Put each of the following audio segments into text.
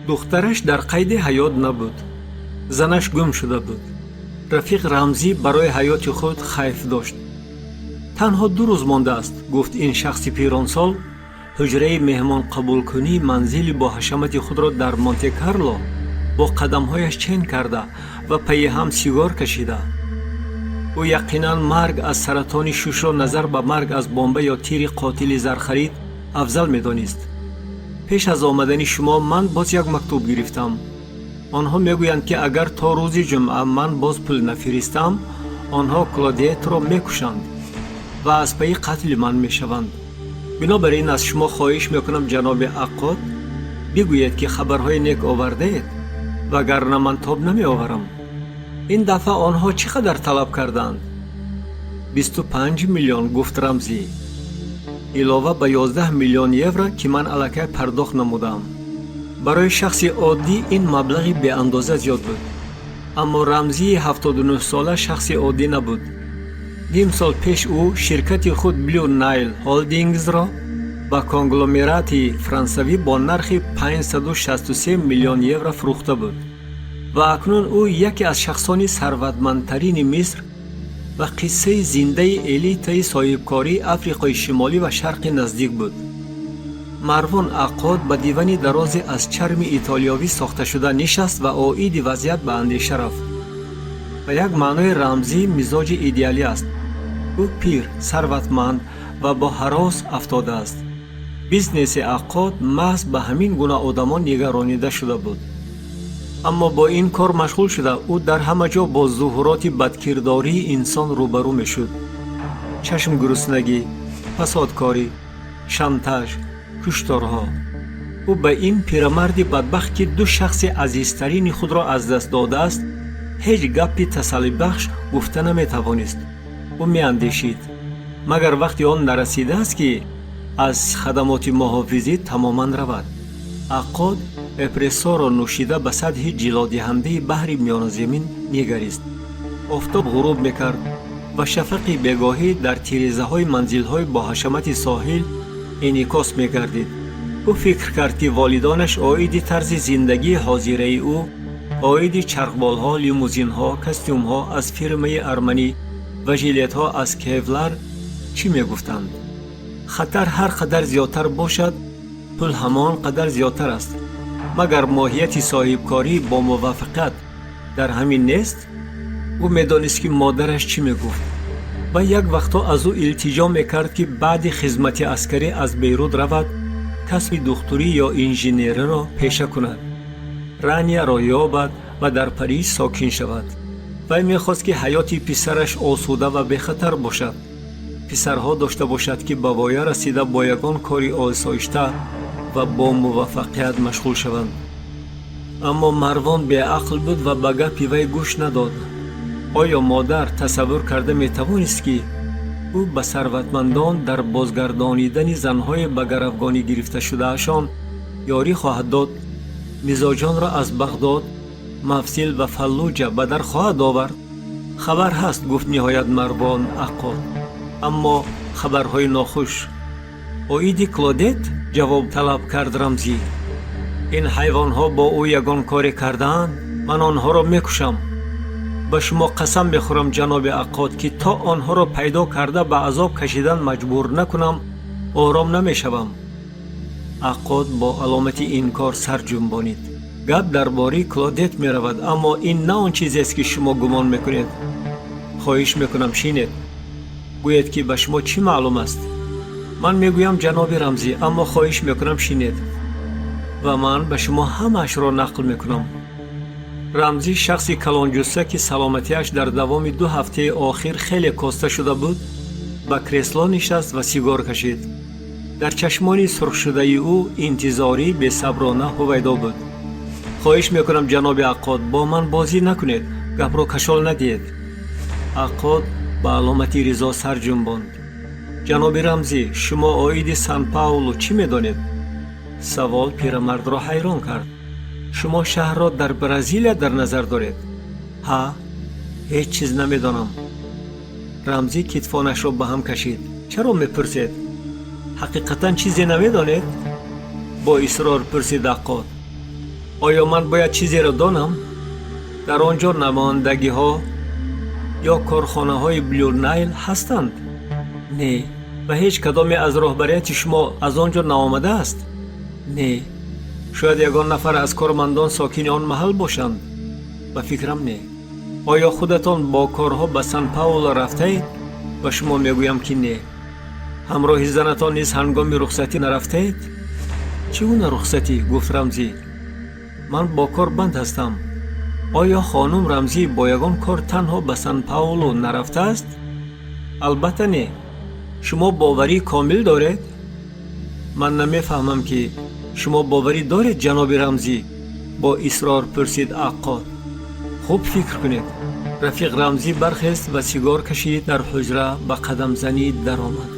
Духтараш дар қайди ҳаёт набуд, занаш гум шуда буд. Рафиқ Рамзӣ барои ҳаёти худ хайф дошт. Танҳо 2 рӯз мондааст, гуфт ин шахси пиронсол, ҳуҷраи меҳмонқабулкунии манзили бо ҳашамати худро дар Монте-Карло бо қадамҳояш чен карда ва пайи ҳам сигор кашида. Ӯ яқинан марг аз саратони шушро назар ба марг аз бомба ё тири қотили зархарид афзал медонист. Пеш аз омадани шумо ман боз як мактуб гирифтам. Онҳо мегӯянд, ки агар то рӯзи ҷумъа ман боз пул нафиристам, онҳо Клодетро мекушанд ва аз пайи қатли ман мешаванд. Бинобар ин аз шумо хоҳиш мекунам, ҷаноби Аққод, бигӯед, ки хабарҳои нек овардаед, вагарна ман тоб намеоварам. Ин дафъа онҳо чӣ қадар талаб карданд? 25 миллион, гуфт Рамзӣ, илова ба 11 миллион евро, ки ман аллакай пардохт намудам. Барои шахси оддӣ ин маблағи беандоза зиёд буд, аммо Рамзии 79-сола шахси оддӣ набуд. Ним сол пеш ӯ ширкати худ Блю Найл Холдингзро ба конгломерати франсавӣ бо нархи 563 миллион евро фурӯхта буд ва акнун ӯ яке аз шахсони сарватмандтарини Миср ва қиссаи зиндаи элитаи соҳибкории Африқои Шимолӣ ва Шарқи Наздик буд. Марвон Аққод ба дивани дарозе аз чарми итолиёвӣ сохташуда нишаст ва оиди вазъият ба андеша рафт. Ба як маънои рамзӣ мизоҷи идеалӣ аст. Ӯ пир, сарватманд ва бо ҳарос афтодааст. Бизнеси Аққод маҳз ба ҳамин гуна одамон нигаронида шуда буд, аммо бо ин кор машғул шуда, ӯ дар ҳама ҷо бо зуҳуроти бадкирдории инсон рӯбарӯ мешуд: чашмгуруснагӣ, фасодкорӣ, шантаж, кушторҳо. Ӯ ба ин пирамарди бадбахт, ки ду шахси азизтарини худро аз даст додааст, ҳеҷ гапи тасаллибахш гуфта наметавонист. Ӯ меандешид: магар вақти он нарасидааст, ки аз хадамоти муҳофизӣ тамоман равад? Аққод эспрессоро нӯшида, ба сатҳи ҷилодиҳандаи баҳри Миёназамин нигарист. Офтоб ғуруб мекард ва шафақи бегоҳӣ дар тирезаҳои манзилҳои боҳашамати соҳил инъикос мегардид. Ӯ фикр кард, ки волидонаш оиди тарзи зиндагии ҳозираи ӯ, оиди чархболҳо, лимузинҳо, костюмҳо аз фирмаи Арманӣ ва жилетҳо аз кевлар чӣ мегуфтанд. Хатар ҳар қадар зиёдтар бошад, пул ҳамон қадар зиёдтар аст. Магар моҳияти соҳибкорӣ бо муваффақият дар ҳамин нест? Ӯ медонист, ки модараш чӣ мегуфт ва як вақтҳо аз ӯ илтиҷо мекард, ки баъди хизмати аскарӣ аз Бейрут равад, касби духтурӣ ё инженериро пеша кунад, Ранияро ёбад ва дар Париж сокин шавад. Вай мехост, ки ҳаёти писараш осуда ва бехатар бошад, писарҳо дошта бошад, ки ба воя расида бо ягон кори осоишта ва бо муваффақият машғул шаванд. Аммо Марвон беақл буд ва ба гапи вай гӯш надод. Оё модар тасаввур карда метавонист, ки ӯ ба сарватмандон дар бозгардонидани занҳои ба гаравгонӣ гирифташудаашон ёрӣ хоҳад дод, мизоҷонро аз Бағдод, Мавсил ва Фаллуҷа ба дар хоҳад овард? Хабар ҳаст, гуфт ниҳоят Марвон Аққод, аммо хабарҳои нохуш. Оиди Клодет? Ҷавоб талаб кард Рамзӣ. Ин ҳайвонҳо бо ӯ ягон коре кардаанд, ман онҳоро мекушам. Ба шумо қасам мехӯрам, ҷаноби Аққод, ки то онҳоро пайдо карда ба азоб кашидан маҷбур накунам, ором намешавам. Аққод бо аломати инкор сар ҷунбонид. Гап дар бораи Клодет меравад, аммо ин на он чизест, ки шумо гумон мекунед. Хоҳиш мекунам, шинед, гӯед, ки ба шумо чӣ маълум аст. Ман мегӯям, ҷаноби Рамзӣ, аммо хоҳиш мекунам, шинед ва ман ба шумо ҳамаашро нақл мекунам. Рамзӣ, шахси калонҷусса, ки саломатиаш дар давоми 2 ҳафтаи охир хеле коста шуда буд, ба кресло нишаст ва сигор кашид. Дар чашмони сурхшудаи ӯ интизории бесаброна ҳувайдо буд. Хоҳиш мекунам, ҷаноби Аққод, бо ман бозӣ накунед, гапро кашол надиҳед. Аққод ба аломати ризо сар ҷунбонд. Ҷаноби Рамзӣ, шумо оиди Сан Паулу чӣ медонед? Савол пирамардро ҳайрон кард. Шумо шаҳрро дар Бразилия дар назар доред? Ҳа, ҳеҷ чиз намедонам. Рамзӣ китфонашро ба ҳам кашид. Чаро мепурсед? Ҳақиқатан чизе намедонед? Бо исрор пурсид Аққод. Оё ман бояд чизеро донам? Дар он ҷо намояндагиҳо ё корхонаҳои Блю Найл ҳастанд? Не. Ва ҳеҷ кадоме аз роҳбарияти шумо аз он ҷо наомадааст? Не. Шояд ягон нафар аз кормандон сокини он маҳал бошанд? Ба фикрам, не. Оё худатон бо корҳо ба Сан Пауло рафтаед? Ба шумо мегӯям, ки не. Ҳамроҳи занатон низ ҳангоми рухсатӣ нарафтаед? Чӣ гуна рухсатӣ? Гуфт Рамзӣ. Ман бо кор банд ҳастам. Оё хонум Рамзӣ бо ягон кор танҳо ба Сан Пауло нарафтааст? Албатта, не. Шумо боварии комил доред? Ман намефаҳмам, ки шумо боварӣ доред, ҷаноби Рамзӣ? Бо исрор пурсид Аққод. Хуб фикр кунед. Рафиқ Рамзӣ бархест ва сигор кашид, дар ҳуҷра ба қадамзанӣ даромад.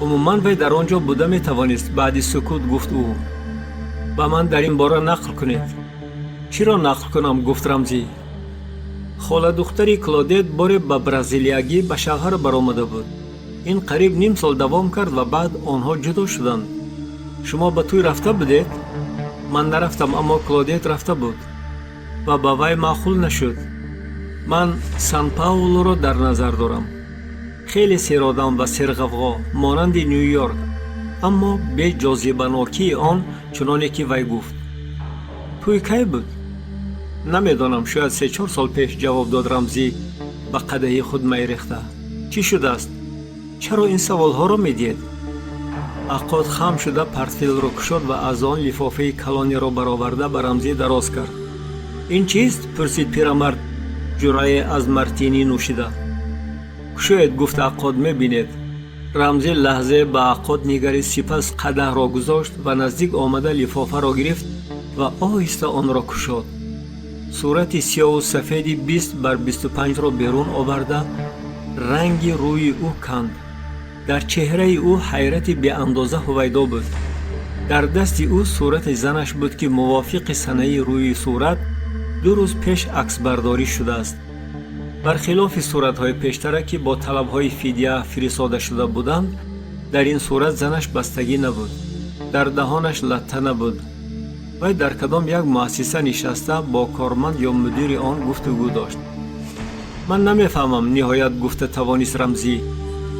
Умуман, вай дар он ҷо буда метавонист. Баъди сукут гуфт ӯ: «Ба ман дар ин бора нақл кунед». «Чиро нақл кунам?» Гуфт Рамзӣ. Холадухтари Клодет боре ба бразилиягӣ ба шавҳар баромада буд. Ин қариб ним сол давом кард ва баъд онҳо ҷудо шуданд. Шумо ба тӯй рафта будед? Ман нарафтам, аммо Клодет рафта буд ва ба вай маъқул нашуд. Ман Сан Паулоро дар назар дорам. Хеле серодам ва серғавғо, монанди Ню Йорк, аммо беҷозибанокии он, чуноне ки вай гуфт. Тӯй кай буд? Намедонам, шояд 3-4 сол пеш, ҷавоб дод Рамзӣ, ба қадаҳи худ май рехта. Чӣ шудааст? Чаро ин саволҳоро медиҳед? Аққод хам шуда портфелро кушод ва аз он лифофаи калонеро бароварда ба Рамзӣ дароз кард. «Ин чист?» Пурсид пирамард, ҷуръае аз мартинӣ нӯшида. «Кушоед, гуфт Аққод, мебинед. Рамзӣ лаҳзе ба Аққод нигарист, сипас қадаҳро гузошт ва наздик омада лифофаро гирифт ва оҳиста онро кушод. Сурати сиёҳу сафеди 20 бар 25-ро берун оварда, ранги рӯи ӯ канд. Дар чеҳраи ӯ ҳайрати беандоза ҳувайдо буд. Дар дасти ӯ сурати занаш буд, ки мувофиқи санаи рӯи сурат 2 рӯз пеш аксбардорӣ шудааст. Бархилофи суратҳои пештара, ки бо талабҳои фидя фиристода шуда буданд, дар ин сурат занаш бастагӣ набуд, дар даҳонаш латта набуд. Вай дар кадом як муассиса нишаста, бо корманд ё мудири он гуфтугӯ дошт. «Ман намефаҳмам», ниҳоят гуфта тавонист Рамзӣ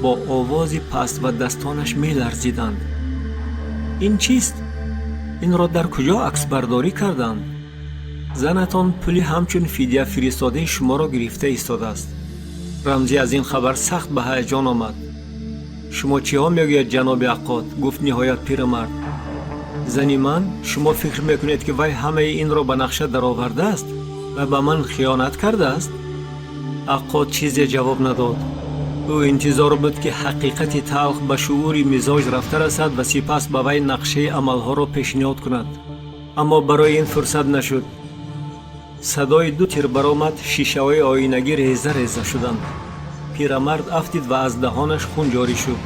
бо овози паст ва дастонаш меларзиданд. «Ин чист? Инро дар куҷо аксбардорӣ карданд?» Занатон пули ҳамчун фидя фиристодаи шуморо гирифта истодааст. Рамзӣ аз ин хабар сахт ба ҳаяҷон омад. «Шумо чиҳо мегӯяд, ҷаноби Аққод?» Гуфт ниҳоят пирамард. «Зани ман? Шумо фикр мекунед, ки вай ҳамаи инро ба нақша даровардааст ва ба ман хиёнат кардааст?» Аққод чизе ҷавоб надод. Ӯ интизор буд, ки ҳақиқати талх ба шуури мизоҷ рафта расад ва сипас ба вай нақшаи амалҳоро пешниҳод кунад, аммо барои ин фурсат нашуд. Садои ду тир баромад, шишаҳои оинагӣ реза реза шуданд. Пирамард афтид ва аз даҳонаш хун ҷорӣ шуд.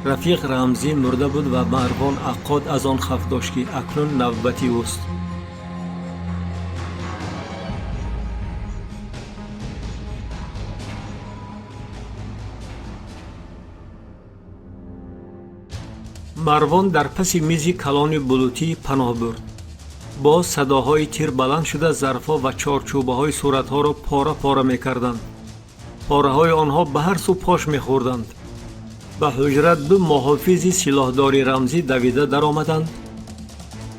Рафиқ Рамзӣ мурда буд ва Марвон Аққод аз он хавф дошт, ки акнун навбати ӯст. Марвон дар паси мизи калони булутӣ паноҳ бурд. Боз садоҳои тир баланд шуда, зарфҳо ва чорчӯбаҳои суратҳоро пора пора мекарданд. Пораҳои онҳо ба ҳар сӯ пош мехӯрданд. Ба ҳуҷра ду муҳофизи силоҳдори Рамзӣ давида даромаданд,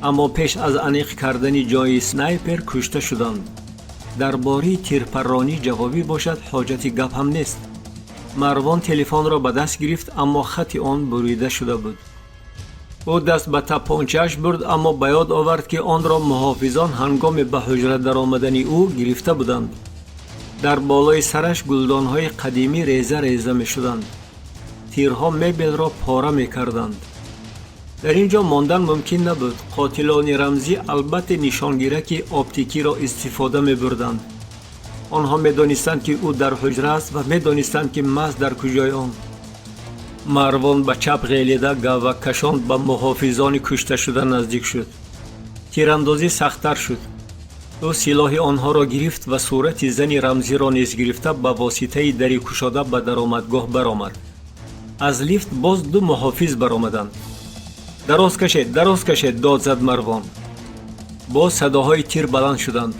аммо пеш аз аниқ кардани ҷои снайпер кушта шуданд. Дар бораи тирпарронӣ ҷавобӣ бошад, ҳоҷати гап ҳам нест. Марвон телефонро ба даст гирифт, аммо хати он бурида шуда буд. Ӯ даст ба тапончааш бурд, аммо ба ёд овард, ки онро муҳофизон ҳангоми ба ҳуҷра даромадани ӯ гирифта буданд. Дар болои сараш гулдонҳои қадимӣ реза реза мешуданд. Тирҳо мебелро пора мекарданд. Дар ин ҷо мондан мумкин набуд. Қотилони Рамзӣ албатта нишонгираки оптикиро истифода мебурданд. Онҳо медонистанд, ки ӯ дар ҳуҷра аст, ва медонистанд, ки маҳз дар куҷои он. Марвон ба чап ғелида, гаввакашон ба муҳофизони кушташуда наздик шуд. Тирандозӣ сахттар шуд. Ӯ силоҳи онҳоро гирифт ва сурати зани Рамзиро низ гирифта, ба воситаи дари кушода ба даромадгоҳ баромад. Аз лифт боз ду муҳофиз баромаданд. «Дароз кашед, дароз кашед!» Дод зад Марвон. Боз садоҳои тир баланд шуданд.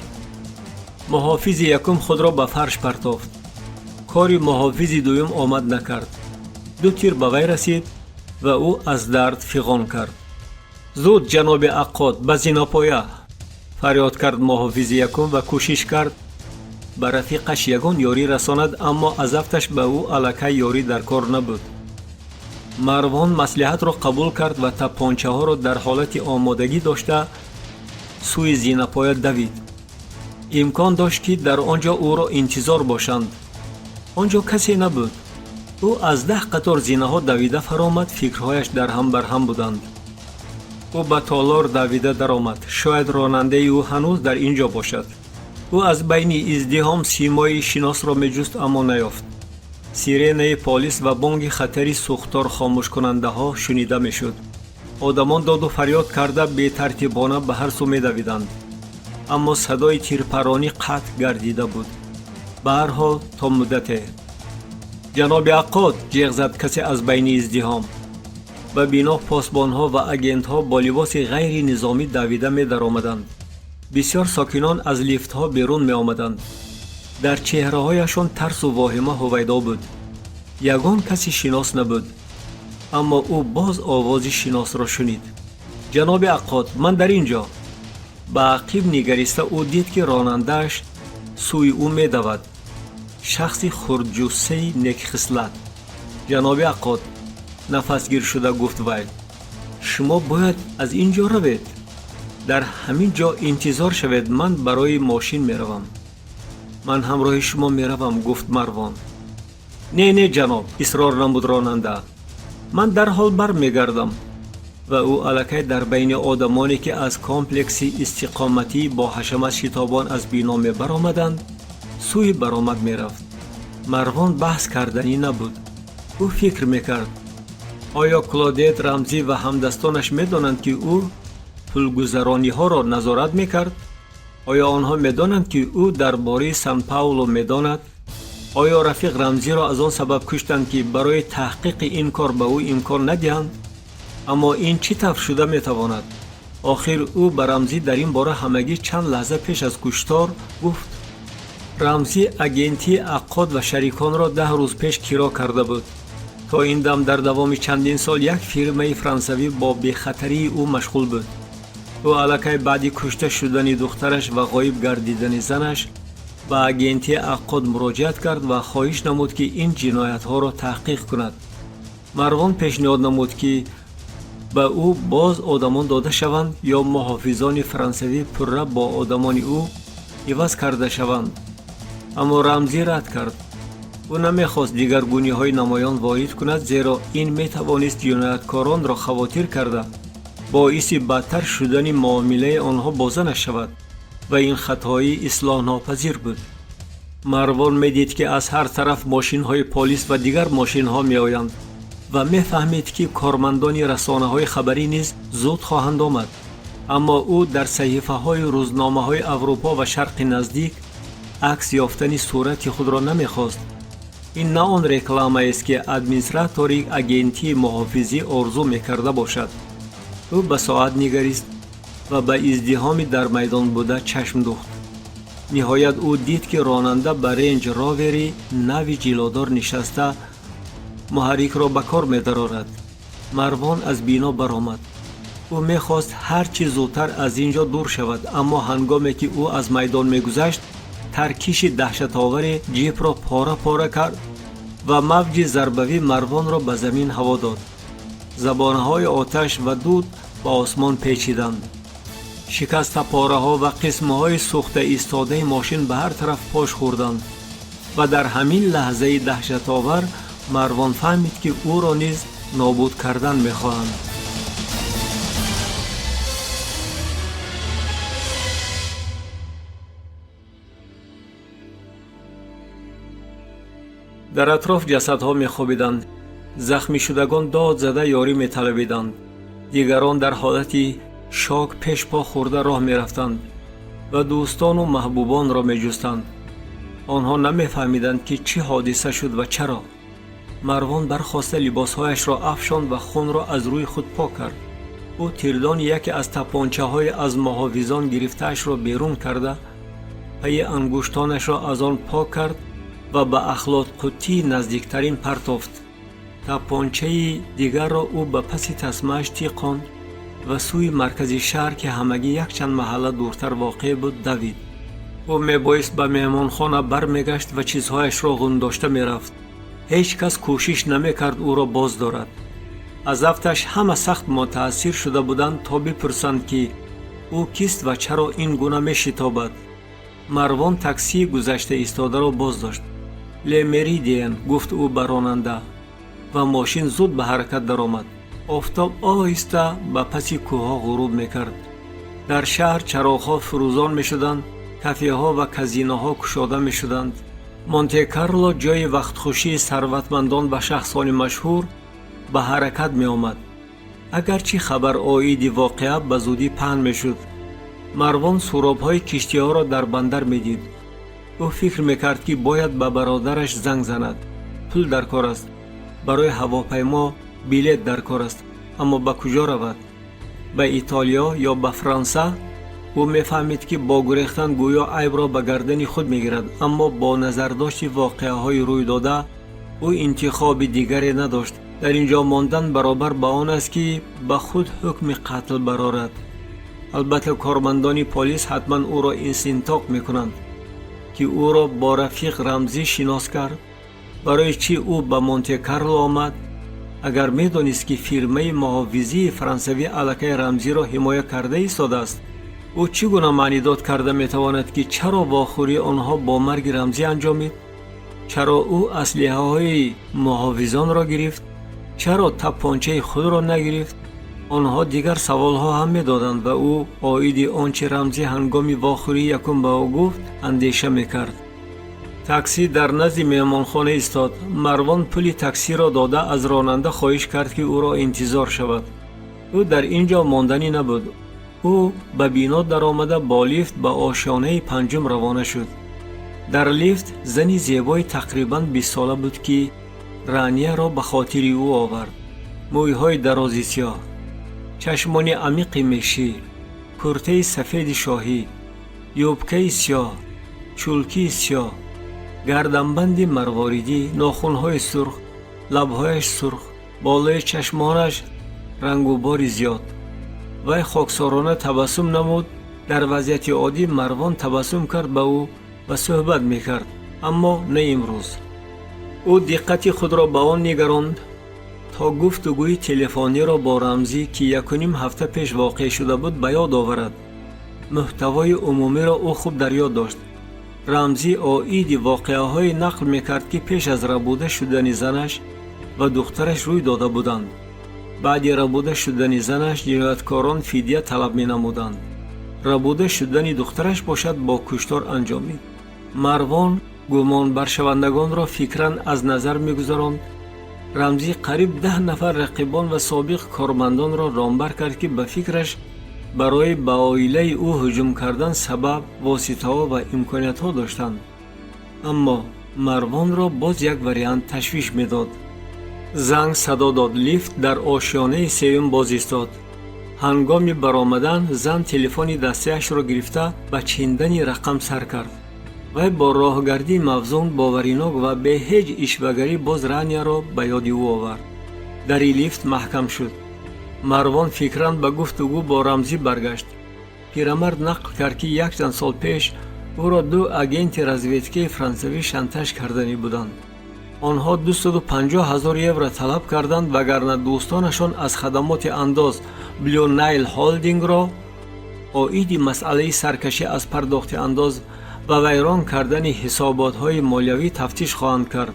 Муҳофизи якум худро ба фарш партофт. Кори муҳофизи дуюм омад накард. Ду тир ба вай расид ва ӯ аз дард фиғон кард. Зуд, ҷаноби Аққод, ба зинопоя! Фарёд кард муҳофизи якум ва кӯшиш кард ба рафиқаш ягон ёрӣ расонад, аммо аз афташ ба ӯ аллакай ёрӣ дар кор набуд. Марвон маслиҳатро қабул кард ва таппончаҳоро дар ҳолати омодагӣ дошта сӯи зинапоя давид. Имкон дошт, ки дар он ҷо ӯро интизор бошанд. Он ҷо касе набуд. Ӯ аз 10 қатор зинаҳо давида фаромад, фикрҳояш дар ҳам барҳам буданд. Ӯ ба толор давида даромад. Шояд ронандаи ӯ ҳанӯз дар ин ҷо бошад. Ӯ аз байни издиҳом симои шиносро меҷуст, аммо наёфт. Сиренаи полис ва бонги хатари сӯхтор хомӯшкунандаҳо шунида мешуд. Одамон доду фарёд карда бетартибона ба ҳар сӯ медавиданд. Аммо садои тирпаронӣ қатъ гардида буд. Ба ҳар ҳол, то муддате. Ҷаноби Аққод! Ҷеғ зад касе аз байни издиҳом. Ба бино посбонҳо ва агентҳо бо либоси ғайринизомӣ давида медаромаданд. Бисёр сокинон аз лифтҳо берун меомаданд. Дар чеҳраҳояшон тарсу воҳима ҳувайдо буд. Ягон каси шинос набуд. Аммо ӯ боз овози шиносро шунид. Ҷаноби Аққод, ман дар ин ҷо! Ба ақиб нигариста ӯ дид, ки ронандааш сӯи ӯ медавад. Шахси хурдҷуссаи некхислат. Ҷаноби Аққод, нафасгир шуда гуфт вай, шумо бояд аз ин ҷо равед. Дар ҳамин ҷо интизор шавед, ман барои мошин меравам. Ман ҳамроҳи шумо меравам, гуфт Марвон. Не, не, ҷаноб, исрор намуд ронанда. Ман дарҳол бармегардам. Ва ӯ аллакай дар байни одамоне, ки аз комплекси истиқоматӣ бо ҳашамат шитобон аз бино мебаромаданд, сӯи баромад мерафт. Марвон баҳс карданӣ набуд. Ӯ фикр мекард: оё Клодет Рамзӣ ва ҳамдастонаш медонанд, ки ӯ пулгузарониҳоро назорат мекард? Оё онҳо медонанд, ки ӯ дар бораи Сан Пауло медонад? Оё рафиқ Рамзиро аз он сабаб куштанд, ки барои таҳқиқи ин кор ба ӯ имкон надиҳанд? Аммо ин чӣ тавр шуда метавонад? Охир ӯ ба Рамзӣ дар ин бора ҳамагӣ чанд лаҳза пеш аз куштор гуфт. Рамзӣ агентии Аққод ва шариконро 10 рӯз пеш киро карда буд. То ин дам дар давоми чандин сол як фирмаи франсавӣ бо бехатарии ӯ машғул буд. Ӯ аллакай баъди кушта шудани духтараш ва ғоиб гардидани занаш ба агентии Аққод муроҷиат кард ва хоҳиш намуд, ки ин ҷиноятҳоро таҳқиқ кунад. Марвон пешниҳод намуд, ки ба ӯ боз одамон дода шаванд ё муҳофизони франсавӣ пурра бо одамони ӯ иваз карда шаванд. Аммо Рамзӣ рад кард. Ӯ намехост дигаргуниҳои намоён ворид кунад, зеро ин метавонист ҷинояткоронро хавотир карда боиси бадтар шудани муомилаи онҳо бо занаш шавад ва ин хатоӣ ислоҳнопазир буд. Марвон медид, ки аз ҳар тараф мошинҳои полис ва дигар мошинҳо меоянд ва мефаҳмид, ки кормандони расонаҳои хабарӣ низ зуд хоҳанд омад. Аммо ӯ дар саҳифаҳои рӯзномаҳои Аврупо ва Шарқи Наздик акс ёфтани сурати худро намехост. Ин на он рекламаест, ки администратори агентии муҳофизӣ орзу мекарда бошад. Ӯ ба соат нигарист ва ба издиҳоми дар майдон буда чашм духт. Ниҳоят ӯ дид, ки ронанда ба Ренҷ Ровери нави ҷилодор нишаста муҳаррикро ба кор медарорад. Марвон аз бино баромад. Ӯ мехост ҳар чӣ зудтар аз ин ҷо дур шавад, аммо ҳангоме ки ӯ аз майдон мегузашт, таркиши даҳшатоваре ҷипро пора-пора кард ва мавҷи зарбавӣ Марвонро ба замин ҳаво дод. Забонаҳои оташ ва дуд ба осмон печиданд. Шикастапораҳо ва қисмҳои сӯхта истодаи мошин ба ҳар тараф пош хӯрданд ва дар ҳамин лаҳзаи даҳшатовар Марвон фаҳмид, ки ӯро низ нобуд кардан мехоҳанд. Дар атроф ҷасадҳо мехобиданд. Захмишудагон дод зада ёрӣ металабиданд. Дигарон дар ҳолати шок пешпо хӯрда роҳ мерафтанд ва дӯстону маҳбубонро меҷустанд. Онҳо намефаҳмиданд, ки чӣ ҳодиса шуд ва чаро. Марвон бархоста либосҳояшро афшонд ва хунро аз рӯи худ пок кард. Ӯ тирдони яке аз тапончаҳои аз муҳофизон гирифтаашро берун карда, пайи ангуштонашро аз он пок кард ва ба ахлотқуттии наздиктарин партофт. Тапончаи дигарро ӯ ба паси тасмааш тиқонд ва сӯи маркази шаҳр, ки ҳамагӣ якчанд маҳалла дуртар воқеъ буд, давид. Ӯ мебоист ба меҳмонхона бармегашт ва чизҳояшро ғундошта мерафт. Ҳеҷ кас кӯшиш намекард ӯро боз дорад. Аз афташ ҳама сахт мутаассир шуда буданд, то бипурсанд, ки ӯ кист ва чаро ин гуна мешитобад. Марвон таксии гузашта истодаро боз дошт. «Ле Меридиен», гуфт ӯ ба ронанда, ва мошин зуд ба ҳаракат даромад. Офтоб оҳиста ба паси кӯҳҳо ғуруб мекард. Дар шаҳр чароғҳо фурӯзон мешуданд, кафеҳо ва казиноҳо кушода мешуданд. Монте-Карло, ҷои вақтхушии сарватмандон ва шахсони машҳур, ба ҳаракат меомад. Агарчи хабар оиди воқеа ба зудӣ паҳн мешуд. Марвон суробҳои киштиҳоро дар бандар медид. Ӯ фикр мекард, ки бояд ба бародараш занг занад. Пул дар кор аст, барои ҳавопаймо билет дар кор аст, аммо ба куҷо равад? Ба Итолиё ё ба Фаронса? Ӯ мефаҳмид, ки бо гурехтан гӯё айбро ба гардани худ мегирад, аммо бо назардошти воқеаҳои рӯйдода ӯ интихоби дигаре надошт. Дар ин ҷо мондан баробар ба он аст, ки ба худ ҳукми қатл барорад. Албатта, кормандони полис ҳатман ӯро истинтоқ мекунанд, ки ӯро бо рафиқ Рамзӣ шинос кард, барои чӣ ӯ ба Монте-Карло омад. Агар медонист, ки фирмаи муҳофизии фаронсавӣ аллакай Рамзиро ҳимоя карда истодааст, ӯ чӣ гуна маънидод карда метавонад, ки чаро вохӯрии онҳо бо марги Рамзӣ анҷомид? Чаро ӯ аслиҳаҳои муҳофизонро гирифт? Чаро таппончаи худро нагирифт? Онҳо дигар саволҳо ҳам медоданд ва ӯ оиди он чи Рамзӣ ҳангоми вохӯрии якум ба ӯ гуфт, андеша мекард. Таксӣ дар назди меҳмонхона истод. Марвон пули таксиро дода, аз ронанда хоҳиш кард, ки ӯро интизор шавад. Ӯ дар ин ҷо монданӣ набуд. Ӯ ба бино даромада, бо лифт ба ошёнаи панҷум равона шуд. Дар лифт зани зебои тақрибан 20сола буд, ки Ранияро ба хотири ӯ овард. Мӯйҳои дарози сиёҳ, чашмони амиқи мешӣ, куртаи сафеди шоҳӣ, юбкаи сиёҳ, чулкии сиёҳ, гарданбанди марворидӣ, нохунҳои сурх, лабҳояш сурх, болои чашмонаш рангубори зиёд. Вай хоксорона табассум намуд. Дар вазъияти оддӣ Марвон табассум кард ба ӯ ва суҳбат мекард, аммо на имрӯз. Ӯ диққати худро ба он нигаронд, то гуфтугӯи телефониро бо Рамзӣ, ки якуним ҳафта пеш воқеъ шуда буд, ба ёд оварад. Муҳтавои умумиро ӯ хуб дар ёд дошт. Рамзӣ оиди воқеаҳое нақл мекард, ки пеш аз рабуда шудани занаш ва духтараш рӯй дода буданд. Баъди рабуда шудани занаш ҷинояткорон фидя талаб менамуданд, рабуда шудани духтараш бошад, бо куштор анҷомид. Марвон гумонбаршавандагонро фикран аз назар мегузаронд. Рамзӣ қариб 10 нафар рақибон ва собиқ кормандонро ромбар кард, ки ба фикраш барои ба оилаи ӯ ҳуҷум кардан сабаб, воситаҳо ва имкониятҳо доштанд. Аммо Марвонро боз як вариант ташвиш медод. Занг садо дод. Лифт дар ошёнаи сеюм боз истод. Ҳангоми баромадан зан телефони дастияшро гирифта, ба чиндани рақам сар кард. Вай бо роҳгардии мавзун, боваринок ва бе ҳеҷ ишвагарӣ боз Ранияро ба ёди ӯ овард. Дари лифт маҳкам шуд. Марвон фикран ба гуфтугӯ бо Рамзӣ баргашт. Пирамард нақл кард, ки якчанд сол пеш ӯро ду агенти разведкаи франсавӣ шантаж карданӣ буданд. Онҳо 250 ҳазор евро талаб карданд, вагарна дӯстонашон аз хадамоти андоз Блю Найл Холдингро оиди масъалаи саркашӣ аз пардохти андоз ва вайрон кардани ҳисоботҳои молиявӣ тафтиш хоҳанд кард.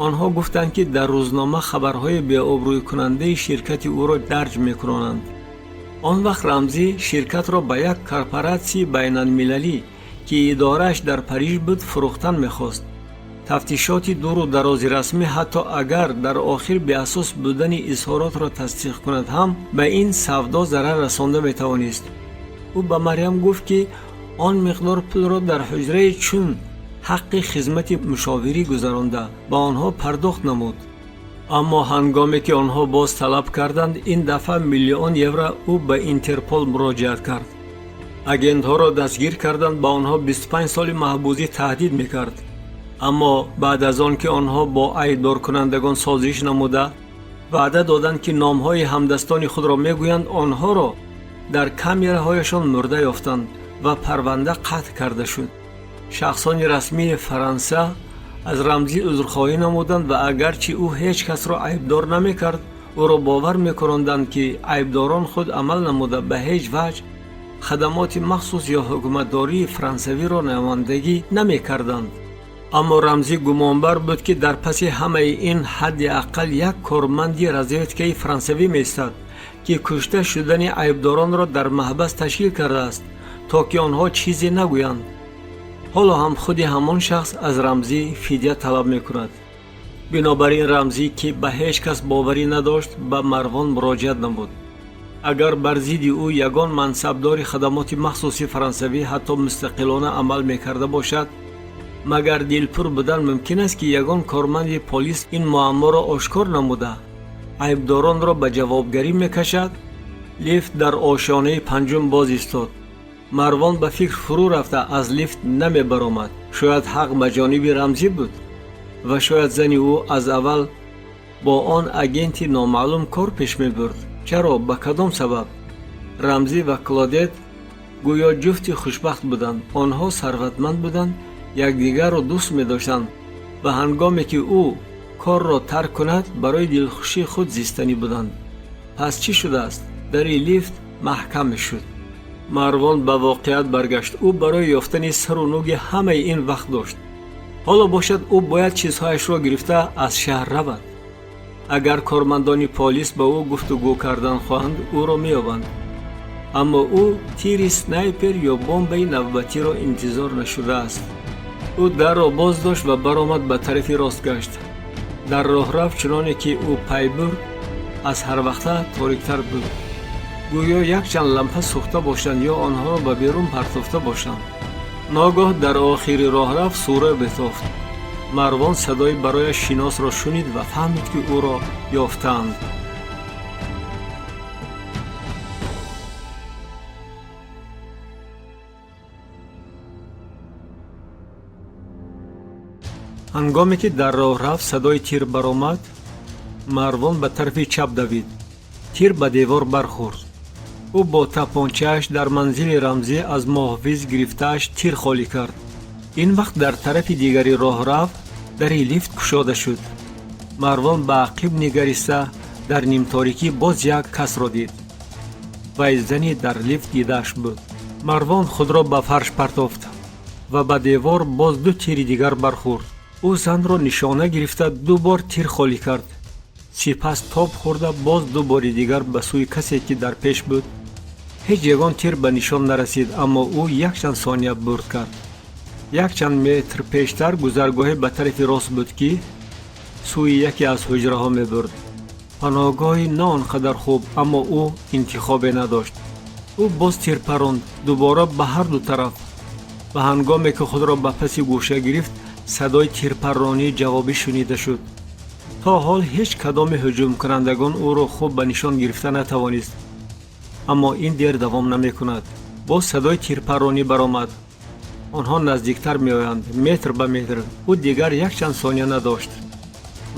Онҳо гуфтанд, ки дар рӯзнома хабарҳои беобрӯйкунандаи ширкати ӯро дарҷ мекунонанд. Он вақт Рамзӣ ширкатро ба як корпоратсияи байналмилалӣ, ки идорааш дар Париж буд, фурӯхтан мехост. Тафтишоти дуру дарози расмӣ, ҳатто агар дар охир беасос будани изҳоротро тасдиқ кунад ҳам, ба ин савдо зарар расонда метавонист. Ӯ ба Марьям гуфт, ки он миқдор пулро дар ҳуҷраи чун ҳаққи хизмати мушовирӣ гузаронда, ба онҳо пардохт намуд. Аммо ҳангоме ки онҳо боз талаб карданд, ин дафъа 1 000 000 евро, ӯ ба Интерпол муроҷиат кард. Агентҳоро дастгир карданд, ба онҳо 25 соли маҳбузӣ таҳдид мекард. Аммо баъд аз он ки онҳо бо айбдоркунандагон созиш намуда, ваъда доданд, ки номҳои ҳамдастони худро мегӯянд, онҳоро дар камераҳояшон мурда ёфтанд ва парванда қатъ карда шуд. Шахсони расмии Фаронса аз Рамзӣ узрхоҳӣ намуданд ва агарчи ӯ ҳеҷ касро айбдор намекард, ӯро бовар мекунонданд, ки айбдорон худ амал намуда, ба ҳеҷ ваҷҳ хадамоти махсус ё ҳукуматдории франсавиро намояндагӣ намекарданд. Аммо Рамзӣ гумонбар буд, ки дар паси ҳамаи ин ҳадди ақал як корманди разведкаи франсавӣ меистад, ки кушта шудани айбдоронро дар маҳбас ташкил кардааст, то ки онҳо чизе нагӯянд. Ҳоло ҳам худи ҳамон шахс аз Рамзӣ фидя талаб мекунад. Бинобар ин Рамзӣ, ки ба ҳеҷ кас боварӣ надошт, ба Марвон муроҷиат намуд. Агар бар зидди ӯ ягон мансабдори хадамоти махсуси франсавӣ ҳатто мустақилона амал мекарда бошад, магар дилпур будан мумкин аст, ки ягон корманди полис ин муамморо ошкор намуда, айбдоронро ба ҷавобгарӣ мекашад? Лифт дар ошёнаи панҷум боз истод. Марвон ба фикр фурӯ рафта, аз лифт намебаромад. Шояд ҳақ ба ҷониби Рамзӣ буд ва шояд зани ӯ аз аввал бо он агенти номаълум кор пеш мебурд. Чаро, ба кадом сабаб? Рамзӣ ва Клодет гӯё ҷуфти хушбахт буданд. Онҳо сарватманд буданд, якдигарро дӯст медоштанд ва ҳангоме ки ӯ корро тарк кунад, барои дилхушии худ зистанӣ буданд. Пас чӣ шудааст? Дари лифт маҳкам мешуд. Марвон ба воқеият баргашт. Ӯ барои ёфтани сару нуги ҳамаи ин вақт дошт. Ҳоло бошад, ӯ бояд чизҳояшро гирифта, аз шаҳр равад. Агар кормандони полис ба ӯ гуфтугӯ кардан хоҳанд, ӯро меёбанд. Аммо ӯ тири снайпер ё бомбаи навбатиро интизор нашудааст. Ӯ дарро боз дошт ва баромад, ба тарафи рост гашт. Дар роҳрав, чуноне ки ӯ пай бурд, аз ҳарвақта ториктар буд, гӯё якчанд лампа сӯхта бошанд ё онҳоро ба берун партофта бошанд. Ногоҳ дар охири роҳрав сура бетофт. Марвон садои барояш шиносро шунид ва фаҳмид, ки ӯро ёфтаанд. Ҳангоме ки дар роҳрав садои тир баромад, Марвон ба тарафи чап давид. Тир ба девор бархӯрд. Ӯ бо тапончааш дар манзили Рамзӣ аз муҳофиз гирифтааш тир холӣ кард. Ин вақт дар тарафи дигари роҳрав дари лифт кушода шуд. Марвон ба ақиб нигариста, дар нимторикӣ боз як касро дид. Вай зани дар лифт дидааш буд. Марвон худро ба фарш партофт ва ба девор боз ду тири дигар бархӯрд. Ӯ занро нишона гирифта, ду бор тир холӣ кард. Сипас тоб хӯрда, боз ду бори дигар ба сӯи касе, ки дар пеш буд. Ҳеҷ ягон тир ба нишон нарасид, аммо ӯ якчанд сония бурд кард. Якчанд метр пештар гузаргоҳе ба тарафи рост буд, ки сӯи яке аз ҳуҷраҳо мебурд. Паноҳгоҳи на он қадар хуб, аммо ӯ интихобе надошт. Ӯ боз тир паронд, дубора ба ҳар ду тараф, ва ҳангоме ки худро ба паси гӯша гирифт, садои тирпарронии ҷавобӣ шунида шуд. То ҳол ҳеҷ кадоми ҳуҷумкунандагон ӯро хуб ба нишон гирифта натавонист, аммо ин дер давом намекунад. Боз садои тирпарронӣ баромад. Онҳо наздиктар меоянд, метр ба метр. Ӯ дигар якчанд сония надошт.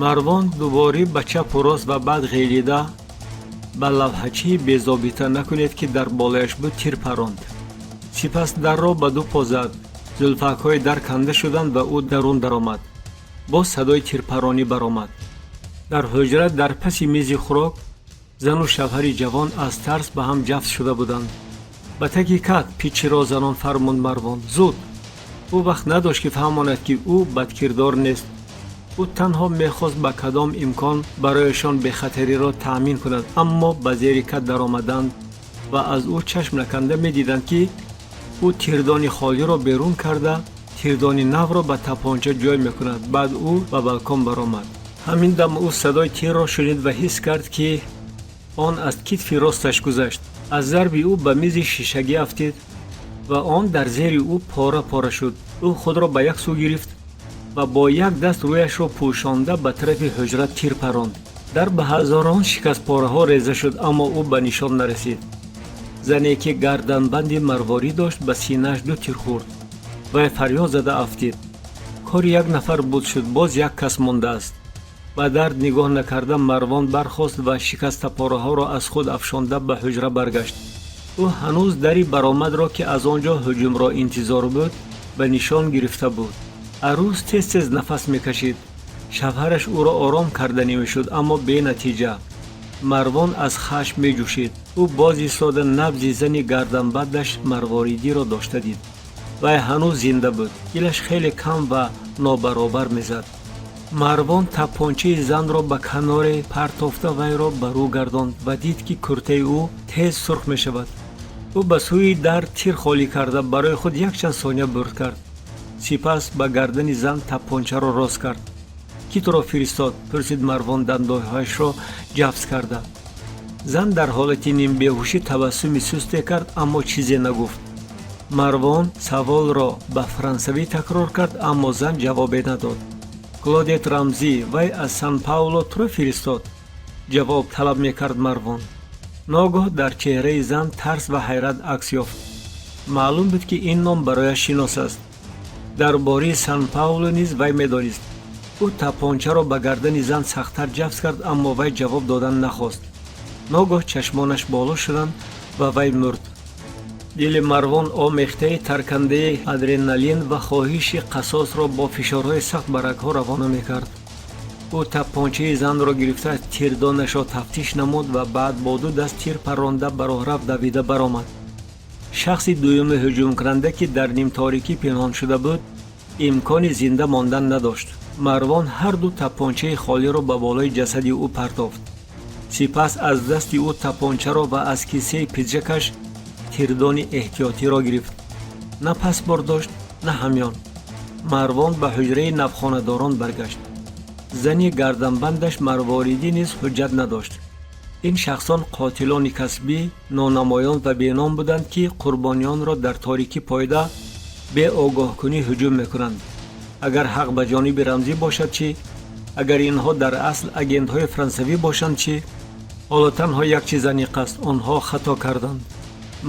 Марвон дуборӣ ба чапу рост ва баъд ғелида, ба лавҳачии безобита накунед, ки дар болояш буд, тир паронд. Сипас дарро ба ду по зад. Зулфакҳои дар канда шуданд ва ӯ дарун даромад. Боз садои тирпаронӣ баромад. Дар ҳуҷра, дар паси мизи хӯрок, зану шавҳари ҷавон аз тарс ба ҳам ҷафт шуда буданд. «Ба таги кат пичиро занон», фармуд Марвон. «Зуд!» Ӯ вақт надошт, ки фаҳмонад, ки ӯ бадкирдор нест. Ӯ танҳо мехост ба кадом имкон барояшон бехатариро таъмин кунад. Аммо ба зери кат даромаданд ва аз ӯ чашм наканда медиданд, ки ӯ тирдони холиро берун карда, тирдони навро ба тапонча ҷой мекунад. Баъд ӯ ба балкон баромад. Ҳамин дам ӯ садои тирро шунид ва ҳис кард, ки он аз китфи росташ гузашт. Аз зарби ӯ ба мизи шишагӣ афтид ва он дар зери ӯ пора пора шуд. Ӯ худро ба як сӯ гирифт Ва бо як даст рӯяшро пӯшонда ба тарафи ҳуҷра тир паронд. Дар ба ҳазорон шикастпораҳо реза шуд, аммо ӯ ба нишон нарасид. Зане, ки гарданбанди марворӣ дошт, ба синааш ду тир хӯрд. Вай фарёд зада афтид. Кори як нафар буд шуд, боз як кас мондааст. Ба дард нигоҳ накарда, Марвон бархост ва шикастапораҳоро аз худ афшонда ба ҳуҷра баргашт. Ӯ ҳанӯз дари баромадро, ки аз он ҷо ҳуҷумро интизор буд, ба нишон гирифта буд. Арӯс тез тез нафас мекашид. Шавҳараш ӯро ором карданӣ мешуд, аммо бенатиҷа. Марвон аз хашм меҷӯшид. Ӯ боз истода, набзи зани гарданбандаш марворидиро дошта дид. Вай ҳанӯз зинда буд. Дилаш хеле кам ва нобаробар мезад. Марвон таппончаи занро ба каноре партофта, вайро ба рӯ гардонд ва дид, ки куртаи ӯ тез сурх мешавад. Ӯ ба сӯи дар тир холӣ карда, барои худ якчанд сония бурд кард. Сипас ба гардани зан таппончаро рост кард. «Кӣ туро фиристод?» — пурсид Марвон, дандонҳояшро ҷафс карда. Зан дар ҳолати нимбеҳушӣ табассуми сусте кард, аммо чизе нагуфт. Марвон саволро ба франсавӣ такрор кард, аммо зан ҷавобе надод. «Клодет Рамзӣ, вай аз Сан Пауло туро фиристод?» — ҷавоб талаб мекард Марвон. Ногоҳ дар чеҳраи зан тарс ва ҳайрат акс ёфт. Маълум буд, ки ин ном барояш шинос аст. Дар бораи Сан Пауло низ вай медонист. Ӯ таппончаро ба гардани зан сахттар ҷафс кард, аммо вай ҷавоб додан нахост. Ногоҳ чашмонаш боло шуданд ва вай мурд. Дили Марвон омехтаи таркандаи адреналин ва хоҳиши қасосро бо фишорҳои сахт ба рагҳо равона мекард. Ӯ таппончаи занро гирифта, тирдонашро тафтиш намуд ва баъд бо ду даст тир парронда, ба роҳрав давида баромад. Шахси дуюми ҳуҷумкунанда, ки дар нимторикӣ пинҳон шуда буд, имкони зинда мондан надошт. Марвон ҳарду таппончаи холиро ба болои ҷасади ӯ партофт. Сипас аз дасти ӯ таппончаро ва аз кисаи пиджакаш тирдони эҳтиётиро гирифт. На паспорт дошт, на ҳамён. Марвон ба ҳуҷраи навхонадорон баргашт. Зани гарданбандаш марворидӣ низ ҳуҷҷат надошт. Ин шахсон қотилони касбӣ, нонамоён ва беном буданд, ки қурбониёнро дар торикӣ пойда, беогоҳкунӣ ҳуҷум мекунанд. Агар ҳақ ба ҷониби Рамзӣ бошад чӣ? Агар инҳо дар асл агентҳои франсавӣ бошанд чӣ? Ҳоло танҳо як чиз аниқ аст: онҳо хато карданд.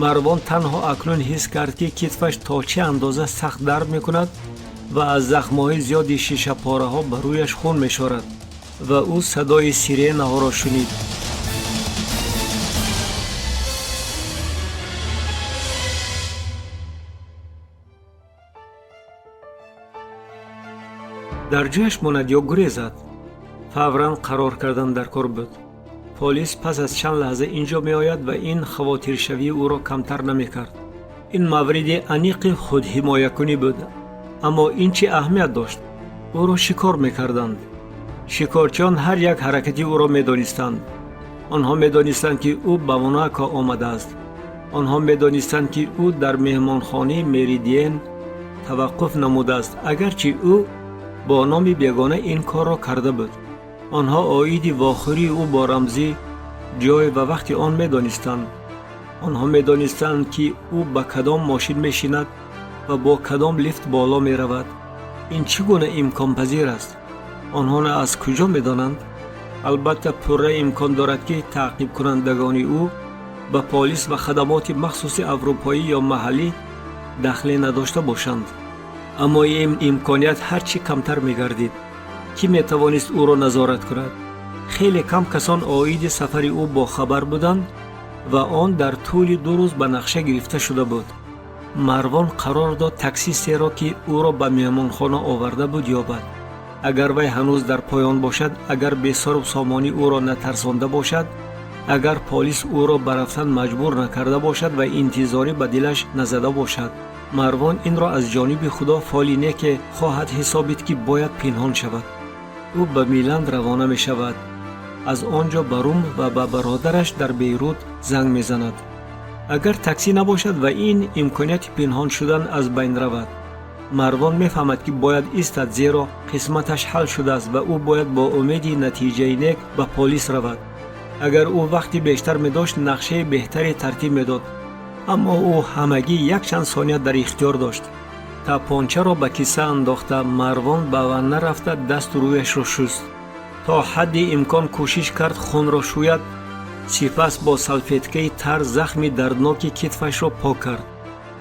Марвон танҳо акнун ҳис кард, ки китфаш то чӣ андоза сахт дард мекунад ва аз захмҳои зиёди шишапораҳо ба рӯяш хун мешорад, ва ӯ садои сиренаҳоро шунид. Дар ҷояш монад ё гурезад? Фавран қарор кардан дар кор буд. Полис пас аз чанд лаҳза ин ҷо меояд ва ин хавотиршавии ӯро камтар намекард. Ин мавриди аниқи худҳимоякунӣ буд, аммо ин чӣ аҳамият дошт? Ӯро шикор мекарданд. Шикорчиён ҳар як ҳаракати ӯро медонистанд. Онҳо медонистанд, ки ӯ ба Монако омадааст. Онҳо медонистанд, ки ӯ дар меҳмонхонаи Меридиен таваққуф намудааст, агарчи ӯ бо номи бегона ин корро карда буд. Онҳо оиди вохӯрии ӯ бо Рамзӣ, ҷой ва вақти он медонистанд. Онҳо медонистанд, ки ӯ ба кадом мошин мешинад ва бо кадом лифт боло меравад. Ин чӣ гуна имконпазир аст? Онҳо аз куҷо медонанд? Албатта, пурра имкон дорад, ки таъқибкунандагони ӯ ба полис ва хадамоти махсуси аврупоӣ ё маҳаллӣ дахле надошта бошанд, аммо ин имконият ҳар чӣ камтар мегардид. Кӣ метавонист ӯро назорат кунад? Хеле кам касон оиди сафари ӯ бохабар буданд ва он дар тӯли 2 рӯз ба нақша гирифта шуда буд. Марвон қарор дод таксистеро, ки ӯро ба меҳмонхона оварда буд, ёбад. Агар вай ҳанӯз дар поён бошад, агар бесару сомонӣ ӯро натарсонда бошад, агар полис ӯро ба рафтан маҷбур накарда бошад ва интизорӣ ба дилаш назада бошад, Марвон инро аз ҷониби Худо фоли неке хоҳад ҳисобид, ки бояд пинҳон шавад. Ӯ ба Милан равона мешавад, аз он ҷо ба Рум ва ба бародараш дар Бейрут занг мезанад. Агар таксӣ набошад ва ин имконияти пинҳон шудан аз байн равад, Марвон мефаҳмад, ки бояд истад, зеро қисматаш ҳал шудааст ва ӯ бояд бо умеди натиҷаи нек ба полис равад. Агар ӯ вақти бештар медошт, нақшаи беҳтаре тартиб медод, аммо ӯ ҳамагӣ якчанд сония дар ихтиёр дошт. Тапончаро ба киса андохта, Марвон ба ванна рафта, дасту рӯяшро шуст. То ҳадди имкон кӯшиш кард хунро шӯяд. Сипас бо салфеткаи тар захми дардноки китфашро пок кард.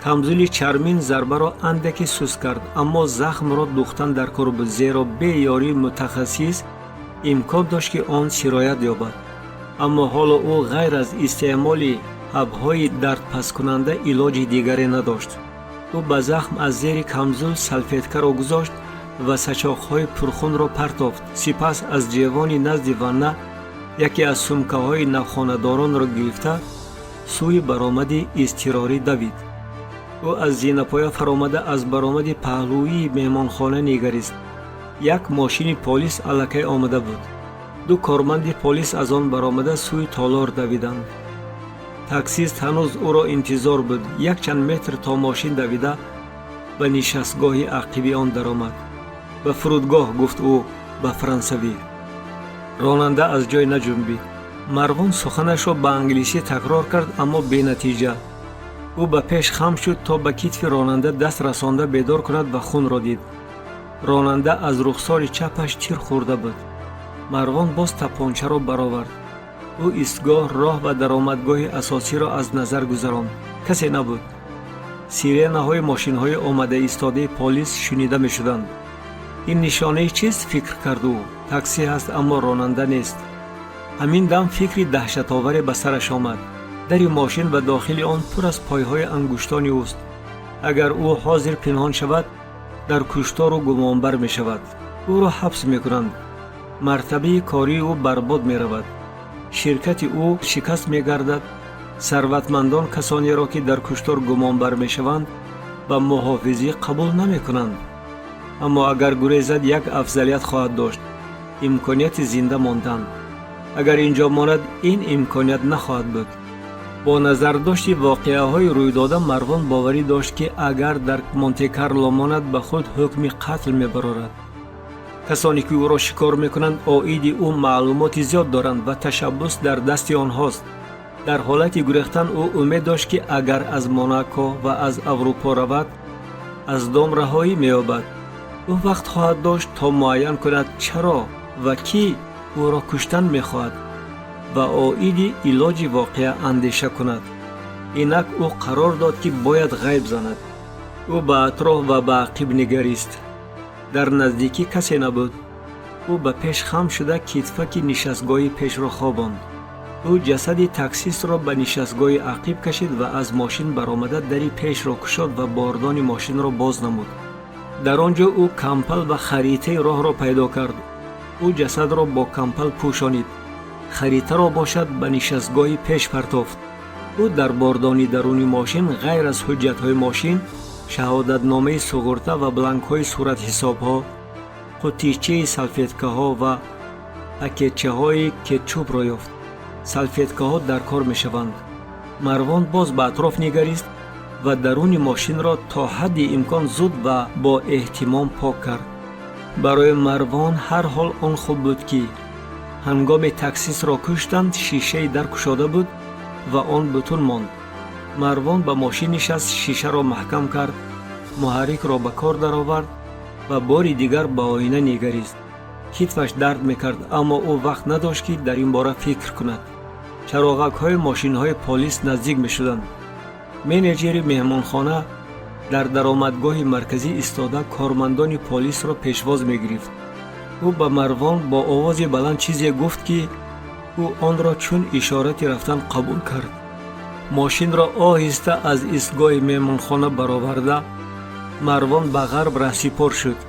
Камзули чармин зарбаро андаке суст кард, аммо захмро духтан дар кор буд, зеро бе ёрии мутахассис имкон дошт, ки он сироят ёбад. Аммо ҳоло ӯ ғайр аз истеъмоли ҳабҳои дардпасткунанда илоҷи дигаре надошт. Ӯ ба захм аз зери камзул салфеткаро гузошт ва сачоқҳои пурхунро партофт. Сипас аз ҷевони назди ванна яке аз сумкаҳои навхонадоронро гирифта, сӯи баромади изтирорӣ давид. Ӯ аз зинапоя фаромада, аз баромади паҳлӯии меҳмонхона нигарист. Як мошини полис аллакай омада буд. Ду корманди полис аз он баромада, сӯи толор давиданд. Таксист ҳанӯз ӯро интизор буд. Якчанд метр то мошин давида, ба нишастгоҳи ақиби он даромад. «Ба фурудгоҳ», — гуфт ӯ ба франсавӣ. Ронанда аз ҷой наҷунбид. Марвон суханашро ба англисӣ такрор кард, аммо бенатиҷа. Ӯ ба пеш хам шуд, то ба китфи ронанда даст расонда бедор кунад, ва хунро дид. Ронанда аз рухсори чапаш тир хӯрда буд. Марвон боз тапончаро баровард. Ӯ истгоҳ, роҳ ва даромадгоҳи асосиро аз назар гузаронд. Касе набуд. Сиренаҳои мошинҳои омада истодаи полис шунида мешуданд. «Ин нишонаи чист?» — фикр кард ӯ. Таксӣ ҳаст, аммо ронанда нест. Ҳамин дам фикри даҳшатоваре ба сараш омад. Дари мошин ва дохили он пур аз пойҳои ангуштони ӯст. Агар ӯ ҳозир пинҳон шавад, дар куштору гумонбар мешавад, ӯро ҳабс мекунанд, мартабаи кории ӯ барбод меравад, ширкати ӯ шикаст мегардад. Сарватмандон касонеро, ки дар куштор гумонбар мешаванд, ба муҳофизӣ қабул намекунанд. Аммо агар гурезад, як афзалият хоҳад дошт: имконияти зинда мондан. Агар ин ҷо монад, ин имконият нахоҳад буд. Бо назардошти воқеаҳои рӯйдода, Марвон боварӣ дошт, ки агар дар Монте-Карло монад, ба худ ҳукми қатл мебарорад. Касоне, ки ӯро шикор мекунанд, оиди ӯ маълумоти зиёд доранд ва ташаббус дар дасти онҳост. Дар ҳолати гурехтан, ӯ умед дошт, ки агар аз Монако ва аз Аврупо равад, аз дом раҳоӣ меёбад. Ӯ вақт хоҳад дошт, то муайян кунад, чаро ва кӣ ӯро куштан мехоҳад ва оиди илоҷи воқеа андеша кунад. Инак ӯ қарор дод, ки бояд ғайб занад. Ӯ ба атроф ва ба ақиб нигарист. Дар наздикӣ касе набуд. Ӯ ба пеш хам шуда, китфаки нишастгоҳи пешро хобонд. Ӯ ҷасади таксистро ба нишастгоҳи ақиб кашид ва аз мошин баромада, дари пешро кушод ва бордони мошинро боз намуд. Дар он ҷо ӯ кампал ва харитаи роҳро пайдо кард. Ӯ ҷасадро бо кампал пӯшонид, харитаро бошад ба нишастгоҳи пеш партофт. Ӯ дар бордони даруни мошин ғайр аз ҳуҷҷатҳои мошин, шаҳодатномаи суғурта ва бланкҳои суратҳисобҳо, қуттичаи салфеткаҳо ва пакетчаҳои кетчупро ёфт. Салфеткаҳо дар кор мешаванд. Марвон боз ба атроф нигарист ва даруни мошинро то ҳадди имкон зуд ва бо эҳтимом пок кард. Барои Марвон ҳар ҳол он хуб буд, ки ҳангоме таксистро куштанд, шишаи дар кушода буд ва он бутун монд. Марвон ба мошин нишаст, шишаро маҳкам кард, муҳаррикро ба кор даровард ва бори дигар ба оина нигарист. Китфаш дард мекард, аммо ӯ вақт надошт, ки дар ин бора фикр кунад. Чароғакҳои мошинҳои полис наздик мешуданд. Менеҷери меҳмонхона дар даромадгоҳи марказӣ истода, кормандони полисро пешвоз мегирифт. Ӯ ба Марвон бо овози баланд чизе гуфт, ки ӯ онро чун ишорати рафтан қабул кард. Мошинро оҳиста аз истгоҳи меҳмонхона бароварда, Марвон ба ғарб раҳсипор шуд.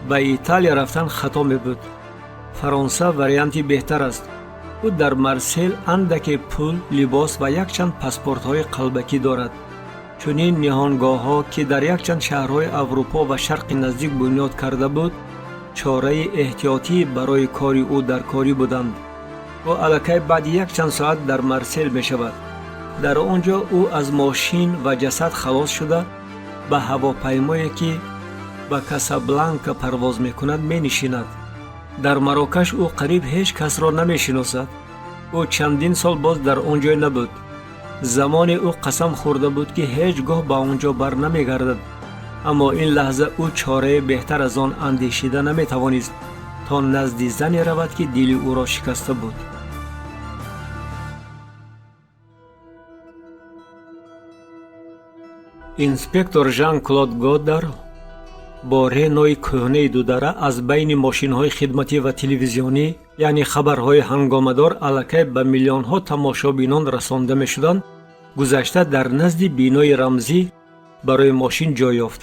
Ба Италия рафтан хато мебуд. Фаронса варианти беҳтар аст. Ӯ дар Марсел андаке пул, либос ва якчанд паспортҳои қалбакӣ дорад. Чунин ниҳонгоҳҳо, ки дар якчанд шаҳрҳои Аврупо ва Шарқи Наздик бунёд карда буд, чораи эҳтиётӣ барои кори ӯ дар корӣ буданд. Ӯ аллакай баъди якчанд соат дар Марсел мешавад. Дар он ҷо ӯ аз мошин ва ҷасад халос шуда, ба ҳавопаймое, ки ба Касабланка парвоз мекунад, менишинад. Дар Марокаш ӯ қариб ҳеҷ касро намешиносад. Ӯ чандин сол боз дар он ҷой набуд. Замоне ӯ қасам хӯрда буд, ки ҳеҷ гоҳ ба он ҷо бар намегардад. Аммо ин лаҳза ӯ чораи беҳтар аз он андешида наметавонист, то назди зане равад, ки дили ӯро шикаста буд. Инспектор Жан-Клод Годдар бо Ренои кӯҳнаи дудара аз байни мошинҳои хидматӣ ва телевизионӣ, яъне хабарҳои ҳангомадор аллакай ба миллионҳо тамошобинон расонда мешуданд, гузашта дар назди бинои Рамзӣ барои мошин ҷой ёфт.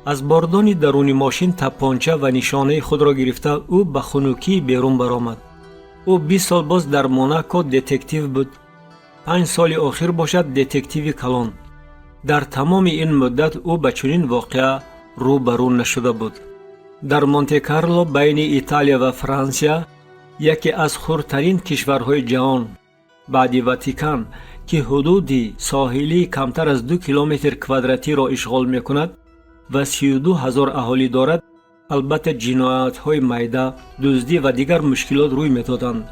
Аз бордони даруни мошин тапонча ва нишонаи худро гирифта, ӯ ба хунукии берун баромад. Ӯ 20 сол боз дар Монако детектив буд, 5 соли охир бошад детективи калон. Дар тамоми ин муддат ӯ ба чунин воқеа рӯ ба рӯ нашуда буд. Дар Монте-Карло, байни Италия ва Франсия, яке аз хурдтарин кишварҳои ҷаҳон баъди Ватикан, ки ҳудуди соҳилии камтар аз 2 километр квадратиро ишғол мекунад ва 32 000 аҳолӣ дорад, албатта, ҷиноятҳои майда, дуздӣ ва дигар мушкилот рӯй медоданд.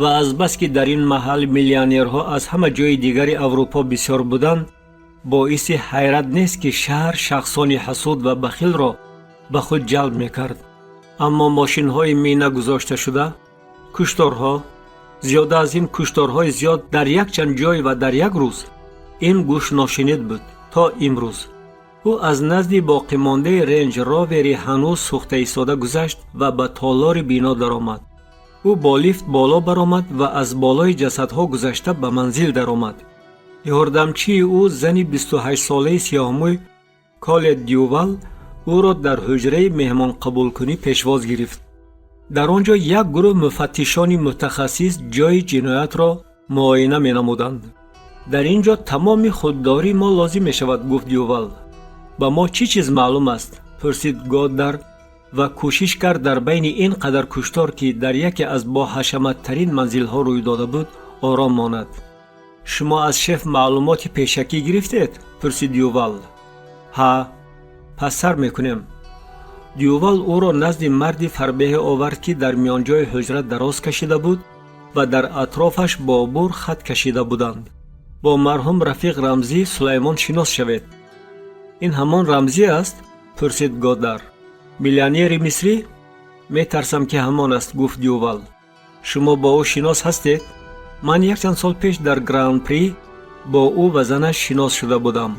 Ва азбаски дар ин маҳал миллионерҳо аз ҳама ҷои дигари Аврупо бисёр буданд, боиси ҳайрат нест, ки шаҳр шахсони ҳасуд ва бахилро ба худ ҷалб мекард. Аммо мошинҳои мина гузошташуда, кушторҳо, зиёда аз ин кушторҳои зиёд дар якчанд ҷой ва дар як рӯз, ин гӯшношинид буд то имрӯз. Ӯ аз назди боқимондаи Ренҷ Ровери ҳанӯз сӯхта истода гузашт ва ба толори бино даромад. Ӯ бо лифт боло баромад ва аз болои ҷасадҳо гузашта ба манзил даромад. Ёрдамчии ӯ, зани 28-солаи сиёҳмӯй Колет Дювал, ӯро дар ҳуҷраи меҳмонқабулкунӣ пешвоз гирифт. Дар он ҷо як гурӯҳ муфаттишони мутахассис ҷойи ҷиноятро муоина менамуданд. «Дар ин ҷо тамоми худдории мо лозим мешавад», — гуфт Дювал. «Ба мо чӣ чиз маълум аст?» — пурсид Годдар ва кӯшиш кард дар байни ин қадар куштор, ки дар яке аз боҳашаматтарин манзилҳо рӯй дода буд, ором монад. «Шумо аз шеф маълумоти пешакӣ гирифтед?» — пурсид Дювал. «Ҳа». «Пас сар мекунем». Дювал ӯро назди марди фарбеҳе овард, ки дар миёнҷои ҳуҷра дароз кашида буд ва дар атрофаш бо бур хат кашида буданд. «Бо марҳум рафиқ Рамзӣ Сулаймон шинос шавед». «Ин ҳамон Рамзӣ аст?» — пурсид Годдар. «Миллионери мисрӣ?» «Метарсам, ки ҳамон аст», — гуфт Дювал. «Шумо бо ӯ шинос ҳастед?» «Ман якчанд сол пеш дар Гран-При бо ӯ ва занаш шинос шуда будам.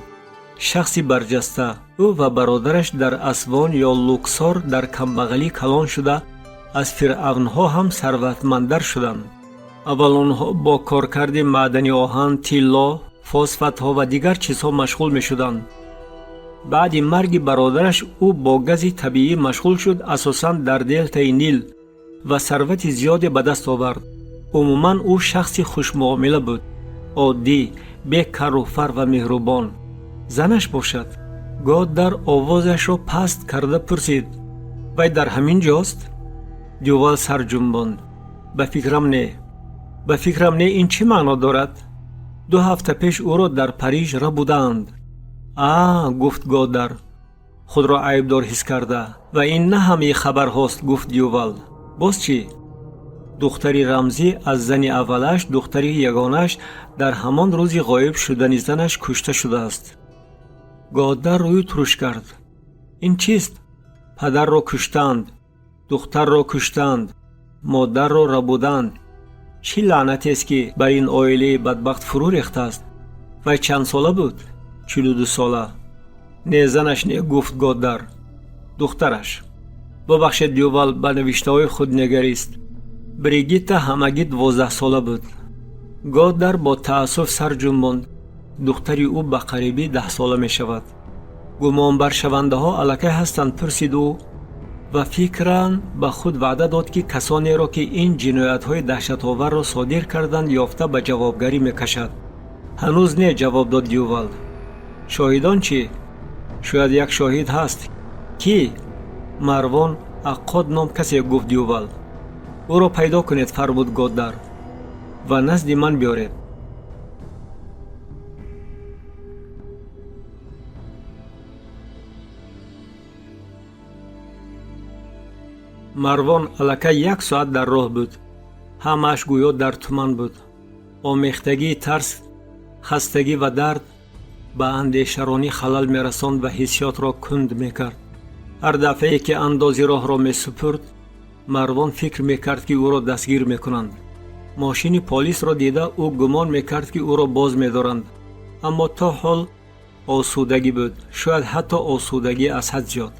Шахси барҷаста. Ӯ ва бародараш дар Асвон ё Луксор дар камбағалӣ калон шуда, аз фиръавнҳо ҳам сарватмандтар шуданд. Аввал онҳо бо коркарди маъдани оҳан, тилло, фосфатҳо ва дигар чизҳо машғул мешуданд. Баъди марги бародараш ӯ бо гази табиӣ машғул шуд, асосан дар делтаи Нил, ва сарвати зиёде ба даст овард. Умуман, ӯ шахси хушмуомила буд, оддӣ, бекарруфар ва меҳрубон. Занаш бошад?» Годдар овозашро паст карда пурсид. «Вай дар ҳамин ҷост?» Дювал сар ҷунбонд. «Ба фикрам, не». «Ба фикрам, не, ин чӣ маъно дорад?» «2 ҳафта пеш ӯро дар Париж рабудаанд». «А», — гуфт Годдар, худро айбдор ҳис карда. «Ва ин на ҳамаи хабарҳост», — гуфт Дювал. «Боз чӣ?» «Духтари Рамзӣ аз зани аввалаш, духтари ягонааш, дар ҳамон рӯзи ғоиб шудани занаш кушта шудааст». Годдар рӯй туруш кард. «Ин чист? Падарро куштанд, духтарро куштанд, модарро рабуданд. Чӣ лаънатест, ки бар ин оилаи бадбахт фурӯ рехтааст? Вай чанд сола буд?» «42 сола». «Не, занаш не», — гуфт Годдар. «Духтараш». «Бубахшед», — Дювал ба навиштаҳои худ нигарист. «Бригитта ҳамагӣ 12-сола буд». Годдар бо таассуф сар ҷунбонд. «Духтари ӯ ба қарибӣ 10-сола мешавад». «Гумонбаршавандаҳо аллакай ҳастанд?» — пурсид ӯ ва фикран ба худ ваъда дод, ки касонеро, ки ин ҷиноятҳои даҳшатоварро содир карданд, ёфта ба ҷавобгарӣ мекашад. «Ҳанӯз не», — ҷавоб дод Дювал. «Шоҳидон чӣ?» «Шояд як шоҳид ҳаст». «Кӣ?» «Марвон Аққод ном касе», — гуфт Дювал. «Ӯро пайдо кунед», — фармуд Годдар, — «ва назди ман биёред». Марвон аллакай як соат дар роҳ буд. Ҳамааш гӯё дар туман буд: омехтагии тарс, хастагӣ ва дард. Ба андешаронӣ халал мерасонд ва ҳиссиётро кунд мекард. Ҳар дафъае ки андози роҳро месупурд, Марвон фикр мекард, ки ӯро дастгир мекунанд. Мошини полисро дида, ӯ гумон мекард, ки ӯро боз медоранд. Аммо то ҳол осудагӣ буд, шояд ҳатто осудагӣ аз ҳад зиёд.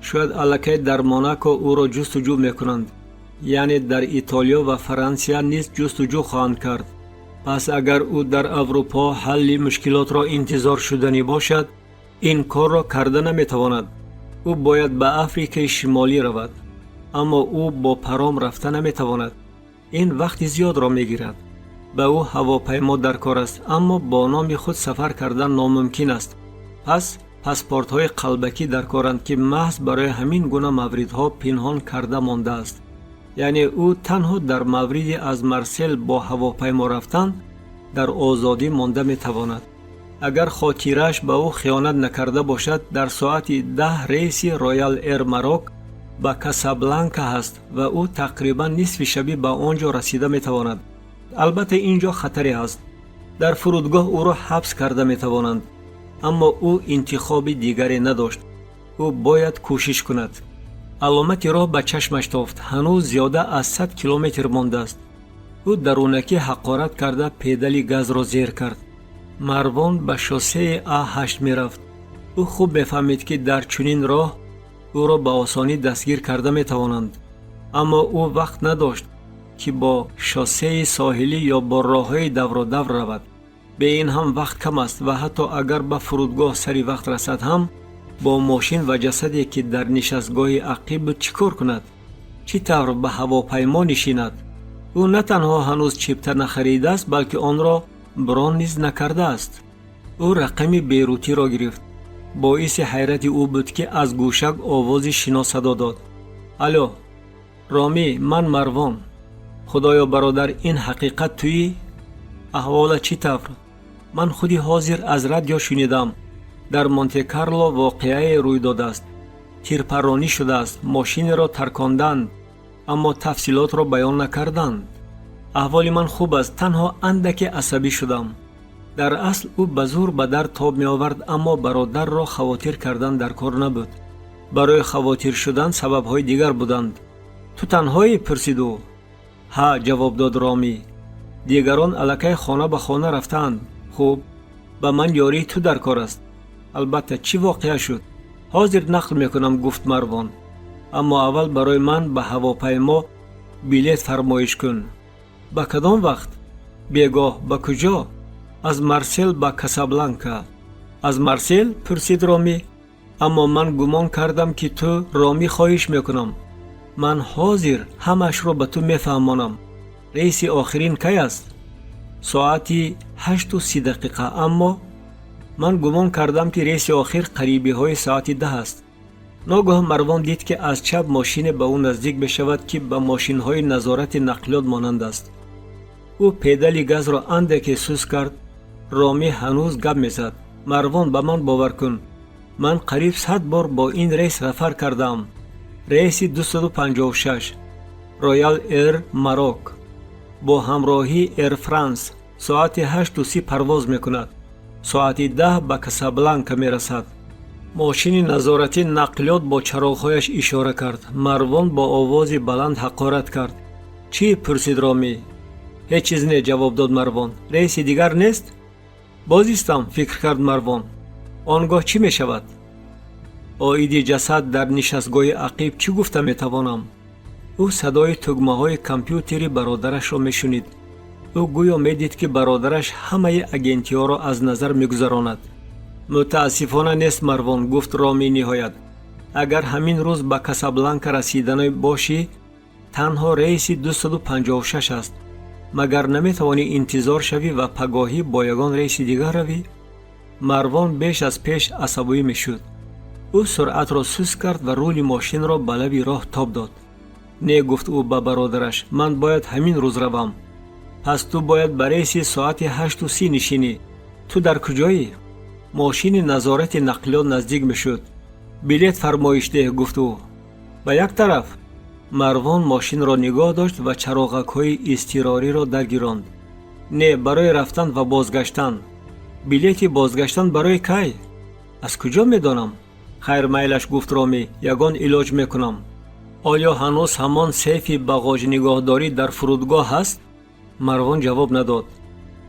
Шояд аллакай дар Монако ӯро ҷустуҷӯ мекунанд, яъне дар Итолиё ва Франсия низ ҷустуҷӯ хоҳанд кард. Пас агар ӯ дар Аврупо ҳалли мушкилотро интизор шуданӣ бошад, ин корро карда наметавонад. Ӯ бояд ба Африкаи Шимолӣ равад, аммо ӯ бо паром рафта наметавонад, ин вақти зиёдро мегирад. Ба ӯ ҳавопаймо дар кор аст, аммо бо номи худ сафар кардан номумкин аст. Пас паспортҳои қалбакӣ дар коранд, ки маҳз барои ҳамин гуна мавридҳо пинҳон карда мондааст. Яъне ӯ танҳо дар мавриди аз Марсел бо ҳавопаймо рафтан дар озодӣ монда метавонад. Агар хотирааш ба ӯ хиёнат накарда бошад, дар соати 10 рейси Роял Эр Марок ба Касабланка ҳаст ва ӯ тақрибан нисфи шабӣ ба он ҷо расида метавонад. Албатта, ин ҷо хатаре ҳаст, дар фурудгоҳ ӯро ҳабс карда метавонанд, аммо ӯ интихоби дигаре надошт. Ӯ бояд кӯшиш кунад. Аломати роҳ ба чашмаш тофт. Ҳанӯз зиёда аз 100 километр мондааст. Ӯ дарунакӣ ҳақорат карда, педали газро зер кард. Марвон ба шоссеи А8 мерафт. Ӯ хуб мефаҳмид, ки дар чунин роҳ ӯро ба осонӣ дастгир карда метавонанд, аммо ӯ вақт надошт, ки бо шоссеи соҳилӣ ё бо роҳҳои давродавр равад. Бе ин ҳам вақт кам аст ва ҳатто агар ба фурудгоҳ сари вақт расад ҳам, бо мошин ва ҷасаде, ки дар нишастгоҳи ақиб буд, чӣ кор кунад? Чӣ тавр ба ҳавопаймо нишинад? Ӯ на танҳо ҳанӯз чипта нахаридааст, балки онро брон низ накардааст. Ӯ рақами Бейрутиро гирифт. Боиси ҳайрати ӯ буд, ки аз гӯшак овози шинос садо дод: «Алло, Ромӣ, ман Марвон». «Худоё, бародар, ин ҳақиқат туӣ? Аҳвола чӣ тавр? Ман худи ҳозир аз радио шунидам, дар Монте-Карло воқеае рӯй додааст, тирпарронӣ шудааст, мошинеро тарконданд, аммо тафсилотро баён накарданд». «Аҳволи ман хуб аст, танҳо андаке асабӣ шудам». Дар асл ӯ ба зур ба дар тоб меовард, аммо бародарро хавотир кардан дар кор набуд. Барои хавотир шудан сабабҳои дигар буданд. «Ту танҳоӣ?» — пурсид ӯ. «Ҳа», — ҷавоб дод Ромӣ. «Дигарон аллакай хона ба хона рафтаанд». «Хуб, ба ман ёрии ту дар кор аст». «Албатта, чӣ воқеа шуд?» «Ҳозир нақл мекунам», — гуфт Марвон, «аммо аввал барои ман ба ҳавопаймо билет фармоиш кун». «Ба кадом вақт?» «Бегоҳ». «Ба куҷо?» «Аз Марсел ба Касабланка». «Аз Марсел?» — пурсид Ромӣ. «Аммо ман гумон кардам, ки ту…» «Ромӣ, хоҳиш мекунам, ман ҳозир ҳамаашро ба ту мефаҳмонам. Рейси охирин кай аст?» «Соати 8:30». «Аммо ман гумон кардам, ки рейси охир қарибиҳои соати 10 аст». Ногоҳ Марвон дид, ки аз чап мошине ба ӯ наздик мешавад, ки ба мошинҳои назорати нақлиёт монанд аст. Ӯ педали газро андаке сус кард. Ромӣ ҳанӯз гап мезад: «Марвон, ба ман бовар кун, ман қариб 100 бор бо ин рейс сафар кардаам. Рейси 256 Роял Эр Марок бо ҳамроҳии Эр Франс соати 8:30 парвоз мекунад, соати 10 ба Касабланка мерасад». Мошини назоратӣ нақлиёт бо чароғҳояш ишора кард. Марвон бо овози баланд ҳақорат кард. «Чӣ?» — пурсид Ромӣ. «Ҳеҷ чиз не», — ҷавоб дод Марвон. «Рейси дигар нест?» «Боз истам», — фикр кард Марвон. «Он гоҳ чӣ мешавад? Оиди ҷасад дар нишастгоҳи ақиб чӣ гуфта метавонам?» Ӯ садои тугмаҳои компютери бародарашро мешунид. Ӯ гӯё медид, ки бародараш ҳамаи агентиҳоро аз назар мегузаронад. «Мутаассифона, нест, Марвон», — гуфт Ромӣ ниҳоят. «Агар ҳамин рӯз ба Касабланка расиданӣ бошӣ, танҳо рейси 256 аст. Магар наметавонӣ интизор шавӣ ва пагоҳӣ бо ягон рейси дигар равӣ?» Марвон беш аз пеш асабоӣ мешуд. Ӯ суръатро суст кард ва рули мошинро ба лаби роҳ тоб дод. «Не», — гуфт ӯ ба бародараш, «ман бояд ҳамин рӯз равам». «Пас ту бояд ба рейси соати 8:30 нишинӣ. Ту дар куҷоӣ?» Мошини назорати нақлиёт наздик мешуд. «Билет фармоиш деҳ», — гуфт ӯ. «Ба як тараф?» Марвон мошинро нигоҳ дошт ва чароғакҳои изтирориро даргиронд. «Не, барои рафтан ва бозгаштан». Билети бозгаштан барои кай? Аз куҷо медонам? Хайр, майлаш, гуфт Ромӣ, ягон илоҷ мекунам. Оё ҳанӯз ҳамон сейфи бағоҷнигоҳдорӣ дар фурудгоҳ ҳаст? Марвон ҷавоб надод.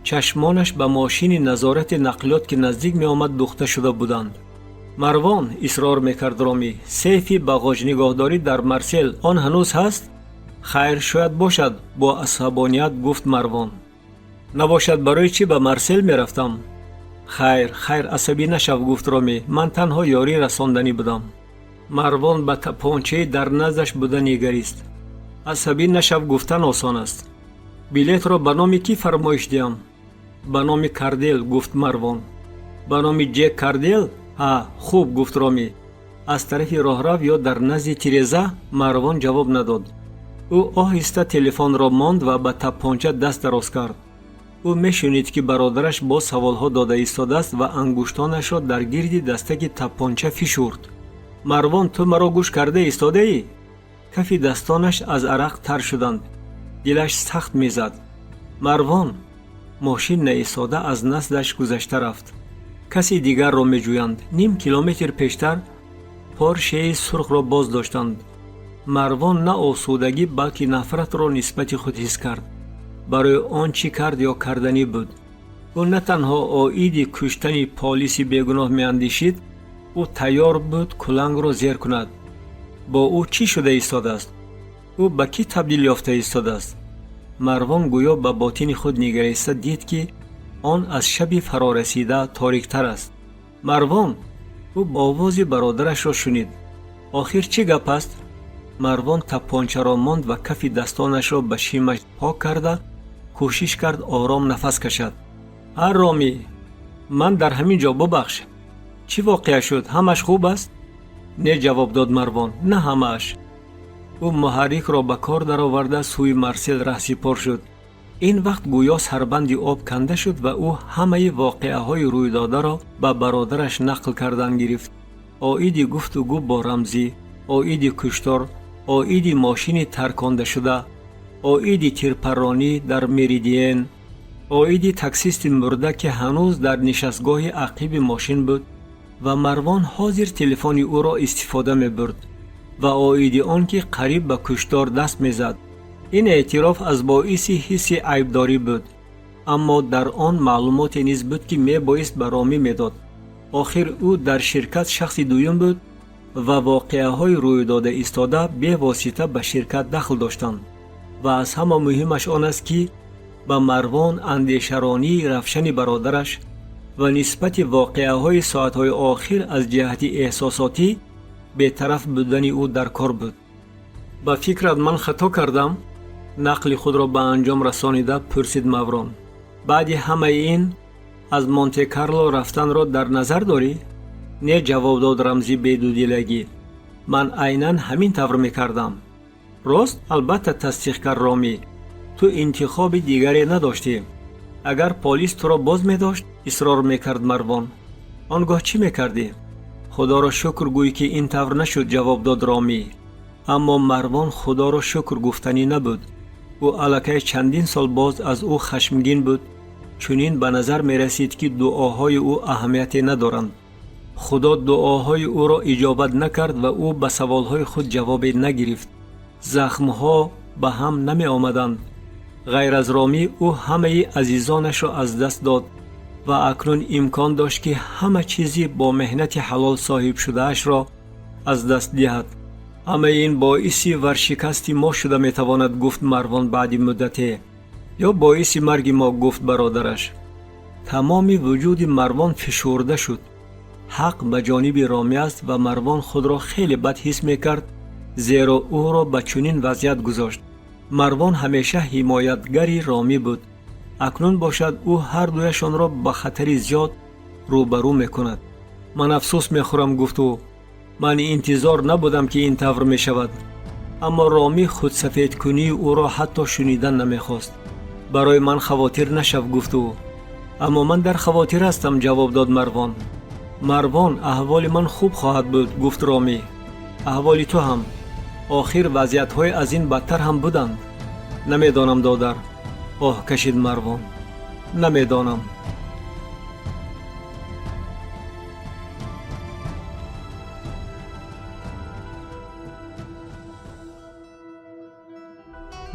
Чашмонаш ба мошини назорати нақлиёт, ки наздик меомад, духта шуда буданд. Марвон, исрор мекард Ромӣ, сейфи бағоҷнигоҳдорӣ дар Марсел, он ҳанӯз ҳаст? Хайр, шояд бошад, бо асабоният гуфт Марвон. Набошад, барои чӣ ба Марсел мерафтам? Хайр, хайр, асабӣ нашав, гуфт Ромӣ, ман танҳо ёрӣ расонданӣ будам. Марвон ба тапончаи дар наздаш буда нигарист. Асабӣ нашав гуфтан осон аст. Билетро ба номи кӣ фармоиш диҳам? Ба номи Кардел, гуфт Марвон. Ба номи Ҷек Кардел? Ҳа, хуб, гуфт Ромӣ. Аз тарафи роҳрав ё дар назди тиреза? Марвон ҷавоб надод. Ӯ оҳиста телефонро монд ва ба тапонча даст дароз кард. Ӯ мешунид, ки бародараш боз саволҳо дода истодааст, ва ангуштонашро дар гирди дастаки тапонча фишурд. Марвон, ту маро гӯш карда истодаӣ? Кафи дастонаш аз арақ тар шуданд. Дилаш сахт мезад. Марвон! Мошин наистода аз наздаш гузашта рафт. Каси дигарро меҷӯянд. Ним километр пештар Поршеи сурхро боз доштанд. Марвон на осудагӣ, балки нафратро нисбати худ ҳис кард барои он чӣ кард ё карданӣ буд. Ӯ на танҳо оиди куштани полиси бегуноҳ меандешид, ӯ тайёр буд кулангро зер кунад. Бо ӯ чӣ шуда истодааст? Ӯ ба кӣ табдил ёфта истодааст? Марвон гӯё ба ботини худ нигариста дид, ки он аз шаби фарорасида ториктар аст. Марвон! Ӯ овози бародарашро шунид. Охир чӣ гап аст? Марвон тапончаро монд ва кафи дастонашро ба шимаш пок карда, кӯшиш кард ором нафас кашад. Ҳа, Ромӣ, ман дар ҳамин ҷо, бубахш. Чӣ воқеа шуд? Ҳамаш хуб аст? Не, ҷавоб дод Марвон, на ҳамааш. Ӯ муҳаррикро ба кор дароварда, сӯи Марсел раҳсипор шуд. Ин вақт гӯё сарбанди об канда шуд ва ӯ ҳамаи воқеаҳои рӯйдодаро ба бародараш нақл кардан гирифт: оиди гуфтугӯ бо Рамзӣ, оиди куштор, оиди мошини таркондашуда, оиди тирпарронӣ дар Меридиен, оиди таксисти мурда, ки ҳанӯз дар нишастгоҳи ақиби мошин буд ва Марвон ҳозир телефони ӯро истифода мебурд, ва оиди он ки қариб ба куштор даст мезад. Ин эътироф аз боиси ҳисси айбдорӣ буд, аммо дар он маълумоте низ буд, ки мебоист ба Ромӣ медод. Охир ӯ дар ширкат шахси дуюм буд ва воқеаҳои рӯйдода истода бевосита ба ширкат дахл доштанд. Ва аз ҳама муҳимаш он аст, ки ба Марвон андешаронии равшани бародараш ва нисбати воқеаҳои соатҳои охир аз ҷиҳати эҳсосотӣ бетараф будани ӯ дар кор буд. Ба фикрат, ман хато кардам? Нақли худро ба анҷом расонида, пурсид Маврон. Баъди ҳамаи ин аз Монте-Карло рафтанро дар назар дорӣ? Не, ҷавоб дод Рамзӣ бедудилагӣ, ман айнан ҳамин тавр мекардам. Рост, албатта, тасдиқ кард Ромӣ, ту интихоби дигаре надоштӣ. Агар полис туро боз медошт, исрор мекард Марвон, он гоҳ чӣ мекардӣ? Худоро шукр гӯй, ки ин тавр нашуд, ҷавоб дод Ромӣ. Аммо Марвон худоро шукр гуфтанӣ набуд. Ӯ аллакай чандин сол боз аз ӯ хашмгин буд. Чунин ба назар мерасид, ки дуоҳои ӯ аҳамияте надоранд. Худо дуоҳои ӯро иҷобат накард ва ӯ ба саволҳои худ ҷавобе нагирифт. Захмҳо ба ҳам намеомаданд. Ғайр аз Ромӣ, ӯ ҳамаи азизонашро аз даст дод ва акнун имкон дошт, ки ҳама чизи бо меҳнати ҳалол соҳиб шудаашро аз даст диҳад. Ҳамаи ин боиси варшикасти мо шуда метавонад, гуфт Марвон баъди муддате. Ё боиси марги мо, гуфт бародараш. Тамоми вуҷуди Марвон фишурда шуд. Ҳақ ба ҷониби Ромӣ аст ва Марвон худро хеле бад ҳис мекард, зеро ӯро ба чунин вазъият гузошт. Марвон ҳамеша ҳимоятгари Ромӣ буд. Акнун бошад, ӯ ҳар дуяшонро ба хатари зиёд рӯбарӯ мекунад. Ман афсӯс мехӯрам, гуфт ӯ, ман интизор набудам, ки ин тавр мешавад. Аммо Ромӣ худсафедкунии ӯро ҳатто шунидан намехост. Барои ман хавотир нашав, гуфт ӯ. Аммо ман дар хавотир ҳастам, ҷавоб дод Марвон. Марвон, аҳволи ман хуб хоҳад буд, гуфт Ромӣ. Аҳволи ту ҳам. Охир вазъиятҳои аз ин бадтар ҳам буданд. Намедонам, додар, оҳ кашид Марвон, намедонам.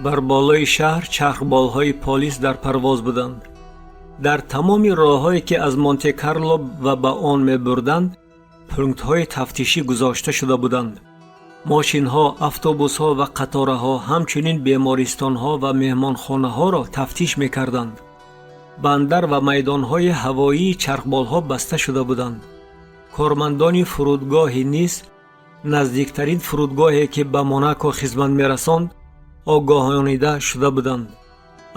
Бар болои шаҳр чархболҳои полис дар парвоз буданд. Дар тамоми роҳҳое, ки аз Монте-Карло ва ба он мебурданд, пунктҳои тафтишӣ гузошта шуда буданд. Мошинҳо, автобусҳо ва қатораҳо, ҳамчунин бемористонҳо ва меҳмонхонаҳоро тафтиш мекарданд. Бандар ва майдонҳои ҳавоии чархболҳо баста шуда буданд. Кормандони фурудгоҳи Нис, наздиктарин фурудгоҳе, ки ба Монако хизмат мерасонд, огоҳонида шуда буданд.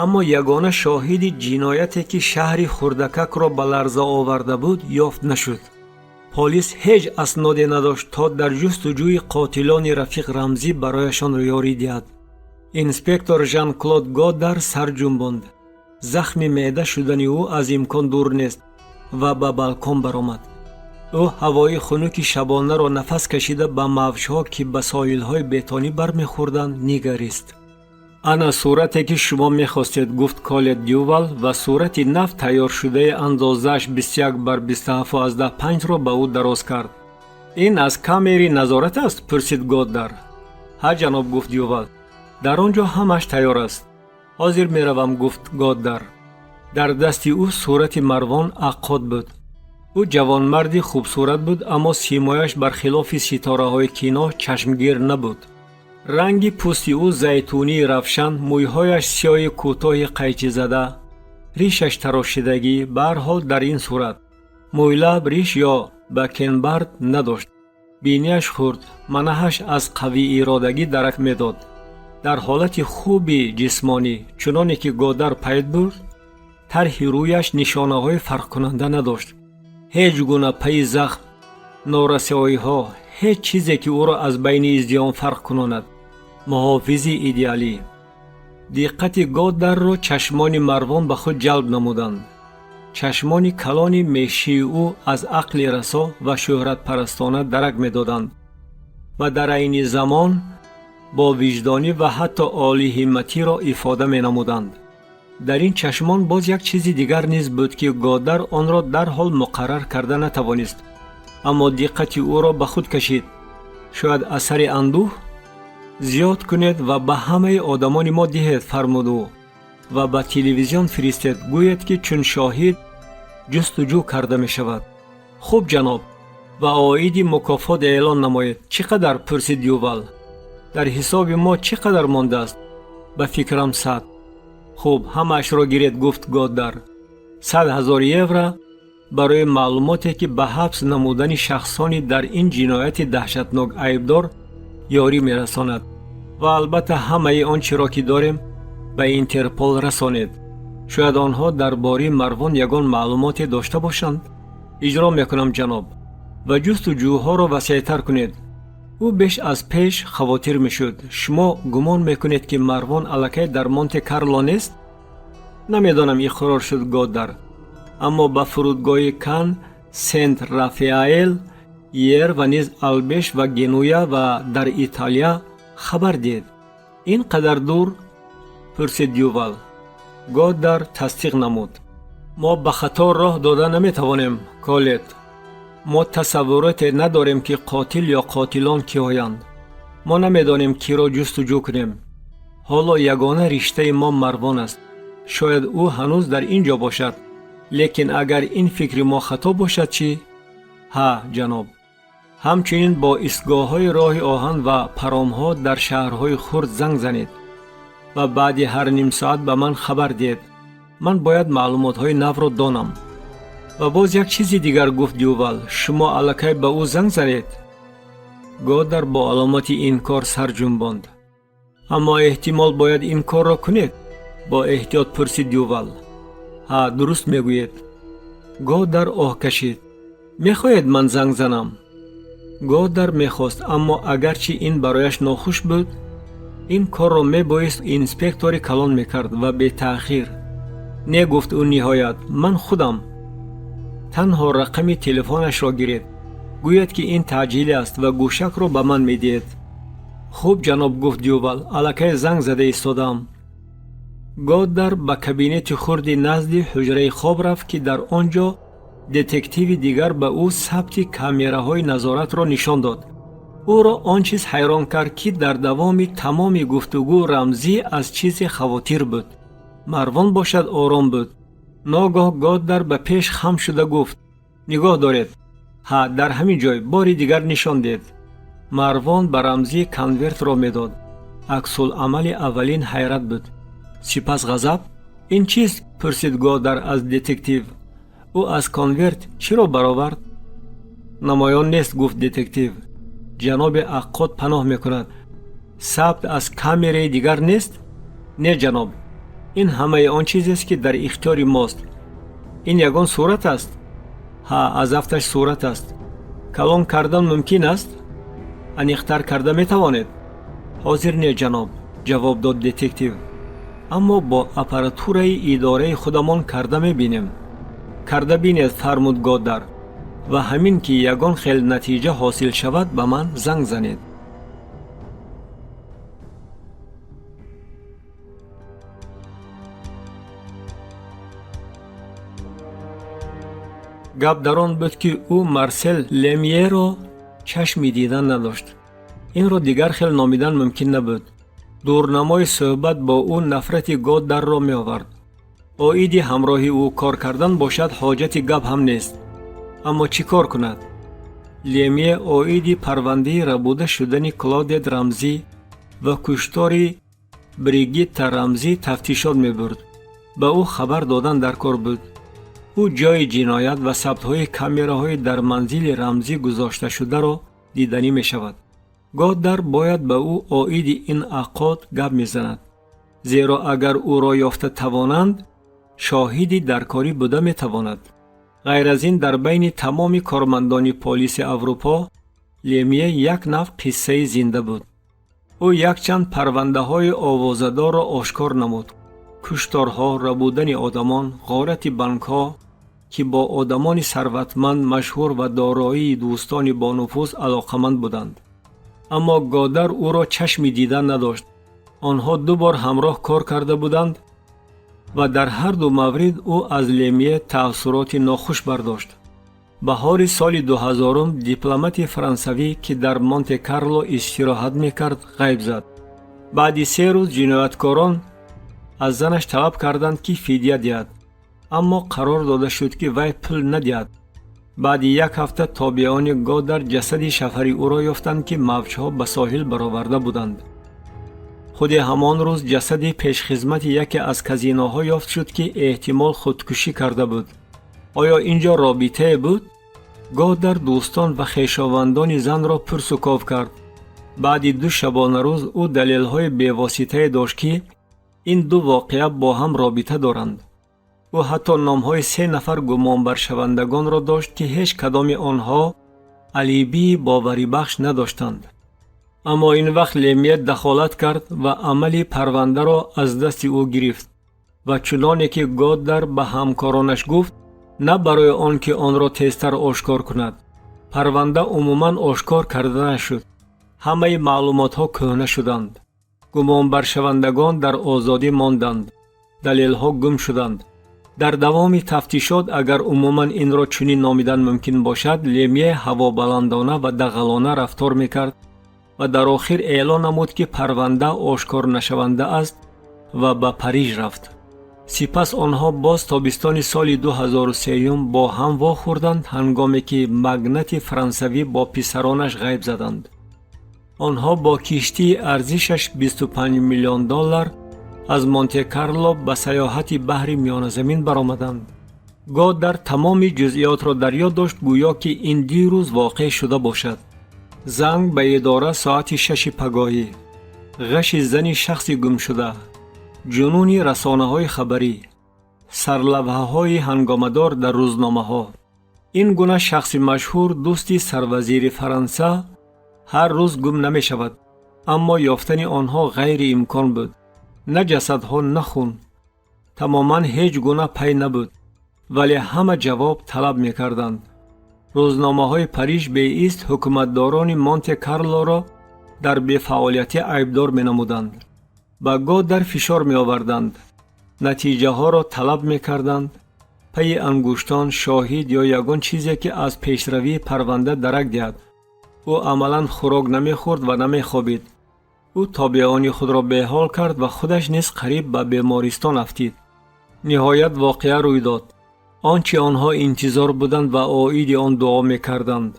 Аммо ягона шоҳиди ҷинояте, ки шаҳри хурдакакро ба ларза оварда буд, ёфт нашуд. Полис ҳеҷ асноде надошт, то дар ҷустуҷӯи қотилони рафиқ Рамзӣ барояшон ёрӣ диҳад. Инспектор Жан-Клод Годар сар ҷунбонд. Захми меъда шудани ӯ аз имкон дур нест, ва ба балкон баромад. Ӯ ҳавои хунуки шабонаро нафас кашида, ба мавҷҳо, ки ба соҳилҳои бетонӣ бармехӯрданд, нигарист. «Ана сурате, ки шумо мехостед», гуфт Колет Дювал ва сурати нав тайёршудаи андозааш 21 бар 27,5-ро ба ӯ дароз кард. «Ин аз камери назорат аст?» пурсид Годдар. «Ҳа, ҷаноб», гуфт Дювал. «Дар он ҷо ҳамаш тайёр аст». «Ҳозир меравам», гуфт Годдар. Дар дасти ӯ сурати Марвон Аққод буд. Ӯ ҷавонмарди хубсурат буд, аммо симояш бар хилофи ситораҳои кино чашмгир набуд. Ранги пӯсти ӯ зайтунии равшан, мӯйҳояш сиёҳи кӯтоҳи қайчизада, ришаш тарошидагӣ. Ба ҳар ҳол, дар ин сурат мӯйлаб, риш ё бакенбард надошт. Бинияш хурд, манаҳаш аз қавииродагӣ дарак медод. Дар ҳолати хуби ҷисмонӣ, чуноне ки Годар пайд бурд, тарҳи рӯяш нишонаҳои фарқкунанда надошт. Ҳеҷ гуна пайи захм, норасоиҳо, ҳеҷ чизе, ки ӯро аз байни издиҳом фарқ кунонад. Муҳофизи идеалӣ. Диққати Годдарро чашмони Марвон ба худ ҷалб намуданд. Чашмони калони мешии ӯ аз ақли расо ва шӯҳратпарастона дарак медоданд ва дар айни замон бовиҷдонӣ ва ҳатто олиҳимматиро ифода менамуданд. Дар ин чашмон боз як чизи дигар низ буд, ки Годар онро дарҳол муқаррар карда натавонист, аммо диққати ӯро ба худ кашид. Шояд асари андӯҳ? «Зиёд кунед ва ба ҳамаи одамони мо диҳед», фармуд ӯ, «ва ба телевизион фиристед. Гӯед, ки чун шоҳид ҷустуҷӯ карда мешавад». «Хуб, ҷаноб. Ва оиди мукофот эълон намоед». «Чӣ қадар?» пурсид Дювал. «Дар ҳисоби мо чӣ қадар мондааст?» «Ба фикрам, 100». «Хуб, ҳамаашро гиред», гуфт Годдар. 100 000 евро барои маълумоте, ки ба ҳабс намудани шахсони дар ин ҷинояти даҳшатнок айбдор ёрӣ мерасонад. Ва албатта, ҳамаи он чиро, ки дорем, ба Интерпол расонед. Шояд онҳо дар бораи Марвон ягон маълумоте дошта бошанд. «Иҷро мекунам, ҷаноб. Ва ҷустуҷӯҳоро васеътар кунед». Ӯ беш аз пеш хавотир мешуд. «Шумо гумон мекунед, ки Марвон аллакай дар Монте Карло нест?» «Намедонам», иқрор шуд Годдар. «Аммо ба фурудгоҳи Кан, Сент Рафаэл, Йер ва низ Албеш ва Генуя ва дар Италия хабар диҳед». «Ин қадар дур?» пурсид Дювал. Годдар тасдиқ намуд. «Мо ба хато роҳ дода наметавонем, Колет. Мо тасаввуроте надорем, ки қотил ё қотилон киҳоянд. Мо намедонем, киро ҷустуҷӯ кунем. Ҳоло ягона риштаи мо Марвон аст. Шояд ӯ ҳанӯз дар ин ҷо бошад. Лекин агар ин фикри мо хато бошад, чӣ?» «Ҳа, ҷаноб. Ҳамчунин бо истгоҳҳои роҳи оҳан ва паромҳо дар шаҳрҳои хурд занг занед ва баъди ҳар ним соат ба ман хабар диҳед. Ман бояд маълумотҳои навро донам». «Ва боз як чизи дигар», гуфт Дювал. «Шумо аллакай ба ӯ занг занед?» Годар бо аломати инкор сар ҷунбонд. «Аммо эҳтимол бояд ин корро кунед?» бо эҳтиёт пурсид Дювал. «Ҳа, дуруст мегӯед». Годар оҳ кашид. «Мехоҳед, ман занг занам?» Годар мехост, аммо агарчи ин барояш нохуш буд, ин корро мебоист инспектори калон мекард ва бетаъхир. «Не», гуфт ӯ ниҳоят, «ман худам. Танҳо рақами телефонашро гиред, гӯяд, ки ин таъҷилӣ аст, ва гӯшакро ба ман медиҳед». «Хуб, ҷаноб», гуфт Дювал. «Аллакай занг зада истодаам». Годдар ба кабинети хурди назди ҳуҷраи хоб рафт, ки дар он ҷо детективи дигар ба ӯ сабти камераҳои назоратро нишон дод. Ӯро он чиз ҳайрон кард, ки дар давоми тамоми гуфтугӯ Рамзӣ аз чизе хавотир буд. Марвон бошад ором буд. Ногоҳ Годдар ба пеш хам шуда гуфт: «Нигоҳ доред, ҳа, дар ҳамин ҷой бори дигар нишон дед». Марвон ба Рамзӣ конвертро медод. Аксулъамали аввалин ҳайрат буд, сипас ғазаб. «Ин чист?» — пурсид Годдар аз детектив. «Ӯ аз конверт чиро баровард?» «Намоён нест», — гуфт детектив. «Ҷаноби аққод паноҳ мекунад. Сабт аз камераи дигар нест?» «Не, ҷаноб, ин ҳамаи он чизест, ки дар ихтиёри мост». «Ин ягон сурат аст?» «Ҳа, аз афташ сурат аст». «Калон кардан мумкин аст? Аниқтар карда метавонед?» «Ҳозир не, ҷаноб», — ҷавоб дод детектив, «аммо бо аппаратураи идораи худамон карда мебинем». «Карда бинед», — фармуд Годдар, «ва ҳамин ки ягон хел натиҷа ҳосил шавад, ба ман занг занед». Гап дар он буд, ки ӯ Марсел Лемьеро чашми дидан надошт. Инро дигар хел номидан мумкин набуд. Дурнамои суҳбат бо ӯ нафрати Годдарро меовард. Оиди ҳамроҳи ӯ кор кардан бошад, ҳоҷати гап ҳам нест. Аммо чӣ кор кунад? Лемье оиди парвандаи рабуда шудани Клодет Рамзӣ ва куштори Бригитта Рамзӣ тафтишот мебурд. Ба ӯ хабар додан дар кор буд. Ӯ ҷойи ҷиноят ва сабтҳои камераҳои дар манзили Рамзӣ гузошташударо диданӣ мешавад. Годдар бояд ба ӯ оиди ин аққод гап мезанад, зеро агар ӯро ёфта тавонанд, шоҳиди даркорӣ буда метавонад. Ғайр аз ин, дар байни тамоми кормандони полиси Аврупо Лемье як нав қиссаи зинда буд. Ӯ якчанд парвандаҳои овозадорро ошкор намуд: кушторҳо, рабудани одамон, ғорати банкҳо, ки бо одамони сарватманд, машҳур ва дороии дӯстони бонуфуз алоқаманд буданд. Аммо Годар ӯро чашми дидан надошт. Онҳо ду бор ҳамроҳ кор карда буданд ва дар ҳар ду маврид ӯ аз Лемье таассуроти нохуш бардошт. Баҳори соли 2000-ум дипломати франсавӣ, ки дар Монте Карло истироҳат мекард, ғайб зад. Баъди 3 рӯз ҷинояткорон аз занаш талаб карданд, ки фидя диҳад, аммо қарор дода шуд, ки вай пул надиҳад. Баъди як ҳафта тобеони Годар ҷасади шафари ӯро ёфтанд, ки мавҷҳо ба соҳил бароварда буданд. Худи ҳамон рӯз ҷасади пешхизмати яке аз казиноҳо ёфт шуд, ки эҳтимол худкушӣ карда буд. Оё ин ҷо робитае буд? Годар дӯстон ва хешовандони занро пурсу ков кард. Баъди 2 шабонарӯз ӯ далелҳои бевоситае дошт, ки ин ду воқеа бо ҳам робита доранд. Ӯ ҳатто номҳои се нафар гумонбаршавандагонро дошт, ки ҳеҷ кадоми онҳо алибии боварибахш надоштанд. Аммо ин вақт Лемье дахолат кард ва амали парвандаро аз дасти ӯ гирифт ва, чуноне ки Годдар ба ҳамкоронаш гуфт, на барои он ки онро тезтар ошкор кунад. Парванда умуман ошкор карда нашуд. Ҳамаи маълумотҳо кӯҳна шуданд, гумонбаршавандагон дар озодӣ монданд, далелҳо гум шуданд. Дар давоми тафтишот, агар умуман инро чунин номидан мумкин бошад, Лемье ҳавобаландона ва дағалона рафтор мекард ва дар охир эълон намуд, ки парванда ошкорнашаванда аст, ва ба Париж рафт. Сипас онҳо боз тобистони соли 2003 бо ҳам вохӯрданд, ҳангоме ки магнати франсавӣ бо писаронаш ғайб заданд. Онҳо бо киштии арзишаш 25 миллион доллар аз Монте-Карло ба саёҳати баҳри Миёназамин баромаданд. Годдар тамоми ҷузъиётро дар ёд дошт, гӯё ки ин дирӯз воқеъ шуда бошад. Занг ба идора соати 6-и пагоҳӣ, ғаши зани шахси гумшуда, ҷунуни расонаҳои хабарӣ, сарлавҳаҳои ҳангомадор дар рӯзномаҳо. Ин гуна шахси машҳур, дӯсти сарвазири Фаронса, ҳар рӯз гум намешавад, аммо ёфтани онҳо ғайриимкон буд. На ҷасадҳо, на хун, тамоман ҳеҷ гуна пай набуд, вале ҳама ҷавоб талаб мекарданд. Рӯзномаҳои Париж беист ҳукуматдорони Монте Карлоро дар бефаъолиятӣ айбдор менамуданд, ба Годар фишор меоварданд, натиҷаҳоро талаб мекарданд, пайи ангуштон, шоҳид ё ягон чизе, ки аз пешравии парванда дарак диҳад. Ӯ амалан хӯрок намехӯрд ва намехобид. Ӯ тобеони худро беҳол кард ва худаш низ қариб ба бемористон афтид. Ниҳоят воқеа рӯй дод. Он чӣ онҳо интизор буданд ва оиди он дуо мекарданд.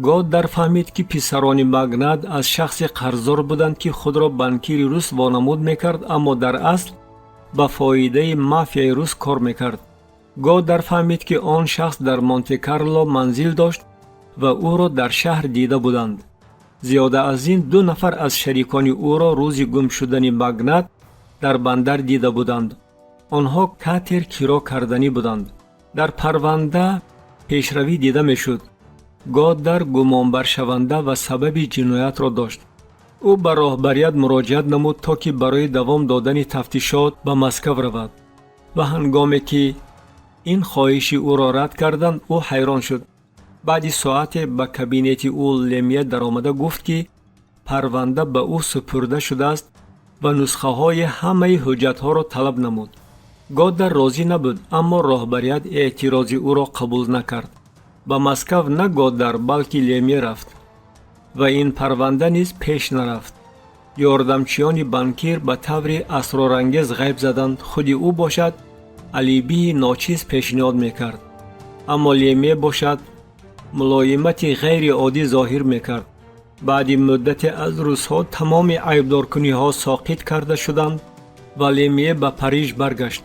Годдар фаҳмид, ки писарони магнат аз шахсе қарздор буданд, ки худро банкири рус вонамуд мекард, аммо дар асл ба фоидаи мафияи рус кор мекард. Годдар фаҳмид, ки он шахс дар Монте-Карло манзил дошт ва ӯро дар шаҳр дида буданд. Зиёда аз ин, ду нафар аз шарикони ӯро рӯзи гум шудани магнат дар бандар дида буданд. Онҳо катер киро карданӣ буданд. Дар парванда пешравӣ дида мешуд. Годдар гумонбаршаванда ва сабаби ҷиноятро дошт. Ӯ ба роҳбарият муроҷиат намуд, то ки барои давом додани тафтишот ба Москав равад, ва ҳангоме ки ин хоҳиши ӯро рад карданд, ӯ ҳайрон шуд. Баъди соате ба кабинети ӯ Лемье даромада гуфт, ки парванда ба ӯ супурда шудааст, ва нусхаҳои ҳамаи ҳуҷҷатҳоро талаб намуд. Годдар розӣ набуд, аммо роҳбарият эътирози ӯро қабул накард. Ба Москав на Годдар, балки Лемье рафт ва ин парванда низ пеш нарафт. Ёрдамчиёни банкир ба таври асрорангез ғайб заданд. Худи ӯ бошад алибии ночиз пешниҳод мекард, аммо Лемье бошад мулоимати ғайриоддӣ зоҳир мекард. Баъди муддате аз рӯзҳо тамоми айбдоркуниҳо соқит карда шуданд ва Лемье ба Париж баргашт.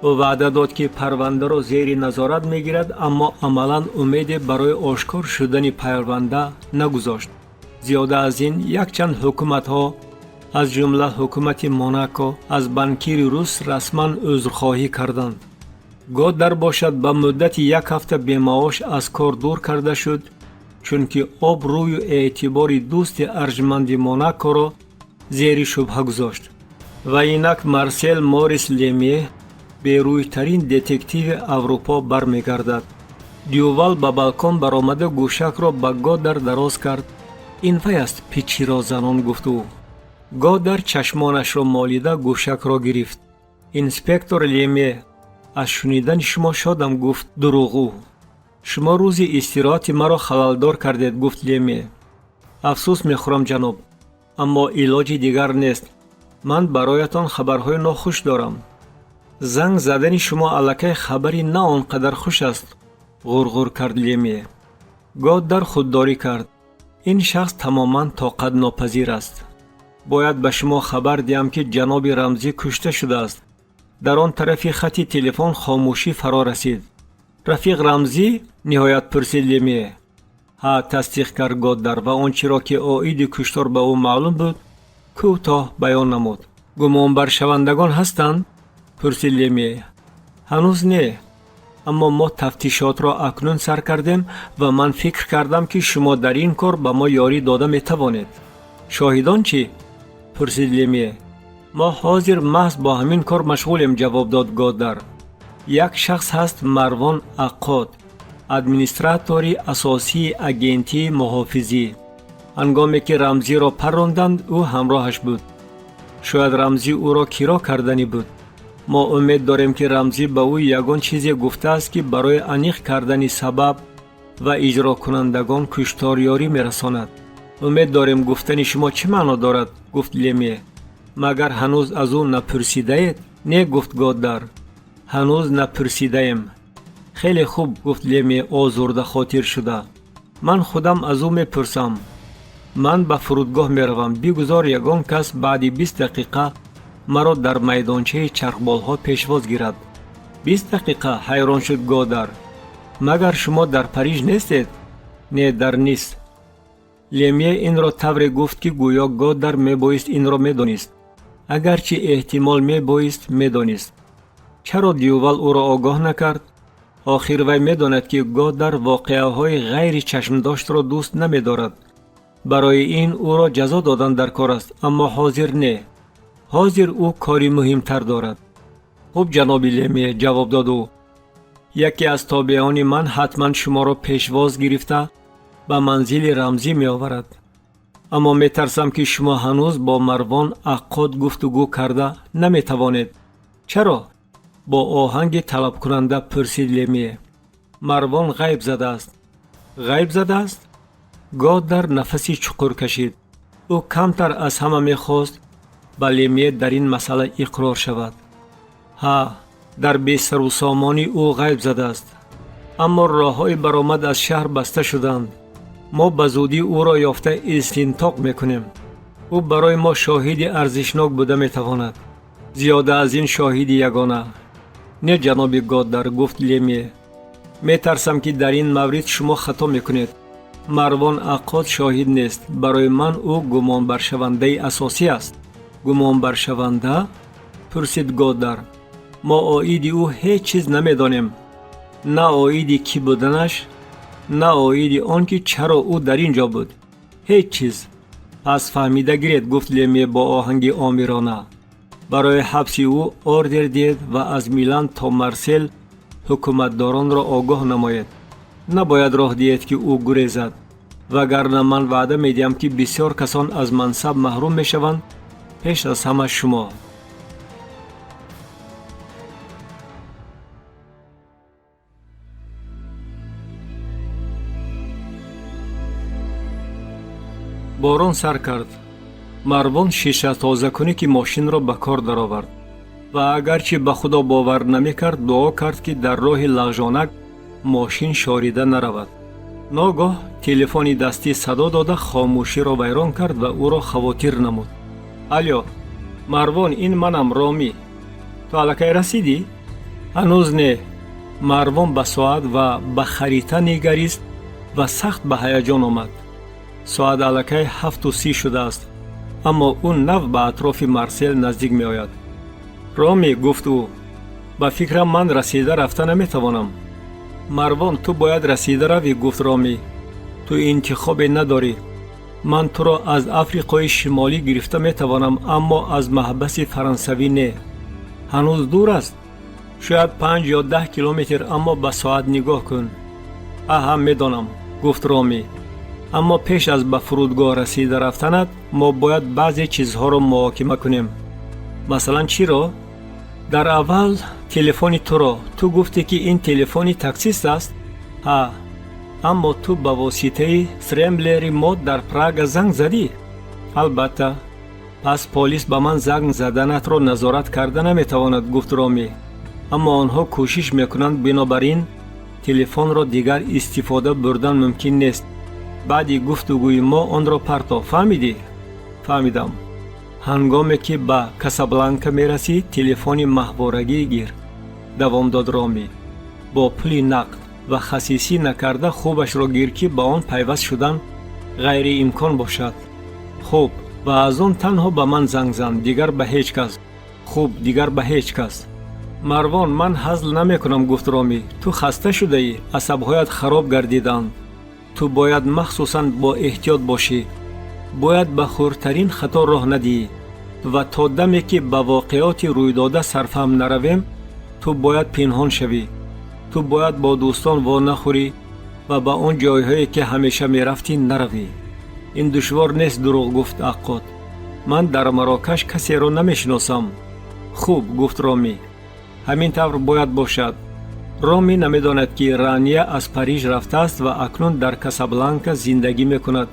Ӯ ваъда дод, ки парвандаро зери назорат мегирад, аммо амалан умеде барои ошкор шудани парванда нагузошт. Зиёда аз ин, якчанд ҳукуматҳо, аз ҷумла ҳукумати Монако, аз банкири рус расман узрхоҳӣ карданд. Годдар бошад ба муддати як ҳафта бемаош аз кор дур карда шуд, чунки обрӯю эътибори дӯсти арҷманди Монакоро зери шубҳа гузошт. Ва инак Марсел Морис Лемье, берӯйтарин детективи Аврупо, бармегардад. Дювал ба балкон баромада, гӯшакро ба Годдар дароз кард. «Ин вай аст», пичиро занон гуфт ӯ. Годдар чашмонашро молида гӯшакро гирифт. «Инспектор Леме, аз шунидани шумо шодам», гуфт дурӯғ ӯ. «Шумо рӯзи истироҳати маро халалдор кардед», гуфт Леме. «Афсӯс мехӯрам, ҷаноб, аммо илоҷи дигар нест. Ман бароятон хабарҳои нохуш дорам». «Занг задани шумо аллакай хабари на он қадар хуш аст», ғурғур кард Леме. Годдар худдорӣ кард. Ин шахс тамоман тоқатнопазир аст. «Бояд ба шумо хабар диҳам, ки ҷаноби Рамзӣ кушта шудааст». Дар он тарафи хати телефон хомӯшӣ фаро расид. «Рафиқ Рамзӣ?» ниҳоят пурсид Леме. «Ҳа», тасдиқ кард Годдар ва он чиро, ки оиди куштор ба ӯ маълум буд, кӯтоҳ баён намуд. «Гумонбаршавандагон ҳастанд?» пурсид Леме. «Ҳанӯз не, аммо мо тафтишотро акнун сар кардем ва ман фикр кардам, ки шумо дар ин кор ба мо ёрӣ дода метавонед». «Шоҳидон чӣ?» пурсид Леме. «Мо ҳозир маҳз бо ҳамин кор машғулем», ҷавоб дод Годдар. «Як шахс ҳаст, Марвон Аққод, администратори асосии агентии муҳофизӣ. Ҳангоме ки Рамзиро парронданд, ӯ ҳамроҳаш буд. Шояд Рамзӣ ӯро киро карданӣ буд. Мо умед дорем, ки Рамзӣ ба ӯ ягон чизе гуфтааст, ки барои аниқ кардани сабаб ва иҷрокунандагон куштор ёрӣ мерасонад». «Умед дорем» гуфтани шумо чӣ маъно дорад? гуфт Леме. «Магар ҳанӯз аз ӯ напурсидаед?» «Не», гуфт Годдар, «ҳанӯз напурсидаем». «Хеле хуб», гуфт Леме озурда хотир шуда. «Ман худам аз ӯ мепурсам. Ман ба фурудгоҳ меравам. Бигузор ягон кас баъди 20 дақиқа маро дар майдончаи чархболҳо пешвоз гирад». «20 дақиқа?» ҳайрон шуд Годдар. «Магар шумо дар Париж нестед?» «Не, дар Нис». Лемье инро тавре гуфт, ки гӯё Годдар мебоист инро медонист, агарчи эҳтимол мебоист медонист. Чаро Дювал ӯро огоҳ накард? Охир вай медонад, ки Годдар воқеаҳои ғайри чашмдоштро дӯст намедорад. Барои ин ӯро ҷазо додан дар кор аст, аммо ҳозир не. Ҳозир ӯ кори муҳимтар дорад. «Хуб, ҷаноби Леме», ҷавоб дод ӯ. «Яке аз тобеони ман ҳатман шуморо пешвоз гирифта, ба манзили Рамзӣ меоварад. Аммо метарсам, ки шумо ҳанӯз бо Марвон Аққод гуфтугӯ карда наметавонед». «Чаро?» бо оҳанги талабкунанда пурсид Леме. «Марвон ғайб задааст». «Ғайб задааст?» Годдар нафаси чуқур кашид. Ӯ камтар аз ҳама мехост ба Лемье дар ин масъала иқрор шавад. Ҳа, дар бесарусомонӣ ӯ ғайб задааст, аммо роҳҳои баромад аз шаҳр баста шуданд. Мо ба зудӣ ӯро ёфта истинтоқ мекунем. Ӯ барои мо шоҳиди арзишнок буда метавонад, зиёда аз ин шоҳиди ягона. Не, ҷаноби Годдар, гуфт Лемье, метарсам, ки дар ин маврид шумо хато мекунед. Марвон Аққод шоҳид нест. Барои ман ӯ гумонбаршавандаи асосӣ аст. Гумонбаршаванда? Пурсид Годдар. Мо оиди ӯ ҳеҷ чиз намедонем, на оиди кӣ буданаш, на оиди он ки чаро ӯ дар ин ҷо буд. Ҳеҷ чиз. Пас фаҳмида гиред, гуфт Лемье бо оҳанги омирона. Барои ҳабси ӯ ордер диҳед ва аз Милан то Марсел ҳукуматдоронро огоҳ намоед. Набояд роҳ диҳед, ки ӯ гурезад, вагарна ман ваъда медиҳам, ки бисёр касон аз мансаб маҳрум мешаванд, пеш аз ҳама шумо. Борон сар кард. Марвон шишатозакунӣ ки мошинро ба кор даровард ва агарчи ба Худо бовар намекард, дуо кард, ки дар роҳи лағжонак мошин шорида наравад. Ногоҳ телефони дастӣ садо дода хомӯширо вайрон кард ва ӯро хавотир намуд. Алё, Марвон, ин манам, Ромӣ. Ту аллакай расидӣ? Ҳанӯз не. Марвон ба соат ва ба харита нигарист ва сахт ба ҳаяҷон омад. Соат аллакай 7:30 шудааст, аммо ӯ нав ба атрофи Марсел наздик меояд. Ромӣ, гуфт ӯ, ба фикрам, ман расида рафта наметавонам. Марвон, ту бояд расида равӣ, гуфт Ромӣ. Ту интихобе надорӣ. Ман туро аз Африқои Шимолӣ гирифта метавонам, аммо аз маҳбаси фарансавӣ не. Ҳанӯз дур аст, шояд 5 ё 10 километр, аммо ба соат нигоҳ кун. Аҳа, медонам, гуфт Ромӣ, аммо пеш аз ба фурудгоҳ расида рафтанат мо бояд баъзе чизҳоро муҳокима кунем. Масалан, чиро? Дар аввал телефони туро. Ту гуфтӣ, ки ин телефони таксист аст. Ҳа, аммо ту ба воситаи сремблери мо дар Прага занг задӣ? Албатта. Пас полис ба ман занг заданатро назорат карда наметавонад, гуфт Ромӣ. Аммо онҳо кӯшиш мекунанд, бинобар ин телефонро дигар истифода бурдан мумкин нест. Баъди гуфтугӯи мо онро парто. Фаҳмидӣ? Фаҳмидам. Ҳангоме ки ба Касабланка мерасӣ, телефони маҳворагӣ гир, давом дод Ромӣ, бо пули нақд ва хасисӣ накарда хубашро гир, ки ба он пайваст шудан ғайриимкон бошад. Хуб, ва аз он танҳо ба ман занг зан, дигар ба ҳеҷ кас. Хуб, дигар ба ҳеҷ кас. Марвон, ман ҳазл намекунам, гуфт Ромӣ. Ту хаста шудаӣ, асабҳоят хароб гардиданд. Ту бояд махсусан бо эҳтиёт бошӣ, бояд ба хурдтарин хато роҳ надиҳӣ ва то даме ки ба воқеоти рӯйдода сарфаҳм наравем, ту бояд пинҳон шавӣ. Ту бояд бо дӯстон во нахӯрӣ ва ба он ҷойҳое, ки ҳамеша мерафтӣ, наравӣ. Ин душвор нест, дурӯғ гуфт Аққод. Ман дар Марокаш касеро намешиносам. Хуб, гуфт Ромӣ, ҳамин тавр бояд бошад. Ромӣ намедонад, ки Рания аз Париж рафтааст ва акнун дар Касабланка зиндагӣ мекунад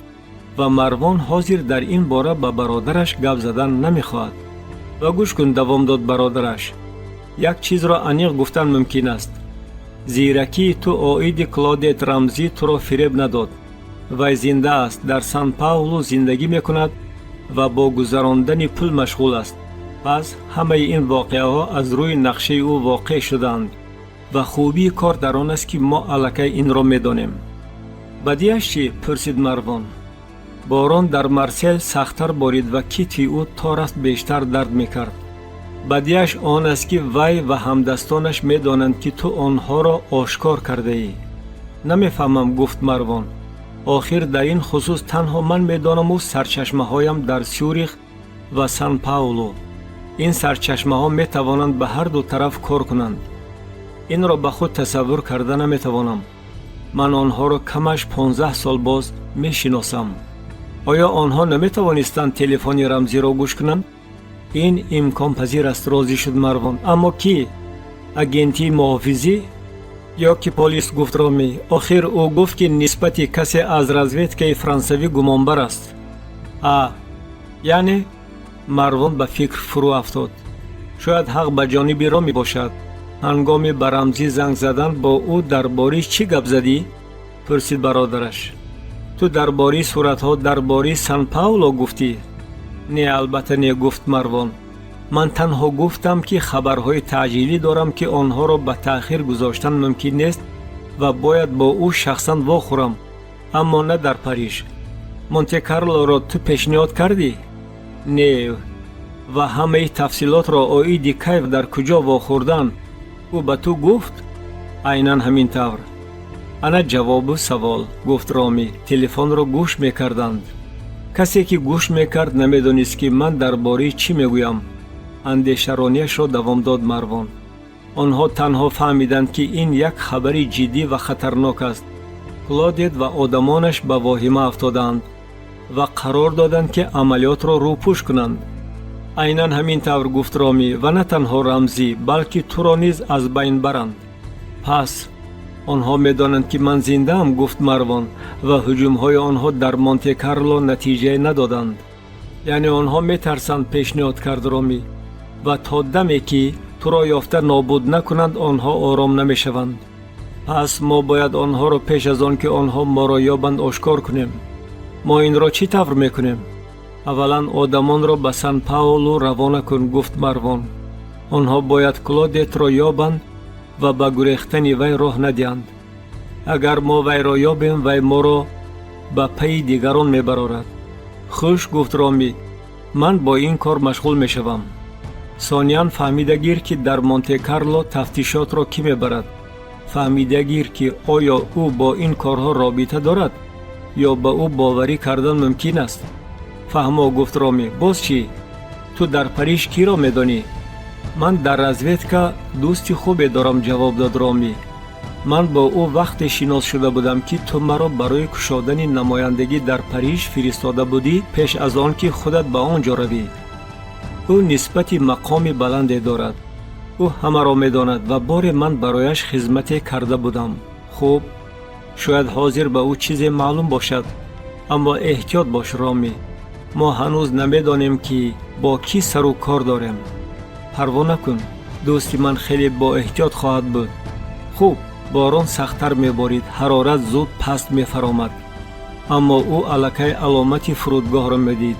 ва Марвон ҳозир дар ин бора ба бародараш гап задан намехоҳад. Ва гӯш кун, давом дод бародараш, як чизро аниқ гуфтан мумкин аст: зиракии ту оиди Клодет Рамзӣ туро фиреб надод. Вай зинда аст, дар Сан Паулу зиндагӣ мекунад ва бо гузарондани пул машғул аст. Пас ҳамаи ин воқеаҳо аз рӯи нақшаи ӯ воқеъ шудаанд ва хубии кор дар он аст, ки мо аллакай инро медонем. Бадиаш чӣ? Пурсид Марвон. Борон дар Марсел сахттар борид ва китфи ӯ то рафт бештар дард мекард. Бадиаш он аст, ки вай ва ҳамдастонаш медонанд, ки ту онҳоро ошкор кардаӣ. Намефаҳмам, гуфт Марвон. Охир дар ин хусус танҳо ман медонаму сарчашмаҳоям дар Сюрих ва Сан Паулу. Ин сарчашмаҳо метавонанд ба ҳар ду тараф кор кунанд. Инро ба худ тасаввур карда наметавонам. Ман онҳоро камаш 15 сол боз мешиносам. Оё онҳо наметавонистанд телефони Рамзиро гӯш кунанд? Ин имконпазир аст, розӣ шуд Марвон. Аммо кӣ? Агентии муҳофизӣ? Ё ки полис, гуфт Ромӣ. Охир ӯ гуфт, ки нисбати касе аз разведкаи франсавӣ гумонбар аст. А яъне Марвон ба фикр фурӯ афтод. Шояд ҳақ ба ҷониби Ромӣ бошад. Ҳангоми ба Рамзӣ занг задан бо ӯ дар бораи чӣ гап задӣ? Пурсид бародараш. Ту дар бораи суратҳо дар бораи Сан Пауло гуфтӣ? Не, албатта не, гуфт Марвон. Ман танҳо гуфтам, ки хабарҳои таъҷилӣ дорам, ки онҳоро ба таъхир гузоштан мумкин нест ва бояд бо ӯ шахсан вохӯрам, аммо на дар Париж. Монте-Карлоро ту пешниҳод кардӣ? Не. Ва ҳамаи тафсилотро оиди кайф дар куҷо вохӯрдан ӯ ба ту гуфт? Айнан ҳамин тавр. Ана ҷавобу савол, гуфт Ромӣ. Телефонро гӯш мекарданд. Касе, ки гӯш мекард, намедонист, ки ман дар бораи чӣ мегӯям, андешаронияшро давом дод Марвон. Онҳо танҳо фаҳмиданд, ки ин як хабари ҷиддӣ ва хатарнок аст. Клодет ва одамонаш ба воҳима афтодаанд ва қарор доданд, ки амалиётро рӯпӯш кунанд. Айнан ҳамин тавр, гуфт Ромӣ. Ва на танҳо Рамзӣ, балки туро низ аз байн баранд. Пас онҳо медонанд, ки ман зиндаам, гуфт Марвон, ва ҳуҷумҳои онҳо дар Монте-Карло натиҷае надоданд. Яъне онҳо метарсанд, пешниҳод кард Ромӣ, ва то даме, ки туро ёфта нобуд накунанд, онҳо ором намешаванд. Пас мо бояд онҳоро пеш аз он ки онҳо моро ёбанд, ошкор кунем. Мо инро чӣ тавр мекунем? Аввалан одамонро ба Сан Паулу равона кун, гуфт Марвон. Онҳо бояд Клодетро ёбанд ва ба гурехтани вай роҳ надиҳанд. Агар мо вайро ёбем, вай моро ба пайи дигарон мебарорад. Хуш, гуфт Ромӣ, ман бо ин кор машғул мешавам. Сониян фаҳмида гир, ки дар Монте-Карло тафтишотро кӣ мебарад. Фаҳмида гир, ки оё ӯ бо ин корҳо робита дорад ё ба ӯ боварӣ кардан мумкин аст. Фаҳмо, гуфт Ромӣ. Боз чӣ? Ту дар Париж киро медонӣ? Ман дар разведка дӯсти хубе дорам, ҷавоб дод Ромӣ. Ман бо ӯ вақте шинос шуда будам, ки ту маро барои кушодани намояндагӣ дар Париж фиристода будӣ, пеш аз он ки худат ба он ҷо равӣ. Ӯ нисбати мақоми баланде дорад. Ӯ ҳамаро медонад ва боре ман барояш хизмате карда будам. Хуб, шояд ҳозир ба ӯ чизе маълум бошад, аммо эҳтиёт бош, Ромӣ. Мо ҳанӯз намедонем, ки бо кӣ сару кор дорем. Парво накун, дӯсти ман хеле боэҳтиёт хоҳад буд. Хуб, борон сахттар меборид, ҳарорат зуд паст мефаромад, аммо ӯ аллакай аломати фурудгоҳро медид.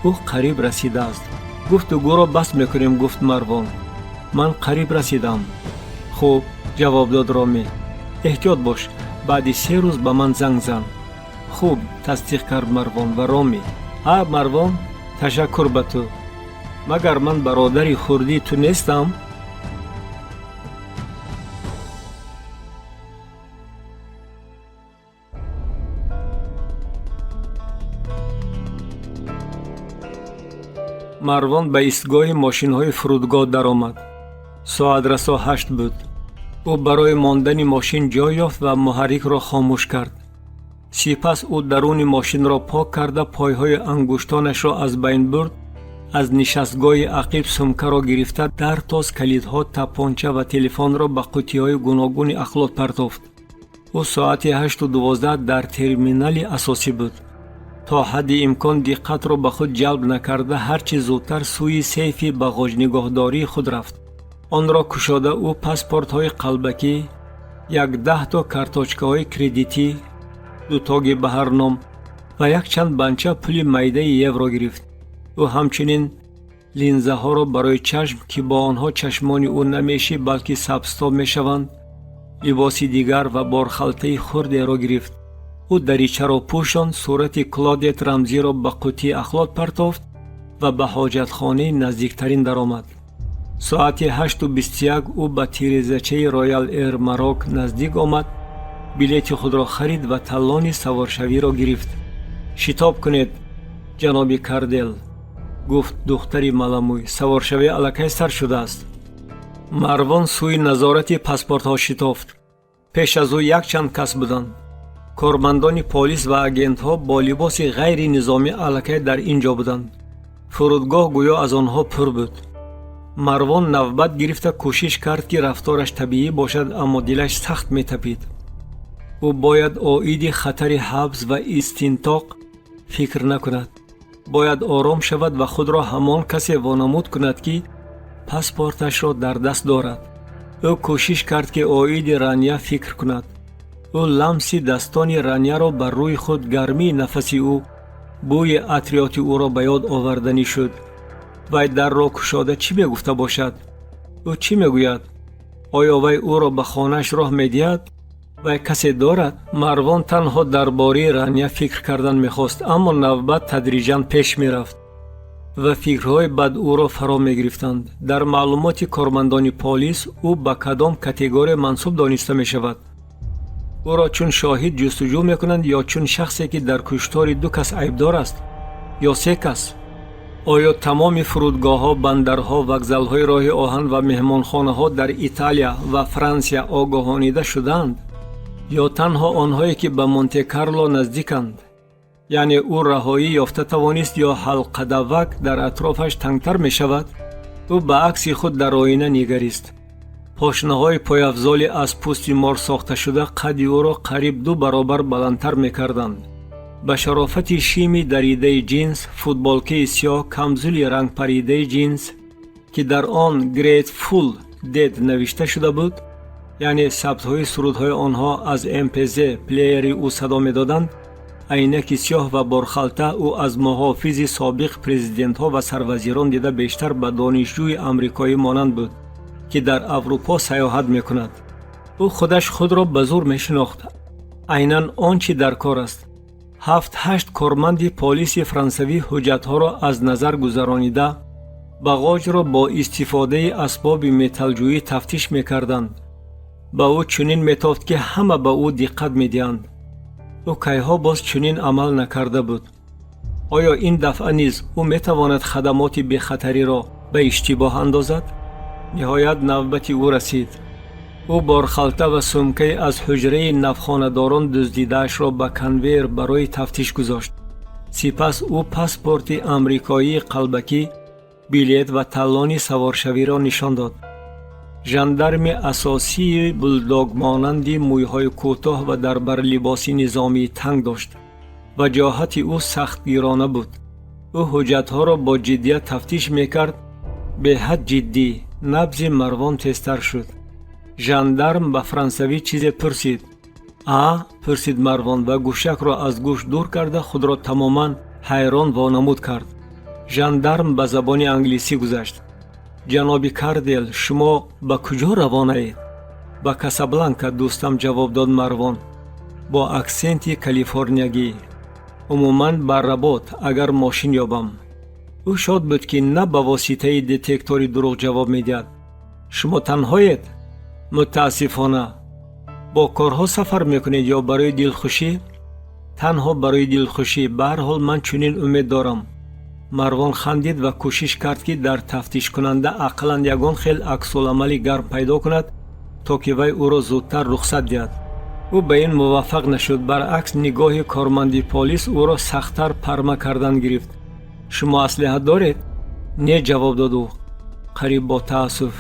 Ӯ қариб расидааст. Гуфтугӯро бас мекунем, гуфт Марвон. Ман қариб расидам. Хуб, ҷавоб дод Ромӣ. Эҳтиёт бош, баъди 3 рӯз ба ман занг зан. Хуб, тасдиқ кард Марвон ва Ромӣ. А, Марвон, ташаккур ба ту. Магар ман бародари хурдии ту нестам? Марвон ба истгоҳи мошинҳои фурудгоҳ даромад. Соат расо 8 буд. Ӯ барои мондани мошин ҷой ёфт ва муҳаррикро хомӯш кард. Сипас ӯ даруни мошинро пок карда, пойҳои ангуштонашро аз байн бурд, аз нишастгоҳи ақиб сумкаро гирифта, дар тоз калидҳо, тапонча ва телефонро ба қуттиҳои гуногуни ахлот партофт. Ӯ соати 8:12 дар терминали асосӣ буд. То ҳадди имкон диққатро ба худ ҷалб накарда, ҳарчи зудтар сӯи сейфи бағоҷнигоҳдории худ рафт. Онро кушода, ӯ паспортҳои қалбакӣ, як даҳто карточкаҳои кредитӣ, дутоги ба ҳар ном ва якчанд банча пули майдаи евро гирифт. Ӯ ҳамчунин линзаҳоро барои чашм, ки бо онҳо чашмони ӯ на мешӣ, балки сабзтоб мешаванд, либоси дигар ва борхалтаи хурдеро гирифт. Ӯ даричаро пӯшонд, сурати Клодет Рамзиро ба қуттии ахлот партофт ва ба ҳоҷатхонаи наздиктарин даромад. Соати 8:21 ӯ ба тирезачаи Роял Эйр Марок наздик омад, билети худро харид ва таллони саворшавиро гирифт. Шитоб кунед, ҷаноби Кардел, гуфт духтари маламӯй, саворшавӣ аллакай сар шудааст. Марвон сӯи назорати паспортҳо шитофт. Пеш аз ӯ якчанд кас буданд. Кормандони полис ва агентҳо бо либоси ғайринизомӣ аллакай дар ин ҷо буданд. Фурудгоҳ гӯё аз онҳо пур буд. Марвон навбат гирифта кӯшиш кард, ки рафтораш табиӣ бошад, аммо дилаш сахт метапид. Ӯ бояд оиди хатари ҳабс ва истинтоқ фикр накунад. Бояд ором шавад ва худро ҳамон касе вонамуд кунад, ки паспорташро дар даст дорад. Ӯ кӯшиш кард, ки оиди Рания фикр кунад. Ӯ ламси дастони Ранияро бар рӯи худ, гармии нафаси ӯ, бӯи атриёти ӯро ба ёд оварданӣ шуд. Вай дарро кушода чӣ мегуфта бошад? Ӯ чӣ мегӯяд? Оё вай ӯро ба хонааш роҳ медиҳад? Вай касе дорад? Марвон танҳо дар бораи Рания фикр кардан мехост, аммо навбат тадриҷан пеш мерафт ва фикрҳои бад ӯро фаро мегирифтанд. Дар маълумоти кормандони полис ӯ ба кадом категория мансуб дониста мешавад? Ӯро чун шоҳид ҷустуҷӯ мекунанд ё чун шахсе, ки дар куштори ду кас айбдор аст, ё се кас? Оё тамоми фурудгоҳҳо, бандарҳо, вокзалҳои роҳи оҳан ва меҳмонхонаҳо дар Италия ва Франсия огоҳонида шудаанд ё танҳо онҳое, ки ба Монте-Карло наздиканд? Яъне ӯ раҳоӣ ёфта тавонист ё ҳалқадаввак дар атрофаш тангтар мешавад? Ӯ ба акси худ дар оина нигарист. Пошнаҳои пойафзоли аз пӯсти мор сохташуда қадди ӯро қариб ду баробар баландтар мекарданд. Ба шарофати шими даридаи ҷинс, футболкаи сиёҳ, камзули рангпаридаи ҷинс, ки дар он Grateful Dead навишта шуда буд, яъне сабтҳои сурудҳои онҳо аз МПЗ плеери ӯ садо медоданд, айнаки сиёҳ ва борхалта, ӯ аз муҳофизи собиқ президентҳо ва сарвазирон дида бештар ба донишҷӯи амрикоӣ монанд буд, ки дар Аврупо саёҳат мекунад. Ӯ худаш худро ба зур мешинохт. Айнан он чӣ дар кор аст. Ҳафт ҳашт корманди полиси франсавӣ ҳуҷҷатҳоро аз назар гузаронида, бағоҷро бо истифодаи асбоби металлҷӯӣ тафтиш мекарданд. Ба ӯ чунин метофт, ки ҳама ба ӯ диққат медиҳанд. Ӯ кайҳо боз чунин амал накарда буд. Оё ин дафъа низ ӯ метавонад хадамоти бехатариро ба иштибоҳ андозад? Ниҳоят навбати ӯ расид. Ӯ борхалта ва сумкаи аз ҳуҷраи навхонадорон дуздидаашро ба конвейер барои тафтиш гузошт. Сипас ӯ паспорти амрикоии қалбакӣ, билет ва таллони саворшавиро нишон дод. Жандарми асосии булдогмонанди мӯйҳои кӯтоҳ ва дар бар либоси низомии танг дошт. Ваҷоҳати ӯ сахтгирона буд. Ӯ ҳуҷҷатҳоро бо ҷиддият тафтиш мекард, беҳад ҷиддӣ. Набзи Марвон тезтар шуд. Жандарм ба франсавӣ чизе пурсид. А, пурсид Марвон ва гӯшакро аз гӯш дур карда, худро тамоман ҳайрон вонамуд кард. Жандарм ба забони англисӣ гузашт: «Ҷаноби Кардел, шумо ба куҷо равонаед?» «Ба Касабланка, дӯстам», ҷавоб дод Марвон бо аксенти калифорниягӣ. «Умуман, ба Работ, агар мошин ёбам». Ӯ шод буд, ки на ба воситаи детектори дурӯғ ҷавоб медиҳад. «Шумо танҳоед?» «Мутаассифона». «Бо корҳо сафар мекунед ё барои дилхушӣ?» «Танҳо барои дилхушӣ. Ба ҳар ҳол, ман чунин умед дорам». Марвон хандид ва кӯшиш кард, ки дар тафтишкунанда ақаллан ягон хел аксуламали гарм пайдо кунад, то ки вай ӯро зудтар рухсат диҳад. Ӯ ба ин муваффақ нашуд. Баръакс, нигоҳи корманди полис ӯро сахттар парма кардан гирифт. «Шумо аслиҳа доред?» «Не», ҷавоб дод ӯ қариб бо таассуф.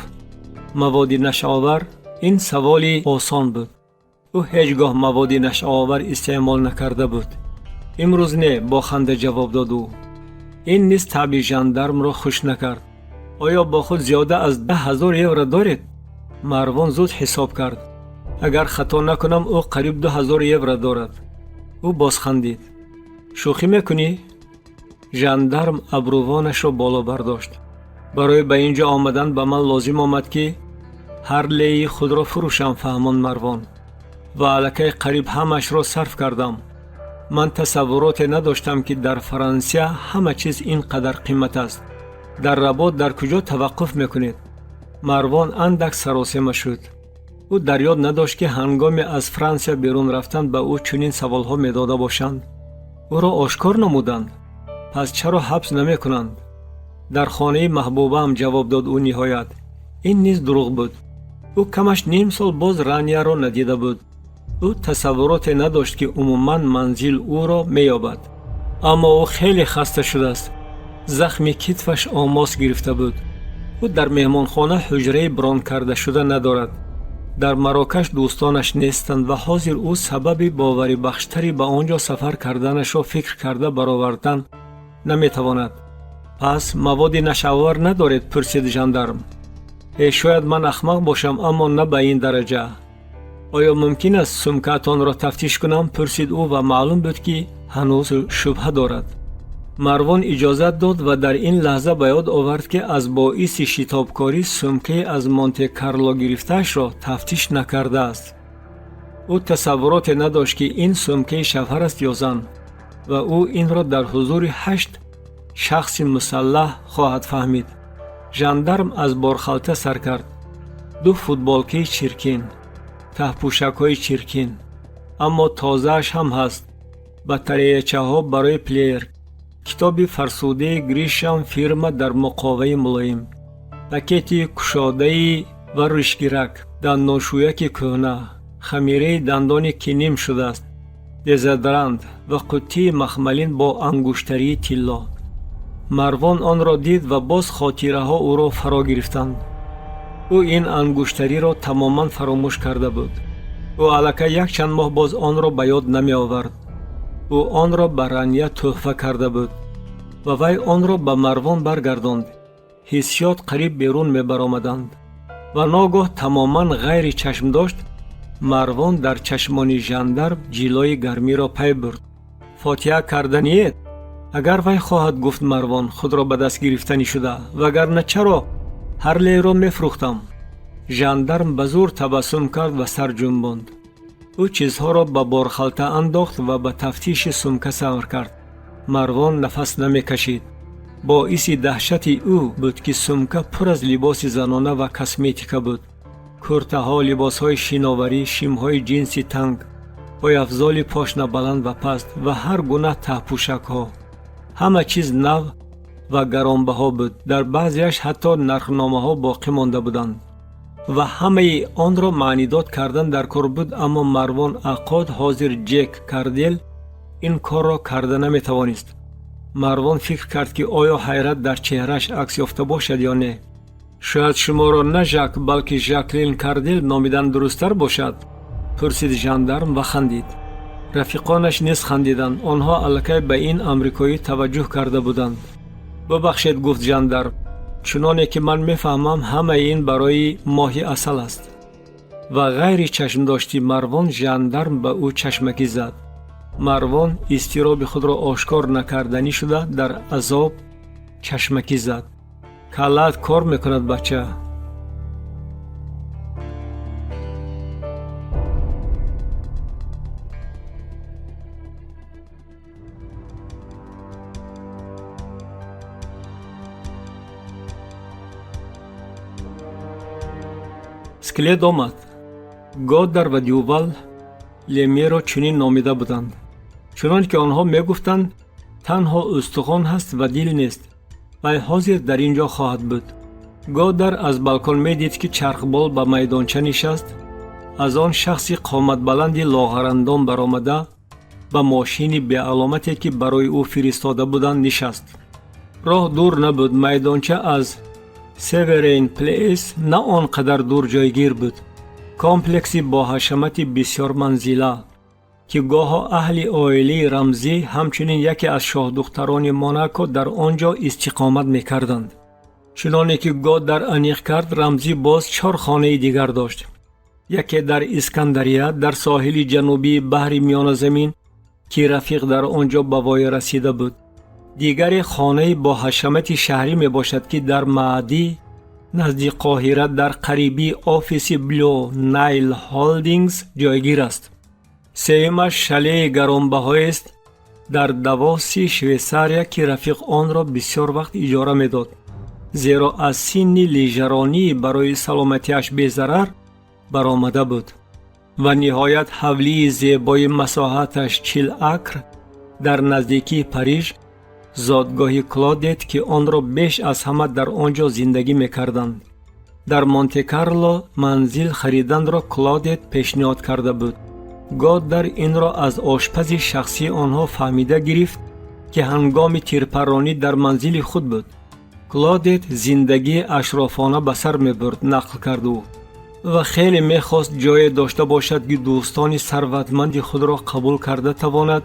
«Маводи нашъаовар?» Ин саволи осон буд. Ӯ ҳеҷ гоҳ маводи нашъаовар истеъмол накарда буд. «Имрӯз не», бо ханда ҷавоб дод ӯ. Ин низ таъби жандармро хуш накард. «Оё бо худ зиёда аз 10 000 евро доред?» Марвон зуд ҳисоб кард. Агар хато накунам, ӯ қариб 2000 евро дорад. Ӯ боз хандид. «Шӯхӣ мекунӣ?» Жандарм абрувонашро боло бардошт. «Барои ба ин ҷо омадан ба ман лозим омад, ки Ҳарлеи худро фурӯшам», фаҳмонд Марвон, «ва аллакай қариб ҳамаашро сарф кардам. Ман тасаввуроте надоштам, ки дар Франсия ҳама чиз ин қадар қимат аст. Дар Работ дар куҷо таваққуф мекунед?» Марвон андак саросема шуд. Ӯ дар ёд надошт, ки ҳангоми аз Франсия берун рафтан ба ӯ чунин саволҳо медода бошанд. Ӯро ошкор намуданд. Пас чаро ҳабс намекунанд? «Дар хонаи маҳбубаам», ҷавоб дод ӯ ниҳоят. Ин низ дурӯғ буд. Ӯ камаш ним сол боз Ранияро надида буд. Ӯ тасаввуроте надошт, ки умуман манзил ӯро меёбад. Аммо ӯ хеле хаста шудааст. Захми китфаш омос гирифта буд. Ӯ дар меҳмонхона ҳуҷраи брон кардашуда надорад. Дар Марокаш дӯстонаш нестанд ва ҳозир ӯ сабаби боварибахштаре ба он ҷо сафар карданашро фикр карда баровардан наметавонад. Пас маводи нашъаовар надоред? Пурсид жандарм. Э, шояд ман ахмақ бошам, аммо на ба ин дараҷа. Оё мумкин аст сумкаатонро тафтиш кунам? Пурсид ӯ ва маълум буд, ки ҳанӯз шубҳа дорад. Марвон иҷозат дод ва дар ин лаҳза ба ёд овард, ки аз боиси шитобкорӣ сумкае аз Монте-Карло гирифтаашро тафтиш накардааст. Ӯ тасаввуроте надошт, ки ин сумкаи шавҳар аст ё зан, ва ӯ инро дар ҳузури ҳашт шахси мусаллаҳ хоҳад фаҳмид. Жандарм аз борхалта сар кард. Ду футболкаи чиркин, таҳпӯшакҳои чиркин, аммо тозааш ҳам ҳаст, батареячаҳо барои плеер, китоби фарсудаи Гришам фирма дар муқоваи мулоим, пакети кушодаи ва рӯшгирак, дандоншӯяки кӯҳна, хамираи дандоне ки ним шудааст, дезодорант ва қуттии махмалин бо ангуштарии тилло. Марвон онро дид ва боз хотираҳо ӯро фаро гирифтанд. Ӯ ин ангуштариро тамоман фаромӯш карда буд. Ӯ аллакай якчанд моҳ боз онро ба ёд намеовард. Ӯ онро ба Рания тӯҳфа карда буд ва вай онро ба Марвон баргардонд. Ҳиссиёт қариб берун мебаромаданд ва ногоҳ, тамоман ғайри чашмдошт, Марвон дар чашмони жандарм ҷилои гармиро пай бурд. Фотиҳа карданиед, агар вай хоҳад, гуфт Марвон, худро ба даст гирифтанӣ шуда, вагарна чаро Ҳарлейро мефурӯхтам? Жандарм ба зур табассум кард ва сар ҷунбонд. Ӯ чизҳоро ба борхалта андохт ва ба тафтиши сумка савр кард. Марвон нафас намекашид. Боиси даҳшати ӯ буд, ки сумка пур аз либоси занона ва косметика буд: куртаҳо, либосҳои шиноварӣ, шимҳои ҷинси танг, пойафзоли пошнабаланд ва паст ва ҳар гуна таҳпӯшакҳо. Ҳама чиз нав ва гаронбаҳо буд, дар баъзеаш ҳатто нархномаҳо боқӣ монда буданд. Ва ҳамаи онро маънидод кардан дар кор буд, аммо Марвон Аққод, ҳозир Ҷек Кардел, ин корро карда наметавонист. Марвон фикр кард, ки оё ҳайрат дар чеҳрааш акс ёфта бошад ё не. Шояд шуморо на Жак, балки Жаклин Кардел номидан дурусттар бошад? Пурсид жандарм ва хандид. Рафиқонаш низ хандиданд. Онҳо аллакай ба ин амрикоӣ таваҷҷӯҳ карда буданд. Бубахшед, гуфт жандарм, чуноне ки ман мефаҳмам, ҳамаи ин барои моҳи асал аст. Ва ғайри чашмдошти Марвон жандарм ба ӯ чашмакӣ зад. Марвон изтироби худро ошкор накарданӣ шуда, дар азоб чашмакӣ зад. Каллаат кор мекунад, бача? Скелет омад. Годар ва Дювал Лемеро чунин номида буданд, чунон ки онҳо мегуфтанд, танҳо устухон ҳаст ва дил нест. Вай ҳозир дар ин ҷо хоҳад буд. Годар аз балкон медид, ки чархбол ба майдонча нишаст. Аз он шахси қоматбаланди лоғарандом баромада, ба мошини беаломате, ки барои ӯ фиристода буданд, нишаст. Роҳ дур набуд. Майдонча аз Северейн Плейс на он қадар дур ҷойгир буд. Комплекси бо ҳашамати бисёрманзила, ки гоҳо аҳли оилаи Рамзӣ, ҳамчунин яке аз шоҳдухтарони Монако дар он ҷо истиқомат мекарданд. Чуноне ки Годар аниқ кард, Рамзӣ боз чор хонаи дигар дошт: яке дар Искандария, дар соҳили ҷанубии баҳри Миёназамин, ки рафиқ дар он ҷо ба воя расида буд, дигаре хонаи бо ҳашамати шаҳрӣ мебошад, ки дар Маъдӣ, назди Қоҳира, дар қарибии офиси Блю Найл Холдингс ҷойгир аст, сеюмаш шалеи гаронбаҳоест дар Давоси Швейсария, ки рафиқ онро бисёр вақт иҷора медод, зеро аз синни лижаронии барои саломатиаш безарар баромада буд, ва ниҳоят ҳавлии зебои масоҳаташ 40 акр дар наздикии Париж, зодгоҳи Клодет, ки онро беш аз ҳама дар он ҷо зиндагӣ мекарданд. Дар Монте-Карло манзил хариданро Клодет пешниҳод карда буд. Годар инро аз ошпази шахсии онҳо фаҳмида гирифт, ки ҳангоми тирпарронӣ дар манзили худ буд. Клодет зиндагии ашрофона ба сар мебурд, нақл кард ӯ, ва хеле мехост ҷое дошта бошад, ки дӯстони сарватманди худро қабул карда тавонад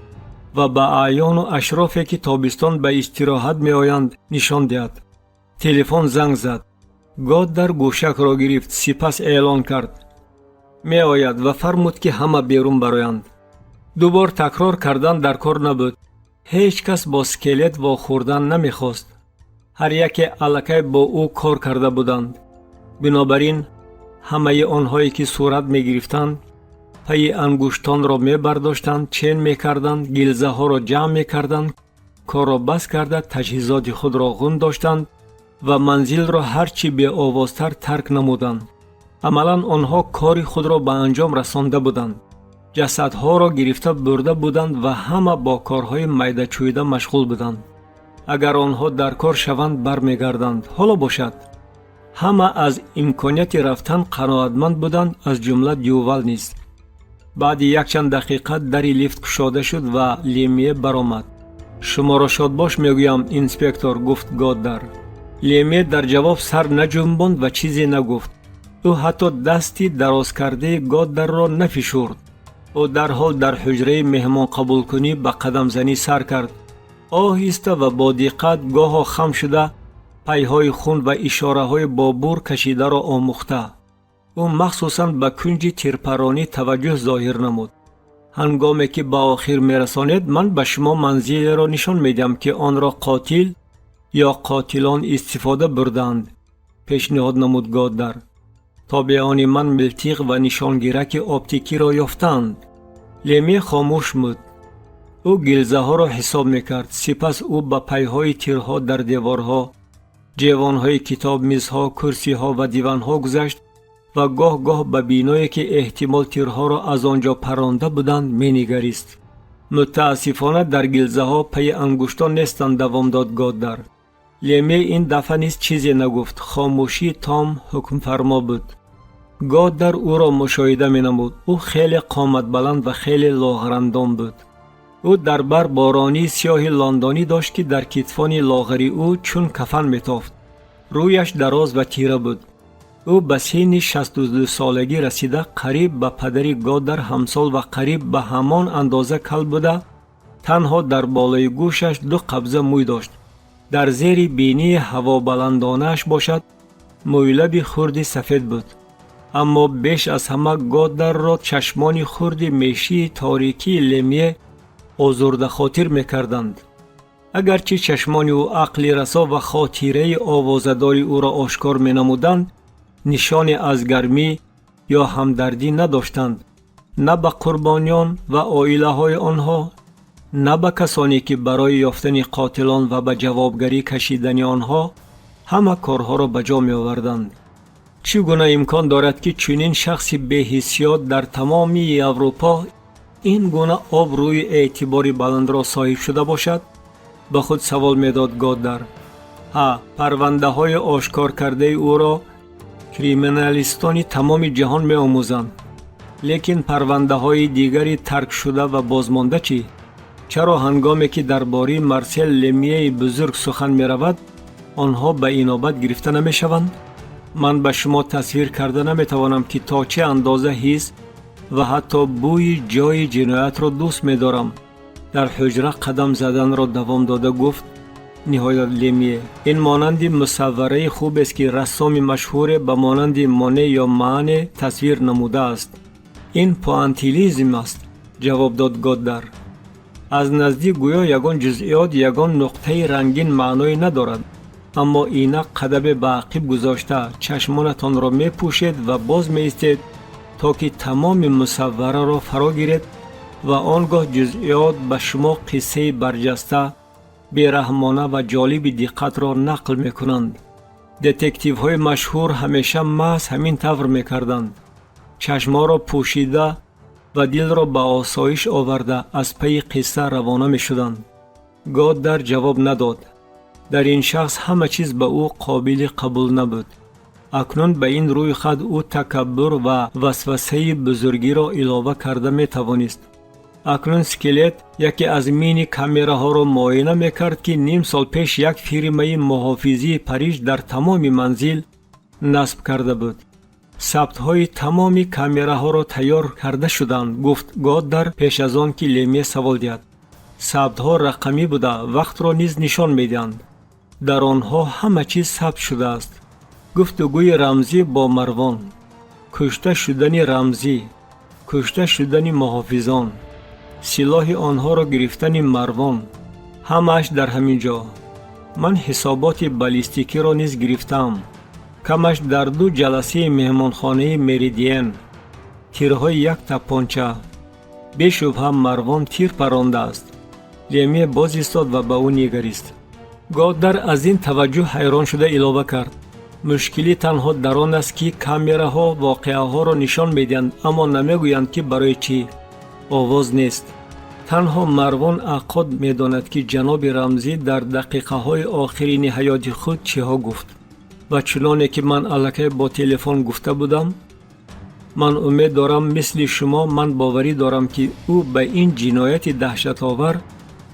ва ба аъёну ашрофе, ки тобистон ба истироҳат меоянд, нишон диҳад. Телефон занг зад. Годдар гӯшакро гирифт, сипас эълон кард: меояд, ва фармуд, ки ҳама берун бароянд. Дубор такрор кардан дар кор набуд. Ҳеҷ кас бо скелет вохӯрдан намехост. Ҳар яке аллакай бо ӯ кор карда буданд. Бинобар ин ҳамаи онҳое, ки сурат мегирифтанд, пайи ангуштонро мебардоштанд, чен мекарданд, гилзаҳоро ҷамъ мекарданд, корро бас карда, таҷҳизоти худро ғун доштанд ва манзилро ҳар чӣ беовозтар тарк намуданд. Амалан онҳо кори худро ба анҷом расонда буданд, ҷасадҳоро гирифта бурда буданд ва ҳама бо корҳои майдачӯйда машғул буданд. Агар онҳо дар кор шаванд, бармегарданд. Ҳоло бошад, ҳама аз имконияти рафтан қаноатманд буданд, аз ҷумла Дювал низ. Баъди якчанд дақиқа дари лифт кушода шуд ва Лемие баромад. «Шуморо шодбош мегӯям, инспектор», — гуфт Годдар. Лемие дар ҷавоб сар наҷунбонд ва чизе нагуфт. Ӯ ҳатто дасти дарозкардаи Годдарро нафишурд. Ӯ дарҳол дар ҳуҷраи меҳмонқабулкунӣ ба қадамзанӣ сар кард, оҳиста ва бо диққат, гоҳо хам шуда, пайҳои хун ва ишораҳои бо бур кашидаро омӯхта. Ӯ махсусан ба кунҷи тирпаронӣ таваҷҷӯҳ зоҳир намуд. «Ҳангоме ки ба охир мерасонед, ман ба шумо манзилеро нишон медиҳам, ки онро қотил ё қотилон истифода бурдаанд», — пешниҳод намуд Годдар. «Тобеони ман милтиқ ва нишонгираки оптикиро ёфтаанд». Леме хомӯш буд. Ӯ гилзаҳоро ҳисоб мекард. Сипас ӯ ба пайҳои тирҳо дар деворҳо, ҷевонҳои китоб, мизҳо, курсиҳо ва диванҳо гузашт ва гоҳ-гоҳ ба биное, ки эҳтимол тирҳоро аз он ҷо паронда буданд, менигарист. «Мутаассифона, дар гилзаҳо пайи ангуштон нестанд», — давом дод Годдар. Леме ин дафъа низ чизе нагуфт. Хомӯшии том ҳукмфармо буд. Годдар ӯро мушоҳида менамуд. Ӯ хеле қоматбаланд ва хеле лоғарандом буд. Ӯ дар бар боронии сиёҳи лондонӣ дошт, ки дар китфони лоғари ӯ чун кафан метофт. Рӯяш дароз ва тира буд. Ӯ ба синни 62-солагӣ расида, қариб ба падари Годдар ҳамсол ва қариб ба ҳамон андоза кал буда, танҳо дар болои гӯшаш ду қабза мӯй дошт. Дар зери бинии ҳавобаландонааш бошад, мӯйлаби хурди сафед буд. Аммо беш аз ҳама Годдарро чашмони хурди мешии торикии Лемье озурдахотир мекарданд. Агарчи чашмони ӯ ақли расо ва хотираи овозадори ӯро ошкор менамуданд, нишоне аз гармӣ ё ҳамдардӣ надоштанд, на ба қурбониён ва оилаҳои онҳо, на ба касоне, ки барои ёфтани қотилон ва ба ҷавобгарӣ кашидани онҳо ҳама корҳоро ба ҷо меоварданд. Чӣ гуна имкон дорад, ки чунин шахси беҳиссиёт дар тамоми Аврупо ин гуна обрӯи эътибори баландро соҳиб шуда бошад? — ба худ савол медод Годдар. Ҳа, парвандаҳои ошкоркардаи ӯро криминалистони тамоми ҷаҳон меомӯзанд, лекин парвандаҳои дигари таркшуда ва бозмонда чӣ? Чаро ҳангоме ки дар бораи Марсел Лемиеи бузург сухан меравад, онҳо ба инобат гирифта намешаванд? «Ман ба шумо тасвир карда наметавонам, ки то чӣ андоза ҳис ва ҳатто бӯи ҷойи ҷиноятро дӯст медорам», — дар ҳуҷра қадам заданро давом дода гуфт ниҳоят Лемие. «Ин монанди мусаввараи хубест, ки рассоми машҳуре ба монанди Моне ё Маане тасвир намудааст». «Ин пуантилизм аст», — ҷавоб дод Годдар. «Аз наздик гӯё ягон ҷузъиёт, ягон нуқтаи рангин маъное надорад, аммо инак қадаме ба ақиб гузошта, чашмонатонро мепӯшед ва боз меистед, то ки тамоми мусаввараро фаро гиред, ва он гоҳ ҷузъиёт ба шумо қиссаи барҷаста, бераҳмона ва ҷолиби диққатро нақл мекунанд. Детективҳои машҳур ҳамеша маҳз ҳамин тавр мекарданд: чашмҳоро пӯшида ва дилро ба осоиш оварда, аз пайи қисса равона мешуданд». Годдар ҷавоб надод. Дар ин шахс ҳама чиз ба ӯ қобили қабул набуд. Акнун ба ин рӯи хат ӯ такаббур ва васвасаи бузургиро илова карда метавонист. Акнун скелет яке аз мини камераҳоро муоина мекард, ки ним сол пеш як фирмаи муҳофизии Париж дар тамоми манзил насб карда буд. Сабтҳои тамоми камераҳоро тайёр карда шуданд, гуфт Годдар пеш аз он ки Лемье савол диҳад. Сабтҳо рақамӣ буда, вақтро низ нишон медиҳанд. Дар онҳо ҳама чиз сабт шудааст. Гуфтугӯи Рамзӣ бо Марвон, кушта шудани Рамзӣ, кушта шудани муҳофизон, силоҳи онҳоро гирифтани Марвон, ҳамааш дар ҳамин ҷо. Ман ҳисоботи баллистикиро низ гирифтаам. Камаш дар ду ҷаласаи меҳмонхонаи Меридиен, тирҳои як тапонча. Бешубҳа, Марвон тир парондааст. Лемье боз истод ва ба ӯ нигарист. Годдар аз ин таваҷҷӯҳ ҳайрон шуда илова кард: мушкилӣ танҳо дар он аст, ки камераҳо воқеаҳоро нишон медиҳанд, аммо намегӯянд, ки барои чӣ. Овоз нест. Танҳо Марвон Аққод медонад, ки ҷаноби Рамзӣ дар дақиқаҳои охирини ҳаёти худ чиҳо гуфт. Ва чуноне ки ман аллакай бо телефон гуфта будам, ман умед дорам, мисли шумо ман боварӣ дорам, ки ӯ ба ин ҷинояти даҳшатовар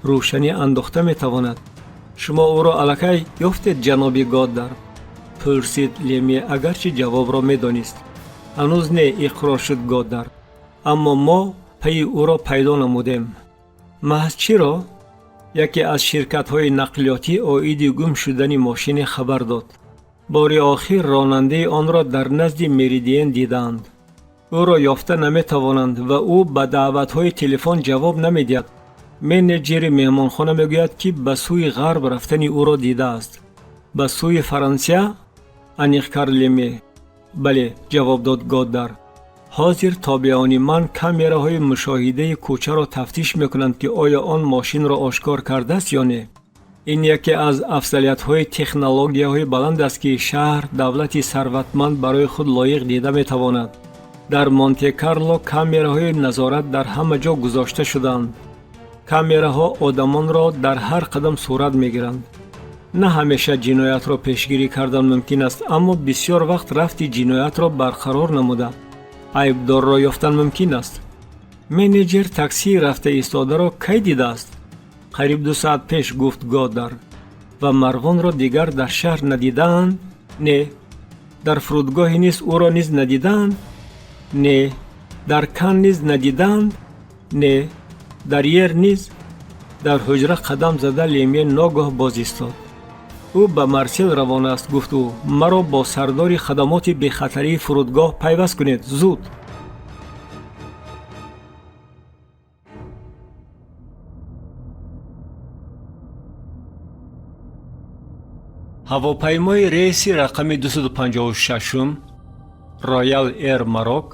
рӯшанӣ андохта метавонад. Шумо ӯро аллакай ёфтед, ҷаноби Годдар? Пурсид Лемье, агарчи ҷавобро медонист. Ҳанӯз не, иқрор шуд Годдар, аммо мо пайи ӯро пайдо намудем. Маҳз чиро? Яке аз ширкатҳои нақлиётӣ оиди гум шудани мошине хабар дод. Бори охир ронандаи онро дар назди Меридиен дидаанд. Ӯро ёфта наметавонанд ва ӯ ба даъватҳои телефон ҷавоб намедиҳад. Менеҷери меҳмонхона мегӯяд, ки ба сӯи ғарб рафтани ӯро дидааст. Ба сӯи Фарансия? Аниқ кард Леме. Бале, ҷавоб дод Годдар. Ҳозир тобеони ман камераҳои мушоҳидаи кӯчаро тафтиш мекунанд, ки оё он мошинро ошкор кардааст ё не. Ин яке аз афзалиятҳои технологияҳои баланд аст, ки шаҳр давлати сарватманд барои худ лоиқ дида метавонад. Дар Монте-Карло камераҳои назорат дар ҳама ҷо гузошта шудаанд. Камераҳо одамонро дар ҳар қадам сурат мегиранд. На ҳамеша ҷиноятро пешгирӣ кардан мумкин аст, аммо бисёр вақт рафти ҷиноятро барқарор намуда, айбдорро ёфтан мумкин аст. Менеҷер таксии рафта истодаро кай дидааст? Қариб 2 соат пеш, гуфт Годдар. Ва Марвонро дигар дар шаҳр надидаанд? Не. Дар фурудгоҳи низ ӯро низ надидаанд? Не. Дар Кан низ надидаанд? Не. Дар Ер низ? Дар ҳуҷра қадам зада, Лемье ногоҳ боз истод. Ӯ ба Марсел равон аст, гуфт ӯ. Маро бо сардори хадамоти бехатарии фурудгоҳ пайваст кунед, зуд. Ҳавопаймои рейси рақами 256-ум Роял Эйр Марок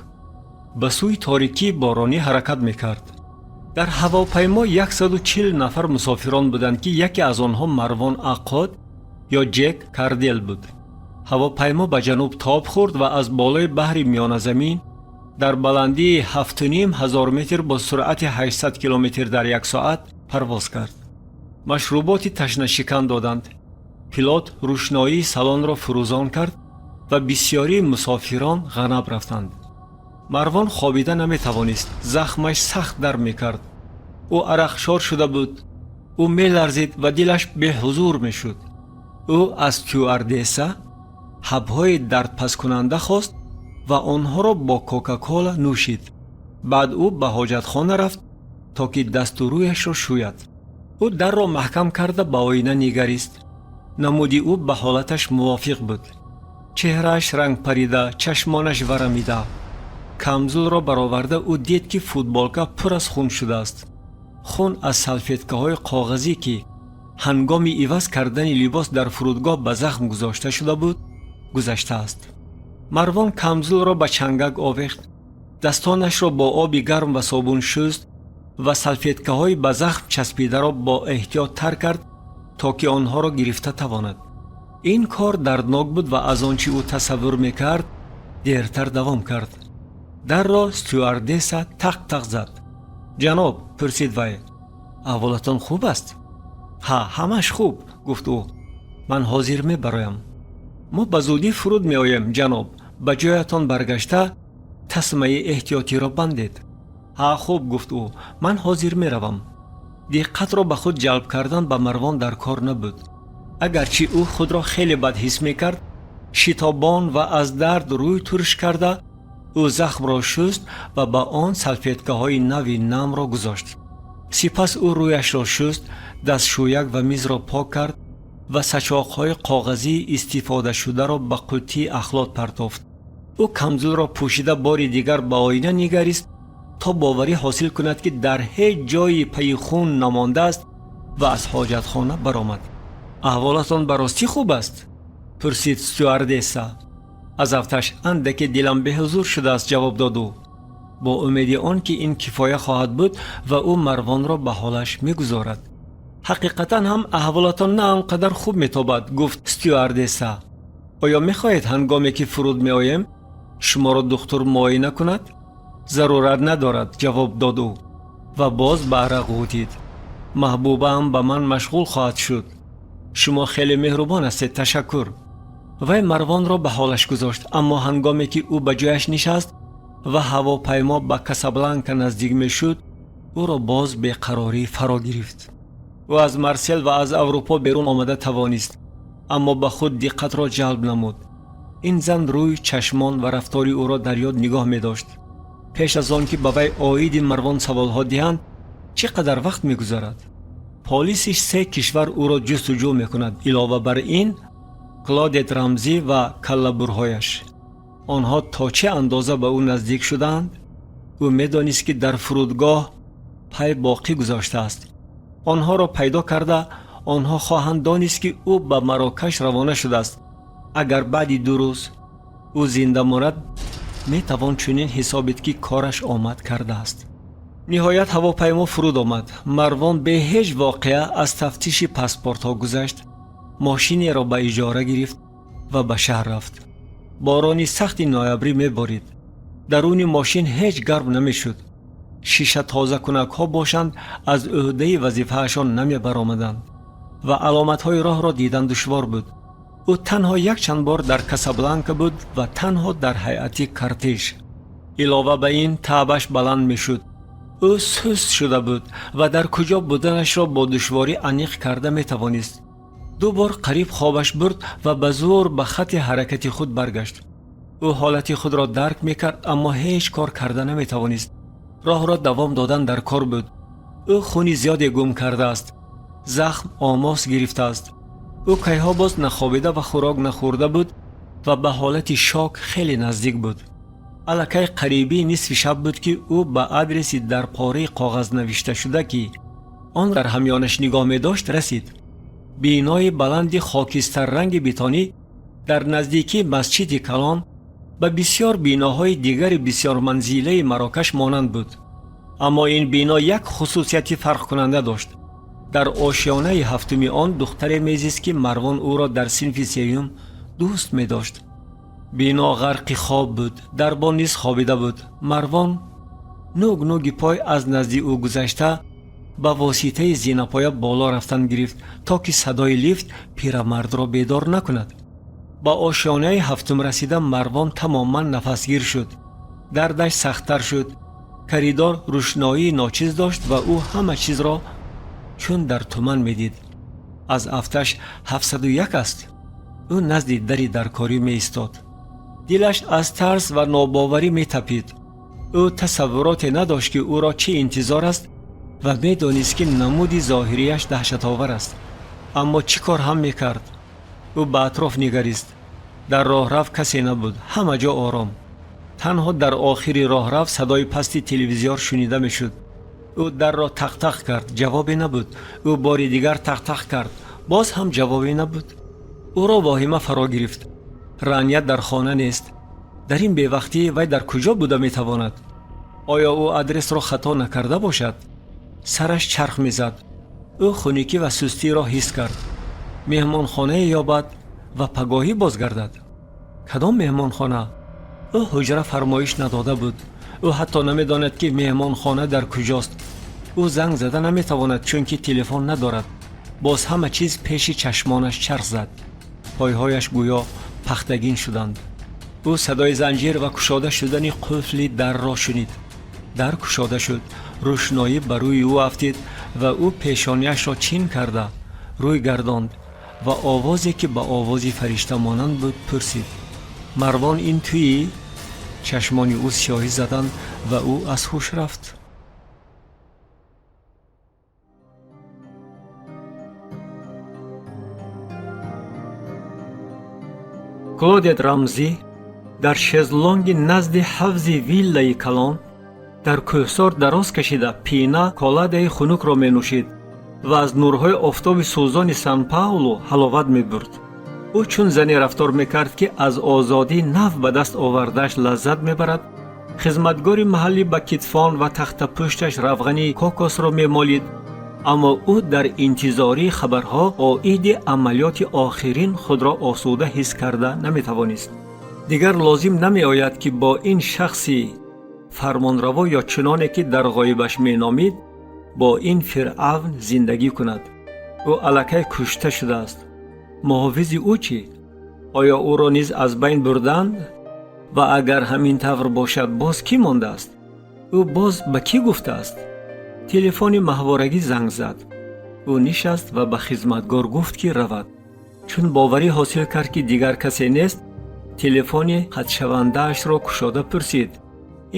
ба сӯи торикии боронӣ ҳаракат мекард. Дар ҳавопаймо 140 нафар мусофирон буданд, ки яке аз онҳо Марвон Аққод ё Ҷек Кардел буд. Ҳавопаймо ба ҷануб тоб хӯрд ва аз болои баҳри Миёназамин дар баландии 7500 метр бо суръати 800 километр дар як соат парвоз кард. Машруботи ташнашикан доданд. Пилот рӯшноии салонро фурӯзон кард ва бисёрии мусофирон ғанаб рафтанд. Марвон хобида наметавонист, захмаш сахт дар мекард. Ӯ арақшор шуда буд. Ӯ меларзид ва дилаш беҳузур мешуд. Ӯ аз стюардесса ҳабҳои дардпаскунанда хост ва онҳоро бо Кока-Кола нӯшид. Баъд ӯ ба ҳоҷатхона рафт, то ки дасту рӯяшро шӯяд. Ӯ дарро маҳкам карда, ба оина нигарист. Намуди ӯ ба ҳолаташ мувофиқ буд: чеҳрааш рангпарида, чашмонаш варамида. Камзулро бароварда, ӯ дид, ки футболка пур аз хун шудааст. Хун аз салфеткаҳои коғазӣ, ки ҳангоми иваз кардани либос дар фурудгоҳ ба захм гузошта шуда буд, гузаштааст. Марвон камзулро ба чангак овехт, дастонашро бо оби гарм ва собун шуст ва салфеткаҳои ба захм часпидаро бо эҳтиёт тар кард, то ки онҳоро гирифта тавонад. Ин кор дарднок буд ва аз он чӣ ӯ тасаввур мекард, дертар давом кард. Дарро стюардесса тақ-тақ зад. Ҷаноб, пурсид вай, аҳволатон хуб аст? Ҳа, ҳамаш хуб, гуфт ӯ. Ман ҳозир мебароям. Мо ба зудӣ фуруд меоем, ҷаноб. Ба ҷоятон баргашта, тасмаи эҳтиётиро бандед. Ҳа, хуб, гуфт ӯ, ман ҳозир меравам. Диққатро ба худ ҷалб кардан ба Марвон дар кор набуд. Агарчи ӯ худро хеле бад ҳис мекард, шитобон ва аз дард рӯй турш карда, ӯ захмро шуст ва ба он салфеткаҳои нави намро гузошт. Сипас ӯ рӯяшро шуст, дастшӯяк ва мизро пок кард ва сачоқҳои коғазии истифодашударо ба қуттии ахлот партофт. Ӯ камзулро пӯшида бори дигар ба оина нигарист, то боварӣ ҳосил кунад, ки дар ҳеҷ ҷойи пайи хун намондааст, ва аз ҳоҷатхона баромад. Аҳволатон ба ростӣ хуб аст? Пурсид стюардесса. Аз афташ андаке дилам беҳузур шудааст, ҷавоб дод ӯ, бо умеди он ки ин кифоя хоҳад буд ва ӯ Марвонро ба ҳолаш мегузорад. Ҳақиқатан ҳам аҳволатон на он қадар хуб метобад, гуфт стюардесса. Оё мехоҳед, ҳангоме ки фуруд меоем, шуморо духтур муоина кунад? Зарурат надорад, ҷавоб дод ӯ ва боз ба арақ ғӯтид. Маҳбубаам ба ман машғул хоҳад шуд. Шумо хеле меҳрубон ҳастед, ташаккур. Вай Марвонро ба ҳолаш гузошт, аммо ҳангоме ки ӯ ба ҷояш нишаст ва ҳавопаймо ба Касабланка наздик мешуд, ӯро боз беқарорӣ фаро гирифт. Ӯ аз Марсел ва аз Аврупо берун омада тавонист, аммо ба худ диққатро ҷалб намуд. Ин зан рӯй, чашмон ва рафтори ӯро дар ёд нигоҳ медошт. Пеш аз он ки ба вай оиди Марвон саволҳо диҳанд, чӣ қадар вақт мегузарад? Полиси се кишвар ӯро ҷустуҷӯ мекунад, илова бар ин Клодет Рамзӣ ва каллабурҳояш. Онҳо то чӣ андоза ба ӯ наздик шудаанд? Ӯ медонист, ки дар фурудгоҳ пай боқӣ гузоштааст. Онҳоро пайдо карда, онҳо хоҳанд донист, ки ӯ ба Марокаш равона шудааст. Агар баъди 2 рӯз ӯ зинда монад, метавон чунин ҳисобид, ки кораш омад кардааст. Ниҳоят ҳавопаймо фуруд омад. Марвон бе ҳеҷ воқеа аз тафтиши паспортҳо гузашт, мошинеро ба иҷора гирифт ва ба шаҳр рафт. Борони сахти ноябрӣ меборид. Даруни мошин ҳеҷ гарм намешуд. Шиша тозакунакҳо бошанд, аз ӯҳдаи вазифаашон намебаромаданд ва аломатҳои роҳро дидан душвор буд. Ӯ танҳо якчанд бор дар Касабланка буд ва танҳо дар ҳайати кортеж. Илова ба ин, таъбаш баланд мешуд. Ӯ суст шуда буд ва дар куҷо буданашро бо душворӣ аниқ карда метавонист. Ду бор қариб хобаш бурд ва ба зӯр ба хатти ҳаракати худ баргашт. Ӯ ҳолати худро дарк мекард, аммо ҳеҷ кор карда наметавонист. Роҳро давом додан дар кор буд. Ӯ хуни зиёде гум кардааст, захм омос гирифтааст. Ӯ кайҳо боз нахобида ва хӯрок нахӯрда буд ва ба ҳолати шок хеле наздик буд. Аллакай қарибии нисфи шаб буд, ки ӯ ба адреси дар пораи коғаз навишташуда, ки он дар ҳамёнаш нигоҳ медошт, расид. Бинои баланди хокистарранги бетонӣ дар наздикии масҷиди калон ба бисёр биноҳои дигари бисёрманзилаи Марокаш монанд буд, аммо ин бино як хусусияти фарқкунанда дошт. Дар ошёнаи ҳафтуми он духтаре мезист, ки Марвон ӯро дар синфи сеюм дӯст медошт. Бино ғарқи хоб буд, дарбон низ хобида буд. Марвон нӯг нӯги пой аз назди ӯ гузашта, ба воситаи зинапоя боло рафтан гирифт, то ки садои лифт пирамардро бедор накунад. Ба ошёнаи ҳафтум расида, Марвон тамоман нафасгир шуд. Дардаш сахттар шуд. Коридор рӯшноии ночиз дошт ва ӯ ҳама чизро чун дар туман медид. Аз афташ 701 аст. Ӯ назди дари даркорӣ меистод. Дилаш аз тарс ва нобоварӣ метапид. Ӯ тасаввуроте надошт, ки ӯро чӣ интизор аст, ва медонист, ки намуди зоҳирияш даҳшатовар аст, аммо чӣ кор ҳам мекард? Ӯ ба атроф нигарист. Дар роҳрав касе набуд, ҳама ҷо ором. Танҳо дар охири роҳрав садои пасти телевизиёр шунида мешуд. Ӯ дарро тақтақ кард, ҷавобе набуд. Ӯ бори дигар тақтақ кард, боз ҳам ҷавобе набуд. Ӯро воҳима фаро гирифт. Рания дар хона нест. Дар ин бевақтӣ вай дар куҷо буда метавонад? Оё ӯ адресро хато накарда бошад? Сараш чарх мезад. Ӯ хуникӣ ва сустиро ҳис кард. Меҳмонхонае ёбад ва пагоҳӣ бозгардад. Кадом меҳмонхона? Ӯ ҳуҷра фармоиш надода буд. Ӯ ҳатто намедонад, ки меҳмонхона дар куҷост. Ӯ занг зада наметавонад, чунки телефон надорад. Боз ҳама чиз пеши чашмонаш чарх зад. Пойҳояш гӯё пахтагин шуданд. Ӯ садои занҷир ва кушода шудани қуфли дарро шунид. Дар кушода шуд, рӯшноӣ ба рӯи ӯ афтид ва ӯ пешониашро чин карда рӯй гардонд ва овозе, ки ба овози фаришта монанд буд, пурсид: «Марвон, ин туӣ?» Чашмони ӯ сиёҳӣ заданд ва ӯ аз ҳуш рафт. Клодет Рамзӣ дар шезлонги назди ҳавзи виллаи калон дар кӯҳсор дароз кашида, пина коладаи хунукро менӯшид ва аз нурҳои офтоби сӯзони Сан-Паулу ҳаловат мебурд. Ӯ чун зане рафтор мекард, ки аз озодӣ нав ба даст овардааш лаззат мебарад. Хизматгори маҳаллӣ ба китфон ва тахтапӯшташ равғани кокосро мемолид, аммо ӯ дар интизории хабарҳо оиди амалиёти охирин худро осуда ҳис карда наметавонист. Дигар лозим намеояд, ки бо ин шахси фармонраво ё чуноне ки дар ғоибаш меномид, бо ин фиръавн зиндагӣ кунад. Ӯ аллакай кушта шудааст. Муҳофизи ӯ чӣ? Оё ӯро низ аз байн бурданд? Ва агар ҳамин тавр бошад, боз кӣ мондааст? Ӯ боз ба кӣ гуфтааст? Телефони маҳворагӣ занг зад. Ӯ нишаст ва ба хизматгор гуфт, ки равад. Чун боварӣ ҳосил кард, ки дигар касе нест, телефони қатъшавандаашро кушода пурсид: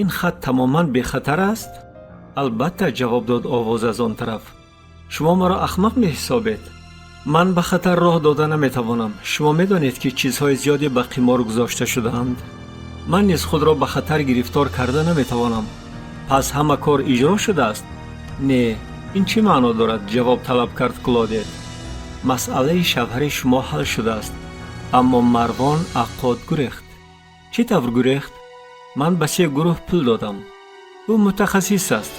«Ин хат тамоман бехатар аст?» «Албатта», ҷавоб дод овоз аз он тараф. «Шумо маро ахмақ меҳисобед. Ман ба хатар роҳ дода наметавонам. Шумо медонед, ки чизҳои зиёде ба қимор гузошта шудаанд. Ман низ худро ба хатар гирифтор карда наметавонам. Пас ҳама кор иҷро шудааст?» «Не, ин чӣ маъно дорад?» ҷавоб талаб кард Клодет. «Масъалаи шавҳари шумо ҳал шудааст, аммо Марвон Аққод гурехт». «Чӣ тавр гурехт?» «Ман ба се гурӯҳ пул додам. Ӯ мутахассис аст.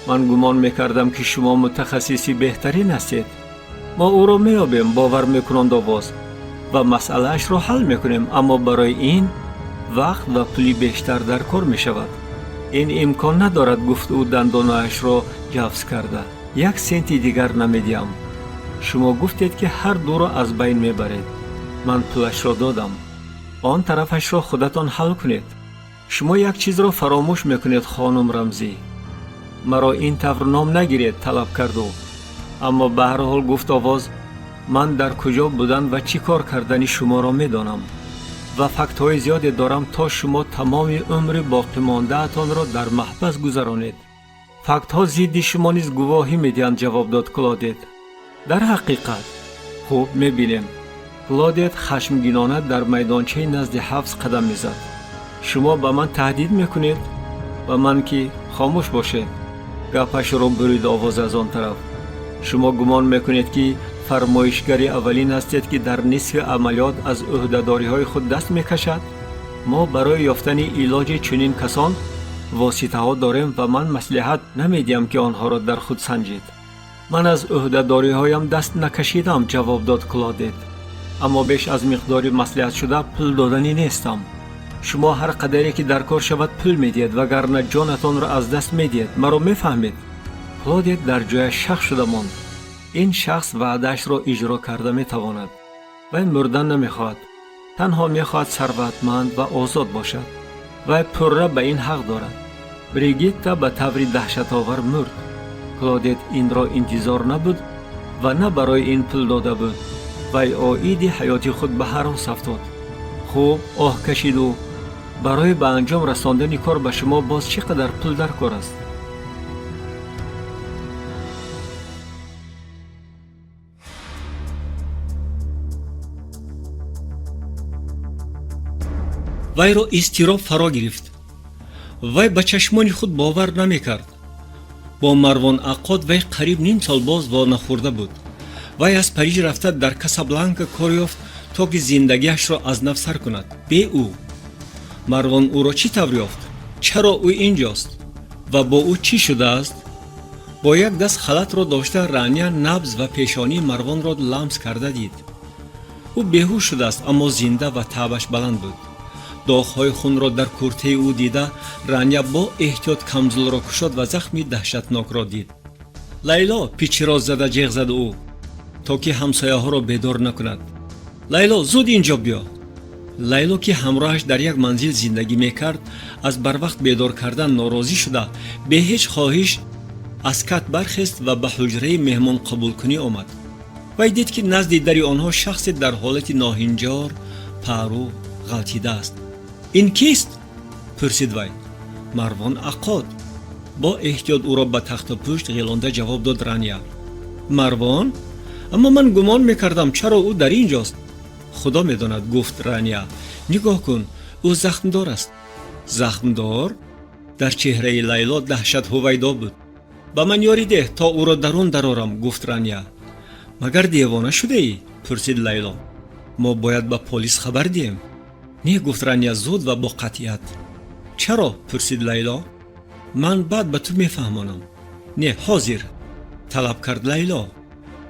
Ман гумон мекардам, ки шумо мутахассиси беҳтарин ҳастед». «Мо ӯро меёбем», бовар мекунонд овоз, «ва масъалаашро ҳал мекунем, аммо барои ин вақт ва пули бештар дар кор мешавад». «Ин имкон надорад», гуфт ӯ дандонаашро ҷавз карда. «Як сенти дигар намедиҳам. Шумо гуфтед, ки ҳар дуро аз байн мебаред. Ман пулашро додам. Он тарафашро худатон ҳал кунед». «Шумо як чизро фаромӯш мекунед, хонум Рамзӣ». «Маро ин тавр ном нагиред», талаб кард ӯ. «Аммо ба ҳар ҳол», гуфт овоз, «ман дар куҷо будан ва чӣ кор кардани шуморо медонам ва фактҳои зиёде дорам, то шумо тамоми умри боқимондаатонро дар маҳбас гузаронед». «Фактҳо зидди шумо низ гувоҳӣ медиҳанд», ҷавоб дод Клодет. «Дар ҳақиқат? Хуб, мебинем». Клодет хашмгинона дар майдончаи назди ҳавз қадам мезад. «Шумо ба ман таҳдид мекунед?» «Ба ман ки хомӯш бошед», гапашро бурид овоз аз он тараф. «Шумо гумон мекунед, ки фармоишгари аввалин ҳастед, ки дар нисфи амалиёт аз ӯҳдадориҳои худ даст мекашад? Мо барои ёфтани илоҷи чунин касон воситаҳо дорем ва ман маслиҳат намедиҳам, ки онҳоро дар худ санҷед». «Ман аз ӯҳдадориҳоям даст накашидам», ҷавоб дод Клодет, «аммо беш аз миқдори маслиҳатшуда пул доданӣ нестам. Шумо ҳар қадаре ки дар кор шавад пул медиҳед, вагарна ҷонатонро аз даст медиҳед. Маро мефаҳмед?» Клодет дар ҷояш шах шуда монд. Ин шахс ваъдаашро иҷро карда метавонад. Вай мурдан намехоҳад, танҳо мехоҳад сарватманд ва озод бошад. Вай пурра ба ин ҳақ дорад. Бригитта ба таври даҳшатовар мурд. Клодет инро интизор набуд ва на барои ин пул дода буд. Вай оиди ҳаёти худ ба ҳарос афтод. «Хуб», оҳ кашид ӯ, «барои ба анҷом расондани кор ба шумо боз чӣ қадар пул дар кор аст?» Вайро изтироб фаро гирифт. Вай ба чашмони худ бовар намекард. Бо Марвон Аққод вай қариб ним сол боз вонахӯрда буд. Вай аз Париж рафта дар Касабланка кор ёфт, то ки зиндагиашро аз нав сар кунад бе ӯ. Марвон ӯро чӣ тавр ёфт? Чаро ӯ инҷост ва бо ӯ чӣ шудааст? Бо як даст халатро дошта, Рания набз ва пешонии Марвонро ламс карда дид. Ӯ беҳуш шудааст, аммо зинда ва таъбаш баланд буд. Доғҳои хунро дар куртаи ӯ дида, Рания бо эҳтиёт камзулро кушод ва захми даҳшатнокро дид. «Лайло!» пичиро зада ҷеғ зад ӯ, то ки ҳамсояҳоро бедор накунад. «Лайло, зуд инҷо биё!» Лайло, ки ҳамроҳаш дар як манзил зиндагӣ мекард, аз барвақт бедор кардан норозӣ шуда, бе ҳеҷ хоҳиш аз кат бархест ва ба ҳуҷраи меҳмонқабулкунӣ омад. Вай дид, ки назди дари онҳо шахсе дар ҳолати ноҳинҷор пару ғалтидааст. «Ин кист?» пурсид вай. «Марвон Аққод», бо эҳтиёт ӯро ба тахтапушт ғелонда ҷавоб дод Рания. «Марвон? Аммо ман гумон мекардам, чаро ӯ дар ин ҷост?» «Худо медонад», гуфт Рания. «Нигоҳ кун, ӯ захмдор аст». «Захмдор?» Дар чеҳраи Лайло даҳшат ҳувайдо буд. «Ба ман ёрӣ деҳ, то ӯро дарун дарорам», гуфт Рания. «Магар девона шудаӣ?» пурсид Лайло. «Мо бояд ба полис хабар диҳем». «Не», гуфт Рания зуд ва бо қатъият. «Чаро?» пурсид Лайло. «Ман баъд ба ту мефаҳмонам». «Не, ҳозир», талаб кард Лайло.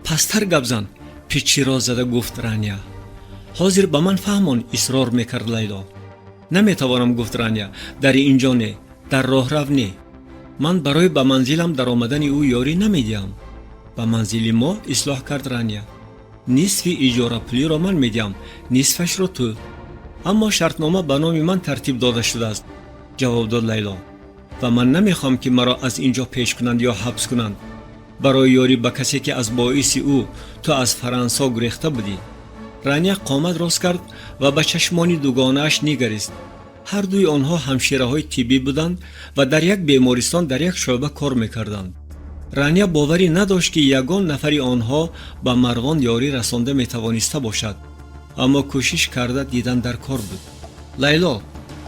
«Пасттар гап зан», пичиро зада гуфт Рания. «Ҳозир ба ман фаҳмон», исрор мекард Лайло. «Наметавонам», гуфт Рания. «Дар ин ҷо не, дар роҳрав не. Ман барои ба манзилам даромадани ӯ ёрӣ намедиҳам». «Ба манзили мо», ислоҳ кард Рания. «Нисфи иҷорапулиро ман медиҳам, нисфашро ту». «Аммо шартнома ба номи ман тартиб дода шудааст», ҷавоб дод Лайло, «ва ман намехоҳам, ки маро аз ин ҷо пеш кунанд ё ҳабс кунанд барои ёрӣ ба касе, ки аз боиси ӯ ту аз Фарансо гурехта будӣ». Рания қомат рост кард ва ба чашмони дугонааш нигарист. Ҳар дуи онҳо ҳамшираҳои тиббӣ буданд ва дар як бемористон дар як шӯъба кор мекарданд. Рания боварӣ надошт, ки ягон нафари онҳо ба Марвон ёрӣ расонда метавониста бошад, аммо кӯшиш карда дидан дар кор буд. «Лайло,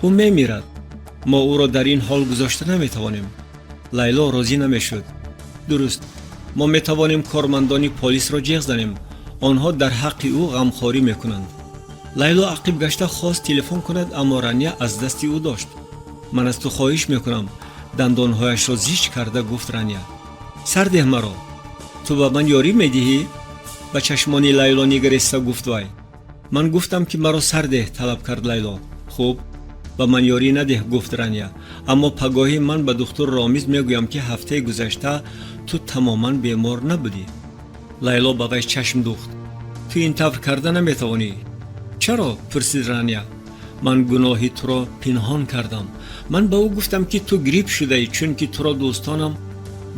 ӯ мемирад. Мо ӯро дар ин ҳол гузошта наметавонем». Лайло розӣ намешуд. «Дуруст, мо метавонем кормандони полисро ҷеғ занем. Онҳо дар ҳаққи ӯ ғамхорӣ мекунанд». Лайло ақиб гашта хост телефон кунад, аммо Рания аз дасти ӯ дошт. «Ман аз ту хоҳиш мекунам», дандонҳояшро зич карда гуфт Рания. «Сардеҳ маро». «Ту ба ман ёрӣ медиҳӣ?» ба чашмони Лайло нигариста гуфт вай. «Ман гуфтам, ки маро сардеҳ», талаб кард Лайло. «Хуб, ба ман ёрӣ надеҳ», гуфт Рания, «аммо пагоҳӣ ман ба духтур Ромиз мегӯям, ки ҳафтаи гузашта ту тамоман бемор набудӣ». Лайло ба вай чашм духт. «Ту ин тавр карда наметавонӣ». «Чаро?» пурсид Рания. «Ман гуноҳи туро пинҳон кардам. Ман ба ӯ гуфтам, ки ту грипп шудаӣ, чунки туро дӯстонам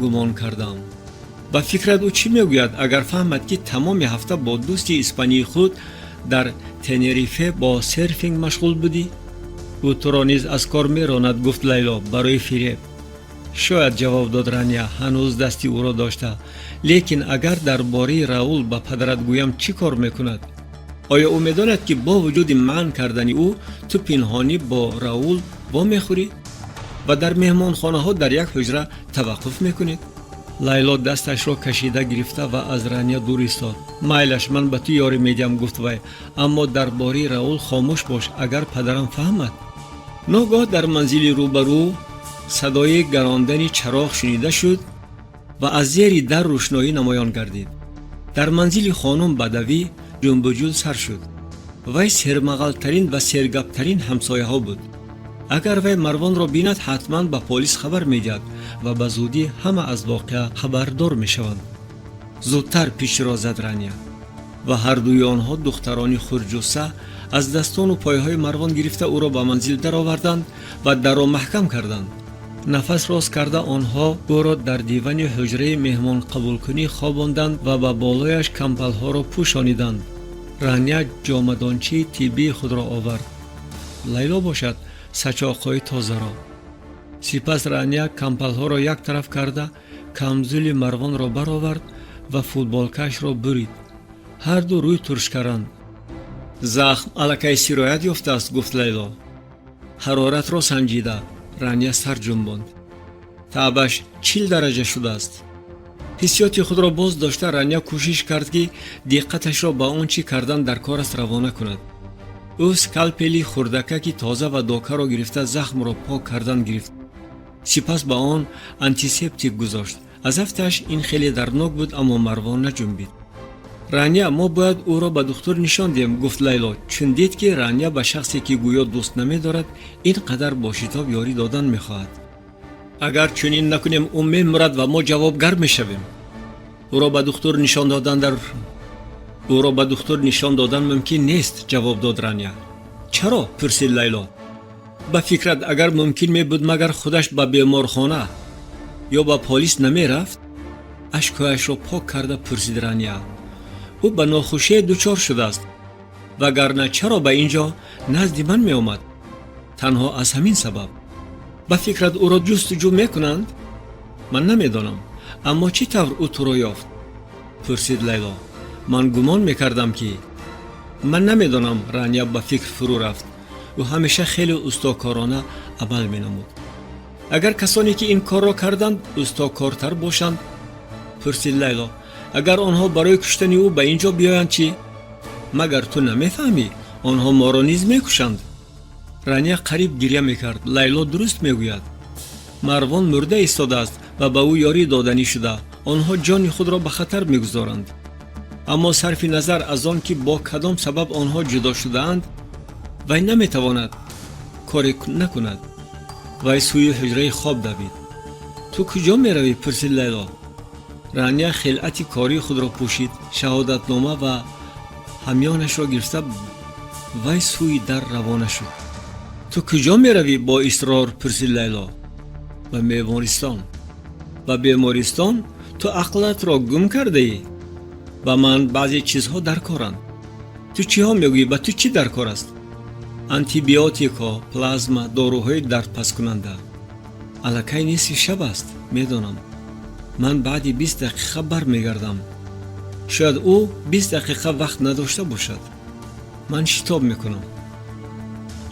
гумон кардам. Ба фикрат, ӯ чӣ мегӯяд, агар фаҳмад, ки тамоми ҳафта бо дӯсти испании худ дар Тенерифе бо серфинг машғул будӣ? Ӯ туро низ аз кор меронад», гуфт Лайло барои фиреб. «Шояд», ҷавоб дод Рания, ҳанӯз дасти ӯро дошта. «Лекин агар дар бораи Раул ба падарат гӯям, чӣ кор мекунад? Оё ӯ медонад, ки бо вуҷуди манъ кардани ӯ ту пинҳонӣ бо Раул вомехӯрӣ ва дар меҳмонхонаҳо дар як ҳуҷра таваққуф мекунед?» Лайло дасташро кашида гирифта ва аз Рания дур истод. «Майлаш, ман ба ту ёрӣ медиҳам», гуфт вай, «аммо дар бораи Раул хомӯш бош. Агар падарам фаҳмад…» Ногаҳ дар манзили рӯбарӯ садои гарондани чароғ шунида шуд ва аз зери дар рӯшноӣ намоён гардид. Дар манзили хонум Бадавӣ ҷунбуҷул сар шуд. Вай сермағалтарин ва сергаптарин ҳамсояҳо буд. Агар вай Марвонро бинад, ҳатман ба полис хабар медиҳад ва ба зудӣ ҳама аз воқеа хабардор мешаванд. «Зудтар!» пишро зад Рания. Ва ҳардуи онҳо, духтарони хурдҷусса, аз дастону пойҳои Марвон гирифта, ӯро ба манзил дароварданд ва дарро маҳкам карданд. Нафас рост карда, онҳо ӯро дар дивани ҳуҷраи меҳмонқабулкунӣ хобонданд ва ба болояш кампалҳоро пӯшониданд. Рания ҷомадончии тиббии худро овард, Лайло бошад сачоқҳои тозаро. Сипас Рания кампалҳоро як тараф карда, камзули Марвонро баровард ва футболкаашро бурид. Ҳарду рӯй турш карданд. «Захм аллакай сироят ёфтааст», гуфт Лайло, ҳароратро санҷида. Рания сар ҷунбонд. «Таъбаш 40 дараҷа шудааст». Ҳиссиёти худро боз дошта, Рания кӯшиш кард, ки диққаташро ба он чӣ кардан дар кор аст равона кунад. Ӯ скалпели хурдакаки тоза ва докаро гирифта, захмро пок кардан гирифт. Сипас ба он антисептик гузошт. Аз афташ ин хеле дарднок буд, аммо Марвон наҷунбид. «Рания, мо бояд ӯро ба духтур нишон диҳем», гуфт Лайло, чун дид, ки Рания ба шахсе, ки гӯё дӯст намедорад, ин қадар бо шитоб ёрӣ додан мехоҳад. «Агар чунин накунем, ӯ мемурад ва мо ҷавобгар мешавем. Ӯро ба духтур нишон додан мумкин нест», ҷавоб дод Рания. Чаро? Пурсид Лайло. Ба фикрат, агар мумкин мебуд, магар худаш ба беморхона ё ба полис намерафт? Ашкҳояшро пок карда пурсид Рания. Ӯ ба нохушие дучор шудааст, вагарна чаро ба ин ҷо назди ман меомад? Танҳо аз ҳамин сабаб. Ба фикрат, ӯро ҷустуҷӯ мекунанд? Ман намедонам, аммо чӣ тавр ӯ туро ёфт? Пурсид Лайло. Ман гумон мекардам, ки ман намедонам. Рания ба фикр фурӯ рафт. Ӯ ҳамеша хеле устокорона амал менамуд. Агар касоне ки ин корро карданд, устокортар бошанд? Пурсид Лайло. Агар онҳо барои куштани ӯ ба ин ҷо биёянд, чӣ? Магар ту намефаҳмӣ, онҳо моро низ мекушанд? Рания қариб гирья мекард. Лайло дуруст мегӯяд. Марвон мурда истодааст ва ба ӯ ёрӣ доданӣ шуда, онҳо ҷони худро ба хатар мегузоранд. Аммо сарфи назар аз он ки бо кадом сабаб онҳо ҷудо шудаанд, вай наметавонад коре накунад. Вай сӯи ҳуҷраи хоб давид. Ту куҷо меравӣ? Пурсид Лайло. Рания хилъати кории худро пӯшид, шаҳодатнома ва ҳамёнашро гирифта, вай сӯи дар равона шуд. Ту куҷо меравӣ? Бо исрор пурсид Лайло. Ба бемористон. Ба бемористон? Ту ақлатро гум кардаӣ? Ба ман баъзе чизҳо дар коранд. Ту чиҳо мегӯӣ? Ба ту чӣ дар кор аст? Антибиотикҳо, плазма, доруҳои дардпасткунанда. Аллакай нисфи шаб аст, медонам. Ман баъди 20 дақиқа бармегардам. Шояд ӯ 20 дақиқа вақт надошта бошад. Ман шитоб мекунам.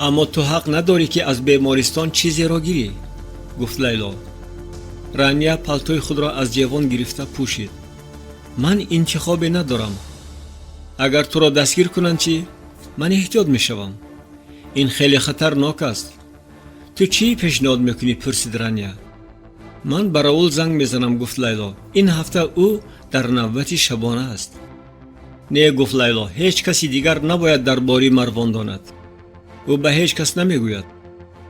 Аммо ту ҳақ надорӣ, ки аз бемористон чизеро гирӣ, гуфт Лайло. Рания палтои худро аз ҷевон гирифта пӯшид. Ман интихобе надорам. Агар туро дастгир кунанд, чӣ? Ман эҳтиёт мешавам. Ин хеле хатарнок аст. Ту чӣ пешниҳод мекунӣ? Пурсид Рания. Ман ба Раул занг мезанам, гуфт Лайло. Ин ҳафта ӯ дар навбати шабона аст. Не, гуфт Лайло, ҳеҷ каси дигар набояд дар бораи Марвон донад. Ӯ ба ҳеҷ кас намегӯяд.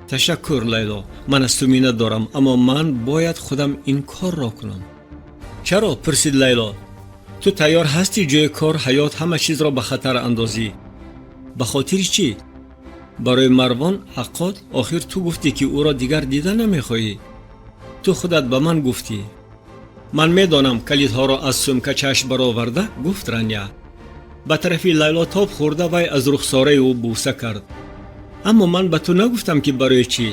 Ташаккур, Лайло, ман аз ту миннат дорам, аммо ман бояд худам ин корро кунам. Чаро? Пурсид Лайло. Ту тайёр ҳастӣ ҷои кор, ҳаёт, ҳама чизро ба хатар андозӣ. Ба хотири чӣ? Барои Марвон Аққод. Охир ту гуфтӣ, ки ӯро дигар дида намехоҳӣ. Ту худат ба ман гуфтӣ. Ман медонам. Калидҳоро аз сумкачаш бароварда гуфт Рания. Ба тарафи Лайло тоб хӯрда, вай аз рухсораи ӯ бӯса кард. Аммо ман ба ту нагуфтам, ки барои чӣ.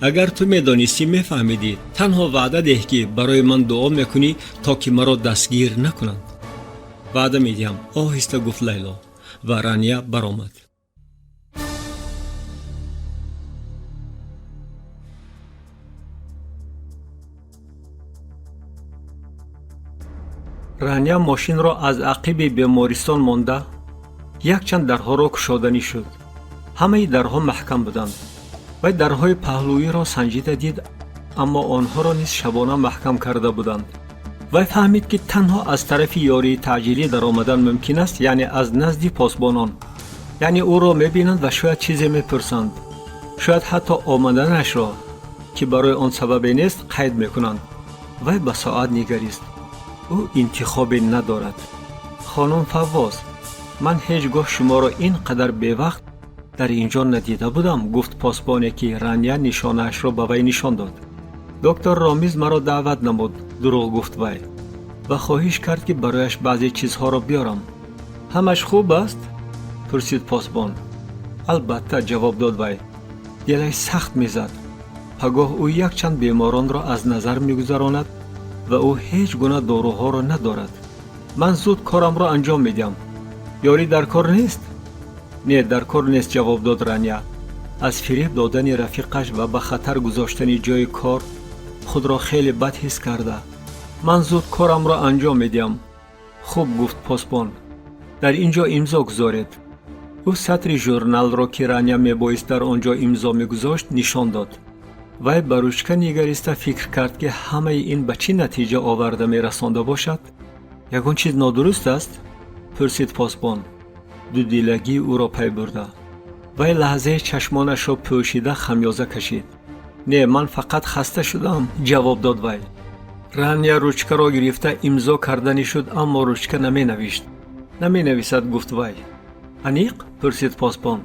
Агар ту медонистӣ, мефаҳмидӣ. Танҳо ваъда деҳ, ки барои ман дуо мекунӣ, то ки маро дастгир накунанд. Ваъда медиҳам, оҳиста гуфт Лайло ва Рания баромад. Рания мошинро аз ақиби бемористон монда, якчанд дарҳоро кушоданӣ шуд. Ҳамаи дарҳо маҳкам буданд. Вай дарҳои паҳлӯиро санҷида дид, аммо онҳоро низ шабона маҳкам карда буданд. Вай фаҳмид, ки танҳо аз тарафи ёрии таъҷилӣ даромадан мумкин аст, яъне аз назди посбонон. Яъне ӯро мебинанд ва шояд чизе мепурсанд, шояд ҳатто омаданашро, ки барои он сабабе нест, қайд мекунанд. Вай ба соат нигарист. Ӯ интихобе надорад. Хонум Фаввоз, ман ҳеҷ гоҳ шуморо ин қадар бевақт дар ин ҷо надида будам, гуфт посбоне, ки Рания нишонаашро ба вай нишон дод. Доктор Ромиз маро даъват намуд, дурӯғ гуфт вай, ва хоҳиш кард, ки барояш баъзе чизҳоро биёрам. Ҳамаш хуб аст? Пурсид посбон. Албатта, ҷавоб дод вай. Дилаш сахт мезад. Пагоҳ ӯ якчанд беморонро аз назар мегузаронад ва ӯ ҳеҷ гуна доруҳоро надорад. Ман зуд корамро анҷом медиҳам. Ёрӣ дар кор нест? Не, дар кор нест, ҷавоб дод Рания. Аз фиреб додани рафиқаш ва ба хатар гузоштани ҷои кор худро хеле бад ҳис карда. Ман зуд корамро анҷом медиҳам. Хуб, гуфт посбон. Дар ин ҷо имзо гузоред. Ӯ сатри журналро, ки Рания мебоист дар он ҷо имзо мегузошт, нишон дод. Вай ба ручка нигариста фикр кард, ки ҳамаи ин ба чӣ натиҷа оварда мерасонда бошад. Ягон чиз нодуруст аст? Пурсид посбон, дудилагии ӯро пай бурда. Вай лаҳзаи чашмонашро пӯшида хамёза кашид. Не, ман фақат хаста шудам, ҷавоб дод вай. Рания ручкаро гирифта имзо карданӣ шуд, аммо ручка наменавишт. Наменависад, гуфт вай. Аниқ? Пурсид посбон.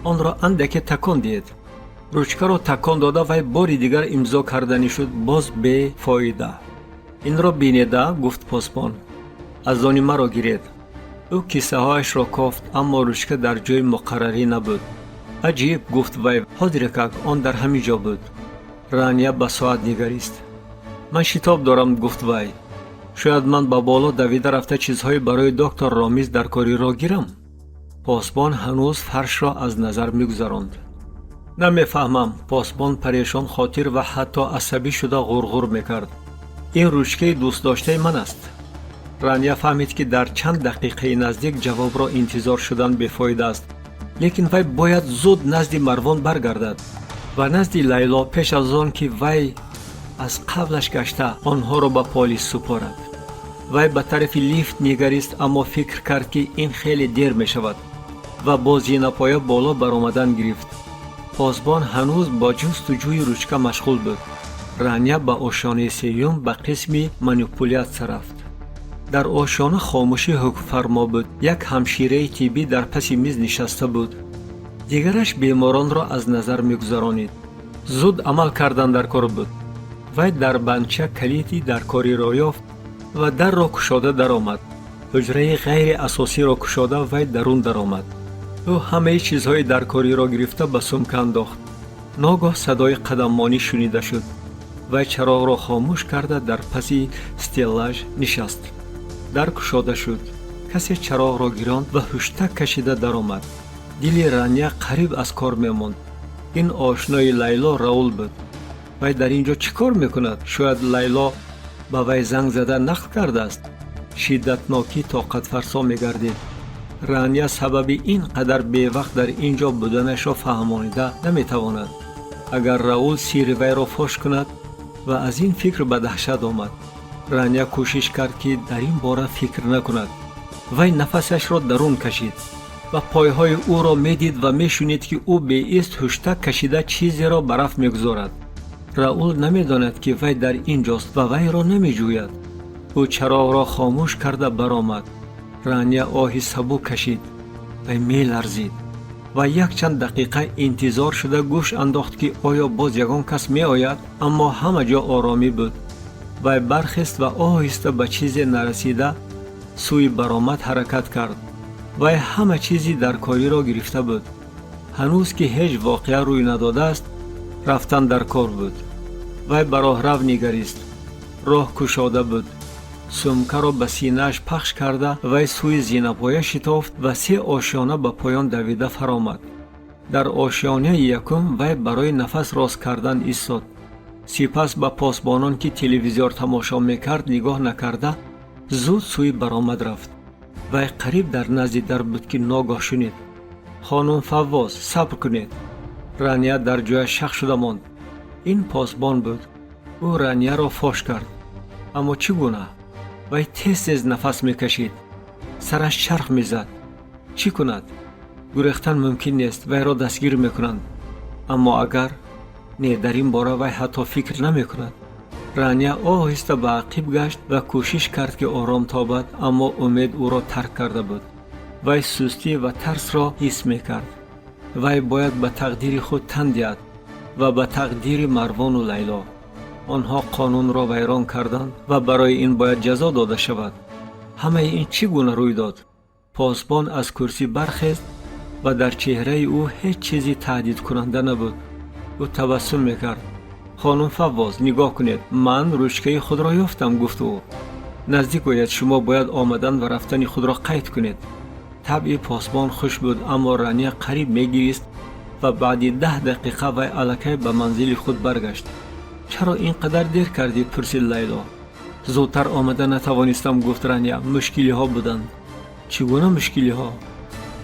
Онро андаке такон диҳед. Ручкаро такон дода, вай бори дигар имзо карданӣ шуд, боз бефоида. Инро бинеда, гуфт посбон. Аз они маро гиред. Ӯ киссаҳояшро кофт, аммо ручка дар ҷои муқаррарӣ набуд. Аҷиб, гуфт вай, ҳозиракак он дар ҳамин ҷо буд. Рания ба соат нигарист. Ман шитоб дорам, гуфт вай. Шояд ман ба боло давида рафта чизҳои барои доктор Ромиз даркориро гирам. Посбон ҳанӯз фаршро аз назар мегузаронд. Намефаҳмам. Посбон парешон хотир ва ҳатто асабӣ шуда ғурғур мекард. Ин ручкаи дӯстдоштаи ман аст. Рания фаҳмид, ки дар чанд дақиқаи наздик ҷавобро интизор шудан бефоида аст, лекин вай бояд зуд назди Марвон баргардад ва назди Лайло, пеш аз он ки вай аз қавлаш гашта онҳоро ба полис супорад. Вай ба тарафи лифт нигарист, аммо фикр кард, ки ин хеле дер мешавад, ва бо зинапоя боло баромадан гирифт. Посбон ҳанӯз бо ҷустуҷӯи ручка машғул буд. Рания ба ошёнаи сеюм, ба қисми манипулятсия рафт. Дар ошёна хомӯшӣ ҳукмфармо буд. Як ҳамшираи тиббӣ дар паси миз нишаста буд, дигараш беморонро аз назар мегузаронид. Зуд амал кардан дар кор буд. Вай дар бандча калиди даркориро ёфт ва дарро кушода даромад. Ҳуҷраи ғайриасосиро кушода, вай дарун даромад. Ӯ ҳамаи чизҳои даркориро гирифта ба сумка андохт. Ногоҳ садои қадаммонӣ шунида шуд. Вай чароғро хомӯш карда, дар паси стеллаж нишаст. Дар кушода шуд. Касе чароғро гиронд ва ҳуштак кашида даромад. Дили Рания қариб аз кор мемонд. Ин ошнои Лайло Раул буд. Вай дар ин ҷо чӣ кор мекунад? Шояд Лайло ба вай занг зада нақл кардааст. Шиддатнокӣ тоқатфарсо мегардид. Рания сабаби ин қадар бевақт дар ин ҷо буданашро фаҳмонида наметавонад. Агар Раул сирри вайро фош кунад, ва аз ин фикр ба даҳшат омад. Рания кӯшиш кард, ки дар ин бора фикр накунад. Вай нафасашро дарун кашид ва пойҳои ӯро медид ва мешунид, ки ӯ беист ҳуштак кашида чизеро ба рафт мегузорад. Раул намедонад, ки вай дар ин ҷост, ва вайро намеҷӯяд. Ӯ чароғро хомӯш карда баромад. Рания оҳи сабук кашид. Вай меларзид ва якчанд дақиқа интизор шуда гӯш андохт, ки оё боз ягон кас меояд, аммо ҳама ҷо оромӣ буд. Вай бархест ва оҳиста, ба чизе нарасида, сӯи баромад ҳаракат кард. Вай ҳама чизи даркориро гирифта буд. Ҳанӯз ки ҳеҷ воқеа рӯй надодааст, рафтан дар кор буд. Вай ба роҳрав нигарист. Роҳ кушода буд. Сумкаро ба синааш пахш карда, вай сӯи зинапоя шитофт ва се ошёна ба поён давида фаромад. Дар ошёнаи якум вай барои нафас рост кардан истод. Сипас ба посбонон, ки телевизор тамошо мекард, нигоҳ накарда, зуд сӯи баромад рафт. Вай қариб дар назди дар буд, ки ногоҳ шунид: «Хонум Фаввоз, сабр кунед!» Рания дар ҷояш шах шуда монд. Ин посбон буд. Ӯ Ранияро фош кард, аммо чӣ гуна? Вай тез тез нафас мекашид, сараш чарх мезад. Чӣ кунад? Гурехтан мумкин нест, вайро дастгир мекунанд. Аммо агар не, дар ин бора вай ҳатто фикр намекунад. Рания оҳиста ба ақиб гашт ва кӯшиш кард, ки ором тобад, аммо умед ӯро тарк карда буд. Вай сустӣ ва тарсро ҳис мекард. Вай бояд ба тақдири худ тан диҳад ва ба тақдири Марвону Лайло. Онҳо қонунро вайрон карданд ва барои ин бояд ҷазо дода шавад. Ҳамаи ин чӣ гуна рӯй дод? Посбон аз курсӣ бархест ва дар чеҳраи ӯ ҳеҷ чизи таҳдидкунанда набуд. Ӯ табассум мекард. «Хонум Фаввоз, нигоҳ кунед, ман ручкаи худро ёфтам», гуфт ӯ. «Наздик ояд, шумо бояд омадан ва рафтани худро қайд кунед». Табъи посбон хуш буд, аммо Рания қариб мегирист ва баъди 10 дақиқа вай аллакай ба манзили худ баргашт. «Чаро ин қадар дер кардӣ?» пурсид Лайло. «Зудтар омада натавонистам», гуфт Рания. «Мушкилиҳо буданд». «Чӣ гуна мушкилиҳо?»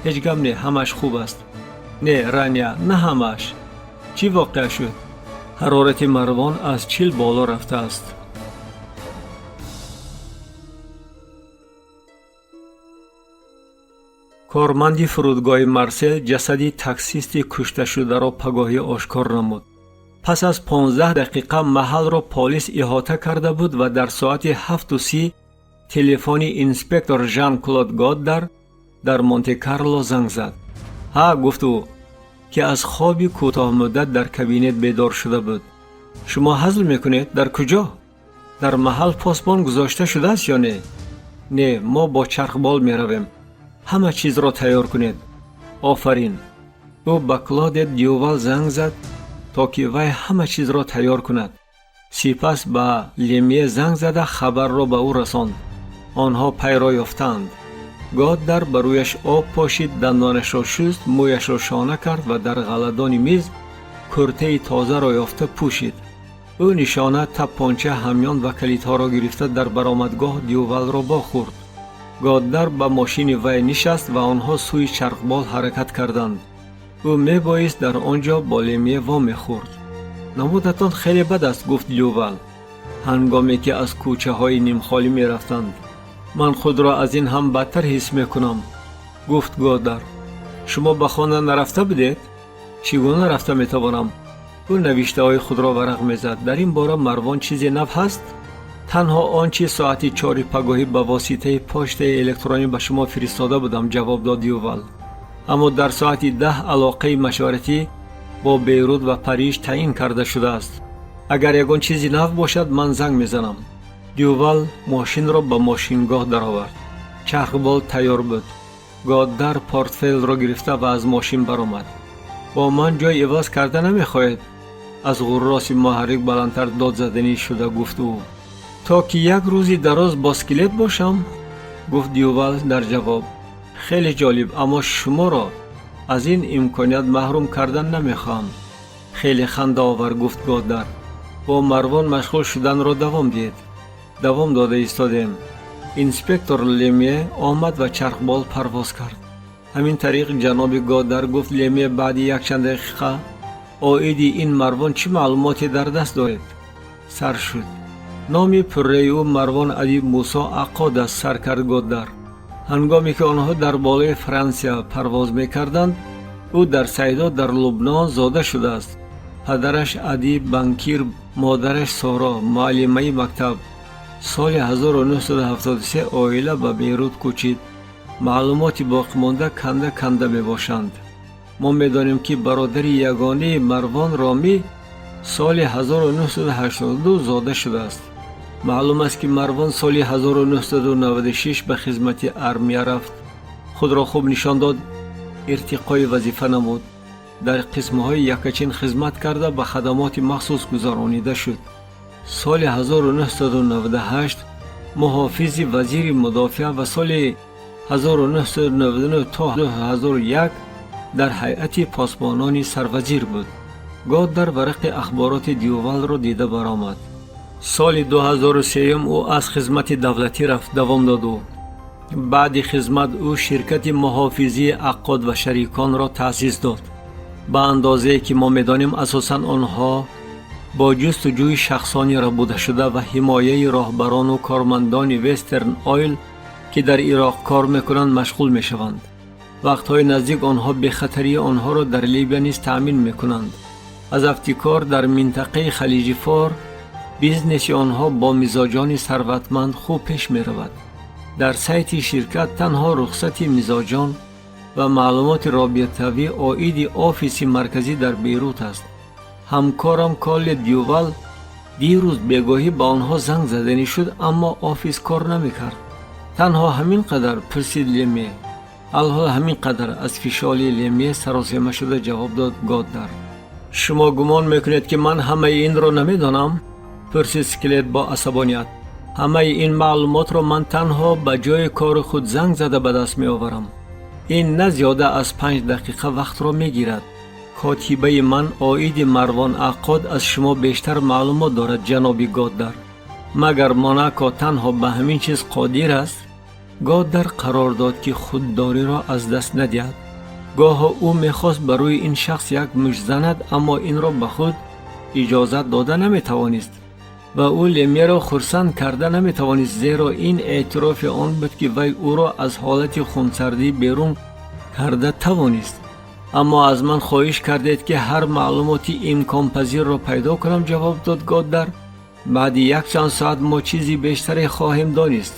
«Ҳеҷ гап не, ҳамааш хуб аст». «Не, Рания, на ҳамааш. Чӣ воқеа шуд?» «Ҳарорати Марвон аз 40 боло рафтааст». Корманди фурудгоҳи Марсел ҷасади таксисти кушташударо пагоҳӣ ошкор намуд. Пас аз 15 дақиқа маҳалро полис иҳота карда буд ва дар соати 7:30 телефони инспектор Жан Клод Годдар дар Монте Карло занг зад. «Ҳа», гуфт ӯ. Ки аз хоби кӯтоҳмуддат дар кабинет бедор шуда буд. Шумо ҳазл мекунед? Дар куҷо? Дар маҳал посбон гузошта шудааст ё не? Не, мо бо чархбол меравем. Ҳама чизро тайёр кунед. Офарин. Ӯ ба Клодет Дювал занг зад, то ки вай ҳама чизро тайёр кунад. Сипас ба Лемье занг зада, хабарро ба ӯ расонд. Онҳо пайро ёфтаанд. Годдар ба рӯяш об пошид, дандонашро шуст, мӯяшро шона кард ва дар ғалладони миз куртаи тозаро ёфта пӯшид. Ӯ нишона, таппонча, ҳамён ва калидҳоро гирифта, дар баромадгоҳ Дювалро вохӯрд. Годдар ба мошини вай нишаст ва онҳо сӯи чархбол ҳаракат карданд. Ӯ мебоист дар он ҷо бо Лемье вомехӯрд. Намудатон хеле бад аст, гуфт Дювал, ҳангоме ки аз кӯчаҳои нимхолӣ мерафтанд. Ман худро аз ин ҳам бадтар ҳис мекунам, гуфт Годдар. Шумо ба хона нарафта будед? Чӣ гуна рафта метавонам? Ӯ навиштаҳои худро варақ мезад. Дар ин бора, Марвон, чизе нав ҳаст? Танҳо он чи соати 4-и пагоҳӣ ба воситаи почтаи электронӣ ба шумо фиристода будам, ҷавоб дод Дювал. Аммо дар соати 10 алоқаи машваратӣ бо Бейрут ва Париж таъин карда шудааст. Агар ягон чизи нав бошад, ман занг мезанам. Дювал мошинро ба мошингоҳ даровард. Чархбол тайёр буд. Годдар портфелро гирифта ва аз мошин баромад. Бо ман ҷой иваз карда намехоҳед? Аз ғурроси муҳаррик баландтар дод заданӣ шуда гуфт ӯ. То ки як рӯзи дароз бо скелет бошам, гуфт Дювал дар ҷавоб. Хеле ҷолиб, аммо шуморо аз ин имконият маҳрум кардан намехоҳам. Хеле хандаовар, гуфт Годдар. Бо Марвон машғул шуданро давом диҳед. Давом дода истодем. Инспектор Лемье омад ва чархбол парвоз кард. Ҳамин тариқ, ҷаноби Годдар, гуфт Лемье баъди якчанд дақиқа, оиди ин Марвон чӣ маълумоте дар даст доред? Сар шуд. Номи пурраи ӯ Марвон Адиб Мусо Аққод аст, сар кард Годдар. Ҳангоме ки онҳо дар болои Франсия парвоз мекарданд, ӯ дар Сайдо, дар Лубнон зода шудааст. Падараш Адиб банкир, модараш Соро муаллимаи мактаб. Соли 1973 оила ба Бейрут кӯчид. Маълумоти боқимонда канда канда мебошанд. Мо медонем, ки бародари ягонаи Марвон, Ромӣ, соли 1982 зода шудааст. Маълум аст, ки Марвон соли 1996 ба хизмати армия рафт, худро хуб нишон дод, иртиқои вазифа намуд, дар қисмҳои якачин хизмат карда, ба хадамоти махсус гузаронида шуд. Соли 1998 муҳофизи вазири мудофиа ва соли 1999 то 2001 дар ҳайати посбонони сарвазир буд. Годдар варақи ахбороти Дювалро дида баромад. Соли 2003 ӯ аз хизмати давлатӣ рафт, давом дод ӯ. Баъди хизмат ӯ ширкати муҳофизии Аққод ва шариконро таъсис дод. Ба андозае ки мо медонем, асосан онҳо бо ҷустуҷӯи шахсони рабудашуда ва ҳимояи роҳбарону кормандони Вестерн Ойл, ки дар Ироқ кор мекунанд, машғул мешаванд. Вақтҳои наздик онҳо бехатарии онҳоро дар Либия низ таъмин мекунанд. Аз афти кор дар минтақаи Халиҷи Фор бизнеси онҳо бо мизоҷони сарватманд хуб пеш меравад. Дар сайти ширкат танҳо рухсати мизоҷон ва маълумоти робитавӣ оиди офиси марказӣ дар Бейрут аст. Ҳамкорам Колет Дювал дирӯз бегоҳӣ ба онҳо занг заданӣ шуд, аммо офис кор намекард. Танҳо ҳамин қадар? Пурсид Леме. Алҳол ҳамин қадар, аз фишори Леме саросема шуда ҷавоб дод Годдар. Шумо гумон мекунед, ки ман ҳамаи инро намедонам? Пурсид скелет бо асабоният. Ҳамаи ин маълумотро ман танҳо ба ҷои кори худ занг зада ба даст меоварам. Ин на зиёда аз 5 дақиқа вақтро мегирад. Котибаи ман оиди Марвон Аққод аз шумо бештар маълумот дорад, ҷаноби Годдар. Магар Монако танҳо ба ҳамин чиз қодир аст? Годдар қарор дод, ки худдориро аз даст надиҳад. Гоҳо ӯ мехост ба рӯи ин шахс як мушт занад, аммо инро ба худ иҷозат дода наметавонист ва ӯ Лемеро хурсанд карда наметавонист, зеро ин эътирофи он буд, ки вай ӯро аз ҳолати хунсардӣ берун карда тавонист. Аммо аз ман хоҳиш кардед, ки ҳар маълумоти имконпазирро пайдо кунам, ҷавоб дод Годдар. Баъди якчанд соат мо чизи бештаре хоҳем донист.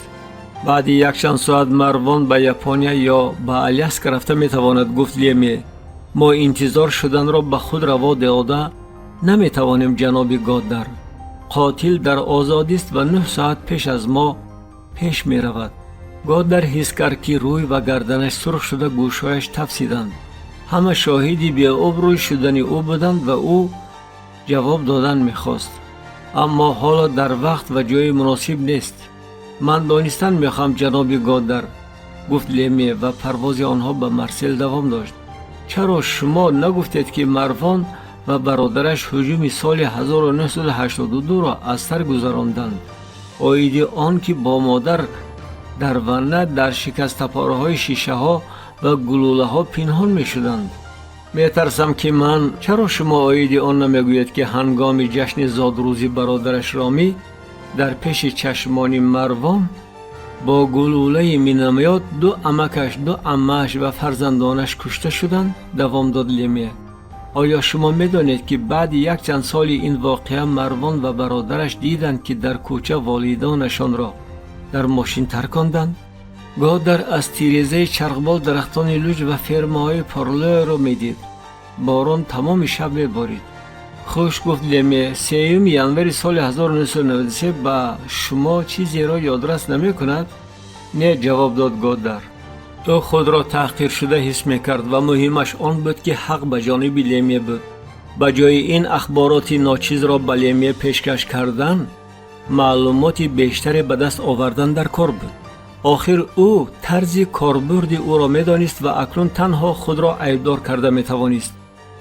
Баъди якчанд соат Марвон ба Япония ё ба Аляска рафта метавонад, гуфт Леме. Мо интизор шуданро ба худ раво дода наметавонем, ҷаноби Годдар. Қотил дар озодист ва 9 соат пеш аз мо пеш меравад. Годдар ҳис кард, ки рӯй ва гарданаш сурх шуда, гӯшҳояш тафсиданд. Ҳама шоҳиди беобрӯй шудани ӯ буданд ва ӯ ҷавоб додан мехост. Аммо ҳоло дар вақт ва ҷои муносиб нест. Ман донистан мехоҳам, ҷаноби Годдар, гуфт Леме ва парвози онҳо ба Марсел давом дошт. Чаро шумо нагуфтед, ки Марвон ва бародараш ҳуҷуми соли 1982-ро аз сар гузаронданд? Оиди он ки бо модар дар ванна дар шикастапораҳои шишаҳо ва гулӯлаҳо пинҳон мешуданд. Метарсам, ки ман чаро шумо оиди он намегӯед, ки ҳангоми ҷашни зодрӯзи бародараш Ромӣ дар пеши чашмони Марвон бо гулӯлаи миномёт ду амакаш, ду аммааш ва фарзандонаш кушта шуданд? Давом дод Леме. Оё шумо медонед, ки баъди якчанд соли ин воқеа Марвон ва бародараш диданд, ки дар кӯча волидонашонро дар мошин тарконданд? Годдар аз тирезаи чархбол дарахтони луҷ ва фермаҳои Парлоеро медид. Борон тамоми шаб меборид. Хуш, гуфт Леме, 3 январи соли 1993 ба шумо чизеро ёдрас намекунад? Не, ҷавоб дод Годдар. Ӯ худро таҳқиршуда ҳис мекард ва муҳимаш он буд, ки ҳақ ба ҷониби Леме буд. Ба ҷои ин ахбороти ночизро ба Леме пешкаш кардан, маълумоти бештаре ба даст овардан дар кор буд. Охир ӯ тарзи корбурди ӯро медонист ва акнун танҳо худро айбдор карда метавонист.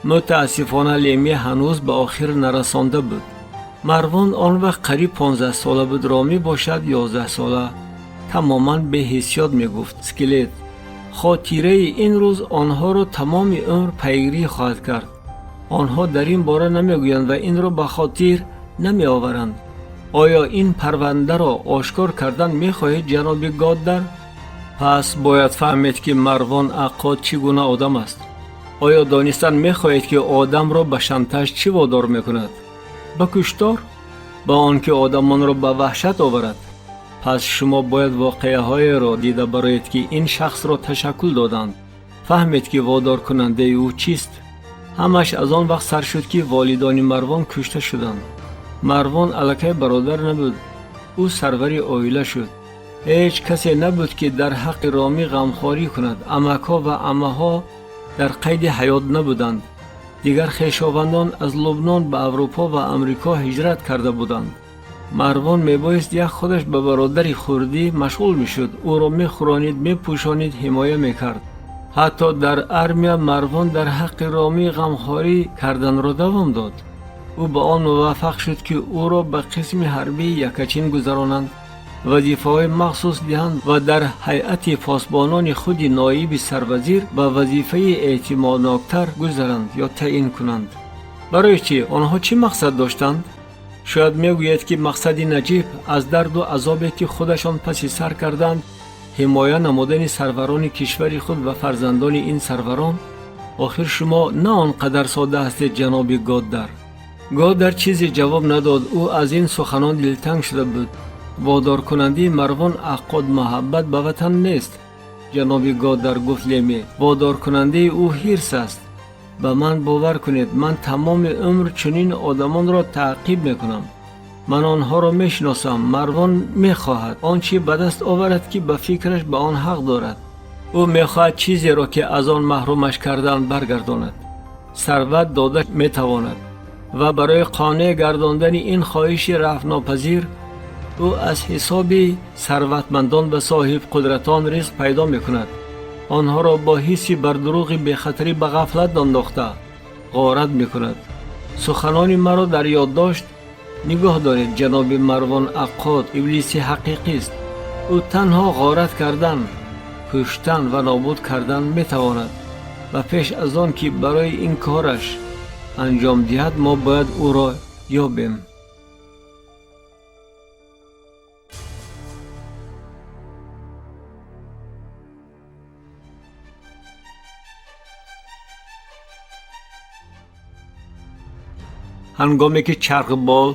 Мутаассифона, Леме ҳанӯз ба охир нарасонда буд. Марвон он вақт қариб 15 сола буд, Ромӣ бошад 11 сола. Тамоман беҳиссиёт, мегуфт скелет. Хотираи ин рӯз онҳоро тамоми умр пайгирӣ хоҳад кард. Онҳо дар ин бора намегӯянд ва инро ба хотир намеоваранд. Оё ин парвандаро ошкор кардан мехоҳед, ҷаноби Годдар? Пас бояд фаҳмед, ки Марвон Аққод чӣ гуна одам аст. Оё донистан мехоҳед, ки одамро ба шантаж чӣ водор мекунад? Ба куштор? Ба он ки одамонро ба ваҳшат оварад? Пас шумо бояд воқеаҳоеро дида бароед, ки ин шахсро ташаккул доданд. Фаҳмед, ки водоркунандаи ӯ чист. Ҳамаш аз он вақт сар шуд, ки волидони Марвон кушта шуданд. Марвон аллакай бародар набуд, ӯ сарвари оила шуд. Ҳеҷ касе набуд, ки дар ҳаққи Ромӣ ғамхорӣ кунад. Амакҳо ва аммаҳо дар қайди ҳаёт набуданд. Дигар хешовандон аз Лубнон ба Аврупо ва Амрико ҳиҷрат карда буданд. Марвон мебоист як худаш ба бародари хурдӣ машғул мешуд. Ӯро мехӯронид, мепӯшонид, ҳимоя мекард. Ҳатто дар армия Марвон дар ҳаққи Ромӣ ғамхорӣ карданро давом дод. Ӯ ба он муваффақ шуд, ки ӯро ба қисми ҳарбии якачин гузаронанд, вазифаҳои махсус диҳанд ва дар ҳайати посбонони худи ноиби сарвазир ба вазифаи эътимодноктар гузаранд ё таъин кунанд. Барои чӣ? Онҳо чӣ мақсад доштанд? Шояд мегӯяд, ки мақсади наҷиб аз дарду азобе, ки худашон паси сар карданд, ҳимоя намудани сарварони кишвари худ ва фарзандони ин сарварон. Охир шумо на он қадар содда ҳастед, ҷаноби Годдар. Годдар чизе ҷавоб надод. Ӯ аз ин суханон дилтанг шуда буд. Водоркунандаи Марвон Аққод муҳаббат ба ватан нест, ҷаноби Годдар, гуфт Леме. Водоркунандаи ӯ ҳирс аст. Ба ман бовар кунед, ман тамоми умр чунин одамонро таъқиб мекунам. Ман онҳоро мешиносам. Марвон мехоҳад он чӣ ба даст оварад, ки ба фикраш ба он ҳақ дорад. Ӯ мехоҳад чизеро, ки аз он маҳрумаш карданд, баргардонад. Сарват дода метавонад ва барои қонеъ гардондани ин хоҳиши рафтнопазир ӯ аз ҳисоби сарватмандон ва соҳибқудратон ризқ пайдо мекунад. Онҳоро бо ҳисси бардурӯғи бехатарӣ ба ғафлат андохта ғорат мекунад. Суханони маро дар ёддошт нигоҳ доред, ҷаноби Марвон Аққод иблиси ҳақиқист. Ӯ танҳо ғорат кардан, куштан ва нобуд кардан метавонад ва пеш аз он ки барои ин кораш анҷом диҳад, мо бояд ӯро ёбем. Ҳангоме ки чархбол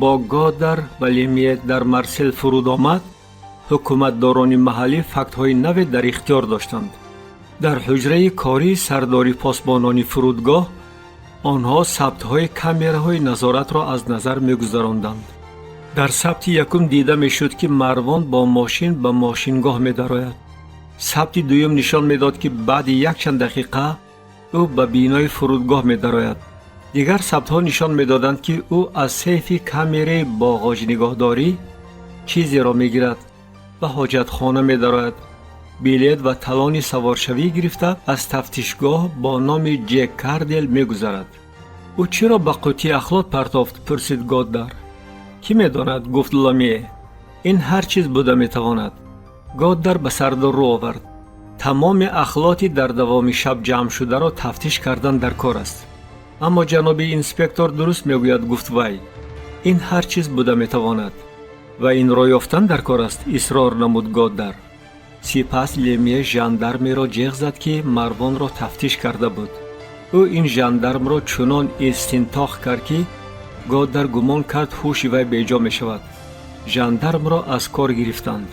бо Годдар ва Лемье дар Марсел фуруд омад, ҳукуматдорони маҳаллӣ фактҳои наве дар ихтиёр доштанд. Дар ҳуҷраи кории сардори посбонони фурудгоҳ онҳо сабтҳои камераҳои назоратро аз назар мегузаронданд. Дар сабти якум дида мешуд, ки Марвон бо мошин ба мошингоҳ медарояд. Сабти дуюм нишон медод, ки баъди якчанд дақиқа ӯ ба бинои фурудгоҳ медарояд. Дигар сабтҳо нишон медоданд, ки ӯ аз сейфи камераи боғоҷнигоҳдорӣ чизеро мегирад, ба ҳоҷатхона медарояд, билет ва талони саворшавӣ гирифта аз тафтишгоҳ бо номи Ҷек Кардел мегузарад. Ӯ чиро ба қуттии ахлот партофт? Пурсид Годдар. Кӣ медонад, гуфт Ломие. Ин ҳар чиз буда метавонад. Годдар ба сардор рӯ овард. Тамоми ахлоти дар давоми шаб ҷамъшударо тафтиш кардан дар кор аст. Аммо ҷаноби инспектор дуруст мегӯяд, гуфт вай. Ин ҳар чиз буда метавонад. Ва инро ёфтан дар кор аст, исрор намуд Годдар. Сипас Лемие жандармеро ҷеғ зад, ки Марвонро тафтиш карда буд. Ӯ ин жандармро чунон истинтоқ кард, ки Годдар гумон кард ҳуши вай беҷо мешавад. Жандармро аз кор гирифтанд.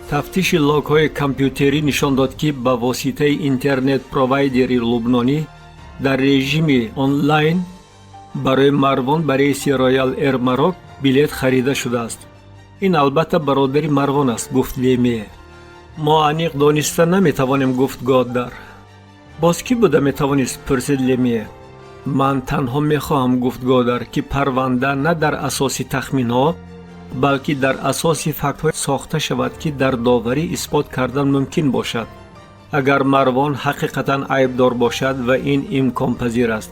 Тафтиши логҳои компютерӣ нишон дод, ки ба воситаи интернет-провайдери лубнонӣ дар режими онлайн барои Марвон ба рейси Роял Эр Марок билет харида шудааст. Ин албатта бародари Марвон аст, гуфт Лемие. Мо аниқ дониста наметавонем, гуфт Годдар. Боз кӣ буда метавонист? Пурсид Лемие. Ман танҳо мехоҳам, гуфт Годдар, ки парванда на дар асоси тахминҳо, балки дар асоси фактҳо сохта шавад, ки дар доварӣ исбот кардан мумкин бошад. Агар Марвон ҳақиқатан айбдор бошад, ва ин имконпазир аст,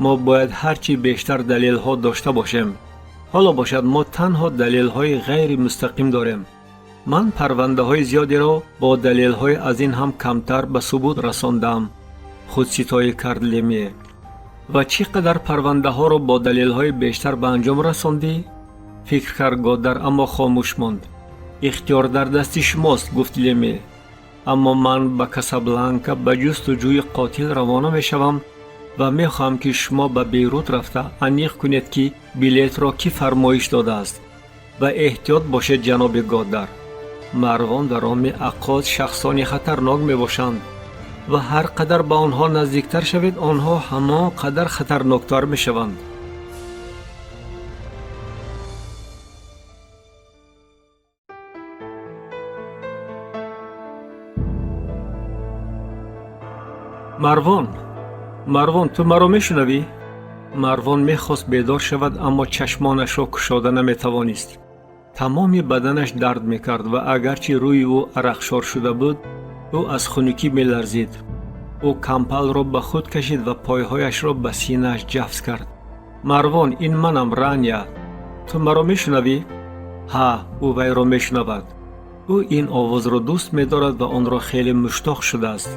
мо бояд ҳарчи бештар далелҳо дошта бошем. Ҳоло бошад, мо танҳо далелҳои ғайримустақим дорем. Ман парвандаҳои зиёдеро бо далелҳои аз ин ҳам камтар ба субут расондаам, худситоӣ кард Лемие. Ва чӣ қадар парвандаҳоро бо далелҳои бештар ба анҷом расондӣ? Фикр кард Годдар, аммо хомӯш монд. Ихтиёр дар дасти шумост, гуфт Лемие. Аммо ман ба Касабланка ба ҷустуҷӯи қотил равона мешавам ва мехоҳам, ки шумо ба Бейрут рафта аниқ кунед, ки билетро кӣ фармоиш додааст. Ва эҳтиёт бошед, ҷаноби Годдар. Марвон ва Роми Аққод шахсони хатарнок мебошанд ва ҳар қадар ба онҳо наздиктар шавед, онҳо ҳамон қадар хатарноктар мешаванд. Марвон, Марвон, ту маро мешунавӣ? Марвон мехост бедор шавад, аммо чашмонашро кушода наметавонист. Тамоми баданаш дард мекард ва агарчи рӯи ӯ арақшор шуда буд, ӯ аз хунукӣ меларзид. Ӯ кампалро ба худ кашид ва пойҳояшро ба синааш ҷафс кард. Марвон, ин манам, Рания. Ту маро мешунавӣ? Ҳа, ӯ вайро мешунавад. Ӯ ин овозро дӯст медорад ва онро хеле муштоқ шудааст.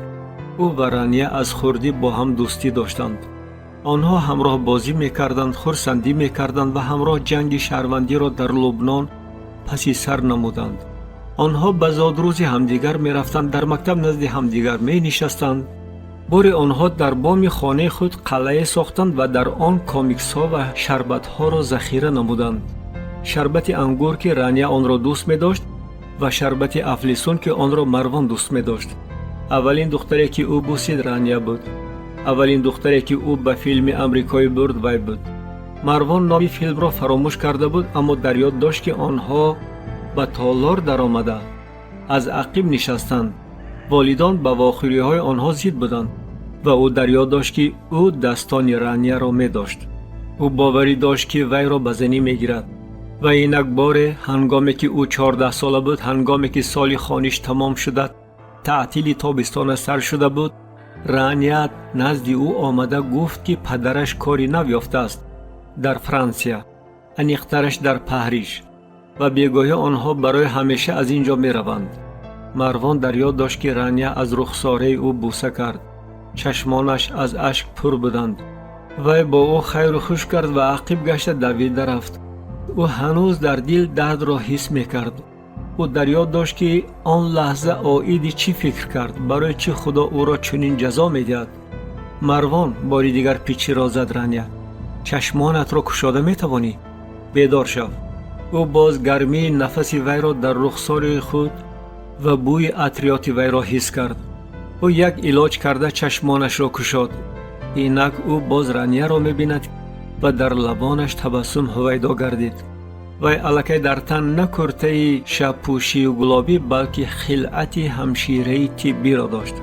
Ӯ ва Рания аз хурдӣ бо ҳам дӯстӣ доштанд. Онҳо ҳамроҳ бозӣ мекарданд, хурсандӣ мекарданд ва ҳамроҳ ҷанги шаҳрвандиро дар Лубнон паси сар намуданд. Онҳо ба зодрӯзи ҳамдигар мерафтанд, дар мактаб назди ҳамдигар менишастанд. Боре онҳо дар боми хонаи худ қалъае сохтанд ва дар он комиксҳо ва шарбатҳоро захира намуданд. Шарбати ангур, ки Рания онро дӯст медошт, ва шарбати афлисун, ки онро Марвон дӯст медошт. Аввалин духтаре, ки ӯ бусид, Рания буд. Аввалин духтаре, ки ӯ ба филми амрикоӣ бурд, вай буд. Марвон номи филмро фаромӯш карда буд, аммо дар ёд дошт, ки онҳо ба толор даромада аз ақиб нишастанд. Волидон ба вохӯриҳои онҳо зид буданд ва ӯ дар ёд дошт, ки ӯ дастони Ранияро медошт. Ӯ боварӣ дошт, ки вайро ба занӣ мегирад. Ва инак боре, ҳангоме ки ӯ 14 сола буд, ҳангоме ки соли хониш тамом шуда, таътили тобистона сар шуда буд, Рания назди ӯ омада гуфт, ки падараш кори нав ёфтааст дар Франсия, аниқтараш дар Париж, ва бегоҳӣ онҳо барои ҳамеша аз ин ҷо мераванд. Марвон дар ёд дошт, ки Рания аз рухсораи ӯ бӯса кард. Чашмонаш аз ашк пур буданд. Вай бо ӯ хайру хуш кард ва ақиб гашта давида рафт. Ӯ ҳанӯз дар дил дардро ҳис мекард. Ӯ дар ёд дошт, ки он лаҳза оиди чӣ фикр кард, барои чӣ Худо ӯро чунин ҷазо медиҳад. Марвон, бори дигар пичиро зад Рания, чашмонатро кушода метавонӣ? Бедор шав. Ӯ боз гармии нафаси вайро дар рухсори худ ва бӯи атриёти вайро ҳис кард. Ӯ Ӯ як илоҷ карда чашмонашро кушод. Инак ӯ боз Ранияро мебинад ва дар лабонаш табассум ҳувайдо гардид. Вай аллакай дар тан на куртаи шабпӯшию гулобӣ, балки хилъати ҳамшираи тиббиро дошт.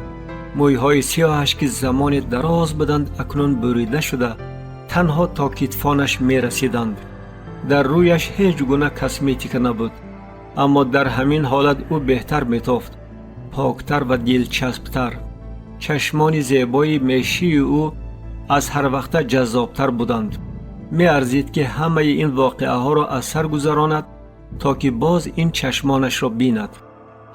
Мӯйҳои сиёҳаш, ки замоне дароз буданд, акнун бурида шуда танҳо то китфонаш мерасиданд. Дар рӯяш ҳеҷ гуна косметика набуд, аммо дар ҳамин ҳолат ӯ беҳтар метофт, поктар ва дилчасптар. Чашмони зебои мешии ӯ аз ҳарвақта ҷаззобтар буданд. Меарзид, ки ҳамаи ин воқеаҳоро аз сар гузаронад, то ки боз ин чашмонашро бинад.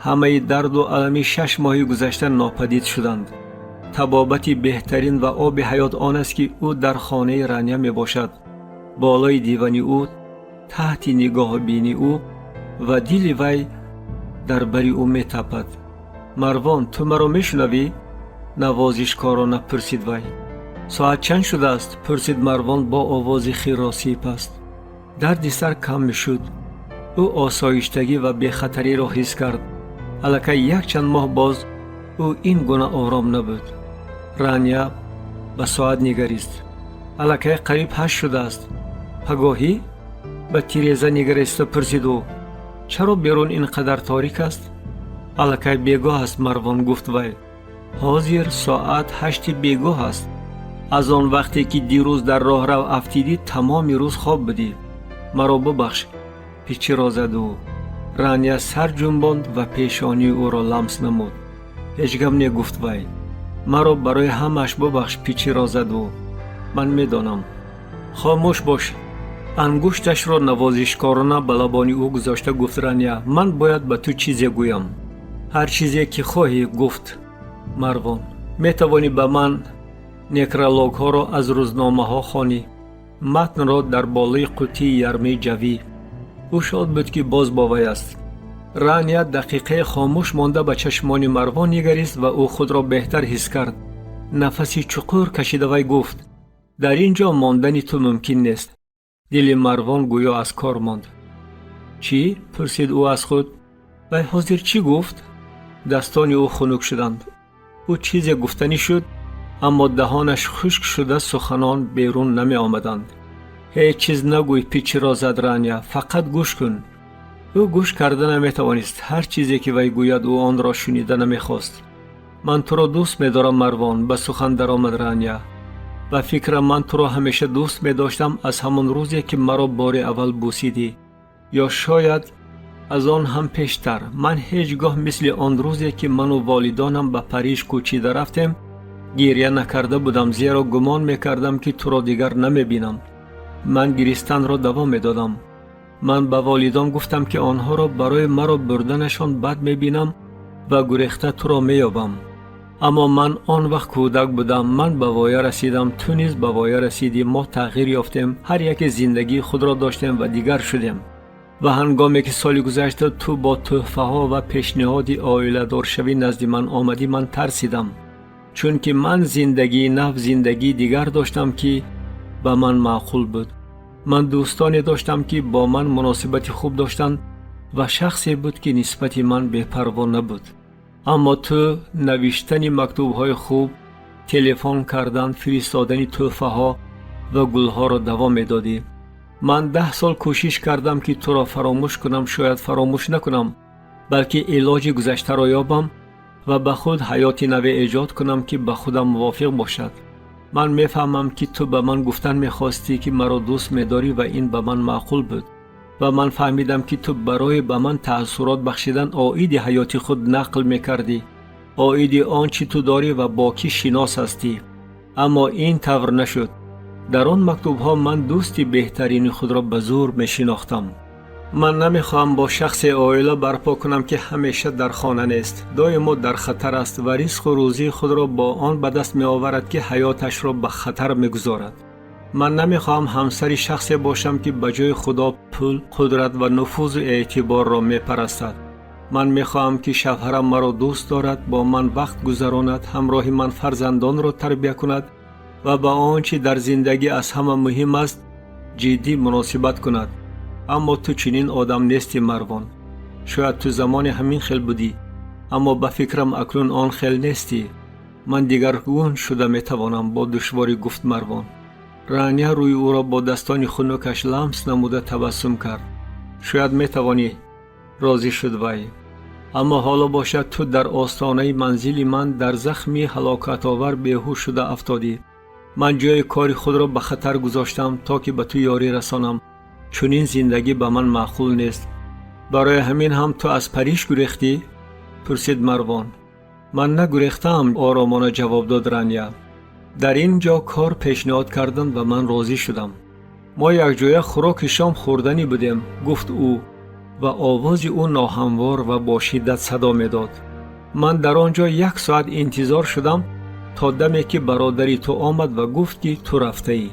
Ҳамаи дарду алами 6 моҳи гузашта нопадид шуданд. Табобати беҳтарин ва оби ҳаёт он аст, ки ӯ дар хонаи Рания мебошад, болои дивани ӯ, таҳти нигоҳубини ӯ, ва дили вай дар бари ӯ метапад. «Марвон, ту маро мешунавӣ?» навозишкорона пурсид вай. «Соат чанд шудааст?» пурсид Марвон бо овози хирросии паст. Дарди сар кам мешуд. Ӯ осоиштагӣ ва бехатариро ҳис кард. Аллакай якчанд моҳ боз ӯ ин гуна ором набуд. Рания ба соат нигарист. «Аллакай қариб 8 шудааст. Пагоҳӣ?» ба тиреза нигариста пурсид ӯ. «Чаро берун ин қадар торик аст?» «Аллакай бегоҳ аст, Марвон», гуфт вай. «Ҳозир соат 8-и бегоҳ аст. Аз он вақте ки дирӯз дар роҳрав афтидӣ, тамоми рӯз хоб будӣ. Маро бубахш», пичиро зад ӯ. Рания сар ҷунбонд ва пешонии ӯро ламс намуд. «Ҳеҷ гап не», гуфт вай. «Маро барои ҳамааш бубахш», пичиро зад ӯ. «Ман медонам». «Хомӯш бош», ангушташро навозишкорона ба лабони ӯ гузошта гуфт Рания. «Ман бояд ба ту чизе гӯям». «Ҳар чизе ки хоҳӣ», гуфт Марвон. «Метавонӣ ба ман некрологҳоро аз рӯзномаҳо хонӣ, матнро дар болои қуттии ярмаи ҷавӣ». Ӯ шод буд, ки боз бо вай аст. Рания дақиқае хомӯш монда ба чашмони Марвон нигарист ва ӯ худро беҳтар ҳис кард. Нафаси чуқур кашида вай гуфт: «Дар ин ҷо мондани ту мумкин нест». Дили Марвон гӯё аз кор монд. «Чӣ?» пурсид ӯ аз худ. «Вай ҳозир чӣ гуфт?» Дастони ӯ хунук шуданд. Ӯ чизе гуфтанӣ шуд, аммо даҳонаш хушк шуда, суханон берун намеомаданд. «Ҳеҷ чиз нагӯй», пичиро зад Рания. «Фақат гӯш кун». Ӯ гӯш карда наметавонист. Ҳар чизе ки вай гӯяд, ӯ онро шунида намехост. «Ман туро дӯст медорам, Марвон», ба сухан даромад Рания. «Ба фикрам, ман туро ҳамеша дӯст медоштам, аз ҳамон рӯзе ки маро бори аввал бусидӣ, ё шояд аз он ҳам пештар. Ман ҳеҷ гоҳ мисли он рӯзе, ки ману волидонам ба Париж кӯчида рафтем, гиря накарда будам, зеро гумон мекардам, ки туро дигар намебинам. Ман гиристанро давом медодам. Ман ба волидон гуфтам, ки онҳоро барои маро бурданашон бад мебинам ва гурехта туро меёбам. Аммо ман он вақт кӯдак будам. Ман ба воя расидам, ту низ ба воя расидӣ. Мо тағйир ёфтем, ҳар яке зиндагии худро доштем ва дигар шудем. Ва ҳангоме ки соли гузашта ту бо тӯҳфаҳо ва пешниҳоди оиладоршавӣ назди ман омадӣ, ман тарсидам, чунки ман зиндагии нав, зиндагии дигар доштам, ки ба ман маъқул буд. Ман дӯстоне доштам, ки бо ман муносибати хуб доштанд, ва шахсе буд, ки нисбати ман бепарво набуд. Аммо ту навиштани мактубҳои хуб, телефон кардан, фиристодани тӯҳфаҳо ва гулҳоро давом медодӣ. Ман 10 сол кӯшиш кардам, ки туро фаромӯш кунам. Шояд фаромӯш накунам, балки илоҷи гузаштаро ёбам ва ба худ ҳаёти наве эҷод кунам, ки ба худам мувофиқ бошад. Ман мефаҳмам, ки ту ба ман гуфтан мехостӣ, ки маро дӯст медорӣ, ва ин ба ман маъқул буд. Ва ман фаҳмидам, ки ту барои ба ман таассурот бахшидан оиди ҳаёти худ нақл мекардӣ, оиди он чӣ ту дорӣ ва бо кӣ шинос ҳастӣ. Аммо ин тавр нашуд. Дар он мактубҳо ман дӯсти беҳтарини худро ба зӯр мешинохтам. Ман намехоҳам бо шахсе оила барпо кунам, ки ҳамеша дар хона нест, доимо дар хатар аст ва ризқу рӯзии худро бо он ба даст меоварад, ки ҳаёташро ба хатар мегузорад. Ман намехоҳам ҳамсари шахсе бошам, ки ба ҷои Худо пул, қудрат ва нуфузу эътиборро мепарастад. Ман мехоҳам, ки шавҳарам маро дӯст дорад, бо ман вақт гузаронад, ҳамроҳи ман фарзандонро тарбия кунад ва ба он чӣ дар зиндагӣ аз ҳама муҳим аст, ҷиддӣ муносибат кунад. Аммо ту чунин одам нестӣ, Марвон. Шояд ту замоне ҳамин хел будӣ». Аммо ба фикрам акнун он хел нестӣ. Ман дигаргун шуда метавонам, бо душворӣ гуфт Марвон. Рания рӯи ӯро бо дастони хунукаш ламс намуда табассум кард. Шояд метавонӣ, розӣ шуд вай. Аммо ҳоло бошад ту дар остонаи манзили ман дар захми ҳалокатовар беҳуш шуда афтодӣ. Ман ҷои кори худро ба хатар гузоштам, то ки ба ту ёрӣ расонам. Чунин зиндагӣ ба ман маъқул нест. Барои ҳамин ҳам ту аз Париж гурехтӣ? Пурсид Марвон. Ман нагурехтаам, оромона ҷавоб дод Рания. Дар ин ҷо кор пешниҳод карданд ва ман розӣ шудам. Мо якҷоя хӯроки шом хӯрданӣ будем, гуфт ӯ ва овози ӯ ноҳамвор ва бо шиддат садо медод. Ман дар он ҷо як соат интизор шудам то даме ки бародари ту омад ва гуфт ки ту рафтаӣ.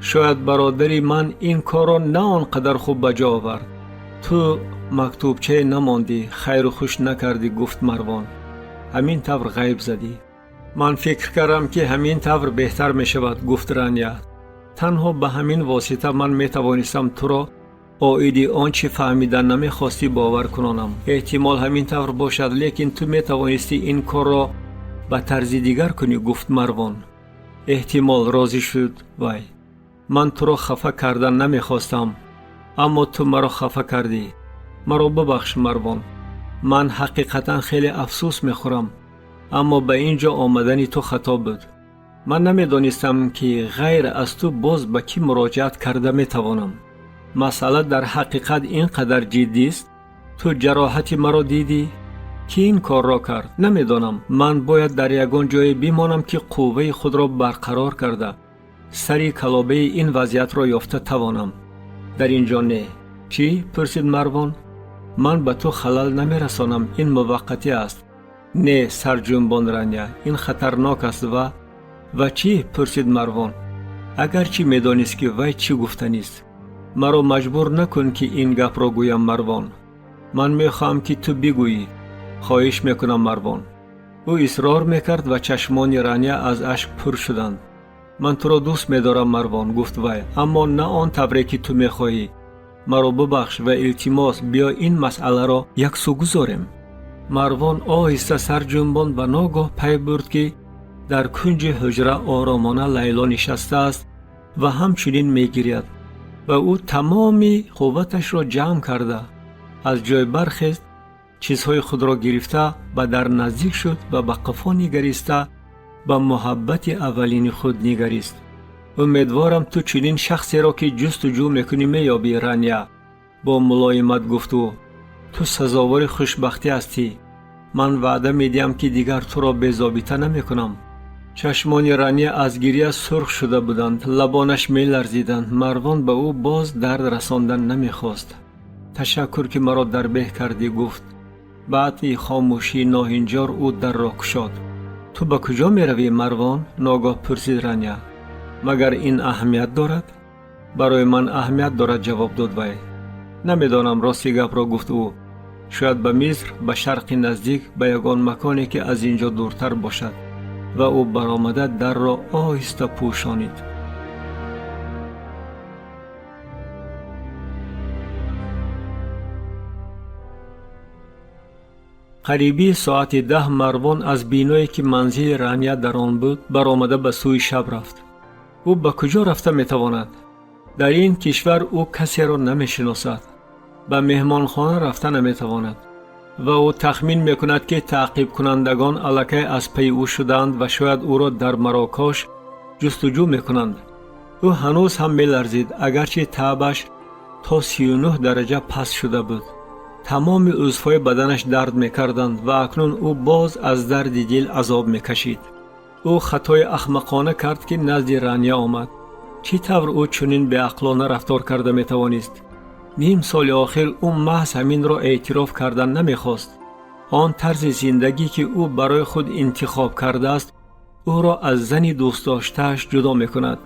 Шояд бародари ман ин корро на он қадар хуб ба ҷо овард. Ту мактубчае намондӣ, хайру хуш накардӣ, гуфт Марвон. Ҳамин тавр ғайб задӣ. Ман фикр кардам, ки ҳамин тавр беҳтар мешавад, гуфт Рания. Танҳо ба ҳамин восита ман метавонистам туро оиди он чӣ фаҳмидан намехостӣ бовар кунонам. Эҳтимол ҳамин тавр бошад, лекин ту метавонистӣ ин корро ба тарзи дигар кунӣ, гуфт Марвон. Эҳтимол, розӣ шуд вай. Ман туро хафа кардан намехостам, аммо ту маро хафа кардӣ. Маро бубахш, Марвон. Ман ҳақиқатан хеле афсӯс мехӯрам, аммо ба ин ҷо омадани ту хато буд. Ман намедонистам, ки ғайр аз ту боз ба кӣ муроҷиат карда метавонам. Масъала дар ҳақиқат ин қадар ҷиддист? Ту ҷароҳати маро дидӣ? Кӣ ин корро кард? Намедонам. Ман бояд дар ягон ҷое бимонам, ки қувваи худро барқарор карда сари калобаи ин вазъиятро ёфта тавонам. Дар ин ҷо не. Чӣ? Пурсид Марвон. Ман ба ту халал намерасонам, ин муваққатӣ аст. Не, сарҷунбон Рания, ин хатарнок аст ва чӣ? Пурсид Марвон, агарчи медонист, ки вай чӣ гуфтанист. Маро маҷбур накун, ки ин гапро гӯям, Марвон. Ман мехоҳам, ки ту бигӯӣ. Хоҳиш мекунам, Марвон. Ӯ исрор мекард ва чашмони Рания аз ашк пур шуданд. Ман туро дӯст медорам, Марвон, гуфт вай, аммо на он тавре ки ту мехоҳӣ. Маро бубахш ва илтимос, биё ин масъаларо яксӯ гузорем. Марвон оҳиста сар ҷунбонд ва ногоҳ пай бурд, ки дар кунҷи ҳуҷра оромона Лайло нишастааст ва ҳамчунин мегиряд ва ӯ тамоми қувваташро ҷамъ карда аз ҷой бархест, чизҳои худро гирифта ба дар наздик шуд ва ба қафо нигариста ба муҳаббати аввалини худ нигарист. Умедворам, ту чунин шахсеро, ки ҷустуҷӯ мекунӣ, меёбӣ, Рания, бо мулоимат гуфт ӯ. Ту сазовори хушбахтӣ ҳастӣ. Ман ваъда медиҳам, ки дигар туро безобита намекунам. Чашмони Рания аз гиря сурх шуда буданд, лабонаш меларзиданд. Марвон ба ӯ боз дард расондан намехост. Ташаккур, ки маро дарбеҳ кардӣ, гуфт. Баъди хомӯшии ноҳинҷор ӯ дарро кушод. Ту ба куҷо меравӣ, Марвон? Ногоҳ пурсид Рания. Магар ин аҳамият дорад? Барои ман аҳамият дорад, ҷавоб дод вай. Намедонам, рости гапро гуфт ӯ. Шояд ба Миср, ба Шарқи Наздик, ба ягон маконе, ки аз ин ҷо дуртар бошад. Ва ӯ баромада дарро оҳиста пӯшонид. Қариби соати 10 Марвон аз биное, ки манзили Рания дар он буд, баромада ба сӯи шаб рафт. Ӯ ба куҷо рафта метавонад? Дар ин кишвар ӯ касеро намешиносад, ба меҳмонхона рафта наметавонад ва ӯ тахмин мекунад, ки таъқибкунандагон аллакай аз пайи ӯ шудаанд ва шояд ӯро дар Марокош ҷустуҷӯ мекунанд. Ӯ ҳанӯз ҳам меларзид, агарчи таъбаш то 39 дараҷа паст шуда буд. Тамоми узвҳои баданаш дард мекарданд ва акнун ӯ боз аз дарди дил азоб мекашид. Ӯ хатои ахмақона кард, ки назди Рания омад. Чӣ тавр ӯ чунин беақлона рафтор карда метавонист? Ним соли охир ӯ маҳз ҳаминро эътироф кардан намехост. Он тарзи зиндагӣ, ки ӯ барои худ интихоб кардааст, ӯро аз зани дӯстдоштааш ҷудо мекунад.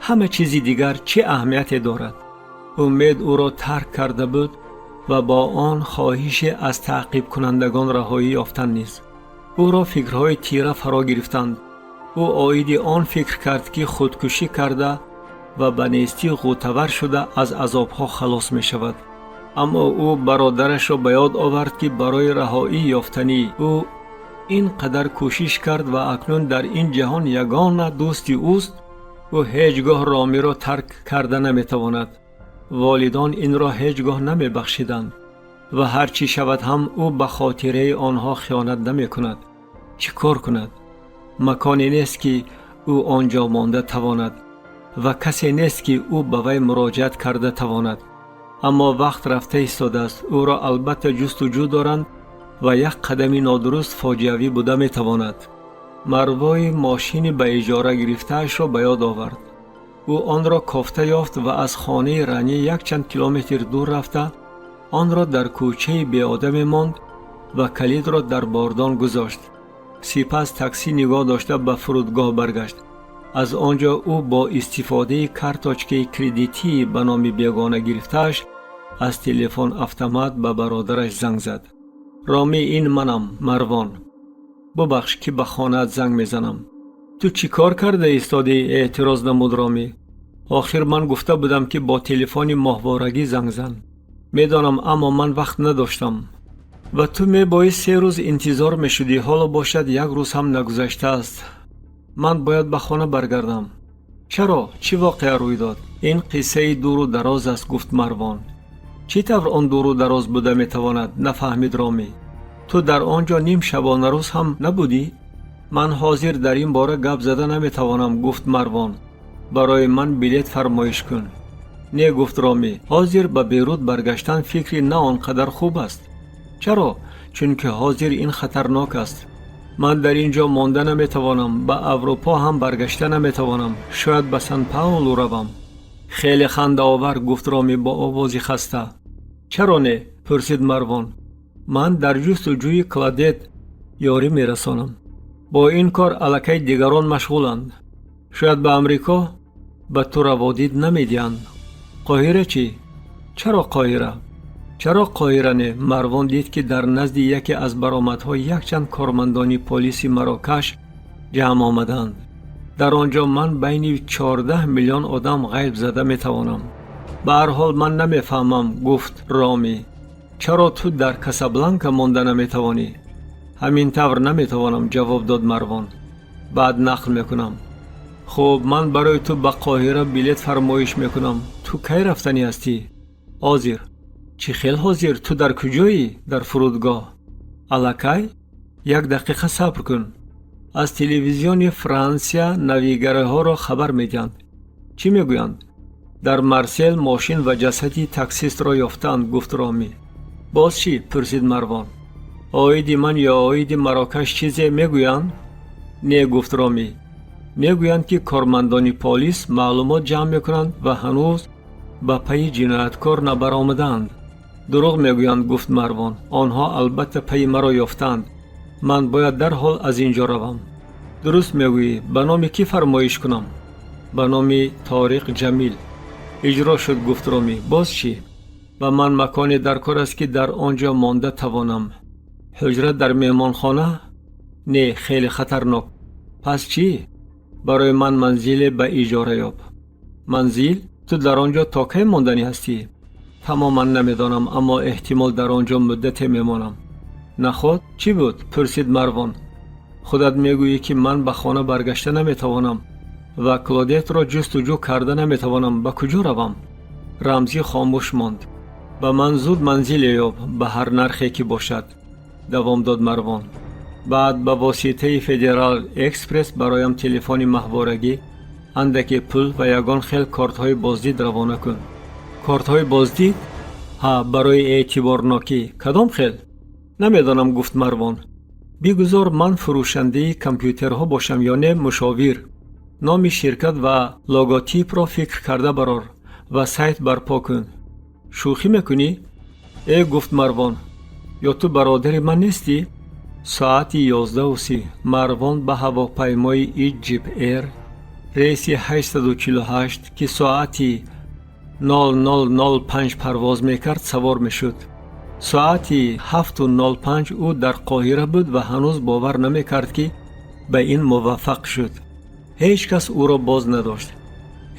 Ҳама чизи дигар чӣ аҳамияте дорад? Умед ӯро тарк карда буд ва бо он хоҳише аз таъқибкунандагон раҳоӣ ёфтан низ. Ӯро фикрҳои тира фаро гирифтанд. Ӯ оиди он фикр кард, ки худкушӣ карда ва ба нестӣ ғӯтавар шуда аз азобҳо халос мешавад. Аммо ӯ бародарашро ба ёд овард, ки барои раҳоӣ ёфтани ӯ ин қадар кӯшиш кард ва акнун дар ин ҷаҳон ягона дӯсти ӯст. Ӯ ҳеҷ гоҳ Ромиро тарк карда наметавонад. Волидон инро ҳеҷ гоҳ намебахшиданд ва ҳар чӣ шавад ҳам, ӯ ба хотираи онҳо хиёнат намекунад. Чӣ кор кунад? Маконе нест, ки ӯ он ҷо монда тавонад, ва касе нест, ки ӯ ба вай муроҷиат карда тавонад. Аммо вақт рафта истодааст. Ӯро албатта ҷустуҷӯ доранд ва як қадами нодуруст фоҷиавӣ буда метавонад. Марвои мошини ба иҷора гирифтаашро ба ёд овард. Ӯ онро кофта ёфт ва аз хонаи Рани якчанд километр дур рафта, онро дар кӯчаи беодаме монд ва калидро дар бордон гузошт. Сипас таксӣ нигоҳ дошта, ба фурудгоҳ баргашт. Аз он ҷо ӯ бо истифодаи карточкаи кредитии ба номи бегона гирифтааш аз телефон автомат ба бародараш занг зад. «Ромӣ, ин манам, Марвон. Бубахш, ки ба хонаат занг мезанам». «Ту чӣ кор карда истодӣ?» — эътироз намуд Ромӣ. «Охир ман гуфта будам, ки бо телефони моҳворагӣ занг зан». «Медонам, аммо ман вақт надоштам». «Ва ту мебоист 3 рӯз интизор мешудӣ. Ҳоло бошад як рӯз ҳам нагузаштааст. Ман бояд ба хона баргардам». «Чаро? Чӣ воқеа рӯй дод?» «Ин қиссаи дуру дароз аст», — гуфт Марвон. «Чӣ тавр он дуру дароз буда метавонад?» — нафаҳмид Ромӣ. «Ту дар он ҷо ним шабонарӯз ҳам набудӣ». «Ман ҳозир дар ин бора гап зада наметавонам», — гуфт Марвон. «Барои ман билет фармоиш кун». «Не», — гуфт Ромӣ, «ҳозир ба Бейрут баргаштан фикри на он қадар хуб аст». «Чаро?» «Чунки ҳозир ин хатарнок аст. Ман дар ин ҷо монда наметавонам, ба Аврупо ҳам баргашта наметавонам. Шояд ба Сан Паулу равам». «Хеле хандаовар», — гуфт Ромӣ бо овози хаста. «Чаро не?» — пурсид Марвон. «Ман дар ҷустуҷӯи Кладет ёрӣ мерасонам. Бо ин кор аллакай дигарон машғуланд. Шояд ба Амрико? Ба ту раводид намедиҳанд. Қоҳира чӣ?» «Чаро Қоҳира?» «Чаро Қоҳира не?» Марвон дид, ки дар назди яке аз баромадҳо якчанд кормандони полиси Марокаш ҷамъ омаданд. «Дар он ҷо ман байни 14 миллион одам ғайб зада метавонам». «Ба ҳар ҳол, ман намефаҳмам», — гуфт Ромӣ. «Чаро ту дар Касабланка монда наметавонӣ?» «Ҳамин тавр наметавонам», — ҷавоб дод Марвон. «Баъд нақл мекунам». «Хуб, ман барои ту ба Қоҳира билет фармоиш мекунам. Ту кай рафтанӣ ҳастӣ?» «Ҳозир». «Чӣ хел ҳозир? Ту дар куҷоӣ?» «Дар фурудгоҳ». «Аллакай? Як дақиқа сабр кун. Аз телевизиони Франсия навигариҳоро хабар медиҳанд». «Чӣ мегӯянд?» «Дар Марсел мошин ва ҷасади таксистро ёфтаанд», — гуфт Ромӣ. «Боз чӣ?» — пурсид Марвон. «Оиди ман ё оиди Марокаш чизе мегӯянд?» «Не», — гуфт Ромӣ. «Мегӯянд, ки кормандони полис маълумот ҷамъ мекунанд ва ҳанӯз ба пайи ҷинояткор набаромадаанд». «Дурӯғ мегӯянд», — гуфт Марвон. «Онҳо албатта пайи маро ёфтаанд. Ман бояд дарҳол аз ин ҷо равам». «Дуруст мегӯӣ. Ба номи кӣ фармоиш кунам?» «Ба номи Ториқ Ҷамил». «Иҷро шуд», — гуфт Ромӣ. «Боз чӣ?» «Ба ман маконе дар кор аст, ки дар он ҷо монда тавонам». «Ҳуҷра дар меҳмонхона?» «Не, хеле хатарнок». «Пас чӣ?» «Барои ман манзиле ба иҷора ёб». «Манзил? Ту дар он ҷо то кай монданӣ ҳастӣ?» «Тамоман намедонам, аммо эҳтимол дар он ҷо муддате мемонам». «Наход чӣ буд?» — пурсид Марвон. «Худат мегӯӣ, ки ман ба хона баргашта наметавонам ва Клодетро ҷустуҷӯ карда наметавонам. Ба куҷо равам?» Рамзӣ хомӯш монд. «Ба ман зуд манзиле ёб, ба ҳар нархе ки бошад», — давом дод Марвон. «Баъд ба воситаи Федерал Экспресс бароям телефони маҳворагӣ, андаке пул ва ягон хел кортҳои боздид равона кун». «Кортҳои боздид?» «Ҳа, барои эътиборнокӣ». «Кадом хел?» «Намедонам», — гуфт Марвон. «Бигузор ман фурӯшандаи компютерҳо бошам ё не, мушовир. Номи ширкат ва логотипро фикр карда барор ва сайт барпо кун». «Шӯхӣ мекунӣ?» «Э», — гуфт Марвон, «ё ту бародари ман нестӣ?» Соати 11:30 Марвон ба ҳавопаймои Egypt Air рейси 848, ки соати 00:05 парвоз мекард, савор мешуд. Соати 7:05 ӯ дар Қоҳира буд ва ҳанӯз бовар намекард, ки ба ин муваффақ шуд. Ҳеҷ кас ӯро боз надошт,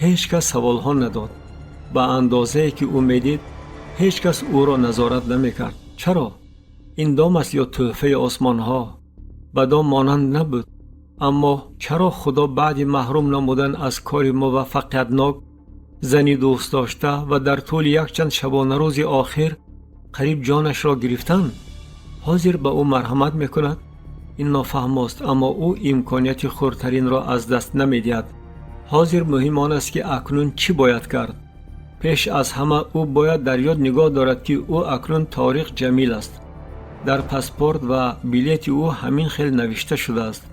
ҳеҷ кас саволҳо надод. Ба андозае ки ӯ медид, Ҳеҷ кас ӯро назорат намекард. Чаро? Ин дом аст ё тӯҳфаи осмонҳо? Ба дом монанд набуд. Аммо чаро Худо баъди маҳрум намудан аз кори муваффақиятнок, зани дӯстдошта ва дар тӯли якчанд шабонарӯзи охир қариб ҷонашро гирифтан, ҳозир ба ӯ марҳамат мекунад? Ин нофаҳмост, аммо ӯ имконияти хурдтаринро аз даст намедиҳад. Ҳозир муҳим он аст, ки акнун чӣ бояд кард. Пеш аз ҳама ӯ бояд дар ёд нигоҳ дорад, ки ӯ акнун Ториқ Ҷамил аст. Дар паспорт ва билети ӯ ҳамин хел навишта шудааст.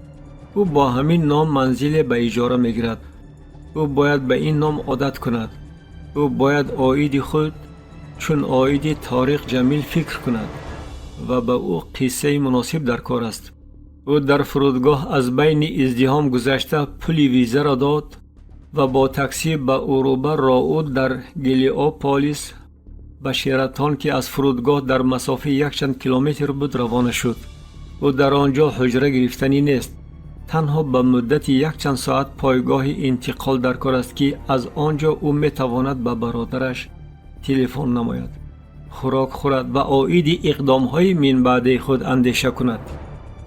Ӯ бо ҳамин ном манзиле ба иҷора мегирад. Ӯ бояд ба ин ном одат кунад. Ӯ бояд оиди худ чун оиди Ториқ Ҷамил фикр кунад ва ба ӯ қиссаи муносиб дар кор аст. Ӯ дар фурудгоҳ аз байни издиҳом гузашта, пули визаро дод ва бо таксӣ ба Уруба Роуд дар Гелиополис ба Шератон, ки аз фурудгоҳ дар масофаи якчанд километр буд, равона шуд. Ӯ дар он ҷо ҳуҷра гирифтанӣ нест. Танҳо ба муддати якчанд соат пойгоҳи интиқол дар кор аст, ки аз он ҷо ӯ метавонад ба бародараш телефон намояд, хӯрок хӯрад ва оиди иқдомҳои минбаъдаи худ андеша кунад.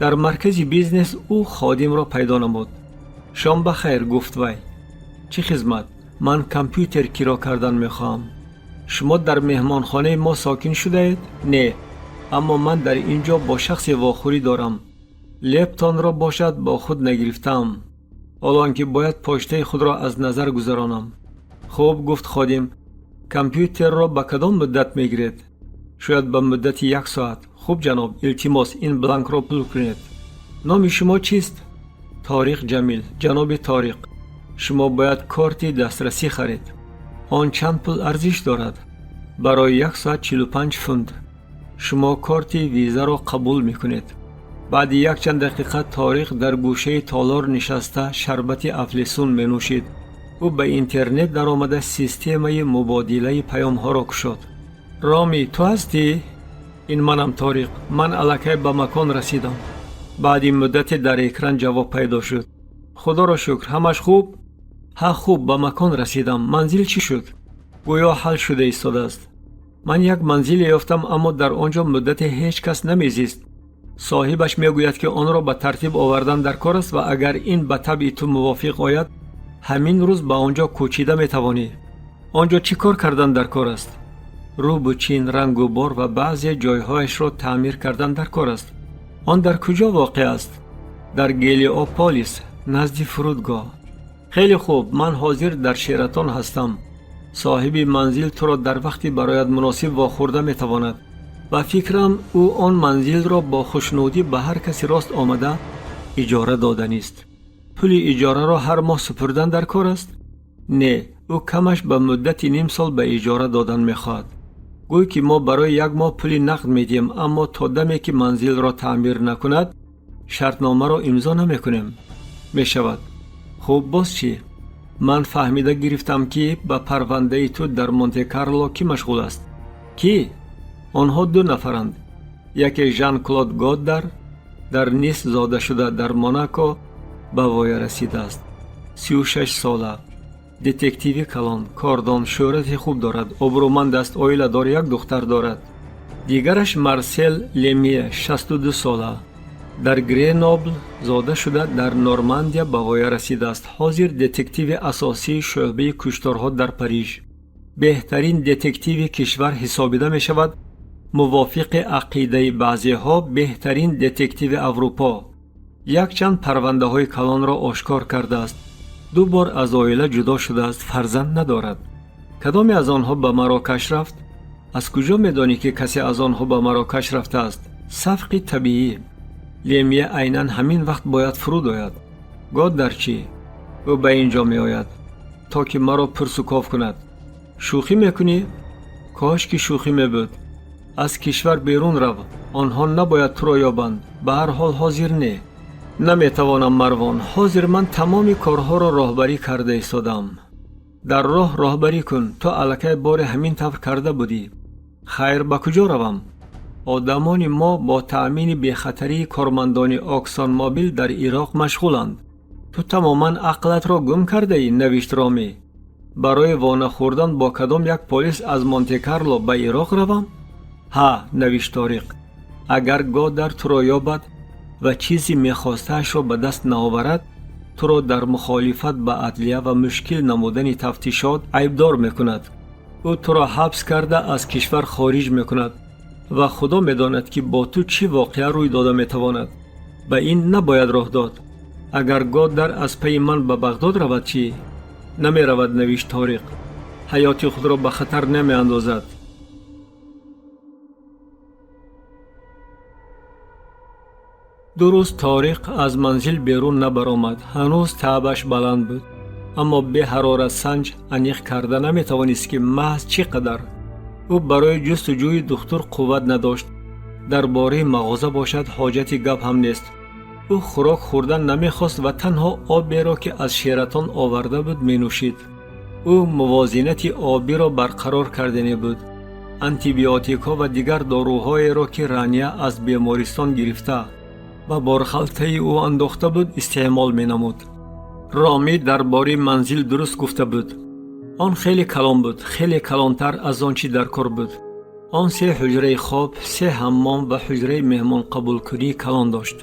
Дар маркази бизнес ӯ ходимро пайдо намуд. «Шом ба хайр», гуфт вай. «Чӣ хизмат?» «Ман компютер киро кардан мехоҳам». «Шумо дар меҳмонхонаи мо сокин шудаед?» «Не, аммо ман дар ин ҷо бо шахсе вохӯрӣ дорам. Лептонро бошад бо худ нагирифтаам, ҳоло он ки бояд почтаи худро аз назар гузаронам». «Хуб», гуфт ходим. «Компютерро ба кадом муддат мегиред?» «Шояд ба муддати як соат». «Хуб, ҷаноб, илтимос, ин бланкро пур кунед». «Номи шумо чист?» «Ториқ Ҷамил, ҷаноби Ториқ». «Шумо бояд корти дастрасӣ харед». «Он чанд пул арзиш дорад?» «Барои як соат 45 фунт». «Шумо корти визаро қабул мекунед?» Баъди якчанд дақиқа Ториқ дар гӯшаи толор нишаста, шарбати афлесун менӯшид. Ӯ ба интернет даромада, системаи мубодилаи паёмҳоро кушод. «Роми, ту ҳастӣ?» «Ин манам, Ториқ. Ман аллакай ба макон расидам». Баъди муддате дар экран ҷавоб пайдо шуд: «Худоро шукр, ҳамаш хуб? Ҳа, хуб, ба макон расидам. Манзил чӣ шуд?» «Гӯё ҳал шуда истодааст. Ман як манзиле ёфтам, аммо дар он ҷо муддате ҳеҷ кас намезист. Соҳибаш мегӯяд, ки онро ба тартиб овардан дар кор аст ва агар ин ба табъи ту мувофиқ ояд, ҳамин рӯз ба он ҷо кӯчида метавонӣ». «Он ҷо чӣ кор кардан дар кор аст?» «Рӯбу чин, рангу бор ва баъзе ҷойҳояшро таъмир кардан дар кор аст». «Он дар куҷо воқеъ аст?» «Дар Гелиополис, назди фурудгоҳ». «Хеле хуб, ман ҳозир дар Шератон ҳастам. Соҳиби манзил туро дар вақти барояд муносиб вохӯрда метавонад. Ба фикрам, ӯ он манзилро бо хушнудӣ ба ҳар каси рост омада иҷора доданист». «Пули иҷораро ҳар моҳ супурдан дар кор аст?» «Не, ӯ камаш ба муддати ним сол ба иҷора додан мехоҳад. Гӯй, ки мо барои як моҳ пули нақд медиҳем, аммо то даме ки манзилро таъмир накунад, шартномаро имзо намекунем». «Мешавад. Хуб, боз чӣ? Ман фаҳмида гирифтам, ки ба парвандаи ту дар Монте-Карло кӣ машғул аст». «Кӣ?» «Онҳо ду нафаранд. Яке Жан Клод Годдар, дар Нис зода шуда, дар Монако ба воя расидааст, 36 сола, детективи калон, кордон, шӯҳрати хуб дорад, обрӯманд аст, оиладор, як духтар дорад. Дигараш Марсел Лемие, 62 сола, дар Гренобл зода шуда, дар Нормандия ба воя расидааст, ҳозир детективи асосии шӯъбаи кушторҳо дар Париж, беҳтарин детективи кишвар ҳисобида мешавад, мувофиқи ақидаи баъзеҳо беҳтарин детективи Аврупо. Якчанд парвандаҳои калонро ошкор кардааст, ду бор аз оила ҷудо шудааст, фарзанд надорад». «Кадоме аз онҳо ба Марокаш рафт?» «Аз куҷо медонӣ, ки касе аз онҳо ба Марокаш рафтааст?» «Савқи табиӣ. Лемия айнан ҳамин вақт бояд фуруд ояд». «Годдар чӣ?» «Ӯ ба ин ҷо меояд, то ки маро пурсуков кунад». «Шӯхӣ мекунӣ?» «Кош ки шӯхӣ мебуд. Аз кишвар берун рав, онҳо набояд туро ёбанд. Ба ҳар ҳол, ҳозир не». «Наметавонам, Марвон. Ҳозир ман тамоми корҳоро роҳбарӣ карда истодам». «Дар роҳ роҳбарӣ кун. Ту аллакай боре ҳамин тавр карда будӣ». «Хайр, ба куҷо равам?» «Одамони мо бо таъмини бехатарии кормандони Оксон Мобил дар Ироқ машғуланд». «Ту тамоман ақлатро гум кардаӣ», навишт Ромӣ. Барои вонахӯрдан бо кадом як полис аз Монте-Карло ба Ироқ равам? Ҳа, навишт Ториқ, агар Годдар туро ёбад ва чизи мехостаашро ба даст наоварад, туро дар мухолифат ба адлия ва мушкил намудани тафтишот айбдор мекунад. Ӯ туро ҳабс карда аз кишвар хориҷ мекунад ва худо медонад, ки бо ту чӣ воқеа рӯй дода метавонад. Ба ин набояд роҳ дод. Агар Годдар аз пайи ман ба Бағдод равад чӣ? Намеравад, навишт Ториқ. Ҳаёти худро ба хатар намеандозад. Ду рӯз Ториқ аз манзил берун набаромад. Ҳанӯз таъбаш баланд буд, аммо беҳароратсанҷ аниқ карда наметавонист, ки маҳз чӣ қадар. Ӯ барои ҷустуҷӯи духтур қувват надошт. Дар бораи мағоза бошад, ҳоҷати гап ҳам нест. Ӯ хӯрок хӯрдан намехост ва танҳо оберо, ки аз Шератон оварда буд, менӯшид. Ӯ мувозинати обиро барқарор кардане буд. Антибиотикҳо ва дигар доруҳоеро, ки Рания аз бемористон гирифта ба борхалтаи ӯ андохта буд, истеъмол менамуд. Ромӣ дар бораи манзил дуруст гуфта буд. Он хеле калон буд, хеле калонтар аз он чӣ дар кор буд. Он се ҳуҷраи хоб, се ҳаммом ва ҳуҷраи меҳмонқабулкунии калон дошт.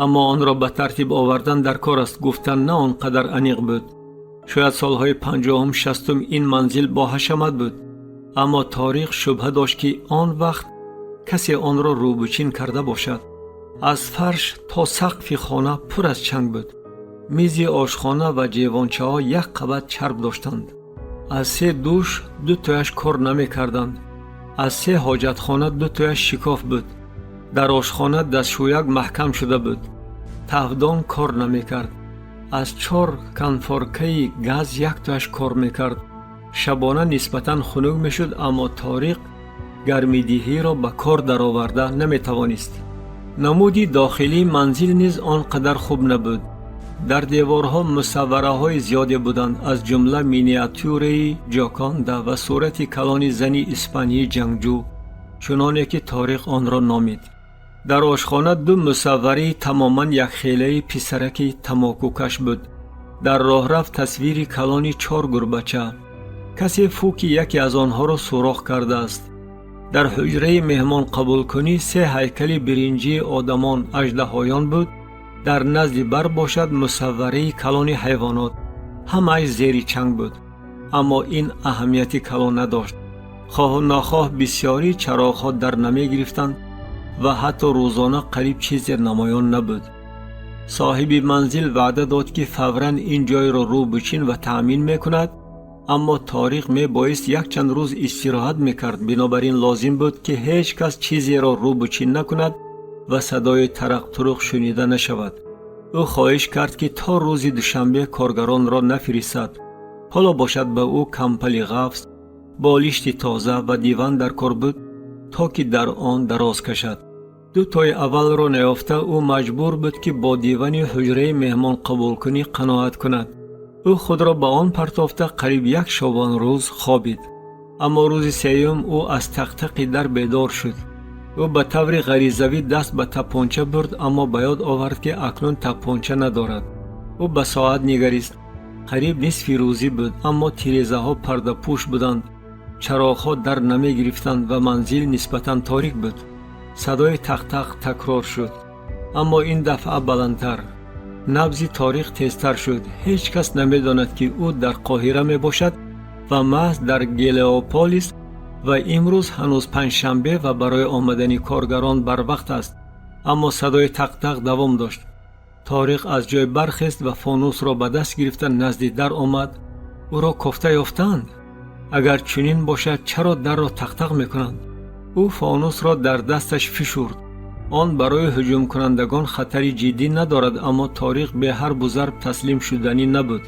Аммо онро ба тартиб овардан дар кор аст гуфтан на он қадар аниқ буд. Шояд солҳои 50-60 ин манзил боҳашамат буд, аммо Ториқ шубҳа дошт, ки он вақт касе онро рӯбучин карда бошад. Аз фарш то сақфи хона пур аз чанг буд. Мизи ошхона ва ҷевончаҳо як қабат чарб доштанд. Аз се душ ду тояш кор намекарданд. Аз се ҳоҷатхона ду тояш шикоф буд. Дар ошхона дастшӯяк маҳкам шуда буд. Тафдон кор намекард. Аз чор конфоркаи газ як тояш кор мекард. Шабона нисбатан хунук мешуд, аммо Ториқ гармидиҳиро ба кор дароварда наметавонист. Намуди дохилии манзил низ он қадар хуб набуд. Дар деворҳо мусаввараҳои зиёде буданд, аз ҷумла миниатюраи Ҷоконда ва сурати калони зани испании ҷангҷӯ, чуноне ки Ториқ онро номид. Дар ошхона ду мусаввараи тамоман якхелаи писараки тамокукаш буд. Дар роҳрав тасвири калони чор гурбача. Касе фуки яке аз онҳоро сурох кардааст. Дар ҳуҷраи меҳмонқабулкунӣ се ҳайкали биринҷии одамон аждаҳоён буд. Дар назди бар бошад мусаввараи калони ҳайвонот. Ҳамааш зери чанг буд, аммо ин аҳамияти калон надошт. Хоҳу нохоҳ бисёрии чароғҳо дар намегирифтанд ва ҳатто рӯзона қариб чизе намоён набуд. Соҳиби манзил ваъда дод, ки фавран ин ҷойро рӯбучин ва таъмин мекунад, аммо Ториқ мебоист якчанд рӯз истироҳат мекард. Бинобар ин лозим буд, ки ҳеҷ кас чизеро рӯбучин накунад ва садои тарақтуруқ шунида нашавад. Ӯ хоҳиш кард, ки то рӯзи душанбе коргаронро нафиристад. Ҳоло бошад ба ӯ кампали ғафз, болишти тоза ва диван дар кор буд, то ки дар он дароз кашад. Ду тои аввалро наёфта, ӯ маҷбур буд, ки бо дивани ҳуҷраи меҳмонқабулкунӣ қаноат кунад. Ӯ худро ба он партофта қариб як шобонрӯз хобид. Аммо рӯзи сеюм ӯ аз тақтақи дар бедор шуд. Ӯ ба таври ғаризавӣ даст ба тапонча бурд, аммо ба ёд овард, ки акнун тапонча надорад. Ӯ ба соат нигарист. Қариб нисфи рӯзӣ буд, аммо тирезаҳо пардапӯш буданд, чароғҳо дар намегирифтанд ва манзил нисбатан торик буд. Садои тақтақ такрор шуд, аммо ин дафъа баландтар. Набзи Ториқ тезтар шуд. Ҳеҷ кас намедонад, ки ӯ дар Қоҳира мебошад ва маҳз дар Гелеополис ва имрӯз ҳанӯз панҷшанбе ва барои омадани коргарон барвақт аст. Аммо садои тақтақ давом дошт. Ториқ аз ҷой бархест ва фонусро ба даст гирифта назди дар омад. Ӯро кофта ёфтаанд? Агар чунин бошад, чаро дарро тақтақ мекунанд? Ӯ фонусро дар дасташ фишурд. Он барои ҳуҷумкунандагон хатари ҷиддӣ надорад, аммо Ториқ бе ҳарбу зарб таслим шуданӣ набуд.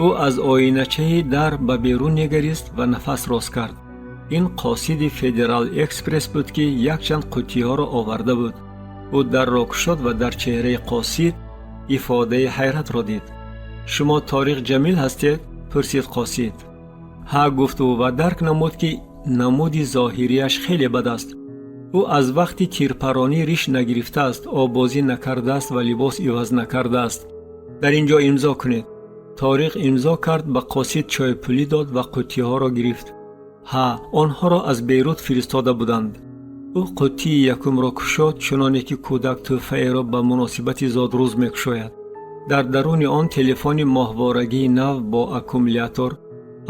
Ӯ аз оиначаи дар ба берун нигарист ва нафас рост кард. Ин қосиди Федерал Экспресс буд, ки якчанд қуттиҳоро оварда буд. Ӯ дарро кушод ва дар чеҳраи қосид ифодаи ҳайратро дид. Шумо Ториқ Ҷамил ҳастед? Пурсид қосид. Ҳа, гуфт ӯ ва дарк намуд, ки намуди зоҳирияш хеле бад аст. Ӯ аз вақти тирпаронӣ риш нагирифтааст, оббозӣ накардааст ва либос иваз накардааст. Дар ин ҷо имзо кунед. Ториқ имзо кард, ба қосид чойпулӣ дод ва қуттиҳоро гирифт. Ҳа, онҳоро аз Бейрут фиристода буданд. Ӯ қуттии якумро кушод, чуноне ки кӯдак тӯҳфаеро ба муносибати зодрӯз мекушояд. Дар даруни он телефони моҳворагии нав бо аккумулятор,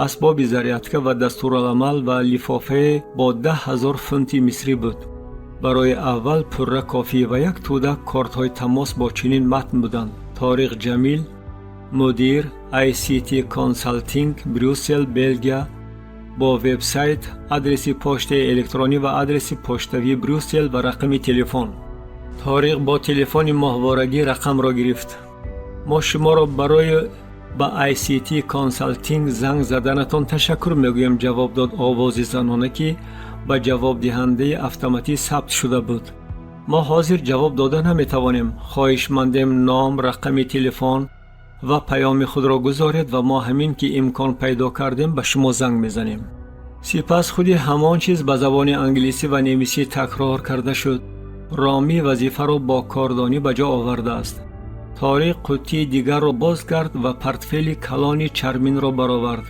асбоби зарядка ва дастураламал ва лифофае бо 10 000 фунти мисрӣ буд. Барои аввал пурра кофӣ ва як тӯда кортҳои тамос бо чунин матн буданд: Ториқ Ҷамил, мудир, ICT Consulting, Брюссел, Белгия, бо вебсайт, адреси поштаи электронӣ ва адреси поштавии Брюссел ва рақами телефон. Ториқ бо телефони моҳворагӣ рақамро гирифт. Мо шуморо барои ба ICT Consulting занг заданатон ташаккур мегӯем, ҷавоб дод овози занона, ки ба ҷавобдиҳандаи автоматӣ сабт шуда буд. Мо ҳозир ҷавоб дода наметавонем. Хоҳишмандем ном, рақами телефон ва паёми худро гузоред ва мо ҳамин ки имкон пайдо кардем, ба шумо занг мезанем. Сипас худи ҳамон чиз ба забони англисӣ ва немисӣ такрор карда шуд. Ромӣ вазифаро бо кордонӣ ба ҷо овардааст. Ториқ қуттии дигарро боз кард ва портфели калони чарминро баровард.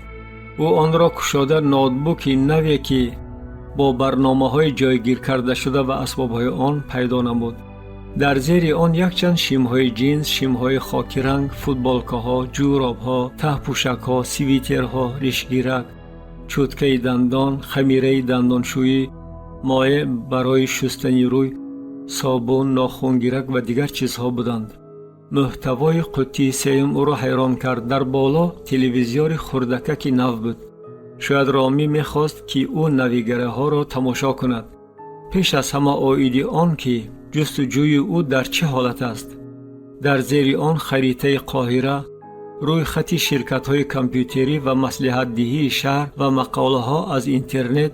Ӯ онро кушода, ноутбуки наве, ки бо барномаҳои ҷойгир кардашуда ва асбобҳои он, пайдо намуд. Дар зери он якчанд шимҳои ҷинс, шимҳои хокиранг, футболкаҳо, ҷӯробҳо, таҳпӯшакҳо, свитерҳо, ришгирак, чӯткаи дандон, хамираи дандоншӯӣ, моеъ барои шустани рӯй, собун, нохунгирак ва дигар чизҳо буданд. Мӯҳтавои қуттии сеюм ӯро ҳайрон кард. Дар боло телевизиори хурдакаки нав буд. Шояд Ромӣ мехост, ки ӯ навигариҳоро тамошо кунад, пеш аз ҳама оиди он ки ҷустуҷӯи ӯ дар чӣ ҳолат аст. Дар зери он харитаи Қоҳира, рӯи хати ширкатҳои компютерӣ ва маслиҳатдиҳии шаҳр ва мақолаҳо аз интернет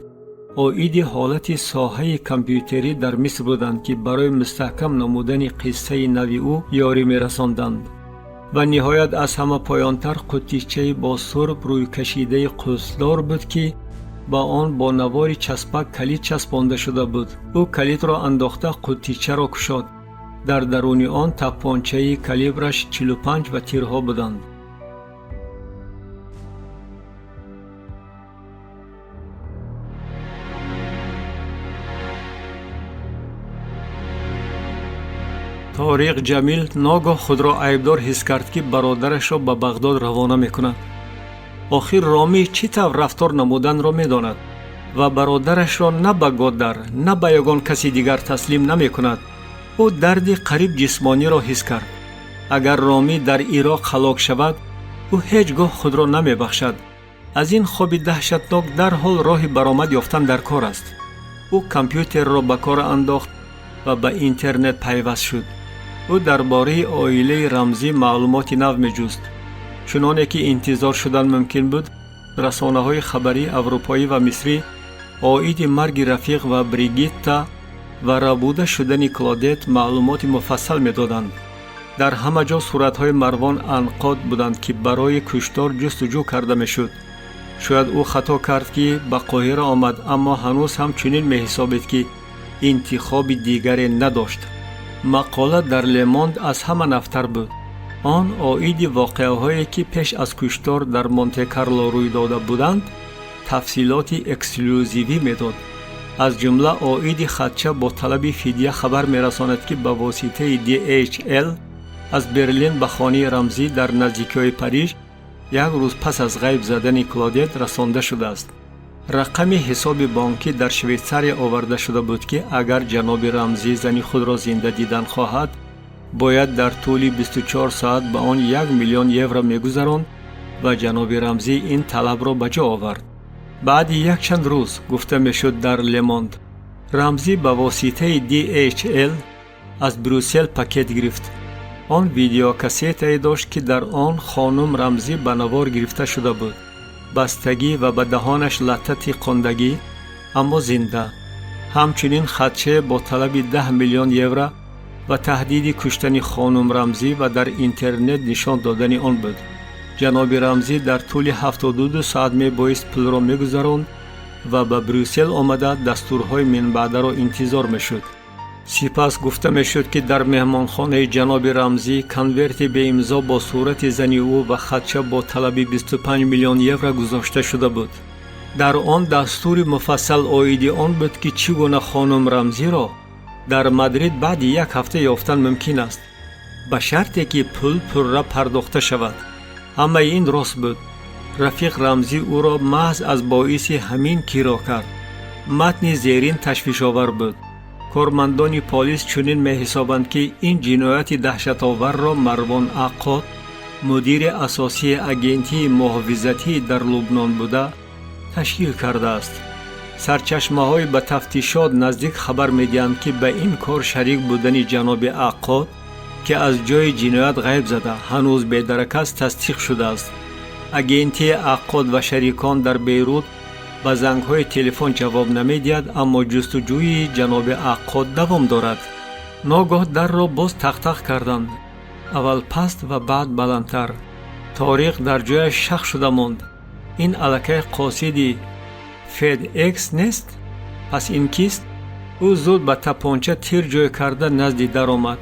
оиди ҳолати соҳаи компютерӣ дар Миср буданд, ки барои мустаҳкам намудани қиссаи нави ӯ ёрӣ мерасонданд. Ва ниҳоят, аз ҳама поёнтар қуттичаи бо сурб рӯйкашидаи қулфдор буд, ки ба он бо навори часпак калид часпонда шуда буд. Ӯ калидро андохта, қуттичаро кушод. Дар даруни он таппончаи калибраш 45 ва тирҳо буданд. Ториқ Ҷамил ногоҳ худро айбдор ҳис кард, ки бародарашро ба Бағдод равона мекунад. Охир Ромӣ чӣ тавр рафтор намуданро медонад ва бародарашро на ба Годдар, на ба ягон каси дигар таслим намекунад. Ӯ дарди қариб ҷисмониро ҳис кард. Агар Ромӣ дар Ироқ ҳалок шавад, ӯ ҳеҷ гоҳ худро намебахшад. Аз ин хоби даҳшатнок дарҳол роҳи баромад ёфтан дар кор аст. Ӯ компютерро ба кор андохт ва ба интернет пайваст шуд. Ӯ дар бораи оилаи Рамзӣ маълумоти нав меҷуст. Чуноне ки интизор шудан мумкин буд, расонаҳои хабарии аврупоӣ ва мисрӣ оиди марги Рафиқ ва Бригитта ва рабуда шудани Клодет маълумоти муфассал медоданд. Дар ҳама ҷо суратҳои Марвон Анқод буданд, ки барои куштор ҷустуҷӯ карда мешуд. Шояд ӯ хато кард, ки ба Қоҳира омад, аммо ҳанӯз ҳам чунин меҳисобид, ки интихоби дигаре надошт. Мақола дар Лемонд аз ҳама навтар буд. Он оиди воқеаҳое, ки пеш аз куштор дар Монте-Карло рӯй дода буданд, тафсилоти эксклюзивӣ медод. Аз ҷумла оиди хатча бо талаби фидя хабар мерасонад, ки ба воситаи DHL аз Берлин ба хонаи Рамзӣ дар наздикиҳои Париж як рӯз пас аз ғайб задани Клодет расонда шудааст. Рақами ҳисоби бонкӣ дар Швейтсария оварда шуда буд, ки агар ҷаноби Рамзӣ зани худро зинда дидан хоҳад, бояд дар тӯли 24 соат ба он 1 миллион евро мегузаронд. Ва ҷаноби Рамзӣ ин талабро ба ҷо овард. Баъди якчанд рӯз, гуфта мешуд дар Лемонд, Рамзӣ ба воситаи DHL аз Брюссел пакет гирифт. Он видеокассетае дошт, ки дар он хонум Рамзӣ ба навор гирифта шуда буд, бастагӣ ва ба даҳонаш латта тиқондагӣ, аммо зинда. Ҳамчунин хатче бо талаби 10 миллион евро ва таҳдиди куштани хонум Рамзӣ ва дар интернет нишон додани он буд. Ҷаноби Рамзӣ дар тӯли 72 соат мебоист пулро мегузаронд ва ба Брюссел омада, дастурҳои минбаъдаро интизор мешуд. Сипас гуфта мешуд, ки дар меҳмонхонаи ҷаноби Рамзӣ конверти беимзо бо сурати зани ӯ ва хатча бо талаби 25 миллион евро гузошта шуда буд. Дар он дастури муфассал оиди он буд, ки чӣ гуна хонум Рамзиро дар Мадрид баъди як ҳафта ёфтан мумкин аст, ба шарте ки пул пурра пардохта шавад. Ҳамаи ин рост буд. Рафиқ Рамзӣ ӯро маҳз аз боиси ҳамин киро кард. Матни зерин ташвишовар буд. Кормандони полис чунин меҳисобанд, ки ин ҷинояти даҳшатоварро Марвон Аққод, мудири асосии агентии муҳофизатӣ дар Лубнон буда, ташкил кардааст. Сарчашмаҳои ба тафтишот наздик хабар медиҳанд, ки ба ин кор шарик будани ҷаноби Аққод, ки аз ҷои ҷиноят ғайб зада, ҳанӯз бедарак аст, тасдиқ шудааст. Агентии Аққод ва шарикон дар Бейрут ба зангҳои телефон ҷавоб намедиҳад, аммо ҷустуҷӯи ҷаноби Аққод давом дорад. Ногоҳ дарро боз тақтақ карданд, аввал паст ва баъд баландтар. Ториқ дар ҷояш шах шуда монд. Ин аллакай қосиди Федекс нест? Пас ин кист? Ӯ зуд ба тапонча тир ҷой карда назди дар омад.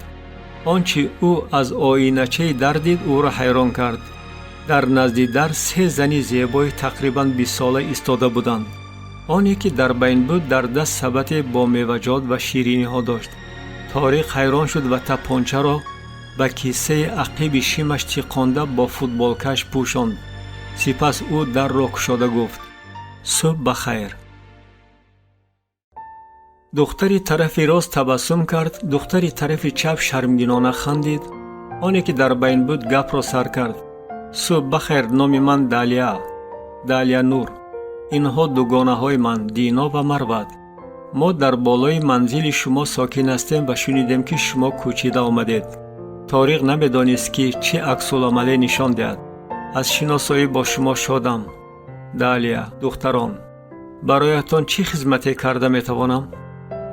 Он чӣ ӯ аз оиначаи дар дид, ӯро ҳайрон кард. Дар назди дар се зани зебои тақрибан 20сола истода буданд. Оне ки дар байн буд, дар даст сабате бо меваҷот ва шириниҳо дошт. Ториқ ҳайрон шуд ва тапончаро ба киссаи ақиби шимаш тиқонда бо футболкаш пӯшонд. Сипас ӯ дарро кушода гуфт: «Субҳ ба хайр». Духтари тарафи рост табассум кард, духтари тарафи чап шармгинона хандид. Оне ки дар байн буд, гапро сар кард: «Субҳ ба хайр, номи ман Далия, Далия Нур. Инҳо дугонаҳои ман, Дино ва Марват. Мо дар болои манзили шумо сокин ҳастем ва шунидем, ки шумо кӯчида омадед». Ториқ намедонист, ки чӣ аксуламале нишон диҳад. «Аз шиносоӣ бо шумо шодам, Далия. Духтарон, бароятон чӣ хизмате карда метавонам?»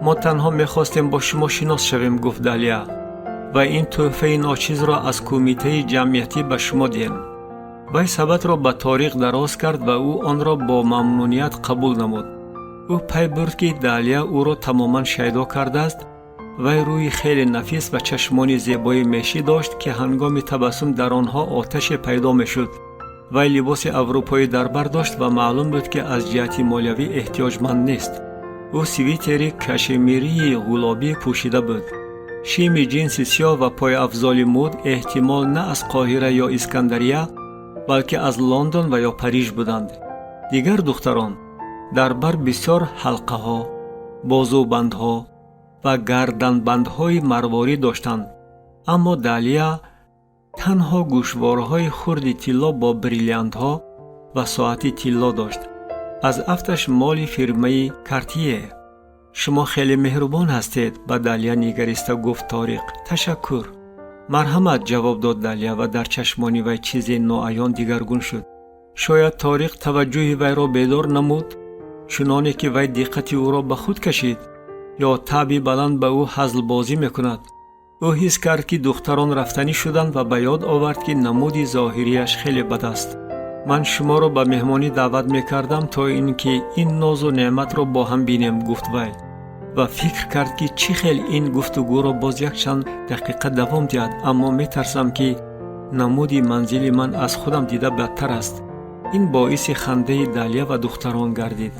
«Мо танҳо мехостем бо шумо шинос шавем», гуфт Далия, «ва ин тӯҳфаи ночизро аз кумитаи ҷамъиятӣ ба шумо диҳем». Вай сабатро ба Ториқ дароз кард ва ӯ онро бо мамнуният қабул намуд. Ӯ пай бурд, ки Далия ӯро тамоман шайдо кардааст. Вай рӯи хеле нафис ва чашмони зебои мешӣ дошт, ки ҳангоми табассум дар онҳо оташе пайдо мешуд. Вай либоси аврупоӣ дар бар дошт ва маълум буд, ки аз ҷиҳати молиявӣ эҳтиёҷманд нест. Ӯ свитери кашемирии гулобӣ пӯшида буд. Шими ҷинси сиёҳ ва пойафзоли муд эҳтимол на аз Қоҳира ё Искандария, балки аз Лондон ва ё Париж буданд. Дигар духтарон дар бар бисёр ҳалқаҳо, бозубандҳо ва гарданбандҳои марворӣ доштанд, аммо Далия танҳо гӯшворҳои хурди тилло бо бриллиантҳо ва соати тилло дошт. Аз афташ моли фирмаи Картие. «Шумо хеле меҳрубон ҳастед», ба Далия нигариста гуфт Ториқ. «Ташаккур». «Марҳамат», ҷавоб дод Далия ва дар чашмони вай чизе ноаён дигаргун шуд. Шояд Ториқ таваҷҷӯҳи вайро бедор намуд, чуноне ки вай диққати ӯро ба худ кашид, ё таъби баланд ба ӯ ҳазлбозӣ мекунад. Ӯ ҳис кард, ки духтарон рафтанӣ шуданд ва ба ёд овард, ки намуди зоҳирияш хеле бад аст. «Ман шуморо ба меҳмонӣ даъват мекардам, то ин ки ин нозу неъматро бо ҳам бинем», гуфт вай ва фикр кард, ки чӣ хел ин гуфтугӯро боз якчанд дақиқа давом диҳад, аммо метарсам, ки намуди манзили ман аз худам дида бадтар аст. Ин боиси хандаи Далия ва духтарон гардид.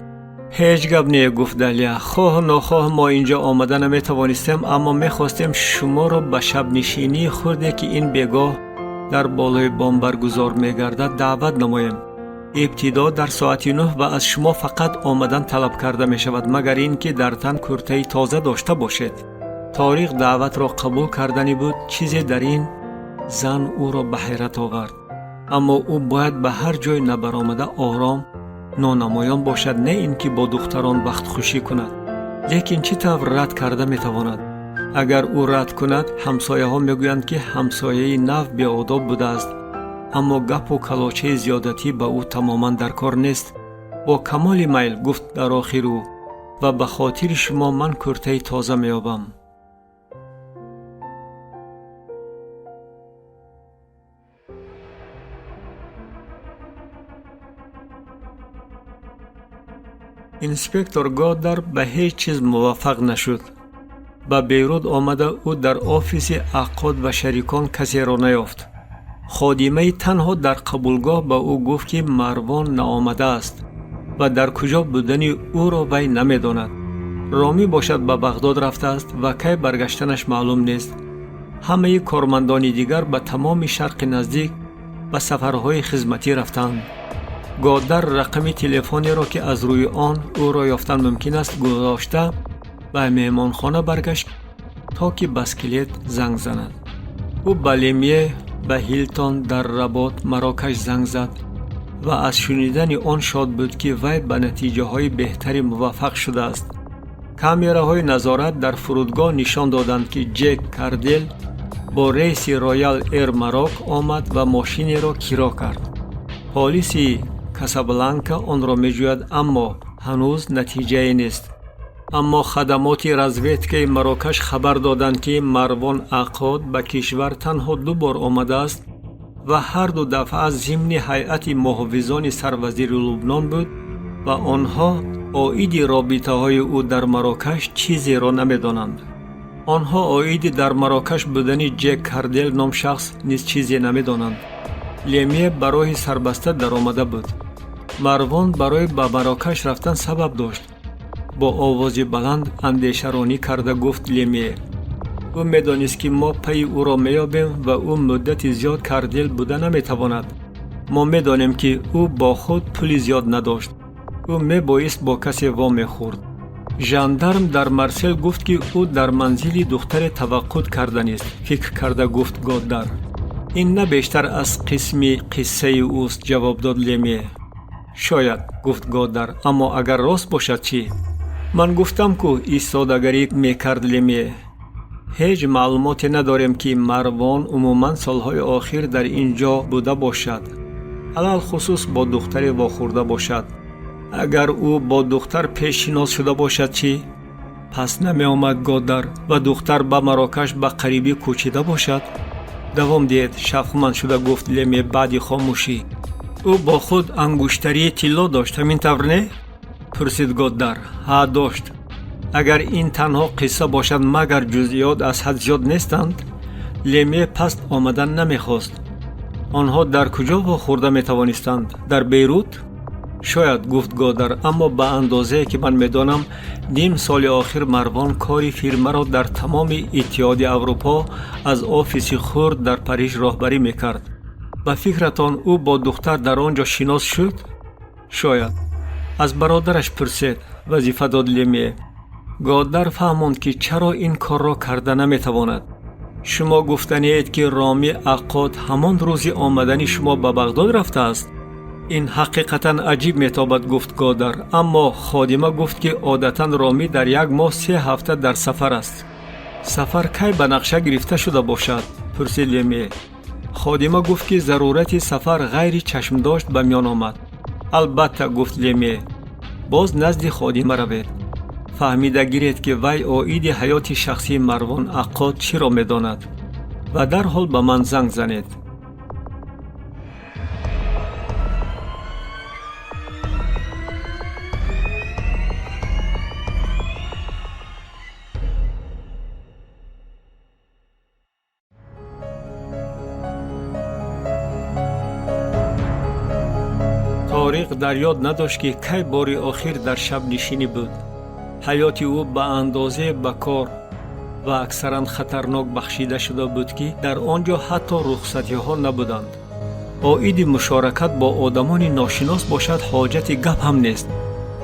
«Ҳеҷ гап не», гуфт Далия. «Хоҳу нохоҳ мо инҷо омада наметавонистем, аммо мехостем шуморо ба шабнишинии хурде, ки ин бегоҳ дар болои бом баргузор мегардад, даъват намоем. Ибтидо дар соати 9 ва аз шумо фақат омадан талаб карда мешавад, магар ин ки дар тан куртаи тоза дошта бошед». Ториқ даъватро қабул карданӣ буд. Чизе дар ин зан ӯро ба ҳайрат овард, аммо ӯ бояд ба ҳар ҷой набаромада ором нонамоён бошад, на ин ки бо духтарон вақтхушӣ кунад. Лекин чӣ тавр рад карда метавонад? Агар ӯ рад кунад, ҳамсояҳо мегӯянд, ки ҳамсояи нав беодоб будааст. Аммо гапу калочаи зиёдатӣ ба ӯ тамоман дар кор нест. «Бо камоли майл», гуфт дар охир ӯ, «ва ба хотири шумо ман куртаи тоза меёбам». Инспектор Годдар ба ҳеҷ чиз муваффақ нашуд. Ба Бейрут омада, ӯ дар офиси Аққод ва шарикон касеро наёфт. Ходимаи танҳо дар қабулгоҳ ба ӯ гуфт, ки Марвон наомадааст ва дар куҷо будани ӯро вай намедонад. Ромӣ бошад, ба Бағдод рафтааст ва кай баргаштанаш маълум нест. Ҳамаи кормандони дигар ба тамоми Шарқи Наздик ба сафарҳои хизматӣ рафтанд. Годар рақами телефонеро, ки аз рӯи он ӯро ёфтан мумкин аст, гузошта, ба меҳмонхона баргашт, то ки ба Скелет занг занад. Ӯ ба Лемье, ба Ҳилтон дар Работ, Марокаш занг зад ва аз шунидани он шод буд, ки вай ба натиҷаҳои беҳтаре муваффақ шудааст. Камераҳои назорат дар фурудгоҳ нишон доданд, ки Ҷек Кардел бо рейси Роял Эр Марок омад ва мошинеро киро кард. Полиси Касабланка онро меҷӯяд, аммо ҳанӯз натиҷае нест. Аммо хадамоти разведкаи Марокаш хабар доданд, ки Марвон Аққод ба кишвар танҳо ду бор омадааст ва ҳарду дафъа зимни ҳайати муҳофизони сарвазири Лубнон буд ва онҳо оиди робитаҳои ӯ дар Марокаш чизеро намедонанд. Онҳо оиди дар Марокаш будани Ҷек Кардел ном шахс низ чизе намедонанд. Лемье ба роҳи сарбаста даромада буд. Марвон барои ба Марокаш рафтан сабаб дошт. Бо овози баланд андешаронӣ карда гуфт Лемье. Ӯ медонист, ки мо пайи ӯро меёбем ва ӯ муддати зиёд Кардел буда наметавонад. Мо медонем, ки ӯ бо худ пули зиёд надошт. Ӯ мебоист бо касе вомехӯрд. Жандарм дар Марсел гуфт, ки ӯ дар манзили духтаре таваққуд карданист, фикр карда гуфт Годдар. Ин на бештар аз қисми қиссаи ӯст, ҷавоб дод Лемье. Шояд, гуфт Годдар, аммо агар рост бошад чӣ? Ман гуфтам ку, истодагарӣ мекард Лемье. Ҳеҷ маълумоте надорем, ки Марвон умуман солҳои охир дар ин ҷо буда бошад, алалхусус бо духтаре вохӯрда бошад. Агар ӯ бо духтар пешшинос шуда бошад чӣ? Пас намеомад Годдар. Ва духтар ба Марокаш ба қарибӣ кӯчида бошад? Давом диҳед, шавқманд шуда гуфт Леме баъди хомӯшӣ. Ӯ бо худ ангуштарии тилло дошт, ҳамин тавр не? Пурсид Годдар. Ҳа, дошт. Агар ин танҳо қисса бошад, магар ҷузъиёт аз ҳад зиёд нестанд? Леме паст омадан намехост. Онҳо дар куҷо вохӯрда метавонистанд? Дар Бейрут? Шояд, гуфт Годар, аммо ба андозае, ки ман медонам, ним соли охир Марвон кори фирмаро дар тамоми Иттиҳоди Аврупо аз офиси хурд дар Париж роҳбарӣ мекард. Ба фикратон, ӯ бо духтар дар он ҷо шинос шуд? Шояд. Аз бародараш пурсед, вазифа дод Леме. Годар фаҳмонд, ки чаро ин корро карда наметавонад. Шумо гуфтаниед, ки Роми Аққод ҳамон рӯзи омадани шумо ба Бағдод рафтааст? Ин ҳақиқатан аҷиб метобад, гуфт Годар, аммо ходима гуфт, ки одатан Ромӣ дар як моҳ 3 ҳафта дар сафар аст. Сафар кай ба нақша гирифта шуда бошад? Пурсид Леме. Ходима гуфт, ки зарурати сафар ғайри чашмдошт ба миён омад. Албатта, гуфт Леме. Боз назди ходима равед, фаҳмида гиред, ки вай оиди ҳаёти шахсии Марвон Аққод чиро медонад, ва дарҳол ба ман занг занед. Ториқ дар ёд надошт, ки кай бори охир дар шабнишинӣ буд. Ҳаёти ӯ ба андозе ба кор ва аксаран хатарнок бахшида шуда буд, ки дар он ҷо ҳатто рухсатиҳо набуданд. Оиди мушоракат бо одамони ношинос бошад, ҳоҷати гап ҳам нест.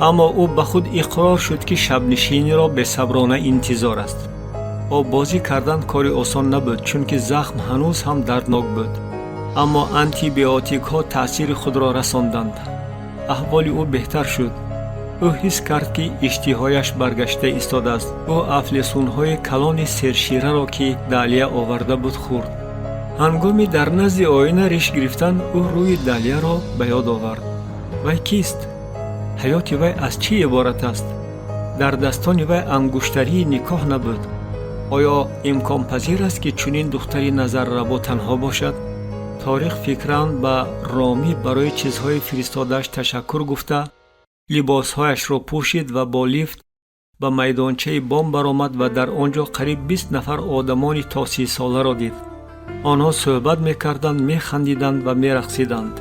Аммо ӯ ба худ иқрор шуд, ки шабнишиниро бесаброна интизор аст. Оббозӣ кардан кори осон набуд, чунки захм ҳанӯз ҳам дарднок буд, аммо антибиотикҳо таъсири худро расонданд. Аҳволи ӯ беҳтар шуд. Ӯ ҳис кард, ки иштиҳояш баргашта истодааст. Ӯ афлесунҳои калони сершираро, ки Далия оварда буд, хӯрд. Ҳангоми дар назди оина риш гирифтан, ӯ рӯи Далияро ба ёд овард. Вай кист? Ҳаёти вай аз чӣ иборат аст? Дар дастони вай ангуштарии никоҳ набуд. Оё имконпазир аст, ки чунин духтари назаррабо танҳо бошад? Ториқ фикран ба Ромӣ барои чизҳои фиристодааш ташаккур гуфта, либосҳояшро пӯшид ва бо лифт Ба майдончаи бом баромад ва дар он ҷо қариб 20 нафар одамони то 30-соларо дид. Онҳо суҳбат мекарданд, механдиданд ва мерақсиданд.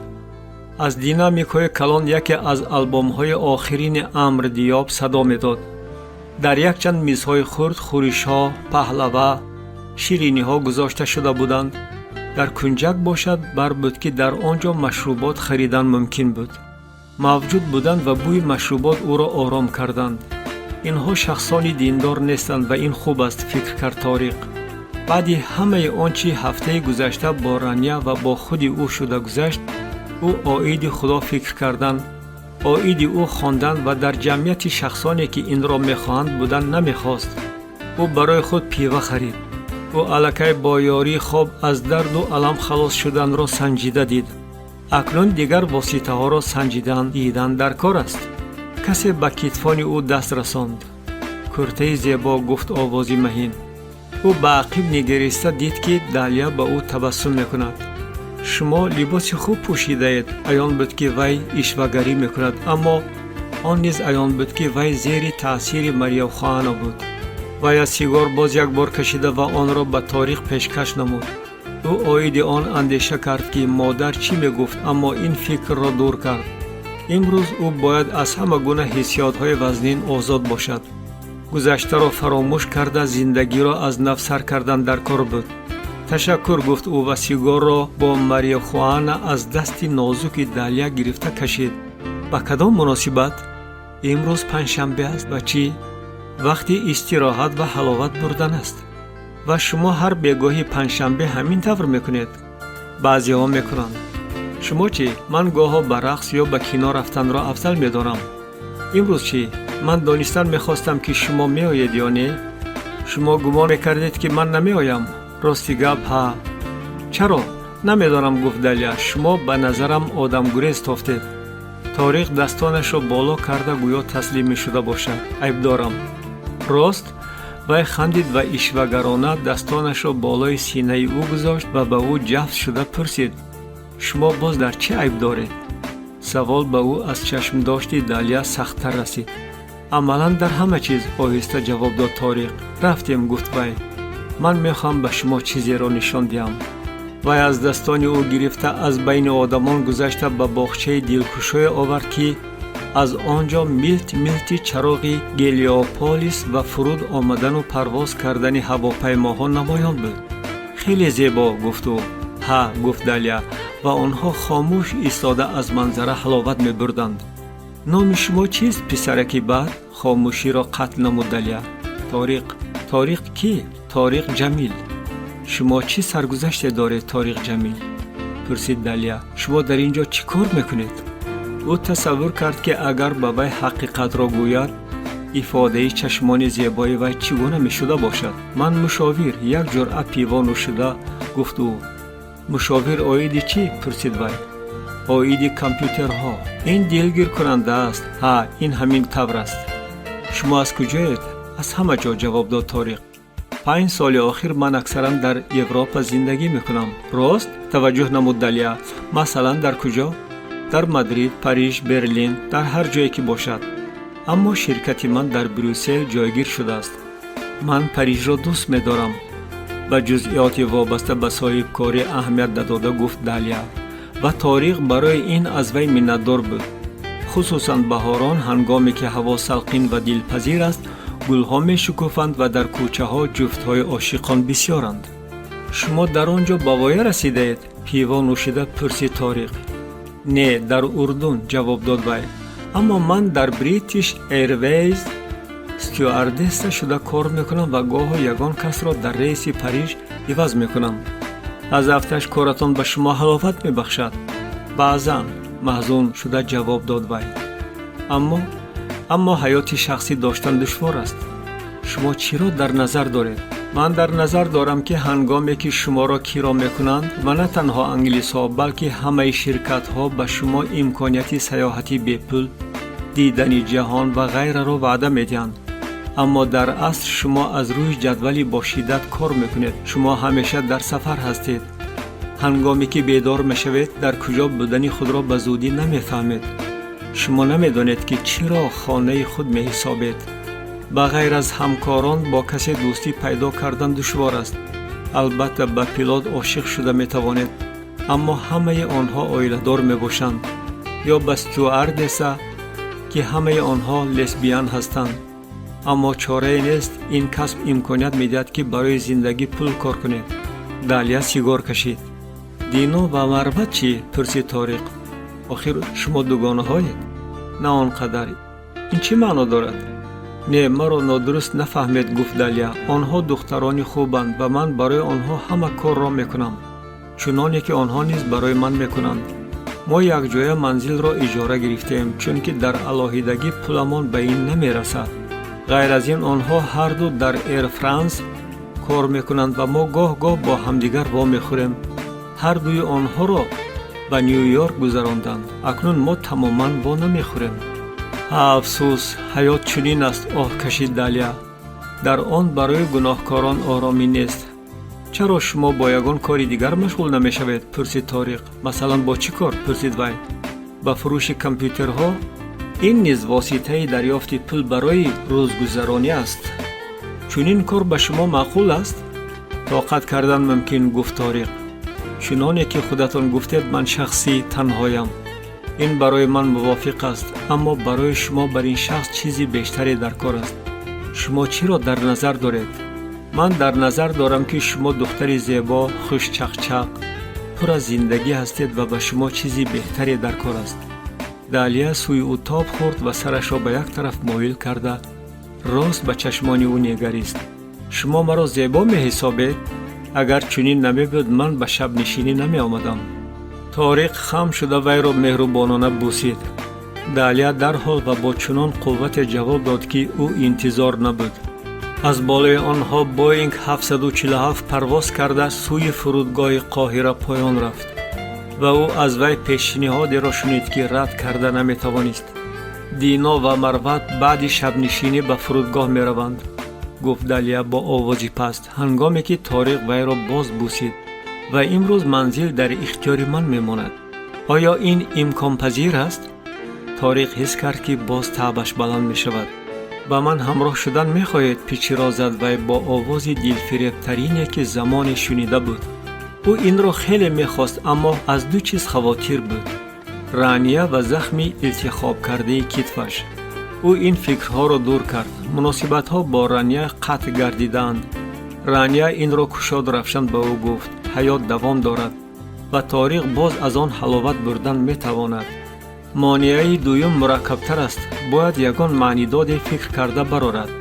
Аз динамикҳои калон яке аз албомҳои охирини Амр Диёб садо медод. Дар якчанд мизҳои хурд хӯришҳо, паҳлава, шириниҳо гузошта шуда буданд. Дар кунҷак бошад бар буд, ки дар он ҷо машрубот харидан мумкин буд. Мавҷуд буданд ва бӯи машрубот ӯро ором карданд. Инҳо шахсони диндор нестанд ва ин хуб аст, фикр кард Ториқ. Баъди ҳамаи он чӣ ҳафтаи гузашта бо Рания ва бо худи ӯ шуда гузашт, ӯ оиди Худо фикр кардан, оиди ӯ хондан ва дар ҷамъияти шахсоне, ки инро мехоҳанд, будан намехост. Ӯ барои худ пива харид. Ӯ аллакай бо ёрии хоб аз дарду алам халос шуданро санҷида дид. Акнун дигар воситаҳоро санҷидан дидан дар кор аст. Касе ба китфони ӯ даст расонд. «Куртаи зебо», гуфт овози маҳин. Ӯ ба ақиб нигариста дид, ки Далия ба ӯ табассум мекунад. «Шумо либоси хуб пӯшидаед». Аён буд, ки вай ишвагарӣ мекунад, аммо он низ аён буд, ки вай зери таъсири марихуана буд. Вай аз сигор боз як бор кашида ва онро ба Ториқ пешкаш намуд. Ӯ оиди он андеша кард, ки модар чӣ мегуфт, аммо ин фикрро дур кард. Имрӯз ӯ бояд аз ҳама гуна ҳиссиётҳои вазнин озод бошад. Гузаштаро фаромӯш карда, зиндагиро аз нав сар кардан дар кор буд. «Ташаккур», гуфт ӯ ва сигорро бо марихуана аз дасти нозуки Далия гирифта кашид. «Ба кадом муносибат?» «Имрӯз панҷшанбе аст». «Ва чӣ?» «Вақти истироҳат ва ҳаловат бурдан аст». «Ва шумо ҳар бегоҳи панҷшанбе ҳамин тавр мекунед?» «Баъзеҳо мекунанд. Шумо чӣ?» «Ман гоҳо ба рақс ё ба кино рафтанро афзал медорам. Имрӯз чӣ?» «Ман донистан мехостам, ки шумо меоед ё не». «Шумо гумон мекардед, ки ман намеоям?» «Рости гап, ҳа». «Чаро?» «Намедонам», гуфт Далия. «Шумо ба назарам одамгурез тофтед». Ториқ дастонашро боло карда, гӯё таслим мешуда бошад. «Айбдорам». «Рост?» Вай хандид ва ишвагарона дастонашро болои синаи ӯ гузошт ва ба ӯ ҷафт шуда пурсид: «Шумо боз дар чӣ айб доред?» Савол ба ӯ аз чашмдошти Далия сахттар расид. «Амалан дар ҳама чиз», оҳиста ҷавоб дод Ториқ. «Рафтем», гуфт вай. «Ман мехоҳам ба шумо чизеро нишон диҳам». Вай аз дастони ӯ гирифта, аз байни одамон гузашта, ба боғчаи дилкушое овард, ки аз он ҷо милт милти чароғи Гелиополис ва фуруд омадану парвоз кардани ҳавопаймоҳо намоён буд. «Хеле зебо», гуфт ӯ. «Ҳа», гуфт Далия, ва онҳо хомӯш истода аз манзара ҳаловат мебурданд. «Номи шумо чист, писараки бад?» хомӯширо қатл намуд Далия. «Ториқ». «Ториқ кӣ?» «Ториқ Ҷамил». «Шумо чӣ саргузаште доред, Ториқ Ҷамил?» пурсид Далия. «Шумо дар ин ҷо чӣ кор мекунед?» Ӯ тасаввур кард, ки агар ба вай ҳақиқатро гӯяд, ифодаи чашмони зебои вай чӣ гуна мешуда бошад. «Ман мушовир», як ҷуръа пиво нӯшида гуфт ӯ. «Мушовир оиди чӣ?» пурсид вай. «Оиди компютерҳо». «Ин дилгиркунанда аст». «Ҳа, ин ҳамин тавр аст». «Шумо аз куҷоед?» «Аз ҳама ҷо», ҷавоб дод Ториқ. «5 соли охир ман аксаран дар Европа зиндагӣ мекунам». «Рост?» таваҷҷӯҳ намуд Далия. «Масалан, дар куҷо?» «Дар Мадрид, Париж, Берлин, дар ҳар ҷое ки бошад. Аммо ширкати ман дар Брюссел ҷойгир шудааст. Ман Парижро дӯст медорам», ба ҷузъиёти вобаста ба соҳибкорӣ аҳамият надода гуфт Далия, ва Ториқ барои ин аз вай миннатдор буд. Хусусан баҳорон, ҳангоме ки ҳаво салқин ва дилпазир аст, гулҳо мешукуфанд ва дар кӯчаҳо ҷуфтҳои ошиқон бисёранд. «Шумо дар он ҷо ба воя расидаед?» пиво нӯшида пурсид Ториқ. «Не, дар Урдун», ҷавоб дод вай. «Аммо ман дар British Airways стюардесса шуда кор мекунам ва гоҳо ягон касро дар рейси Париж иваз мекунам». «Аз афташ коратон ба шумо ҳаловат мебахшад?» «Баъзан», маҳзун шуда ҷавоб дод вай. Аммо ҳаёти шахсӣ доштан душвор аст». «Шумо чиро дар назар доред?» «Ман дар назар дорам, ки ҳангоме ки шуморо киро мекунанд, ва на танҳо англисҳо, балки ҳамаи ширкатҳо ба шумо имконияти саёҳати бепул, дидани ҷаҳон ва ғайраро ваъда медиҳанд, аммо дар асл шумо аз рӯи ҷадвали бо шиддат кор мекунед. Шумо ҳамеша дар сафар ҳастед. Ҳангоме ки бедор мешавед, дар куҷо будани худро ба зудӣ намефаҳмед. Шумо намедонед, ки чиро хонаи худ меҳисобед». Ба ғайр аз ҳамкорон бо касе дӯстӣ пайдо кардан душвор аст. Албатта, ба пилот ошиқ шуда метавонед, аммо ҳамаи онҳо оиладор мебошанд, ё ба стюардесса, ки ҳамаи онҳо лесбиян ҳастанд. Аммо чорае нест. Ин касб имконият медиҳад, ки барои зиндагӣ пул кор кунед. Далия сигор кашид. Дино ва Марват чӣ? Пурсид Ториқ. Охир шумо дугонаҳоед. На он қадар. Ин чӣ маъно дорад? Не, маро нодуруст нафаҳмед, гуфт Далия. Онҳо духтарони хубанд ва ман барои онҳо ҳама корро мекунам, чуноне ки онҳо низ барои ман мекунанд. Мо якҷоя манзилро иҷора гирифтем, чунки дар алоҳидагӣ пуламон ба ин намерасад. Ғайр аз ин, онҳо ҳарду дар Эйр Франс кор мекунанд ва мо гоҳ-гоҳ бо ҳамдигар вомехӯрем. Ҳардуи онҳоро ба Ню-Йорк гузаронданд. Акнун мо тамоман во намехӯрем. Ҳа, афсӯс, ҳаёт чунин аст, оҳ кашид Далия. Дар он барои гуноҳкорон оромӣ нест. Чаро шумо бо ягон кори дигар машғул намешавед? Пурсид Ториқ. Масалан, бо чӣ кор? Пурсид вай. Ба фурӯши компютерҳо? Ин низ воситаи дарёфти пул барои рӯзгузаронӣ аст. Чунин кор ба шумо маъқул аст? Тоқат кардан мумкин, гуфт Ториқ. Чуноне ки худатон гуфтед, ман шахси танҳоям. Ин барои ман мувофиқ аст, аммо барои шумо бар ин шахс чизи бештаре дар кор аст. Шумо чиро дар назар доред? Ман дар назар дорам, ки шумо духтари зебо, хушчақчақ, пур аз зиндагӣ ҳастед ва ба шумо чизи беҳтаре дар кор аст. Далия сӯи ӯ тоб хӯрд ва сарашро ба як тараф моил карда рост ба чашмони ӯ нигарист. Шумо маро зебо меҳисобед? Агар чунин намебуд, ман ба шабнишинӣ намеомадам. Ториқ хам шуда вайро меҳрубонона бусид. Далия дарҳол ва бо чунон қуввате ҷавоб дод, ки ӯ интизор набуд. Аз болои онҳо Боинг 747 парвоз карда сӯи фурудгоҳи Қоҳира поён рафт ва ӯ аз вай пешниҳодеро шунид, ки рад карда наметавонист. Дино ва Марват баъди шабнишинӣ ба фурудгоҳ мераванд, гуфт Далия бо овози паст, ҳангоме ки Ториқ вайро боз бусид, ва имрӯз манзил дар ихтиёри ман мемонад. Оё ин имконпазир аст? Ториқ ҳис кард, ки боз таъбаш баланд мешавад. Ба ман ҳамроҳ шудан мехоҳед? Пичиро зад вай бо овози дилфиребтарине, ки замоне шунида буд. Ӯ инро хеле мехост, аммо аз ду чиз хавотир буд: Рания ва захми илтихобкардаи китфаш. Ӯ ин фикрҳоро дур кард. Муносибатҳо бо Рания қатъ гардидаанд. Рания инро кушоду равшан ба ӯ гуфт. Ҳаёт давом дорад ва Ториқ боз аз он ҳаловат бурдан метавонад. Монеаи дуюм мураккабтар аст. Бояд ягон маънидоде фикр карда барорад,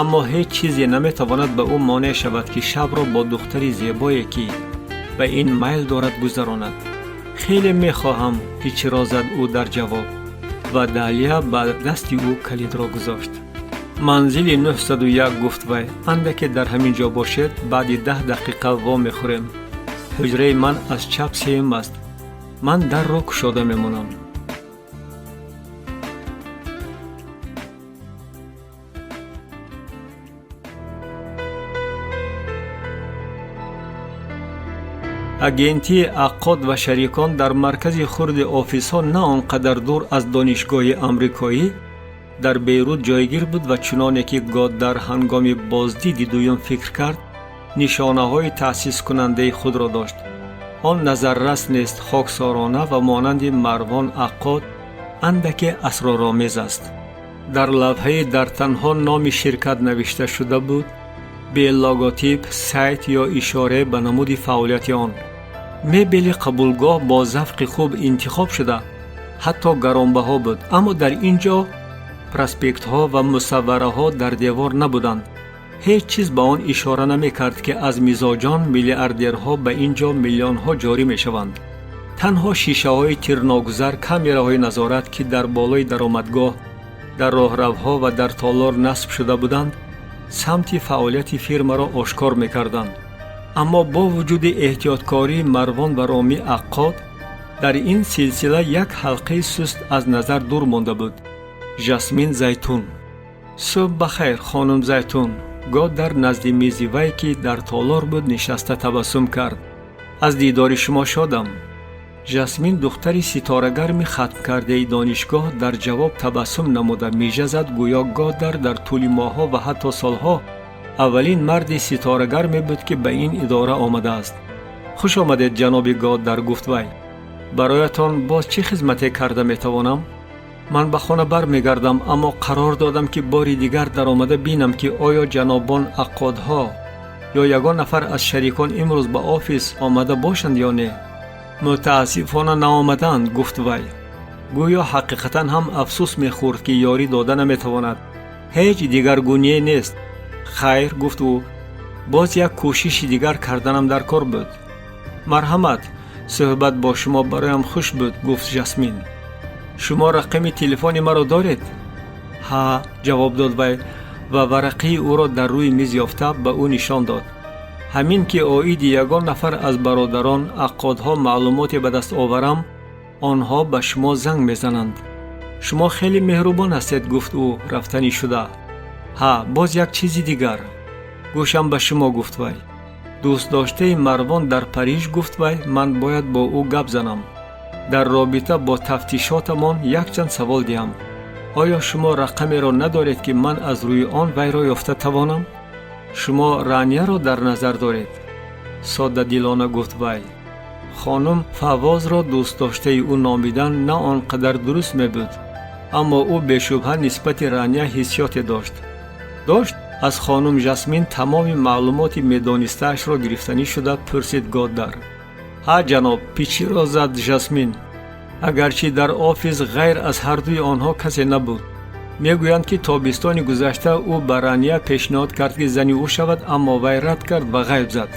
аммо ҳеҷ чизе наметавонад ба ӯ монеъ шавад, ки шабро бо духтари зебое, ки ба ин майл дорад, гузаронад. Хеле мехоҳам, пичиро зад ӯ дар ҷавоб, ва Далия ба дасти ӯ калидро гузошт. Манзили 901, гуфт вай. Андаке дар ҳамин ҷо бошед, баъди 10 дақиқа вомехӯрем. Ҳуҷраи ман аз чап сеюм аст. Ман дарро кушода мемонам. Агентии Аққод ва шарикон дар маркази хурди офисҳо на он қадар дур аз Донишгоҳи амрикоӣ дар Бейрут ҷойгир буд ва чуноне ки Годдар ҳангоми боздиди дуюм фикр кард, нишонаҳои таъсискунандаи худро дошт. Он назаррас нест, хоксорона ва монанди Марвон Аққод андаке асроромез аст. Дар лавҳаи дар танҳо номи ширкат навишта шуда буд, бе логотип, сайт ё ишора ба намуди фаъолияти он. Мебели қабулгоҳ бо завқи хуб интихоб шуда, ҳатто гаронбаҳо буд, аммо дар ин ҷо проспектҳо ва мусаввараҳо дар девор набуданд. Ҳеҷ чиз ба он ишора намекард, ки аз мизоҷон миллиардерҳо ба ин ҷо миллионҳо ҷорӣ мешаванд. Танҳо шишаҳои тирногузар, камераҳои назорат, ки дар болои даромадгоҳ, дар роҳравҳо ва дар толор насб шуда буданд, самти фаъолияти фирмаро ошкор мекарданд. Аммо бо вуҷуди эҳтиёткории Марвон ва Ромӣ Аққод, дар ин силсила як ҳалқаи суст аз назар дур монда буд: Жасмин Зайтун. Субҳ ба хайр, хонум Зайтун. Годдар назди мизи вай, ки дар толор буд, нишаста табассум кард. Аз дидори шумо шодам. Жасмин, духтари ситорагарми хатмкардаи донишгоҳ, дар ҷавоб табассум намуда мижа зад, гӯё Годдар дар тӯли моҳҳо ва ҳатто солҳо аввалин марди ситорагарме буд, ки ба ин идора омадааст. Хуш омадед, ҷаноби Годдар, гуфт вай. Бароятон боз чӣ хизмате карда метавонам? Ман ба хона бармегардам, аммо қарор додам, ки бори дигар даромада бинам, ки оё ҷанобон аққодҳо ё ягон нафар аз шарикон имрӯз ба офис омада бошанд ё не. Мутаассифона наомаданд, гуфт вай. Гӯё ҳақиқатан ҳам афсӯс мехӯрд, ки ёрӣ дода наметавонад. Ҳеҷ дигаргуние нест. Хайр, гуфт ӯ, боз як кӯшиши дигар карданам дар кор буд. Марҳамат, суҳбат бо шумо бароям хуш буд, гуфт Жасмин. Шумо рақами телефони маро доред? Ҳа, ҷавоб дод вай ва варақаи ӯро дар рӯи миз ёфта ба ӯ нишон дод. Ҳамин ки оиди ягон нафар аз бародарон аққодҳо маълумоте ба даст оварам, онҳо ба шумо занг мезананд. Шумо хеле меҳрубон ҳастед, гуфт ӯ рафтанӣ шуда. Ҳа, боз як чизи дигар. Гӯшам ба шумо, гуфт вай. Дӯстдоштаи Марвон дар Париж, гуфт вай, ман бояд бо ӯ гап занам. Дар робита бо тафтишотамон якчанд савол диҳам. Оё шумо рақамеро надоред, ки ман аз рӯи он вайро ёфта тавонам? Шумо Ранияро дар назар доред? Соддадилона гуфт вай. Хонум Фавозро дӯстдоштаи ӯ номидан на он қадар дуруст мебуд, аммо ӯ бешубҳа нисбати Рания ҳиссиёте дошт. Дошт? Аз хонум Жасмин тамоми маълумоти медонистаашро гирифтанӣ шуда пурсид Годдар. Ҳа, ҷаноб, пичиро зад Жасмин. Агарчи дар офис ғайр аз ҳардуи онҳо касе набуд. Мегӯянд, ки тобистони гузашта ӯ ба Рания пешниҳод кард, ки зани ӯ шавад, аммо вай рад кард ва ғайб зад.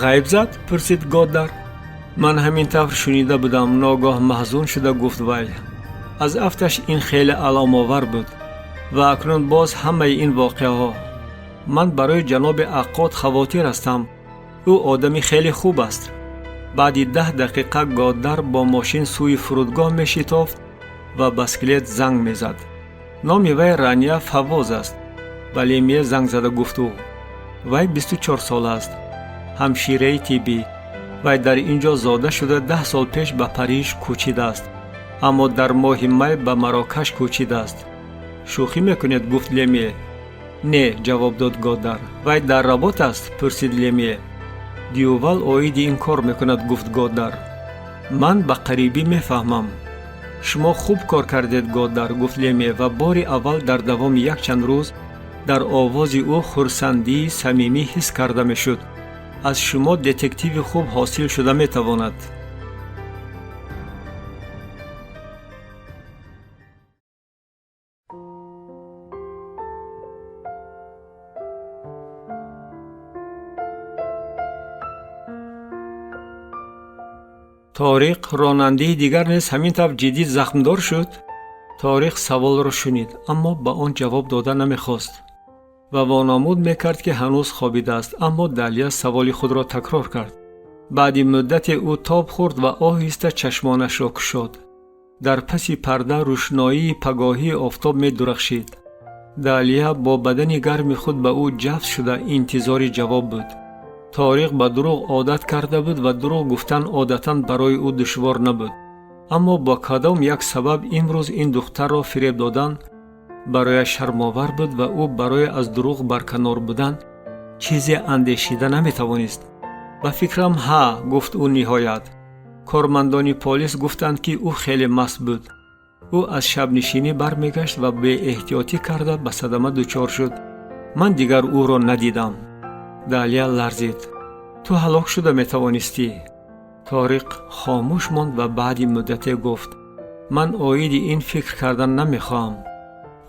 Ғайб зад? Пурсид Годдар. Ман ҳамин тавр шунида будам, ногоҳ маҳзун шуда гуфт вай. Аз афташ ин хеле аломовар буд. Ва акнун боз ҳамаи ин воқеаҳо. Ман барои ҷаноби аққод хавотир ҳастам. Ӯ одами хеле хуб аст. Баъди 10 дақиқа Годдар бо мошин сӯи фурудгоҳ мешитофт ва ба скелет занг мезад. Номи вай Рания Фавоз аст. Ба Лемие занг зада гуфт ӯ. Вай 24 сола аст. Ҳамшираи тиббӣ. Вай дар ин ҷо зода шуда 10 сол пеш ба Париж кӯчидааст. Аммо дар моҳи май ба Марокаш кӯчидааст. Шӯхӣ мекунед, гуфт Лемие. Не, ҷавоб дод Годдар. Вай дар Работ аст? Пурсид Лемие. Дювал оиди ин кор мекунад, гуфт Годдар. Ман ба қарибӣ мефаҳмам. Шумо хуб кор кардед, Годдар, гуфт Лемие ва бори аввал дар давоми якчанд рӯз дар овози ӯ хурсандии самимӣ ҳис карда мешуд. Аз шумо детективи хуб ҳосил шуда метавонад. Ториқ, ронандаи дигар низ ҳамин тавр ҷиддӣ захмдор шуд? Ториқ саволро шунид, аммо ба он ҷавоб дода намехост ва вонамуд мекард, ки ҳанӯз хобидааст, аммо Далия саволи худро такрор кард. Баъди муддате ӯ тоб хӯрд ва оҳиста чашмонашро кушод. Дар паси парда рӯшноии пагоҳии офтоб медурахшид. Далия бо бадани гарми худ ба ӯ ҷафт шуда интизори ҷавоб буд. Ториқ ба дурӯғ одат карда буд ва дурӯғ гуфтан одатан барои ӯ душвор набуд. Аммо бо кадом як сабаб имрӯз ин духтарро фиреб додан барояш шармовар буд ва ӯ барои аз дурӯғ барканор будан чизе андешида наметавонист. Ба фикрам, ҳа, гуфт ӯ ниҳоят. Кормандони полис гуфтанд, ки ӯ хеле маст буд. Ӯ аз шабнишинӣ бармегашт ва беэҳтиётӣ карда ба садама дучор шуд. Ман дигар ӯро надидам. Далия ларзид. Ту ҳалок шуда метавонистӣ. Ториқ хомӯш монд ва баъди муддате гуфт: ман оиди ин фикр кардан намехоҳам.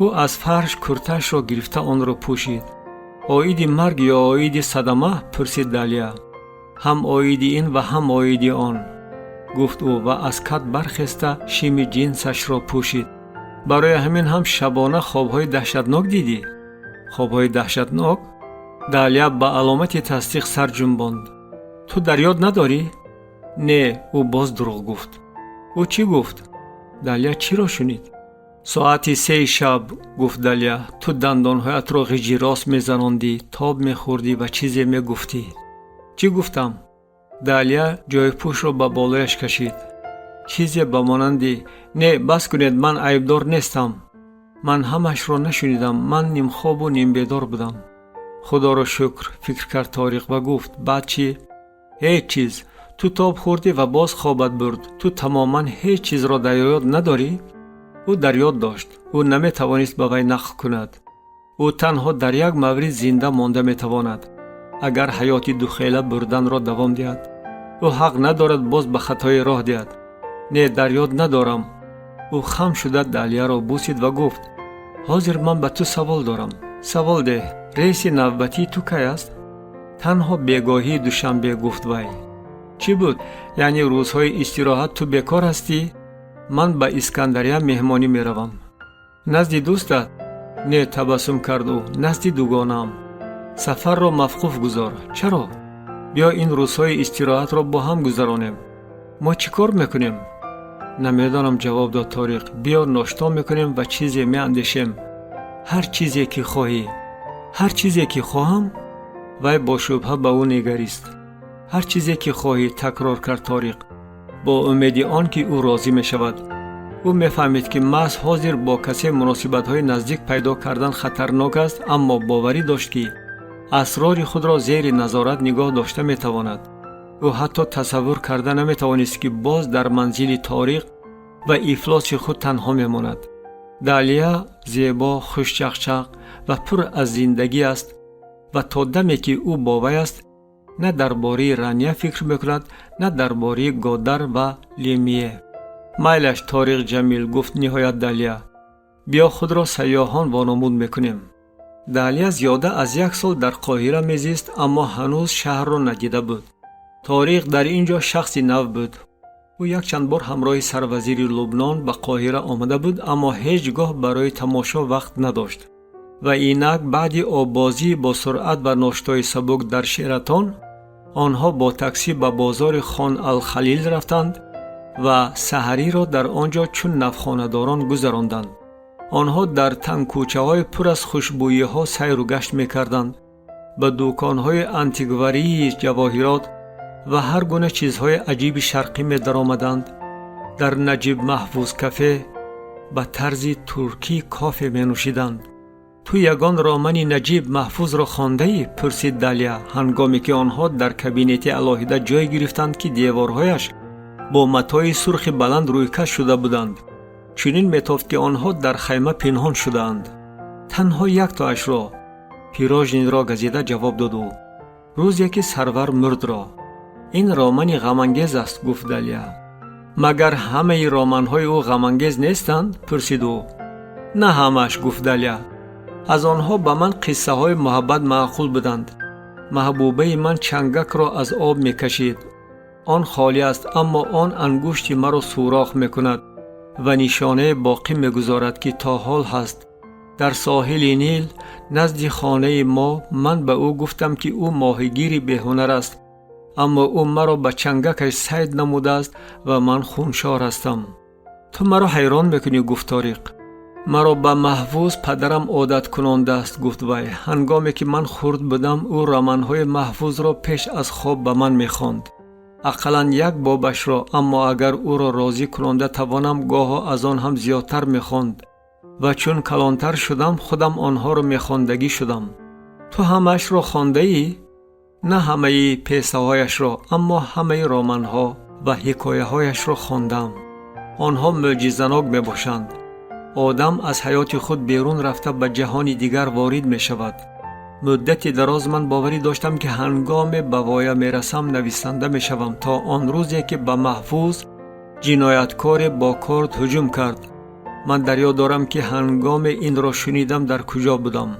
Ӯ аз фарш куртаашро гирифта онро пӯшид. Оиди марг ё оиди садама? Пурсид Далия. Ҳам оиди ин ва ҳам оиди он, гуфт ӯ ва аз кат бархеста шими ҷинсашро пӯшид. Барои ҳамин ҳам шабона хобҳои даҳшатнок дидӣ? Хобҳои даҳшатнок? Далия ба аломати тасдиқ сар ҷунбонд. Ту дар ёд надорӣ? Не, ӯ боз дурӯғ гуфт. Ӯ чӣ гуфт? Далия чиро шунид? Соати 3 шаб, гуфт Далия, ту дандонҳоятро ғиҷирос мезанондӣ, тоб мехӯрдӣ ва чизе мегуфтӣ. Чӣ гуфтам? Далия ҷойпӯшро ба болояш кашид. Чизе ба монанди: «Не, бас кунед, ман айбдор нестам». Ман ҳамаашро нашунидам, ман нимхобу нимбедор будам. Худоро шукр, фикр кард Ториқ ва гуфт: «Баъд чӣ?» «Ҳеҷ чиз. Ту тоб хӯрдӣ ва боз хобат бурд. Ту тамоман ҳеҷ чизро дар ёд надорӣ?» Ӯ дар ёд дошт. Ӯ наметавонист ба вай нақл кунад. Ӯ танҳо дар як маврид зинда монда метавонад, агар ҳаёти духела бурданро давом диҳад. Ӯ ҳақ надорад боз ба хатое роҳ диҳад. «Не, дар ёд надорам». Ӯ хам шуда Далияро бусид ва гуфт: «Ҳозир ман ба ту савол дорам». «Савол деҳ». «Рейси навбатии ту кай аст?» «Танҳо бегоҳии душанбе», гуфт вай. «Чӣ буд? Яъне рӯзҳои истироҳат ту бекор ҳастӣ?» «Ман ба Искандария меҳмонӣ меравам». «Назди дӯстат?» «Не», табассум кард ӯ, «назди дугонаам». «Сафарро мавқуф гузор». «Чаро?» «Биё ин рӯзҳои истироҳатро бо ҳам гузаронем». «Мо чӣ кор мекунем?» «Намедонам», ҷавоб дод Ториқ. «Биё ношто мекунем ва чизе меандешем. Ҳар чизе ки хоҳӣ». «Ҳар чизе ки хоҳам?» Вай бо шубҳа ба ӯ нигарист. «Ҳар чизе ки хоҳӣ», такрор кард Ториқ, бо умеди он ки ӯ розӣ мешавад. Ӯ мефаҳмид, ки маҳз ҳозир бо касе муносибатҳои наздик пайдо кардан хатарнок аст, аммо боварӣ дошт, ки асрори худро зери назорат нигоҳ дошта метавонад. Ӯ ҳатто тасаввур карда наметавонист, ки боз дар манзили Ториқ ва ифлоси худ танҳо мемонад. Далия зебо, хушчақчақ ва пур аз зиндагӣ аст ва то даме ки ӯ бо вай аст, на дар бораи Рания фикр мекунад, на дар бораи Годар ва Лемие. «Майлаш, Ториқ Ҷамил», гуфт ниҳоят Далия. «Биё худро сайёҳон вонамуд мекунем». Далия зиёда аз як сол дар Қоҳира мезист, аммо ҳанӯз шаҳрро надида буд. Ториқ дар ин ҷо шахси нав буд. Ӯ якчанд бор ҳамроҳи сарвазири Лубнон ба Қоҳира омада буд, аммо ҳеҷ гоҳ барои тамошо вақт надошт. Ва инак баъди оббозии бо суръат ва ноштои сабук дар Шератон, онҳо бо таксӣ ба бозори Хон Алхалил рафтанд ва саҳариро дар он ҷо чун навхонадорон гузаронданд. Онҳо дар тангкӯчаҳои пур аз хушбӯиҳо сайру гашт мекарданд, ба дуконҳои антикварии ҷавоҳирот ва ҳар гуна чизҳои аҷиби шарқӣ медаромаданд. Дар Наҷиб Маҳфуз кафе ба тарзи туркӣ кофе менӯшиданд. «Ту ягон романи Наҷиб Маҳфузро хондаӣ?» пурсид Далия, ҳангоме ки онҳо дар кабинети алоҳида ҷой гирифтанд, ки деворҳояш бо матои сурхи баланд рӯйкаш шуда буданд. Чунин метофт, ки онҳо дар хайма пинҳон шудаанд. «Танҳо яктоашро, Пирожныйро газида ҷавоб дод ӯ. Рӯзе ки сарвар мурдро». «Ин романи ғамангез аст», гуфт Далия. «Магар ҳамаи романҳои ӯ ғамангез нестанд?» пурсид ӯ. «На ҳамааш», гуфт Далия. «Аз онҳо ба ман қиссаҳои муҳаббат маъқул буданд. Маҳбубаи ман чангакро аз об мекашид. Он холӣ аст, аммо он ангушти маро сурох мекунад ва нишонае боқӣ мегузорад, ки то ҳол ҳаст. Дар соҳили Нил, назди хонаи мо, ман ба ӯ гуфтам, ки ӯ моҳигири беҳунар аст, аммо ӯ маро ба чангакаш сайд намудааст ва ман хуншор ҳастам». «Ту маро ҳайрон мекунӣ», гуфт Ториқ. «Маро ба Маҳфуз падарам одат кунондааст», гуфт вай. «Ҳангоме ки ман хурд будам, ӯ романҳои Маҳфузро пеш аз хоб ба ман мехонд, ақаллан як бобашро, аммо агар ӯро розӣ кунонда тавонам, гоҳо аз он ҳам зиёдтар мехонд. Ва чун калонтар шудам, худам онҳоро мехондагӣ шудам». «Ту ҳамаашро хондаӣ?» «На ҳамаи песаҳояшро, аммо ҳамаи романҳо ва ҳикояҳояшро хондам. Онҳо мӯъҷизанок мебошанд. Одам аз ҳаёти худ берун рафта, ба ҷаҳони дигар ворид мешавад. Муддати дароз ман боварӣ доштам, ки ҳангоме ба воя мерасам, нависанда мешавам, то он рӯзе ки ба Маҳфуз ҷинояткоре бо корд ҳуҷум кард. Ман дар ёд дорам, ки ҳангоме инро шунидам, дар куҷо будам».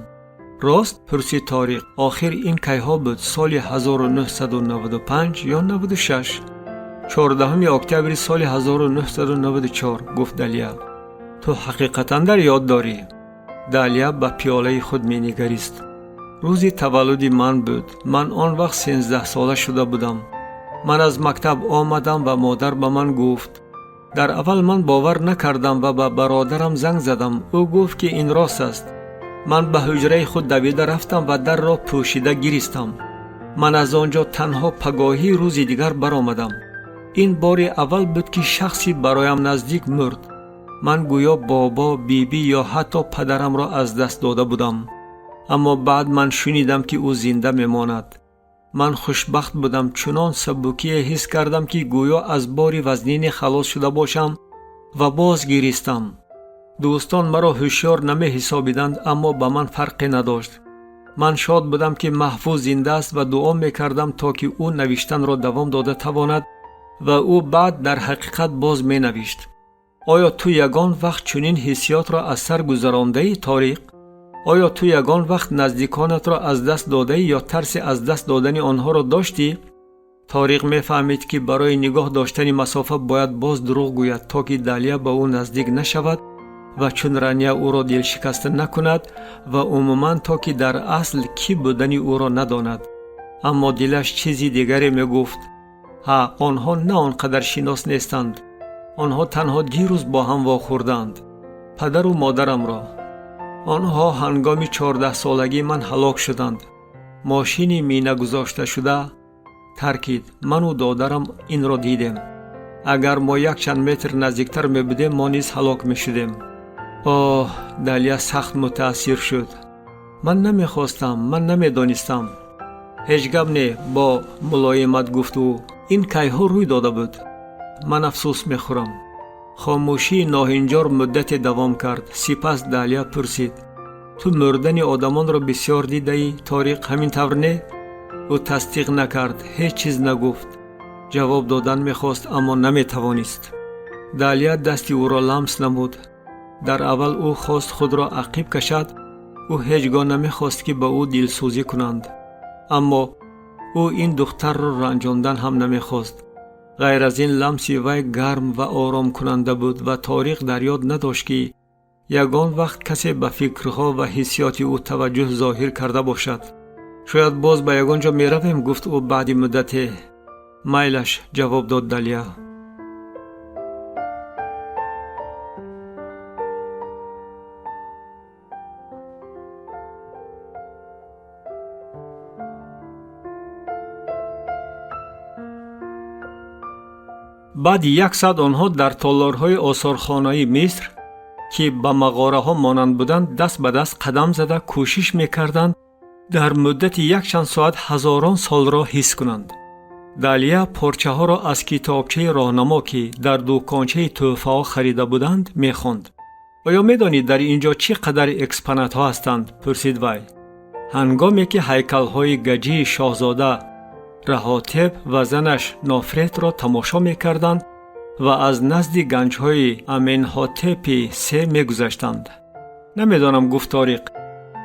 «Рост?» пурсид Ториқ. «Охир ин кайҳо буд? Соли 1995 ё 96?» 14 октябри соли 1994», гуфт Далия. «Ту ҳақиқатан дар ёд дорӣ?» Далия ба пиёлаи худ менигарист. «Рӯзи таваллуди ман буд. Ман он вақт 13сола шуда будам. Ман аз мактаб омадам ва модар ба ман гуфт. Дар аввал ман бовар накардам ва ба бародарам занг задам. Ӯ гуфт, ки ин рост аст. Ман ба ҳуҷраи худ давида рафтам ва дарро пӯшида гиристам. Ман аз он ҷо танҳо пагоҳии рӯзи дигар баромадам. Ин бори аввал буд, ки шахси бароям наздик мурд. Ман гӯё бобо, бибӣ ё ҳатто падарамро аз даст дода будам. Аммо баъд ман шунидам, ки ӯ зинда мемонад. Ман хушбахт будам, чунон сабукие ҳис кардам, ки гӯё аз бори вазнине халос шуда бошам ва боз гиристам. Дӯстон маро ҳушёр намеҳисобиданд, аммо ба ман фарқе надошт. Ман шод будам, ки Маҳфуз зинда аст ва дуо мекардам, то ки ӯ навиштанро давом дода тавонад ва ӯ баъд дар ҳақиқат боз менавишт. Оё ту ягон вақт чунин ҳиссиётро аз сар гузарондаӣ, Ториқ? Оё ту ягон вақт наздиконатро аз даст додаӣ ё тарси аз даст додани онҳоро доштӣ? Ториқ мефаҳмид, ки барои нигоҳ доштани масофа бояд боз дурӯғ гӯяд, то ки Далия ба ӯ наздик нашавад ва чун Рания ӯро дилшикаста накунад ва умуман то ки дар асл кӣ будани ӯро надонад. Аммо дилаш чизи дигаре мегуфт. Ҳа, онҳо на он қадар шинос нестанд. Онҳо танҳо дирӯз бо ҳам вохӯрданд. Падару модарамро. Онҳо ҳангоми 14-солагии ман ҳалок шуданд. Мошини минагузошташуда таркид. Ману додарам инро дидем. Агар мо якчанд метр наздиктар мебудем, мо низ ҳалок мешудем. Оҳ, Далия сахт мутаассир шуд. Ман намехостам, ман намедонистам. Ҳеҷ гап не, бо мулоимат гуфт ӯ. Ин кайҳо рӯй дода буд. Ман афсӯс мехӯрам. Хомӯшии ноҳинҷор муддате давом кард. Сипас Далия пурсид: ту мурдани одамонро бисёр дидаӣ, Ториқ, ҳамин тавр не? Ӯ тасдиқ накард, ҳеҷ чиз нагуфт. Ҷавоб додан мехост, аммо наметавонист. Далия дасти ӯро ламс намуд. Дар аввал ӯ хост худро ақиб кашад. Ӯ ҳеҷ гоҳ намехост, ки ба ӯ дилсӯзӣ кунанд. Аммо ӯ ин духтарро ранҷондан ҳам намехост. Ғайр аз ин, ламси вай гарм ва оромкунанда буд ва Ториқ дар ёд надошт, ки ягон вақт касе ба фикрҳо ва ҳиссиёти ӯ таваҷҷӯҳ зоҳир карда бошад. Шояд боз ба ягон ҷо меравем, гуфт ӯ баъди муддате. Майлаш, ҷавоб дод Далия. Баъди як саат онҳо дар толорҳои осорхонаи Миср, ки ба мағораҳо монанд буданд, даст ба даст қадам зада кӯшиш мекарданд дар муддати якчанд соат ҳазорон солро ҳис кунанд. Далия порчаҳоро аз китобчаи роҳнамо, ки дар дукончаи тӯҳфаҳо харида буданд, мехонд. Оё медонӣ, дар ин ҷо чӣ қадар экспонатҳо ҳастанд? Пурсид вай. Ҳангоме ки ҳайкалҳои гаҷии шоҳзода Раҳотеб ва занаш Нофретро тамошо мекарданд ва аз назди ганҷҳои Аменҳотепи се мегузаштанд. Намедонам, гуфт Ториқ,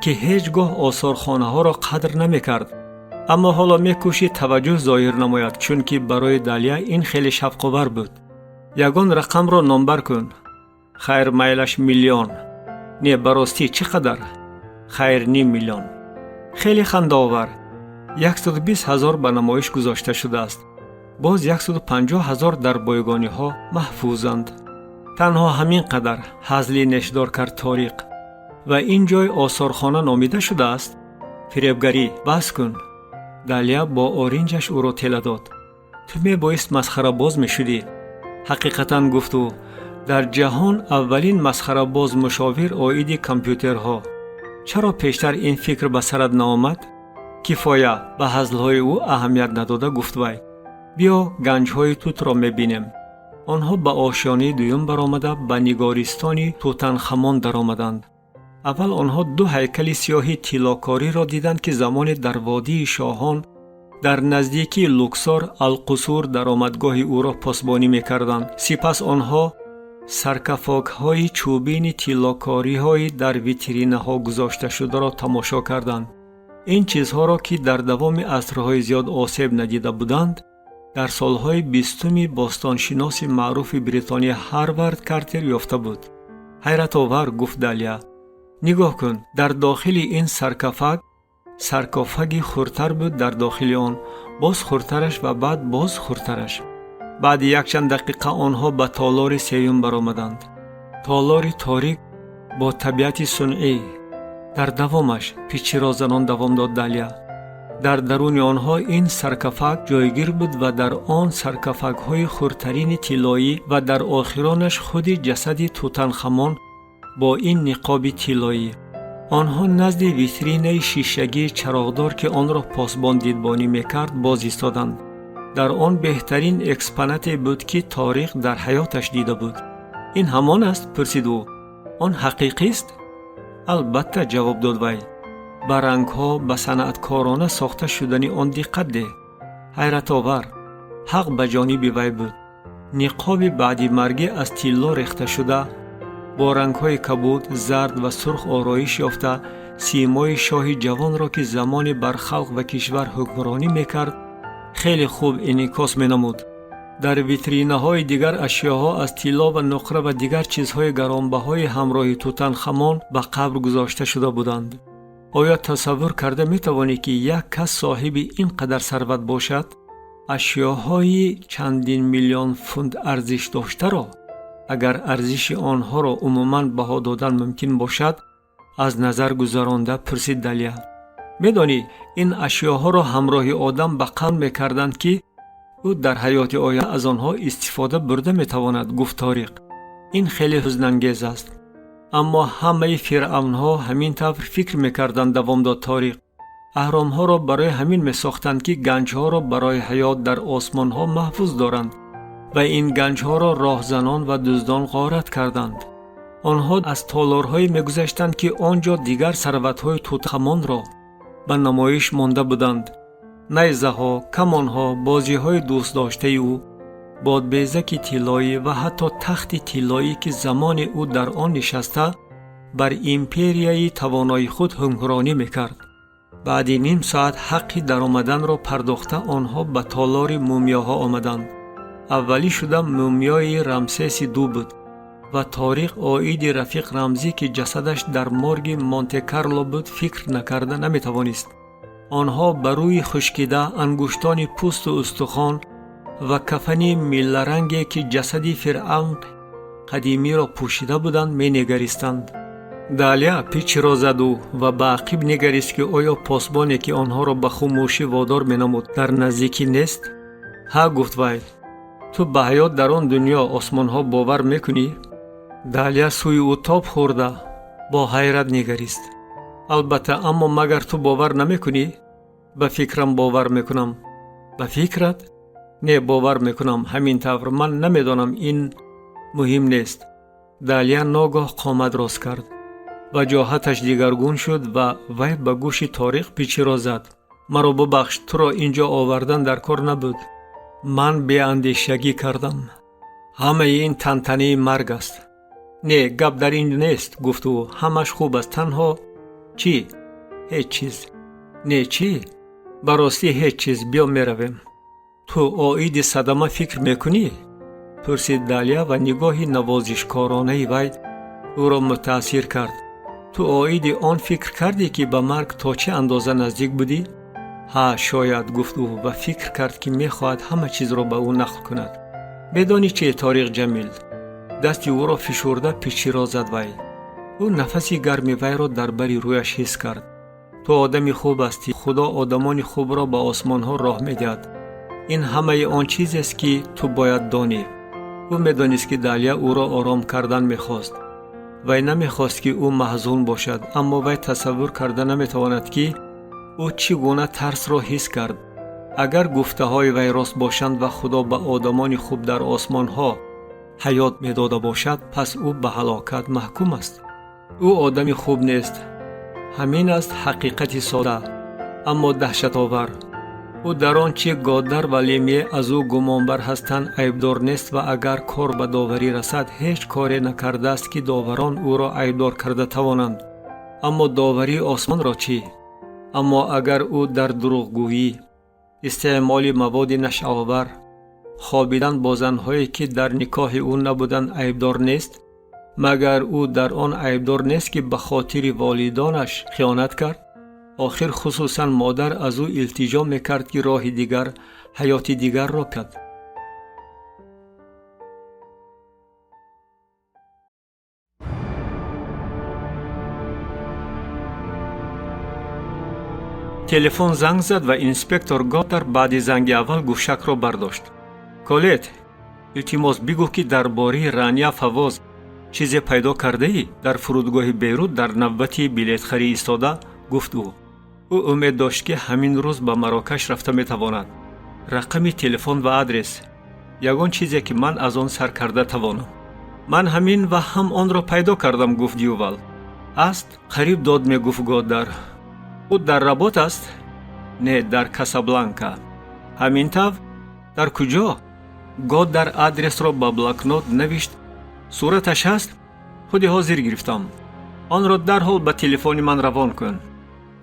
ки ҳеҷ гоҳ осорхонаҳоро қадр намекард, аммо ҳоло мекӯшид таваҷҷӯҳ зоҳир намояд, чунки барои Далия ин хеле шавқовар буд. Ягон рақамро номбар кун. Хайр, майлаш, миллион. Не, ба ростӣ чӣ қадар? Хайр, ним миллион. Хеле хандаовар. 120 ҳазор ба намоиш гузошта шудааст. Боз 150 ҳазор дар бойгониҳо маҳфузанд. Танҳо ҳамин қадар, ҳазли нешдор кард Ториқ. Ва ин ҷой осорхона номида шудааст? Фиребгарӣ, бас кун. Далия бо оринҷаш ӯро тела дод. Ту мебоист масхарабоз мешудӣ. Ҳақиқатан, гуфт ӯ, дар ҷаҳон аввалин масхарабоз мушовир оиди компютерҳо. Чаро пештар ин фикр ба сарат наомад? Кифоя, ба ҳазлҳои ӯ аҳамият надода гуфт вай. Биё ганҷҳои Тутро мебинем. Онҳо ба ошёнаи дуюм баромада ба нигористони Тутанхамон даромаданд. Аввал онҳо ду ҳайкали сиёҳи тиллокориро диданд, ки замоне дар водии шоҳон дар наздикии Луксор Алқусур даромадгоҳи ӯро посбонӣ мекарданд. Сипас онҳо саркафокҳои чӯбини тиллокориҳои дар витринаҳо гузошташударо тамошо карданд. Ин чизҳоро, ки дар давоми асрҳои зиёд осеб надида буданд, дар солҳои бистуми бостоншиноси маъруфи Бритониё Ҳарвард Картер ёфта буд. Ҳайратовар, гуфт Далия. Нигоҳ кун, дар дохили ин саркофаг саркофаги хурдтар буд, дар дохили он боз хурдтараш ва баъд боз хурдтараш. Баъди якчанд дақиқа онҳо ба толори сеюм баромаданд. Толори торик бо табиати сунъӣ. Дар давомаш пичирозанон давом дод Далия. Дар даруни онҳо ин саркофаг ҷойгир буд ва дар он саркофагҳои хурдтарини тиллоӣ ва дар охиронаш худи ҷасади Тутанхамон бо ин ниқоби тиллоӣ. Онҳо назди витринаи шишагии чароғдор, ки онро посбон дидбонӣ мекард, боз истоданд. Дар он беҳтарин экспонате буд, ки Ториқ дар ҳаёташ дида буд. Ин ҳамон аст? Пурсид ӯ. Он ҳақиқист? Албатта, ҷавоб дод вай. Ба рангҳо, ба санъаткорона сохта шудани он диққат деҳ. Ҳайратовар. Ҳақ ба ҷониби вай буд. Ниқоби баъди маргӣ аз тилло рехта шуда, бо рангҳои кабуд, зард ва сурх ороиш ёфта, симои шоҳи ҷавонро, ки замоне бар халқ ва кишвар ҳукмронӣ мекард, хеле хуб инъикос менамуд. Дар витринаҳои дигар ашёҳо аз тилло ва нуқра ва дигар чизҳои гаронбаҳои ҳамроҳи Тутанхамон ба қабр гузошта шуда буданд. Оё тасаввур карда метавонӣ, ки як кас соҳиби ин қадар сарват бошад? Ашёҳои чандин миллион фунт арзиш доштаро, агар арзиши онҳоро умуман баҳо додан мумкин бошад, аз назар гузаронда пурсид Далия. Медонӣ, ин ашёҳоро ҳамроҳи одам ба қабр мекарданд, ки ӯ дар ҳаёти оянда аз онҳо истифода бурда метавонад, гуфт Ториқ. Ин хеле ҳузнангез аст. Аммо ҳамаи фиръавнҳо ҳамин тавр фикр мекарданд, давом дод Ториқ. Аҳромҳоро барои ҳамин месохтанд, ки ганҷҳоро барои ҳаёт дар осмонҳо маҳфуз доранд ва ин ганҷҳоро роҳзанон ва дуздон ғорат карданд. Онҳо аз толорҳое мегузаштанд, ки он ҷо дигар сарватҳои Тутанхамонро ба намоиш монда буданд. Найзаҳо, камонҳо, бозиҳои дӯстдоштаи ӯ, бодбезаки тиллоӣ ва ҳатто тахти тиллоӣ, ки замоне ӯ дар он нишаста бар империяи тавонои худ ҳукмронӣ мекард. Баъди ним соат ҳаққи даромаданро пардохта онҳо ба толори мумиёҳо омаданд. Аввалӣ шуда мумиёи Рамсеси ду буд ва Ториқ оиди рафиқ Рамзӣ, ки ҷасадаш дар морги Монте-Карло буд, фикр накарда наметавонист. Онҳо ба рӯи хушкида, ангуштони пӯсту устухон ва кафани милларанге, ки ҷасади фиръавн қадимиро пӯшида буданд, менигаристанд. Далия пичиро зад ӯ ва ба ақиб нигарист, ки оё посбоне, ки онҳоро ба хомӯшӣ водор менамуд, дар наздикӣ нест? Ҳа, гуфт вай, ту ба ҳаёт дар он дунё осмонҳо бовар мекунӣ? Далия сӯи ӯ тоб хӯрда бо ҳайрат нигарист. Албатта, аммо магар ту бовар намекунӣ? Ба фикрам бовар мекунам. Ба фикрат? Не, бовар мекунам. Ҳамин тавр, ман намедонам, ин муҳим нест. Далия ногоҳ қомат рост кард. Ваҷоҳаташ дигаргун шуд ва вай ба гӯши Ториқ пичиро зад. Маро бубахш, туро ин ҷо овардан дар кор набуд. Ман беандешагӣ кардам. Ҳамаи ин тантанаи марг аст. Не, гап дар ин нест, гуфт ӯ. Ҳамаш хуб аст, танҳо чӣ? Ҳеҷ чиз. Не, чӣ? Ба ростӣ ҳеҷ чиз. Биё меравем. Ту оиди садама фикр мекунӣ? Пурсид Далия ва нигоҳи навозишкоронаи вай ӯро мутаассир кард. Ту оиди он фикр кардӣ, ки ба марг то чӣ андоза наздик будӣ? Ҳа, шояд, гуфт ӯ ва фикр кард, ки мехоҳад ҳама чизро ба ӯ нақл кунад. Медонӣ чи, Ториқ Ҷамил? Дасти ӯро фишурда пичиро зад вай. Ӯ нафаси гарми вайро дар бари рӯяш ҳис кард. Ту одами хуб ҳастӣ. Худо одамони хубро ба осмонҳо роҳ медиҳад. Ин ҳамаи он чизест, ки ту бояд донӣ. Ӯ медонист, ки Далия ӯро ором кардан мехост. Вай намехост, ки ӯ маҳзун бошад, аммо вай тасаввур карда наметавонад, ки ӯ чӣ гуна тарсро ҳис кард. Агар гуфтаҳои вай рост бошанд ва Худо ба одамони хуб дар осмонҳо ҳаёт медода бошад, пас ӯ ба ҳалокат маҳкум аст. Ӯ одами хуб нест. Ҳамин аст ҳақиқати сода, аммо даҳшатовар. Ӯ дар он чӣ Годар ва Лемье аз ӯ гумонбар ҳастанд айбдор нест ва агар кор ба доварӣ расад, ҳеҷ коре накардааст, ки доварон ӯро айбдор карда тавонанд. Аммо доварии осмонро чӣ? Аммо агар ӯ дар дурӯғгӯӣ, истеъмоли маводи нашъаовар, хобидан бо занҳое, ки дар никоҳи ӯ набуданд, айбдор нест, магар ӯ дар он айбдор нест, ки ба хотири волидонаш хиёнат кард? Охир хусусан модар аз ӯ илтиҷо мекард, ки роҳи дигар, ҳаёти дигарро кард. Телефон занг зад ва инспектор Годдар баъди занги аввал гӯшакро бардошт. Колет, илтимос, бигӯ, ки дар бораи Рания Фавоз чизе пайдо кардаӣ? Дар фурудгоҳи Бейрут дар навбати билетхарӣ истода гуфт ӯ. Ӯ умед дошт, ки ҳамин рӯз ба Марокаш рафта метавонад. Рақами телефон ва адрес, ягон чизе, ки ман аз он сар карда тавонам. Ман ҳамин ва ҳам онро пайдо кардам, гуфт Дювал. Аст? Қариб дод мегуфт Годдар. Ӯ дар Работ аст? Не, дар Касабланка. Ҳамин тавр? Дар куҷо? Годдар адресро ба блокнот навишт. Сураташ ҳаст? Худи ҳозир гирифтам. Онро дарҳол ба телефони ман равон кун.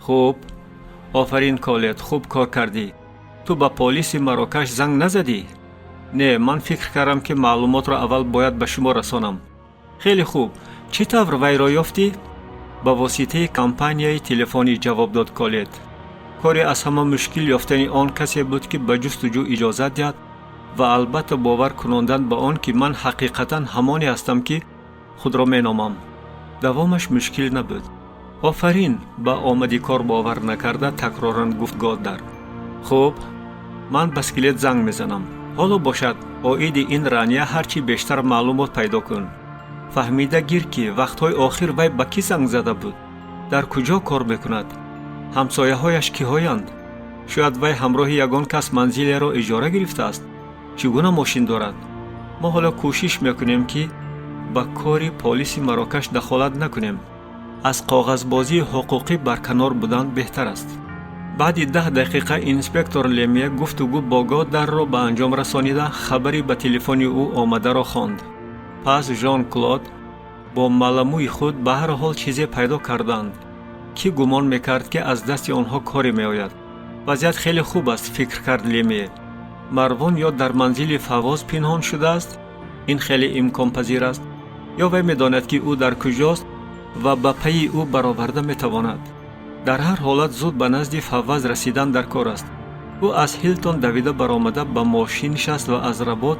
Хуб, офарин, Колет, хуб кор кардӣ. Ту ба полиси Марокаш занг назадӣ? Не, ман фикр кардам, ки маълумотро аввал бояд ба шумо расонам. Хеле хуб. Чӣ тавр вайро ёфтӣ? Ба воситаи компанияи телефонӣ, ҷавоб дод Колет. Кори аз ҳама мушкил ёфтани он касе буд, ки ба ҷустуҷӯ иҷозат диҳад ва албатта бовар кунондан ба он, ки ман ҳақиқатан ҳамоне ҳастам, ки худро меномам. Давомаш мушкил набуд. Офарин, ба омади кор бовар накарда такроран гуфт Годдар. Хуб, ман ба Скелет занг мезанам. Ҳоло бошад, оиди ин Рания ҳарчи бештар маълумот пайдо кун. Фаҳмида гир, ки вақтҳои охир вай ба кӣ занг зада буд, дар куҷо кор мекунад, ҳамсояҳояш киҳоянд. Шояд вай ҳамроҳи ягон кас манзилеро иҷора гирифтааст. Чӣ гуна мошин дорад? Мо ҳоло кӯшиш мекунем, ки ба кори полиси Марокаш дахолат накунем. Аз коғазбозии ҳуқуқӣ барканор будан беҳтар аст. Баъди 10 дақиқа инспектор Лемье гуфтугӯ бо Годдарро ба анҷом расонида, хабари ба телефони ӯ омадаро хонд. Пас Жон Клод бо маламӯи худ ба ҳар ҳол чизе пайдо карданд. Кӣ гумон мекард, ки аз дасти онҳо коре меояд? Вазъият хеле хуб аст, фикр кард Лемье. Марвон ё дар манзили Фавоз пинҳон шудааст, ин хеле имконпазир аст, ё вай медонад, ки ӯ дар куҷост ва ба пайи ӯ бароварда метавонад. Дар ҳар ҳолат зуд ба назди Фавваз расидан дар кор аст. Ӯ аз Ҳилтон давида баромада, ба мошин нишаст ва аз Работ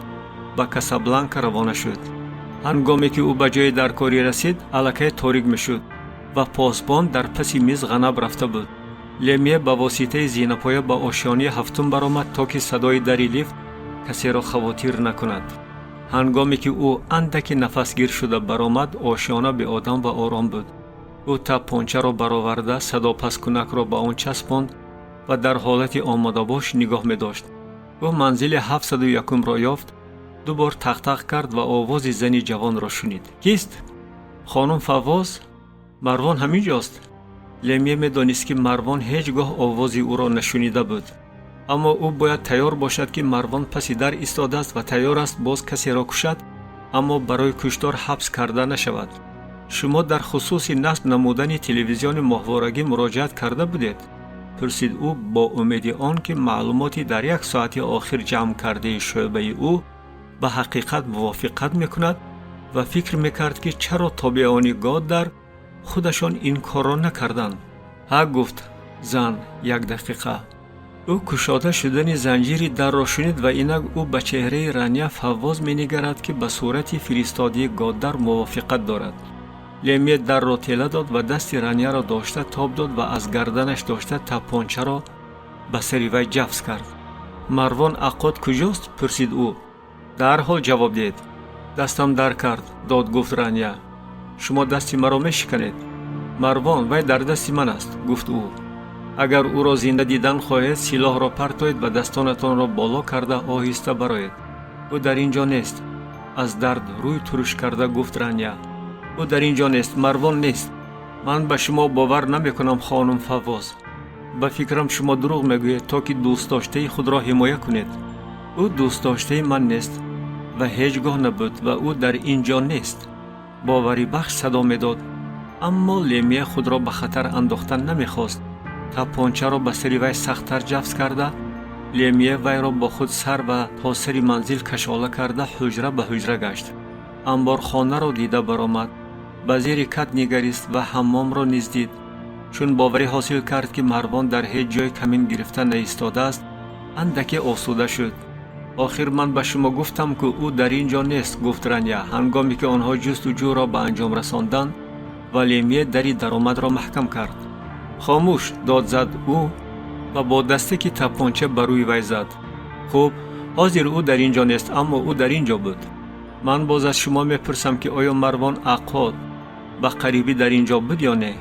ба Касабланка равона шуд. Ҳангоме ки ӯ ба ҷои даркорӣ расид, аллакай торик мешуд ва посбон дар паси миз ғанаб рафта буд. Лемье ба воситаи зинапоя ба ошёнаи ҳафтум баромад, то ки садои дари лифт касеро хавотир накунад. Ҳангоме ки ӯ андаке нафасгир шуда баромад, ошёна беодам ва ором буд. Ӯ таппончаро бароварда, садопасткунакро ба он часпонд ва дар ҳолати омодабош нигоҳ медошт. Ӯ манзили 701-умро ёфт, ду бор тақтақ кард ва овози зани ҷавонро шунид. Кист? Хонум Фаввоз? Марвон ҳамин ҷост? Лемье медонист, ки Марвон ҳеҷ гоҳ овози ӯро нашунида буд, аммо ӯ бояд тайёр бошад, ки Марвон паси дар истодааст ва тайёр аст боз касеро кушад, аммо барои куштор ҳабс карда нашавад. Шумо дар хусуси насб намудани телевизиони моҳворагӣ муроҷиат карда будед? Пурсид ӯ бо умеди он, ки маълумоти дар як соати охир ҷамъ кардаи шӯъбаи ӯ ба ҳақиқат мувофиқат мекунад, ва фикр мекард, ки чаро тобеони Годдар худашон ин корро накарданд. Ҳа, гуфт зан, як дақиқа. Ӯ кушода шудани занҷири дарро шунид ва инак ӯ ба чеҳраи Рания Фаввоз менигарад, ки ба сурати фиристодии Годдар мувофиқат дорад. Лемье дарро тела дод ва дасти Ранияро дошта тоб дод ва аз гарданаш дошта таппончаро ба сари вай ҷафс кард. Марвон Аққод куҷост? Пурсид ӯ. Дарҳол ҷавоб диҳед. Дастам дар кард, дод гуфт Рания. Шумо дасти маро мешиканед. Марвон, вай дар дасти ман аст, гуфт ӯ. Агар ӯро зинда дидан хоҳед, силоҳро партоед ва дастонатонро боло карда оҳиста бароед. Ӯ дар ин ҷо нест, аз дард рӯй туруш карда гуфт Рания. Ӯ дар ин ҷо нест, Марвон нест. Ман ба шумо бовар намекунам, хонум Фаввоз. Ба фикрам, шумо дурӯғ мегӯед, то ки дӯстдоштаи худро ҳимоя кунед. Ӯ дӯстдоштаи ман нест ва ҳеҷ гоҳ набуд ва ӯ дар ин ҷо нест, боварибахш садо медод. Аммо Лемье худро ба хатар андохтан намехост. Таппончаро ба сари вай сахттар ҷафс карда, Лемье вайро бо худ сар ва то сари манзил кашола карда, ҳуҷра ба ҳуҷра гашт. Амборхонаро дида баромад, ба зери кат нигарист ва ҳаммомро низ дид. Чун боварӣ ҳосил кард, ки Марвон дар ҳеҷ ҷой камин гирифта наистодааст, андаке осуда шуд. Охир ман ба шумо гуфтам, ки ӯ дар ин ҷо нест, гуфт Рания, ҳангоме ки онҳо ҷустуҷӯро ба анҷом расонданд ва Лемье дари даромадро маҳкам кард. Хомӯш, дод зад ӯ. Ва бо дастаки тапонча ба рӯи вай зад. Хуб, ҳозир ӯ дар ин ҷо нест, аммо ӯ дар ин ҷо буд. Ман боз аз шумо мепурсам, ки оё Марвон Аққод ба қарибӣ дар ин ҷо буд ё не?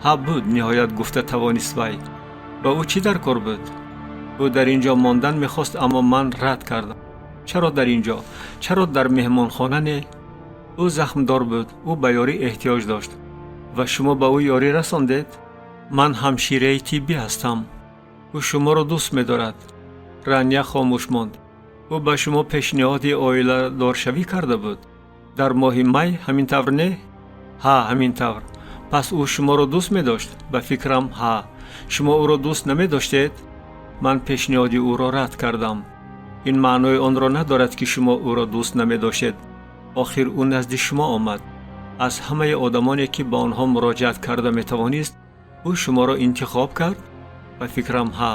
Ҳа, буд, ниҳоят гуфта тавонист вай. Ба ӯ чӣ дар кор буд? Ӯ дар ин ҷо мондан мехост, аммо ман рад кардам. Чаро дар ин ҷо? Чаро дар меҳмонхона не? Ӯ захмдор буд, ӯ ба ёрӣ эҳтиёҷ дошт. Ва шумо ба ӯ ёрӣ расондед? Ман ҳамшираи тиббӣ ҳастам. Ӯ шуморо дӯст медорад. Рания хомӯш монд. Ӯ ба шумо пешниҳоди оиладоршавӣ карда буд. Дар моҳи май, ҳамин тавр не? Ҳа, ҳамин тавр. Пас ӯ шуморо дӯст медошт? Ба фикрам, ҳа. Шумо ӯро дӯст намедоштед? Ман пешниҳоди ӯро рад кардам. Ин маънои онро надорад, ки шумо ӯро дӯст намедоштед. Охир ӯ назди шумо омад. Аз ҳамаи одамоне, ки ба онҳо муроҷиат карда метавонист, ӯ шуморо интихоб кард? Ба фикрам, ҳа.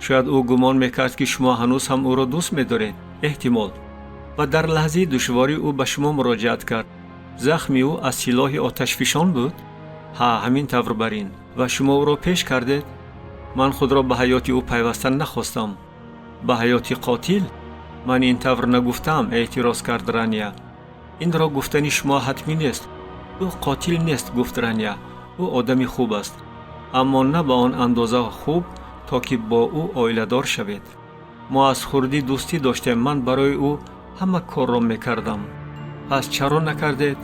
Шояд ӯ гумон мекард, ки шумо ҳанӯз ҳам ӯро дӯст медоред. Эҳтимол. Ва дар лаҳзаи душворӣ ӯ ба шумо муроҷиат кард. Захми ӯ аз силоҳи оташфишон буд? Ҳа, ҳамин тавр бар ин. Ва шумо ӯро пеш кардед? Ман худро ба ҳаёти ӯ пайвастан нахостам. Ба ҳаёти қотил? Ман ин тавр нагуфтам, эътироз кард Рания. Инро гуфтани шумо ҳатмӣ нест. Ӯ қотил нест, гуфт Рания. Ӯ одами хуб аст, аммо на ба он андоза хуб, то ки бо ӯ оиладор шавед. Мо аз хурдӣ дӯстӣ доштем, ман барои ӯ ҳама корро мекардам. Пас чаро накардед?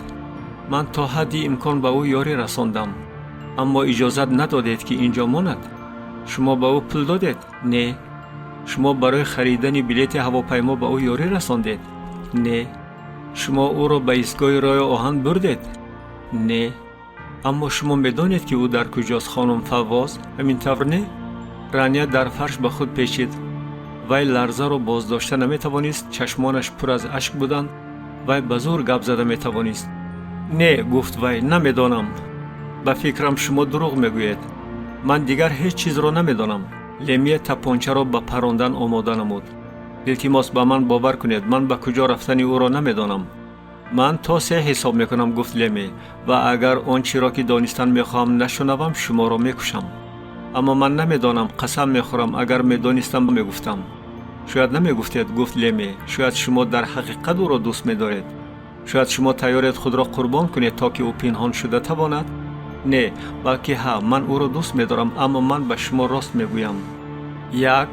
Ман то ҳадди имкон ба ӯ ёрӣ расондам, аммо иҷозат надодед, ки ин ҷо монад. Шумо ба ӯ пул додед? Не. Шумо барои харидани билети ҳавопаймо ба ӯ ёрӣ расондед? Не. Шумо ӯро ба истгоҳи роҳи оҳан бурдед? Не. Аммо шумо медонед, ки ӯ дар куҷост, хонум Фаввоз, ҳамин тавр не? Рания дар фарш ба худ печид. Вай ларзаро боздошта наметавонист, чашмонаш пур аз ашк буданд. Вай ба зӯр гап зада метавонист. Не, гуфт вай, намедонам. Ба фикрам, шумо дурӯғ мегӯед. Ман дигар ҳеҷ чизро намедонам. Лемия тапончаро ба парондан омода намуд. Илтимос, ба ман бовар кунед, ман ба куҷо рафтани ӯро намедонам. Ман то се ҳисоб мекунам, гуфт Леме, ва агар он чиро, ки донистан мехоҳам, нашунавам, шуморо мекушам. Аммо ман намедонам, қасам мехӯрам, агар медонистам, мегуфтам. Шояд намегуфтед, гуфт Леме. Шояд шумо дар ҳақиқат ӯро дӯст медоред. Шояд шумо тайёред худро қурбон кунед, то ки ӯ пинҳон шуда тавонад? Не, балки ҳа, ман ӯро дӯст медорам, аммо ман ба шумо рост мегӯям. Як.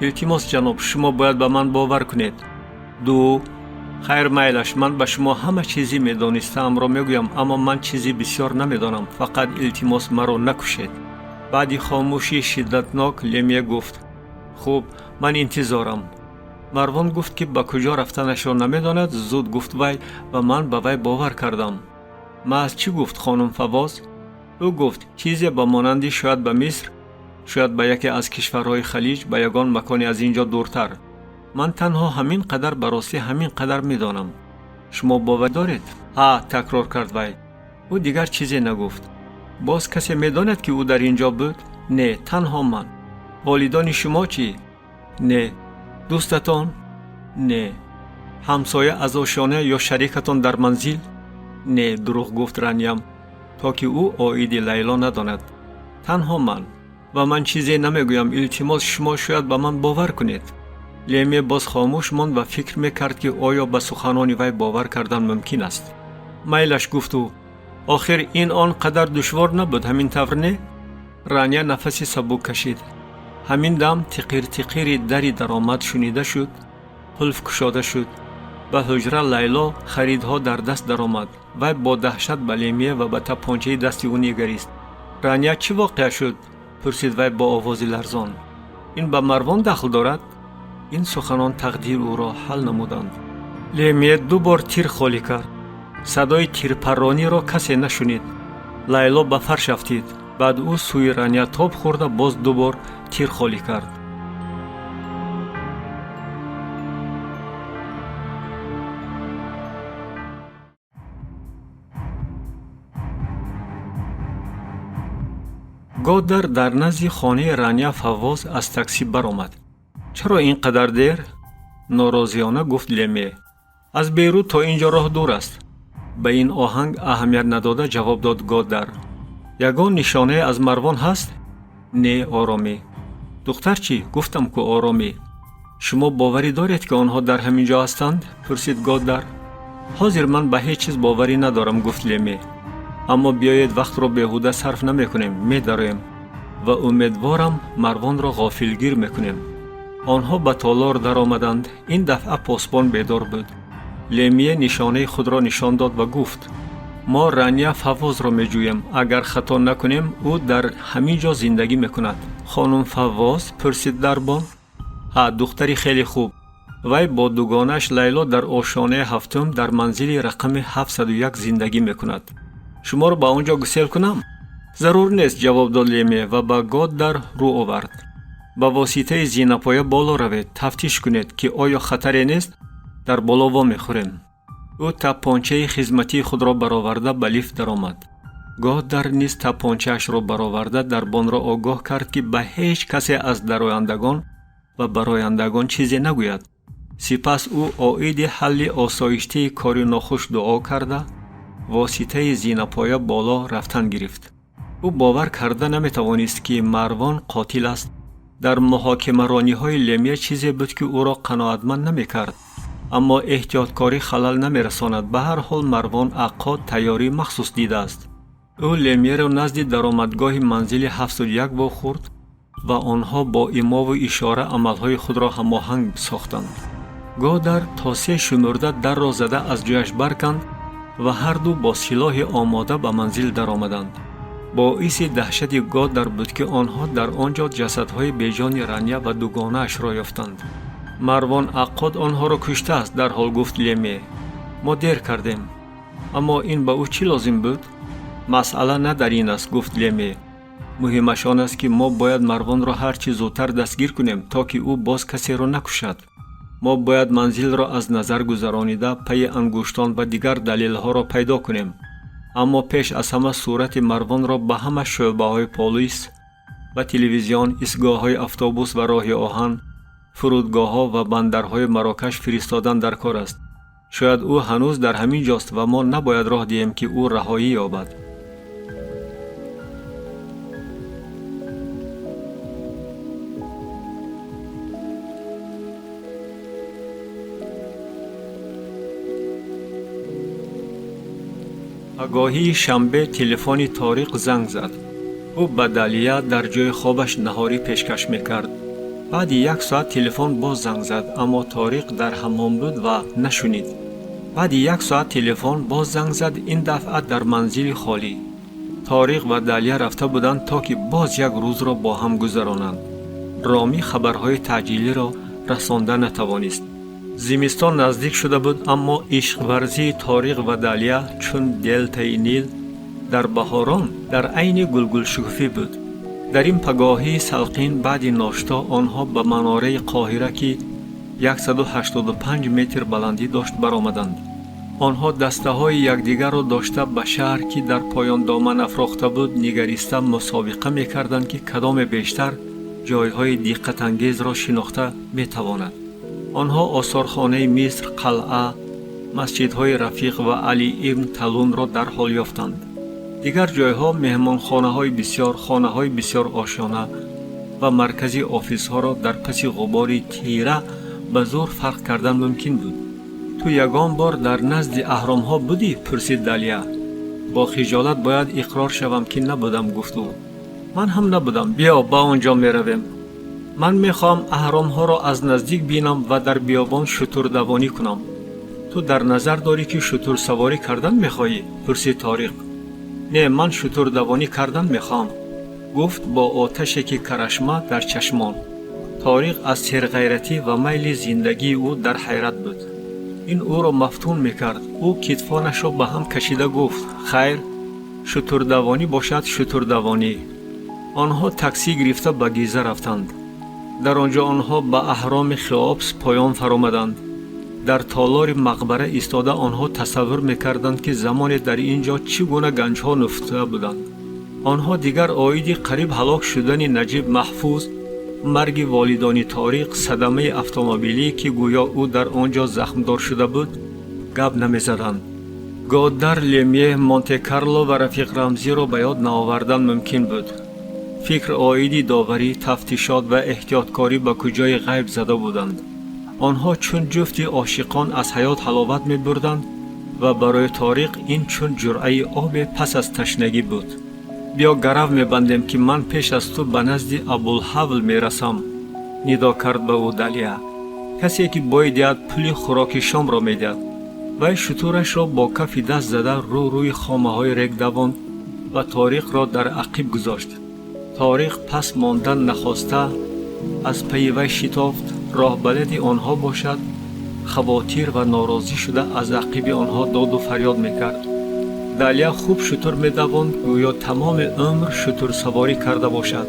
Илтимос, ҷаноб, шумо бояд ба ман бовар кунед. Ду. Хайр, майлаш, ман ба шумо ҳама чизи медонистаамро мегӯям, аммо ман чизи бисёр намедонам. Фақат илтимос, маро накушед. Баъди хомӯшии шиддатнок Лемия гуфт: хуб, ман интизорам. Марвон гуфт, ки ба куҷо рафтанашро намедонад, зуд гуфт вай, ва ман ба вай бовар кардам. Маҳз чӣ гуфт, хонум Фаввоз? Ӯ гуфт чизе ба монанди шояд ба Миср, шояд ба яке аз кишварҳои Халиҷ, ба ягон маконе аз ин ҷо дуртар. Ман танҳо ҳамин қадар, ба ростӣ ҳамин қадар медонам. Шумо бовар доред? Ҳа, такрор кард вай. Ӯ дигар чизе нагуфт. Боз касе медонад, ки ӯ дар ин ҷо буд? Не, танҳо ман. Волидони шумо чӣ? Не. Дӯстатон? Не. Ҳамсоя аз ошёна ё шарикатон дар манзил? Не, дурӯғ гуфт Раниям, то ки ӯ оиди Лайло надонад. Танҳо ман. Ва ман чизе намегӯям, илтимос, шумо шояд ба ман бовар кунед. Леме боз хомӯш монд ва фикр мекард, ки оё ба суханони вай бовар кардан мумкин аст. Майлаш, гуфт ӯ, охир ин он қадар душвор набуд, ҳамин тавр не? Рания нафаси сабук кашид. Ҳамин дам тиқир-тиқири дари даромад шунида шуд, қулф кушода шуд. Ба ҳуҷра Лайло харидҳо дар даст даромад. Вай бо даҳшат ба Лемия ва ба тапончаи дасти ӯ нигарист. Рания, чӣ воқеа шуд? Пурсид вай бо овози ларзон. Ин ба Марвон дахл дорад? Ин суханон тақдири ӯро ҳал намуданд. Лемия ду бор тир холӣ кард. Садои тирпаррониро касе нашунид. Лайло ба фарш афтид. Баъд ӯ сӯи Рания тоб хӯрда, боз ду бор тир холӣ кард. Годдар дар назди хонаи Рания Фаввоз аз таксӣ баромад. Чаро ин қадар дер? Норозиёна гуфт Леме. Аз Бейрут то ин ҷо роҳ дур аст. Ба ин оҳанг аҳамият надода ҷавоб дод Годдар. Ягон нишонае аз Марвон ҳаст? Не, оромӣ. Духтар чӣ? Гуфтам ку оромӣ. Шумо боварӣ доред, ки онҳо дар ҳамин ҷо ҳастанд? Пурсид Годдар. Ҳозир ман ба ҳеҷ чиз боварӣ надорам, гуфт Леме. Аммо биёед вақтро беҳуда сарф намекунем, медароем ва умедворам Марвонро ғофилгир мекунем. Онҳо ба толор даромаданд. Ин дафъа посбон бедор буд. Лемие нишонаи худро нишон дод ва гуфт: мо Рания Фаввозро меҷӯем. Агар хато накунем, ӯ дар ҳамин ҷо зиндагӣ мекунад. Хонум Фаввоз? Пурсид дарбон. Ҳа, духтари хеле хуб. Вай бо дугонааш Лайло дар ошонаи ҳафтум дар манзили рақами 701 зиндагӣ мекунад. Шуморо ба он ҷо гусел кунам? Зарур нест, ҷавоб дод Леме ва ба Годдар рӯ овард. Ба воситаи зинапоя боло равед, тафтиш кунед, ки оё хатаре нест, дар боло вомехӯрем. Ӯ таппончаи хизматии худро бароварда ба лифт даромад. Годдар низ таппончаашро бароварда дарбонро огоҳ кард, ки ба ҳеҷ касе аз дарояндагон ва барояндагон чизе нагӯяд. Сипас ӯ оиди ҳалли осоиштаи кори нохуш дуо карда воситаи зинапоя боло рафтан гирифт. Ӯ бовар карда наметавонист, ки Марвон қотил аст. Дар муҳокимарониҳои Лемия чизе буд, ки ӯро қаноатманд намекард, аммо эҳтиёткорӣ халал намерасонад. Ба ҳар ҳол Марвон Аққод тайёрии махсус дидааст. Ӯ Лемияро назди даромадгоҳи манзили 701 вохӯрд ва онҳо бо имову ишора амалҳои худро ҳамоҳанг сохтанд. Годар то се шумурда дарро зада аз ҷояш барканд ва ҳарду бо силоҳи омода ба манзил даромаданд. Боиси даҳшати Годар буд, ки онҳо дар он ҷо ҷасадҳои беҷони Рания ва дугонаашро ёфтанд. Марвон Аққод онҳоро куштааст, дарҳол гуфт Леме. Мо дер кардем. Аммо ин ба ӯ чӣ лозим буд? Масъала на дар ин аст, гуфт Леме. Муҳимаш он аст, ки мо бояд Марвонро ҳар чӣ зудтар дастгир кунем, то ки ӯ боз касеро накушад. Мо бояд манзилро аз назар гузаронида пайи ангуштон ва дигар далелҳоро пайдо кунем. Аммо пеш аз ҳама сурати Марвонро ба ҳама шӯъбаҳои полис ва телевизион, истгоҳҳои автобус ва роҳи оҳан, фурудгоҳҳо ва бандарҳои Марокаш фиристодан дар кор аст. Шояд ӯ ҳанӯз дар ҳамин ҷост ва мо набояд роҳ диҳем, ки ӯ раҳоӣ ёбад. Пагоҳии шанбе телефони Ториқ занг зад. Ӯ ба Далия дар ҷои хобаш наҳорӣ пешкаш мекард. Баъди як соат телефон боз занг зад, аммо Ториқ дар ҳаммом буд ва нашунид. Баъди як соат телефон боз занг зад, ин дафъа дар манзили холӣ. Ториқ ва Далия рафта буданд, то ки боз як рӯзро бо ҳам гузаронанд. Ромӣ хабарҳои таъҷилиро расонда натавонист. Зимистон наздик шуда буд, аммо ишқварзии Ториқ ва Далия чун делтаи Нил дар баҳорон дар айни гулгулшукуфӣ буд. Дар ин пагоҳии салқин баъди ношто онҳо ба манораи Қоҳира, ки 185 метр баландӣ дошт, баромаданд. Онҳо дастаҳои якдигарро дошта ба шаҳр, ки дар поён доман афрохта буд, нигариста мусобиқа мекарданд, ки кадоме бештар ҷойҳои диққатангезро шинохта метавонад. Онҳо осорхонаи Миср, қалъа, масҷидҳои Рафиқ ва Али ибн Талунро дарҳол ёфтанд. Дигар ҷойҳо, меҳмонхонаҳои бисёр, хонаҳои бисёр ошёна ва маркази офисҳоро дар паси ғубори тира ба зур фарқ кардан мумкин буд. Ту ягон бор дар назди аҳромҳо будӣ? Пурсид Далия. Бо хиҷолат бояд иқрор шавам, ки набудам, гуфт ӯ. Ман ҳам набудам. Биё, ба он ҷо меравем. Ман мехоҳам аҳромҳоро аз наздик бинам ва дар биёбон шутурдавонӣ кунам. Ту дар назар дорӣ, ки шутурсаворӣ кардан мехоҳӣ? Пурсид Ториқ. Не, ман шутурдавонӣ кардан мехоҳам, гуфт бо оташе ки карашма дар чашмон. Ториқ аз серғайратӣ ва майли зиндагии ӯ дар ҳайрат буд. Ин ӯро мафтун мекард. Ӯ китфонашро ба ҳам кашида гуфт: хайр, шутурдавонӣ бошад шутурдавонӣ. Онҳо таксӣ гирифта ба Гиза рафтанд. Дар он ҷо онҳо ба аҳроми Хеопс поён фаромаданд. Дар толори мақбара истода онҳо тасаввур мекарданд, ки замоне дар ин ҷо чӣ гуна ганҷҳо нуфта буданд. Онҳо дигар оиди қариб ҳалок шудани Наҷиб Маҳфуз, марги волидони Ториқ, садамаи автомобилӣ, ки гӯё ӯ дар он ҷо захмдор шуда буд, гап намезаданд. Годар, Лемье, Монте-Карло ва рафиқ Рамзиро ба ёд наовардан мумкин буд. Фикр оиди доварӣ, тафтишот ва эҳтиёткорӣ ба куҷои ғайб зада буданд. Онҳо чун ҷуфти ошиқон аз ҳаёт ҳаловат мебурданд ва барои Ториқ ин чун ҷуръаи обе пас аз ташнагӣ буд. Биё гарав мебандем, ки ман пеш аз ту ба назди Абулҳавл мерасам, нидо кард ба ӯ Далия. Касе ки бой диҳад, пули хӯроки шомро медиҳад. Вай шутурашро бо кафи даст зада рӯ рӯи хомаҳои рег давонд ва Ториқро дар ақиб гузошт. Ториқ пас мондан нахоста аз пайи вай шитофт. Роҳбалади онҳо бошад, хавотир ва норозӣ шуда аз ақиби онҳо доду фарёд мекард. Далия хуб шутур медавонд, гӯё тамоми умр шутурсаворӣ карда бошад.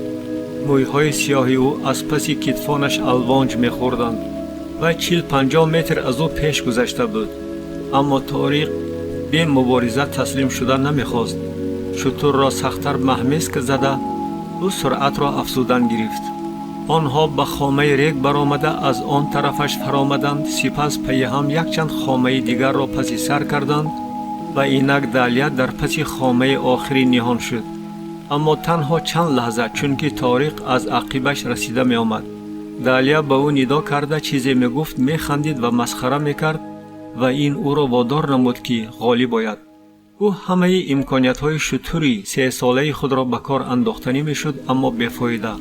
Мӯйҳои сиёҳи ӯ аз паси китфонаш алвонҷ мехӯрданд. Вай 40-50 метр аз ӯ пеш гузашта буд. Аммо Ториқ бе мубориза таслим шуда намехост. Шутурро сахттар маҳмезк зада, ӯ суръатро афзудан гирифт. Онҳо ба хомаи рег баромада аз он тарафаш фаромаданд, сипас пайи ҳам якчанд хомаи дигарро паси сар карданд ва инак Далия дар паси хомаи охирӣ ниҳон шуд. Аммо танҳо чанд лаҳза, чунки Ториқ аз ақибаш расида меомад. Далия ба ӯ нидо карда чизе мегуфт, механдид ва масхара мекард ва ин ӯро водор намуд, ки ғолиб ояд. Ӯ ҳамаи имкониятҳои шутури сесолаи худро ба кор андохтанӣ мешуд, аммо бефоида.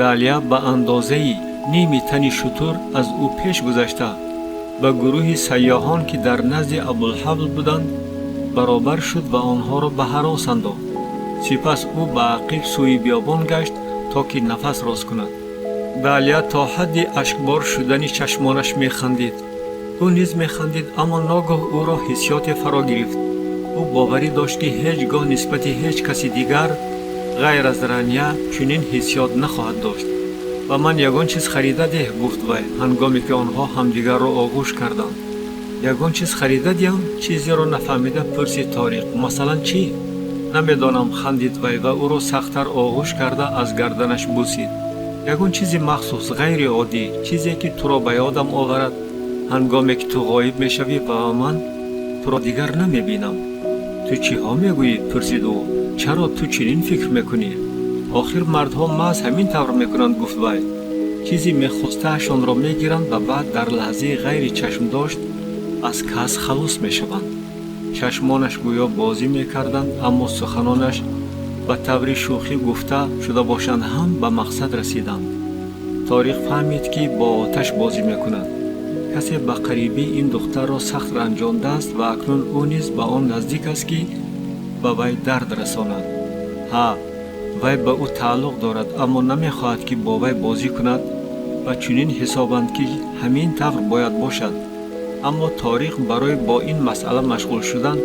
Далия ба андозаи ними тани шутур аз ӯ пеш гузашта ба гурӯҳи сайёҳон, ки дар назди Абулҳавл буданд, баробар шуд ва онҳоро ба ҳарос андохт. Сипас ӯ ба ақиб сӯи биёбон гашт, то ки нафас рост кунад. Далия то ҳадди ашкбор шудани чашмонаш механдид. Ӯ низ механдид, аммо ногоҳ ӯро ҳиссиёте фаро гирифт. Ӯ боварӣ дошт, ки ҳеҷ гоҳ нисбати ҳеҷ каси дигар ғайр аз Рания чунин ҳиссиёт нахоҳад дошт. Ба ман ягон чиз харида деҳ, гуфт вай, ҳангоме ки онҳо ҳамдигарро оғӯш карданд. Ягон чиз харида диҳам? Чизеро нафаҳмида пурсид Ториқ. Масалан чӣ? Намедонам, хандид вай ва ӯро сахттар оғӯш карда аз гарданаш бусид. Ягон чизи махсус, ғайриоддӣ, чизе ки туро ба ёдам оварад ҳангоме ки ту ғоиб мешавӣ ва ман туро дигар намебинам. Ту чиҳо мегӯӣ? Пурсид ӯ. Чаро ту чунин фикр мекунӣ? Охир мардҳо маҳз ҳамин тавр мекунанд, гуфт вай. Чизи мехостаашонро мегиранд ва баъд дар лаҳзаи ғайри чашмдошт аз кас халос мешаванд. Чашмонаш гӯё бозӣ мекарданд, аммо суханонаш ба таври шӯхӣ гуфта шуда бошанд ҳам ба мақсад расиданд. Ториқ фаҳмид, ки бо оташ бозӣ мекунад. Касе ба қарибӣ ин духтарро сахт ранҷондааст ва акнун ӯ низ ба он наздик аст, ки ба вай дард расонад. Ҳа, вай ба ӯ тааллуқ дорад, аммо намехоҳад, ки бо вай бозӣ кунад ва чунин ҳисобанд, ки ҳамин тавр бояд бошад. Аммо Ториқ барои бо ин масъала машғул шудан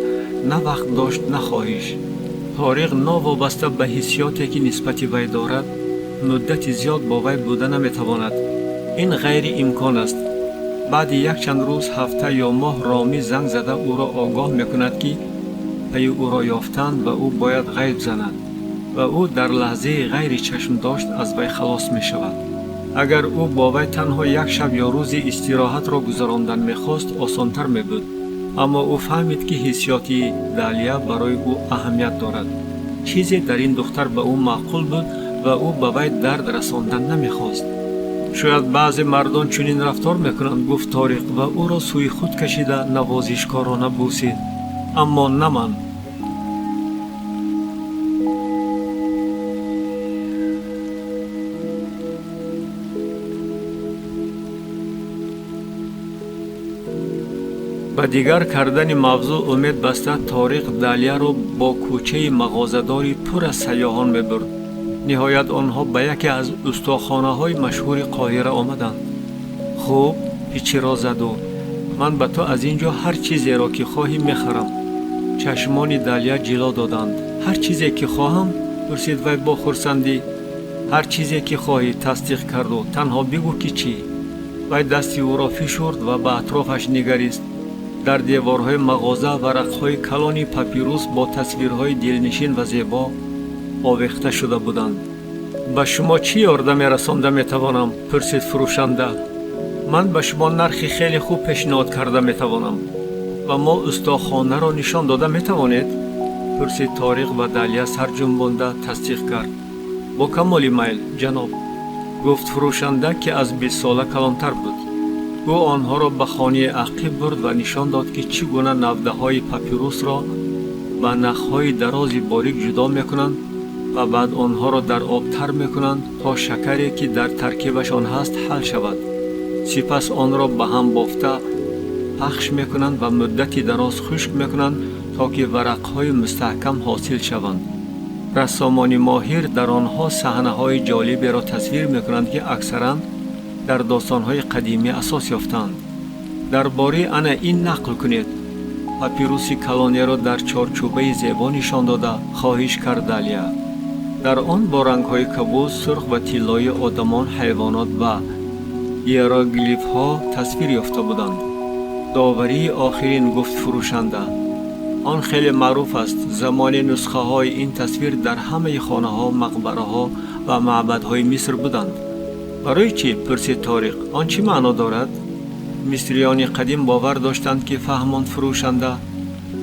на вақт дошт, на хоҳиш. Ториқ новобаста ба ҳиссиёте, ки нисбати вай дорад, муддати зиёд бо вай буда наметавонад. Ин ғайриимкон аст. Баъди якчанд рӯз, ҳафта ё моҳ Ромӣ занг зада ӯро огоҳ мекунад, ки пайи ӯро ёфтанд ва ӯ бояд ғайб занад ва ӯ дар лаҳзаи ғайри чашмдошт аз вай халос мешавад. Агар ӯ бо вай танҳо як шаб ё рӯзи истироҳатро гузарондан мехост, осонтар мебуд. Аммо ӯ фаҳмид, ки ҳиссиёти Далия барои ӯ аҳамият дорад. Чизе дар ин духтар ба ӯ маъқул буд ва ӯ ба вай дард расондан намехост. Шояд баъзе мардон чунин рафтор мекунанд, гуфт Ториқ ва ӯро сӯи худ кашида навозишкорона бусид. Аммо на ман. Ба дигар кардани мавзӯъ умед баста, Ториқ Далияро бо кӯчаи мағозадори пур аз сайёҳон мебурд. Ниҳоят онҳо ба яке аз устохонаҳои машҳури Қоҳира омаданд. Хуб, пичиро зад ӯ. Ман ба ту аз ин ҷо ҳар чизеро, ки хоҳӣ, мехарам. Чашмони Далия ҷило доданд. Ҳар чизе, ки хоҳам? Пурсид вай бо хурсандӣ. Ҳар чизе, ки хоҳӣ, тасдиқ кард ӯ. Танҳо бигӯ, ки чӣ. Вай дасти ӯро фишурд ва ба атрофаш нигарист. Дар деворҳои мағоза варақҳои калони папирус бо тасвирҳои дилнишин ва зебо овехта шуда буданд. Ба шумо чӣ ёрдаме расонда метавонам? Пурсид фурӯшанда. Ман ба шумо нархи хеле хуб пешниҳод карда метавонам. Ва мо устохонаро нишон дода метавонед? Пурсид Ториқ ва Далия сарҷунбонда тасдиқ кард. Бо камоли майл, ҷаноб, гуфт фурӯшанда, ки аз 20 сола калонтар буд. Ӯ онҳоро ба хонаи ақиб бурд ва нишон дод, ки чӣ гуна навдаҳои папирусро ба нахҳои дарози борик ҷудо мекунанд ва баъд онҳоро дар об тар мекунанд, то шакаре, ки дар таркибашон ҳаст, ҳал шавад. Сипас онро ба ҳам бофта пахш мекунанд ва муддати дароз хушк мекунанд, то ки варақҳои мустаҳкам ҳосил шаванд. Рассомони моҳир дар онҳо саҳнаҳои ҷолиберо тасвир мекунанд, ки аксаран дар достонҳои қадимӣ асос ёфтаанд. Дар бораи ана ин нақл кунед, папируси калонеро дар чорчӯбаи зебо нишон дода, хоҳиш кард Далия. Дар он бо рангҳои кабуд, сурх ва тиллоӣ одамон, ҳайвонот ва иероглифҳо тасвир ёфта буданд. Доварии охирин, гуфт фурӯшанда. Он хеле маъруф аст. Замоне нусхаҳои ин тасвир дар ҳамаи хонаҳо, мақбараҳо ва маъбадҳои Миср буданд. Барои чӣ? Пурсид Ториқ. Он чӣ маъно дорад? Мисриёни қадим бовар доштанд, ки фаҳмонд фурӯшанда,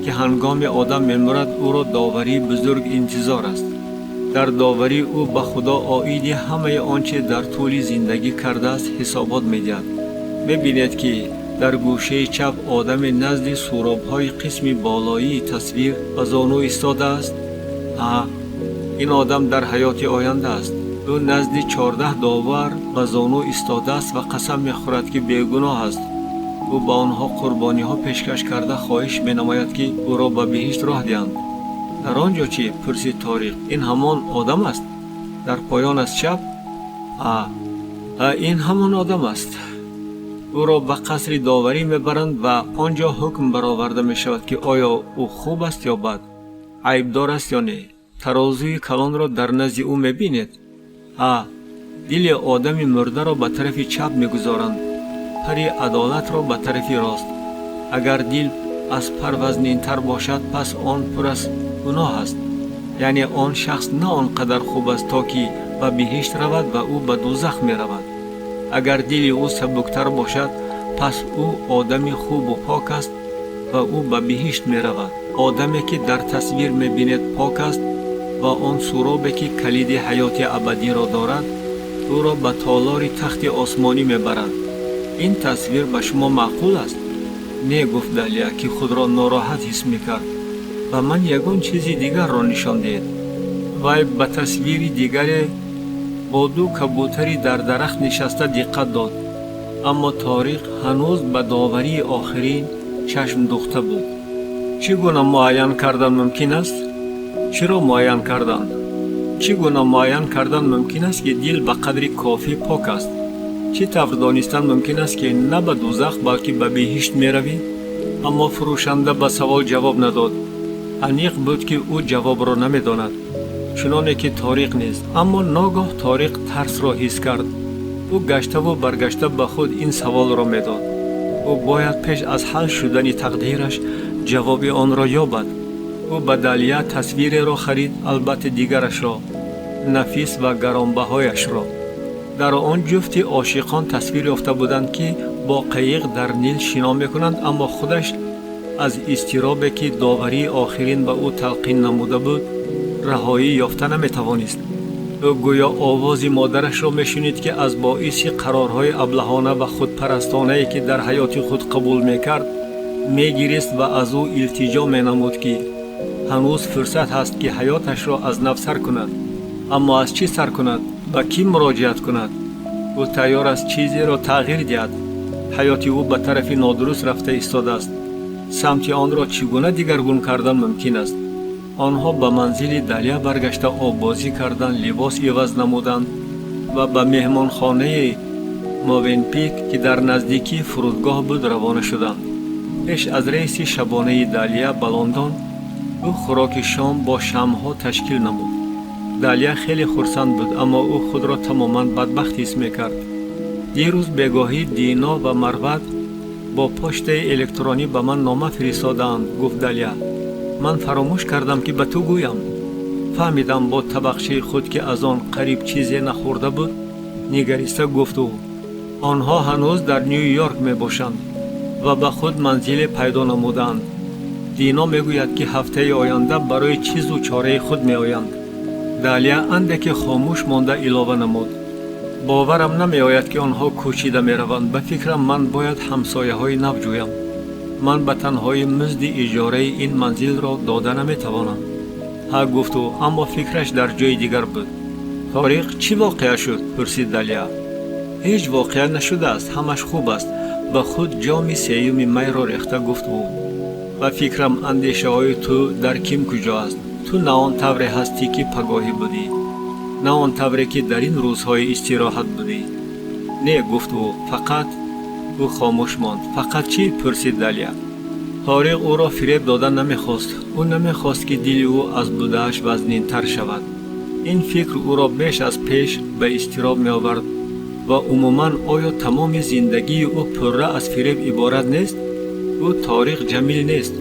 ки ҳангоме одам мемурад, ӯро доварии бузург интизор аст. Дар доварӣ ӯ ба Худо оиди ҳамаи он че дар тӯли зиндагӣ кардааст, ҳисобот медиҳад. Мебинед, ки дар гӯшаи чап одаме назди суробҳои қисми болоии тасвир ба зону истодааст? Ҳа, ин одам дар ҳаёти оянда аст. Ӯ назди 14 довар ба зону истодааст ва қасам мехӯрад, ки бегуноҳ аст. Ӯ ба онҳо қурбониҳо пешкаш карда, хоҳиш менамояд, ки ӯро ба биҳишт роҳ диҳанд. Дар он ҷо чӣ? Пурсид Ториқ. Ин ҳамон одам аст? Дар поён аз чап? А, ин ҳамон одам аст. Ӯро ба қасри доварӣ мебаранд ва он ҷо ҳукм бароварда мешавад, ки оё ӯ хуб аст ё бад, айбдор аст ё не. Тарозуи калонро дар назди ӯ мебинед? А, дили одами мурдаро ба тарафи чап мегузоранд, пари адолатро ба тарафи рост. Агар дил аз пар вазнинтар бошад, пас он пур аз гуноҳ аст, яъне он шахс на он қадар хуб аст, то ки ба биҳишт равад, ва ӯ ба дузах меравад. Агар дили ӯ сабуктар бошад, пас ӯ одами хубу пок аст ва ӯ ба биҳишт меравад. Одаме, ки дар тасвир мебинед, пок аст ва он суробе, ки калиди ҳаёти абадиро дорад, ӯро ба толори тахти осмонӣ мебарад. Ин тасвир ба шумо маъқул аст? Не, гуфт Далия, ки худро нороҳат ҳис мекард. Ба ман ягон чизи дигарро нишон диҳед. Вай ба тасвири дигаре бо ду кабӯтари дар дарахт нишаста диққат дод, аммо Ториқ ҳанӯз ба доварии охирин чашм духта буд. Чӣ гуна муайян кардан мумкин аст? Чиро муайян кардан? Чӣ гуна муайян кардан мумкин аст, ки дил ба қадри кофӣ пок аст? Чӣ тавр донистан мумкин аст, ки на ба дузах, балки ба биҳишт меравӣ? Аммо фурӯшанда ба савол ҷавоб надод. Аниқ буд, ки ӯ ҷавобро намедонад, чуноне ки Ториқ нест. Аммо ногоҳ Ториқ тарсро ҳис кард. Ӯ гаштаву баргашта ба худ ин саволро медод. Ӯ бояд пеш аз ҳал шудани тақдираш ҷавоби онро ёбад. Ӯ ба Далия тасвиреро харид, албатта дигарашро, нафис ва гаронбаҳояшро. Дар он ҷуфти ошиқон тасвир ёфта буданд, ки бо қайиқ дар Нил шино мекунанд. Аммо худаш аз изтиробе, ки доварии охирин ба ӯ талқин намуда буд, раҳоӣ ёфта наметавонист. Ӯ гӯё овози модарашро мешунид, ки аз боиси қарорҳои аблаҳона ва худпарастонае, ки дар ҳаёти худ қабул мекард, мегирист ва аз ӯ илтиҷо менамуд, ки ҳанӯз фурсат ҳаст, ки ҳаёташро аз нав сар кунад. Аммо аз чӣ сар кунад? Ба кӣ муроҷиат кунад? Ӯ тайёр аст чизеро тағйир диҳад. Ҳаёти ӯ ба тарафи нодуруст рафта истодааст. Самти онро чӣ гуна дигаргун кардан мумкин аст? Онҳо ба манзили Далия баргашта, оббозӣ карданд, либос иваз намуданд ва ба меҳмонхонаи Мовенпик, ки дар наздикии фурудгоҳ буд, равона шуданд. Пеш аз рейси шабонаи Далия ба Лондон ӯ хӯроки шом бо шамъҳо ташкил намуд. Далия хеле хурсанд буд, аммо ӯ худро тамоман бадбахт ҳис мекард. Дирӯз бегоҳӣ Дино ва Марват бо почтаи электронӣ ба ман нома фиристодаанд, гуфт Далия. Ман фаромӯш кардам, ки ба ту гӯям. Фаҳмидам, бо табақчаи худ, ки аз он қариб чизе нахӯрда буд, нигариста гуфт ӯ. Онҳо ҳанӯз дар Ню Йорк мебошанд ва ба худ манзиле пайдо намудаанд. Дино мегӯяд, ки ҳафтаи оянда барои чизу чораи худ меоянд. Далия андаке хомӯш монда илова намуд: боварам намеояд, ки онҳо кӯчида мераванд. Ба фикрам, ман бояд ҳамсояҳои нав ҷӯям. Ман ба танҳоӣ музди иҷораи ин манзилро дода наметавонам. Ҳа, гуфт ӯ, аммо фикраш дар ҷои дигар буд. Ториқ, чӣ воқеа шуд? Пурсид Далия. Ҳеҷ воқеа нашудааст, ҳамаш хуб аст. Ба худ ҷоми сеюми майро рехта гуфт ӯ. Ба фикрам, андешаҳои ту дар ким куҷо аст. Ту на он тавре ҳастӣ, ки пагоҳӣ будӣ, на он тавре, ки дар ин рӯзҳои истироҳат будӣ. Не, гуфт ӯ, фақат. Ӯ хомӯш монд. Фақат чӣ? Пурсид Далия. Ториқ ӯро фиреб дода намехост. Ӯ намехост, ки дили ӯ аз будааш вазнинтар шавад. Ин фикр ӯро беш аз пеш ба изтироб меовард ва умуман оё тамоми зиндагии ӯ пурра аз фиреб иборат нест? Ӯ Ториқ Ҷамил нест.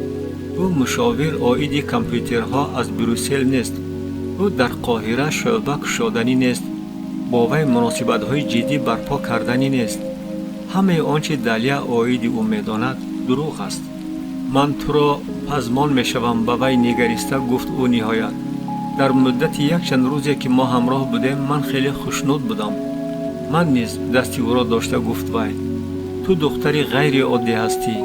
Ӯ мушовир оиди компютерҳо аз Брюссел нест. Ӯ дар Қоҳира шӯъба кушоданӣ нест. Бо вай муносибатҳои ҷиддӣ барпо карданӣ нест. Ҳамаи он чи Далия оиди ӯ медонад, дурӯғ аст. Ман туро пазмон мешавам, ба вай нигариста гуфт ӯ ниҳоят. Дар муддати якчанд рӯзе, ки мо ҳамроҳ будем, ман хеле хушнуд будам. Ман низ, дасти ӯро дошта гуфт вай. Ту духтари ғайриоддӣ ҳастӣ.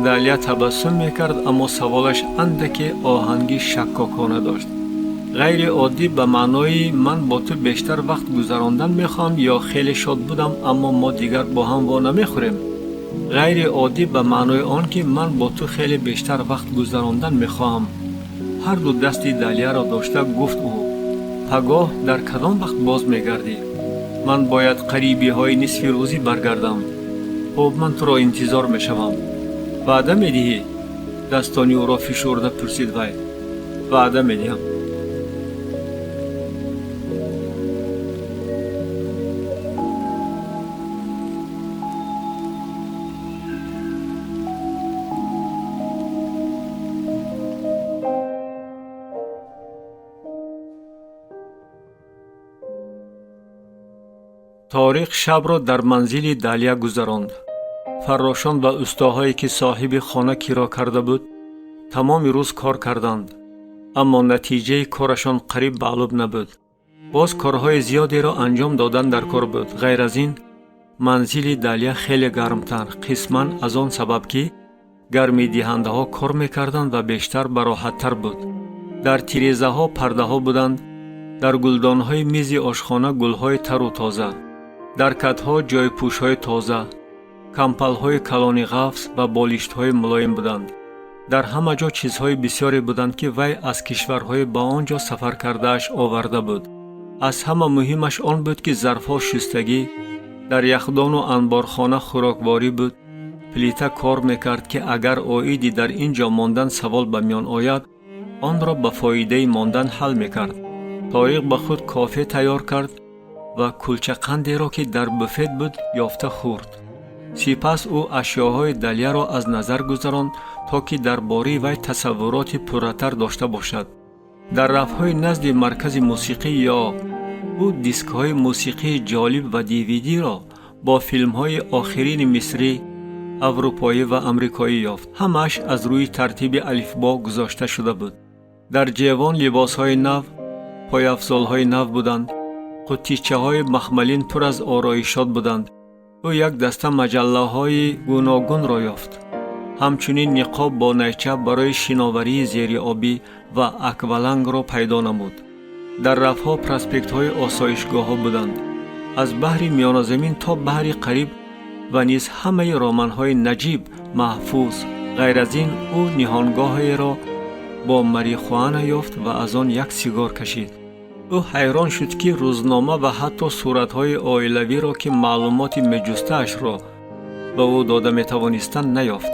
Далия табассум мекард, аммо саволаш андаке оҳанги шаккокона дошт. Ғайриоддӣ ба маънои ман бо ту бештар вақт гузарондан мехоҳам ё хеле шод будам, аммо мо дигар бо ҳам во намехӯрем? Ғайриоддӣ ба маънои он, ки ман бо ту хеле бештар вақт гузарондан мехоҳам. Ҳарду дасти Далияро дошта гуфт ӯ. Пагоҳ дар кадом вақт боз мегардӣ? Ман бояд қарибиҳои нисфи рӯзӣ баргардам. Хуб, ман туро интизор мешавам. Ваъда медиҳӣ? Дастони ӯро фишурда пурсид вай. Ваъда медиҳам. Ториқ шабро дар манзили Далия гузаронд. Фаррошон ва устоҳое, ки соҳиби хона киро карда буд, тамоми рӯз кор карданд, аммо натиҷаи корашон қариб маълум набуд. Боз корҳои зиёдеро анҷом додан дар кор буд. Ғайр аз ин, манзили Далия хеле гармтар, қисман аз он сабаб, ки гармидиҳандаҳо кор мекарданд ва бештар бароҳаттар буд. Дар тирезаҳо пардаҳо буданд, дар гулдонҳои мизи ошхона гулҳои тару тоза, дар катҳо ҷойпӯшҳои тоза, кампалҳои калони ғафс ва болиштҳои мулоим буданд. Дар ҳама ҷо чизҳои бисёре буданд, ки вай аз кишварҳои ба он ҷо сафар кардааш оварда буд. Аз ҳама муҳимаш он буд, ки зарфҳо шустагӣ, дар яхдону анборхона хӯрокворӣ буд. Плита кор мекард, ки агар оиди дар ин ҷо мондан савол ба миён ояд, онро ба фоидаи мондан ҳал мекард. Ториқ ба худ кофе тайёр кард ва кулчақандеро, ки дар буфет буд, ёфта хӯрд. Сипас ӯ ашёҳои Далияро аз назар гузаронд, то ки дар бораи вай тасаввуроти пурратар дошта бошад. Дар рафҳои назди маркази мусиқӣ ё ӯ дискҳои мусиқии ҷолиб ва дивидиро бо филмҳои охирини мисрӣ, аврупоӣ ва амрикоӣ ёфт. Ҳамааш аз рӯи тартиби алифбо гузошта шуда буд. Дар ҷевон либосҳои нав, пойафзолҳои нав буданд, қуттичаҳои махмалин пур аз ороишот буданд. Ӯ як даста маҷаллаҳои гуногунро ёфт. Ҳамчунин ниқоб бо найча барои шиноварии зериобӣ ва аквалангро пайдо намуд. Дар рафҳо проспектҳои осоишгоҳҳо буданд, аз баҳри Миёназамин то баҳри Қариб ва низ ҳамаи романҳои Наҷиб Маҳфуз. Ғайр аз ин, ӯ ниҳонгоҳеро бо марихуана ёфт ва аз он як сигор кашид. Ӯ ҳайрон шуд, ки рӯзнома ва ҳатто суратҳои оилавиро, ки маълумоти меҷустаашро ба ӯ дода метавонистанд, наёфт.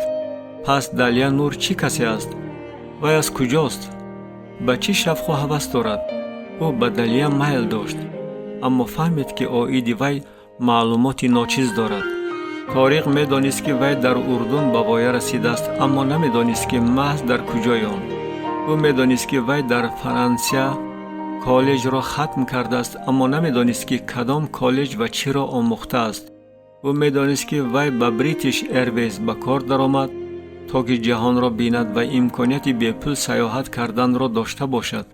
Пас Далия Нур чӣ касе аст? Вай аз куҷост? Ба чӣ шавқу ҳавас дорад? Ӯ ба Далия майл дошт, аммо фаҳмид, ки оиди вай маълумоти ночиз дорад. Ториқ медонист, ки вай дар Урдун ба воя расидааст, аммо намедонист, ки маҳз дар куҷои он. Ӯ медонист, ки вай дар Франсия коллеҷро хатм кардааст, аммо намедонист, ки кадом коллеҷ ва чиро омӯхтааст. Ӯ медонист, ки вай ба British Airways ба кор даромад, то ки ҷаҳонро бинад ва имконияти бепул сайёҳат карданро дошта бошад.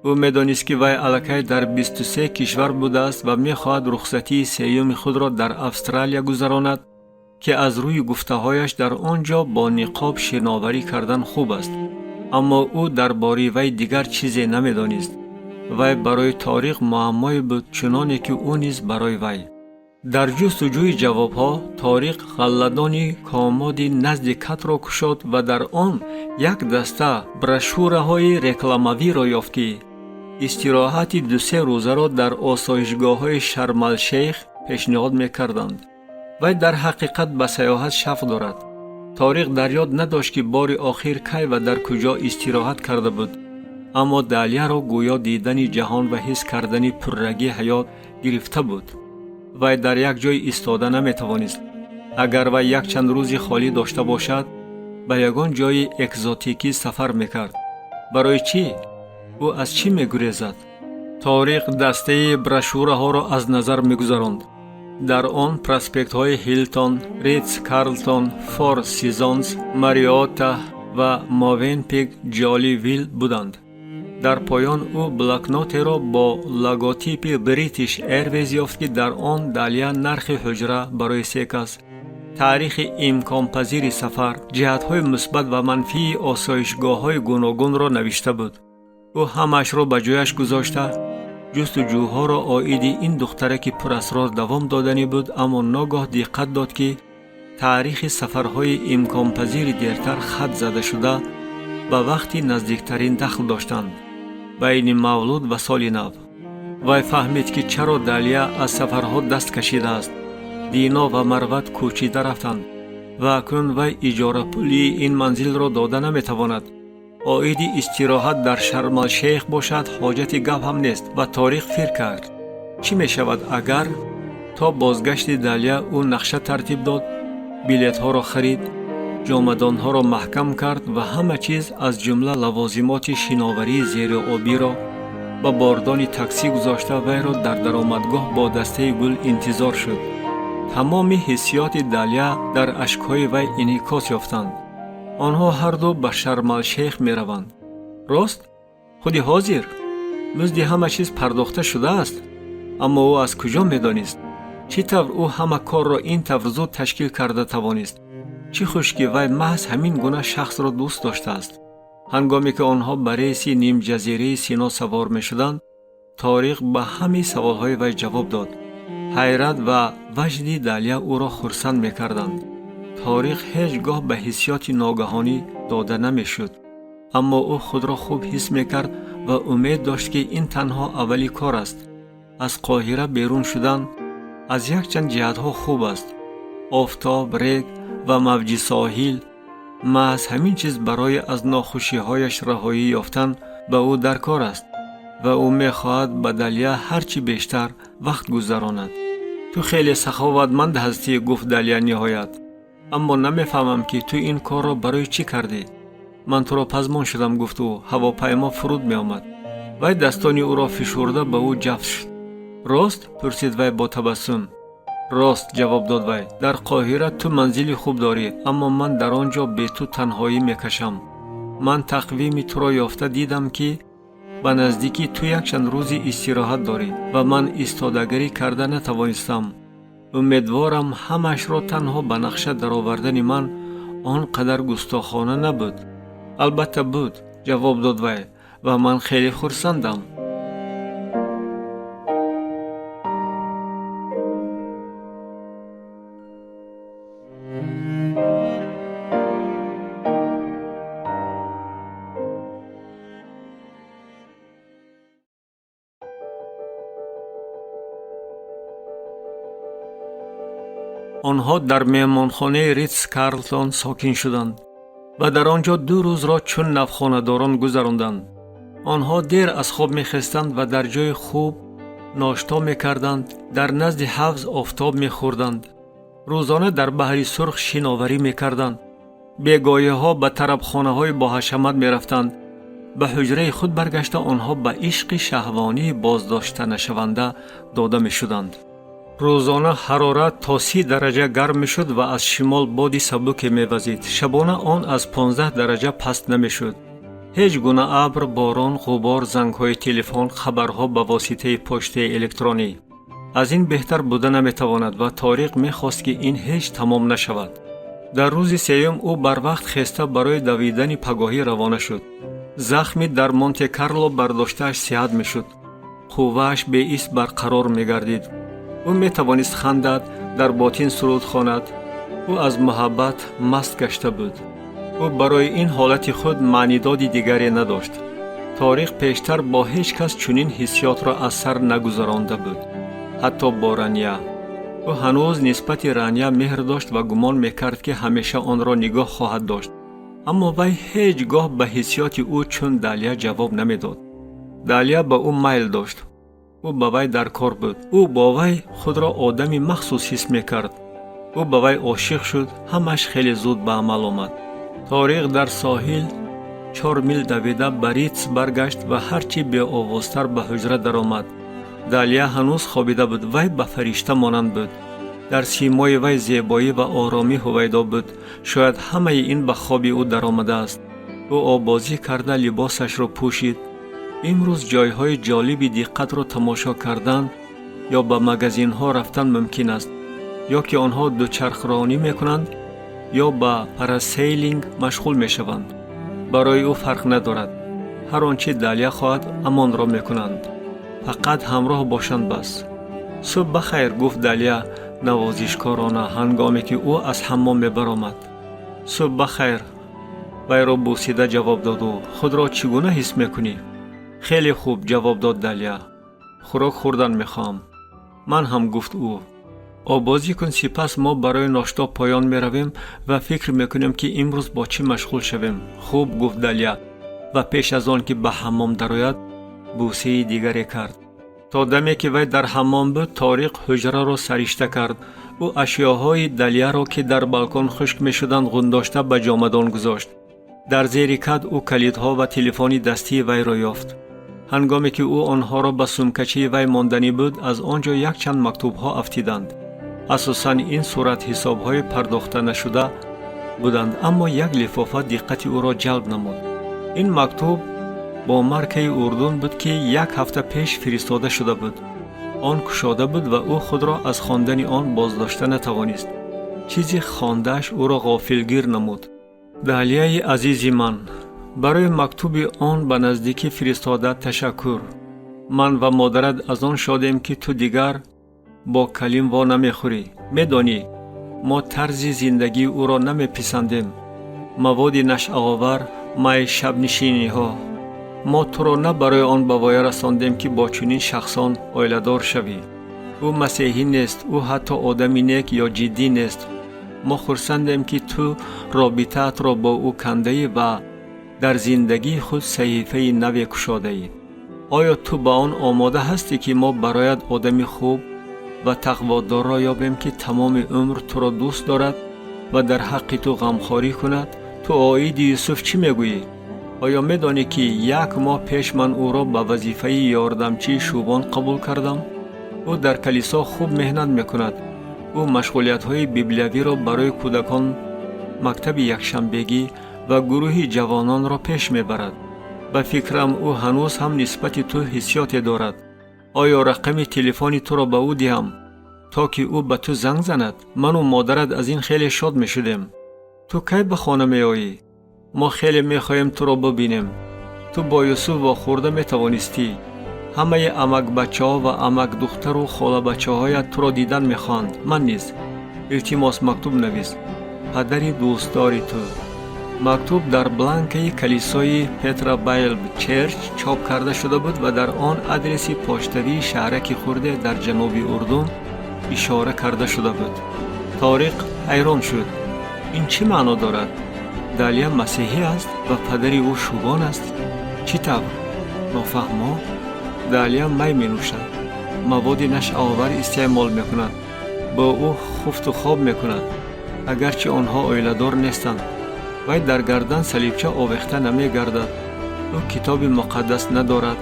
Ӯ медонист, ки вай аллакай дар 23 кишвар будааст ва мехоҳад рухсатии сеюми худро дар Австралия гузаронад, ки аз рӯи гуфтаҳояш дар он ҷо бо ниқоб шиноварӣ кардан хуб аст. Аммо ӯ дар бораи вай дигар чизе намедонист. Вай барои Ториқ муаммое буд, чуноне ки ӯ низ барои вай. Дар ҷустуҷӯи ҷавобҳо Ториқ ғалладони комоди назди катро кушод ва дар он як даста брошюраҳои рекламавиро ёфт, ки истироҳати дусе рӯзаро дар осоишгоҳҳои Шармалшейх пешниҳод мекарданд. Вай дар ҳақиқат ба сайёҳат шавқ дорад. Ториқ дар ёд надошт, ки бори охир кай ва дар куҷо истироҳат карда буд, аммо Далияро гӯё дидани ҷаҳон ва ҳис кардани пуррагии ҳаёт гирифта буд. Вай дар як ҷой истода наметавонист. Агар вай якчанд рӯзи холӣ дошта бошад, ба ягон ҷои экзотикӣ сафар мекард. Барои чӣ? Ӯ аз чӣ мегурезад? Ториқ дастаи брошюраҳоро аз назар мегузаронд. Дар он проспектҳои Хилтон, Ритс Карлтон, Фор Сизонс, Мариотта ва Мовенпик Ҷоли Вил буданд. Дар поён ӯ блокнотеро бо логотипи Бритиш Эрвейз ёфт, ки дар он Далия нархи ҳуҷра барои се кас, таърихи имконпазири сафар, ҷиҳатҳои мусбат ва манфии осоишгоҳҳои гуногунро навишта буд. Ӯ ҳамаашро ба ҷояш гузошта, ҷустуҷӯҳоро оиди ин духтараки пурасрор давом доданӣ буд, аммо ногоҳ диққат дод, ки таърихи сафарҳои имконпазири дертар хат зада шуда ба вақти наздиктарин дахл доштанд, байни мавлуд ва соли нав. Вай фаҳмид, ки чаро Далия аз сафарҳо даст кашидааст. Дино ва Марват кӯчида рафтанд ва акнун вай иҷорапулии ин манзилро дода наметавонад. Оиди истироҳат дар Шармалшейх бошад, ҳоҷати гап ҳам нест ва Ториқ фикр кард: чӣ мешавад, агар то бозгашти Далия ӯ нақша тартиб дод, билетҳоро харид, ҷомадонҳоро маҳкам кард ва ҳама чиз, аз ҷумла лавозимоти шиноварии зериобиро ба бордони таксӣ гузошта, вайро дар даромадгоҳ бо дастаи гул интизор шуд. Тамоми ҳиссиёти Далия дар ашкҳои вай инъикос ёфтанд. Онҳо ҳарду ба Шармалшейх мераванд. Рост? Худи ҳозир? Музди ҳама чиз пардохта шудааст? Аммо ӯ аз куҷо медонист? Чӣ тавр ӯ ҳама корро ин тавр зуд ташкил карда тавонист? Чӣ хуш, ки вай маҳз ҳамин гуна шахсро дӯст доштааст. Ҳангоме ки онҳо ба рейси нимҷазираи Сино савор мешуданд, Ториқ ба ҳамаи саволҳои вай ҷавоб дод. Ҳайрат ва ваҷди Далия ӯро хурсанд мекарданд. Ториқ ҳеҷ гоҳ ба ҳиссиёти ногаҳонӣ дода намешуд, аммо ӯ худро хуб ҳис мекард ва умед дошт, ки ин танҳо аввали кор аст. Аз Қоҳира берун шудан аз якчанд ҷиҳатҳо хуб аст. Офтоб, рег ва мавҷи соҳил, маҳз ҳамин чиз барои аз нохушиҳояш раҳоӣ ёфтан ба ӯ дар кор аст ва ӯ мехоҳад ба Далия ҳарчи бештар вақт гузаронад. Ту хеле саховатманд ҳастӣ, гуфт Далия ниҳоят, аммо намефаҳмам, ки ту ин корро барои чӣ кардӣ. Ман туро пазмон шудам, гуфт ӯ. Ҳавопаймо фуруд меомад. Вай дастони ӯро фишурда ба ӯ ҷафт шуд. Рост? Пурсид вай бо табассум. Рост, ҷавоб дод вай. Дар Қоҳира ту манзили хуб дорӣ, аммо ман дар он ҷо бе ту танҳоӣ мекашам. Ман тақвими туро ёфта дидам, ки ба наздикӣ ту якчанд рӯзи истироҳат дорӣ ва ман истодагарӣ карда натавонистам. Умедворам, ҳамаашро танҳо ба нақша даровардани ман он қадар густохона набуд. Албатта буд, ҷавоб дод вай, ва ман хеле хурсандам. Онҳо дар меҳмонхонаи Ритс Карлтон сокин шуданд ва дар он ҷо 2 рӯзро чун навхонадорон гузаронданд. Онҳо дер аз хоб мехестанд ва дар ҷои хуб ношто мекарданд, дар назди ҳавз офтоб мехӯрданд, рӯзона дар баҳри Сурх шиноварӣ мекарданд, бегоҳиҳо ба тарабхонаҳои боҳашамат мерафтанд. Ба ҳуҷраи худ баргашта онҳо ба ишқи шаҳвонии боздоштанашаванда дода мешуданд. Рӯзона ҳарорат то 30 дараҷа гарм мешуд ва аз шимол боди сабуке мевазид. Шабона он аз 15 дараҷа паст намешуд. Ҳеҷ гуна абр, борон, ғубор, зангҳои телефон, хабарҳо ба воситаи почтаи электронӣ. Аз ин беҳтар буда наметавонад ва Ториқ мехост, ки ин ҳеҷ тамом нашавад. Дар рӯзи сеюм ӯ барвақт хеста барои давидани пагоҳӣ равона шуд. Захми дар Монте-Карло бардоштааш сиҳат мешуд. Қуввааш беист барқарор мегардид. Ӯ метавонист хандад, дар ботин суруд хонад. Ӯ аз муҳаббат маст гашта буд. Ӯ барои ин ҳолати худ маънидоди дигаре надошт. Ториқ пештар бо ҳеҷ кас чунин ҳиссиётро аз сар нагузаронда буд, ҳатто бо Рания. Ӯ ҳанӯз нисбати Рания меҳр дошт ва гумон мекард, ки ҳамеша онро нигоҳ хоҳад дошт. Аммо вай ҳеҷ гоҳ ба ҳиссиёти ӯ чун Далия ҷавоб намедод. Далия ба ӯ майл дошт. Ӯ ба вай дар кор буд. Ӯ бо вай худро одами махсус ҳис мекард. Ӯ ба вай ошиқ шуд. Ҳамааш хеле зуд ба амал омад. Ториқ дар соҳил 4 мил давида ба Ритс баргашт ва ҳарчи беовозтар ба ҳуҷра даромад. Далия ҳанӯз хобида буд. Вай ба фаришта монанд буд. Дар симои вай зебоӣ ва оромӣ ҳувайдо буд. Шояд ҳамаи ин ба хоби ӯ даромадааст. Ӯ оббозӣ карда либосашро пӯшид. Имрӯз ҷойҳои ҷолиби диққатро тамошо кардан ё ба магазинҳо рафтан мумкин аст, ё ки онҳо дучархронӣ мекунанд, ё ба парасейлинг машғул мешаванд. Барои ӯ фарқ надорад. Ҳар он чи Далия хоҳад, ҳамонро мекунанд. Фақат ҳамроҳ бошанд, бас. Субҳ ба хайр, гуфт Далия навозишкорона, ҳангоме ки ӯ аз ҳаммом мебаромад. Субҳ ба хайр, вайро бусида ҷавоб дод ӯ. Худро чӣ гуна ҳис мекунӣ? Хеле хуб, ҷавоб дод Далия. Хӯрок хӯрдан мехоҳам. Ман ҳам, гуфт ӯ. Оббозӣ кун, сипас мо барои ношто поён меравем ва фикр мекунем, ки имрӯз бо чӣ машғул шавем. Хуб, гуфт Далия ва пеш аз он ки ба ҳаммом дарояд, бусаи дигаре кард. То даме ки вай дар ҳаммом буд, Ториқ ҳуҷраро саришта кард. Ӯ ашёҳои Далияро, ки дар балкон хушк мешуданд, ғундошта ба ҷомадон гузошт. Дар зери кат ӯ калидҳо ва телефони дастии вайро ёфт. Ҳангоме ки ӯ онҳоро ба сумкачаи вай монданӣ буд, аз он ҷо якчанд мактубҳо афтиданд. Асосан ин суратҳисобҳои пардохта нашуда буданд, аммо як лифофа диққати ӯро ҷалб намуд. Ин мактуб бо маркаи Урдун буд, ки як ҳафта пеш фиристода шуда буд. Он кушода буд ва ӯ худро аз хондани он боздошта натавонист. Чизи хондааш ӯро ғофилгир намуд. Далияи азизи ман, барои мактуби он ба наздикӣ фиристода ташаккур. Ман ва модарат аз он шодем, ки ту дигар бо Калим во намехӯрӣ. Медонӣ, мо тарзи зиндагии ӯро намеписандем: маводи нашъаовар, май, шабнишиниҳо. Мо туро на барои он ба воя расондем, ки бо чунин шахсон оиладор шавӣ. Ӯ масеҳӣ нест. Ӯ ҳатто одами нек ё ҷиддӣ нест. Мо хурсандем, ки ту робитаатро бо ӯ кандаӣ ва дар зиндагии худ саҳифаи наве кушодаӣ. Оё ту ба он омода ҳастӣ, ки мо бароят одами хуб ва тақводорро ёбем, ки тамоми умр туро дӯст дорад ва дар ҳаққи ту ғамхорӣ кунад? Ту оиди Юсуф чӣ мегӯӣ? Оё медонӣ, ки як моҳ пеш ман ӯро ба вазифаи ёрдамчии шӯбон қабул кардам? Ӯ дар калисо хуб меҳнат мекунад. Ӯ машғулиятҳои библиявиро барои кӯдакон, мактаби якшанбегӣ ва гурӯҳи ҷавононро пеш мебарад. Ба фикрам, ӯ ҳанӯз ҳам нисбати ту ҳиссиёте дорад. Оё рақами телефони туро ба ӯ диҳам, то ки ӯ ба ту занг занад? Ману модарат аз ин хеле шод мешудем. Ту кай ба хона меоӣ? Мо хеле мехоҳем туро бибинем. Ту бо Юсуф вохӯрда метавонистӣ. Ҳамаи амакбачаҳо ва амакдухтару холабачаҳоят туро дидан мехоҳанд. Ман низ. Илтимос, мактуб навис. Падари дӯстдори ту. Мактуб дар бланкаи калисои Петра Байлб Черч чоп карда шуда буд ва дар он адреси поштавии шаҳраки хурде дар ҷануби Урдун ишора карда шуда буд. Ториқ ҳайрон шуд. Ин чӣ маъно дорад? Далия масеҳӣ аст ва падари ӯ шӯбон аст? Чӣ тавр? Нофаҳмо. Далия май менӯшад, маводи нашъаовар истеъмол мекунад, бо ӯ хуфту хоб мекунад, агарчи онҳо оиладор нестанд. Вай дар гардан салибча овехта намегардад. Ӯ китоби муқаддас надорад.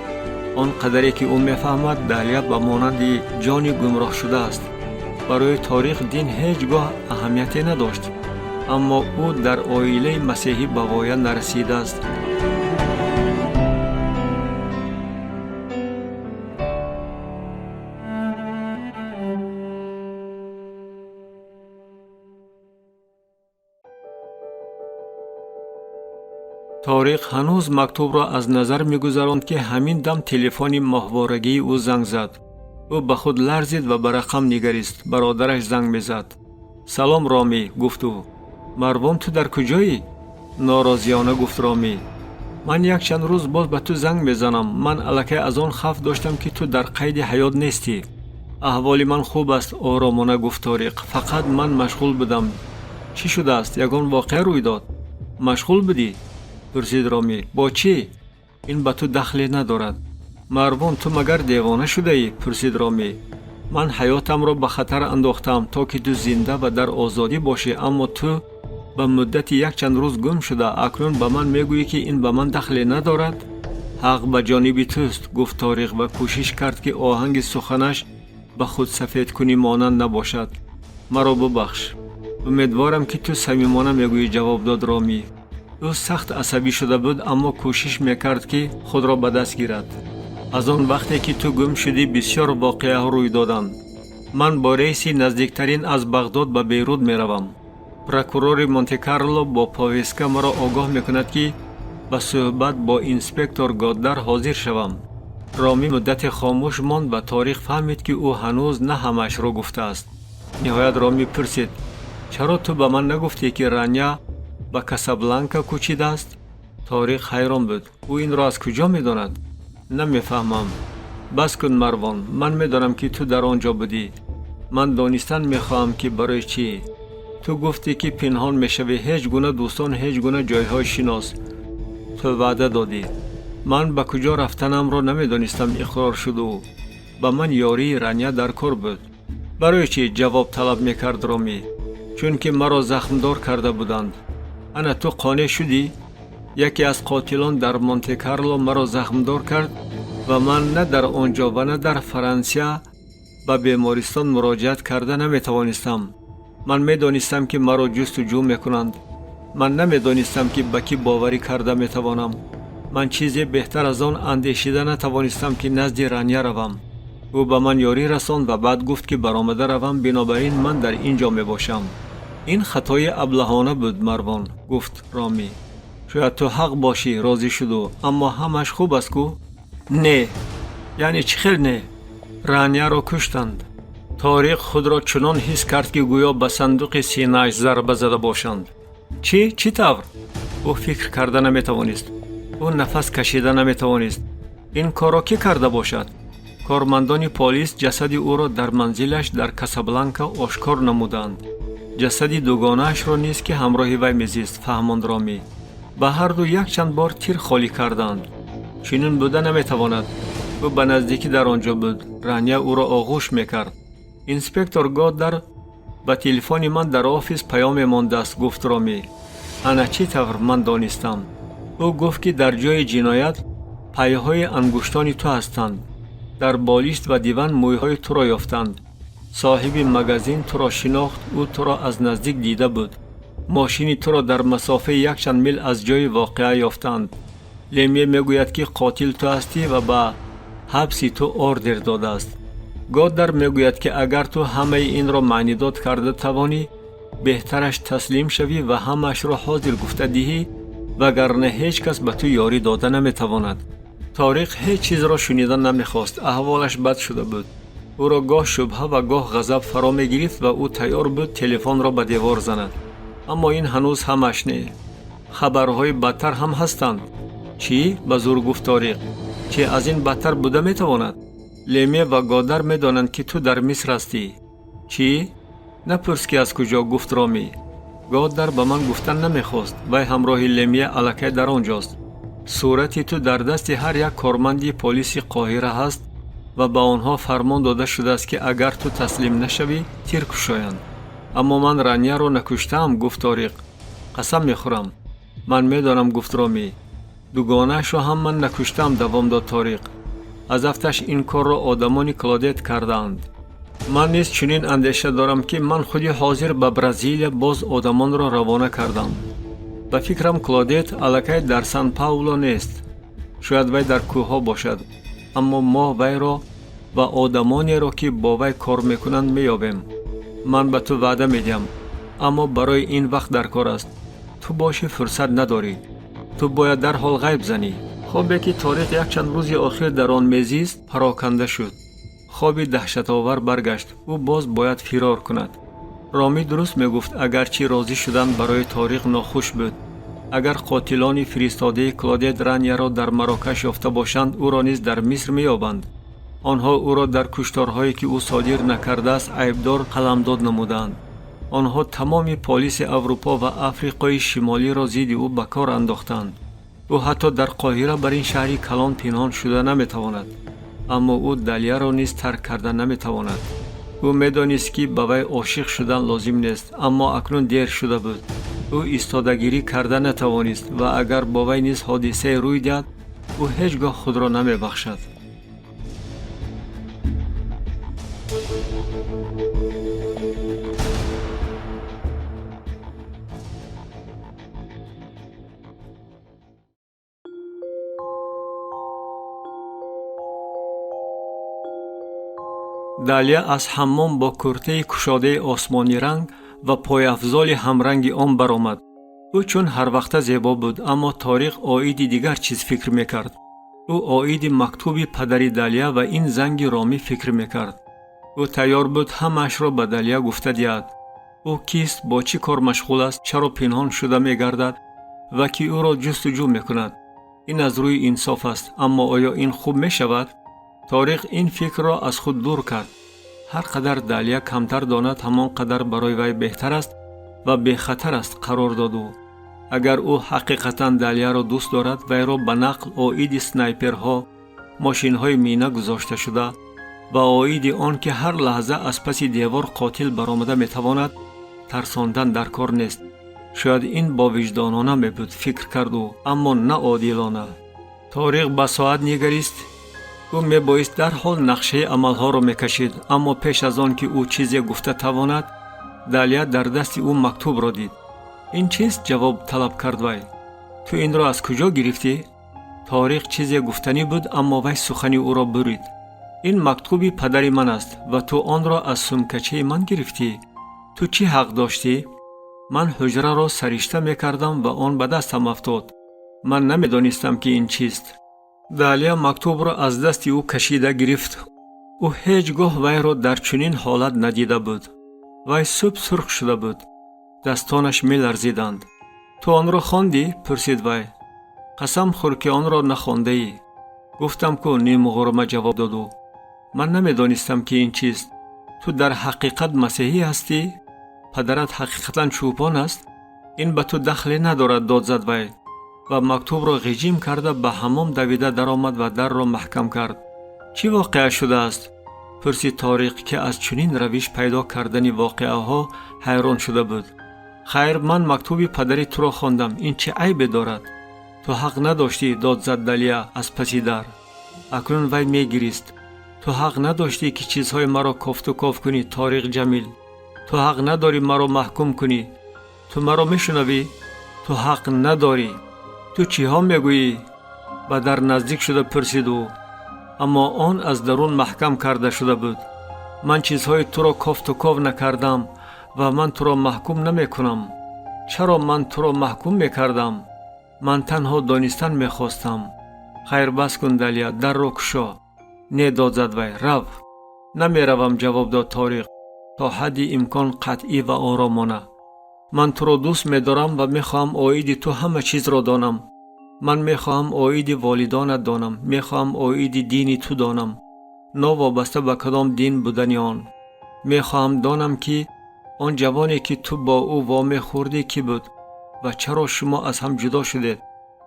Он қадаре ки ӯ мефаҳмад, Далия ба монанди ҷони гумроҳшуда аст. Барои Ториқ дин ҳеҷ гоҳ аҳамияте надошт, аммо ӯ дар оилаи масеҳӣ ба воя нарасидааст. Ториқ ҳанӯз мактубро аз назар мегузаронд, ки ҳамин дам телефони моҳворагии ӯ занг зад. Ӯ ба худ ларзид ва ба рақам нигарист. Бародараш занг мезад. Салом, Ромӣ, гуфт ӯ. Марвон, ту дар куҷоӣ? Норозиёна гуфт Ромӣ. Ман якчанд рӯз боз ба ту занг мезанам. Ман аллакай аз он хавф доштам, ки ту дар қайди ҳаёт нестӣ. Аҳволи ман хуб аст, оромона гуфт Ториқ. Фақат ман машғул будам. Чӣ шудааст? Ягон воқеа рӯй дод? Машғул будӣ? Пурсид Ромӣ. Бо чӣ? Ин ба ту дахле надорад. Марвон, ту магар девона шудаӣ? Пурсид Ромӣ. Ман ҳаётамро ба хатар андохтам, то ки ту зинда ва дар озодӣ бошӣ, аммо ту ба муддати якчанд рӯз гум шуда, акнун ба ман мегӯӣ, ки ин ба ман дахле надорад. Ҳақ ба ҷониби туст, гуфт Ториқ ва кӯшиш кард, ки оҳанги суханаш ба худсафедкунӣ монанд набошад. Маро бубахш. Умедворам, ки ту самимона мегӯӣ, ҷавоб дод Ромӣ. Ӯ сахт асабӣ шуда буд, аммо кӯшиш мекард, ки худро ба даст гирад. Аз он вақте ки ту гум шудӣ, бисёр воқеаҳо рӯй доданд. Ман бо рейси наздиктарин аз Бағдод ба Бейрут меравам. Прокурори Монте-Карло бо повестка маро огоҳ мекунад, ки ба суҳбат бо инспектор Годдар ҳозир шавам. Ромӣ муддате хомӯш монд ва Ториқ фаҳмид, ки ӯ ҳанӯз на ҳамаашро гуфтааст. Ниҳоят Ромӣ пурсид: чаро ту ба ман нагуфтӣ, ки Раня ба Касабланка кӯчидааст? Ториқ ҳайрон буд. Ӯ инро аз куҷо медонад? Намефаҳмам. Бас кун, Марвон. Ман медонам, ки ту дар он ҷо будӣ. Ман донистан мехоҳам, ки барои чӣ. Ту гуфтӣ, ки пинҳон мешавӣ. Ҳеҷ гуна дӯстон, ҳеҷ гуна ҷойҳои шинос. Ту ваъда додӣ. Ман ба куҷо рафтанамро намедонистам, иқрор шуд ӯ. Ба ман ёрии Раня дар кор буд. Барои чӣ? Ҷавоб талаб мекард Ромӣ. Чунки маро захмдор карда буданд. Ана, ту қонеъ шудӣ? Яке аз қотилон дар Монте-Карло маро захмдор кард ва ман на дар он ҷо ва на дар Франсия ба бемористон муроҷиат карда наметавонистам. Ман медонистам, ки маро ҷустуҷӯ мекунанд. Ман намедонистам, ки ба кӣ боварӣ карда метавонам. Ман чизе беҳтар аз он андешида натавонистам, ки назди Раня равам. Ӯ ба ман ёрӣ расонд ва баъд гуфт, ки баромада равам. Бинобар ин ман дар ин ҷо мебошам. Ин хатои аблаҳона буд, Марвон, гуфт Ромӣ. Шояд ту ҳақ бошӣ, розӣ шуду, аммо ҳамаш хуб аст ку? Не, яъне чӣ хел не? Раняро куштанд. Ториқ худро чунон ҳис кард, ки гӯё ба сандуқи синааш зарба зада бошанд. Чӣ? Чӣ тавр? Ӯ фикр карда наметавонист. Ӯ нафас кашида наметавонист. Ин корро кӣ карда бошад? Кормандони полис ҷасади ӯро дар манзилаш дар Касабланка ошкор намуданд. Ҷасади дугонаашро низ, ки ҳамроҳи вай мезист, фаҳмонд Ромӣ. Ба ҳарду якчанд бор тир холӣ карданд. Чунин буда наметавонад. Ӯ ба наздикӣ дар он ҷо буд. Раня ӯро оғӯш мекард. Инспектор Годдар ба телефони ман дар офис паёме мондааст, гуфт Ромӣ. Ана чӣ тавр ман донистам. Ӯ гуфт, ки дар ҷои ҷиноят пайҳои ангуштони ту ҳастанд. Дар болишт ва диван мӯйҳои туро ёфтанд. Соҳиби магазин туро шинохт. Ӯ туро аз наздик дида буд. Мошини туро дар масофаи якчанд мил аз ҷои воқеа ёфтанд. Лемье мегӯяд, ки қотил ту ҳастӣ ва ба ҳабси ту ордер додааст. Годдар мегӯяд, ки агар ту ҳамаи инро маънидод карда тавонӣ, беҳтараш таслим шавӣ ва ҳамаашро ҳозир гуфта диҳӣ, вагарна ҳеҷ кас ба ту ёрӣ дода наметавонад. Ториқ ҳеҷ чизро шунида намехост. Аҳволаш бад шуда буд. Ӯро гоҳ шубҳа ва гоҳ ғазаб фаро мегирифт ва ӯ тайёр буд телефонро ба девор занад. Аммо ин ҳанӯз ҳамаш не. Хабарҳои бадтар ҳам ҳастанд. Чӣ? Ба зур гуфт Ториқ. Чӣ аз ин бадтар буда метавонад? Леме ва Годар медонанд, ки ту дар Миср ҳастӣ. Чӣ? Напурс, ки аз куҷо, гуфт Ромӣ. Годар ба ман гуфтан намехост. Вай ҳамроҳи Лемия аллакай дар он ҷост. Сурати ту дар дасти ҳар як корманди полиси Қоҳира ҳаст ва ба онҳо фармон дода шудааст, ки агар ту таслим нашавӣ, тир кушоянд. Аммо ман Раняро накуштаам, гуфт Ториқ. Қасам мехӯрам. Ман медонам, гуфт Ромӣ. Дугонаашро ҳам ман накуштаам, давом дод Ториқ. Аз афташ ин корро одамони Клодет кардаанд. Ман низ чунин андеша дорам, ки ман худи ҳозир ба Бразилия боз одамонро равона кардам. Ба фикрам, Клодет аллакай дар Сан Пауло нест. Шояд вай дар кӯҳҳо бошад, аммо мо вайро ва одамонеро, ки бо вай кор мекунанд, меёбем. Ман ба ту ваъда медиҳам, аммо барои ин вақт дар кор аст. Ту бошӣ, фурсат надорӣ. Ту бояд дарҳол ғайб занӣ. Хобе ки Ториқ якчанд рӯзи охир дар он мезист, пароканда шуд. Хоби даҳшатовар баргашт. Ӯ боз бояд фирор кунад. Ромӣ дуруст мегуфт, агарчи розӣ шудан барои Ториқ нохуш буд. Агар қотилони фиристодаи Клодет Ранияро дар Марокаш ёфта бошанд, ӯро низ дар Миср меёбанд. Онҳо ӯро дар кушторҳое ки ӯ содир накардааст айбдор қаламдод намуданд. Онҳо тамоми полиси Аврупо ва Африқои Шимолиро зидди ӯ ба кор андохтанд. Ӯ ҳатто дар Қоҳира бар ин шаҳри калон пинҳон шуда наметавонад. Аммо ӯ Далияро низ тарк карда наметавонад. Ӯ медонист, ки ба вай ошиқ шудан лозим нест, аммо акнун дер шуда буд. Ӯ истодагирӣ карда натавонист ва агар бо вай низ ҳодисае рӯй диҳад, ӯ ҳеҷ гоҳ худро намебахшад. Далия аз ҳаммом бо куртаи кушодаи осмониранг ва пойафзоли ҳамранги он баромад. Ӯ чун ҳарвақта зебо буд, аммо Ториқ оиди дигар чиз фикр мекард. Ӯ оиди мактуби падари Далия ва ин занги Ромӣ фикр мекард. Ӯ тайёр буд ҳамаашро ба Далия гуфта диҳад. Ӯ кист, бо чӣ кор машғул аст, чаро пинҳон шуда мегардад ва ки ӯро ҷустуҷӯ мекунад. Ин аз рӯи инсоф аст, аммо оё ин хуб мешавад? Ториқ ин фикрро аз худ дур кард. Ҳар қадар Далия камтар донад, ҳамон қадар барои вай беҳтар аст ва бехатар аст, қарор дод ӯ. Агар ӯ ҳақиқатан Далияро дӯст дорад, вайро ба нақл оиди снайперҳо, мошинҳои мина гузошташуда ва оиди он ки ҳар лаҳза аз паси девор қотил баромада метавонад, тарсондан дар кор нест. Шояд ин бовиҷдонона мебуд, фикр кард ӯ, аммо на одилона. Ториқ ба соат нигарист. Ӯ мебоист дарҳол нақшаи амалҳоро мекашид, аммо пеш аз он ки ӯ чизе гуфта тавонад, Далия дар дасти ӯ мактубро дид. Ин чист? Ҷавоб талаб кард вай. Ту инро аз куҷо гирифтӣ? Ториқ чизе гуфтанӣ буд, аммо вай сухани ӯро бурид. Ин мактуби падари ман аст ва ту онро аз сумкачаи ман гирифтӣ. Ту чӣ ҳақ доштӣ? Ман ҳуҷраро саришта мекардам ва он ба дастам афтод. Ман намедонистам, ки ин чист. Далия мактубро аз дасти ӯ кашида гирифт. Ӯ ҳеҷ гоҳ вайро дар чунин ҳолат надида буд. Вай суб сурх шуда буд. Дастонаш меларзиданд. Ту онро хондӣ? Пурсид вай. Қасам хӯр, ки онро нахондаӣ. Гуфтам ку, нимғурма ҷавоб дод ӯ. Ман намедонистам, ки ин чист. Ту дар ҳақиқат масеҳӣ ҳастӣ? Падарат ҳақиқатан чӯпон аст? Ин ба ту дахле надорад, дод зад вай ва мактубро ғиҷим карда ба ҳаммом давида даромад ва дарро маҳкам кард. Чӣ воқеа шудааст? Пурсид Ториқ, ки аз чунин равиш пайдо кардани воқеаҳо ҳайрон шуда буд. Хайр, ман мактуби падари туро хондам. Ин чӣ айбе дорад? Ту ҳақ надоштӣ, дод зад Далия аз паси дар. Акнун вай мегирист. Ту ҳақ надоштӣ, ки чизҳои маро кофту ков кунӣ, Ториқ Ҷамил. Ту ҳақ надорӣ маро маҳкум кунӣ. Ту маро мешунавӣ? Ту ҳақ надорӣ. Ту чиҳо мегӯӣ? Ба дар наздик шуда пурсид ӯ. Аммо он аз дарун маҳкам карда шуда буд. Ман чизҳои туро кофту ков накардам ва ман туро маҳкум намекунам. Чаро ман туро маҳкум мекардам? Ман танҳо донистан мехостам. Хайр, бас кун, Далия, дарро кушо. Не, дод зад вай, рав. Намеравам, ҷавоб дод Ториқ то ҳадди имкон қатъӣ ва оромона. Ман туро дӯст медорам ва мехоҳам оиди ту ҳама чизро донам. Ман мехоҳам оиди волидонат донам, мехоҳам оиди дини ту донам, новобаста ба кадом дин будани он. Мехоҳам донам, ки он ҷавоне, ки ту бо ӯ вомехӯрдӣ, кӣ буд ва чаро шумо аз ҳам ҷудо шудед.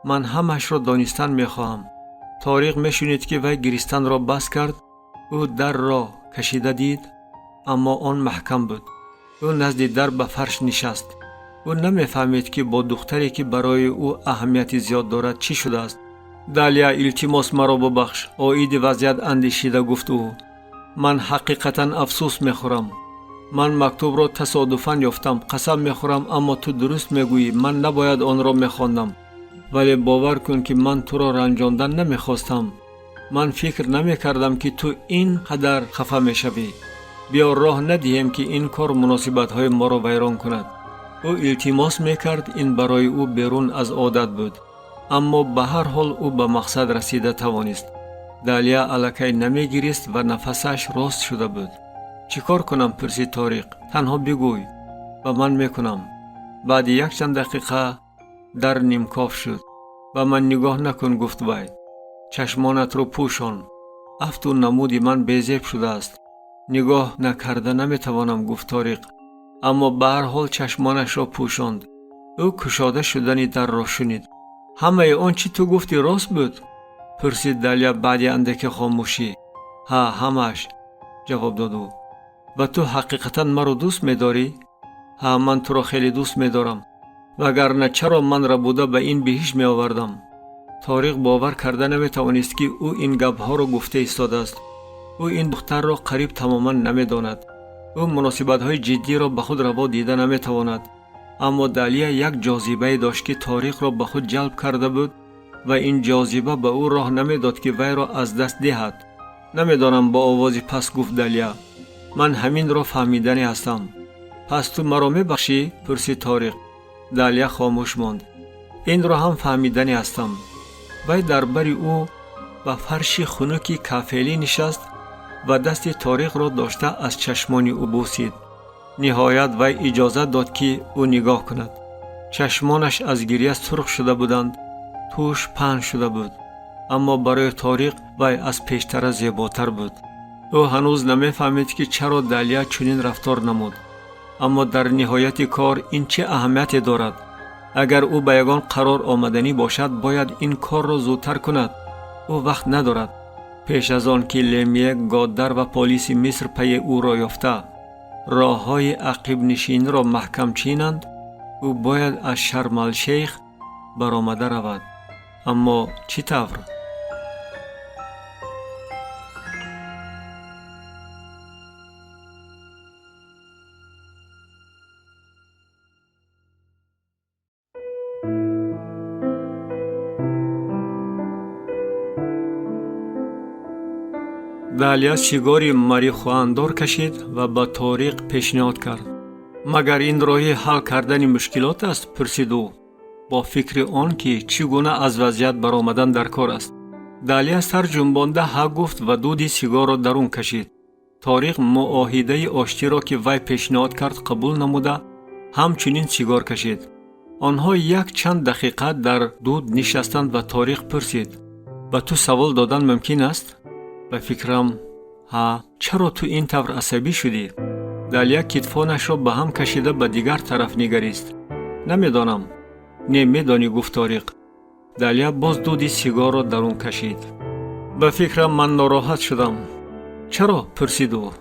Ман ҳамаашро донистан мехоҳам. Ториқ мешунид, ки вай гиристанро бас кард. Ӯ дарро кашида дид, аммо он маҳкам буд. Ӯ назди дар ба фарш нишаст. Ӯ намефаҳмид, ки бо духтаре, ки барои ӯ аҳамияти зиёд дорад, чӣ шудааст. Далия, илтимос, маро бубахш, оиди вазъият андешида гуфт ӯ. Ман ҳақиқатан афсӯс мехӯрам. Ман мактубро тасодуфан ёфтам, қасам мехӯрам, аммо ту дуруст мегӯӣ, ман набояд онро мехондам. Вале бовар кун, ки ман туро ранҷондан намехостам. Ман фикр намекардам, ки ту ин қадар хафа мешавӣ. Биё роҳ надиҳем, ки ин кор муносибатҳои моро вайрон кунад. Ӯ илтимос мекард, ин барои ӯ берун аз одат буд. Аммо ба ҳар ҳол ӯ ба мақсад расида тавонист. Далия аллакай намегирист ва нафасаш рост шуда буд. Чӣ кор кунам? Пурсид Ториқ. Танҳо бигӯй ва ман мекунам. Баъди якчанд дақиқа дар нимкоф шуд. Ба ман нигоҳ накун, гуфт вай. Чашмонатро пӯшон. Афту намуди ман безеб шудааст. Нигоҳ накарда наметавонам, гуфт Ториқ. Аммо ба ҳар ҳол чашмонашро пӯшонд. Ӯ кушода шудани дарро шунид. Ҳамаи он чӣ ту гуфтӣ рост буд? Пурсид Далия баъди андаке хомӯшӣ. Ҳа, ҳамааш, ҷавоб дод ӯ. Ва ту ҳақиқатан маро дӯст медорӣ? Ҳа, ман туро хеле дӯст медорам. Вагарна чаро ман рабуда ба ин биҳишт меовардам? Ториқ бовар карда наметавонист, ки ӯ ин гапҳоро гуфта истодааст. Ӯ ин духтарро қариб тамоман намедонад. Ӯ муносибатҳои ҷиддиро ба худ раво дида наметавонад. Аммо Далия як ҷозибае дошт, ки Ториқро ба худ ҷалб карда буд ва ин ҷозиба ба ӯ роҳ намедод, ки вайро аз даст диҳад. Намедонам, бо овози паст гуфт Далия. Ман ҳаминро фаҳмиданӣ ҳастам. Пас ту маро мебахшӣ? Пурсид Ториқ. Далия хомӯш монд. Инро ҳам фаҳмиданӣ ҳастам. Вай дар бари ӯ ба фарши хунуки кафелӣ нишаст ва дасти Ториқро дошта аз чашмони ӯ бусид. Ниҳоят вай иҷозат дод, ки ӯ нигоҳ кунад. Чашмонаш аз гирья сурх шуда буданд, тӯш паҳн шуда буд. Аммо барои Ториқ вай аз пештара зеботар буд. Ӯ ҳанӯз намефаҳмид, ки чаро Далия чунин рафтор намуд. Аммо дар ниҳояти кор ин чӣ аҳамияте дорад? Агар ӯ ба ягон қарор омаданӣ бошад, бояд ин корро зудтар кунад. Ӯ вақт надорад. Пеш аз он ки Лемье, Годдар ва полиси Миср пайи ӯро ёфта роҳҳои ақибнишиниро маҳкам чинанд, ӯ бояд аз Шармалшейх баромада равад. Аммо чӣ тавр? Далия сигори марихуандор кашид ва ба Ториқ пешниҳод кард. Магар ин роҳи ҳал кардани мушкилот аст? Пурсид ӯ бо фикри он, ки чӣ гуна аз вазъият баромадан дар кор аст. Далия сар ҷунбонда ҳа гуфт ва дуди сигорро дарун кашид. Ториқ муоҳидаи оштиро, ки вай пешниҳод кард, қабул намуда, ҳамчунин сигор кашид. Онҳо як чанд дақиқа дар дуд нишастанд ва Ториқ пурсид: ба ту савол додан мумкин аст? Ба фикрам, ҳа, чаро ту ин тавр асабӣ шудӣ? Далия китфонашро ба ҳам кашида ба дигар тараф нигарист. Намедонам. Не, медонӣ, гуфт Ториқ. Далия боз дуди сигорро дарун кашид. Ба фикрам, ман нороҳат шудам. Чаро? Пурсид ӯ.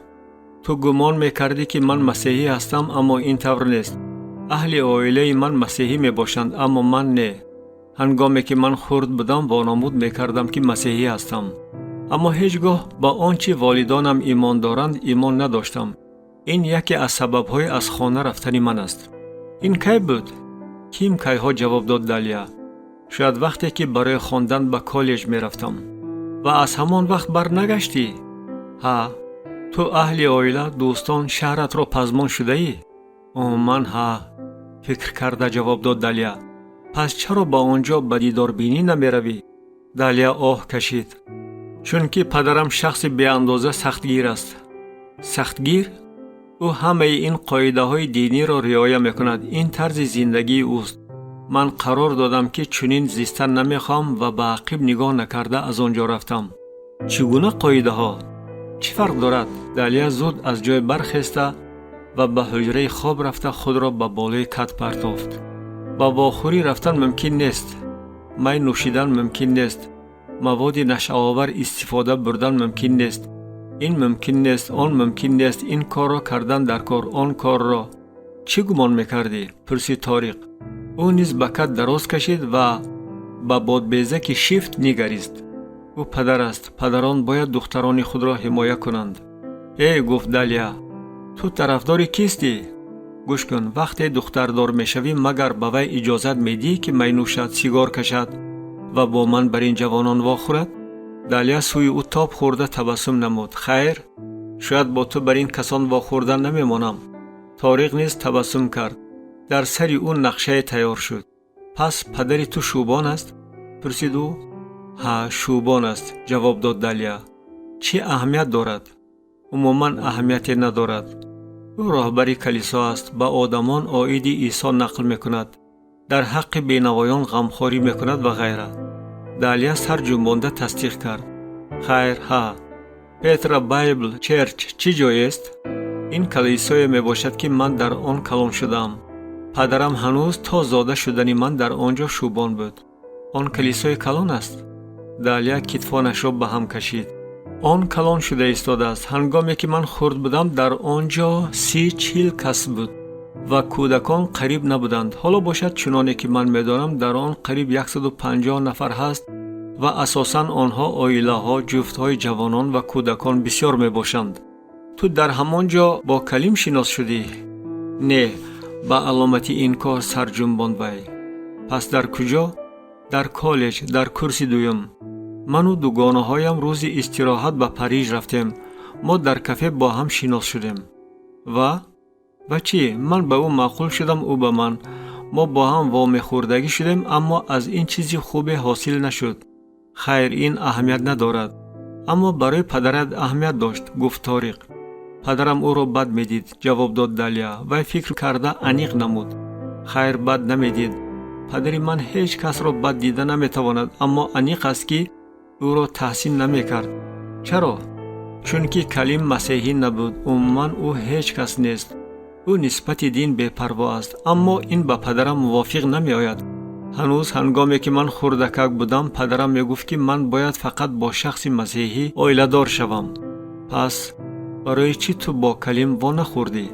Ту гумон мекардӣ, ки ман масеҳӣ ҳастам, аммо ин тавр нест. Аҳли оилаи ман масеҳӣ мебошанд, аммо ман не. Ҳангоме ки ман хурд будам, вонамуд мекардам, ки масеҳӣ ҳастам. Аммо ҳеҷ гоҳ ба он чӣ волидонам имон доранд, имон надоштам. Ин яке аз сабабҳои аз хона рафтани ман аст. Ин кай буд? Ким кайҳо, ҷавоб дод Далия. Шояд вақте ки барои хондан ба коллеҷ мерафтам. Ва аз ҳамон вақт барнагаштӣ? Ҳа. Ту аҳли оила, дӯстон, шаҳратро пазмон шудаӣ? Умуман ҳа, фикр карда ҷавоб дод Далия. Пас чаро ба он ҷо ба дидорбинӣ намеравӣ? Далия оҳ кашид. Чунки падарам шахси беандоза сахтгир аст. Сахтгир? Ӯ ҳамаи ин қоидаҳои диниро риоя мекунад. Ин тарзи зиндагии ӯст. Ман қарор додам, ки чунин зистан намехоҳам ва ба ақиб нигоҳ накарда аз он ҷо рафтам. Чӣ гуна қоидаҳо? Чӣ фарқ дорад? Далия зуд аз ҷой бархеста ва ба ҳуҷраи хоб рафта худро ба болои кат партофт. Ба вохӯрӣ рафтан мумкин нест. Май нӯшидан мумкин нест. Маводи нашъаовар истифода бурдан мумкин нест. Ин мумкин нест, он мумкин нест, ин корро кардан дар кор, он корро. Чӣ гумон мекардӣ? Пурсид Ториқ. Ӯ низ ба кат дароз кашид ва ба бодбезаки шифт нигарист. Ӯ падар аст. Падарон бояд духтарони худро ҳимоя кунанд. Э, гуфт Далия, ту тарафдори кистӣ? Гӯш кун, вақте духтардор мешавӣ, магар ба вай иҷозат медиҳӣ, ки май нӯшад, сигор кашад ва бо ман бар ин ҷавонон вохӯрад? Далия сӯи ӯ тоб хӯрда табассум намуд. Хайр, шояд бо ту бар ин касон вохӯрдан намемонам. Ториқ низ табассум кард. Дар сари ӯ нақшае тайёр шуд. Пас падари ту шӯбон аст? Пурсид ӯ. Ҳа, шӯбон аст, ҷавоб дод Далия. Чӣ аҳамият дорад? Умуман аҳамияте надорад. Ӯ роҳбари калисо аст, ба одамон оиди Исо нақл мекунад, дар ҳаққи бенавоён ғамхорӣ мекунад ва ғайра. Далия сар ҷунбонда тасдиқ кард. Хайр, ҳа. Петра Байбл Черч чӣ ҷоест? Ин калисое мебошад, ки ман дар он калон шудаам. Падарам ҳанӯз то зода шудани ман дар он ҷо шӯбон буд. Он калисои калон аст? Далия китфонашро ба ҳам кашид. Он калон шуда истодааст. Ҳангоме ки ман хурд будам, дар он ҷо 30-40 кас буд ва кӯдакон қариб набуданд. Ҳоло бошад, чуноне ки ман медонам, дар он қариб 150 нафар ҳаст ва асосан онҳо оилаҳо, ҷуфтҳои ҷавонон ва кӯдакон бисёр мебошанд. Ту дар ҳамон ҷо бо Калим шинос шудӣ? Не, ба аломати инкор сар ҷунбонд вай. Пас дар куҷо? Дар коллеҷ, дар курси дуюм. Ману дугонаҳоям рӯзи истироҳат ба Париж рафтем. Мо дар кафе бо ҳам шинос шудем. Ва? Ва чӣ? Ман ба ӯ маъқул шудам, ӯ ба ман. Мо бо ҳам вомехӯрдагӣ шудем, аммо аз ин чизи хубе ҳосил нашуд. Хайр, ин аҳамият надорад. Аммо барои падарат аҳамият дошт, гуфт Ториқ. Падарам ӯро бад медид, ҷавоб дод Далия. Вай фикр карда аниқ намуд. Хайр, бад намедид. Падари ман ҳеҷ касро бад дида наметавонад, аммо аниқ аст, ки ӯро таҳсин намекард. Чаро? Чунки Калим масеҳӣ набуд. Умуман ӯ ҳеҷ кас нест. Ӯ нисбати дин бепарво аст, аммо ин ба падарам мувофиқ намеояд. Ҳанӯз ҳангоме ки ман хурдакак будам, падарам мегуфт, ки ман бояд фақат бо шахси масеҳӣ оиладор шавам. Пас барои чӣ ту бо Калим во нахӯрдӣ?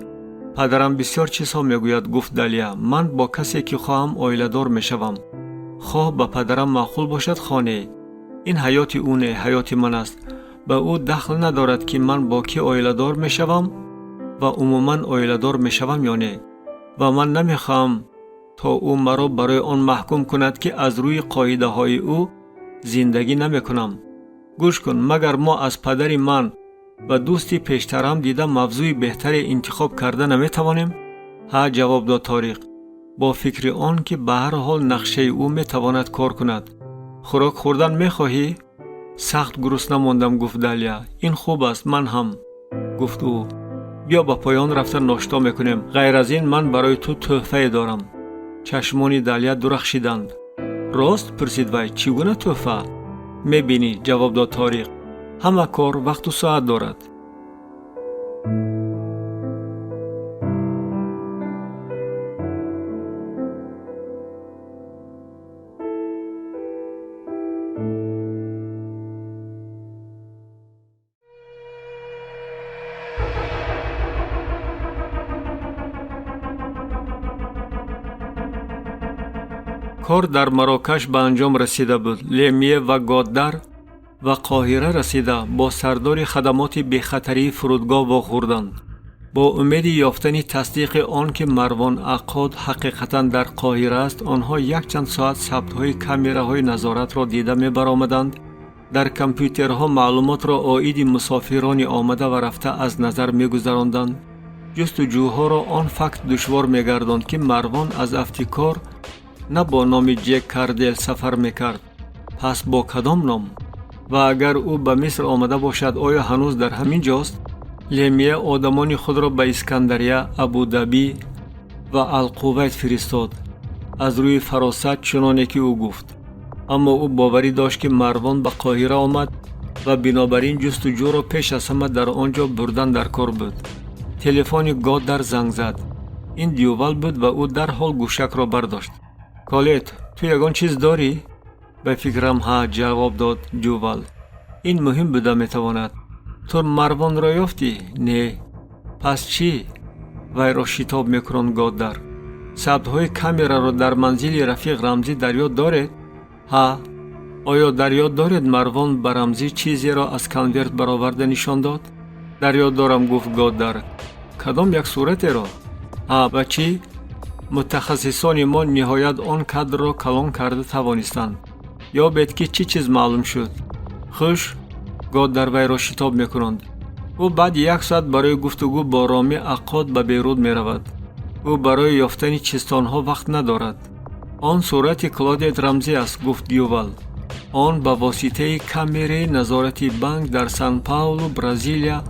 Падарам бисёр чизҳо мегӯяд, гуфт Далия. Ман бо касе ки хоҳам оиладор мешавам. Хоҳ ба падарам маъқул бошад, хоҳ не. Ин ҳаёти ӯ не, ҳаёти ман аст. Ба ӯ дахл надорад, ки ман бо кӣ оиладор мешавам ва умуман оиладор мешавам ё не. Ва ман намехоҳам то ӯ маро барои он маҳкум кунад, ки аз рӯи қоидаҳои ӯ зиндагӣ намекунам. Гӯш кун, магар мо аз падари ман ва дӯсти пештарам дида мавзӯи беҳтаре интихоб карда наметавонем? Ҳа, ҷавоб дод Ториқ, бо фикри он, ки ба ҳар ҳол нақшаи ӯ метавонад кор кунад. Хӯрок хӯрдан мехоҳӣ? Сахт гурусна мондам, гуфт Далия. Ин хуб аст, ман ҳам, гуфт ӯ. Биё ба поён рафта ношто мекунем. Ғайр аз ин ман барои ту тӯҳфае дорам. Чашмони Далия дурахшиданд. Рост? Пурсид вай. Чӣ гуна тӯҳфа? Мебинӣ, ҷавоб дод Ториқ. Ҳама кор вақту соат дорад. Кор дар Марокаш ба анҷом расида буд. Лемие ва Годдар ва Қоҳира расида бо сардори хадамоти бехатарии фурудгоҳ вохӯрданд. Бо умеди ёфтани тасдиқи он, ки Марвон Аққод ҳақиқатан дар Қоҳира аст, онҳо якчанд соат сабтҳои камераҳои назоратро дида мебаромаданд, дар компютерҳо маълумотро оиди мусофирони омада ва рафта аз назар мегузаронданд. Ҷустуҷӯҳоро он факт душвор мегардонд, ки Марвон аз афти кор на бо номи Ҷек Кардел сафар мекард. Пас бо кадом ном? Ва агар ӯ ба Миср омада бошад, оё ҳанӯз дар ҳамин ҷост? Лемия одамони худро ба Искандария, Абудабӣ ва Алқувайт фиристод, аз рӯи фаросат, чуноне ки ӯ гуфт. Аммо ӯ боварӣ дошт, ки Марвон ба Қоҳира омад ва бинобар ин ҷустуҷӯро пеш аз ҳама дар он ҷо бурдан дар кор буд. Телефони Годдар занг зад. Ин Дювал буд ва ӯ дарҳол гӯшакро бардошт. Колет, ту ягон чиз дорӣ? Ба фикрам, ҳа, ҷавоб дод Дювал. Ин муҳим буда метавонад. Ту Марвонро ёфтӣ? Не. Пас чӣ? Вайро шитоб мекунанд Годдар. Сабтҳои камераро дар манзили рафиқ Рамзӣ дар ёд доред? Ҳа. Оё дар ёд доред, Марвон ба Рамзӣ чизеро аз конверт бароварда нишон дод? Дар ёд дорам, гуфт Годдар. Кадом як суратеро? Ҳа, ва чӣ? Мутахассисони мо ниҳоят он кадрро калон карда тавонистанд. Ёбед, ки чӣ чиз маълум шуд. Хуш, Годдар вайро шитоб мекунанд. Ӯ баъди як соат барои гуфтугӯ бо Роми Аққод ба Бейрут меравад. Ӯ барои ёфтани чистонҳо вақт надорад. Он сурати Клодет Рамзӣ аст, гуфт Дювал. Он ба воситаи камераи назорати банк дар Сан-Паулу, Бразилия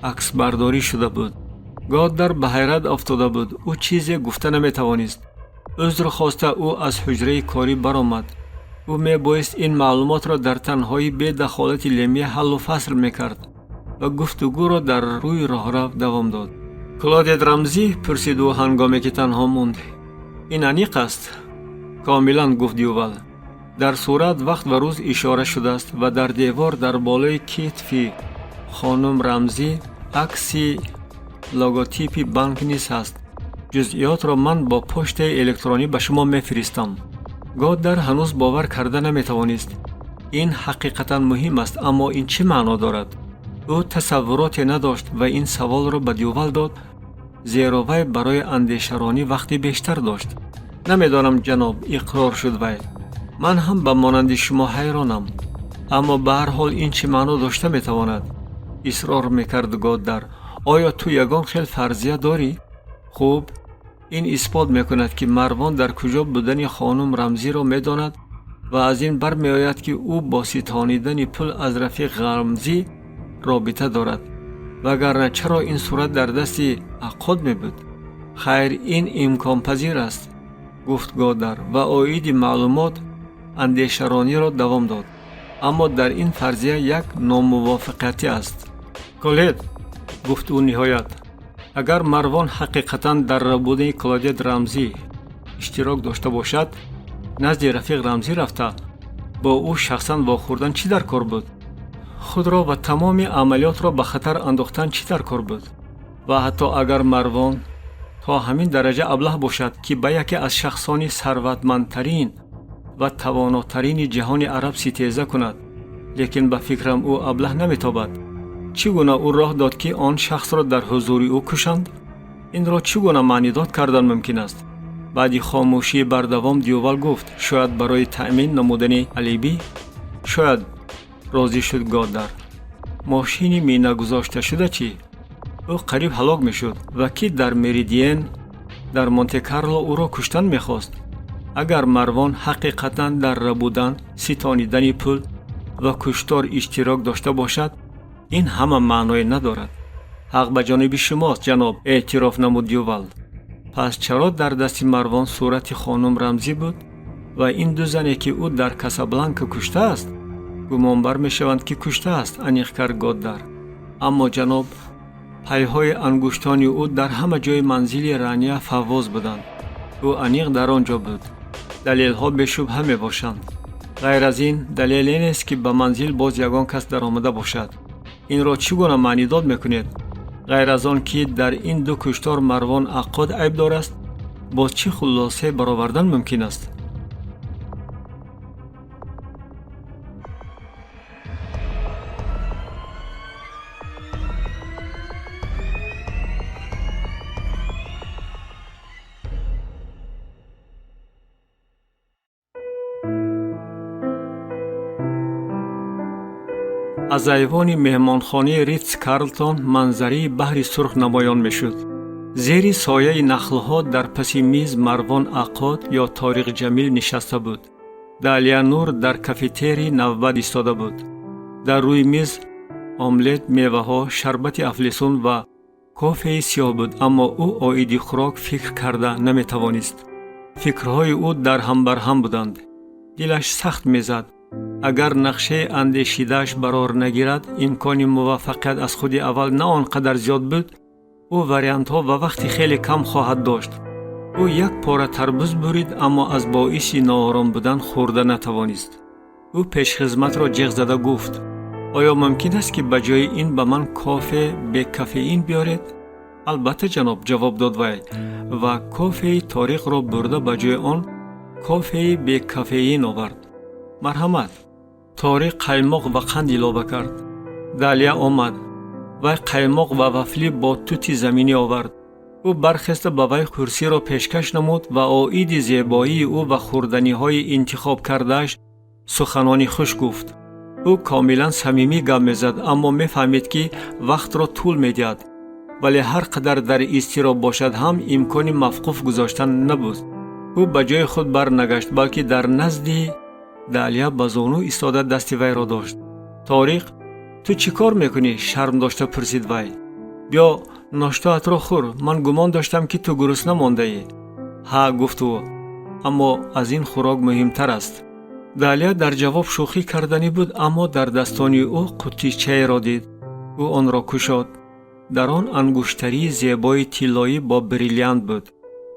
аксбардорӣ шуда буд. Годдар ба ҳайрат афтода буд. Ӯ чизе гуфта наметавонист. Узр хоста ӯ аз ҳуҷраи корӣ баромад. Ӯ мебоист ин маълумотро дар танҳоӣ бе дахолати Лемия ҳаллу фасл мекард ва гуфтугӯро дар рӯи роҳрав давом дод. Клодет Рамзӣ? Пурсид ӯ ҳангоме ки танҳо монд. Ин аниқ аст? Комилан, гуфт Дювал. Дар сурат вақт ва рӯз ишора шудааст ва дар девор дар болои китфи хонум Рамзӣ акси логотипи банк низ ҳаст. Ҷузъиётро ман бо почтаи электронӣ ба шумо мефиристам. Годдар ҳанӯз бовар карда наметавонист. Ин ҳақиқатан муҳим аст, аммо ин чӣ маъно дорад? Ӯ тасаввуроте надошт ва ин саволро ба Дювал дод, зеро вай барои андешаронӣ вақти бештар дошт. Намедонам, ҷаноб, иқрор шуд вай. Ман ҳам ба монанди шумо ҳайронам. Аммо ба ҳар ҳол ин чӣ маъно дошта метавонад? Исрор мекард Годдар. Оё ту ягон хел фарзия дорӣ? Хуб, ин исбот мекунад, ки Марвон дар куҷо будани хонум Рамзиро медонад ва аз ин бармеояд, ки ӯ бо ситонидани пул аз рафиқ Рамзӣ робита дорад. Вагарна чаро ин сурат дар дасти Аққод мебуд? Хайр, ин имконпазир аст, гуфт Годдар ва оиди маълумот андешарониро давом дод. Аммо дар ин фарзия як номувофиқатӣ аст. Колет, гуфт ӯ ниҳоят, агар Марвон ҳақиқатан дар рабудани Клодет Рамзӣ иштирок дошта бошад, назди рафиқ Рамзӣ рафта бо ӯ шахсан вохӯрдан чӣ дар кор буд? Худро ва тамоми амалиётро ба хатар андохтан чӣ дар кор буд? Ва ҳатто агар Марвон то ҳамин дараҷа аблаҳ бошад, ки ба яке аз шахсони сарватмандтарин ва тавонотарини ҷаҳони араб ситеза кунад, лекин ба фикрам ӯ аблаҳ наметобад. Чӣ гуна ӯ роҳ дод, ки он шахсро дар ҳузури ӯ кушанд? Инро чӣ гуна маънидод кардан мумкин аст? Баъди хомӯшии бардавом Дювал гуфт: шояд барои таъмин намудани алибӣ? Шояд, розӣ шуд Годдар. Мошини минагузошташуда чӣ? Ӯ қариб ҳалок мешуд ва ки дар Меридиен дар Монте-Карло ӯро куштан мехост? Агар Марвон ҳақиқатан дар рабудан, ситонидани пул ва куштор иштирок дошта бошад, ин ҳама маъное надорад. Ҳақ ба ҷониби шумост, ҷаноб, эътироф намуд Дювал. Пас чаро дар дасти Марвон сурати хонум Рамзӣ буд ва ин ду зане, ки ӯ дар Касабланка куштааст, гумонбар мешаванд, ки куштааст, аниқ кард Годдар. Аммо ҷаноб, пайҳои ангуштони ӯ дар ҳама ҷои манзили Рания Фаввоз буданд. Ӯ аниқ дар он ҷо буд. Далелҳо бешубҳа мебошанд. Ғайр аз ин далеле нест, ки ба манзил боз ягон кас даромада бошад. Инро чӣ гуна маънидод мекунед? Ғайр аз он ки дар ин ду куштор Марвон Аққод айбдор аст, боз чӣ хулосае баровардан мумкин аст? Аз айвони меҳмонхонаи Ритс Карлтон манзараи баҳри сурх намоён мешуд. Зери сояи нахлҳо дар паси миз Марвон Аққод ё Ториқ Ҷамил нишаста буд. Далия Нур дар кафетерий навбат истода буд. Дар рӯи миз омлет, меваҳо, шарбати афлесун ва кофеи сиёҳ буд, аммо ӯ оиди хӯрок фикр карда наметавонист. Фикрҳои ӯ дарҳамбарҳам буданд. Дилаш сахт мезад. Агар нақшаи андешидааш барор нагирад, имкони муваффақият аз худи аввал на он қадар зиёд буд, ӯ вариантҳо ва вақти хеле кам хоҳад дошт. Ӯ як пора тарбуз бурид, аммо аз боиси ноором будан хӯрда натавонист. Ӯ пешхизматро ҷеғ зада гуфт: оё мумкин аст, ки ба ҷои ин ба ман кофе бекафеин биёред? Албатта, ҷаноб, ҷавоб дод вай ва кофеи Ториқро бурда ба ҷои он кофеи бекафеин овард. Марҳамат. Ториқ қаймоқ ва қанд илова кард. Далия омад. Вай қаймоқ ва вафлӣ бо тути заминӣ овард. Ӯ бархеста ба вай курсиро пешкаш намуд ва оиди зебоии ӯ ва хӯрданиҳои интихоб кардааш суханони хуш гуфт. Ӯ комилан самимӣ гап мезад, аммо мефаҳмид, ки вақтро тӯл медиҳад, вале ҳар қадар дар изтироб бошад ҳам имкони мавқуф гузоштан набуд. Ӯ ба ҷои худ барнагашт, балки дар назди Далия ба зону истода дасти вайро дошт. Ториқ, ту чӣ кор мекунӣ? Шарм дошта пурсид вай. Биё, ноштоатро хӯр, ман гумон доштам, ки ту гурусна мондаӣ. Ҳа, гуфт ӯ, аммо аз ин хӯрок муҳимтар аст. Далия дар ҷавоб шӯхӣ карданӣ буд, аммо дар дастони ӯ қуттичаеро дид. Ӯ онро кушод. Дар он ангуштарии зебои тиллоӣ бо бриллиант буд.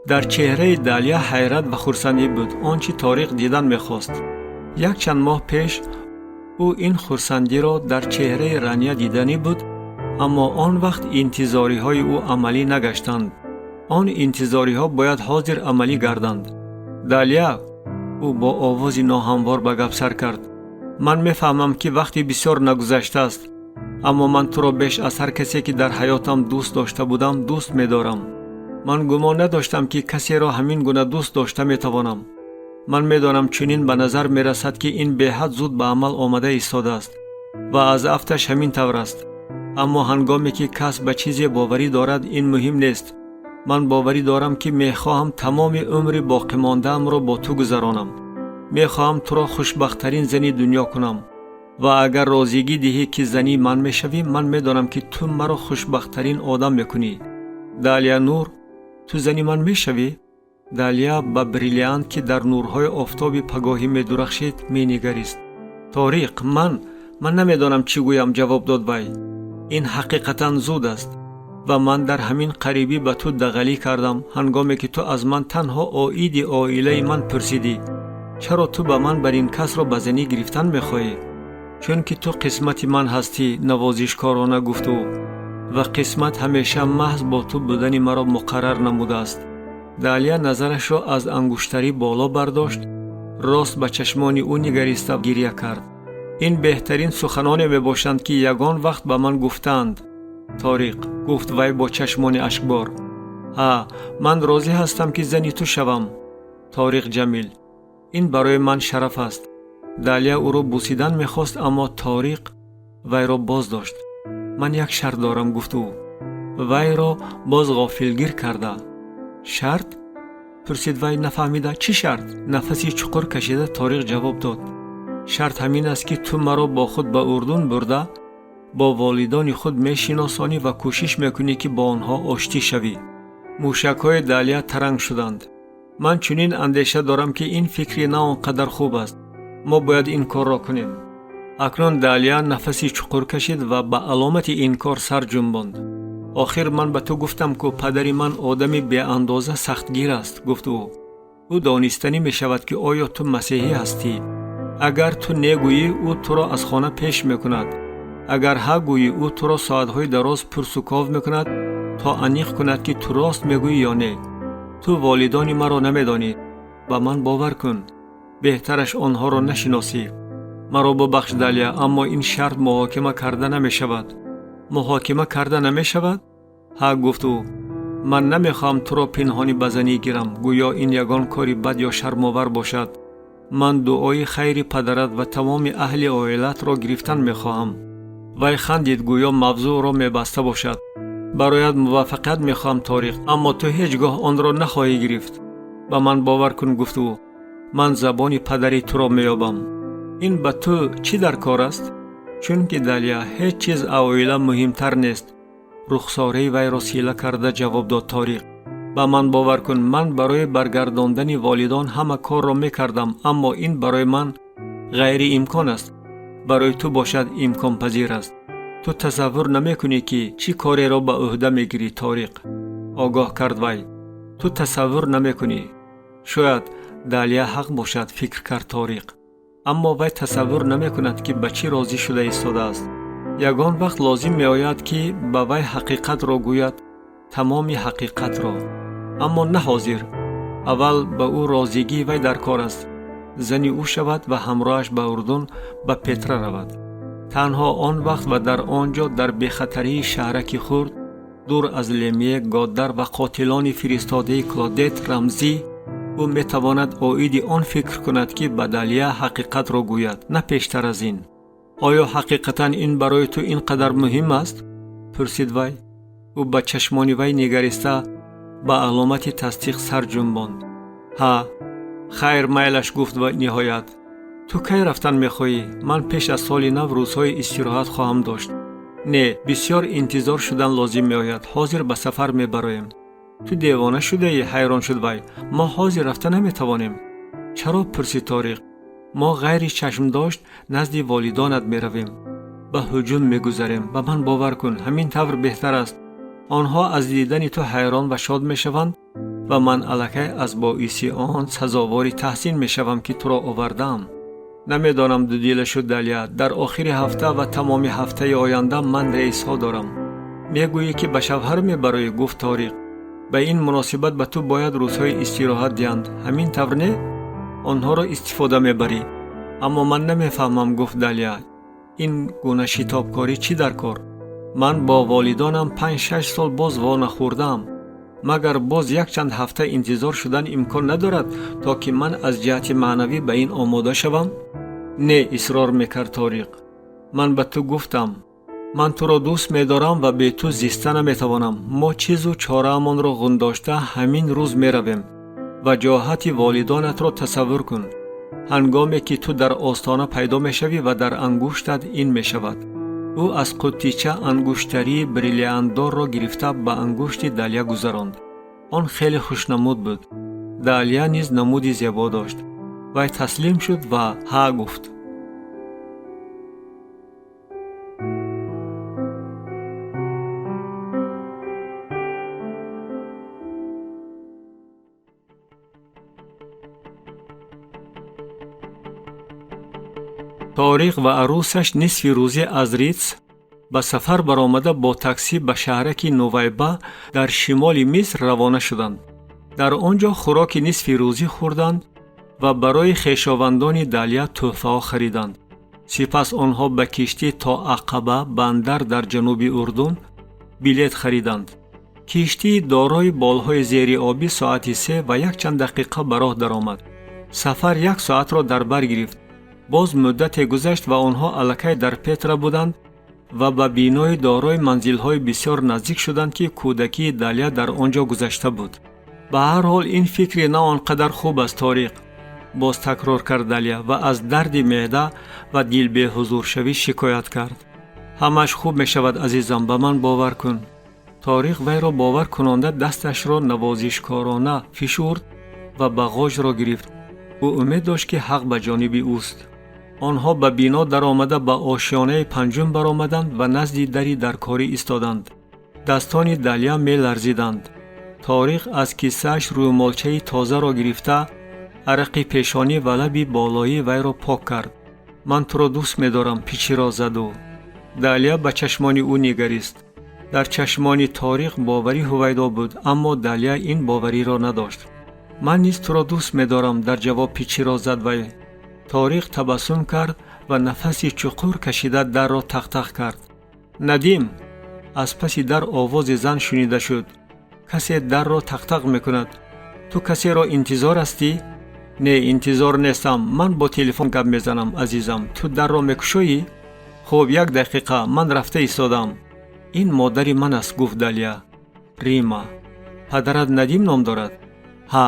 Дар чеҳраи Далия ҳайрат ва хурсандӣ буд, он чӣ Ториқ дидан мехост. Якчанд моҳ пеш ӯ ин хурсандиро дар чеҳраи Рания диданӣ буд, аммо он вақт интизориҳои ӯ амалӣ нагаштанд. Он интизориҳо бояд ҳозир амалӣ гарданд. Далия, ӯ бо овози ноҳамвор ба гап сар кард, ман мефаҳмам, ки вақти бисёр нагузаштааст, аммо ман туро беш аз ҳар касе, ки дар ҳаётам дӯст дошта будам, дӯст медорам. Ман гумон надоштам, ки касеро ҳамин гуна дӯст дошта метавонам. Ман медонам, чунин ба назар мерасад, ки ин беҳад зуд ба амал омада истодааст ва аз афташ ҳамин тавр аст. Аммо ҳангоме ки кас ба чизе боварӣ дорад, ин муҳим нест. Ман боварӣ дорам, ки мехоҳам тамоми умри боқимондаамро бо ту гузаронам. Мехоҳам туро хушбахттарин зани дунё кунам. Ва агар розигӣ диҳӣ, ки зани ман мешавӣ, ман медонам, ки ту маро хушбахттарин одам мекунӣ. Далия Нур, ту зани ман мешавӣ? Далия ба бриллиант, ки дар нурҳои офтоби пагоҳӣ медурахшид, менигарист. Ториқ, ман намедонам чӣ гӯям, ҷавоб дод вай. Ин ҳақиқатан зуд аст ва ман дар ҳамин қарибӣ ба ту дағалӣ кардам, ҳангоме ки ту аз ман танҳо оиди оилаи ман пурсидӣ. Чаро ту ба ман бар ин касро ба занӣ гирифтан мехоҳӣ? Чунки ту қисмати ман ҳастӣ, навозишкорона гуфт ӯ, ва қисмат ҳамеша маҳз бо ту будани маро муқаррар намудааст. Далия назарашро аз ангуштарӣ боло бардошт, рост ба чашмони ӯ нигариста гиря кард. Ин беҳтарин суханоне мебошанд, ки ягон вақт ба ман гуфтаанд. Ториқ, гуфт вай бо чашмони ашкбор. Ҳа, ман розӣ ҳастам, ки зани ту шавам. Ториқ Ҷамил, ин барои ман шараф аст. Далия ӯро бусидан мехост, аммо Ториқ вайро боз дошт. Ман як шарт дорам, гуфт ӯ, вайро боз ғофилгир карда. Шарт? Пурсид вай нафаҳмида. Чӣ шарт? Нафаси чуқур кашида Ториқ ҷавоб дод. Шарт ҳамин аст, ки ту маро бо худ ба Урдун бурда, бо волидони худ мешиносонӣ ва кӯшиш мекунӣ, ки бо онҳо оштӣ шавӣ. Мушакҳои Далия таранг шуданд. Ман чунин андеша дорам, ки ин фикри на он қадар хуб аст. Мо бояд ин корро кунем. Акнун Далия нафаси чуқур кашид ва ба аломати инкор сар ҷунбонд. Охир ман ба ту гуфтам, ку падари ман одами беандоза сахтгир аст, гуфт ӯ. Ӯ донистанӣ мешавад, ки оё ту масеҳӣ ҳастӣ. Агар ту не гӯӣ, ӯ туро аз хона пеш мекунад. Агар ҳа гӯӣ, ӯ туро соатҳои дароз пурсуков мекунад, то аниқ кунад, ки ту рост мегӯӣ ё не. Ту волидони маро намедонӣ, ба ман бовар кун, беҳтараш онҳоро нашиносӣ. Маро бубахш, Далия, аммо ин шарт муҳокима карда намешавад. Муҳокима карда намешавад? Ҳа, гуфт ӯ, ман намехоҳам туро пинҳонӣ ба занӣ гирам, гӯё ин ягон кори бад ё шармовар бошад. Ман дуои хайри падарат ва тамоми аҳли оилаатро гирифтан мехоҳам. Вай хандид, гӯё мавзӯъро мебаста бошад. Бароят муваффақият мехоҳам, Ториқ, аммо ту ҳеҷ гоҳ онро нахоҳӣ гирифт. Ба ман бовар кун, гуфт ӯ, ман забони падари туро меёбам. Ин ба ту чӣ дар кор аст? Чунки, Далия, ҳеҷ чиз оила муҳимтар нест, рухсораи вайро сила карда ҷавоб дод Ториқ. Ба ман бовар кун, ман барои баргардондани волидон ҳама корро мекардам, аммо ин барои ман ғайриимкон аст. Барои ту бошад, имконпазир аст. Ту тасаввур намекунӣ, ки чӣ кореро ба ӯҳда мегирӣ, Ториқ, огоҳ кард вай. Ту тасаввур намекунӣ. Шояд Далия ҳақ бошад, фикр кард Ториқ, аммо вай тасаввур намекунад, ки ба чӣ розӣ шуда истодааст. Ягон вақт лозим меояд, ки ба вай ҳақиқатро гӯяд, тамоми ҳақиқатро, аммо на ҳозир. Аввал ба ӯ розигии вай дар кор аст, зани ӯ шавад ва ҳамроҳаш ба Урдун, ба Петра равад. Танҳо он вақт ва дар он ҷо, дар бехатарии шаҳраки хурд, дур аз Лемье, Годдар ва қотилони фиристодаи Клодет Рамзӣ, ӯ метавонад оиди он фикр кунад, ки ба Далия ҳақиқатро гӯяд, на пештар аз ин. Оё ҳақиқатан ин барои ту ин қадар муҳим аст? Пурсид вай. Ӯ ба чашмони вай нигариста ба аломати тасдиқ сар ҷунбонд. Ҳа, хайр, майлаш, гуфт ва ниҳоят. Ту кай рафтан мехоҳӣ? Ман пеш аз соли нав рӯзҳои истироҳат хоҳам дошт. Не, бисёр интизор шудан лозим меояд. Ҳозир ба сафар мебароем. Ту девона шудаӣ? Ҳайрон шуд вай. Мо ҳозир рафта наметавонем. Чаро? Пурсид Ториқ. Мо ғайри чашмдошт назди волидонат меравем. Ба ҳуҷум мегузарем. Ба ман бовар кун, ҳамин тавр беҳтар аст. Онҳо аз дидани ту ҳайрон ва шод мешаванд ва ман аллакай аз боиси он сазовори таҳсин мешавам, ки туро овардаам. Намедонам, дудила шуд Далия. Дар охири ҳафта ва тамоми ҳафтаи оянда ман рейсҳо дорам. Мегӯӣ, ки ба шавҳар мебароӣ, гуфт Ториқ. Ба ин муносибат ба ту бояд рӯзҳои истироҳат диҳанд. Ҳамин тавр не? Онҳоро истифода мебарӣ. Аммо ман намефаҳмам, гуфт Далия. Ин гуна шитобкорӣ чӣ дар кор? Ман бо волидонам 5-6 сол боз во нахӯрдаам. Магар боз якчанд ҳафта интизор шудан имкон надорад, то ки ман аз ҷиҳати маънавӣ ба ин омода шавам? Не, исрор мекард Ториқ. Ман ба ту гуфтам. Ман туро дӯст медорам ва бе ту зиста наметавонам. Мо чизу чораамонро ғундошта ҳамин рӯз меравем. Ваҷоҳати волидонатро тасаввур кун. Ҳангоме ки ту дар остона пайдо мешавӣ ва дар ангуштат ин мешавад. Ӯ аз қуттича ангуштарии бриллиантдорро гирифта ба ангушти Далия гузаронд. Он хеле хушнамуд буд. Далия низ намуди зебо дошт. Вай таслим шуд ва ҳа гуфт. Ториқ ва арӯсаш нисфи рӯзӣ аз Ритс ба сафар баромада бо таксӣ ба шаҳраки Нувайба дар шимоли Миср равона шуданд. Дар он ҷо хӯроки нисфи рӯзӣ хӯрданд ва барои хешовандони Далия тӯҳфаҳо хариданд. Сипас онҳо ба киштӣ то Ақаба, бандар дар ҷануби Урдун, билет хариданд. Киштии дорои болҳои зериобӣ соати 3 ва якчанд дақиқа ба роҳ даромад. Сафар як соатро дар бар гирифт. Боз муддате гузашт ва онҳо аллакай дар Петра буданд ва ба бинои дорои манзилҳои бисёр наздик шуданд, ки кӯдакии Далия дар он ҷо гузашта буд. Ба ҳар ҳол ин фикри на он қадар хуб аст, Ториқ, боз такрор кард Далия ва аз дарди меъда ва дилбеҳузуршавӣ шикоят кард. Ҳамаш хуб мешавад, азизам, ба ман бовар кун. Ториқ вайро бовар кунонда дасташро навозишкорона фишурд ва бағоҷро гирифт. Ӯ умед дошт, ки ҳақ ба ҷониби ӯст. Онҳо ба бино даромада ба ошёнаи панҷум баромаданд ва назди дари даркорӣ истоданд. Дастони Далия меларзиданд. Ториқ аз кисааш рӯмолчаи тозаро гирифта арақи пешонӣ ва лаби болоии вайро пок кард. Ман туро дӯст медорам, пичиро зад ӯ. Далия ба чашмони ӯ нигарист. Дар чашмони Ториқ боварӣ ҳувайдо буд, аммо Далия ин бовариро надошт. Ман низ туро дӯст медорам, дар ҷавоб пичиро зад вай. Ториқ табассум кард ва нафаси чуқур кашида дарро тақтақ кард. Надим! Аз паси дар овози зан шунида шуд. Касе дарро тақтақ мекунад. Ту касеро интизор ҳастӣ? Не, интизор нестам. Ман бо телефон гап мезанам, азизам. Ту дарро мекушоӣ? Хуб, як дақиқа, ман рафта истодам. Ин модари ман аст, гуфт Далия. Рима. Падарат Надим ном дорад? Ҳа.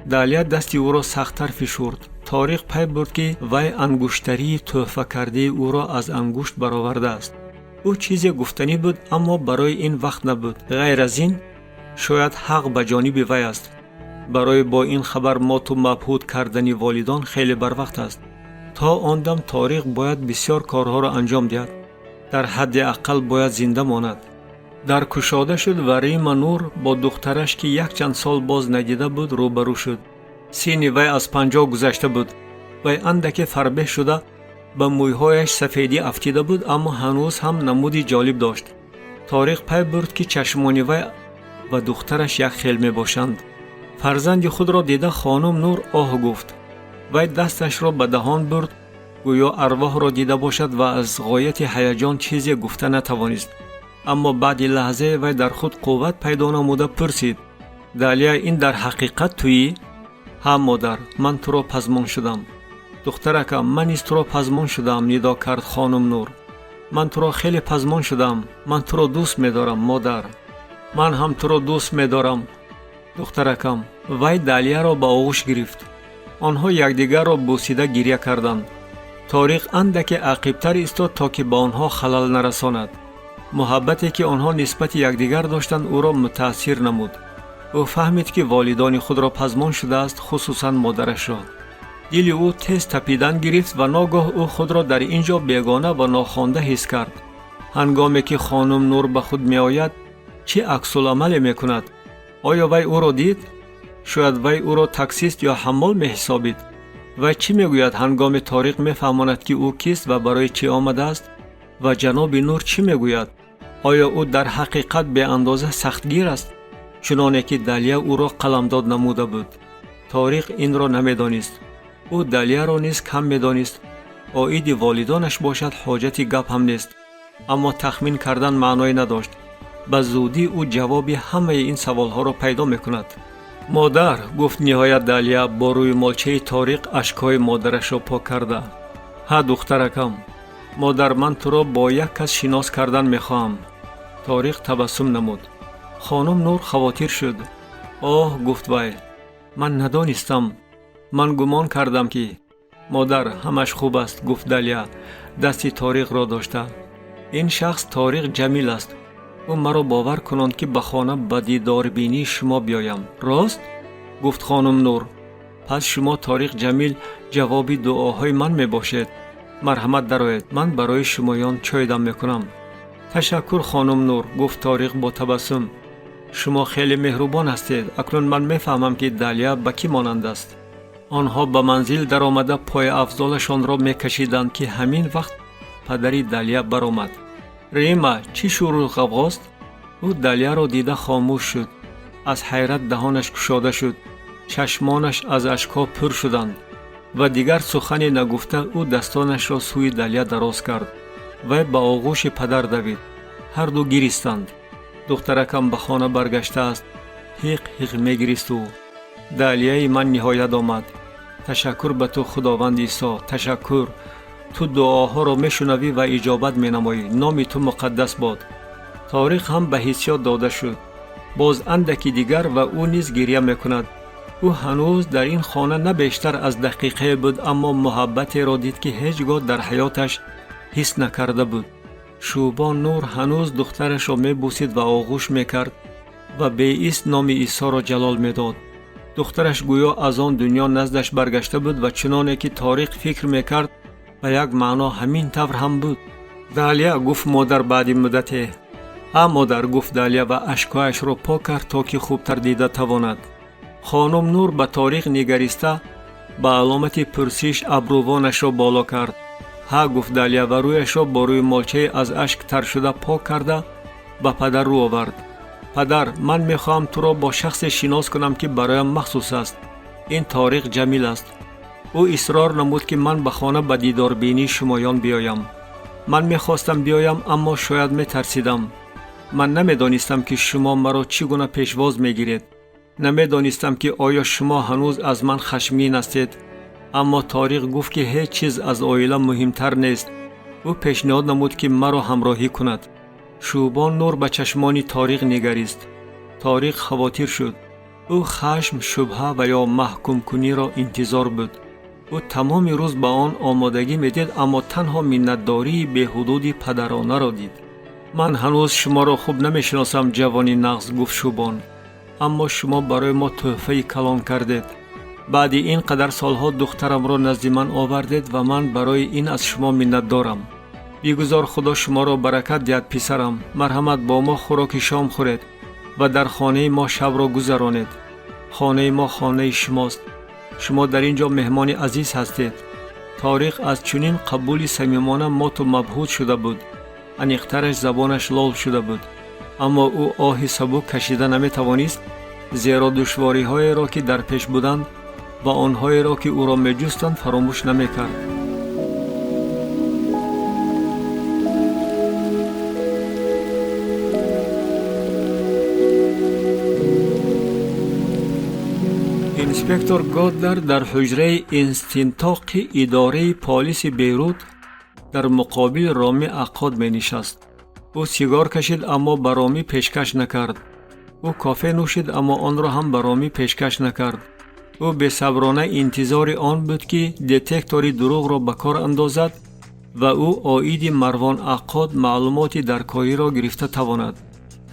Далия дасти ӯро сахттар фишурд. Ториқ пай бурд, ки вай ангуштарии тӯҳфакардаи ӯро аз ангушт баровардааст. Ӯ чизе гуфтанӣ буд, аммо барои ин вақт набуд. Ғайр аз ин, шояд ҳақ ба ҷониби вай аст. Барои бо ин хабар моту мабҳут кардани волидон хеле барвақт аст. То он дам Ториқ бояд бисёр корҳоро анҷом диҳад. Дар ҳадди ақал бояд зинда монад. Дар кушода шуд ва Рима Нур бо духтараш, ки якчанд сол боз надида буд, рӯбарӯ шуд. Синни вай аз 50 гузашта буд. Вай андаке фарбеҳ шуда ба мӯйҳояш сафедӣ афтида буд, аммо ҳанӯз ҳам намуди ҷолиб дошт. Ториқ пай бурд, ки чашмони вай ва духтараш як хел мебошанд. Фарзанди худро дида хонум Нур оҳ гуфт. Вай дасташро ба даҳон бурд, гӯё арвоҳро дида бошад ва аз ғояти ҳаяҷон чизе гуфта натавонист. Аммо баъди лаҳзае вай дар худ қувват пайдо намуда пурсид: Далия, ин дар ҳақиқат туӣ? Ҳа, модар, ман туро пазмон шудам. Духтаракам, ман низ туро пазмон шудам, нидо кард хонум Нур. Ман туро хеле пазмон шудам. Ман туро дӯст медорам, модар. Ман ҳам туро дӯст медорам. Духтаракам. Вай Далияро ба оғӯш гирифт. Онҳо якдигарро бӯсида гиря карданд. Ториқ андаке ақибтар истод, то ки ба онҳо халал нарасонад. Муҳаббате, ки онҳо нисбати якдигар доштанд, ӯро мутаассир намуд. Ӯ фаҳмид, ки волидони худро пазмон шудааст, хусусан модарашро. Дили ӯ тез тапидан гирифт ва ногоҳ ӯ худро дар ин ҷо бегона ва нохонда ҳис кард. Ҳангоме ки хонум Нур ба худ меояд, чӣ аксуламале мекунад? Оё вай ӯро дид? Шояд вай ӯро таксист ё ҳаммол меҳисобид. Вай чӣ мегӯяд, ҳангоми Ториқ мефаҳмонад, ки ӯ кист ва барои чӣ омадааст? Ва ҷаноби Нур чӣ мегӯяд? Оё ӯ дар ҳақиқат беандоза сахтгир аст, чуноне ки Далия ӯро қаламдод намуда буд? Ториқ инро намедонист. Ӯ Далияро низ кам медонист. Оиди волидонаш бошад, ҳоҷати гап ҳам нест, аммо тахмин кардан маъное надошт. Ба зудӣ ӯ ҷавоби ҳамаи ин саволҳоро пайдо мекунад. Модар, гуфт ниҳоят Далия бо рӯймолчаи Ториқ ашкҳои модарашро пок карда. Ҳа, духтаракам. Модар, ман туро бо як кас шинос кардан мехоҳам. Ториқ табассум намуд. Хонум Нур хавотир шуд. Оҳ, гуфт вай, ман надонистам. Ман гумон кардам, ки. Модар, ҳамаш хуб аст, гуфт Далия, дасти Ториқро дошта. Ин шахс Ториқ Ҷамил аст. Ӯ маро бовар кунонд, ки ба хона ба дидорбинии шумо биёям. Рост? Гуфт хонум Нур. Пас шумо Ториқ Ҷамил ҷавоби дуоҳои ман мебошед. Марҳамат, дароед, ман барои шумоён чой дам мекунам. Ташаккур, хонум Нур, гуфт Ториқ бо табассум. Шумо хеле меҳрубон ҳастед. Акнун ман мефаҳмам, ки Далия ба кӣ монанд аст. Онҳо ба манзил даромада пояафзолашонро мекашиданд, ки ҳамин вақт падари Далия баромад. Рима, чӣ шӯру ғавғост? Ӯ Далияро дида хомӯш шуд. Аз ҳайрат даҳонаш кушода шуд, чашмонаш аз ашкҳо пур шуданд ва дигар сухане нагуфта, ӯ дастонашро сӯи Далия дароз кард. Вай ба оғӯши падар давид. Ҳарду гиристанд. Духтаракам ба хона баргаштааст, ҳиқ ҳиқ мегирист ӯ. Далияи ман ниҳоят омад. Ташаккур ба ту, Худованди Исо, ташаккур. Ту дуоҳоро мешунавӣ ва иҷобат менамоӣ. Номи ту муқаддас бод. Ториқ ҳам ба ҳиссиёт дода шуд. Боз андаки дигар ва ӯ низ гирья мекунад. Ӯ ҳанӯз дар ин хона на бештар аз дақиқае буд, аммо муҳаббатеро дид, ки ҳеҷ гоҳ дар ҳаёташ ҳис накарда буд. Шӯбон Нур ҳанӯз духтарашро мебӯсид ва оғӯш мекард ва беист номи Исоро ҷалол медод. Духтараш гӯё аз он дунё наздаш баргашта буд ва чуноне ки Ториқ фикр мекард, ба як маъно ҳамин тавр ҳам буд. Далия, гуфт модар баъди муддате. Ҳа, модар, гуфт Далия ва ашкҳояшро пок кард, то ки хубтар дида тавонад. Хонум Нур ба Ториқ нигариста, ба аломати пурсиш абрувонашро боло кард. Ҳа, гуфт Далия ва рӯяшро бо рӯймолчае аз ашк таршуда пок карда, ба падар рӯ овард. Падар, ман мехоҳам туро бо шахсе шинос кунам, ки бароям махсус аст. Ин Ториқ Ҷамил аст. Ӯ исрор намуд, ки ман ба хона ба дидорбинии шумоён биёям. Ман мехостам биёям, аммо шояд метарсидам. Ман намедонистам, ки шумо маро чӣ гуна пешвоз мегиред. Намедонистам, ки оё шумо ҳанӯз аз ман хашмгин ҳастед. Аммо Ториқ гуфт, ки ҳеҷ чиз аз оила муҳимтар нест. Ӯ пешниҳод намуд, ки маро ҳамроҳӣ кунад. Шӯбон Нур ба чашмони Ториқ нигарист. Ториқ хавотир шуд. Ӯ хашм, шубҳа ва ё маҳкумкуниро интизор буд. Ӯ тамоми рӯз ба он омодагӣ медид, аммо танҳо миннатдории беҳудуди падаронаро дид. Ман ҳанӯз шуморо хуб намешиносам, ҷавони нағз, гуфт Шӯбон, аммо шумо барои мо тӯҳфаи калон кардед. Баъди ин қадар солҳо духтарамро назди ман овардед ва ман барои ин аз шумо миннатдорам. Бигузор Худо шуморо баракат диҳад, писарам. Марҳамат, бо мо хӯроки шом хӯред ва дар хонаи мо шабро гузаронед. Хонаи мо хонаи шумост. Шумо дар ин ҷо меҳмони азиз ҳастед. Ториқ аз чунин қабули самимона моту мабҳут шуда буд. Аниқтараш, забонаш лол шуда буд, аммо ӯ оҳи сабук кашида наметавонист, зеро душвориҳоеро, ки дар пеш буданд, ва онҳоеро, ки ӯро меҷустанд, фаромӯш намекард. Инспектор Годдар дар ҳуҷраи инстинтоқи идораи полиси Бейрут дар муқобили Ромӣ Аққод менишаст. Ӯ сигор кашид, аммо ба Ромӣ пешкаш накард. Ӯ кофе нӯшид, аммо онро ҳам ба Ромӣ пешкаш накард. Ӯ бесаброна интизори он буд, ки детектори дурӯғро ба кор андозад ва ӯ оиди Марвон Аққод маълумоти даркориро гирифта тавонад.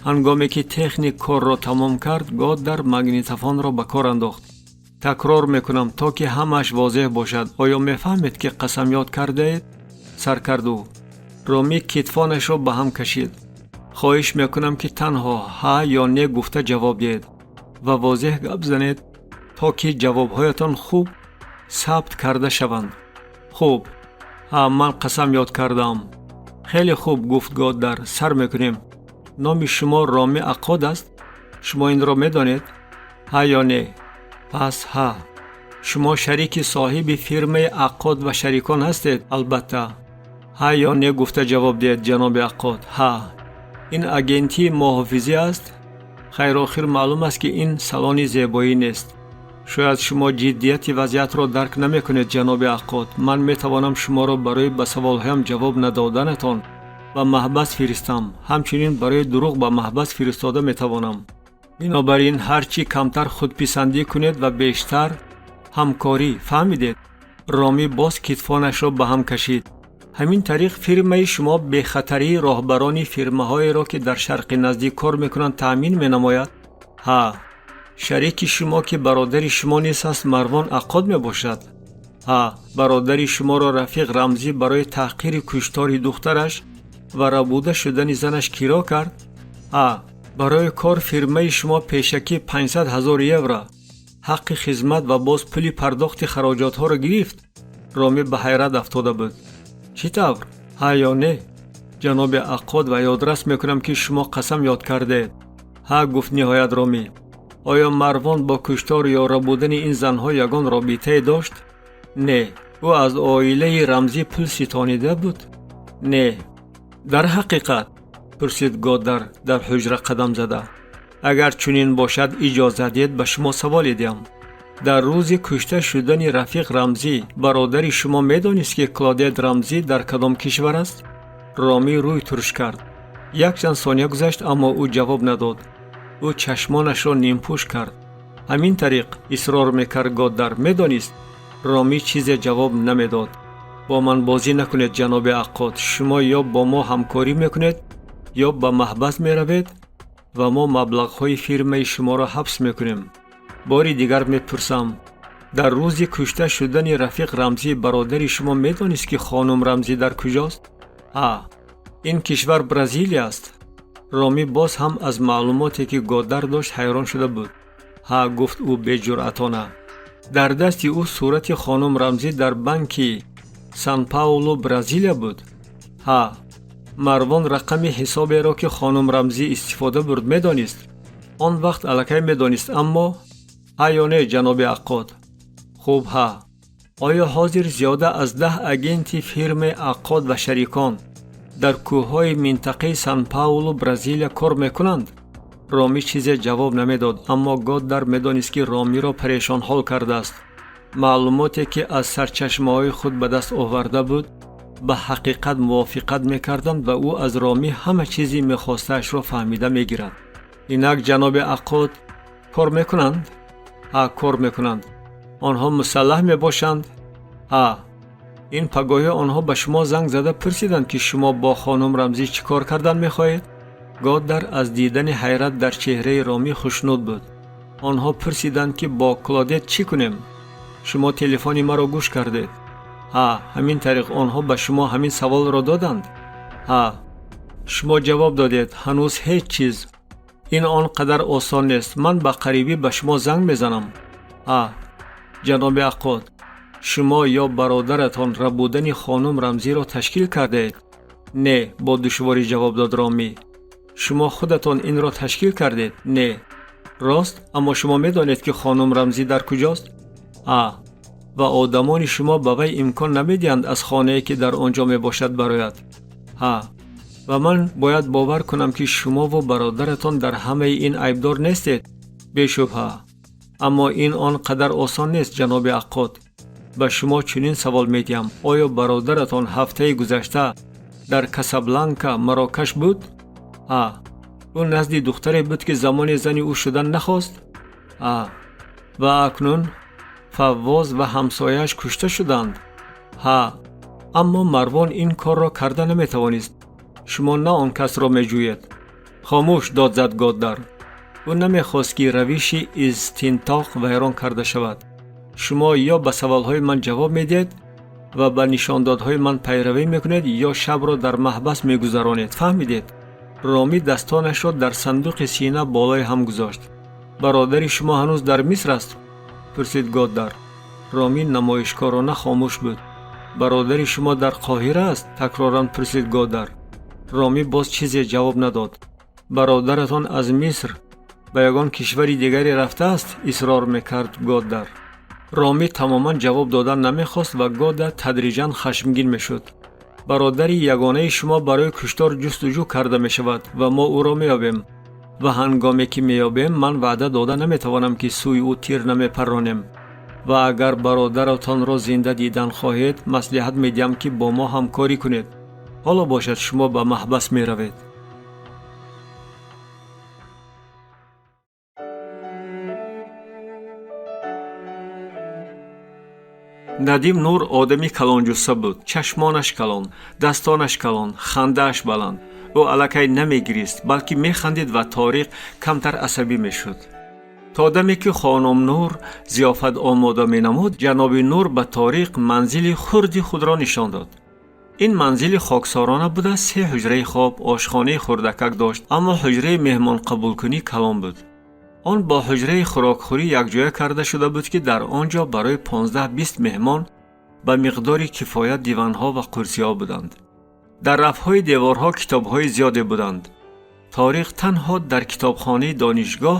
Ҳангоме ки техник корро тамом кард, Годдар магнитофонро ба кор андохт. Такрор мекунам, то ки ҳамааш возеҳ бошад. Оё мефаҳмед, ки қасамёд кардаед? Сар кард ӯ. Ромӣ китфонашро ба ҳам кашид. Хоҳиш мекунам, ки танҳо ҳа ё не гуфта ҷавоб диҳед ва возеҳ гап занед, то ки ҷавобҳоятон хуб сабт карда шаванд. Хуб, ҳа, ман қасам ёд кардаам. Хеле хуб, гуфт Годдар, сар мекунем. Номи шумо Ромӣ Аққод аст? Шумо инро медонед? Ҳа ё не? Пас ҳа. Шумо шарики соҳиби фирмаи Аққод ва шарикон ҳастед, албатта. Ҳа ё не гуфта ҷавоб диҳед, ҷаноби Аққод. Ҳа. Ин агентии муҳофизӣ аст? Хайр, охир маълум аст, ки ин салони зебоӣ нест. Шояд шумо ҷиддияти вазъиятро дарк намекунед, ҷаноби Аққод. Ман метавонам шуморо барои ба саволҳоям ҷавоб надоданатон ба маҳбас фиристам. Ҳамчунин барои дурӯғ ба маҳбас фиристода метавонам. Бинобар ин ҳар чӣ камтар худписандӣ кунед ва бештар ҳамкорӣ, фаҳмидед? Ромӣ боз китфонашро ба ҳам кашид. Ҳамин тариқ фирмаи шумо бехатарии роҳбарони фирмаҳоеро, ки дар Шарқи Наздик кор мекунанд, таъмин менамояд? Ҳа. Шарики шумо, ки бародари шумо низ ҳаст, Марвон Аққод мебошад? Ҳа. Бародари шуморо Рафиқ Рамзӣ барои таҳқири куштори духтараш ва рабуда шудани занаш киро кард? Ҳа. Барои кор фирмаи шумо пешакӣ 500 ҳазор евро ҳаққи хизмат ва боз пули пардохти хароҷотҳоро гирифт? Ромӣ ба ҳайрат афтода буд. Чӣ тавр? Ҳа ё не, ҷаноби Аққод, ва ёдрас мекунам, ки шумо қасам ёд кардед. Ҳа, гуфт ниҳоят Ромӣ. Оё Марвон бо куштор ё рабудани ин занҳо ягон робитае дошт? Не. Ӯ аз оилаи Рамзӣ пул ситонида буд? Не. Дар ҳақиқат? Пурсид Годдар дар ҳуҷра қадам зада. Агар чунин бошад, иҷозат диҳед ба шумо саволе диҳам. Дар рӯзи кушта шудани Рафиқ Рамзӣ бародари шумо медонист, ки Клодет Рамзӣ дар кадом кишвар аст? Ромӣ рӯй турш кард. Якчанд сония гузашт, аммо ӯ ҷавоб надод. Ӯ чашмонашро нимпӯш кард. Ҳамин тариқ, исрор мекард Годдар, медонист? Ромӣ чизе ҷавоб намедод. Бо ман бозӣ накунед, ҷаноби Аққод. Шумо ё бо мо ҳамкорӣ мекунед, ё ба маҳбас меравед ва мо маблағҳои фирмаи шуморо ҳабс мекунем. Бори дигар мепурсам: дар рӯзи кушта шудани Рафиқ Рамзӣ бародари шумо медонист, ки хонум Рамзӣ дар куҷост? Ҳа. Ин кишвар Бразилия аст? Ромӣ боз ҳам аз маълумоте, ки Годдар дошт, ҳайрон шуда буд. Ҳа, гуфт ӯ беҷуръатона. Дар дасти ӯ сурати хонум Рамзӣ дар банки Сан Паулу, Бразилия буд? Ҳа. Марвон рақами ҳисоберо, ки хонум Рамзӣ истифода бурд, медонист? Он вақт аллакай медонист, аммо ҳа ё не, ҷаноби Аққод? Хуб, ҳа. Оё ҳозир зиёда аз 10 агенти фирмаи Аққод ва шарикон дар кӯҳҳои минтақаи Сан Паулу, Бразилия кор мекунанд? Ромӣ чизе ҷавоб намедод, аммо Годдар медонист, ки Ромиро парешонҳол кардааст. Маълумоте, ки аз сарчашмаҳои худ ба даст оварда буд, ба ҳақиқат мувофиқат мекарданд ва ӯ аз Ромӣ ҳама чизи мехостаашро фаҳмида мегирад. Инак, ҷаноби Аққод, кор мекунанд? Ҳа, кор мекунанд. Онҳо мусаллаҳ мебошанд? Ҳа. Ин пагоҳӣ онҳо ба шумо занг зада пурсиданд, ки шумо бо хонум Рамзӣ чӣ кор кардан мехоҳед? Годдар аз дидани ҳайрат дар чеҳраи Ромӣ хушнуд буд. Онҳо пурсиданд, ки бо Клодет чӣ кунем. Шумо телефони маро гӯш кардед? Ҳа. Ҳамин тариқ онҳо ба шумо ҳамин саволро доданд? Ҳа. Шумо ҷавоб додед: ҳанӯз ҳеҷ чиз. Ин он қадар осон нест. Ман ба қарибӣ ба шумо занг мезанам. Ҳа. Ҷаноби Аққод, шумо ё бародаратон рабудани хонум Рамзиро ташкил кардаед? Не, бо душворӣ ҷавоб дод Ромӣ. Шумо худатон инро ташкил кардед? Не. Рост, аммо шумо медонед, ки хонум Рамзӣ дар куҷост? Ҳа. Ва одамони шумо ба вай имкон намедиҳанд аз хонае, ки дар он ҷо мебошад, барояд? Ҳа. Ва ман бояд бовар кунам, ки шумову бародаратон дар ҳамаи ин айбдор нестед? Бешубҳа. Аммо ин он қадар осон нест, ҷаноби Аққод. Ба шумо чунин савол медиҳам: оё бародаратон ҳафтаи гузашта дар Касабланка, Марокаш буд? Ҳа. Ӯ назди духтаре буд, ки замоне зани ӯ шудан нахост? А, ва акнун Фаввоз ва ҳамсояаш кушта шуданд? Ҳа, аммо Марвон ин корро карда наметавонист. Шумо на он касро меҷӯед. Хомӯш, дод зад Годдар. Ӯ намехост, ки равиши истинтоқ вайрон карда шавад. Шумо ё ба саволҳои ман ҷавоб медиҳед ва ба нишондодҳои ман пайравӣ мекунед, ё шабро дар маҳбас мегузаронед. Фаҳмидед? Ромӣ дастонашро дар сандуқи сина болои ҳам гузошт. Бародари шумо ҳанӯз дар Миср аст? Пурсид Годдар. Ромӣ намоишкорона хомӯш буд. Бародари шумо дар Қоҳира аст? Такроран пурсид Годдар. Ромӣ боз чизе ҷавоб надод. Бародаратон аз Миср ба ягон кишвари дигаре рафтааст? Исрор мекард Годдар. Ромӣ тамоман ҷавоб додан намехост ва Годдар тадриҷан хашмгин мешуд. Бародари ягонаи шумо барои куштор ҷустуҷӯ карда мешавад ва мо ӯро меёбем. Ва ҳангоме ки меёбем, ман ваъда дода наметавонам, ки сӯи ӯ тир намепарронем. Ва агар бародаратонро зинда дидан хоҳед, маслиҳат медиҳам, ки бо мо ҳамкорӣ кунед. Ҳоло бошад, шумо ба маҳбас меравед. Надим Нур одами калонҷусса буд. Чашмонаш калон, дастонаш калон, хандааш баланд. Ӯ аллакай намегирист, балки механдид ва Ториқ камтар асабӣ мешуд. То даме ки хонум Нур зиёфат омода менамуд, ҷаноби Нур ба Ториқ манзили хурди худро нишон дод. Ин манзили хоксорона буда, се ҳуҷраи хоб, ошхонаи хурдакак дошт, аммо ҳуҷраи меҳмонқабулкунӣ калон буд. Он бо ҳуҷраи хӯрокхӯрӣ якҷоя карда шуда буд, ки дар он ҷо барои 15-20 меҳмон ба миқдори кифоят диванҳо ва курсиҳо буданд. Дар рафҳои деворҳо китобҳои зиёде буданд. Ториқ танҳо дар китобхонаи донишгоҳ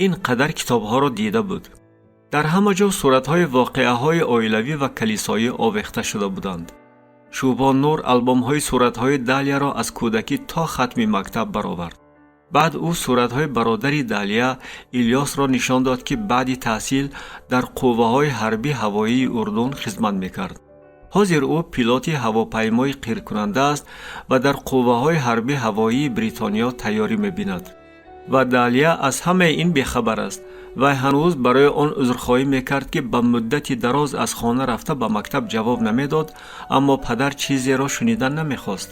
ин қадар китобҳоро дида буд. Дар ҳама ҷо суратҳои воқеаҳои оилавӣ ва калисоӣ овехта шуда буданд. Шӯбон Нур албомҳои суратҳои Далияро аз кӯдакӣ то хатми мактаб баровард. Баъд ӯ суратҳои бародари Далия Илёсро нишон дод, ки баъди таҳсил дар қувваҳои ҳарби ҳавоии Урдун хизмат мекард. Ҳозир ӯ пилоти ҳавопаймои қиркунанда аст ва дар қувваҳои ҳарби ҳавоии Бритониё тайёрӣ мебинад. Ва Далия аз ҳамаи ин бехабар аст. Вай ҳанӯз барои он узрхоҳӣ мекард, ки ба муддати дароз аз хона рафта ба мактаб ҷавоб намедод, аммо падар чизеро шунидан намехост.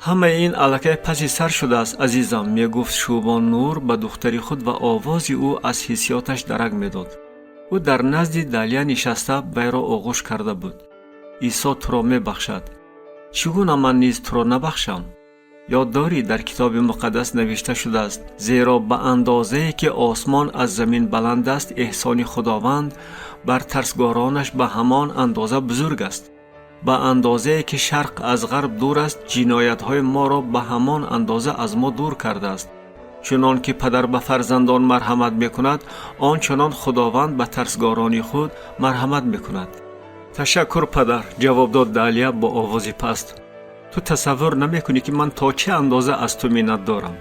Ҳамаи ин аллакай паси сар шудааст, азизам, мегуфт Шӯбон Нур ба духтари худ ва овози ӯ аз ҳиссиёташ дарак медод. Ӯ дар назди Далия нишаста вайро оғӯш карда буд. Исо туро мебахшад. Чӣ гуна ман низ туро набахшам? Ёд дорӣ, дар китоби муқаддас навишта шудааст: зеро ба андозае ки осмон аз замин баланд аст, эҳсони Худованд бар тарсгоронаш ба ҳамон андоза бузург аст. Ба андозае ки шарқ аз ғарб дур аст, ҷиноятҳои моро ба ҳамон андоза аз мо дур кардааст. Чунон ки падар ба фарзандон марҳамат мекунад, он чунон Худованд ба тарсгорони худ марҳамат мекунад. Ташаккур, падар, ҷавоб дод Далия бо овози паст. Ту тасаввур намекунӣ, ки ман то чӣ андоза аз ту миннат дорам.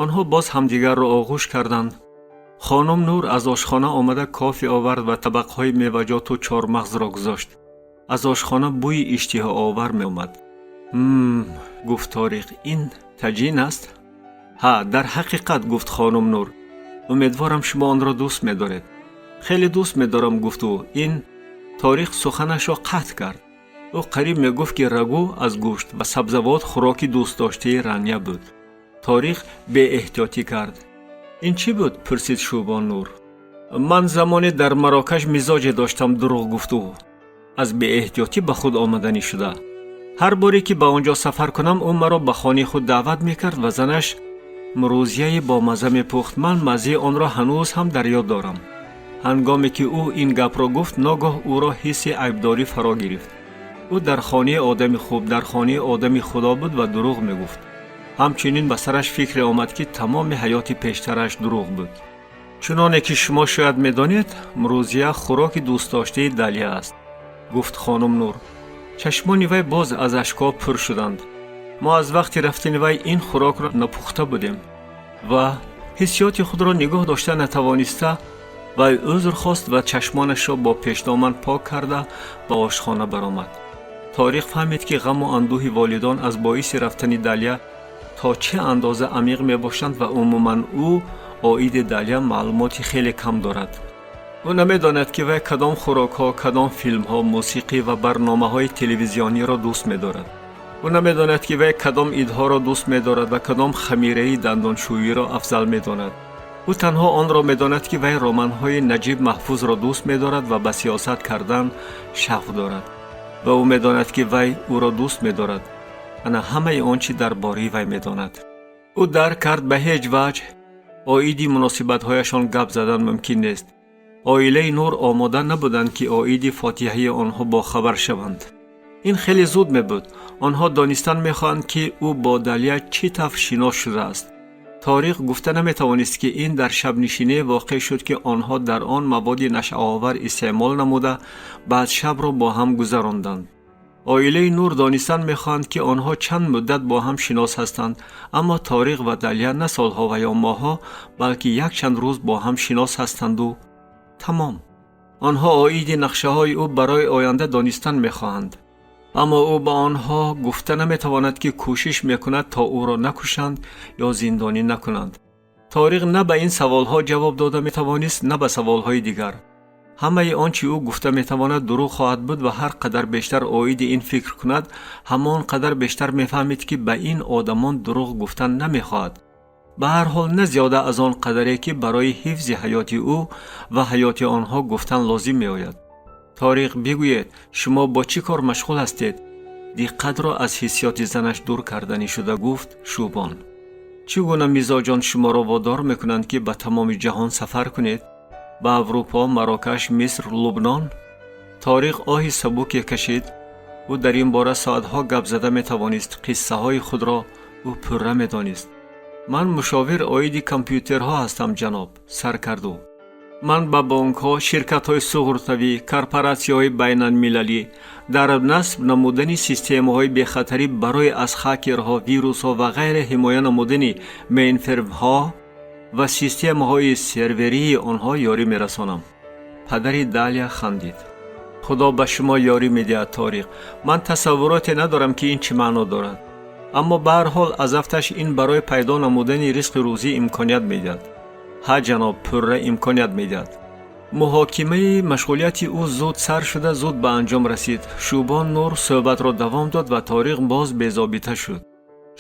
Онҳо боз ҳамдигарро оғӯш карданд. Хонум Нур аз ошхона омада кофе овард ва табақҳои меваҷоту чормағзро гузошт. Аз ошхона бӯи иштиҳоовар меомад. Гуфт Ториқ, ин таҷин аст? Ҳа, дар ҳақиқат, гуфт хонум Нур. Умедворам, шумо онро дӯст медоред. Хеле дӯст медорам, гуфт ӯ. Ин Ториқ суханашро қатъ кард. Ӯ қариб мегуфт, ки рагу аз гӯшт ва сабзавот хӯроки дӯстдоштаи Рания буд. Ториқ беэҳтиётӣ кард. Ин чӣ буд? Пурсид Шӯбон Нур. Ман замоне дар Марокаш мизоҷе доштам, дурӯғ гуфт ӯ, аз беэҳтиётӣ ба худ омаданӣ шуда. Ҳар боре ки ба он ҷо сафар кунам, ӯ маро ба хонаи худ даъват мекард ва занаш мурӯзияи бомазза мепухт. Ман маззаи онро ҳанӯз ҳам дар ёд дорам. Ҳангоме ки ӯ ин гапро гуфт, ногоҳ ӯро ҳисси айбдорӣ фаро гирифт. Ӯ дар хонаи одами хуб, дар хонаи одами худо буд ва дурӯғ мегуфт. Ҳамчунин ба сараш фикре омад, ки тамоми ҳаёти пештараш дурӯғ буд. Чуноне ки шумо шояд медонед, мурӯзия хӯроки дӯстдоштаи Далия аст, гуфт хонум Нур. Чашмони вай боз аз ашкҳо пур шуданд. Мо аз вақти рафтани вай ин хӯрокро напухта будем ва ҳиссиёти худро нигоҳ дошта натавониста, вай узр хост ва чашмонашро бо пешдоман пок карда ба ошхона баромад. Ториқ фаҳмид, ки ғаму андӯҳи волидон аз боиси рафтани Далия То чӣ андоза амиқ мебошанд ва умуман ӯ оиди Далия маълумоти хеле кам дорад. Ӯ намедонад, ки вай кадом хӯрокҳо, кадом филмҳо, мусиқӣ ва барномаҳои телевизиониро дӯст медорад. Ӯ намедонад, ки вай кадом идҳоро дӯст медорад ва кадом хамираи дандоншӯиро афзал медонад. Ӯ танҳо онро медонад, ки вай романҳои Наҷиб Маҳфузро дӯст медорад ва ба сиёсат кардан шавқ дорад. Ва ӯ медонад, ки вай ӯро дӯст медорад. Ана ҳамаи он чӣ дар бораи вай медонад. Ӯ дарк кард, ба ҳеҷ ваҷҳ оиди муносибатҳояшон гап задан мумкин нест. Оилаи Нур омода набуданд, ки оиди фотиҳаи онҳо бохабар шаванд. Ин хеле зуд мебуд. Онҳо донистан мехоҳанд, ки ӯ бо Далия чӣ тавр шинос шудааст. Ториқ гуфта наметавонист, ки ин дар шабнишиние воқеъ шуд, ки онҳо дар он маводи нашъаовар истеъмол намуда, баъд шабро бо ҳам гузаронданд. Оилаи Нур донистан мехоҳанд, ки онҳо чанд муддат бо ҳам шинос ҳастанд, аммо Ториқ ва Далия на солҳо ва ё моҳҳо, балки якчанд рӯз бо ҳам шинос ҳастанду тамом. Онҳо оиди нақшаҳои ӯ барои оянда донистан мехоҳанд, аммо ӯ ба онҳо гуфта наметавонад, ки кӯшиш мекунад, то ӯро накушанд ё зиндонӣ накунанд. Ториқ на ба ин саволҳо ҷавоб дода метавонист, на ба саволҳои дигар. Ҳамаи он чӣ ӯ гуфта метавонад, дурӯғ хоҳад буд ва ҳар қадар бештар оиди ин фикр кунад, ҳамон қадар бештар мефаҳмид, ки ба ин одамон дурӯғ гуфтан намехоҳад. Ба ҳар ҳол, на зиёда аз он қадаре, ки барои ҳифзи ҳаёти ӯ ва ҳаёти онҳо гуфтан лозим меояд. Ториқ, бигӯед, шумо бо чӣ кор машғул ҳастед? Диққатро аз ҳиссиёти занаш дур карданӣ шуда гуфт Шӯбон. Чӣ гуна мизоҷон шуморо водор мекунанд, ки ба тамоми ҷаҳон сафар кунед? Ба Аврупо, Марокаш, Миср, Лубнон? Ториқ оҳи сабуке кашид. Ӯ дар ин бора соатҳо гап зада метавонист. Қиссаҳои худро ӯ пурра медонист. Ман мушовир оиди компютерҳо ҳастам, ҷаноб, сар кард ӯ. Ман ба бонкҳо, ширкатҳои суғуртавӣ, корпоратсияҳои байналмилалӣ дар насб намудани системаҳои бехатарӣ барои аз хакерҳо, вирусҳо ва ғайра ҳимоя намудани мейнфреймҳо ва системаҳои серверии онҳо ёрӣ мерасонам. Падари Далия хандид. Худо ба шумо ёрӣ медиҳад, Ториқ. Ман тасаввуроте надорам, ки ин чӣ маъно дорад, аммо ба ҳар ҳол аз афташ ин барои пайдо намудани ризқи рӯзӣ имконият медиҳад. Ҳа, ҷаноб, пурра имконият медиҳад. Муҳокимаи машғулияти ӯ зуд сар шуда, зуд ба анҷом расид. Шӯбон Нур суҳбатро давом дод ва Ториқ боз безобита шуд.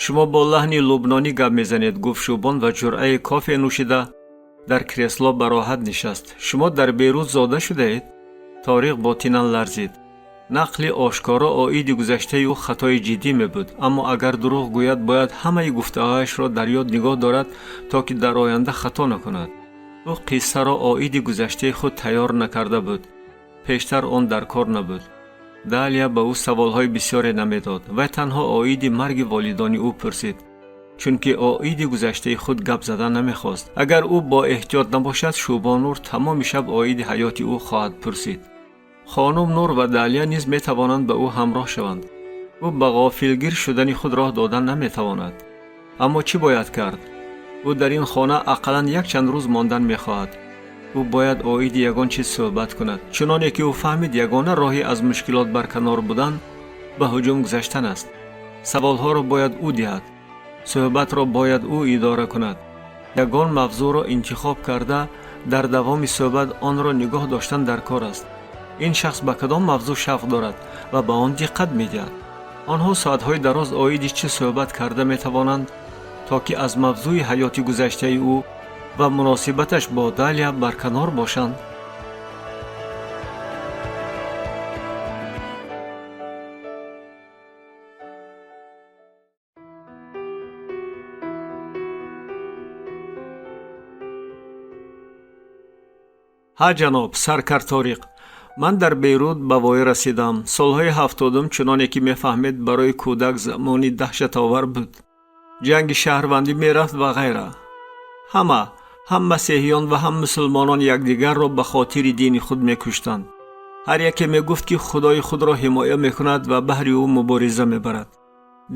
Шумо бо лаҳни лубнонӣ гап мезанед, гуфт Шӯбон ва ҷуръаи кофе нӯшида дар кресло ба роҳат нишаст. Шумо дар Бейрут зода шудаед? Ториқ ботинан ларзид. Нақли ошкоро оиди гузаштаи ӯ хатои ҷиддӣ мебуд, аммо агар дурӯғ гӯяд, бояд ҳамаи гуфтаҳояшро дар ёд нигоҳ дорад, то ки дар оянда хато накунад. Ӯ қиссаро оиди гузаштаи худ тайёр накарда буд. Пештар он дар кор набуд. Далия ба ӯ саволҳои бисёре намедод. Вай танҳо оиди марги волидони ӯ пурсид, чунки оиди гузаштаи худ гап задан намехост. Агар ӯ бо эҳтиёт набошад, Шӯбонур тамоми шаб оиди ҳаёти ӯ хоҳад пурсид. Хонум Нур ва Далия низ метавонанд ба ӯ ҳамроҳ шаванд. Ӯ ба ғофилгир шудани худ роҳ додан наметавонад. Аммо чӣ бояд кард? Ӯ дар ин хона ақаллан якчанд рӯз мондан мехоҳад. Ӯ бояд оиди ягон чиз суҳбат кунад. Чуноне ки ӯ фаҳмид, ягона роҳи аз мушкилот барканор будан ба ҳуҷум гузаштан аст. Саволҳоро бояд ӯ диҳад, суҳбатро бояд ӯ идора кунад. Ягон мавзӯъро интихоб карда, дар давоми суҳбат онро нигоҳ доштан дар кор аст. Ин шахс ба кадом мавзӯъ шавқ дорад ва ба он диққат медиҳад? Онҳо соатҳои дароз оиди чӣ суҳбат карда метавонанд, то ки аз мавзӯи ҳаёти гузаштаи ӯ ва муносибаташ бо Далия барканор бошанд. Ҳа, ҷаноб, сар кард Ториқ. Ман дар Бейрут ба воя расидам. Солҳои 70-ум, чуноне ки мефаҳмед, барои кӯдак замони даҳшатовар буд. Ҷанги шаҳрвандӣ мерафт ва ғайра. Ҳама, ҳам масеҳиён ва ҳам мусулмонон, якдигарро ба хотири дини худ мекуштанд. Ҳар яке мегуфт, ки худои худро ҳимоя мекунад ва баҳри ӯ мубориза мебарад.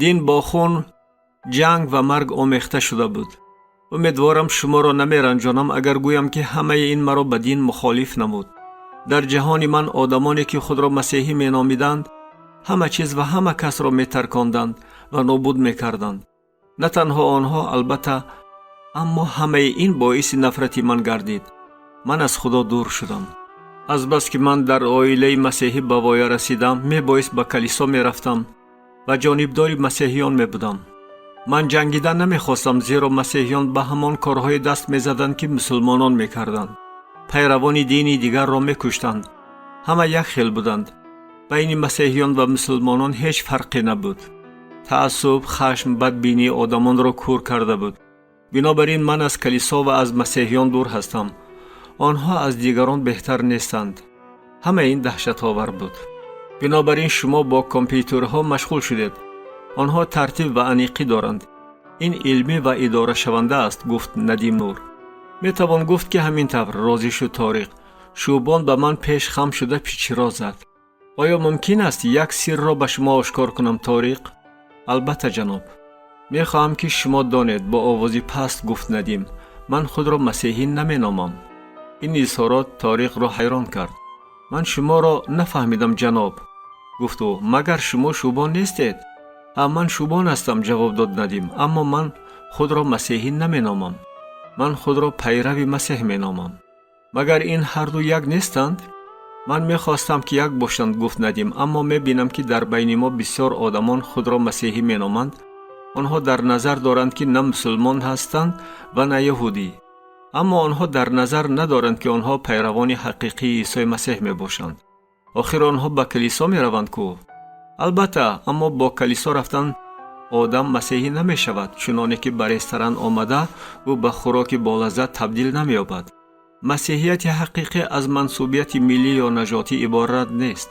Дин бо хун, ҷанг ва марг омехта шуда буд. Умедворам, шуморо намеранҷонам, агар гӯям, ки ҳамаи ин маро ба дин мухолиф намуд. Дар ҷаҳони ман одамоне, ки худро масеҳӣ меномиданд, ҳама чиз ва ҳама касро метарконданд ва нобуд мекарданд. На танҳо онҳо, албатта, аммо ҳамаи ин боиси нафрати ман гардид. Ман аз Худо дур шудам. Азбаски ман дар оилаи масеҳӣ ба воя расидам, мебоист ба калисо мерафтам ва ҷонибдори масеҳиён мебудам. Ман ҷангидан намехостам, зеро масеҳиён ба ҳамон корҳое даст мезаданд, ки мусулмонон мекарданд. Пайравони дини дигарро мекуштанд. Ҳама як хел буданд. Байни масеҳиён ва мусулмонон ҳеҷ фарқе набуд. Таассуб, хашм, бадбинӣ одамонро кур карда буд. Бинобар ин ман аз калисо ва аз масеҳиён дур ҳастам. Онҳо аз дигарон беҳтар нестанд. Ҳама ин даҳшатовар буд. Бинобар ин шумо бо компютерҳо машғул шудед. Онҳо тартиб ва аниқӣ доранд. Ин илмӣ ва идорашаванда аст, гуфт Надим Нур. Метавон гуфт, ки ҳамин тавр, розӣ шуд Ториқ. Шӯбон ба ман пеш хам шуда пичиро зад. Оё мумкин аст як сирро ба шумо ошкор кунам, Ториқ? Албатта, ҷаноб. Мехоҳам, ки шумо донед, бо овози паст гуфт Надим, ман худро масеҳӣ наменомам. Ин изҳорот Ториқро ҳайрон кард. Ман шуморо нафаҳмидам, ҷаноб, гуфт ӯ. Магар шумо шӯбон нестед? Ҳа, ман шӯбон ҳастам, ҷавоб дод Надим, аммо ман худро масеҳӣ наменомам. Ман худро пайрави Масеҳ меномам. Магар ин ҳарду як нестанд? Ман мехостам, ки як бошанд, гуфт Надим, аммо мебинам, ки дар байни мо бисёр одамон худро масеҳӣ меноманд. Онҳо дар назар доранд, ки на мусулмон ҳастанд ва на яҳудӣ, аммо онҳо дар назар надоранд, ки онҳо пайравони ҳақиқии Исои Масеҳ мебошанд. Охир онҳо ба калисо мераванд ку? Албатта, аммо бо калисо рафтан одам масеҳӣ намешавад, чуноне ки ба ресторан омада ӯ ба хӯроки болаззат табдил намеёбад. Масеҳияти ҳақиқӣ аз мансубияти миллӣ ё нажотӣ иборат нест.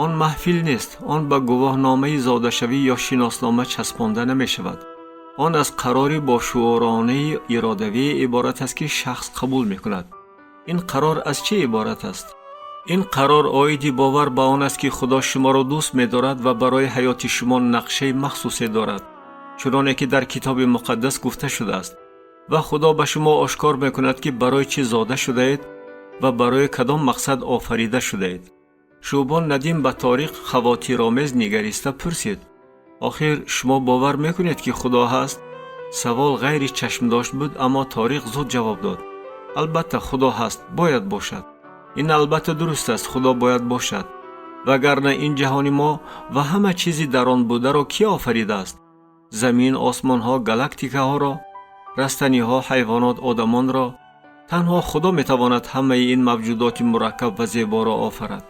Он маҳфил нест, он ба гувоҳномаи зодашавӣ ё шиноснома часпонда намешавад. Он аз қарори бошууронаи иродавие иборат аст, ки шахс қабул мекунад. Ин қарор аз чӣ иборат аст? Ин қарор оиди бовар ба он аст, ки Худо шуморо дӯст медорад ва барои ҳаёти шумо нақшаи махсусе дорад, чуноне ки дар Китоби Муқаддас гуфта шудааст, ва Худо ба шумо ошкор мекунад, ки барои чӣ зода шудаед ва барои кадом мақсад офарида шудаед. Шӯбон Надим ба Ториқ хавотиромез нигариста пурсид: охир шумо бовар мекунед, ки Худо ҳаст? Савол ғайри чашмдошт буд, аммо Ториқ зуд ҷавоб дод: албатта, Худо ҳаст, бояд бошад. Ин албатта дуруст аст, Худо бояд бошад, вагарна ин ҷаҳони мо ва ҳама чизи дар он бударо кӣ офаридааст? Замин, осмонҳо, галактикаҳоро, растаниҳо, ҳайвонот, одамонро. Танҳо Худо метавонад ҳамаи ин мавҷудоти мураккаб ва зеборо офарад.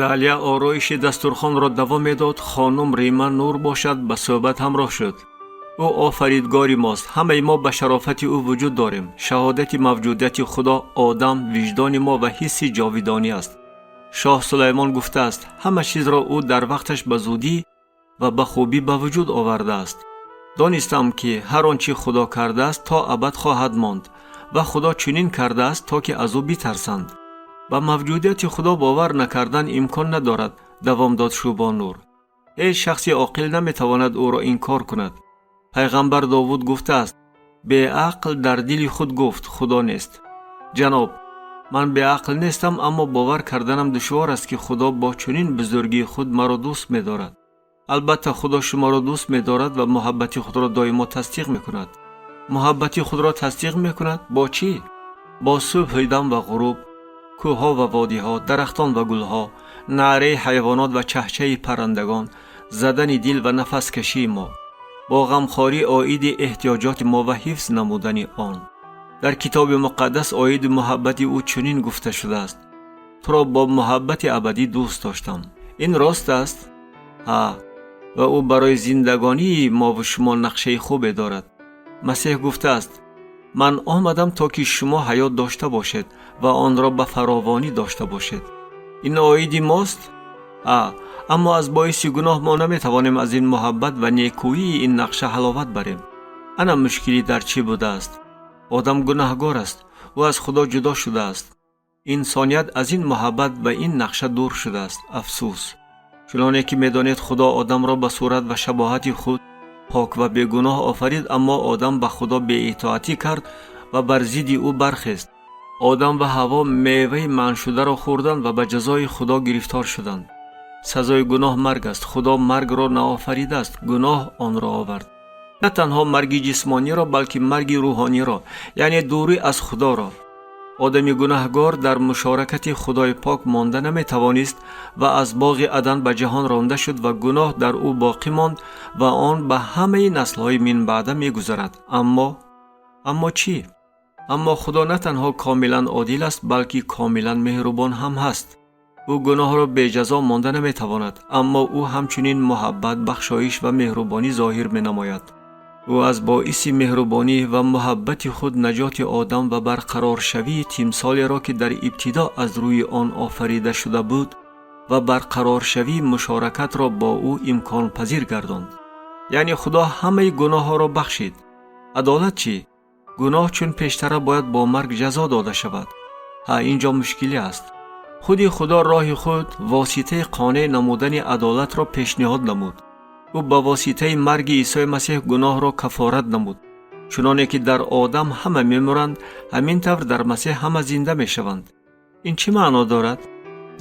Далия ороиши дастурхонро давом медод. Хонум Рима Нур бошад, ба суҳбат ҳамроҳ шуд. Ӯ офаридгори мост. Ҳамаи мо ба шарофати ӯ вуҷуд дорем. Шаҳодати мавҷудияти Худо одам, виҷдони мо ва ҳисси ҷовидонӣ аст. Шоҳ Сулаймон гуфтааст: ҳама чизро ӯ дар вақташ ба зудӣ ва ба хубӣ ба вуҷуд овардааст. Донистам, ки ҳар он чӣ Худо кардааст, то абад хоҳад монд ва Худо чунин кардааст, то ки аз ӯ битарсанд. Ба мавҷудияти Худо бовар накардан имкон надорад, давом дод Шӯбон Нур. Ҳеҷ шахси оқил наметавонад ӯро инкор кунад. Пайғамбар Довуд гуфтааст: беақл дар дили худ гуфт: Худо нест. Ҷаноб, ман беақл нестам, аммо бовар карданам душвор аст, ки Худо бо чунин бузургии худ маро дӯст медорад. Албатта, Худо шуморо дӯст медорад ва муҳаббати худро доимо тасдиқ мекунад. Муҳаббати худро тасдиқ мекунад бо чӣ? Бо субҳидам ва ғуруб, кӯҳҳо ва водиҳо, дарахтон ва гулҳо, наъраи ҳайвонот ва чаҳчаи паррандагон, задани дил ва нафаскашии мо, бо ғамхорӣ оиди эҳтиёҷоти мо ва ҳифз намудани он. Дар Китоби Муқаддас оиди муҳаббати ӯ чунин гуфта шудааст: туро бо муҳаббати абадӣ дӯст доштам. Ин рост аст? Ҳа, ва ӯ барои зиндагонии мову шумо нақшаи хубе дорад. Масеҳ гуфтааст: ман омадам, то ки шумо ҳаёт дошта бошед ва онро ба фаровонӣ дошта бошед. Ин оиди мост? Ҳа, аммо аз боиси гуноҳ мо наметавонем аз ин муҳаббат ва некӯии ин нақша ҳаловат барем. Ана мушкилӣ дар чӣ будааст. Одам гунаҳгор аст, ӯ аз Худо ҷудо шудааст. Инсоният аз ин муҳаббат ва ин нақша дур шудааст. Афсӯс! Чуноне ки медонед, Худо одамро ба сурат ва шабоҳати худ пок ва бегуноҳ офарид, аммо одам ба Худо беитоатӣ кард ва бар зидди ӯ бархест. Одам ва Ҳаво меваи манъшударо хӯрданд ва ба ҷазои Худо гирифтор шуданд. Сазои гуноҳ марг аст. Худо маргро наофаридааст, гуноҳ онро овард. На танҳо марги ҷисмониро, балки марги рӯҳониро, яъне дурӣ аз Худоро. Одами гунаҳгор дар мушоракати Худои пок монда наметавонист ва аз боғи Адан ба ҷаҳон ронда шуд ва гуноҳ дар ӯ боқӣ монд ва он ба ҳамаи наслҳои минбаъда мегузарад. Аммо чӣ? Аммо Худо на танҳо комилан одил аст, балки комилан меҳрубон ҳам ҳаст. Ӯ гуноҳро беҷазо монда наметавонад, аммо ӯ ҳамчунин муҳаббат, бахшоиш ва меҳрубонӣ зоҳир менамояд. Ӯ аз боиси меҳрубонӣ ва муҳаббати худ наҷоти одам ва барқароршавии тимсолеро, ки дар ибтидо аз рӯи он офарида шуда буд, ва барқароршавии мушоракатро бо ӯ имконпазир гардонд. Яъне Худо ҳамаи гуноҳҳоро бахшид. Адолат чӣ? Гуноҳ чун пештара бояд бо марг ҷазо дода шавад. Ҳа, ин ҷо мушкилӣ аст. Худи Худо роҳи худ воситаи қонеъ намудани адолатро пешниҳод намуд. Ӯ ба воситаи марги Исои Масеҳ гуноҳро кафорат намуд. Чуноне ки дар одам ҳама мемуранд, ҳамин тавр дар Масеҳ ҳама зинда мешаванд. Ин чӣ маъно дорад?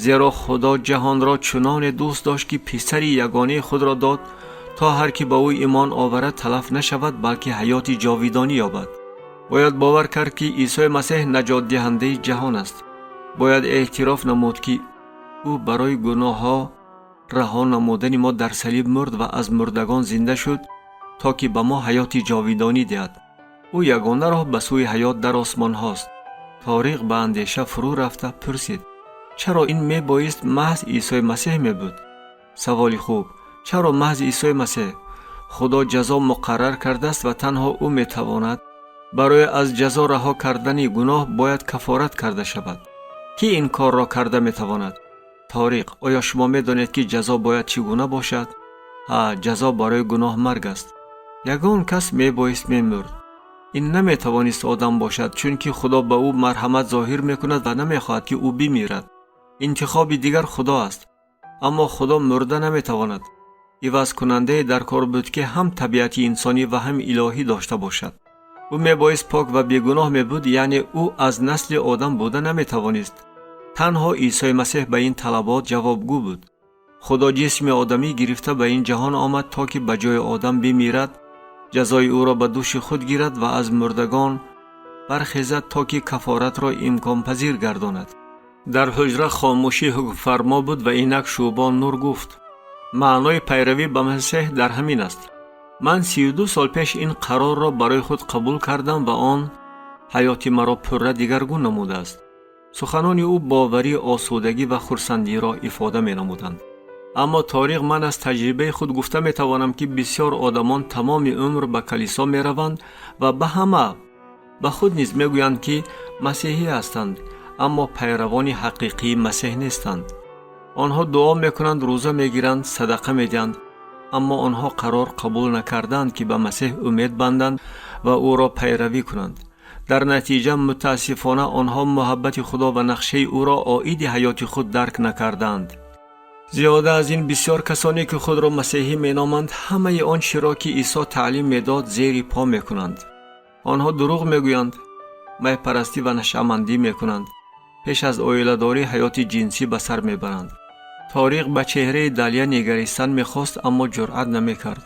Зеро Худо ҷаҳонро чуноне дӯст дошт, ки писари ягонаи худро дод, то ҳар ки ба ӯ имон оварад талаф нашавад, балки ҳаёти ҷовидонӣ ёбад. Бояд бовар кард, ки Исои Масеҳ наҷотдиҳандаи ҷаҳон аст. Бояд эътироф намуд, ки ӯ барои гуноҳҳо раҳо намудани мо дар салиб мурд ва аз мурдагон зинда шуд, то ки ба мо ҳаёти ҷовидонӣ диҳад. Ӯ ягона роҳ ба сӯи ҳаёт дар осмонҳост. Ториқ ба андеша фурӯ рафта пурсид: чаро ин мебоист маҳз Исои Масеҳ мебуд? Саволи хуб. Чаро маҳз Исои Масеҳ? Худо ҷазо муқаррар кардааст ва танҳо ӯ метавонад. Барои аз ҷазо раҳо кардани гуноҳ бояд кафорат карда шавад. Кӣ ин корро карда метавонад? Ториқ, оё шумо медонед, ки ҷазо бояд чӣ гуна бошад? Ҳа, ҷазо барои гуноҳ марг аст. Ягон кас мебоист мемурд. Ин наметавонист одам бошад, чунки Худо ба ӯ марҳамат зоҳир мекунад ва намехоҳад, ки ӯ бимирад. Интихоби дигар Худо аст. Аммо Худо мурда наметавонад. Ивазкунандае дар кор буд, ки ҳам табиати инсонӣ ва ҳам илоҳӣ дошта бошад. Ӯ мебоист пок ва бегуноҳ мебуд, яъне ӯ аз насли одам буда наметавонист. Танҳо Исои Масеҳ ба ин талабот ҷавобгӯ буд. Худо ҷисми одамӣ гирифта ба ин ҷаҳон омад, то ки ба ҷои одам бимирад, ҷазои ӯро ба дӯши худ гирад ва аз мурдагон бархезад, то ки кафоратро имконпазир гардонад. Дар ҳуҷра хомӯшӣ ҳукмфармо буд ва инак Шӯбон Нур гуфт: маънои пайравӣ ба Масеҳ дар ҳамин аст. Ман 32 сол пеш ин қарорро барои худ қабул кардам ва он ҳаёти маро пурра дигаргун намудааст. Суханони ӯ боварӣ, осудагӣ ва хурсандиро ифода менамуданд. Аммо Ториқ, ман аз таҷрибаи худ гуфта метавонам, ки бисёр одамон тамоми умр ба калисо мераванд ва ба ҳама, ба худ низ мегӯянд, ки масеҳӣ ҳастанд, аммо пайравони ҳақиқии Масеҳ нестанд. Онҳо дуо мекунанд, рӯза мегиранд, садақа медиҳанд, аммо онҳо қарор қабул накардаанд, ки ба Масеҳ умед банданд ва ӯро пайравӣ кунанд. Дар натиҷа, мутаассифона, онҳо муҳаббати Худо ва нақшаи ӯро оиди ҳаёти худ дарк накардаанд. Зиёда аз ин, бисёр касоне, ки худро масеҳӣ меноманд, ҳамаи он чиро, ки Исо таълим медод, зери по мекунанд. Онҳо дурӯғ мегӯянд, майпарастӣ ва нашъамандӣ мекунанд, пеш аз оиладорӣ ҳаёти ҷинсӣ ба сар мебаранд. Ториқ ба чеҳраи Далия нигаристан мехост, аммо ҷуръат намекард.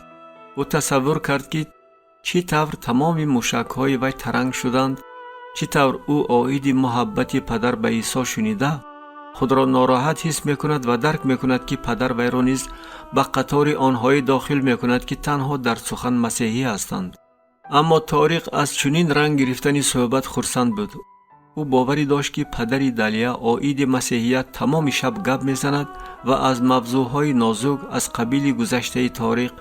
Ӯ тасаввур кард, ки чӣ тавр тамоми мушакҳои вай таранг шуданд, чӣ тавр ӯ оиди муҳаббати падар ба Исо шунида худро нороҳат ҳис мекунад ва дарк мекунад, ки падар вайро низ ба қатори онҳое дохил мекунад, ки танҳо дар сухан масеҳӣ ҳастанд. Аммо Ториқ аз чунин ранг гирифтани суҳбат хурсанд буд. Ӯ боварӣ дошт, ки падари Далия оиди масеҳият тамоми шаб гап мезанад ва аз мавзӯъҳои нозук аз қабили гузаштаи Ториқ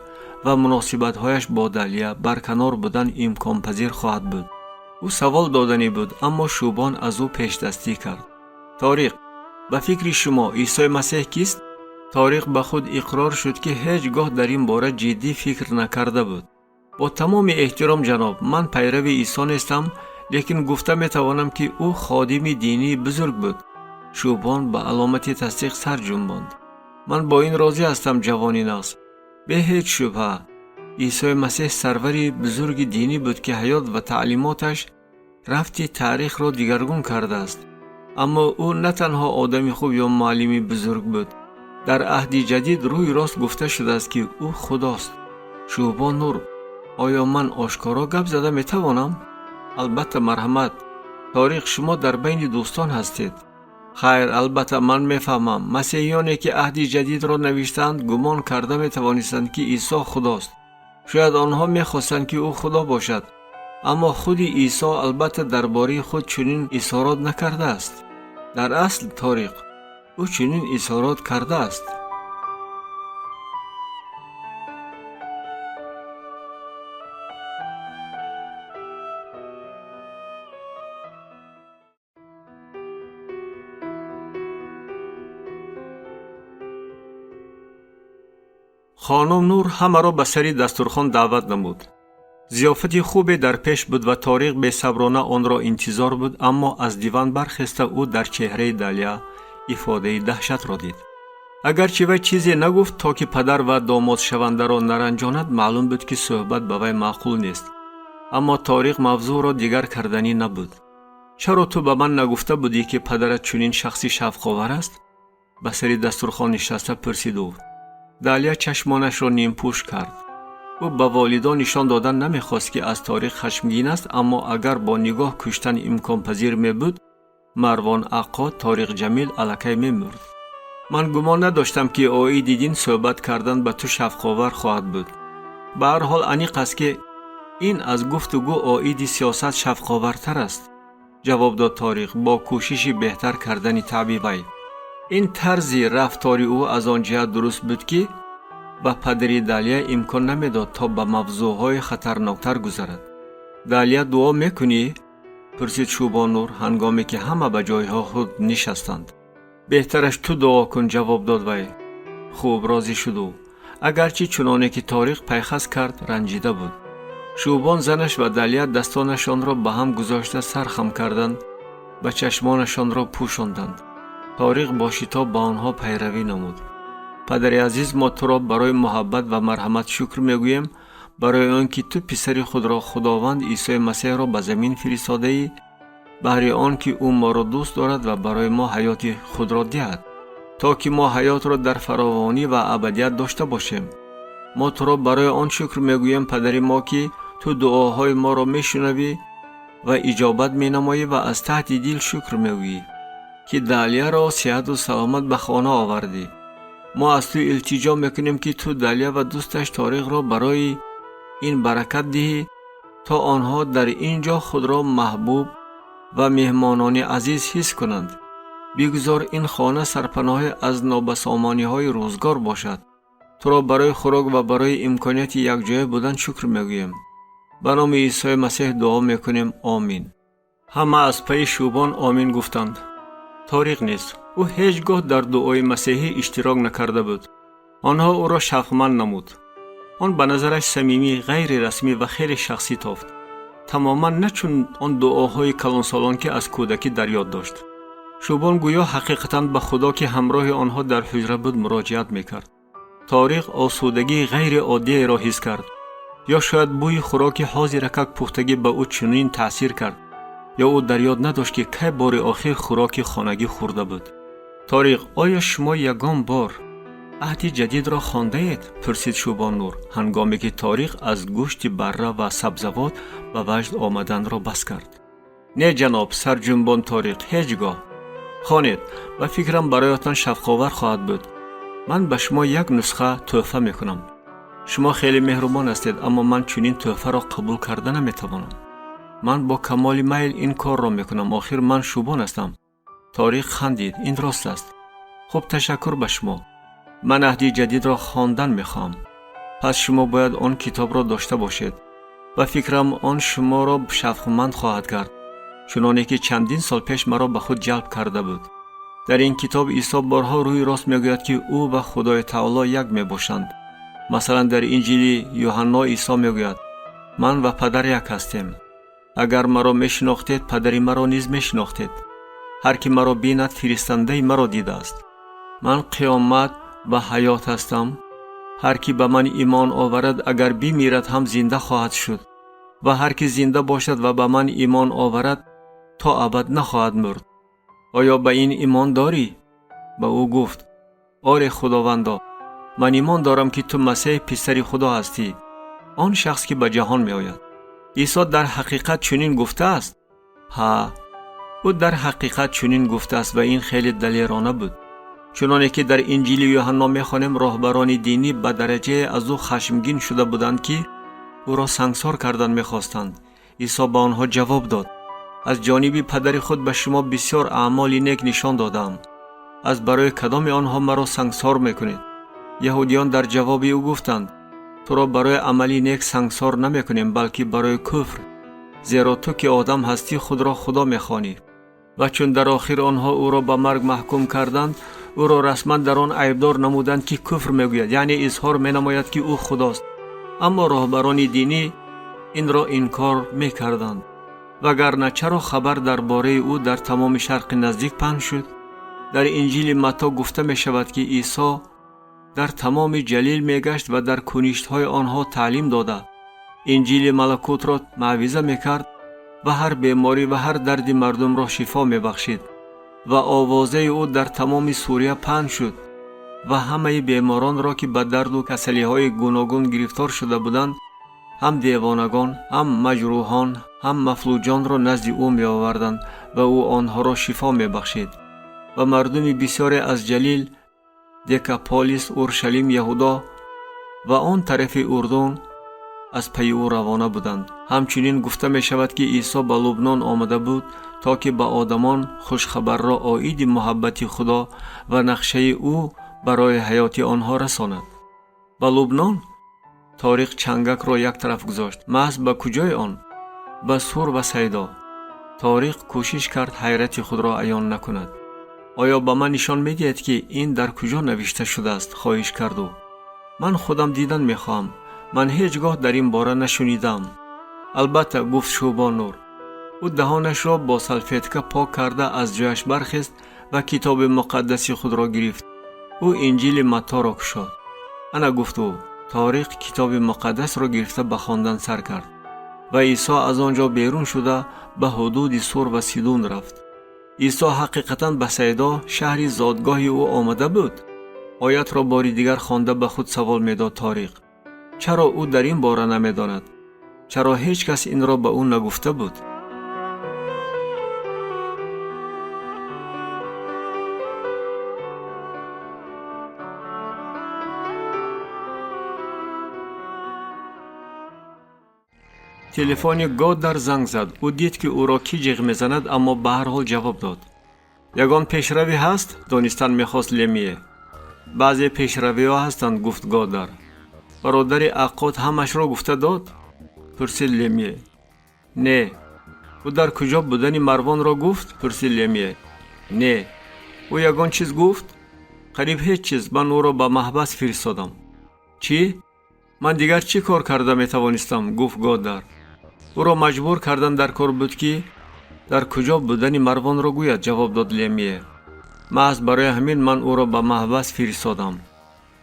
ва муносибатҳояш бо Далия барканор будан имконпазир хоҳад буд. Ӯ савол доданӣ буд, аммо Шӯбон аз ӯ пешдастӣ кард. Ториқ, ба фикри шумо Исои Масеҳ кист? Ториқ ба худ иқрор шуд, ки ҳеҷ гоҳ дар ин бора ҷиддӣ фикр накарда буд. Бо тамоми эҳтиром, ҷаноб, ман пайрави Исо нестам, лекин гуфта метавонам, ки ӯ ходими динии бузург буд. Шӯбон ба аломати тасдиқ сар ҷунбонд. Ман бо ин розӣ ҳастам, ҷавони нағз. Бе ҳеҷ шубҳа, Исои Масеҳ сарвари бузурги динӣ буд, ки ҳаёт ва таълимоташ рафти таърихро дигаргун кардааст. Аммо ӯ на танҳо одами хуб ё муаллими бузург буд. Дар аҳди ҷадид рӯи рост гуфта шудааст, ки ӯ Худост. Шӯбон Нур, Оё ман ошкоро гап зада метавонам? Албатта, марҳамат. Ториқ, шумо дар байни дӯстон ҳастед. Хайр, албатта, ман мефаҳмам. Масеҳиёне ки аҳди ҷадидро навиштаанд, гумон карда метавонистанд, ки Исо худост. Шояд онҳо мехостанд, ки ӯ худо бошад, аммо худи Исо албатта дар бораи худ чунин изҳорот накардааст. Дар асл, Ториқ, ӯ чунин изҳорот кардааст. Хонум Нур ҳамаро ба сари дастурхон даъват намуд. Зиёфати хубе дар пеш буд ва Ториқ бесаброна онро интизор буд, аммо аз диван бархеста ӯ дар чеҳраи Далия ифодаи даҳшатро дид. Агарчи вай чизе нагуфт, то ки падар ва домодшавандаро наранҷонад, маълум буд, ки суҳбат ба вай маъқул нест. Аммо Ториқ мавзӯъро дигар карданӣ набуд. Чаро ту ба ман нагуфта будӣ, ки падарат чунин шахси шавқовар аст? Ба сари дастурхон нишаста пурсид ӯ. Далия чашмонашро нимпӯш кард. Ӯ ба волидон нишон додан намехост, ки аз Ториқ хашмгин аст, аммо агар бо нигоҳ куштан имконпазир мебуд, Марвон Аққо Ториқ Ҷамил аллакай мемурд. Ман гумон надоштам, ки оиди дин суҳбат кардан ба ту шавқовар хоҳад буд. Ба ҳар ҳол аниқ аст, ки ин аз гуфтугӯ оиди сиёсат шавқовартар аст, ҷавоб дод Ториқ бо кӯшиши беҳтар кардани таъби вай. Ин тарзи рафтори ӯ аз он ҷиҳат дуруст буд, ки ба падари Далия имкон намедод, то ба мавзӯъҳои хатарноктар гузарад. Далия, дуо мекунӣ? Пурсид Шӯбоннур, ҳангоме ки ҳама ба ҷойҳо худ нишастанд. Беҳтараш ту дуо кун, ҷавоб дод вай. Хуб, розӣ шуд ӯ, агарчи чуноне ки Ториқ пайхас кард, ранҷида буд. Шӯбон, занаш ва Далия дастонашонро ба ҳам гузошта сар хам карданд ва чашмонашонро пӯшонданд. Ториқ бо шитоб ба онҳо пайравӣ намуд. Падари азиз, мо туро барои муҳаббат ва марҳамат шукр мегӯем, барои он ки ту писари худро, Худованд Исои Масеҳро, ба замин фиристодаӣ, баҳри он ки ӯ моро дӯст дорад ва барои мо ҳаёти худро диҳад, то ки мо ҳаётро дар фаровонӣ ва абадият дошта бошем. Мо туро барои он шукр мегӯем, падари мо, ки ту дуоҳои моро мешунавӣ ва иҷобат менамоӣ ва аз таҳти дил шукр мегӯӣ, ки Далияро сиҳату саломат ба хона овардӣ. Мо аз ту илтиҷо мекунем, ки ту Далия ва дӯсташ Ториқро барои ин баракат диҳӣ, то онҳо дар ин ҷо худро маҳбуб ва меҳмонони азиз ҳис кунанд. Бигузор ин хона сарпаноҳе аз нобасомониҳои рӯзгор бошад. Туро барои хӯрок ва барои имконияти якҷоя будан шукр мегӯем. Ба номи Исои Масеҳ дуо мекунем. Омин. Ҳама аз пайи Шӯбон омин гуфтанд. Ториқ нест. Ӯ ҳеҷ гоҳ дар дуои масеҳӣ иштирок накарда буд. Онҳо ӯро шавқманд намуд. Он ба назараш самимӣ, ғайрирасмӣ ва хеле шахсӣ тофт. Тамоман на чун он дуоҳои калонсолон, ки аз кӯдакӣ дар ёд дошт. Шӯбон гӯё ҳақиқатан ба Худо, ки ҳамроҳи онҳо дар ҳуҷра буд, муроҷиат мекард. Ториқ осудагии ғайриоддиеро ҳис кард. Ё шояд бӯи хӯроки ҳозиракак пухтагӣ ба ӯ чунин таъсир кард, ё ӯ дар ёд надошт, ки кай бори охир хӯроки хонагӣ хӯрда буд. Ториқ, оё шумо ягон бор аҳди ҷадидро хондаед? Пурсид Шӯбоннур, ҳангоме ки Ториқ аз гӯшти барра ва сабзавот ба ваҷд омаданро бас кард. Не, ҷаноб, сарҷунбон Ториқ, ҳеҷ гоҳ. Хонед, ба фикрам бароятон шавқовар хоҳад буд. Ман ба шумо як нусха тӯҳфа мекунам. Шумо хеле меҳрубон ҳастед, аммо ман чунин тӯҳфаро қабул карда наметавонам. Ман бо камоли майл ин корро мекунам, охир ман шӯбон ҳастам. Ториқ хандид. Ин рост аст. Хуб, ташаккур ба шумо. Ман аҳди ҷадидро хондан мехоҳам. Пас шумо бояд он китобро дошта бошед. Ба фикрам, он шуморо шавқманд хоҳад кард, чуноне ки чандин сол пеш маро ба худ ҷалб карда буд. Дар ин китоб Исо борҳо рӯи рост мегӯяд, ки ӯ ва Худои Таоло як мебошанд. Масалан, дар Инҷили Юҳанно Исо мегӯяд: Ман ва падар як ҳастем. Агар маро мешинохтед, падари маро низ мешинохтед. Ҳар ки маро бинад, фиристандаи маро дидааст. Ман қиёмат ва ҳаёт ҳастам. Ҳар ки ба ман имон оварад, агар бимирад ҳам зинда хоҳад шуд. Ва ҳар ки зинда бошад ва ба ман имон оварад, то абад нахоҳад мурд. Оё ба ин имон дорӣ? Ба ӯ гуфт: Оре, Худовандо, ман имон дорам, ки ту Масеҳ, писари Худо ҳастӣ, Он шахс, ки ба ҷаҳон меояд. Исо дар ҳақиқат чунин гуфтааст? Ҳа, ӯ дар ҳақиқат чунин гуфтааст ва ин хеле далерона буд. Чуноне ки дар Инҷили Юҳанно мехонем, роҳбарони динӣ ба дараҷае аз ӯ хашмгин шуда буданд, ки ӯро сангсор кардан мехостанд. Исо ба онҳо ҷавоб дод: аз ҷониби падари худ ба шумо бисёр аъмоли нек нишон додаам. Аз барои кадоми онҳо маро сангсор мекунед? Яҳудиён дар ҷавоби ӯ гуфтанд: туро барои амали нек сангсор намекунем, балки барои куфр, зеро ту ки одам ҳастӣ, худро худо мехонӣ. Ва чун дар охир онҳо ӯро ба марг маҳкум карданд, ӯро расман дар он айбдор намуданд, ки куфр мегӯяд, яъне изҳор менамояд, ки ӯ худост. Аммо роҳбарони динӣ инро инкор мекарданд. Вагарна чаро хабар дар бораи ӯ дар тамоми Шарқи Наздик паҳн шуд? Дар Инҷили Матто гуфта мешавад, ки Исо дар тамоми Ҷалил мегашт ва дар куништҳои онҳо таълим дода, Инҷили малакутро маъвиза мекард ва ҳар беморӣ ва ҳар дарди мардумро шифо мебахшид. Ва овозаи ӯ дар тамоми Сурия паҳн шуд ва ҳамаи беморонро, ки ба дарду касалиҳои гуногун гирифтор шуда буданд, ҳам девонагон, ҳам маҷрӯҳон, ҳам мафлуҷонро назди ӯ меоварданд ва ӯ онҳоро шифо мебахшид. Ва мардуми бисёре аз Ҷалил, Декаполис, Уршалим, Яҳудо ва он тарафи Урдун аз пайи ӯ равона буданд. Ҳамчунин гуфта мешавад, ки Исо ба Лубнон омада буд, то ки ба одамон хушхабарро оиди муҳаббати Худо ва нақшаи ӯ барои ҳаёти онҳо расонад. Ба Лубнон? Ториқ чангакро як тараф гузошт. Маҳз ба куҷои он? Ба Сур ва Сайдо. Ториқ кӯшиш кард ҳайрати худро аён накунад. Оё ба ман нишон медиҳед, ки ин дар куҷо навишта шудааст? Хоҳиш кард ӯ. Ман худам дидан мехоҳам. Ман ҳеҷ гоҳ дар ин бора нашунидам. Албатта, гуфт Шӯбон Нур. Ӯ даҳонашро бо салфетка пок карда аз ҷояш бархест ва китоби муқаддаси худро гирифт. Ӯ Инҷили Матторо кушод. Ана, гуфт ӯ. Ториқ китоби муқаддасро гирифта ба хондан сар кард. Ва Исо аз он ҷо берун шуда ба ҳудуди Сур ва Сидун рафт. Исо ҳақиқатан ба Сайдо, шаҳри зодгоҳи ӯ, омада буд? Оятро бори дигар хонда ба худ савол медод Ториқ. Чаро ӯ дар ин бора намедонад? Чаро ҳеҷ кас инро ба ӯ нагуфта буд? Телефони Годдар занг зад. Ӯ дид, ки ӯро кӣ ҷиғ мезанад, аммо ба ҳар ҳол ҷавоб дод. Ягон пешравӣ ҳаст? Донистан мехост Лемие. Баъзе пешравиҳо ҳастанд, гуфт Годдар. Бародари Аққод ҳамашро гуфта дод? Пурсид Лемие. Не. Ӯ дар куҷо будани Марвонро гуфт? Пурсид Лемие. Не. Ӯ ягон чиз гуфт? Қариб ҳеҷ чиз. Ман ӯро ба маҳбас фиристодам. Чӣ? Ман дигар чӣ кор карда метавонистам? Гуфт Годдар. Ӯро маҷбур кардан дар кор буд, ки дар куҷо будани Марвонро гӯяд, ҷавоб дод Лемие. Маҳз барои ҳамин ман ӯро ба маҳбас фиристодам.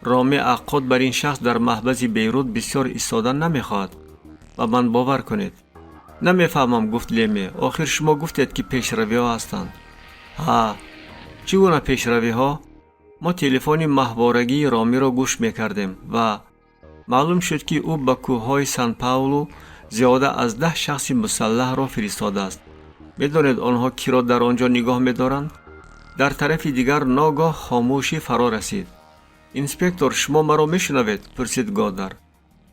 Роми Аққод бар ин шахс дар маҳбаси Бейрут бисёр истодан намехоҳад. Ба ман бовар кунед. Намефаҳмам, гуфт Лемие. Охир шумо гуфтед, ки пешравиҳо ҳастанд. Ҳа, чӣ гуна пешравиҳо? Мо телефони маҳворагии Ромиро гӯш мекардем ва маълум шуд, ки ӯ ба кӯҳҳои Сан-Паулу зиёда аз 10 шахси мусаллаҳро фиристодааст. Медонед, онҳо киро дар он ҷо нигоҳ медоранд? Дар тарафи дигар ногоҳ хомӯшӣ фаро расид. Инспектор, шумо маро мешунавед? Пурсид Годдар.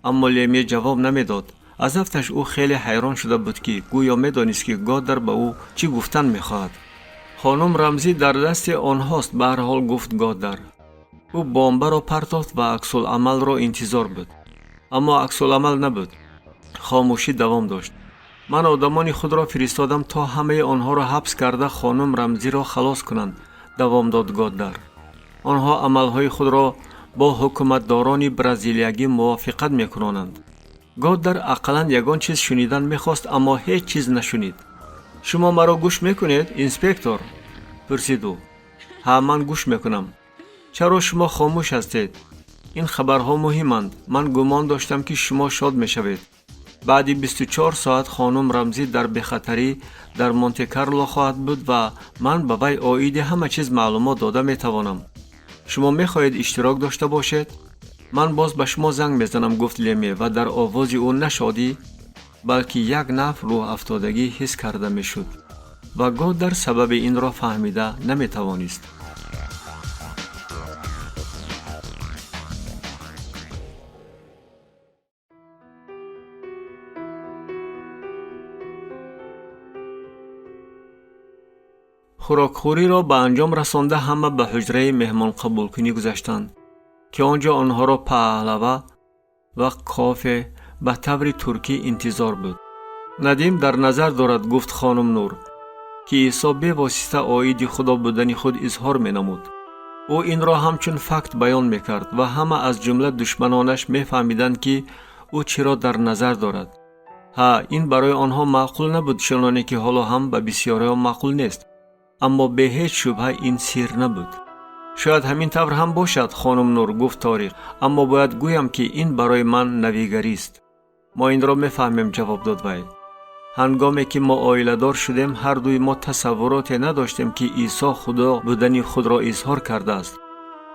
Аммо Лемие ҷавоб намедод. Аз афташ ӯ хеле ҳайрон шуда буд, ки гӯё медонист, ки Годдар ба ӯ чӣ гуфтан мехоҳад. Хонум Рамзӣ дар дасти онҳост, ба ҳар ҳол, гуфт Годдар. Ӯ бомбаро партофт ва аксуламалро интизор буд. Аммо аксуламал набуд. Хомӯшӣ давом дошт. Ман одамони худро фиристодам, то ҳамаи онҳоро ҳабс карда хонум Рамзиро халос кунанд, давом дод Годдар. Онҳо амалҳои худро бо ҳукуматдорони бразилиягӣ мувофиқат мекунонанд. Годдар ақаллан ягон чиз шунидан мехост, аммо ҳеҷ чиз нашунид. Шумо маро гӯш мекунед, инспектор? Пурсид ӯ. Ҳа, ман гӯш мекунам. Чаро шумо хомӯш ҳастед? Ин хабарҳо муҳиманд. Ман гумон доштам, ки шумо шод мешавед. Баъди 24 соат хонум Рамзӣ дар бехатарӣ дар Монте-Карло хоҳад буд ва ман ба вай оиди ҳама чиз маълумот дода метавонам. Шумо мехоҳед иштирок дошта бошед? Ман боз ба шумо занг мезанам, гуфт Леме ва дар овози ӯ на шодӣ, балки як наф рӯҳафтодагӣ ҳис карда мешуд ва Годдар сабаби инро фаҳмида наметавонист. Хӯрокхӯриро ба анҷом расонда ҳама ба ҳуҷраи меҳмонқабулкунӣ гузаштанд, ки он ҷо онҳоро паҳлава ва кофе ба таври туркӣ интизор буд. Надим дар назар дорад, гуфт хонум Нур, ки Исо бевосита оиди худо будани худ изҳор менамуд. Ӯ инро ҳамчун факт баён мекард ва ҳама аз ҷумла душманонаш мефаҳмиданд, ки ӯ чиро дар назар дорад. Ҳа, ин барои онҳо маъқул набуд, чуноне ки ҳоло ҳам ба бисёриҳо маъқул нест, аммо бе ҳеҷ шубҳа ин сир набуд. Шояд ҳамин тавр ҳам бошад, хонум Нур, гуфт Ториқ, аммо бояд гӯям, ки ин барои ман навигарист. Мо инро мефаҳмем, ҷавоб дод вай. Ҳангоме ки мо оиладор шудем, ҳар дуи мо тасаввуроте надоштем, ки Исо худо будани худро изҳор кардааст.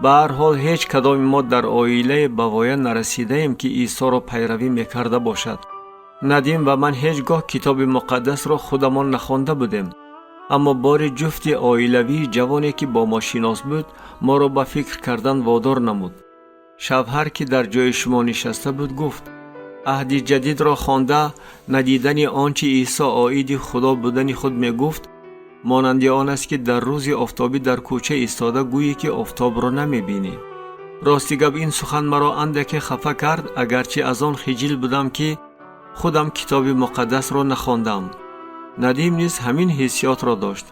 Ба ҳар ҳол ҳеҷ кадоми мо дар оилае ба воя нарасидаем, ки Исоро пайравӣ мекарда бошад. Надим ва ман ҳеҷ гоҳ китоби муқаддасро худамон нахонда будем, аммо бори ҷуфти оилавии ҷавоне, ки бо мо шинос буд, моро ба фикр кардан водор намуд. Шавҳар, ки дар ҷои шумо нишаста буд, гуфт: аҳди ҷадидро хонда надидани он чи Исо оиди худо будани худ мегуфт, монанди он аст, ки дар рӯзи офтобӣ дар кӯча истода гӯӣ, ки офтобро намебинӣ. Рости гап, ин сухан маро андаке хафа кард, агарчи аз он хиҷил будам, ки худам китоби муқаддасро нахондам. Надим низ ҳамин ҳиссиётро дошт.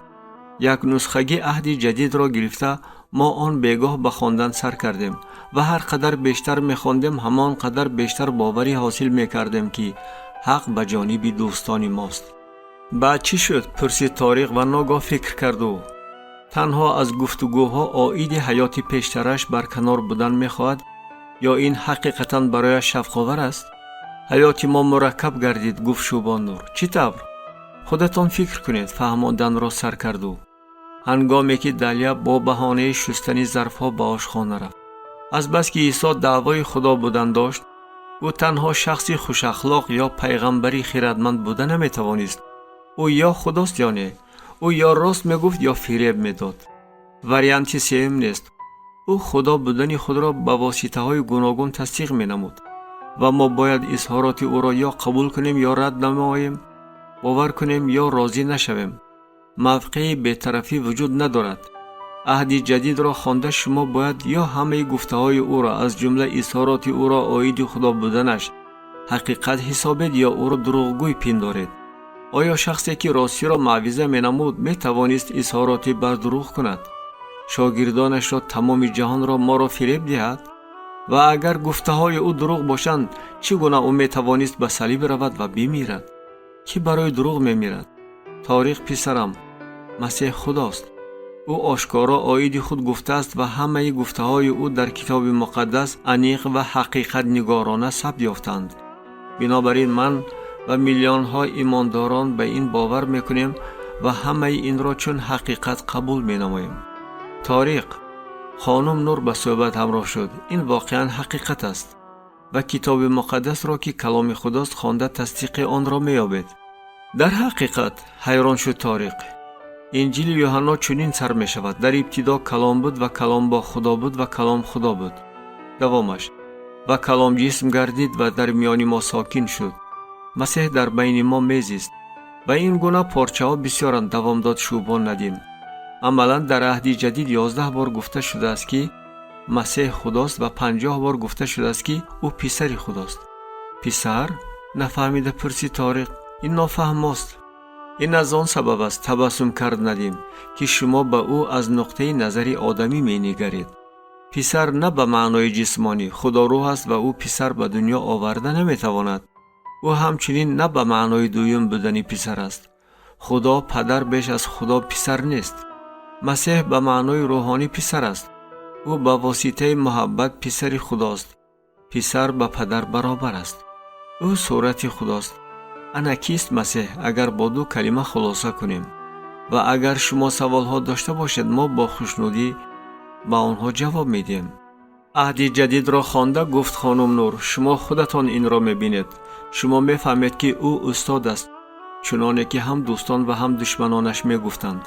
Як нусхаги аҳди ҷадидро гирифта мо он бегоҳ ба хондан сар кардем ва ҳар қадар бештар мехондем, ҳамон қадар бештар боварӣ ҳосил мекардем, ки ҳақ ба ҷониби дӯстони мост. Баъд чӣ шуд? Пурсид Ториқ ва ногоҳ фикр кард ӯ. Танҳо аз гуфтугӯҳо оиди ҳаёти пештараш барканор будан мехоҳад ё ин ҳақиқатан барояш шавқовар аст? Ҳаёти мо мураккаб гардид, гуфт Шӯбон Нур. Чӣ тавр? Худатон фикр кунед, фаҳмонданро сар кард ӯ. Ҳангоме ки Даля бо баҳонаи шустани зарфҳо ба ошхона рафт. Азбаски Исо даъвои худо будан дошт, ӯ танҳо шахси хушахлоқ ё пайғамбари хирадманд буда наметавонист. Ӯ ё худост ё не. Ӯ ё рост мегуфт, ё фиреб медод. Варианти сеюм нест. Ӯ худо будани худро ба воситаҳои гуногун тасдиқ менамуд ва мо бояд изҳороти ӯро ё қабул кунем, ё рад намоем, бовар кунем ё розӣ нашавем. Мавқеи бетарафӣ вуҷуд надорад. Аҳди ҷадидро хонда шумо бояд ё ҳамаи гуфтаҳои ӯро, аз ҷумла изҳороти ӯро оиди худо буданаш, ҳақиқат ҳисобед ё ӯро дурӯғгӯй пиндоред. Оё шахсе, ки ростиро маъвиза менамуд, метавонист изҳороти бардурӯғ кунад? Шогирдонашро, тамоми ҷаҳонро моро фиреб диҳад? Ва агар гуфтаҳои ӯ дурӯғ бошанд, чӣ гуна ӯ метавонист ба салиб равад ва бимирад? Кӣ барои дурӯғ мемирад? Ториқ писарам, Масеҳ худост. Ӯ ошкоро оиди худ гуфтааст ва ҳамаи гуфтаҳои ӯ дар китоби муқаддас аниқ ва ҳақиқатнигорона сабт ёфтанд. Бинобар ин ман ва миллионҳо имондорон ба ин бовар мекунем ва ҳамаи инро чун ҳақиқат қабул менамоем. Ториқ, хонум Нур ба суҳбат ҳамроҳ шуд. Ин воқеан ҳақиқат аст ва китоби муқаддасро, ки каломи худост, хонда тасдиқи онро меёбед. Дар ҳақиқат, ҳайрон шуд Ториқ. Инҷили Юҳанно чунин сар мешавад: дар ибтидо калом буд ва калом бо худо буд ва калом худо буд. Давомаш: ва калом ҷисм гардид ва дар миёни мо сокин шуд. Масеҳ дар байни мо мезист. Ва ин гуна порчаҳо бисёранд, давом дод Шӯбон Надим. Амалан дар аҳди ҷадид 11 бор гуфта шудааст, ки Масеҳ худост ва 50 бор гуфта шудааст, ки ӯ писари худост. Писар? Нафаҳмида пурсид Ториқ. Ин нофаҳмост. Ин аз он сабаб аст, табассум кард Надим, ки шумо ба ӯ аз нуқтаи назари одамӣ менигаред. Писар на ба маънои ҷисмонӣ, худо рӯҳ аст ва ӯ писар ба дунё оварда наметавонад. Ӯ ҳамчунин на ба маънои дуюм будани писар аст. Худо падар беш аз худо писар нест. Масеҳ ба маънои рӯҳонӣ писар аст. Ӯ ба воситаи муҳаббат писари худост. Писар ба падар баробар аст. Ӯ сурати худост. Ана кист Масеҳ, агар бо ду калима хулоса кунем? Ва агар шумо саволҳо дошта бошед, мо бо хушнудӣ ба онҳо ҷавоб медиҳем. Аҳди ҷадидро хонда гуфт хонум Нур, шумо худатон инро мебинед. Шумо мефаҳмед, ки ӯ устод аст, чуноне ки ҳам дӯстон ва ҳам душманонаш мегуфтанд.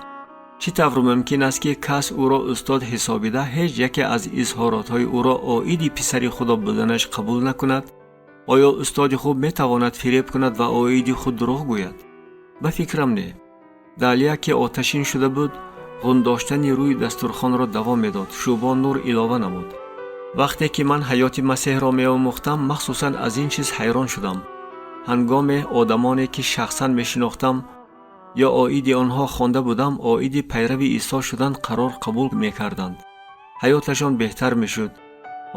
Чӣ тавр мумкин аст, ки кас ӯро устод ҳисобида ҳеҷ яке аз изҳоротҳои ӯро оиди писари худо буданаш қабул накунад? Оё устоди хуб метавонад фиреб кунад ва оиди худ дурӯғ гӯяд? Ба фикрам не. Далия, ки оташин шуда буд, ғундоштани рӯи дастурхонро давом медод. Шӯбон Нур илова намуд. Вақте ки ман ҳаёти Масеҳро меомӯхтам, махсусан аз ин чиз ҳайрон шудам. Ҳангоме одамоне, ки шахсан мешинохтам ё оиди онҳо хонда будам, оиди пайрави Исо шудан қарор қабул мекарданд. Ҳаёташон беҳтар мешуд.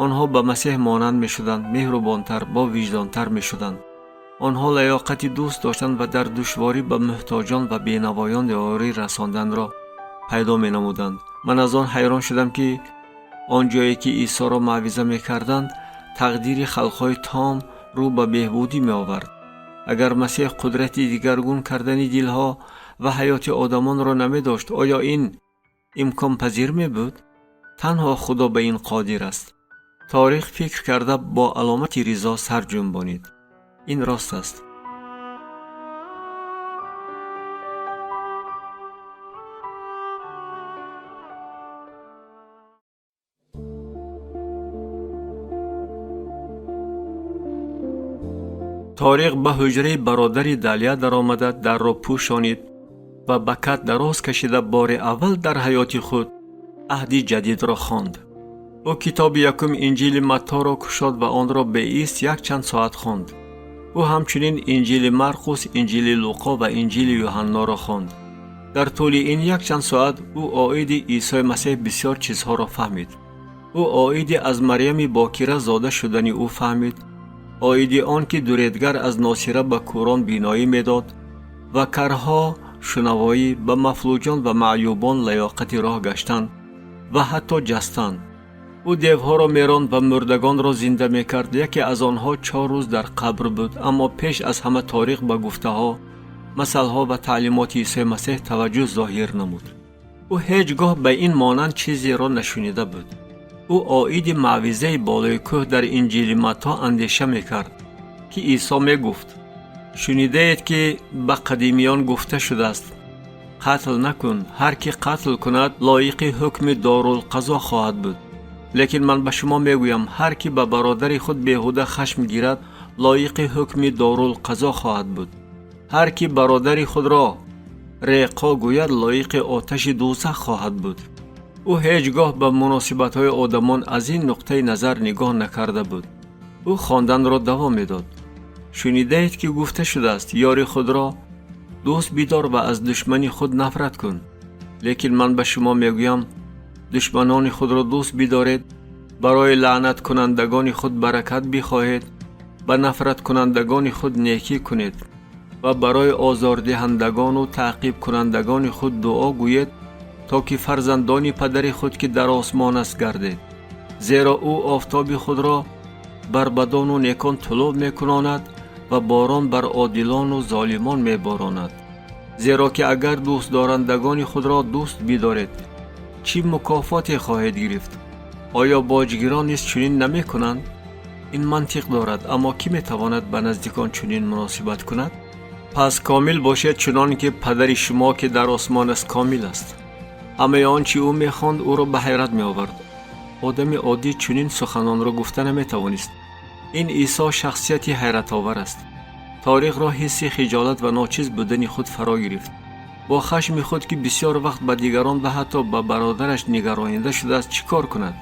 Онҳо ба Масеҳ монанд мешуданд, меҳрубонтар, бовиҷдонтар мешуданд. Онҳо лаёқати дӯст доштан ва дар душворӣ ба муҳтоҷон ва бенавоён ёрӣ расонданро пайдо менамуданд. Ман аз он ҳайрон шудам, ки он ҷое ки Исоро маъвиза мекарданд, тақдири халқҳои том рӯ ба беҳбудӣ меовард. Агар Масеҳ қудрати дигаргун кардани дилҳо ва ҳаёти одамонро намедошт, оё ин имконпазир мебуд? Танҳо Худо ба ин қодир аст. Торих фикр карда бо аломати ризо сар ҷунбонид. Ин рост аст. Ториқ ба ҳуҷраи бародари Далия даромада дарро пӯшонид ва ба кат дароз кашида бори аввал дар ҳаёти худ аҳди ҷадидро хонд. Ӯ китоби якум Инҷили Матторо кушод ва онро беист якчанд соат хонд. Ӯ ҳамчунин Инҷили Марқус, Инҷили Луқо ва Инҷили Юҳанноро хонд. Дар тӯли ин якчанд соат ӯ оиди Исои Масеҳ бисёр чизҳоро фаҳмид. Ӯ оиди аз Марьями бокира зода шудани ӯ фаҳмид, оиди он ки дуредгар аз Носира ба кӯрон биноӣ медод ва карҳо шунавоӣ, ба мафлуҷон ва маъюбон лаёқати роҳ гаштан ва ҳатто ҷастан. Ӯ девҳоро меронд ва мурдагонро зинда мекард. Яке аз онҳо 4 рӯз дар қабр буд, аммо пеш аз ҳама Ториқ ба гуфтаҳо, масалҳо ва таълимоти Исои Масеҳ таваҷҷӯҳ зоҳир намуд. Ӯ ҳеҷ гоҳ ба ин монанд чизеро нашунида буд. Ӯ оиди маъвизаи болои кӯҳ дар Инҷили Матто андеша мекард, ки Исо мегуфт: шунидаед, ки ба қадимиён гуфта шудааст: қатл накун, ҳар ки қатл кунад лоиқи ҳукми дорулқазо хоҳад буд. Лекин ман ба шумо мегӯям, ҳар ки ба бародари худ беҳуда хашм гирад, лоиқи ҳукми дорулқазо хоҳад буд. Ҳар ки бародари худро реқо гӯяд, лоиқи оташи дӯзах хоҳад буд. Ӯ ҳеҷ гоҳ ба муносибатҳои одамон аз ин нуқтаи назар нигоҳ накарда буд. Ӯ хонданро давом медод. Шунидаед, ки гуфта шудааст: ёри худро дӯст бидор ва аз душмани худ нафрат кун. Лекин ман ба шумо мегӯям, душманони худро дӯст бидоред, барои лаънаткунандагони худ баракат бихоҳед, ба нафраткунандагони худ некӣ кунед ва барои озордиҳандагону таъқибкунандагони худ дуо гӯед, то ки фарзандони падари худ, ки дар осмон аст, гардед. Зеро ӯ офтоби худро бар бадону некон тулӯъ мекунонад ва борон бар одилону золимон меборонад. Зеро ки агар дӯстдорандагони худро дӯст бидоред, чӣ мукофоте хоҳед гирифт? Оё боҷгирон низ чунин намекунанд? Ин мантиқ дорад, аммо кӣ метавонад ба наздикон чунин муносибат кунад? Пас комил бошед, чунон ки падари шумо, ки дар осмон аст, комил аст. Ҳамаи он чи ӯ мехонд, ӯро ба ҳайрат меовард. Одами оддӣ чунин суханонро гуфта наметавонист. Ин Исо шахсияти ҳайратовар аст. Ториқро ҳисси хиҷолат ва ночиз будани худ фаро гирифт. Бо хашми худ, ки бисёр вақт ба дигарон ва ҳатто ба бародараш нигаронида шудааст, чӣ кор кунад?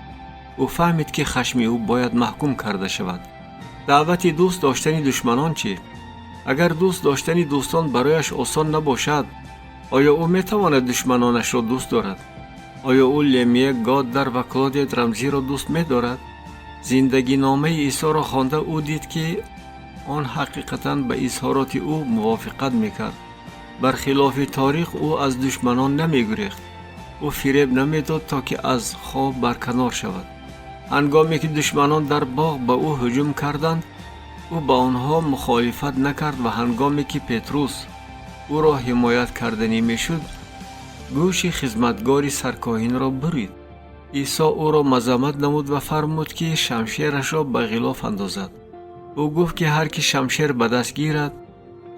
Ӯ фаҳмид, ки хашми ӯ бояд маҳкум карда шавад. Даъвати дӯст доштани душманон чӣ? Агар дӯст доштани дӯстон барояш осон набошад, оё ӯ метавонад душманонашро дӯст дорад? Оё ӯ Лемие, Годдар ва Клодет Рамзиро дӯст медорад? Зиндагиномаи Исоро хонда ӯ дид, ки он ҳақиқатан ба изҳороти ӯ мувофиқат мекард. Бархилофи Торих, ӯ аз душманон намегурехт. Ӯ фиреб намедод, то ки аз хоб барканор шавад. Ҳангоме ки душманон дар боғ ба ӯ ҳуҷум карданд, ӯ ба онҳо мухолифат накард ва ҳангоме ки Петрус ӯро ҳимоят карданӣ мешуд, гӯши хизматгори саркоҳинро бурид. Исо ӯро мазаммат намуд ва фармуд, ки шамшерашро ба ғилоф андозад. Ӯ гуфт, ки ҳар ки шамшер ба даст гирад,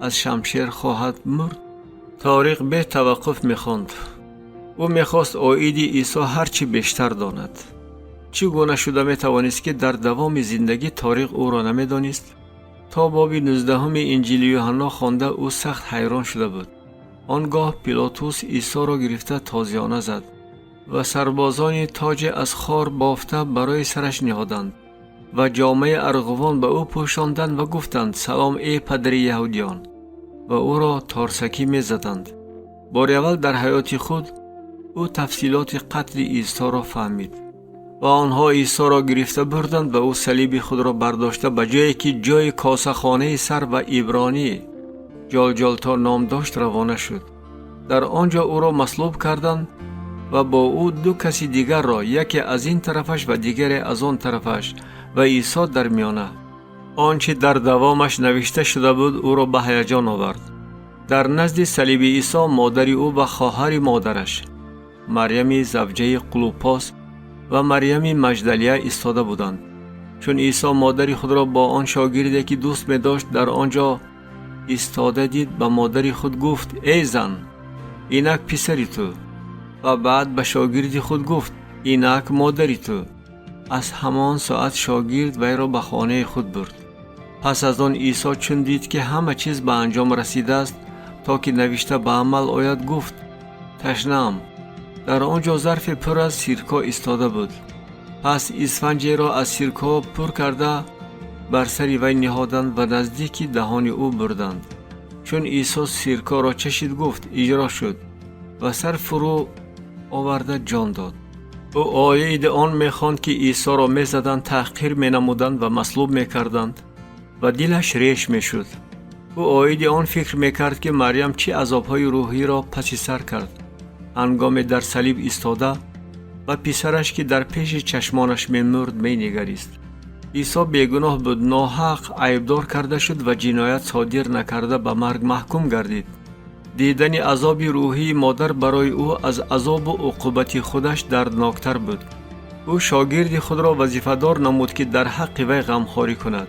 аз шамшер хоҳад мурд. Ториқ бетаваққуф мехонд. Ӯ мехост оиди Исо ҳар чӣ бештар донад. Чӣ гуна шуда метавонист, ки дар давоми зиндагӣ Ториқ ӯро намедонист? То боби 19-уми Инҷили Юҳанно хонда, ӯ сахт ҳайрон шуда буд. Он гоҳ Пилотус Исоро гирифта тозиёна зад ва сарбозони тоҷе аз хор бофта барои сараш ниҳоданд ва ҷомаи арғувон ба ӯ пӯшонданд ва гуфтанд: «Салом, эй падари яҳудиён!» ва ӯро торсакӣ мезаданд. Бори аввал дар ҳаёти худ ӯ тафсилоти қатли Исоро фаҳмид. Ва онҳо Исоро гирифта бурданд ва ӯ салиби худро бардошта ба ҷое, ки ҷои косахонаи сар ба ибронӣ Ҷолҷолто ном дошт, равона шуд. Дар он ҷо ӯро маслуб карданд ва бо ӯ ду каси дигарро, яке аз ин тарафаш ва дигаре аз он тарафаш, ва Исо дар миёна. Он чӣ дар давомаш навишта шуда буд, ӯро ба ҳаяҷон овард. Дар назди салиби Исо модари ӯ ва хоҳари модараш, Марьями завҷаи Қулупос ва Марьями Маҷдалия истода буданд. Чун Исо модари худро бо он шогирде, ки дӯст медошт, дар он ҷо истода дид, ба модари худ гуфт: «Эй зан, инак писари ту!» Ва баъд ба шогирди худ гуфт: «Инак модари ту!» Аз ҳамон соат шогирд вайро ба хонаи худ бурд. Пас аз он Исо чун дид, ки ҳама чиз ба анҷом расидааст, то ки навишта ба амал ояд, гуфт: «Ташнаам». Дар он ҷо зарфе пур аз сирко истода буд. Пас исфанҷеро аз сирко пур карда бар сари вай ниҳоданд ва наздики даҳони ӯ бурданд. Чун Исо сиркоро чашид, гуфт: «Иҷро шуд», ва сар фурӯ оварда ҷон дод. Ӯ оиди он мехонд, ки Исоро мезаданд, таҳқир менамуданд ва маслуб мекарданд, ва дилаш реш мешуд. Ӯ оиди он фикр мекард, ки Марьям чӣ азобҳои рӯҳиро паси сар кард, ҳангоме дар салиб истода ва писараш, ки дар пеши чашмонаш мемурд, менигарист. Исо бегуноҳ буд, ноҳақ айбдор карда шуд ва ҷиноят содир накарда ба марг маҳкум гардид. Дидани азоби рӯҳии модар барои ӯ аз азобу уқубати худаш дардноктар буд. Ӯ шогирди худро вазифадор намуд, ки дар ҳаққи вай ғамхорӣ кунад.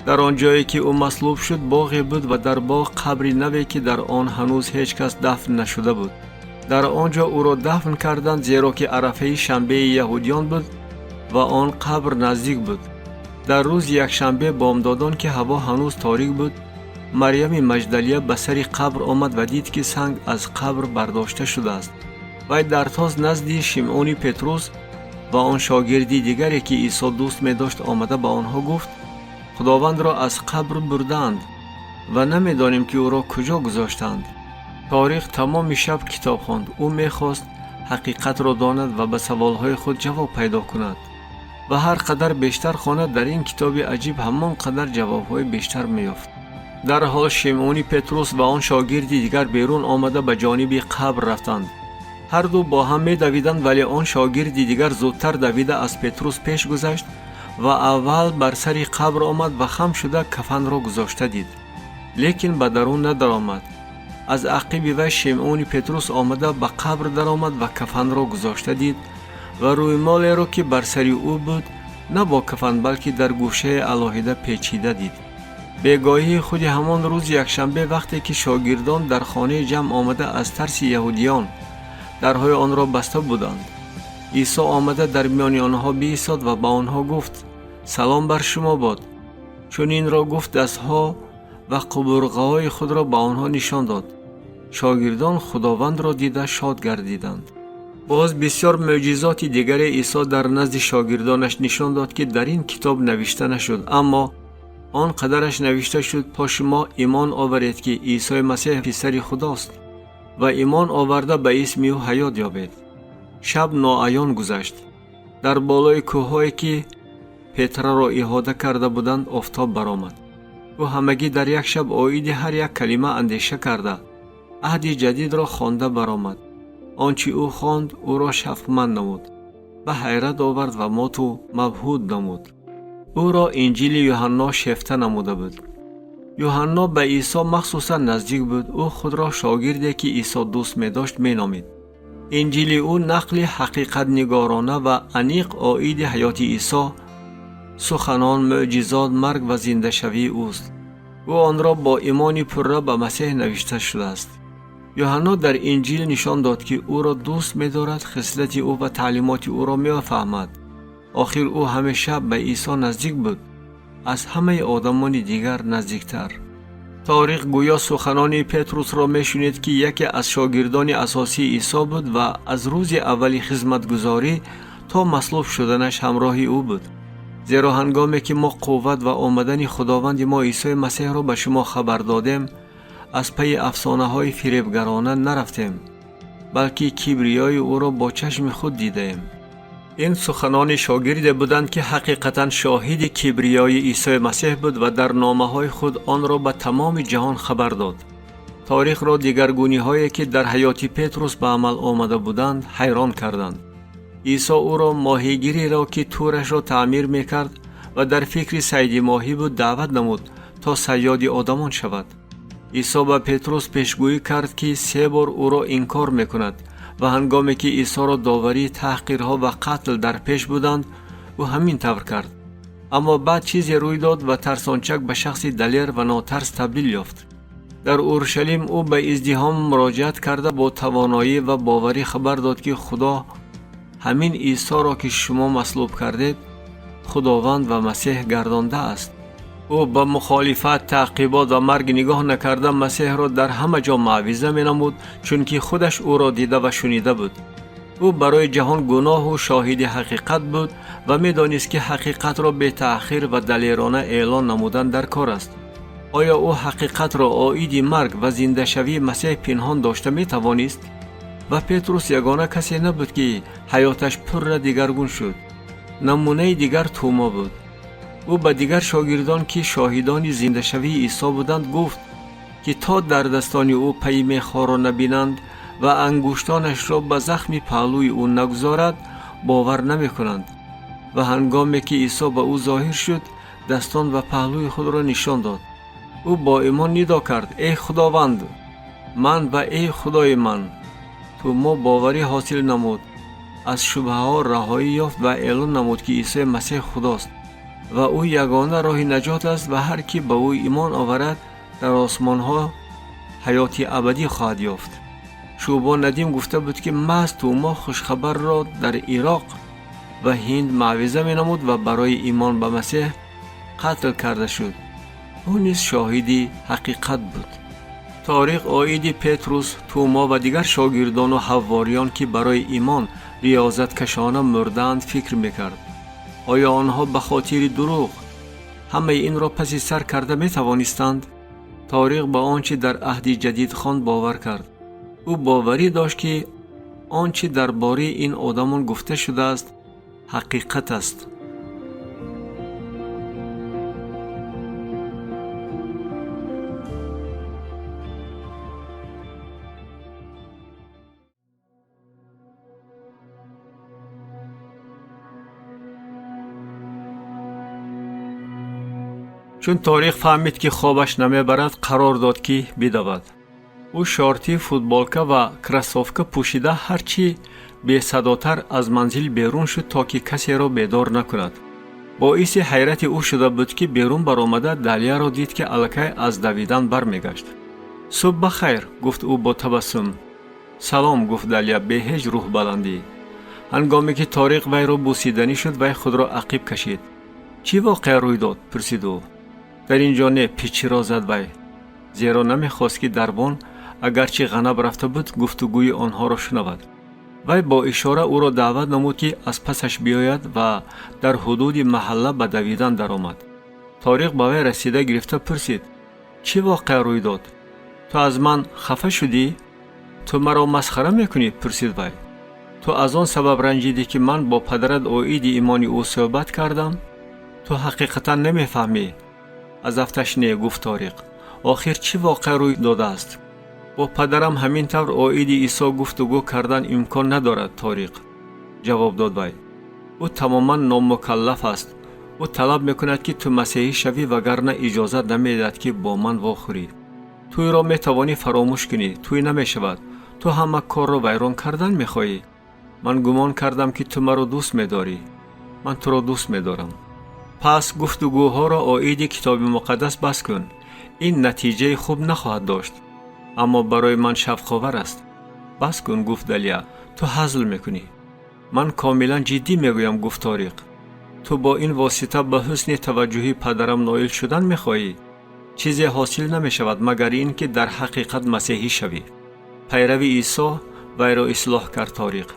Дар он ҷое, ки ӯ маслуб шуд, боғе буд ва дар боғ қабри наве, ки дар он ҳанӯз ҳеҷ кас дафн нашуда буд. Дар он ҷо ӯро дафн карданд, зеро ки арафаи шанбеи яҳудиён буд ва он қабр наздик буд. Дар рӯзи якшанбе бомдодон, ки ҳаво ҳанӯз торик буд, Марьями Маҷдалия ба сари қабр омад ва дид, ки санг аз қабр бардошта шудааст. Вай дар тоз назди Шимъони Петрус ва он шогирди дигаре, ки Исо дӯст медошт, омада ба онҳо гуфт: «Худовандро аз қабр бурдаанд ва намедонем, ки ӯро куҷо гузоштаанд». Ториқ тамоми шаб китоб хонд. Ӯ мехост ҳақиқатро донад ва ба саволҳои худ ҷавоб пайдо кунад. Ва ҳар қадар бештар хонад дар ин китоби аҷиб, ҳамон қадар ҷавобҳои бештар меёфт. Дарҳол Шимъони Петрус ва он шогирди дигар берун омада ба ҷониби қабр рафтанд. Ҳарду бо ҳам медавиданд, вале он шогирди дигар зудтар давида аз Петрус пеш гузашт ва аввал бар сари қабр омад ва хам шуда кафанро гузошта дид, лекин ба дарун надаромад. Аз ақиби вай Шимъони Петрус омада ба қабр даромад ва кафанро гузошта дид ва рӯймолеро, ки бар сари ӯ буд, на бо кафан, балки дар гӯшаи алоҳида печида дид. Бегоҳии худи ҳамон рӯзи якшанбе, вақте ки шогирдон дар хонаи ҷамъ омада аз тарси яҳудиён дарҳои онро баста буданд, Исо омада дар миёни онҳо биистод ва ба онҳо гуфт: «Салом бар шумо бод». Чун инро гуфт, дастҳо ва қубурғаҳои худро ба онҳо нишон дод. Шогирдон Худовандро дида шод гардиданд. Боз бисёр мӯъҷизоти дигаре Исо дар назди шогирдонаш нишон дод, ки дар ин китоб навишта нашуд, аммо он қадараш навишта шуд, то шумо имон оваред, ки Исои Масеҳ писари Худост, ва имон оварда ба исми ӯ ҳаёт ёбед. Шаб ноаён гузашт. Дар болои кӯҳҳое, ки Петраро иҳода карда буданд, офтоб баромад. Ӯ ҳамагӣ дар як шаб оиди ҳар як калима андеша карда, Аҳди Ҷадидро хонда баромад. Он чӣ ӯ хонд, ӯро шафқманд намуд, ба ҳайрат овард ва моту мабҳуд намуд. Ӯро Инҷили Юҳанно шефта намуда буд. Юҳанно ба Исо махсусан наздик буд. Ӯ худро шогирде, ки Исо дӯст медошт, меномид. Инҷили ӯ нақли ҳақиқатнигорона ва аниқ оиди ҳаёти Исо, суханон, мӯъҷизот, марг ва зиндашавии ӯст. Ӯ онро бо имони пурра ба Масеҳ навишта шудааст. Юҳанно дар Инҷил нишон дод, ки ӯро дӯст медорад, хислати ӯ ва таълимоти ӯро мефаҳмад. Охир ӯ ҳамеша ба Исо наздик буд, аз ҳамаи одамони дигар наздиктар. Ториқ гӯё суханони Петрусро мешунид, ки яке аз шогирдони асосии Исо буд ва аз рӯзи аввали хизматгузорӣ то маслуб шуданаш ҳамроҳи ӯ буд. Зеро ҳангоме ки мо қувват ва омадани Худованди мо Исои Масеҳро ба шумо хабар додем, аз пайи афсонаҳои фиребгарона нарафтем, балки кибриёи ӯро бо чашми худ дидаем. Ин суханони шогирде буданд, ки ҳақиқатан шоҳиди кибриёи Исои Масеҳ буд ва дар номаҳои худ онро ба тамоми ҷаҳон хабар дод. Торихро дигаргуниҳое, ки дар ҳаёти Петрус ба амал омада буданд, ҳайрон карданд. Исо ӯро моҳигиреро, ки тӯрашро таъмир мекард ва дар фикри сайди моҳӣ буд, даъват намуд то сайёди одамон шавад. Исо ба Петрус пешгӯӣ кард, ки се бор ӯро инкор мекунад ва ҳангоме ки Исоро доварӣ, таҳқирҳо ва қатл дар пеш буданд, ӯ ҳамин тавр кард. Аммо баъд чизе рӯй дод ва тарсончак ба шахси далер ва нотарс табдил ёфт. Дар Уршалим ӯ ба издиҳом муроҷиат карда бо тавоноӣ ва боварӣ хабар дод, ки Худо ҳамин Исоро, ки шумо маслуб кардед, Худованд ва Масеҳ гардондааст. Ӯ ба мухолифат, таъқибот ва марг нигоҳ накарда Масеҳро дар ҳама ҷо маъвиза менамуд, чунки худаш ӯро дида ва шунида буд. Ӯ барои ҷаҳон гуноҳу шоҳиди ҳақиқат буд ва медонист, ки ҳақиқатро бетаъхир ва далерона эълон намудан дар кор аст. Оё ӯ ҳақиқатро оиди марг ва зиндашавии Масеҳ пинҳон дошта метавонист? Ва Петрус ягона касе набуд, ки ҳаёташ пурра дигаргун шуд. Намунаи дигар Тӯмо буд. Ӯ ба дигар шогирдон, ки шоҳидони зиндашавии Исо буданд, гуфт, ки то дар дастони ӯ пайи мехҳоро набинанд ва ангуштонашро ба захми паҳлӯи ӯ нагузорад, бовар намекунанд. Ва ҳангоме ки Исо ба ӯ зоҳир шуд, дастон ва паҳлӯи худро нишон дод. Ӯ бо имон нидо кард: «Эй Худованд ман ва эй Худои ман!» Тӯмо боварӣ ҳосил намуд, аз шубҳаҳо раҳоӣ ёфт ва эълон намуд, ки Исои Масеҳ Худост ва ӯ ягона роҳи наҷот аст ва ҳар кӣ ба ӯ имон оварад, дар осмонҳо ҳаёти абадӣ хоҳад ёфт. Шӯъбо Надим гуфта буд, ки маҳз Тӯмо хушхабарро дар Ироқ ва Ҳинд маъвиза менамуд ва барои имон ба Масеҳ қатл карда шуд. Ӯ низ шоҳиди ҳақиқат буд. Ториқ оиди Петрус, Тӯмо ва дигар шогирдону ҳаввориён, ки барои имон риёзаткашона мурдаанд, фикр мекард. Оё онҳо ба хотири дурӯғ ҳамаи инро паси сар карда метавонистанд? Ториқ ба он чи дар аҳди ҷадид хонд бовар кард. Ӯ боварӣ дошт, ки он чи дар бораи ин одамон гуфта шудааст, ҳақиқат аст. Чун Ториқ фаҳмид, ки хобаш намебарад, қарор дод, ки бидавад. Ӯ шорти, футболка ва кроссовка пӯшида ҳарчи бесадотар аз манзил берун шуд, то ки касеро бедор накунад. Боиси ҳайрати ӯ шуда буд, ки берун баромада Далияро дид, ки аллакай аз давидан бармегашт. «Субҳ ба хайр», гуфт ӯ бо табассум. «Салом», гуфт Далия бе ҳеҷ рӯҳбаландӣ. Ҳангоме ки Ториқ вайро бусиданӣ шуд, вай худро ақиб кашид. «Чӣ воқеа рӯй дод?» пурсид ӯ. Дар ин ҷо не, пичиро зад вай, зеро намехост, ки дарбон, агарчи ғанаб рафта буд, гуфтугӯи онҳоро шунавад. Вай бо ишора ӯро даъват намуд, ки аз пасаш биёяд ва дар ҳудуди маҳалла ба давидан даромад. Ториқ ба вай расида гирифта пурсид: «Чӣ воқеа рӯй дод? Ту аз ман хафа шудӣ? Ту маро масхара мекунӣ?» пурсид вай. «Ту аз он сабаб ранҷидӣ, ки ман бо падарат оиди имони ӯ суҳбат кардам? Ту ҳақиқатан намефаҳмӣ.» Аз афташ не, гуфт Ториқ. «Охир чӣ воқеа рӯй додааст? Бо падарам ҳамин тавр оиди Исо гуфтугӯ кардан имкон надорад, Ториқ», ҷавоб дод вай. «Ӯ тамоман номукаллаф аст. Ӯ талаб мекунад, ки ту масеҳӣ шавӣ, вагарна иҷозат намедиҳад, ки бо ман вохӯрӣ. Тӯйро метавонӣ фаромӯш кунӣ, тӯй намешавад. Ту ҳама корро вайрон кардан мехоҳӣ. Ман гумон кардам, ки ту маро дӯст медорӣ. Ман туро дӯст медорам. Пас гуфтугӯҳоро оиди Китоби Муқаддас бас кун. Ин натиҷаи хуб нахоҳад дошт, аммо барои ман шавқовар аст. Бас кун, гуфт Далия. Ту ҳазл мекунӣ. Ман комилан ҷиддӣ мегӯям, гуфт Ториқ. Ту бо ин восита ба ҳусни таваҷҷӯҳи падарам ноил шудан мехоҳӣ. Чизе ҳосил намешавад, магар ин ки дар ҳақиқат масеҳӣ шавӣ. Пайрави Исо вайро ислоҳ кард Ториқ.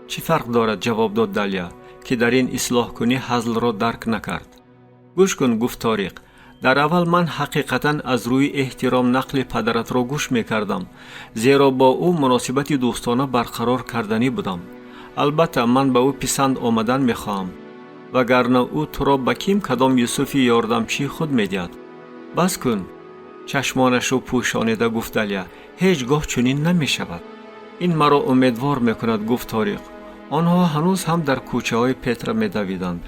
Чӣ фарқ дорад, ҷавоб дод Далия, ки дар ин ислоҳкунӣ ҳазлро дарк накард. Гӯш кун, гуфт Ториқ. Дар аввал ман ҳақиқатан аз рӯи эҳтиром нақли падаратро гӯш мекардам, зеро бо ӯ муносибати дӯстона барқарор карданӣ будам. Албатта, ман ба ӯ писанд омадан мехоҳам, вагарна ӯ туро ба ким кадом Юсуфи ёрдамчии худ медиҳад. Бас кун, чашмонашро пӯшонида гуфт Далия. Ҳеҷ гоҳ чунин намешавад. Ин маро умедвор мекунад, гуфт Ториқ. Онҳо ҳанӯз ҳам дар кӯчаҳои Петра медавиданд.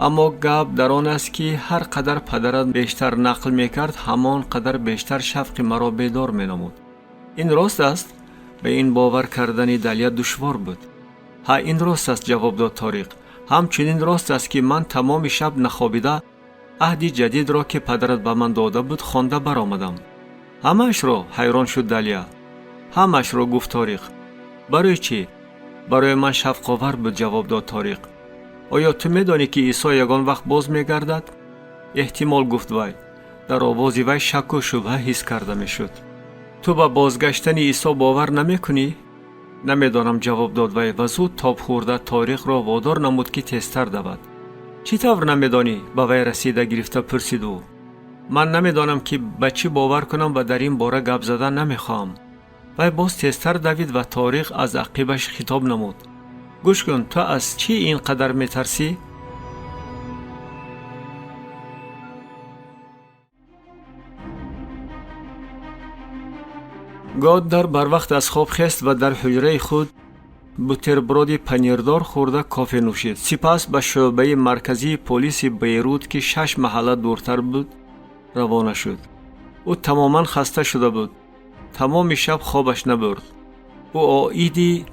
Аммо гап дар он аст, ки ҳар қадар падарат бештар нақл мекард, ҳамон қадар бештар шавқи маро бедор менамуд. Ин рост аст? Ба ин бовар кардани Далия душвор буд. Ҳа, ин рост аст, ҷавоб дод Ториқ. Ҳамчунин рост аст, ки ман тамоми шаб нахобида аҳди ҷадидро, ки падарат ба ман дода буд, хонда баромадам. Ҳамаашро? Ҳайрон шуд Далия. Ҳамаашро, гуфт Ториқ. Барои чӣ? Барои ман шавқовар буд, ҷавоб дод Ториқ. Оё ту медонӣ, ки Исо ягон вақт боз мегардад? Эҳтимол, гуфт вай. Дар овози вай шакку шубҳа ҳис карда мешуд. Ту ба бозгаштани Исо бовар намекунӣ? Намедонам, ҷавоб дод вай ва зуд тоб хӯрда Ториқро водор намуд, ки тезтар давад. Чӣ тавр намедонӣ? Ба вай расида гирифта пурсид ӯ. Ман намедонам, ки ба чӣ бовар кунам ва дар ин бора гап задан намехоҳам. Вай боз тезтар давид ва Ториқ аз ақибаш хитоб намуд. Гӯш кун, ту аз чӣ ин қадар метарсӣ? Годдар барвақт аз хоб хест ва дар ҳуҷраи худ бутерброди панирдор хӯрда кофе нӯшид. Сипас ба шӯъбаи марказии полиси Бейрут, ки 6 маҳалла дуртар буд, равона шуд. Ӯ тамоман хаста шуда буд. Тамоми шаб хобаш набурд. Ӯ оиди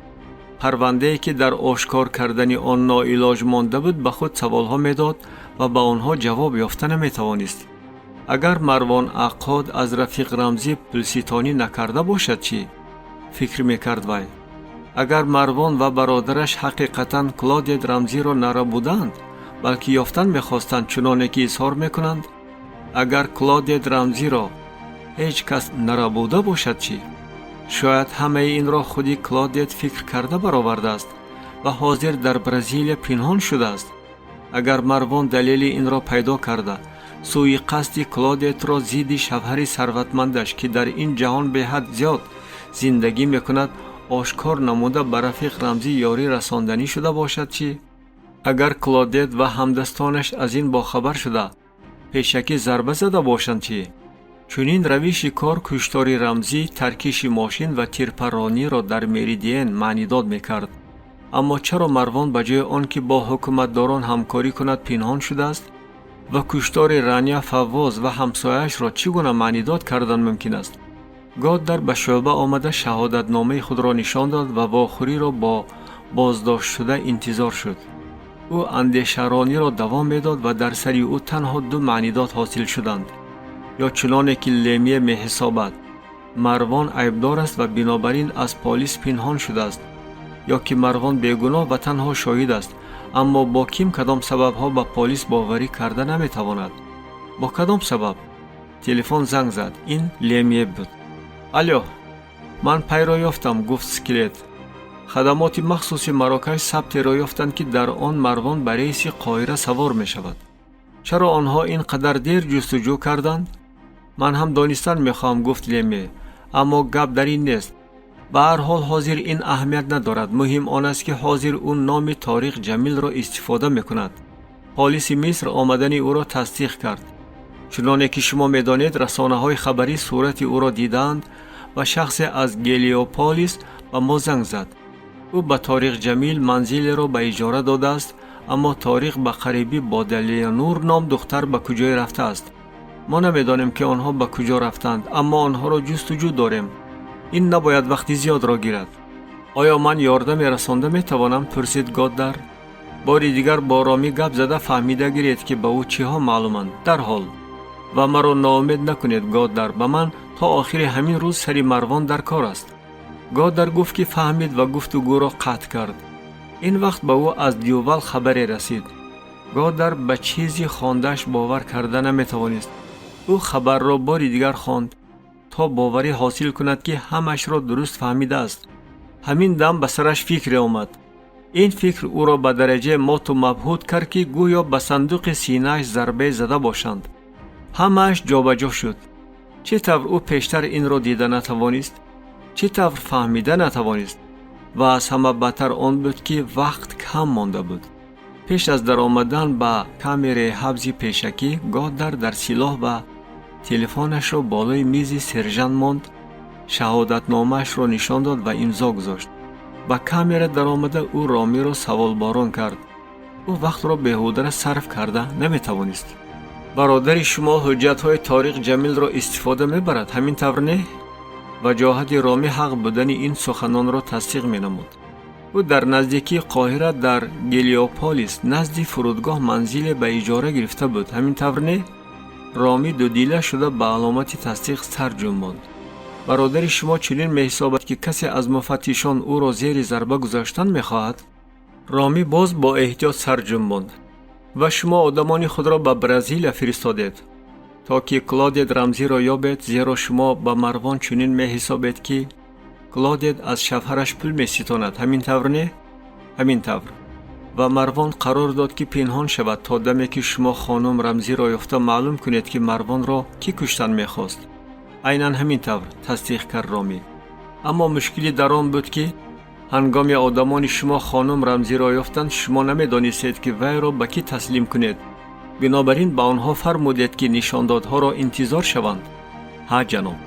парвандае, ки дар ошкор кардани он ноилоҷ монда буд, ба худ саволҳо медод ва ба онҳо ҷавоб ёфта наметавонист. Агар Марвон Аққод аз рафиқ Рамзӣ пулситонӣ накарда бошад, чӣ? Фикр мекард вай. Агар Марвон ва бародараш ҳақиқатан Клодет Рамзиро нарабуданд, балки ёфтан мехостанд, чуноне ки изҳор мекунанд, агар Клодет Рамзиро ҳеҷ кас нарабуда бошад, чӣ? Шояд ҳамаи инро худи Клодет фикр карда баровардааст ва ҳозир дар Бразилия пинҳон шудааст. Агар Марвон далели инро пайдо карда, сӯи қасди Клодетро зидди шавҳари сарватмандаш, ки дар ин ҷаҳон беҳад зиёд зиндагӣ мекунад, ошкор намуда ба рафиқ Рамзӣ ёрӣ расонданӣ шуда бошад, чӣ? Агар Клодет ва ҳамдастонаш аз ин бохабар шуда, пешакӣ зарба зада бошанд, чӣ? Чунин равиши кор куштори Рамзӣ, таркиши мошин ва тирпарониро дар Меридиен маънидод мекард. Аммо чаро Марвон ба ҷои он ки бо ҳукуматдорон ҳамкорӣ кунад, пинҳон шудааст? Ва куштори Рания Фаввоз ва ҳамсояашро чӣ гуна маънидод кардан мумкин аст? Годдар ба шӯъба омада шаҳодатномаи худро нишон дод ва вохӯриро бо боздоштшуда интизор шуд. Ӯ андешарониро давом медод ва дар сари ӯ танҳо ду маънидод ҳосил шуданд. Ё чуноне ки Лемие меҳисобад, Марвон айбдор аст ва бинобар ин аз полис пинҳон шудааст, ё ки Марвон бегуноҳ ва танҳо шоҳид аст, аммо бо ким кадом сабабҳо ба полис боварӣ карда наметавонад. Бо кадом сабаб? Телефон занг зад. Ин Лемие буд. Алё, ман пайро ёфтам, гуфт скелет. Хадамоти махсуси Марокаш сабтеро ёфтанд, ки дар он Марвон ба рейси Қоҳира савор мешавад. Чаро онҳо ин қадар дер ҷустуҷӯ карданд? Ман ҳам донистан мехоҳам, гуфт Леме, аммо гап дар ин нест. Ба ҳар ҳол ҳозир ин аҳамият надорад. Муҳим он аст, ки ҳозир ӯ номи Ториқ Ҷамилро истифода мекунад. Полиси Миср омадани ӯро тасдиқ кард. Чуноне ки шумо медонед, расонаҳои хабарӣ сурати ӯро дидаанд ва шахсе аз Гелиополис ба мо занг зад. Ӯ ба Ториқ Ҷамил манзилеро ба иҷора додааст, аммо Ториқ ба қарибӣ бо Далиянур ном духтар ба куҷое рафтааст. Мо намедонем, ки онҳо ба куҷо рафтанд, аммо онҳоро ҷустуҷӯ дорем. Ин набояд вақти зиёдро гирад. Оё ман ёрдаме расонда метавонам? Пурсид Годдар. Бори дигар бо Ромӣ гап зада фаҳмида гиред, ки ба ӯ чиҳо маълуманд. Дарҳол. Ва маро ноумед накунед, Годдар. Ба ман то охири ҳамин рӯз сари Марвон дар кор аст. Годдар гуфт, ки фаҳмид, ва гуфтугӯро қатъ кард. Ин вақт ба ӯ аз Дювал хабаре расид. Годдар ба чизи хондааш бовар карда наметавонист. Ӯ хабарро бори дигар хонд, то боварӣ ҳосил кунад, ки ҳамашро дуруст фаҳмидааст. Ҳамин дам ба сараш фикре омад. Ин фикр ӯро ба дараҷае моту мабҳут кард, ки гӯё ба сандуқи синааш зарбае зада бошанд. Ҳамааш ҷобаҷо шуд. Чӣ тавр ӯ пештар инро дида натавонист? Чӣ тавр фаҳмида натавонист? Ва аз ҳама бадтар он буд, ки вақт кам монда буд. Пеш аз даромадан ба камераи ҳабзи пешакӣ, Годдар дар силоҳ ва телефонашро болои мизи сержант монд, шаҳодатномаашро нишон дод ва имзо гузошт. Ба камера даромада, ӯ Ромиро саволборон кард. Ӯ вақтро беҳудара сарф карда наметавонист. Бародари шумо ҳуҷҷатҳои Ториқ Ҷамилро истифода мебарад, ҳамин тавр, не? Ваҷоҳати Ромӣ ҳақ будани ин суханонро тасдиқ менамуд. Ӯ дар наздикии Қоҳира, дар Гелиополис, назди фурудгоҳ манзиле ба иҷора гирифта буд, ҳамин тавр, не? Ромӣ дудила шуда, ба аломати тасдиқ сар ҷунбонд. Бародари шумо чунин меҳисобад, ки касе аз муфаттишон ӯро зери зарба гузоштан мехоҳад? Ромӣ боз бо эҳтиёт сар ҷунбонд. Ва шумо одамони худро ба Бразилия фиристодед, то ки Клодет Рамзиро ёбед, зеро шумо ба Марвон чунин меҳисобед, ки Клодет аз шавҳараш пул меситонад, ҳамин тавр, не? Ҳамин тавр. Ва Марвон қарор дод, ки пинҳон шавад, то даме ки шумо хонум Рамзиро ёфта маълум кунед, ки Марвонро кӣ куштан мехост. Айнан ҳамин тавр, тасдиқ кард Ромӣ. Аммо мушкилӣ дар он буд, ки ҳангоми одамони шумо хонум Рамзиро ёфтанд, шумо намедонистед, ки вайро ба кӣ таслим кунед. Бинобар ин ба онҳо фармудед, ки нишондодҳоро интизор шаванд. Ҳа, ҷаноб.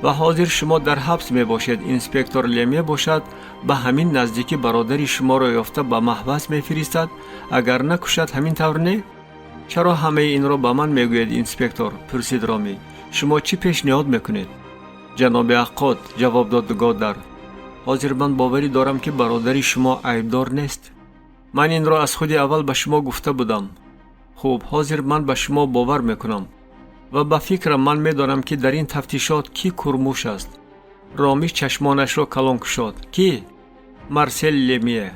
Ва ҳозир шумо дар ҳабс мебошед. Инспектор Леме бошад, ба ҳамин наздикӣ бародари шуморо ёфта, ба маҳбас мефиристад, агар накушад, ҳамин тавр, не? Чаро ҳамаи инро ба ман мегӯед, инспектор? Пурсид Ромӣ. Шумо чӣ пешниҳод мекунед? Ҷаноби аққод, ҷавоб дод Годар, ҳозир ман боварӣ дорам, ки бародари шумо айбдор нест. Ман инро аз худи аввал ба шумо гуфта будам. Хуб, ҳозир ман ба шумо бовар мекунам ва ба фикрам, ман медонам, ки дар ин тафтишот кӣ курмуш аст. Ромӣ чашмонашро калон кушод. Кӣ? Марсел Лемие.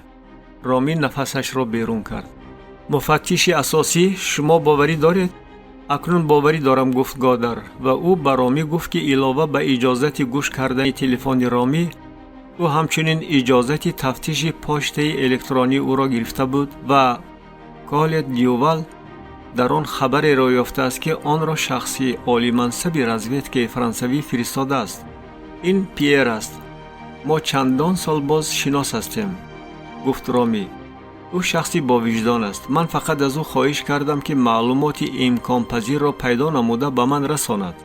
Ромӣ нафасашро берун кард. Муфаттиши асосӣ, шумо боварӣ доред? Акнун боварӣ дорам, гуфт Годар. Ва ӯ ба Ромӣ гуфт, ки илова ба иҷозати гӯш кардани телефони Ромӣ, ӯ ҳамчунин иҷозати тафтиши почтаи электронии ӯро гирифта буд ва Колет Дювал дар он хабареро ёфтааст, ки онро шахси олимансаби разведкаи франсавӣ фиристодааст. Ин Пьер аст. Мо чандон сол боз шинос ҳастем, гуфт Ромӣ. Ӯ шахси бовиҷдон аст. Ман фақат аз ӯ хоҳиш кардам, ки маълумоти имконпазирро пайдо намуда, ба ман расонад.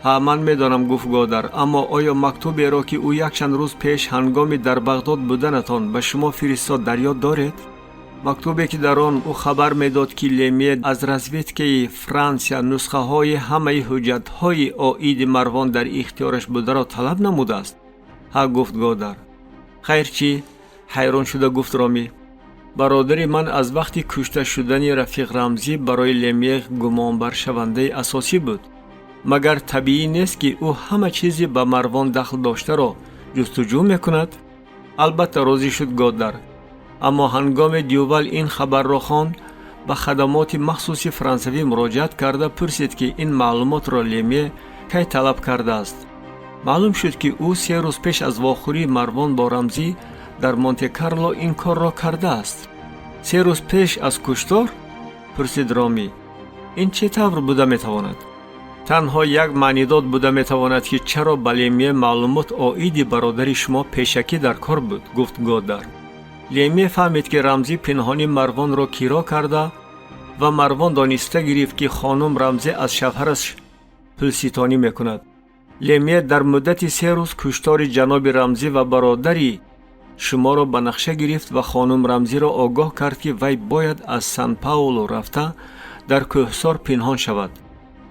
Ҳа, ман медонам, гуфт Годар. Аммо оё мактуберо, ки ӯ якчанд рӯз пеш ҳангоми дар Бағдод буданатон ба шумо фиристод, дар ёд доред? Мактубе, ки дар он ӯ хабар медод, ки Лемие аз разведкаи Франсия нусхаҳои ҳамаи ҳуҷҷатҳои оиди Марвон дар ихтиёраш бударо талаб намудааст. Ҳа, гуфт Годар. Хайр, чӣ? Ҳайрон шуда гуфт Ромӣ. Бародари ман аз вақти кушта шудани рафиқ Рамзӣ барои Лемие гумонбаршавандаи асосӣ буд. Магар табиӣ нест, ки ӯ ҳама чизе ба Марвон дахл доштаро ҷустуҷӯ мекунад? Албатта, розӣ шуд Годар. Аммо ҳангоме Дювал ин хабарро хонд, ба хадамоти махсуси франсавӣ муроҷиат карда пурсид, ки ин маълумотро Лемие кай талаб кардааст. Маълум шуд, ки ӯ 3 рӯз пеш аз вохӯрии Марвон бо Рамзӣ дар Монте-Карло ин корро кардааст. 3 рӯз пеш аз куштор? Пурсид Ромӣ. Ин чӣ тавр буда метавонад? Танҳо як маънидод буда метавонад, ки чаро ба Лемие маълумот оиди бародари шумо пешакӣ дар кор буд, гуфт Годар. Лемие фаҳмид, ки Рамзӣ пинҳонӣ Марвонро киро карда, ва Марвон дониста гирифт, ки хонум Рамзӣ аз шавҳараш пулситонӣ мекунад. Лемие дар муддати 3 рӯз куштори ҷаноби Рамзӣ ва бародари шуморо ба нақша гирифт ва хонум Рамзиро огоҳ кард, ки вай бояд аз Сан Пауло рафта, дар кӯҳсор пинҳон шавад.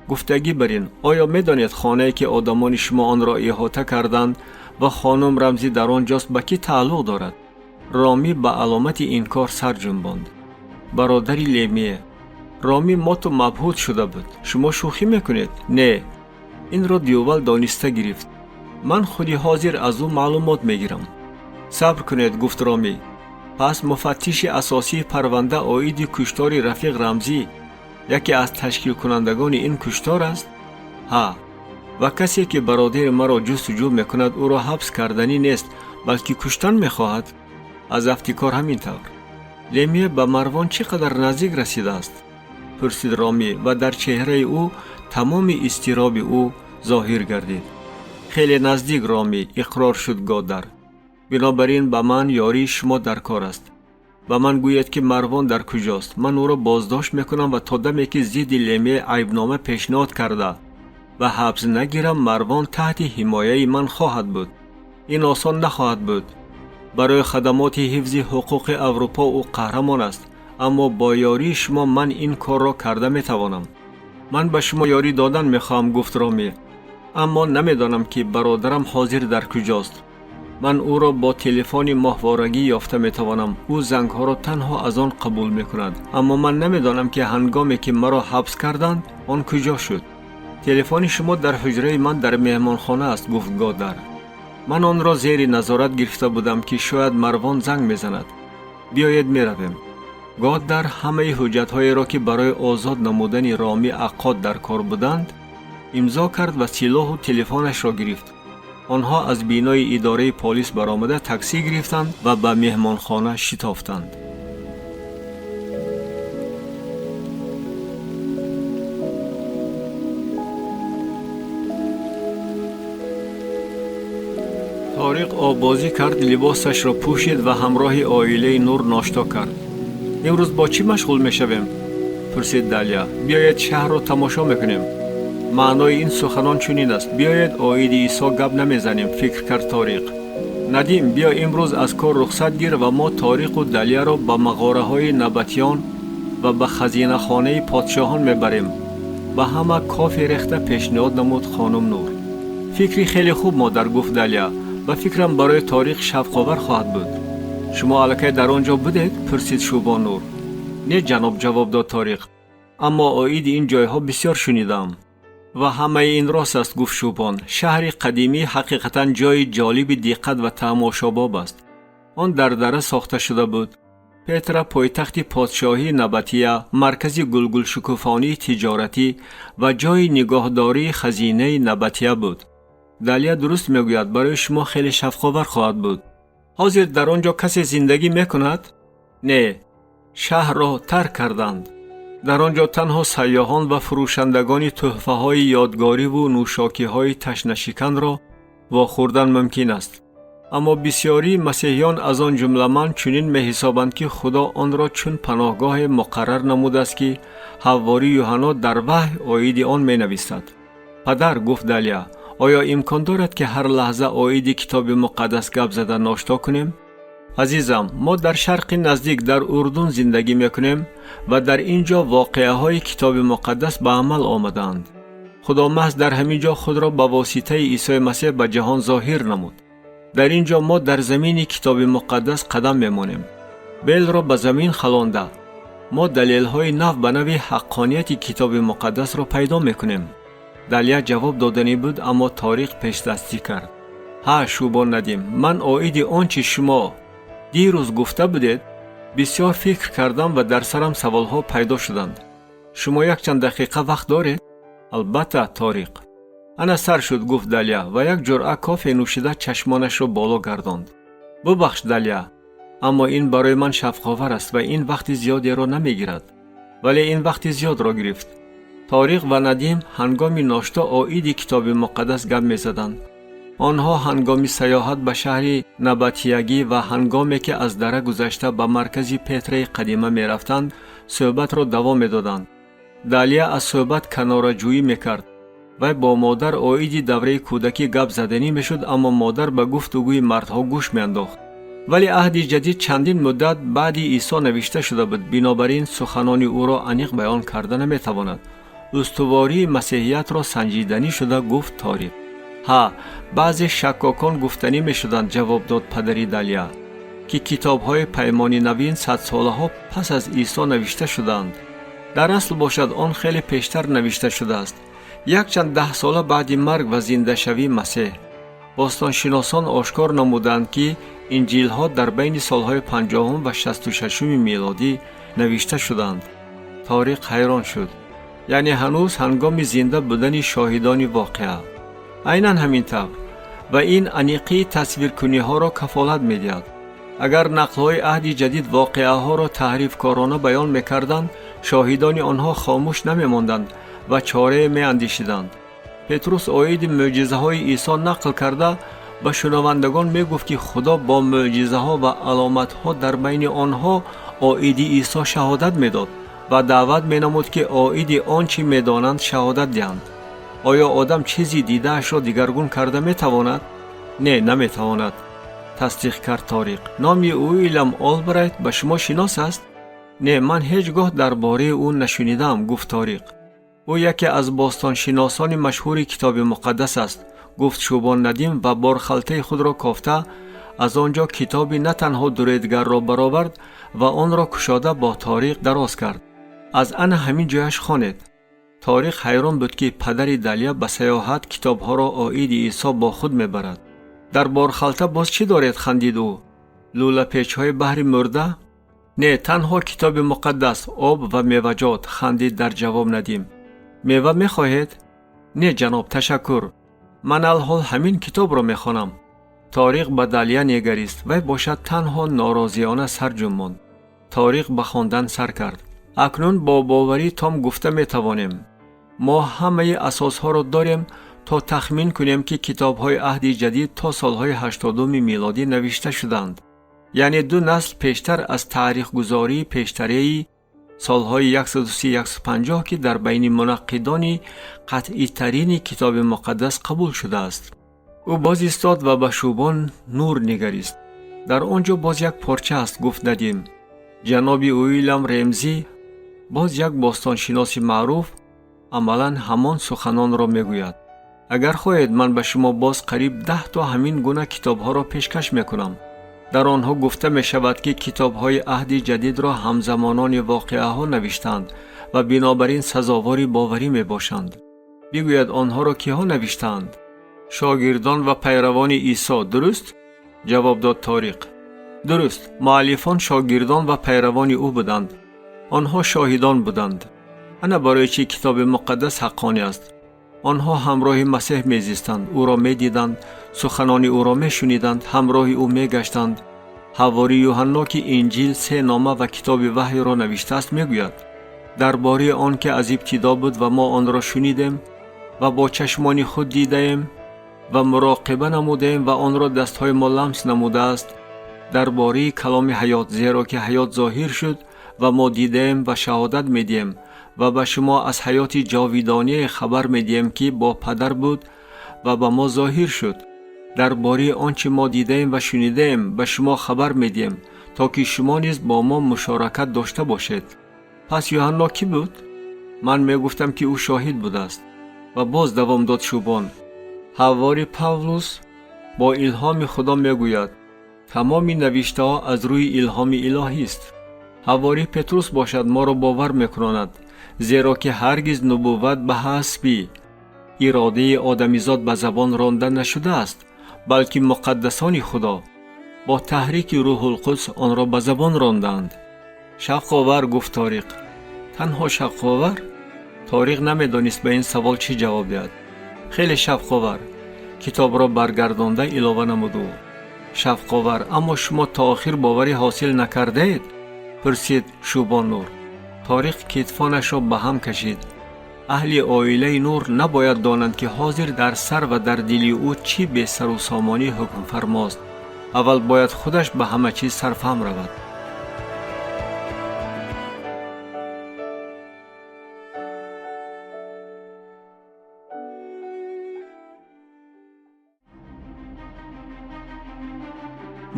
Гуфтагӣ бар ин, оё медонед, хонае, ки одамони шумо онро иҳота карданд, Ва хонум Рамзӣ дар он ҷост ба кӣ тааллуқ дорад? Ромӣ ба аломати инкор сар ҷунбонд. Бародари Лемие. Ромӣ моту мабҳут шуда буд. Шумо шӯхӣ мекунед? Не. Инро Дювал дониста гирифт. Ман худи ҳозир аз ӯ маълумот мегирам. Сабр кунед, гуфт Ромӣ. Пас муфаттиши асосии парванда оиди куштори рафиқ Рамзӣ яке аз ташкилкунандагони ин куштор аст? Ҳа. Ва касе ки бародари маро ҷустуҷӯ мекунад, ӯро ҳабс карданӣ нест, балки куштан мехоҳад. Аз афти кор ҳамин тавр. Лемие ба Марвон чӣ қадар наздик расидааст? Пурсид Ромӣ ва дар чеҳраи ӯ тамоми изтироби ӯ зоҳир гардид. Хеле наздик, Ромӣ, иқрор шуд Годар. Бинобар ин ба ман ёрии шумо дар кор аст. Ба ман гӯед ки Марвон дар куҷост. Ман ӯро боздошт мекунам ва то даме ки зидди Лемие айбнома пешниҳод карда ва ҳабс нагирам, Марвон таҳти ҳимояи ман хоҳад буд. Ин осон нахоҳад буд. Барои хадамоти ҳифзи ҳуқуқи Аврупо ӯ қаҳрамон аст, аммо бо ёрии шумо ман ин корро карда метавонам. Ман ба шумо ёрӣ додан мехоҳам, гуфт Ромӣ, аммо намедонам ки бародарам ҳозир дар куҷост. Ман ӯро бо телефони моҳворагӣ ёфта метавонам. Ӯ зангҳоро танҳо аз он қабул мекунад, аммо ман намедонам ки ҳангоме ки маро ҳабс карданд, он куҷо шуд. Телефони шумо дар ҳуҷраи ман дар меҳмонхона аст, гуфт Годар. Ман онро зери назорат гирифта будам ки шояд Марвон занг мезанад. Биёед меравем. Годар ҳамаи ҳуҷҷатҳоеро ки барои озод намудани Ромӣ Аққод дар кор буданд, имзо кард ва силоҳу телефонашро гирифт. Онҳо аз бинои идораи полис баромада таксӣ гирифтанд ва ба меҳмонхона шитофтанд. Ториқ оббозӣ кард, либосашро пӯшид ва ҳамроҳи оилаи Нур ношто кард. Имрӯз бо чӣ машғул мешавем? Пурсид Далия. Биёед шаҳрро тамошо мекунем. Маънои ин суханон чунин аст: биёед оиди Исо гап намезанем, фикр кард Ториқ. Надим, биё имрӯз аз кор рухсат гир ва мо Ториқу Далияро ба мағораҳои набатиён ва ба хазинахонаи подшоҳон мебарем. Ба ҳама кофе рехта пешниҳод намуд хонум Нур. Фикри хеле хуб, модар, гуфт Далия. Ба фикрам барои Ториқ шавқовар хоҳад буд. Шумо аллакай дар он ҷо будед? Пурсид Шӯбон Нур. Не, ҷаноб, ҷавоб дод Ториқ. Аммо оиди ин ҷойҳо бисёр шунидам. Ва ҳамаи ин рост аст, гуфт Шӯбон. Шаҳри қадимӣ ҳақиқатан ҷои ҷолиби диққат ва тамошобоб аст. Он дар дара сохта шуда буд. Петра пойтахти подшоҳии Набатия, маркази гулгулшукуфонии тиҷоратӣ ва ҷои нигоҳдории хазинаи Набатия буд. Далия дуруст мегӯяд, барои шумо хеле шавқовар хоҳад буд. Ҳозир дар он ҷо касе зиндагӣ мекунад? Не, шаҳрро тарк карданд. Дар он ҷо танҳо сайёҳон ва фурӯшандагони тӯҳфаҳои ёдгориву нӯшокиҳои ташнашиканро вохӯрдан мумкин аст. Аммо бисёрии масеҳиён, аз он ҷумла ман, чунин меҳисобанд ки Худо онро чун паноҳгоҳе муқаррар намудааст ки ҳаввории Юҳанно дар ваҳй оиди он менависад. Падар, гуфт Далия, оё имкон дорад ки ҳар лаҳза оиди китоби муқаддас гап зада ношто кунем? Азизам, мо дар шарқи наздик дар Урдун зиндагӣ мекунем ва дар ин ҷо воқеаҳои китоби муқаддас ба амал омадаанд. Худо маҳз дар ҳамин ҷо худро ба воситаи Исои Масеҳ ба ҷаҳон зоҳир намуд. Дар ин ҷо мо дар замини китоби муқаддас қадам мемонем. Белро ба замин халонда мо далелҳои нав ба нави ҳаққонияти китоби муқаддасро пайдо мекунем. Далия ҷавоб доданӣ буд, аммо Ториқ пешдастӣ кард. Ҳа, Шӯбон Надим, ман оиди он чи шумо дирӯз гуфта будед, бисёр фикр кардам ва дар сарам саволҳо пайдо шуданд. Шумо якчанд дақиқа вақт доред? Албатта, Ториқ. Ана сар шуд, гуфт Далия ва як ҷуръа кофе нӯшида чашмонашро боло гардонд. Бубахш, Далия, аммо ин барои ман шавқовар аст ва ин вақти зиёдеро намегирад. Вале ин вақти зиёдро гирифт. Ториқ ва Надим ҳангоми ношто оиди китоби муқаддас гап мезаданд. Онҳо ҳангоми саёҳат ба шаҳри Набатиягӣ ва ҳангоме ки аз дара гузашта ба маркази Петраи қадима мерафтанд, суҳбатро давом медоданд. Далия аз суҳбат канораҷӯӣ мекард. Вай бо модар оиди давраи кӯдакӣ гап заданӣ мешуд, аммо модар ба гуфтугӯи мардҳо гӯш меандохт. Вале аҳди ҷадид чандин муддат баъди Исо навишта шуда буд, бинобар ин суханони ӯро аниқ баён карда наметавонад. Устувории масеҳиятро санҷиданӣ шуда гуфт Ториқ. Ҳа, баъзе шаккокон гуфтанӣ мешуданд, ҷавоб дод падари Далия, ки китобҳои Паймони Навин садсолаҳо пас аз Исо навишта шуданд. Дар асл бошад, он хеле пештар навишта шудааст, якчанд даҳсола баъди марг ва зиндашавии Масеҳ. Бостоншиносон ошкор намуданд, ки инҷилҳо дар байни солҳои 50-ум ва 66-уми мелодӣ навишта шуданд. Ториқ ҳайрон шуд. Яъне ҳанӯз ҳангоми зинда будани шоҳидони воқеа. Айнан ҳамин тавр. Ва ин аниқии тасвиркуниҳоро кафолат медиҳад. Агар нақлҳои Аҳди Ҷадид воқеаҳоро таҳрифкорона баён мекарданд, шоҳидони онҳо хомӯш намемонданд ва чорае меандешиданд. Петрус оиди мӯъҷизаҳои Исо нақл карда, ба шунавандагон мегуфт, ки Худо бо мӯъҷизаҳо ва аломатҳо дар байни онҳо оиди Исо шаҳодат медод ва даъват менамуд, ки оиди он чӣ медонанд шаҳодат диҳанд. Оё одам чизи дидаашро дигаргун карда метавонад? Не, наметавонад, тасдиқ кард Ториқ. Номи Уилям Олбрайт ба шумо шинос аст? Не, ман ҳеҷ гоҳ дар бораи ӯ нашунидам, гуфт Ториқ. Ӯ яке аз бостоншиносони машҳури Китоби Муқаддас аст, гуфт Шӯбон Надим ва борхалтаи худро кофта, аз он ҷо китоби на танҳо дуредгарро баровард ва онро кушода бо Ториқ дароз кард. Аз ана ҳамин ҷояш хонед. Ториқ ҳайрон буд, ки падари Далия ба саёҳат китобҳоро оиди Исо бо худ мебарад. Дар борхалта боз чӣ доред? Хандид ӯ. Лӯлапечҳои баҳри мурда? Не, танҳо Китоби Муқаддас, об ва меваҷот, хандид дар ҷавоб Надим. Мева мехоҳед? Не, ҷаноб, ташаккур. Ман алҳол ҳамин китобро мехонам. Ториқ ба Далия негарист, вай бошад танҳо норозиёна сар ҷунбонд. Ториқ ба хондан сар кард. Акнун бо боварӣ том гуфта метавонем, мо ҳамаи асосҳоро дорем то тахмин кунем, ки китобҳои Аҳди Ҷадид то солҳои 80-уми милодӣ навишта шуданд, яъне ду насл пештар аз таърихгузории пештареи солҳои 130-150, ки дар байни мунаққидони қатъитарини Китоби Муқаддас қабул шудааст. Ӯ боз истод ва ба Шӯбон Нур нигарист. Дар он ҷо боз як порча аст, гуфт Надим. Ҷаноби Уилям Ремзӣ, боз як бостоншиноси маъруф, амалан ҳамон суханонро мегӯяд. Агар хоҳед, ман ба шумо боз қариб 10 то ҳамин гуна китобҳоро пешкаш мекунам. Дар онҳо гуфта мешавад, ки китобҳои Аҳди Ҷадидро ҳамзамонони воқеаҳо навиштанд ва бинобар ин сазовори боварӣ мебошанд. Бигӯяд, онҳоро киҳо навиштаанд? Шогирдон ва пайравони Исо, дуруст? Ҷавоб дод Ториқ. Дуруст, муаллифон шогирдон ва пайравони ӯ буданд. Онҳо шоҳидон буданд. Ана барои чӣ Китоби Муқаддас ҳаққонӣ аст. Онҳо ҳамроҳи Масеҳ мезистанд, ӯро медиданд, суханони ӯро мешуниданд, ҳамроҳи ӯ мегаштанд. Ҳавори Юҳанно, ки Инҷил, се нома ва Китоби Ваҳйро навиштааст, мегӯяд: дар бораи он ки аз ибтидо буд ва мо онро шунидем ва бо чашмони худ дидаем ва муроқиба намудаем ва онро дастҳои мо ламс намудааст, дар бораи каломи ҳаёт, зеро ки ҳаёт зоҳир шуд ва мо дидаем ва шаҳодат медиҳем ва ба шумо аз ҳаёти ҷовидоние хабар медиҳем, ки бо Падар буд ва ба мо зоҳир шуд. Дар бораи он чӣ мо дидаем ва шунидаем, ба шумо хабар медиҳем, то ки шумо низ бо мо мушоракат дошта бошед. Пас Юҳанно кӣ буд? Ман мегуфтам, ки ӯ шоҳид будааст. Ва боз давом дод Шӯбон: ҳавори Павлус бо илҳоми Худо мегӯяд, тамоми навиштаҳо аз рӯи илҳоми илоҳист. Ҳавори Петрус бошад, моро бовар мекунонад, зеро ки ҳаргиз нубувват ба ҳасби иродаи одамизод ба забон ронда нашудааст, балки муқаддасони Худо бо таҳрики Рӯҳулқудс онро ба забон ронданд. Шавқовар, гуфт Ториқ. Танҳо шавқовар? Ториқ намедонист, ба ин савол чӣ ҷавоб диҳад. Хеле шавқовар, китобро баргардонда илова намуд ӯ. Шавқовар, аммо шумо то охир боварӣ ҳосил накардаед? Пурсид Шӯбон Нур. Ториқ китфонашро ба ҳам кашид. Аҳли оилаи Нур набояд донанд, ки ҳозир дар сар ва дар дили ӯ чӣ бесару сомонӣ ҳукмфармост. Аввал бояд худаш ба ҳама чиз сарфаҳм равад.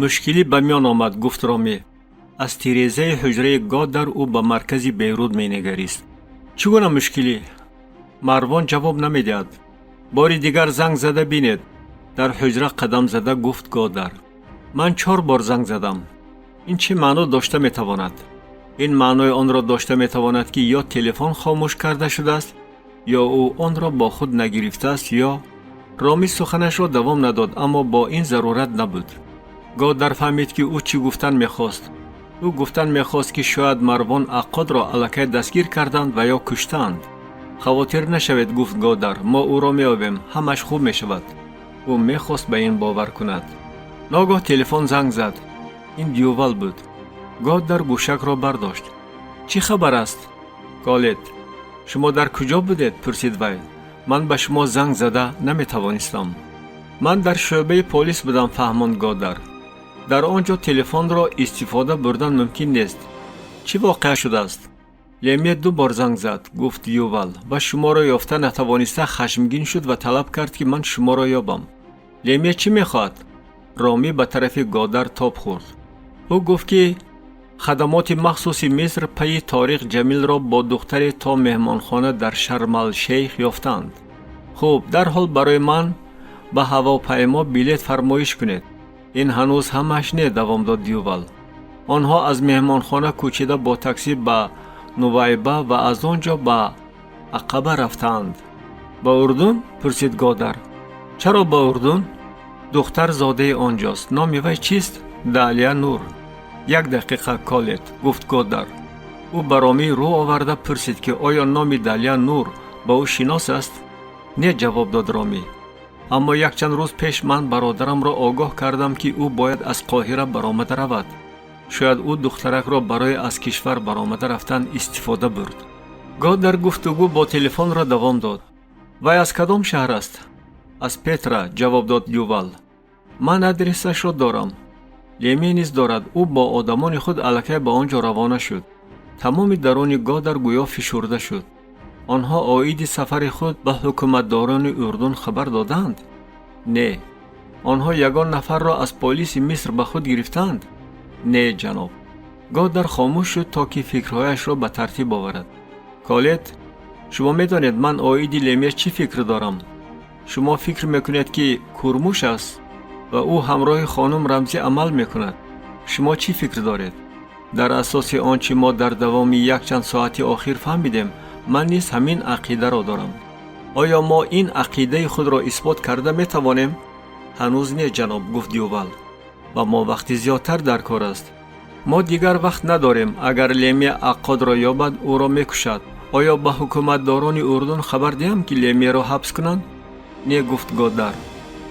Мушкилӣ ба миён омад, гуфт Ромӣ. Аз тирезаи ҳуҷраи Годар ӯ ба маркази Бейрут менигарист. Чӣ гуна мушкилӣ? Марвон ҷавоб намедиҳад. Бори дигар занг зада бинед. Дар ҳуҷра қадам зада гуфт Годар. Ман 4 бор занг задам. Ин чӣ маъно дошта метавонад? Ин маънои онро дошта метавонад, ки ё телефон хомӯш карда шудааст, ё ӯ онро бо худ нагирифтааст, ё Ромӣ суханашро давом надод, аммо бо ин зарурат набуд. Годар фаҳмид, ки ӯ чӣ гуфтан мехост. Ӯ гуфтан мехост, ки шояд Марвон Аққодро аллакай дастгир карданд ва ё куштаанд. Хавотир нашавед, гуфт Годар, мо ӯро меёбем, ҳамаш хуб мешавад. Ӯ мехост ба ин бовар кунад. Ногоҳ телефон занг зад. Ин Дювал буд. Годар гӯшакро бардошт. Чӣ хабар аст? Колет, шумо дар куҷо будед? Пурсид вай. Ман ба шумо занг зада наметавонистам. Ман дар шӯъбаи полис будам, фаҳмонд Годар. Дар он ҷо телефонро истифода бурдан мумкин нест. Чӣ воқеа шудааст? Лемье 2 бор занг зад, гуфт Ювал, ва шуморо ёфта натавониста хашмгин шуд ва талаб кард, ки ман шуморо ёбам. Лемье чӣ мехоҳад? Ромӣ ба тарафи Годар тоб хӯрд. Ӯ гуфт, ки хадамоти махсуси Миср пайи Ториқ Ҷамилро бо духтаре то меҳмонхона дар Шармалшейх ёфтанд. Хуб, дарҳол барои ман ба ҳавопаймо билет фармоиш кунед. Ин ҳанӯз ҳамаш не, давом дод Дювал. Онҳо аз меҳмонхона кӯчида бо таксӣ ба Нувайба ва аз он ҷо ба Ақаба рафтаанд. Ба Урдун? Пурсид Годар. Чаро ба Урдун? Духтар зодаи он ҷост. Номи вай чист? Далия Нур. 1 дақиқа, Колет, гуфт Годар. Ӯ ба Ромӣ рӯ оварда пурсид, ки оё номи Далия Нур ба ӯ шинос аст? Не, ҷавоб дод Ромӣ. Аммо якчанд рӯз пеш ман бародарамро огоҳ кардам, ки ӯ бояд аз Қоҳира баромада равад. Шояд ӯ духтаракро барои аз кишвар баромада рафтан истифода бурд. Годар гуфтугӯ бо телефонро давом дод. Вай аз кадом шаҳр аст? Аз Петра, ҷавоб дод Ювал. Ман адресашро дорам. Леме низ дорад. Ӯ бо одамони худ аллакай ба он ҷо равона шуд. Тамоми даруни Годар гӯё фишурда шуд. Онҳо оиди сафари худ ба ҳукуматдорони Урдун хабар доданд? Не. Онҳо ягон нафарро аз полиси Миср ба худ гирифтанд? Не, ҷаноб. Годар хомӯш шуд, то ки фикрҳояшро ба тартиб оварад. Колет, шумо медонед, ман оиди Леме чӣ фикр дорам? Шумо фикр мекунед, ки курмуш аст ва ӯ ҳамроҳи хонум Рамзӣ амал мекунад. Шумо чӣ фикр доред? Дар асоси он чӣ мо дар давоми якчанд соати охир фаҳмидем, ман низ ҳамин ақидаро дорам. Оё мо ин ақидаи худро исбот карда метавонем? Ҳанӯз не, ҷаноб, гуфт Ювал. Ва мо вақти зиёдтар дар кор аст. Мо дигар вақт надорем. Агар Леме Аққодро ёбад, ӯро мекушад. Оё ба ҳукуматдорони Урдун хабар диҳам, ки Лемеро ҳабс кунанд? Не, гуфт Годар.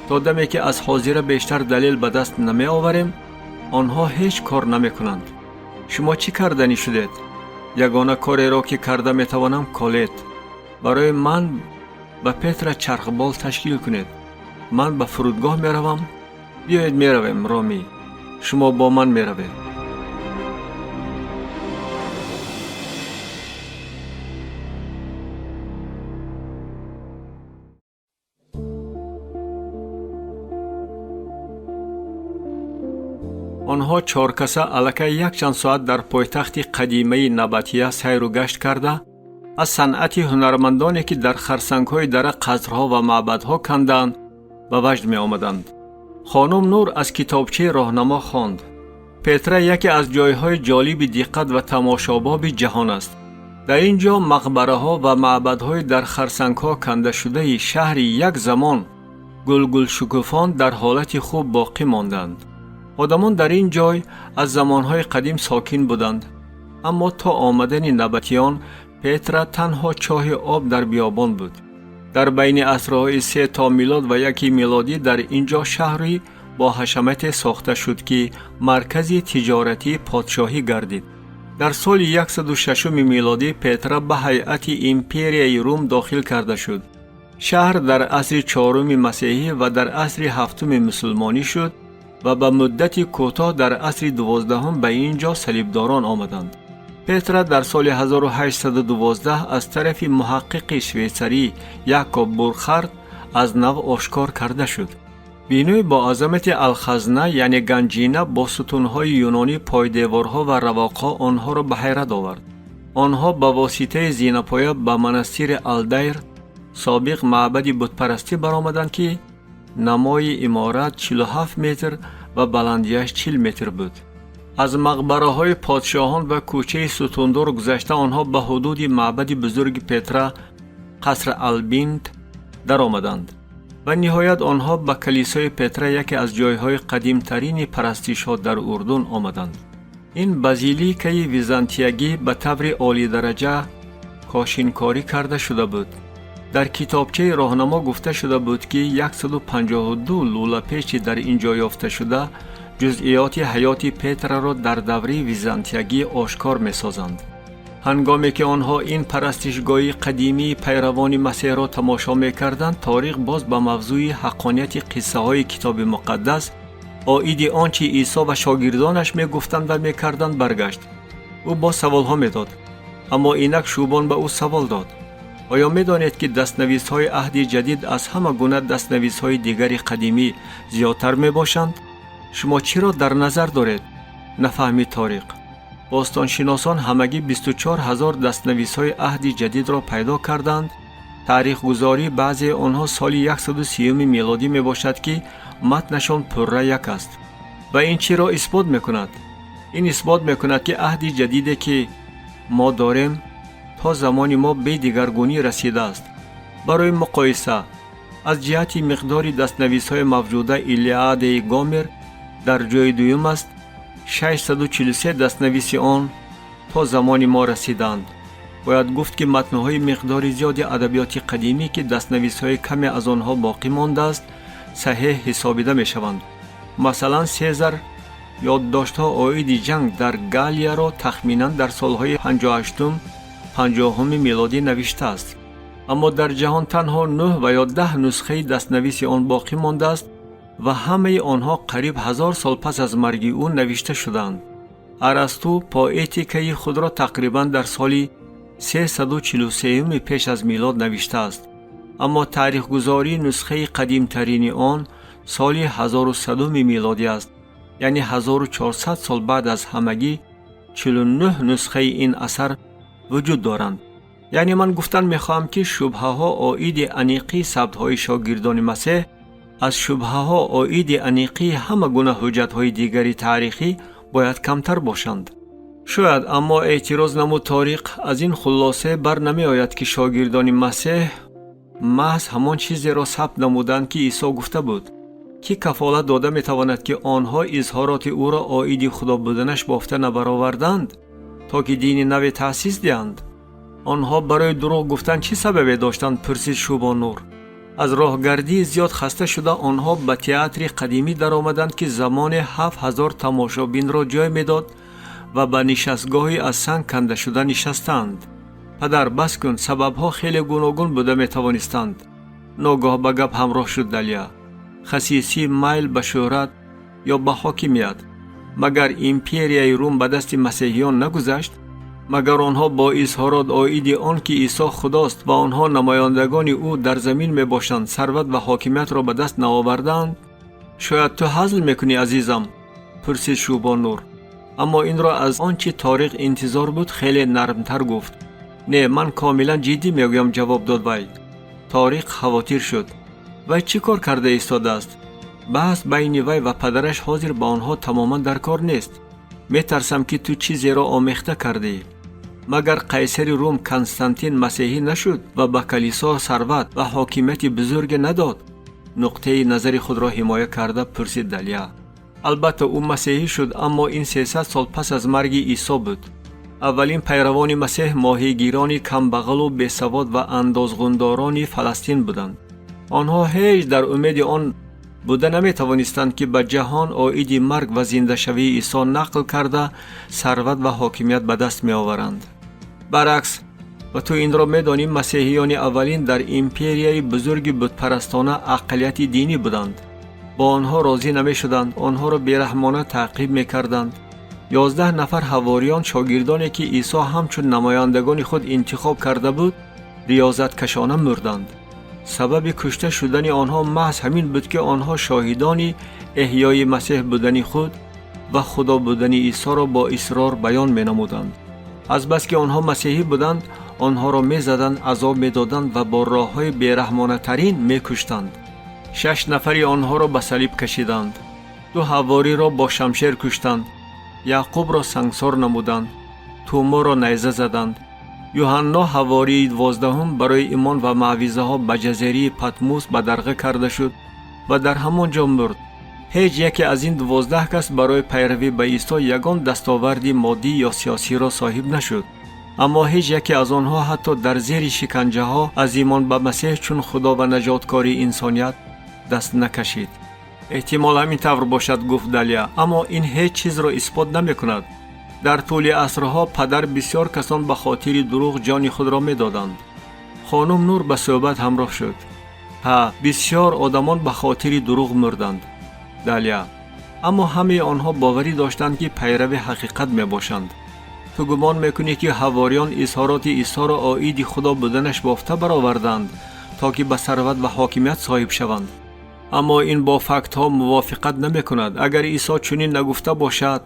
То даме ки аз ҳозира бештар далел ба даст намеоварем, онҳо ҳеҷ кор намекунанд. Шумо чӣ карданӣ шудед? Ягона кореро, ки карда метавонам, Колет. Барои ман ба Петра чархбол ташкил кунед. Ман ба фурудгоҳ меравам. Биёед меравем, Ромӣ. Шумо бо ман меравед. Онҳо чоркаса аллакай якчанд соат дар пойтахти қадимаи Набатия сайру гашт карда, аз санъати ҳунармандоне, ки дар харсангҳои дара қасрҳо ва маъбадҳо кандаанд, ба ваҷд меомаданд. Хонум Нур аз китобчаи роҳнамо хонд. Петра яке аз ҷойҳои ҷолиби диққат ва тамошобоби ҷаҳон аст. Дар ин ҷо мақбараҳо ва маъбадҳои дар харсангҳо кандашудаи шаҳри як замон гулгулшукуфон дар ҳолати хуб боқӣ монданд. Одамон дар ин ҷой аз замонҳои қадим сокин буданд, аммо то омадани набатиён Петра танҳо чоҳи об дар биёбон буд. Дар байни асрҳои 3 то милод ва 1 милодӣ дар ин ҷо шаҳри бо ҳашамате сохта шуд, ки маркази тиҷоратии подшоҳӣ гардид. Дар соли 106 милодӣ Петра ба ҳайати империяи Рум дохил карда шуд. Шаҳр дар асри 4 масеҳӣ ва дар асри 7 мусулмонӣ шуд ва ба муддати кӯтоҳ дар асри 12 ба ин ҷо салибдорон омаданд. Петра дар соли 1812 аз тарафи муҳаққиқи швейсарӣ Якоб Бурхард аз нав ошкор карда шуд. Бинои бо азамати Алхазна, яъне ганҷина, бо сутунҳои юнонӣ, пойдеворҳо ва равоқҳо онҳоро ба ҳайрат овард. Онҳо ба воситаи зинапоя ба монастири Алдайр Собиқ маъбади бутпарастӣ, баромаданд, ки намои иморат 47 метр ва баландияш 40 метр буд. Аз мақбараҳои подшоҳон ва кӯчаи сутундор гузашта, онҳо ба ҳудуди маъбади бузурги Петра, Қаср Албинт, даромаданд ва ниҳоят онҳо ба калисои Петра, яке аз ҷойҳои қадимтарини парастишҳо дар Урдун, омаданд. Ин базиликаи византиягӣ ба таври олидараҷа кошинкорӣ карда шуда буд. Дар китобчаи роҳнамо гуфта шуда буд, ки 152 лӯлапечи дар ин ҷо ёфташуда ҷузъиёти ҳаёти Петраро дар давраи византиягӣ ошкор месозанд. Ҳангоме ки онҳо ин парастишгоҳи қадимии пайравони Масеҳро тамошо мекарданд, Ториқ боз ба мавзӯи ҳаққонияти қиссаҳои Китоби Муқаддас оиди он чи Исо ва шогирдонаш мегуфтанд ва мекарданд баргашт. Ӯ боз саволҳо медод, аммо инак Шубон ба ӯ савол дод: «Оё медонед, ки дастнависҳои Аҳди Ҷадид аз ҳама гуна дастнависҳои дигари қадимӣ зиёдтар мебошанд?» «Шумо чиро дар назар доред?» нафаҳмид Ториқ. «Бостоншиносон ҳамагӣ 24 000 дастнависҳои Аҳди Ҷадидро пайдо карданд. Таърихгузории баъзеи онҳо соли 130 мелодӣ мебошад, ки матнашон пурра як аст. Ва ин чиро исбот мекунад? Ин исбот мекунад, ки Аҳди Ҷадиде, ки мо дорем, то замони мо бедигаргунӣ расидааст. Барои муқоиса, аз ҷиҳати миқдори дастнависҳои мавҷуда Илиадаи Гомер дар ҷои дуюм аст: 643 дастнависи он то замони мо расиданд. Бояд гуфт, ки матнҳои миқдори зиёди адабиёти қадимӣ, ки дастнависҳои каме аз онҳо боқӣ мондааст, саҳеҳ ҳисобида мешаванд. Масалан, Сезар ёддоштҳо оиди ҷанг дар Галлияро тахминан дар солҳои 58, 50 мелодӣ навиштааст, аммо дар ҷаҳон танҳо 9 ва ё 10 нусхаи дастнависи он боқӣ мондааст ва ҳамаи онҳо қариб 1000 сол пас аз марги ӯ навишта шудаанд. Арасту Поэтикаи худро тақрибан дар соли 343 пеш аз милод навиштааст, аммо таърихгузории нусхаи қадимтарини он соли 1100 милодӣ аст, яъне 1400 сол баъд. Аз ҳамагӣ 49 нусхаи ин асар вуҷуд доранд. Яъне ман гуфтан мехоҳам, ки шубҳаҳо оиди аниқии сабтҳои шогирдони Масеҳ аз шубҳаҳо оиди аниқии ҳама гуна ҳуҷҷатҳои дигари таърихӣ бояд камтар бошанд». «Шояд, аммо, эътироз намуд Ториқ, аз ин хулосе бар намеояд, ки шогирдони Масеҳ маҳз ҳамон чизеро сабт намуданд, ки Исо гуфта буд. Кӣ кафолат дода метавонад, ки онҳо изҳороти ӯро оиди худо буданаш бофта набароварданд, то ки дини наве таъсис диҳанд?» «Онҳо барои дурӯғ гуфтан чӣ сабабе доштанд?» пурсид Шубоннур. Аз роҳгардии зиёд хаста шуда, онҳо ба театри қадимӣ даромаданд, ки замоне 7000 тамошобинро ҷой медод, ва ба нишастгоҳи аз санг кандашуда нишастанд. «Падар, бас кун, сабабҳо хеле гуногун буда метавонистанд», ногоҳ ба гап ҳамроҳ шуд Далия. «Хасисӣ, майл ба шӯҳрат ё ба ҳокимият. Магар империяи Рум ба дасти масеҳиён нагузашт? Магар онҳо бо изҳорот оиди он ки Исо худост ва онҳо намояндагони ӯ дар замин мебошанд, сарват ва ҳокимиятро ба даст наовардаанд?» «Шояд ту ҳазл мекунӣ, азизам?» пурсид Шӯбоннур, аммо инро аз он чи Ториқ интизор буд хеле нармтар гуфт. «Не, ман комилан ҷиддӣ мегӯям», ҷавоб дод вай. Ториқ хавотир шуд. Вай чӣ кор карда истодааст? Баҳс байни вай ва падараш ҳозир ба онҳо тамоман дар кор нест. «Метарсам, ки ту чизеро омехта кардӣ. Магар қайсари Рум Константин масеҳӣ нашуд ва ба калисо сарват ва ҳокимияти бузурге надод?» нуқтаи назари худро ҳимоя карда пурсид Далия. «Албатта, ӯ масеҳӣ шуд, аммо ин 300 сол пас аз марги Исо буд. Аввалин пайравони Масеҳ моҳигирони камбағалу бесавод ва андозғундорони Фаластин буданд. Онҳо ҳеҷ дар умеди он буда наметавонистанд, ки ба ҷаҳон оиди марг ва зиндашавии Исо нақл карда, сарват ва ҳокимият ба даст меоваранд. Баръакс, ва ту инро медонӣ, масеҳиёни аввалин дар империяи бузурги бутпарастона ақаллияти динӣ буданд. Бо онҳо розӣ намешуданд, онҳоро бераҳмона таъқиб мекарданд. 11 нафар ҳавориён, шогирдоне, ки Исо ҳамчун намояндагони худ интихоб карда буд, риёзаткашона мурданд. Сабаби кушта шудани онҳо маҳз ҳамин буд, ки онҳо шоҳидони эҳёи Масеҳ будани худ ва худо будани Исоро бо исрор баён менамуданд. Азбаски онҳо масеҳӣ буданд, Онҳоро мезаданд, азоб медоданд ва бо роҳҳои бераҳмонатарин мекуштанд. 6 нафари онҳоро ба салиб кашиданд. 2 ҳавориро бо шамшер куштанд. Яъқубро сангсор намуданд. Туморо найза заданд. Юҳанно ҳавории 12 барои имон ва маъвизаҳо ба ҷазираи Патмус бадарға карда шуд ва дар ҳамон ҷо мурд. Ҳеҷ яке аз ин 12 кас барои пайравӣ ба Исо ягон дастоварди моддӣ ё сиёсиро соҳиб нашуд. Аммо ҳеҷ яке аз онҳо ҳатто дар зери шиканҷаҳо аз имон ба Масеҳ чун Худо ва наҷоткори инсоният даст накашид. Эҳтимол ҳамин тавр бошад, гуфт Далия, аммо ин ҳеҷ чизро исбот намекунад. Дар тӯли асрҳо падар бисёр касон ба хотири дурӯғ ҷони худро медоданд. Хонум Нур ба суҳбат ҳамроҳ шуд. Ҳа, бисёр одамон ба хотири дурӯғ мурданд. Далия, аммо ҳамаи онҳо боварӣ доштанд, ки пайрави ҳақиқат мебошанд. Ту гумон мекунӣ, ки ҳавориён изҳороти Исоро оиди Худо буданаш бофта бароварданд, то ки ба сарват ва ҳокимият соҳиб шаванд. Аммо ин бо фактҳо мувофиқат намекунад. Агар Исо чунин нагуфта бошад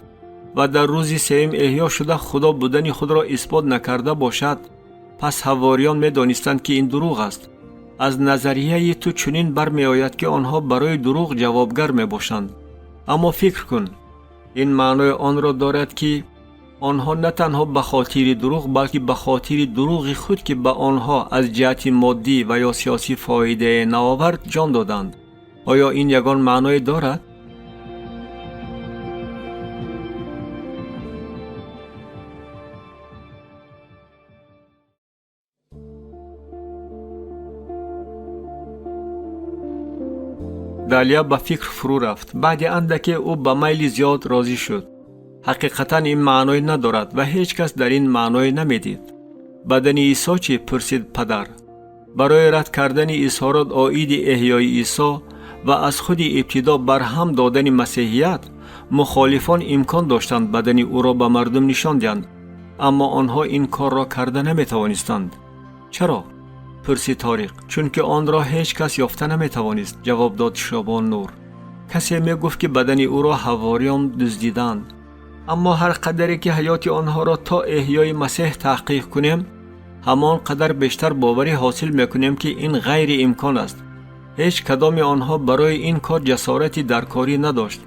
ва дар рӯзи сеюм эҳё шуда Худо будани худро исбот накарда бошад, пас ҳавориён медонистанд, ки ин дурӯғ аст. Аз назарияи ту чунин бармеояд, ки онҳо барои дурӯғ ҷавобгар мебошанд. Аммо фикр кун, ин маънои онро дорад, ки онҳо на танҳо ба хотири дурӯғ, балки ба хотири дурӯғи худ, ки ба онҳо аз ҷиҳати моддӣ ва ё сиёсӣ фоидае наовард, ҷон доданд. Оё ин ягон маъное дорад? Далия ба фикр фурӯ рафт. Баъди андаке ӯ ба майли зиёд розӣ шуд. Ҳақиқатан ин маъное надорад ва ҳеҷ кас дар ин маъное намедид. Бадани Исо чӣ? Пурсид падар. Барои рад кардани изҳорот оиди эҳёи Исо ва аз худи ибтидо барҳам додани масеҳият, мухолифон имкон доштанд бадани ӯро ба мардум нишон диҳанд, аммо онҳо ин корро карда наметавонистанд. Чаро? Пурсид Ториқ. Чунки онро ҳеҷ кас ёфта наметавонист, ҷавоб дод Шобон Нур. Касе мегуфт, ки бадани ӯро ҳавориён дуздиданд. Аммо ҳар қадаре ки ҳаёти онҳоро то эҳёи Масеҳ таҳқиқ кунем, ҳамон қадар бештар боварӣ ҳосил мекунем, ки ин ғайриимкон аст. Ҳеҷ кадоми онҳо барои ин кор ҷасорати даркорӣ надошт.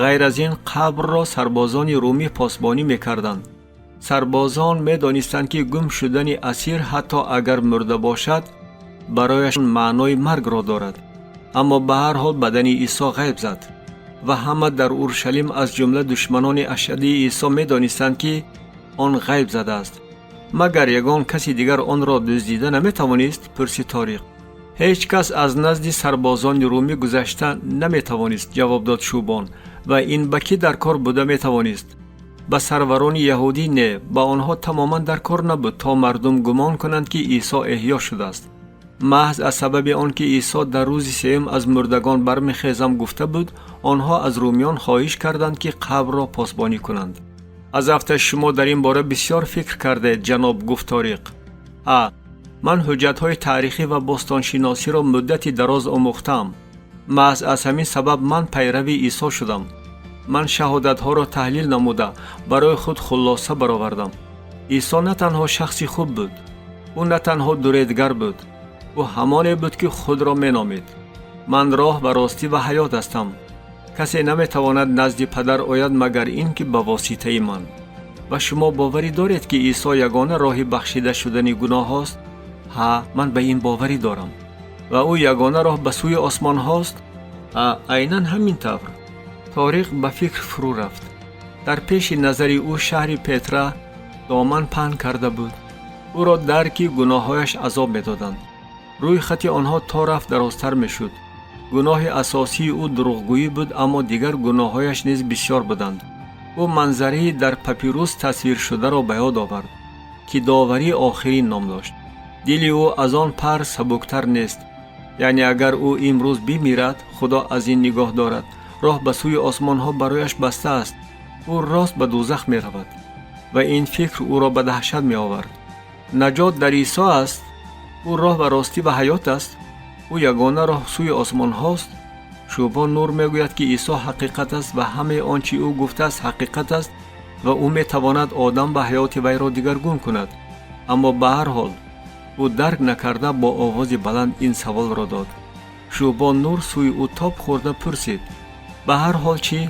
Ғайр аз ин қабрро сарбозони румӣ посбонӣ мекарданд. Сарбозон медонистанд, ки гум шудани асир ҳатто агар мурда бошад, барояш маънои маргро дорад. Аммо ба ҳар ҳол бадани Исо ғайб зад ва ҳама дар Уршалим аз ҷумла душманони ашаддии Исо медонистанд, ки он ғайб задааст. Магар ягон каси дигар онро дуздида наметавонист? Пурсид Ториқ. Ҳеҷ кас аз назди сарбозони румӣ гузашта наметавонист, ҷавоб дод Шубон. Ва ин ба кӣ дар кор буда метавонист? Ба сарварони яҳудӣ не, ба онҳо тамоман дар кор набуд, то мардум гумон кунанд, ки Исо эҳё шудааст. Маҳз аз сабаби он ки Исо дар рӯзи сеюм аз мурдагон бармехезам гуфта буд, онҳо аз румиён хоҳиш карданд, ки қабрро посбонӣ кунанд. Аз афташ шумо дар ин бора бисёр фикр кардед, ҷаноб, гуфт Ториқ. А, ман ҳуҷҷатҳои таърихӣ ва бостоншиносиро муддати дароз омӯхтаам. Маҳз аз ҳамин сабаб ман пайрави Исо шудам. Ман шаҳодатҳоро таҳлил намуда барои худ хулоса баровардам. Исо на танҳо шахси хуб буд, ӯ на танҳо дуредгар буд, ӯ ҳамоне буд, ки худро меномид. Ман роҳ ва ростӣ ва ҳаёт ҳастам. Касе наметавонад назди падар ояд, магар ин ки ба воситаи ман. Ва шумо боварӣ доред, ки Исо ягона роҳи бахшида шудани гуноҳҳост? Ҳа, ман ба ин боварӣ дорам. Ва ӯ ягона роҳ ба сӯи осмонҳост? А, айнан ҳамин тавр. Ториқ ба фикр фурӯ рафт. Дар пеши назари ӯ шаҳри Петра доман паҳн карда буд. Ӯро дарки гуноҳҳояш азоб медоданд. Рӯи хати онҳо то рафт дарозтар мешуд. Гуноҳи асосии ӯ дурӯғгӯӣ буд, аммо дигар гуноҳҳояш низ бисёр буданд. Ӯ манзараи дар папирус тасвиршударо ба ёд овард, ки доварии охирин ном дошт. Дили ӯ аз он пар сабуктар нест. Яъне агар ӯ имрӯз бимирад, Худо аз ин нигоҳ дорад. Роҳ ба сӯи осмонҳо барояш баста аст. Ӯ рост ба дӯзах меравад. Ва ин фикр ӯро ба даҳшат меовард. Наҷот дар Исо аст. Ӯ роҳ ва ростӣ ва ҳаёт аст. Ӯ ягона роҳ сӯи осмонҳост. Шубон Нур мегӯяд, ки Исо ҳақиқат аст ва ҳамаи он чи ӯ гуфтааст ҳақиқат аст ва ӯ метавонад одам ба ҳаёти вайро дигаргун кунад. Аммо ба ҳар ҳол ӯ дарк накарда бо овози баланд ин саволро дод. Шӯҳбон Нур сӯи ӯ тоб хӯрда пурсид: ба ҳар ҳол чӣ?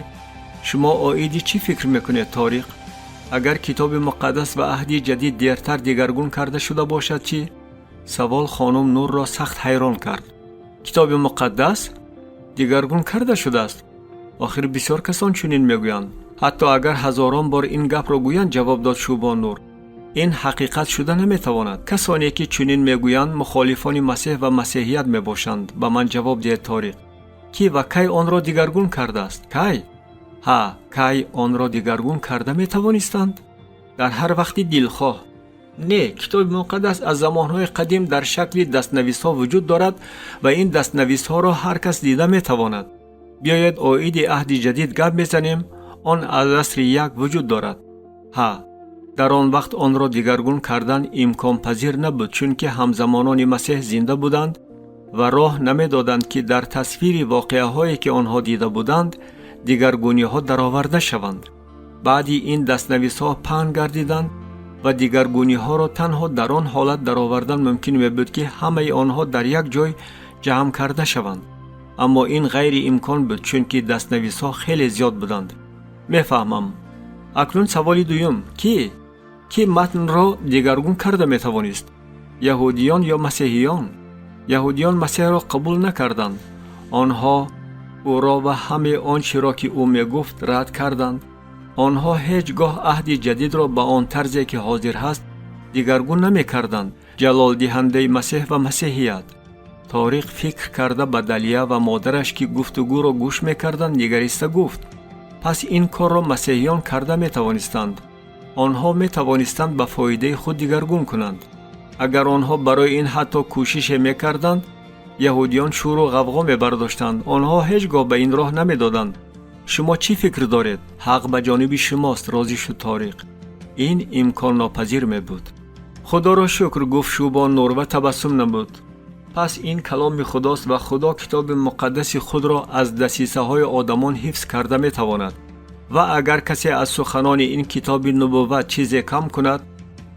Шумо оиди чӣ фикр мекунед, Ториқ? Агар Китоби Муқаддас ва Аҳди Ҷадид дертар дигаргун карда шуда бошад, чӣ? Савол хонум Нурро сахт ҳайрон кард. Китоби Муқаддас дигаргун карда шудааст? Охир бисёр касон чунин мегӯянд. Ҳатто агар ҳазорон бор ин гапро гӯянд, ҷавоб дод Шӯҳбон Нур, ин ҳақиқат шуда наметавонад. Касоне ки чунин мегӯянд, мухолифони Масеҳ ва масеҳият мебошанд. Ба ман ҷавоб диҳед, Ториқ, кӣ ва кай онро дигаргун кардааст? Кай? Ҳа, кай онро дигаргун карда метавонистанд? Дар ҳар вақти дилхоҳ. Не, Китоби Муқаддас аз замонҳои қадим дар шакли дастнависҳо вуҷуд дорад ва ин дастнависҳоро ҳар кас дида метавонад. Биёед, оиди Аҳди Ҷадид гап мезанем. Он аз асри як вуҷуд дорад. Ҳа, дар он вақт онро дигаргун кардан имконпазир набуд, чунки ҳамзамонони Масеҳ зинда буданд ва роҳ намедоданд, ки дар тасвири воқеаҳое, ки онҳо дида буданд, дигаргуниҳо дароварда шаванд. Баъди ин дастнависҳо паҳн гардиданд ва дигаргуниҳоро танҳо дар он ҳолат даровардан мумкин мебуд, ки ҳамаи онҳо дар як ҷой ҷамъ карда шаванд. Аммо ин ғайриимкон буд, чунки дастнависҳо хеле зиёд буданд. Мефаҳмам. Акнун саволи дуюм: кӣ матнро дигаргун карда метавонист, яҳудиён ё масеҳиён? Яҳудиён Масеҳро қабул накарданд. Онҳо ӯро ва ҳамаи он чиро, ки ӯ мегуфт, рад карданд. Онҳо ҳеҷ гоҳ Аҳди Ҷадидро ба он тарзе, ки ҳозир ҳаст, дигаргун намекарданд, ҷалолдиҳандаи Масеҳ ва масеҳият. Ториқ фикр карда, ба Далия ва модараш, ки гуфтугӯро гӯш мекарданд, нигариста гуфт: пас ин корро масеҳиён карда метавонистанд. Онҳо метавонистанд ба фоидаи худ дигаргун кунанд. Агар онҳо барои ин ҳатто кӯшише мекарданд, яҳудиён шӯру ғавғо мебардоштанд. Онҳо ҳеҷ гоҳ ба ин роҳ намедоданд. Шумо чӣ фикр доред? Ҳақ ба ҷониби шумост, розӣ шуд Ториқ. Ин имконнопазир мебуд. Худоро шукр, гуфт Шӯҳбон Нур ва табассум намуд. Пас ин каломи Худост ва Худо Китоби Муқаддаси худро аз дасисаҳои одамон ҳифз карда метавонад. Ва агар касе аз суханони ин китоби нубувват чизе кам кунад,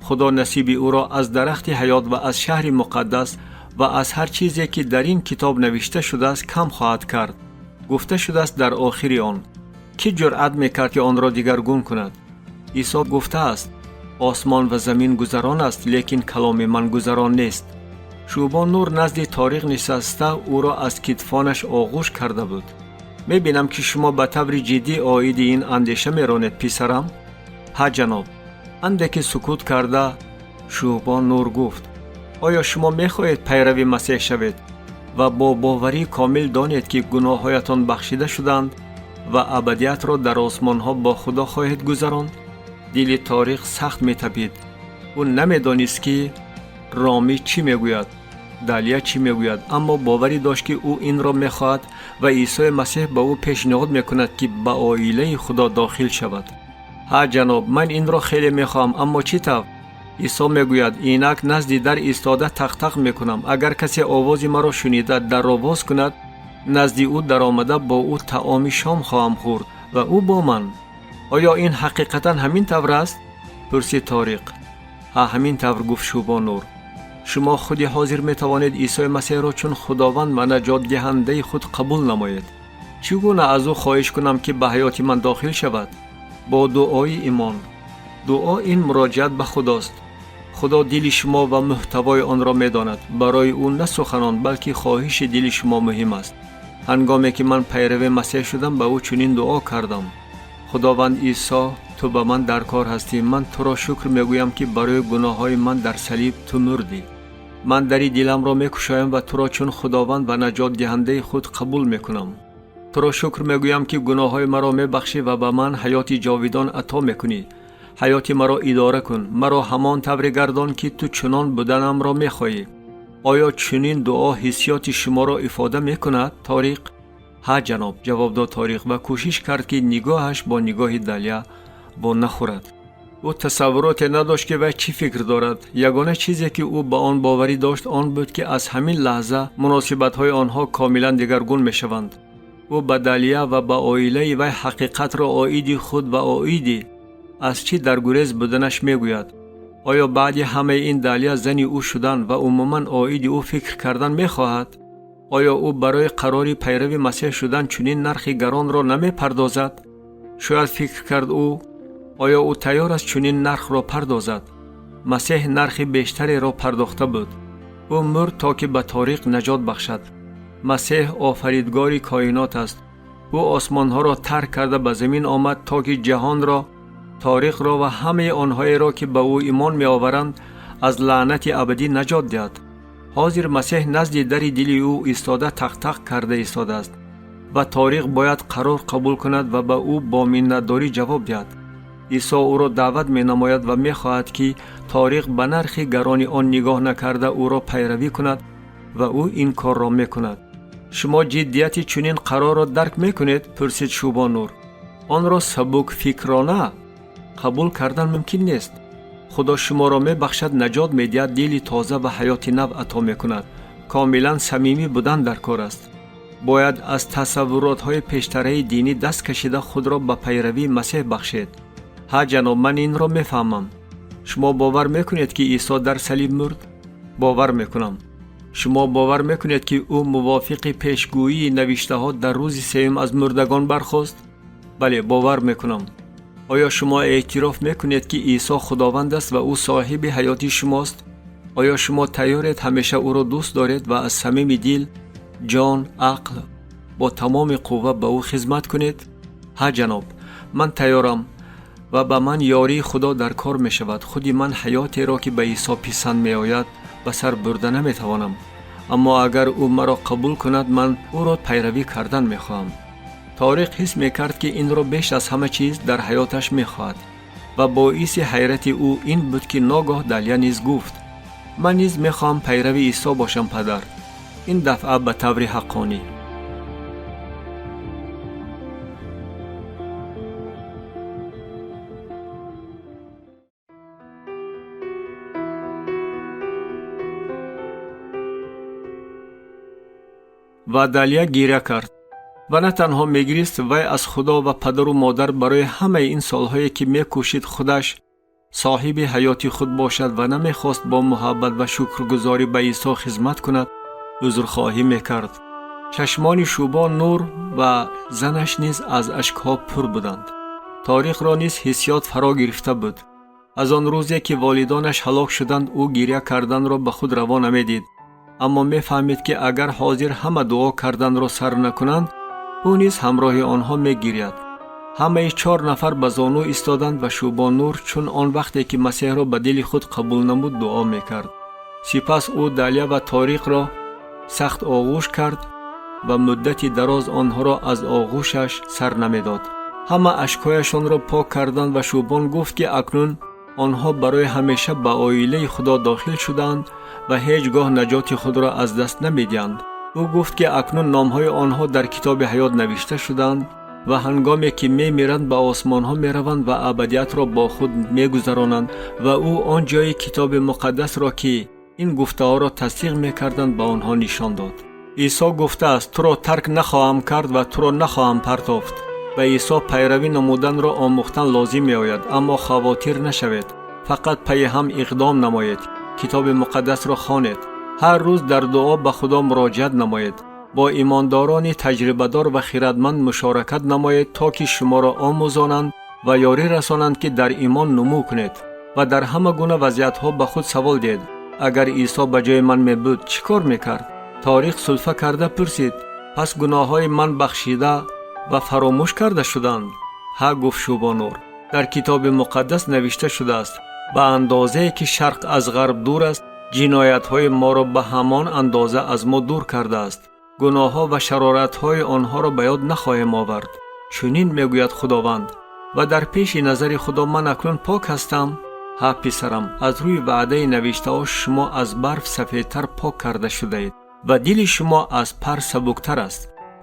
Худо насиби ӯро аз дарахти ҳаёт ва аз шаҳри муқаддас ва аз ҳар чизе, ки дар ин китоб навишта шудааст, кам хоҳад кард. Гуфта шудааст дар охири он. Кӣ ҷуръат мекард, ки онро дигаргун кунад? Исо гуфтааст: осмон ва замин гузарон аст, лекин каломи ман гузарон нест. Шӯҳбон Нур назди Ториқ нишаста, ӯро аз китфонаш оғӯш карда буд. Мебинам, ки шумо ба таври ҷиддӣ оиди ин андеша меронед, писарам. Ҳа, ҷаноб. Андаке сукут карда, Шӯҳбон Нур гуфт: оё шумо мехоҳед пайрави Масеҳ шавед ва бо боварии комил донед, ки гуноҳҳоятон бахшида шуданд ва абадиятро дар осмонҳо бо Худо хоҳед гузаронд? Дили Ториқ сахт метапид. Ӯ намедонист, ки Ромӣ чӣ мегӯяд, Далия чӣ мегӯяд, аммо боварӣ дошт, ки ӯ инро мехоҳад ва Исои Масеҳ ба ӯ пешниҳод мекунад, ки ба оилаи Худо дохил шавад. Ҳа, ҷаноб, ман инро хеле мехоҳам, аммо чӣ тавр? Исо мегӯяд: инак назди дар истода тақтақ мекунам. Агар касе овози маро шунида дарро боз кунад, назди ӯ даромада бо ӯ таоми шом хоҳам хӯрд ва ӯ бо ман. Оё ин ҳақиқатан ҳамин тавр аст? Пурсид Ториқ. Ҳа, ҳамин тавр, гуфт Шӯҳбон Нур. Шумо худи ҳозир метавонед Исои Масеҳро чун Худованд ва наҷотдиҳандаи худ қабул намоед. Чӣ гуна аз ӯ хоҳиш кунам, ки ба ҳаёти ман дохил шавад? Бо дуои имон. Дуо ин муроҷиат ба Худост. Худо дили шумо ва муҳтавои онро медонад. Барои ӯ на суханон, балки хоҳиши дили шумо муҳим аст. Ҳангоме ки ман пайрави Масеҳ шудам, ба ӯ чунин дуо кардам: Худованд Исо, ту ба ман дар кор ҳастӣ. Ман туро шукр мегӯям, ки барои гуноҳҳои ман дар салиб ту мурдӣ. Ман дари диламро мекушоям ва туро чун Худованд ва наҷотдиҳандаи худ қабул мекунам. Туро шукр мегӯям, ки гуноҳҳои маро мебахшӣ ва ба ман ҳаёти ҷовидон ато мекунӣ. Ҳаёти маро идора кун, маро ҳамон тавре гардон, ки ту чунон буданамро мехоҳӣ. Оё чунин дуо ҳиссиёти шуморо ифода мекунад, Ториқ? Ҳа, ҷаноб, ҷавоб дод Ториқ ва кӯшиш кард, ки нигоҳаш бо нигоҳи Далия бо нахӯрад. Ӯ тасаввуроте надошт, ки вай чӣ фикр дорад. Ягона чизе, ки ӯ ба он боварӣ дошт, он буд, ки аз ҳамин лаҳза муносибатҳои онҳо комилан дигаргун мешаванд. Ӯ ба Далия ва ба оилаи вай ҳақиқатро оиди худ ва оиди аз чӣ дар гурез буданаш мегӯяд. Оё баъди ҳамаи ин Далия зани ӯ шудан ва умуман оиди ӯ фикр кардан мехоҳад? Оё ӯ барои қарори пайрави Масеҳ шудан чунин нархи гаронро намепардозад? Шояд фикр кард ӯ, оё ӯ тайёр аст чунин нархро пардозад? Масеҳ нархи бештареро пардохта буд. Ӯ мурд то ки ба Ториқ наҷот бахшад. Масеҳ офаридгори коинот аст. Ӯ осмонҳоро тарк карда ба замин омад то ки ҷаҳонро, Ториқро ва ҳамаи онҳоеро ки ба ӯ имон меоваранд аз лаънати абадӣ наҷот диҳад. Ҳозир Масеҳ назди дари дили ӯ истода тақтақ карда истодааст ва Ториқ бояд қарор қабул кунад ва ба ӯ бо миннатдорӣ ҷавоб диҳад. Исо ӯро даъват менамояд ва мехоҳад ки Ториқ ба нархи гарони он нигоҳ накарда ӯро пайравӣ кунад ва ӯ ин корро мекунад. Шумо ҷиддияти чунин қарорро дарк мекунед? Пурсид Шӯбонур. Онро сабукфикрона қабул кардан мумкин нест. Худо шуморо мебахшад, наҷот медиҳад, дили тоза ва ҳаёти нав ато мекунад. Комилан самимӣ будан дар кор аст. Бояд аз тасаввуротҳои пештараи динӣ даст кашида худро ба пайравии Масеҳ бахшед. Ҳа ҷаноб, ман инро мефаҳмам. Шумо бовар мекунед, ки Исо дар салиб мурд? Бовар мекунам. Шумо бовар мекунед, ки ӯ мувофиқи пешгӯии навиштаҳо дар рӯзи сеюм аз мурдагон бархост? Бале, бовар мекунам. Оё шумо эътироф мекунед, ки Исо Худованд аст ва ӯ соҳиби ҳаёти шумост? Оё шумо тайёред ҳамеша ӯро дӯст доред ва аз самими дил, ҷон, ақл бо тамоми қувва ба ӯ хизмат кунед? Ҳа ҷаноб, ман тайёрам ва ба ман ёрии Худо дар кор мешавад. Худи ман ҳаётеро, ки ба Исо писанд меояд, ба сар бурда наметавонам. Аммо агар ӯ маро қабул кунад, ман ӯро пайравӣ кардан мехоҳам. Ториқ ҳис мекард, ки инро беш аз ҳама чиз дар ҳаёташ мехоҳад ва боиси ҳайрати ӯ ин буд, ки ногоҳ Далия низ гуфт: ман низ мехоҳам пайрави Исо бошам, падар. Ин дафъа ба таври ҳаққонӣ. Ва Далия гиря кард. Ва на танҳо мегирист, вай аз Худо ва падару модар барои ҳамаи ин солҳое, ки мекӯшид худаш соҳиби ҳаёти худ бошад ва намехост бо муҳаббат ва шукргузорӣ ба Исо хизмат кунад, узрхоҳӣ мекард. Чашмони Шӯбон Нур ва занаш низ аз ашкҳо пур буданд. Ториқро низ ҳиссиёт фаро гирифта буд. Аз он рӯзе, ки волидонаш ҳалок шуданд, ӯ гиря карданро ба худ раво намедид. Аммо мефаҳмид, ки агар ҳозир ҳама дуо карданро сар накунанд, ӯ низ ҳамроҳи онҳо мегиряд. Ҳамаи 4 нафар ба зону истоданд ва Шӯбоннур чун он вақте ки Масеҳро ба дили худ қабул намуд, дуо мекард. Сипас ӯ Далия ва Ториқро сахт оғӯш кард ва муддати дароз онҳоро аз оғӯшаш сар намедод. Ҳама ашкҳояшонро пок карданд ва Шӯбон гуфт, ки акнун онҳо барои ҳамеша ба оилаи Худо дохил шуданд ва ҳеҷ гоҳ наҷоти худро аз даст намедиҳанд. Ӯ гуфт, ки акнун номҳои онҳо дар китоби ҳаёт навишта шуданд ва ҳангоме ки мемиранд ба осмонҳо мераванд ва абадиятро бо худ мегузаронанд ва ӯ он ҷои китоби муқаддасро, ки ин гуфтаҳоро тасдиқ мекарданд, ба онҳо нишон дод. Исо гуфтааст: туро тарк нахоҳам кард ва туро нахоҳам партофт. Ба Исо пайравӣ намуданро омӯхтан лозим меояд, аммо хавотир нашавед. Фақат пайи ҳам иқдом намоед. Китоби муқаддасро хонед. Ҳар рӯз дар дуо ба Худо муроҷиат намоед. Бо имондорони таҷрибадор ва хиратманд мушоракат намоед, то ки шуморо омӯзонанд ва ёрӣ расонанд, ки дар имон нумӯ кунед ва дар ҳама гуна вазъиятҳо ба худ савол диҳед: агар Исо ба ҷои ман мебуд, чӣ кор мекард? Ториқ сулфа карда пурсид: пас гуноҳҳои ман бахшида ва фаромӯш карда шуданд? Ҳа, гуфт Шӯбонур, дар китоби муқаддас навишта шудааст: ба андозае ки шарқ аз ғарб дур аст, ҷиноятҳои моро ба ҳамон андоза аз мо дур кардааст. Гуноҳҳо ва шароратҳои онҳоро ба ёд нахоҳем овард. Чунин мегӯяд Худованд. Ва дар пеши назари Худо ман акнун пок ҳастам. Ҳа писарам, аз рӯи ваъдаи навиштаҳо шумо аз барф сафедтар пок карда шудаед ва дили шумо аз пар сабуктар аст.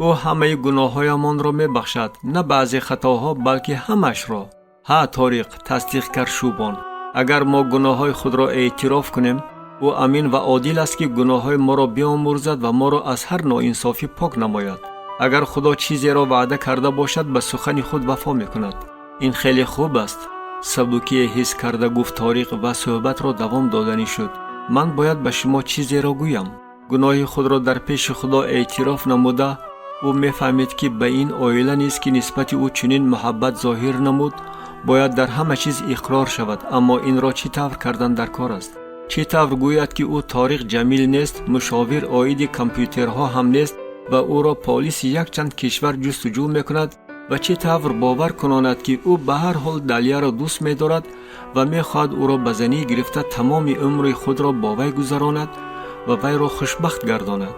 Ӯ ҳамаи гуноҳҳоямонро мебахшад, на баъзе хатоҳо, балки ҳамашро. Ҳа Ториқ, тасдиқ кард Шӯбон, агар мо гуноҳҳои худро эътироф кунем, ӯ амин ва одил аст, ки гуноҳҳои моро биомӯрзад ва моро аз ҳар ноинсофӣ пок намояд. Агар Худо чизеро ваъда карда бошад, ба сухани худ вафо мекунад. Ин хеле хуб аст. Сабукие ҳис карда гуфт Ториқ ва суҳбатро давом доданӣ шуд. Ман бояд ба шумо чизеро гӯям. Гуноҳи худро дар пеши Худо эътироф намуда, ӯ мефаҳмид, ки ба ин оила низ, ки нисбати ӯ чунин муҳаббат зоҳир намуд, бояд дар ҳама чиз иқрор шавад. Аммо инро чӣ тавр кардан дар кор аст? Чӣ тавр гӯяд, ки ӯ Ториқ Ҷамил нест, мушовир оиди компютерҳо ҳам нест ва ӯро полиси якчанд кишвар ҷустуҷӯ мекунад, ва чӣ тавр бовар кунонад, ки ӯ ба ҳар ҳол Далияро дӯст медорад ва мехоҳад ӯро ба занӣ гирифта тамоми умри худро бо вай гузаронад ва вайро хушбахт гардонад.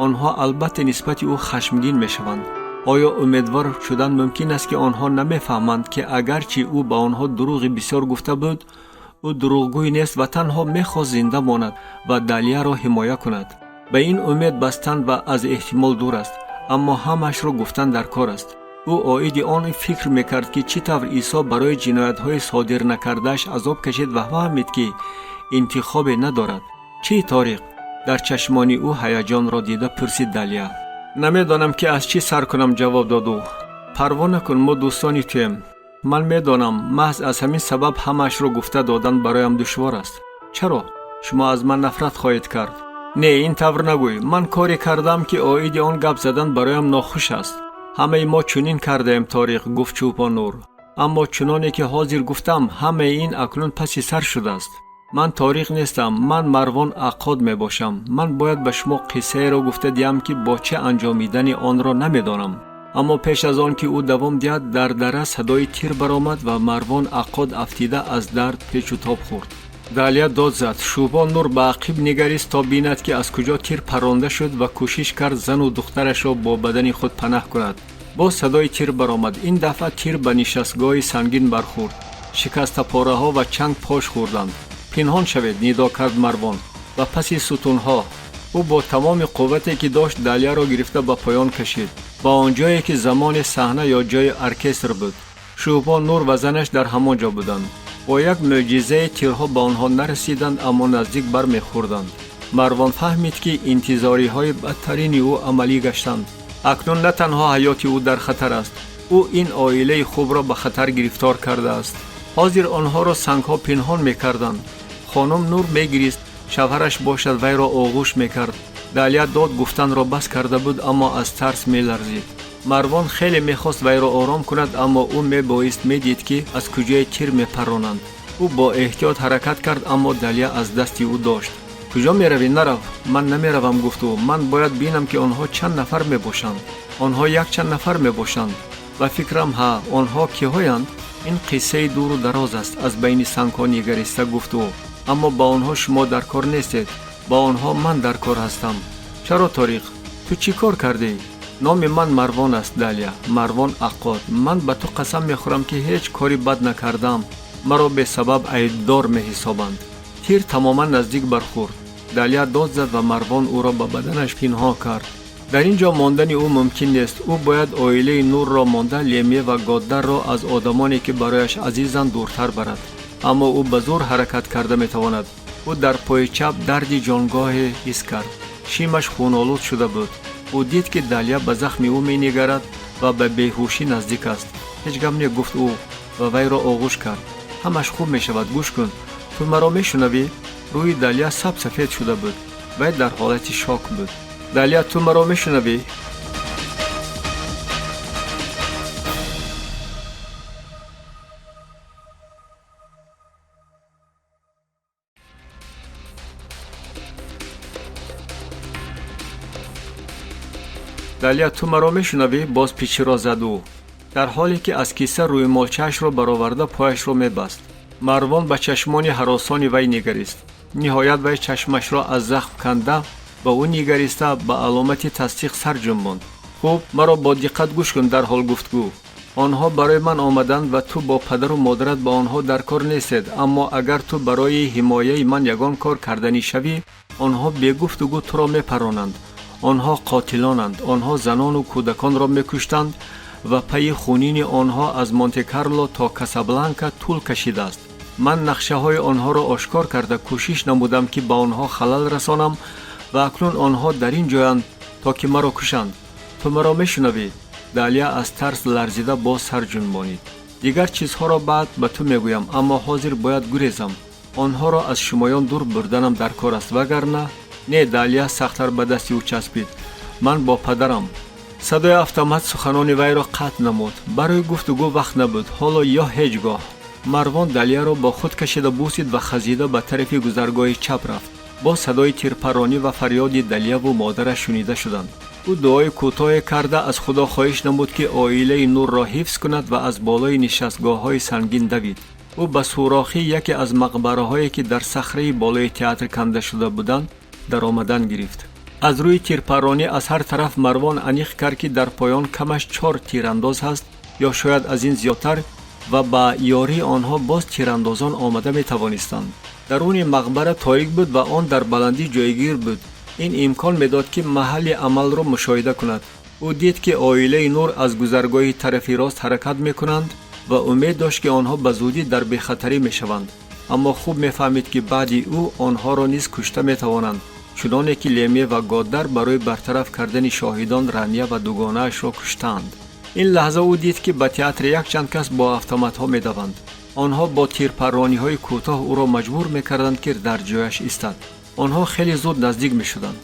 Онҳо албатта нисбати ӯ хашмгин мешаванд. Оё умедвор шудан мумкин аст, ки онҳо намефаҳманд, ки агарчи ӯ ба онҳо дурӯғи бисёр гуфта буд, ӯ дурӯғгӯй нест ва танҳо мехост зинда монад ва Далияро ҳимоя кунад? Ба ин умед бастан ва аз эҳтимол дур аст, аммо ҳамаашро гуфтан дар кор аст. Ӯ оиди он фикр мекард, ки чӣ тавр Исо барои ҷиноятҳои содир накардааш азоб кашид ва фаҳмид, ки интихобе надорад. Чӣ, Ториқ? Дар чашмони ӯ ҳаяҷонро дида пурсид Далия. Намедонам, ки аз чӣ сар кунам, ҷавоб дод ӯ. Парво накун, мо дӯстони туем. Ман медонам, маҳз аз ҳамин сабаб ҳамаашро гуфта додан бароям душвор аст. Чаро? Шумо аз ман нафрат хоҳед кард. Не, ин тавр нагӯй. Ман коре кардам, ки оиди он гап задан бароям нохуш аст. Ҳамаи мо чунин кардаем, Ториқ, гуфт Чӯпон Нур. Аммо чуноне ки ҳозир гуфтам, ҳамаи ин акнун паси сар шудааст. Ман Ториқ нестам, ман Марвон Аққод мебошам. Ман бояд ба шумо қиссаеро гуфта диҳам, ки бо чӣ анҷомидани онро намедонам. Аммо пеш аз он ки ӯ давом диҳад, дар дара садои тир баромад ва Марвон Аққод афтида аз дард печу тоб хӯрд. Далия дод зад. Шӯбон Нур ба ақиб нигарист, то бинад, ки аз куҷо тир парронда шуд, ва кӯшиш кард зану духтарашро бо бадани худ панаҳ кунад. Боз садои тир баромад. Ин дафъа тир ба нишастгоҳи сангин бархӯрд. Шикастапораҳо ва чанг пош хӯрданд. Пинҳон шавед, нидо кард Марвон, ва паси сутунҳо. Ӯ бо тамоми қуввате, ки дошт, Далияро гирифта ба поён кашид, ба он ҷое, ки замоне саҳна ё ҷои оркестр буд. Шӯбон Нур ва занаш дар ҳамон ҷо буданд. Бо як мӯъҷизае тирҳо ба онҳо нарасиданд, аммо наздик бармехӯрданд. Марвон фаҳмид, ки интизориҳои бадтарини ӯ амалӣ гаштанд. Акнун на танҳо ҳаёти ӯ дар хатар аст, ӯ ин оилаи хубро ба хатар гирифтор кардааст. Ҳозир онҳоро сангҳо пинҳон мекарданд. Хонум Нур мегирист, шавҳараш бошад вайро оғӯш мекард. Далия дод гуфтанро бас карда буд, аммо аз тарс меларзид. Марвон хеле мехост вайро ором кунад, аммо ӯ мебоист медид, ки аз куҷое тир мепарронанд. Ӯ бо эҳтиёт ҳаракат кард, аммо Далия аз дасти ӯ дошт. Куҷо меравӣ? Нарав. Ман намеравам, гуфт ӯ. Ман бояд бинам, ки онҳо чанд нафар мебошанд. Онҳо якчанд нафар мебошанд. Ба фикрам, ҳа, онҳо киҳоянд? Ин қиссаи дуру дароз аст, аз байни сангҳо нигариста гуфт ӯ. Аммо ба онҳо шумо дар кор нестед. Ба онҳо ман дар кор ҳастам. Чаро, Ториқ? Ту чӣ кор кардӣ? Номи ман Марвон аст, Далия. Марвон Аққод. Ман ба ту қасам мехӯрам, ки ҳеҷ кори бад накардам. Маро бесабаб айбдор меҳисобанд. Тир тамоман наздик бархӯрд. Далия дод зад ва Марвон ӯро ба баданаш пинҳон кард. Дар ин ҷо мондани ӯ мумкин нест. Ӯ бояд оилаи Нурро монда, Леме ва Годдарро аз одамоне, ки барояш азизанд, дуртар барад. Аммо ӯ ба зӯр ҳаракат карда метавонад. Ӯ дар пои чап дарди ҷонгоҳе ҳис кард. Шимаш хунолуд шуда буд. Ӯ дид, ки Далия ба захми ӯ менигарад ва ба беҳушӣ наздик аст. Ҳеҷ гап не, гуфт ӯ ва вайро оғӯш кард. Ҳамаш хуб мешавад, гӯш кун. Ту маро мешунавӣ? Рӯи Далия саб-сафед шуда буд. Вай дар ҳолати шок буд. Далия, ту маро мешунавӣ? Далия, ту маро мешунавӣ? Боз пичиро зад ӯ, дар ҳоле ки аз киса рӯймолчаашро бароварда пояшро мебаст. Марвон ба чашмони ҳаросони вай нигарист. Ниҳоят вай чашмашро аз захм канда ба ӯ нигариста ба аломати тасдиқ сар ҷунбонд. Хуб, маро бо диққат гӯш кун, дарҳол гуфт гӯ. Онҳо барои ман омаданд ва ту бо падару модарат ба онҳо дар кор нестед, аммо агар ту барои ҳимояи ман ягон кор карданӣ шавӣ, онҳо бегуфтугӯ туро мепаронанд. Онҳо қотилонанд, онҳо занону кӯдаконро мекуштанд ва пайи хунини онҳо аз Монте-Карло то Касабланка тӯл кашидааст. Ман нақшаҳои онҳоро ошкор карда кӯшиш намудам, ки ба онҳо халал расонам, ва акнун онҳо дар ин ҷоянд, то ки маро кушанд. Ту маро мешунавӣ? Далия аз тарс ларзида боз сар ҷунбонид. Дигар чизҳоро баъд ба ту мегӯям, аммо ҳозир бояд гурезам. Онҳоро аз шумоён дур бурданам дар кор аст, вагарна не. Далия сахттар ба дасти ӯ часпид. Ман бо падарам. Садои автомат суханони вайро қатъ намуд. Барои гуфтугӯ вақт набуд, ҳоло ё ҳеҷ гоҳ. Марвон Далияро бо худ кашида бусид ва хазида ба тарафи гузаргоҳи чап рафт. Боз садои тирпарронӣ ва фарёди Далияву модараш шунида шуданд. Ӯ дуои кӯтоҳе карда, аз Худо хоҳиш намуд, ки оилаи Нурро ҳифз кунад, ва аз болои нишастгоҳҳои сангин давид. Ӯ ба сурохии яке аз мақбараҳое, ки дар сахраи болои театр канда шуда буданд, даромадан гирифт. Аз рӯи тирпарронӣ аз ҳар тараф Марвон аниқ кард, ки дар поён камаш чор тирандоз ҳаст ё шояд аз ин зиёдтар, ва ба ёрии онҳо боз тирандозон омада метавонистанд. Даруни мақбара торик буд ва он дар баландӣ ҷойгир буд. Ин имкон медод, ки маҳалли амалро мушоҳида кунад. Ӯ дид, ки оилаи Нур аз гузаргоҳи тарафи рост ҳаракат мекунанд, ва умед дошт, ки онҳо ба зудӣ дар бехатарӣ мешаванд, аммо хуб мефаҳмид, ки баъди ӯ онҳоро низ кушта метавонанд, чуноне ки Леме ва Годдар барои бартараф кардани шоҳидон Рания ва дугонаашро куштаанд. Ин лаҳза ӯ дид, ки ба театр якчанд кас бо автоматҳо медаванд. Онҳо бо тирпаррониҳои кӯтоҳ ӯро маҷбур мекарданд, ки дар ҷояш истад. Онҳо хеле зуд наздик мешуданд.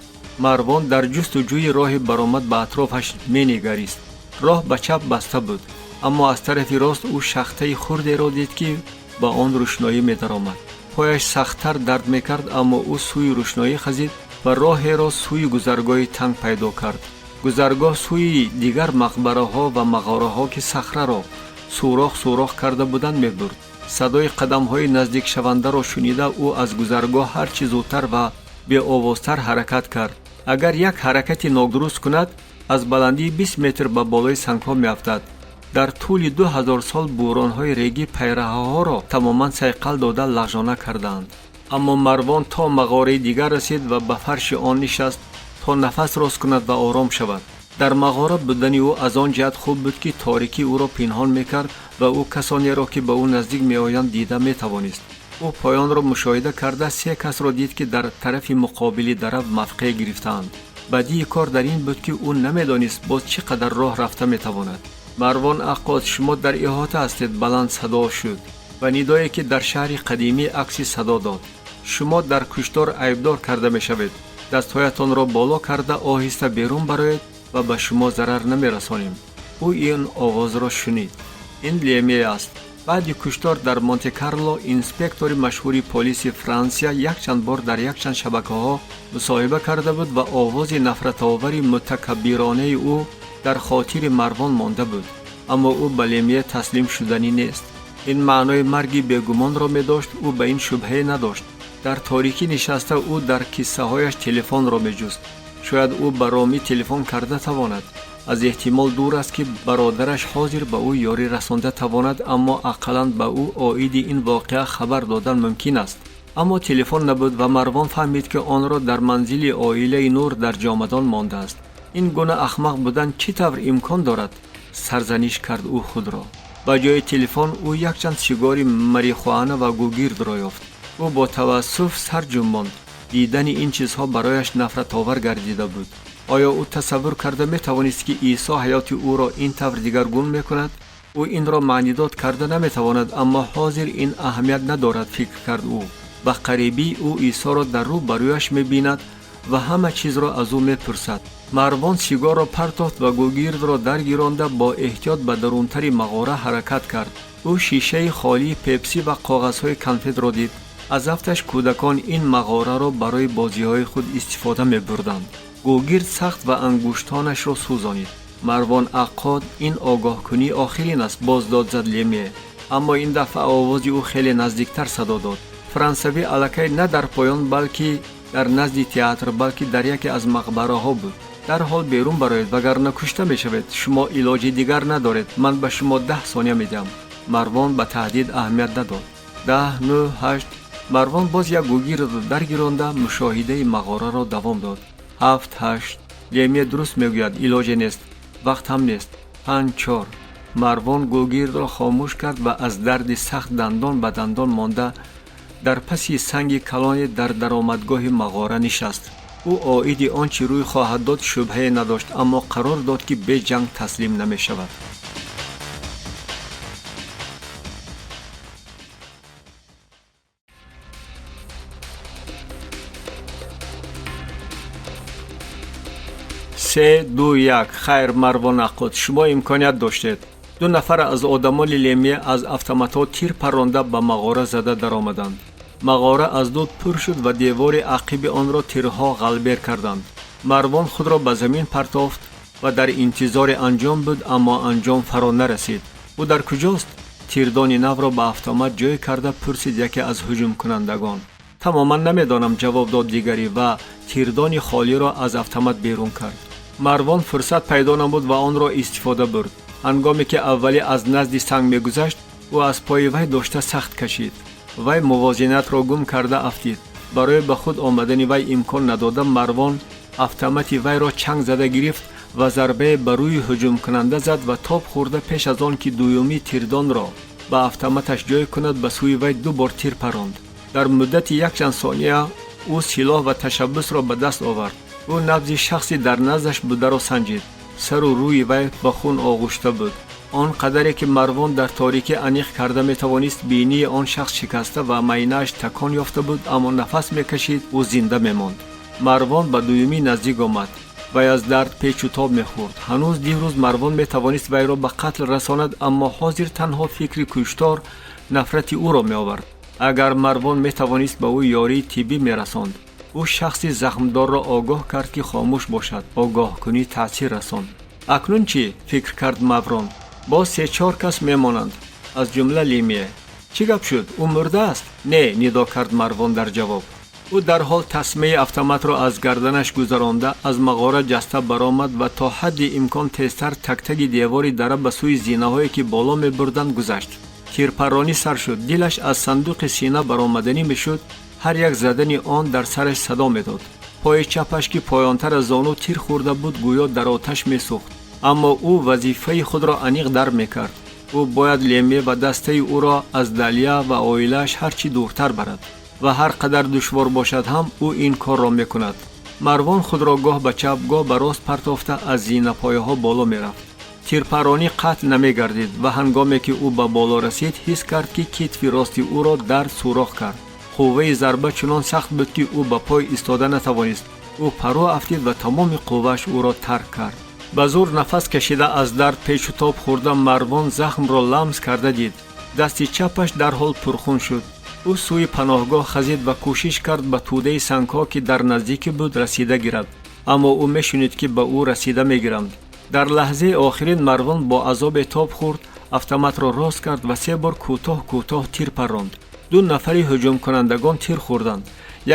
Марвон дар ҷустуҷӯи роҳи баромад ба атрофаш менигарист. Роҳ ба чап баста буд, аммо аз тарафи рост ӯ шахтаи хурдеро дид, ки ба он рӯшноӣ медаромад. Пояш сахттар дард мекард, аммо ӯ сӯи рӯшноӣ хазид ва роҳеро сӯи гузаргоҳи танг пайдо кард. Гузаргоҳ сӯи дигар мақбараҳо ва мағораҳо, ки сахраро сурох сурох карда буданд, мебурд. Садои қадамҳои наздикшавандаро шунида, ӯ аз гузаргоҳ ҳарчи зудтар ва беовозтар ҳаракат кард. Агар як ҳаракати нодуруст кунад, аз баландии 20 метр ба болои сангҳо меафтад. Дар тӯли 2000 сол бӯронҳои регӣ пайраҳаҳоро тамоман сайқал дода, лағжона кардаанд. Аммо Марвон то мағораи дигар расид ва ба фарши он нишаст, то нафас рост кунад ва ором шавад. Дар мағора будани ӯ аз он ҷиҳат хуб буд, ки торикӣ ӯро пинҳон мекард ва ӯ касонеро, ки ба ӯ наздик меоянд, дида метавонист. Ӯ поёнро мушоҳида карда, се касро дид, ки дар тарафи муқобили дарав мавқеъ гирифтаанд. Бадии кор дар ин буд, ки ӯ намедонист, боз чӣ қадар роҳ рафта метавонад. «Марвон Аққод, шумо дар иҳота ҳастед», баланд садо шуд ва нидое, ки дар шаҳри қадимӣ акси садо дод. «Шумо дар куштор айбдор карда мешавед. Дастҳоятонро боло карда, оҳиста берун бароед ва ба шумо зарар намерасонем». Ӯ ин овозро шунид. Ин Леме аст. Баъди куштор дар Монте-Карло инспектори машҳури полиси Франсия якчанд бор дар якчанд шабакаҳо мусоҳиба карда буд ва овози нафратовари мутакаббиронаи ӯ дар хотири Марвон монда буд. Аммо ӯ ба Лемие таслим шуданӣ нест. Ин маънои марги бегумонро медошт, ӯ ба ин шубҳае надошт. Дар торикӣ нишаста, ӯ дар киссаҳояш телефонро меҷуст. Шояд ӯ ба Ромӣ телефон карда тавонад. Аз эҳтимол дур аст, ки бародараш ҳозир ба ӯ ёрӣ расонда тавонад, аммо ақаллан ба ӯ оиди ин воқеа хабар додан мумкин аст. Аммо телефон набуд ва Марвон фаҳмид, ки онро дар манзили оилаи Нур дар ҷомадон мондааст. Ин гуна ахмақ будан чӣ тавр имкон дорад? Сарзаниш кард ӯ худро. Ба ҷои телефон ӯ якчанд сигори марихуана ва гугирдро ёфт. Ӯ бо тавассуф сар ҷунбонд. Дидани ин чизҳо барояш нафратовар гардида буд. Оё ӯ тасаввур карда метавонист, ки Исо ҳаёти ӯро ин тавр дигаргун мекунад? Ӯ инро маънидод карда наметавонад, аммо ҳозир ин аҳамият надорад, фикр кард ӯ. Ба қарибӣ ӯ Исоро дар рӯ ба рӯяш мебинад ва ҳама чизро аз ӯ мепурсад. Марвон сигорро партофт ва гугирдро даргиронда, бо эҳтиёт ба дарунтари мағора ҳаракат кард. Ӯ шишаи холии пепсӣ ва коғазҳои конфетро дид. Аз афташ кӯдакон ин мағораро барои бозиҳои худ истифода мебурданд. Гугирд сахт ва ангуштонашро сӯзонид. «Марвон Аққод, ин огоҳкунии охирин аст», боз дод зад Леме, аммо ин дафъа овози ӯ хеле наздиктар садо дод. Франсавӣ аллакай на дар поён, балки дар назди театр, балки дар яке аз мақбараҳо буд. «Дарҳол берун бароед, вагарна кушта мешавед. Шумо илоҷи дигар надоред. Ман ба шумо 10 сония медиҳам». Марвон ба таҳдид аҳамият надод. 10, 9, 8. Марвон боз як гугирдро даргиронда, мушоҳидаи мағораро давом дод. 7, 8. Лемия дуруст мегӯяд, илоҷе нест, вақт ҳам нест. 5, 4. Марвон гугирдро хомӯш кард ва аз дарди сахт дандон ба дандон монда, дар паси санги калоне дар даромадгоҳи мағора нишаст. Ӯ оиди он чӣ рӯй хоҳад дод шубҳае надошт, аммо қарор дод, ки бе ҷанг таслим намешавад. Се, ду, як. Хайр, Марвон Аққод, шумо имконият доштед. Ду нафар аз одамони Лемье аз автоматҳо тир парронда ба мағора зада даромаданд. Мағора аз дуд пур шуд ва девори ақиби онро тирҳо ғалбер карданд. Марвон худро ба замин партофт ва дар интизори анҷом буд, аммо анҷом фаро нарасид. Ӯ дар куҷост? Тирдони навро ба автомат ҷой карда пурсид яке аз ҳуҷумкунандагон. Тамоман намедонам, ҷавоб дод дигарӣ ва тирдони холиро аз автомат берун кард. Марвон фурсат пайдо намуд ва онро истифода бурд. Ҳангоме ки аввалӣ аз назди санг мегузашт, ӯ аз пои вай дошта сахт кашид. Вай мувозинатро гум карда афтид. Барои ба худ омадани вай имкон надода, Марвон автомати вайро чанг зада гирифт ва зарбае ба рӯи ҳуҷумкунанда зад ва тоб хӯрда, пеш аз он ки дуюмӣ тирдонро ба автоматаш ҷой кунад, ба сӯи вай ду бор тир паронд. Дар муддати якчанд сония ӯ силоҳ ва ташаббусро ба даст овард. Ӯ набзи шахси дар наздаш бударо санҷид. Сару рӯи вай ба хун оғушта буд. Он қадаре ки Марвон дар торикӣ аниқ карда метавонист, бинии он шахс шикаста ва майнааш такон ёфта буд, аммо нафас мекашид, ӯ зинда мемонд. Марвон ба дуюмӣ наздик омад. Вай аз дард печу тоб мехӯрд. Ҳанӯз дирӯз Марвон метавонист вайро ба қатл расонад, аммо ҳозир танҳо фикри куштор нафрати ӯро меовард. Агар Марвон метавонист, ба ӯ ёрии тиббӣ мерасонд. Ӯ шахси захмдорро огоҳ кард, ки хомӯш бошад. Огоҳкунӣ таъсир расонд. Акнун чӣ? Фикр кард Марвон. Боз се-чор кас мемонанд, аз ҷумла Лемье. Чӣ гап шуд? Ӯ мурдааст? Не, нидо кард Марвон дар ҷавоб. Ӯ дарҳол тасмаи автоматро аз гарданаш гузаронда, аз мағора ҷаста баромад ва то ҳадди имкон тезтар тактаги девори дара ба сӯи зинаҳое, ки боло мебурданд, гузашт. Тирпарронӣ сар шуд. Дилаш аз сандуқи сина баромаданӣ мешуд. Ҳар як задани он дар сараш садо медод. Пои чапаш, ки поёнтар аз зону тир хӯрда буд, гӯё дар оташ месӯхт, аммо ӯ вазифаи худро аниқ дарк мекард. Ӯ бояд Лемье ва дастаи ӯро аз Далия ва оилааш ҳар чӣ дуртар барад ва ҳар қадар душвор бошад ҳам, ӯ ин корро мекунад. Марвон худро гоҳ ба чап, гоҳ ба рост партофта, аз зинапояҳо боло мерафт. Тирпарронӣ қатъ намегардид ва ҳангоме ки ӯ ба боло расид, ҳис кард, ки китфи рости ӯро дард сӯрох кард. Қувваи зарба чунон сахт буд, ки ӯ ба пой истода натавонист. Ӯ паро афтид ва тамоми қуввааш ӯро тарк кард. Ба зур нафас кашида, аз дард печу тоб хӯрда, Марвон захмро ламс карда дид. Дасти чапаш дарҳол пурхун шуд. Ӯ сӯи паноҳгоҳ хазид ва кӯшиш кард ба тӯдаи сангҳо, ки дар наздикӣ буд, расида гирад, аммо ӯ мешунид, ки ба ӯ расида мегиранд. Дар лаҳзаи охирин Марвон бо азобе тоб хӯрд, автоматро рост кард ва се бор кӯтоҳ кӯтоҳ тир парронд. Ду нафари ҳуҷумкунандагон тир хӯрданд.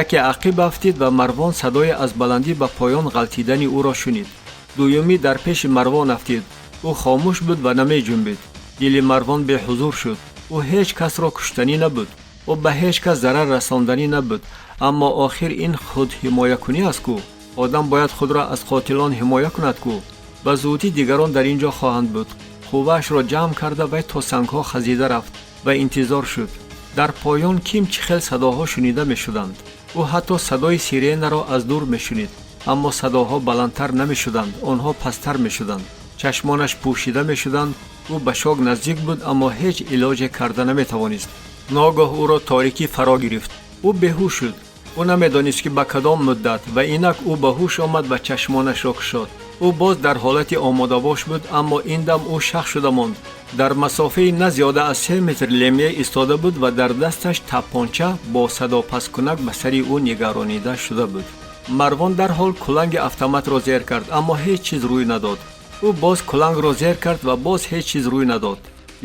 Яке ақиб афтид ва Марвон садои аз баландӣ ба поён ғалтидани ӯро шунид. Дуюмӣ дар пеши Марвон афтид. Ӯ хомӯш буд ва намеҷунбид. Дили Марвон беҳузур шуд. Ӯ ҳеҷ касро куштанӣ набуд, ӯ ба ҳеҷ кас зарар расонданӣ набуд, аммо охир ин худҳимоякунӣ аст кӯ. Одам бояд худро аз қотилон ҳимоя кунад кӯ. Ба зудӣ дигарон дар ин ҷо хоҳанд буд. Қувваашро ҷамъ карда, вай то сангҳо хазида рафт ва интизор шуд. Дар поён ким чӣ хел садоҳо шунида мешуданд. Ӯ ҳатто садои сиренаро аз дур мешунид, аммо садоҳо баландтар намешуданд, онҳо пасттар мешуданд. Чашмонаш пӯшида мешуданд. Ӯ ба шок наздик буд, аммо ҳеҷ илоҷе карда наметавонист. Ногоҳ ӯро торикӣ фаро гирифт. Ӯ беҳуш шуд. Ӯ намедонист, ки ба кадом муддат, ва инак ӯ ба ҳуш омад ва чашмонашро кушод. Ӯ боз дар ҳолати омодабош буд, аммо ин дам ӯ шах шуда монд. Дар масофаи на зиёда аз 3 метр Лемье истода буд ва дар дасташ таппонча бо садопасткунак ба сари ӯ нигаронида шуда буд. Марвон дарҳол куланги автоматро зер кард, аммо ҳеҷ чиз рӯй надод. Ӯ боз кулангро зер кард ва боз ҳеҷ чиз рӯй надод.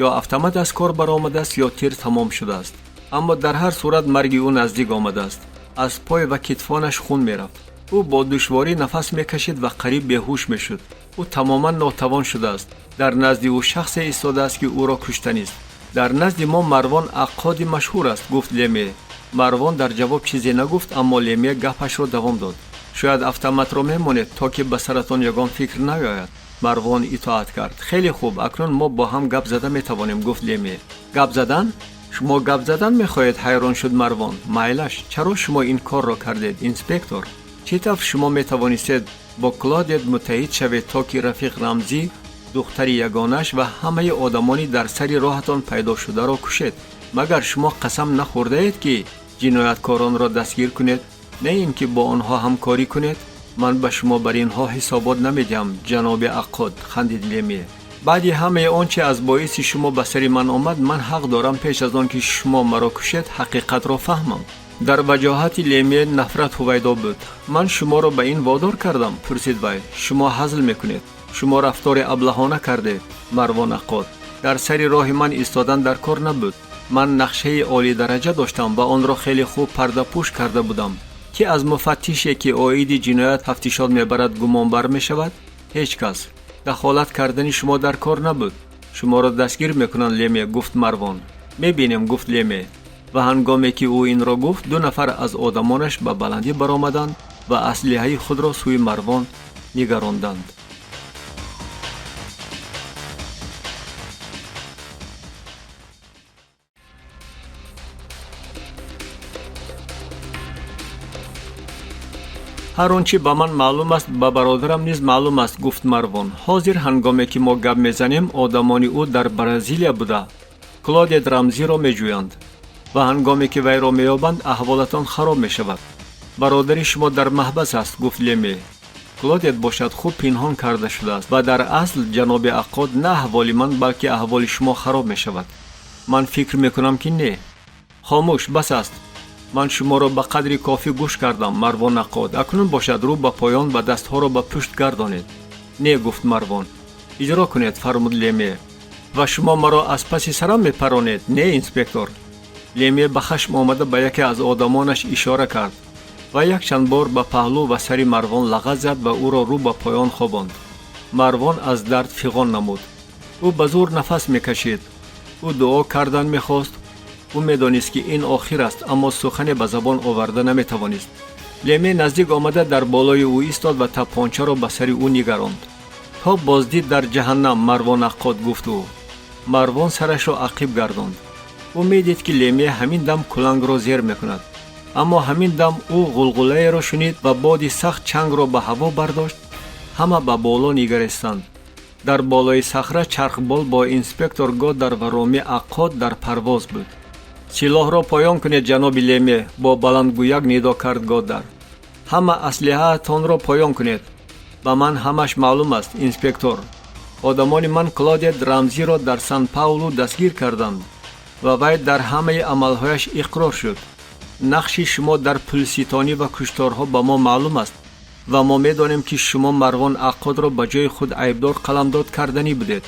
Ё автомат аз кор баромадааст, ё тир тамом шудааст, аммо дар ҳар сурат марги ӯ наздик омадааст. Аз пой ва китфонаш хун мерафт. Ӯ бо душворӣ нафас мекашид ва қариб беҳуш мешуд. Ӯ тамоман нотавон шудааст. Дар назди ӯ шахсе истодааст, ки ӯро куштанист. Дар назди мо Марвон Аққоди машҳур аст, гуфт Леме. Марвон дар ҷавоб чизе нагуфт, аммо Леме гапашро давом дод. Шояд автоматро мемонед, то ки ба саратон ягон фикр наёяд. Марвон итоат кард. Хеле хуб, акнун мо бо ҳам гап зада метавонем, гуфт Леме. Гап задан? Шумо гап задан мехоҳед? Ҳайрон шуд Марвон. Майлаш, чаро шумо ин корро кардед, инспектор? Чӣ тавр шумо метавонистед бо Клодет муттаҳид шавед, то ки рафиқ Рамзӣ, духтари ягонаш ва ҳамаи одамони дар сари роҳатон пайдо шударо кушед? Магар шумо қасам нахӯрдаед, ки ҷинояткоронро дастгир кунед, на ин ки бо онҳо ҳамкорӣ кунед? Ман ба шумо бар инҳо ҳисобот намедиҳам, ҷаноби Аққод, хандид Леме. Баъди ҳамаи он чи аз боиси шумо ба сари ман омад, ман ҳақ дорам пеш аз он ки шумо маро кушед, ҳақиқатро фаҳмам. Дар ваҷоҳати Леме нафрат ҳувайдо буд. Ман шуморо ба ин водор кардам, пурсид вай. Шумо ҳазл мекунед. Шумо рафтори аблаҳона кардед, Марвон Аққод. Дар сари роҳи ман истодан дар кор набуд. Ман нақшаи олидараҷа доштам ва онро хеле хуб пардапӯш карда будам. Ки аз муфаттише ки оиди ҷиноят тафтишот мебарад гумонбар мешавад? Ҳеҷ кас. Дахолат кардани шумо дар кор набуд. Шуморо дастгир мекунанд, Леме, гуфт Марвон. Мебинем, гуфт Леме. Ва ҳангоме ки ӯ инро гуфт, ду нафар аз одамонаш ба баландӣ баромаданд ва аслиҳаи худро сӯи Марвон нигаронданд. Ҳар он чӣ ба ман маълум аст, ба бародарам низ маълум аст, гуфт Марвон. Ҳозир ҳангоме ки мо гап мезанем, одамони ӯ дар Бразилия буда Клодет Рамзиро меҷӯянд ва ҳангоме ки вайро меёбанд, аҳволатон хароб мешавад. Бародари шумо дар маҳбас аст, гуфт Леме. Клодет бошад хуб пинҳон карда шудааст ва дар асл, ҷаноби Аққод, на аҳволи ман, балки аҳволи шумо хароб мешавад. Ман фикр мекунам, ки не. Хомӯш, бас аст. Ман шуморо ба қадри кофӣ гӯш кардам, Марвон Аққод. Акнун бошад рӯ ба поён ва дастҳоро ба пушт гардонед. Не, гуфт Марвон. Иҷро кунед, фармуд Леме. Ва шумо маро аз паси сарам мепаронед? Не, инспектор. Леме ба хашм омада ба яке аз одамонаш ишора кард ва якчанд бор ба паҳлӯ ва сари Марвон лағат зад ва ӯро рӯ ба поён хобонд. Марвон аз дард фиғон намуд. Ӯ ба зур нафас мекашид. Ӯ дуо кардан мехост. Ӯ медонист, ки ин охир аст, аммо сухане ба забон оварда наметавонист. Леме наздик омада дар болои ӯ истод ва таппончаро ба сари ӯ нигаронд. То боздид дар ҷаҳаннам, Марвон Аққод, гуфт ӯ. Марвон сарашро ақиб гардонд. Ӯ медид, ки Леме ҳамин дам кулангро зер мекунад. Аммо ҳамин дам ӯ ғулғулаеро шунид ва боди сахт чангро ба ҳаво бардошт. Ҳама ба боло нигаристанд. Дар болои сахра чархбол бо инспектор Годдар ва Роми Аққод дар парвоз буд. Силоҳро поён кунед, ҷаноби Леме, бо баландгӯяк нидо кард Годдар. Ҳама аслиҳаатонро поён кунед. Ба ман ҳамаш маълум аст, инспектор. Одамони ман Клодет Рамзиро дар Сан Паулу дастгир карданд ва вай дар ҳамаи амалҳояш иқрор шуд. Нақши шумо дар пулситонӣ ва кушторҳо ба мо маълум аст ва мо медонем, ки шумо Марвон Аққодро ба ҷои худ айбдор қаламдод карданӣ будед.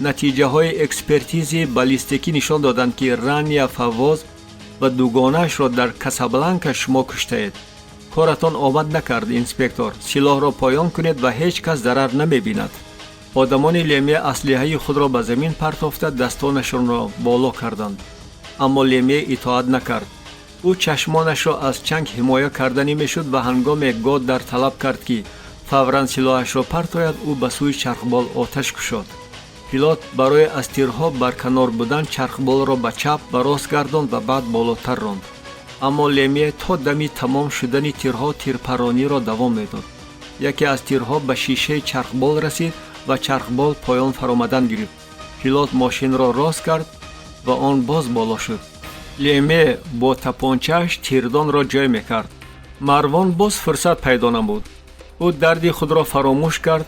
Натиҷаҳои экспертизи баллистикӣ нишон доданд, ки Рания Фавоз ва дугонаашро дар Касабланка шумо куштаед. Коратон омад накард, инспектор. Силоҳро поён кунед ва ҳеҷ кас зарар намебинад. Одамони Леме аслиҳаи худро ба замин партофта дастонашонро боло карданд. Аммо Леме итоат накард. Ӯ чашмонашро аз чанг ҳимоя карданӣ мешуд ва ҳангоме Годдар талаб кард, ки фавран силоҳашро партояд, ӯ ба сӯи чархбол оташ кушод. Пилот барои аз тирҳо барканор будан чархболро ба чап ва рост гардонд ва баъд болотар ронд. Аммо Леме то дами тамом шудани тирҳо тирпарониро давом медод. Яке аз тирҳо ба шишаи чархбол расид ва чархбол поён фаромадан гирифт. Пилот мошинро рост кард ва он боз боло шуд. Леме бо тапончааш тирдонро ҷой мекард. Марвон боз фурсат пайдо намуд. Ӯ дарди худро фаромӯш кард.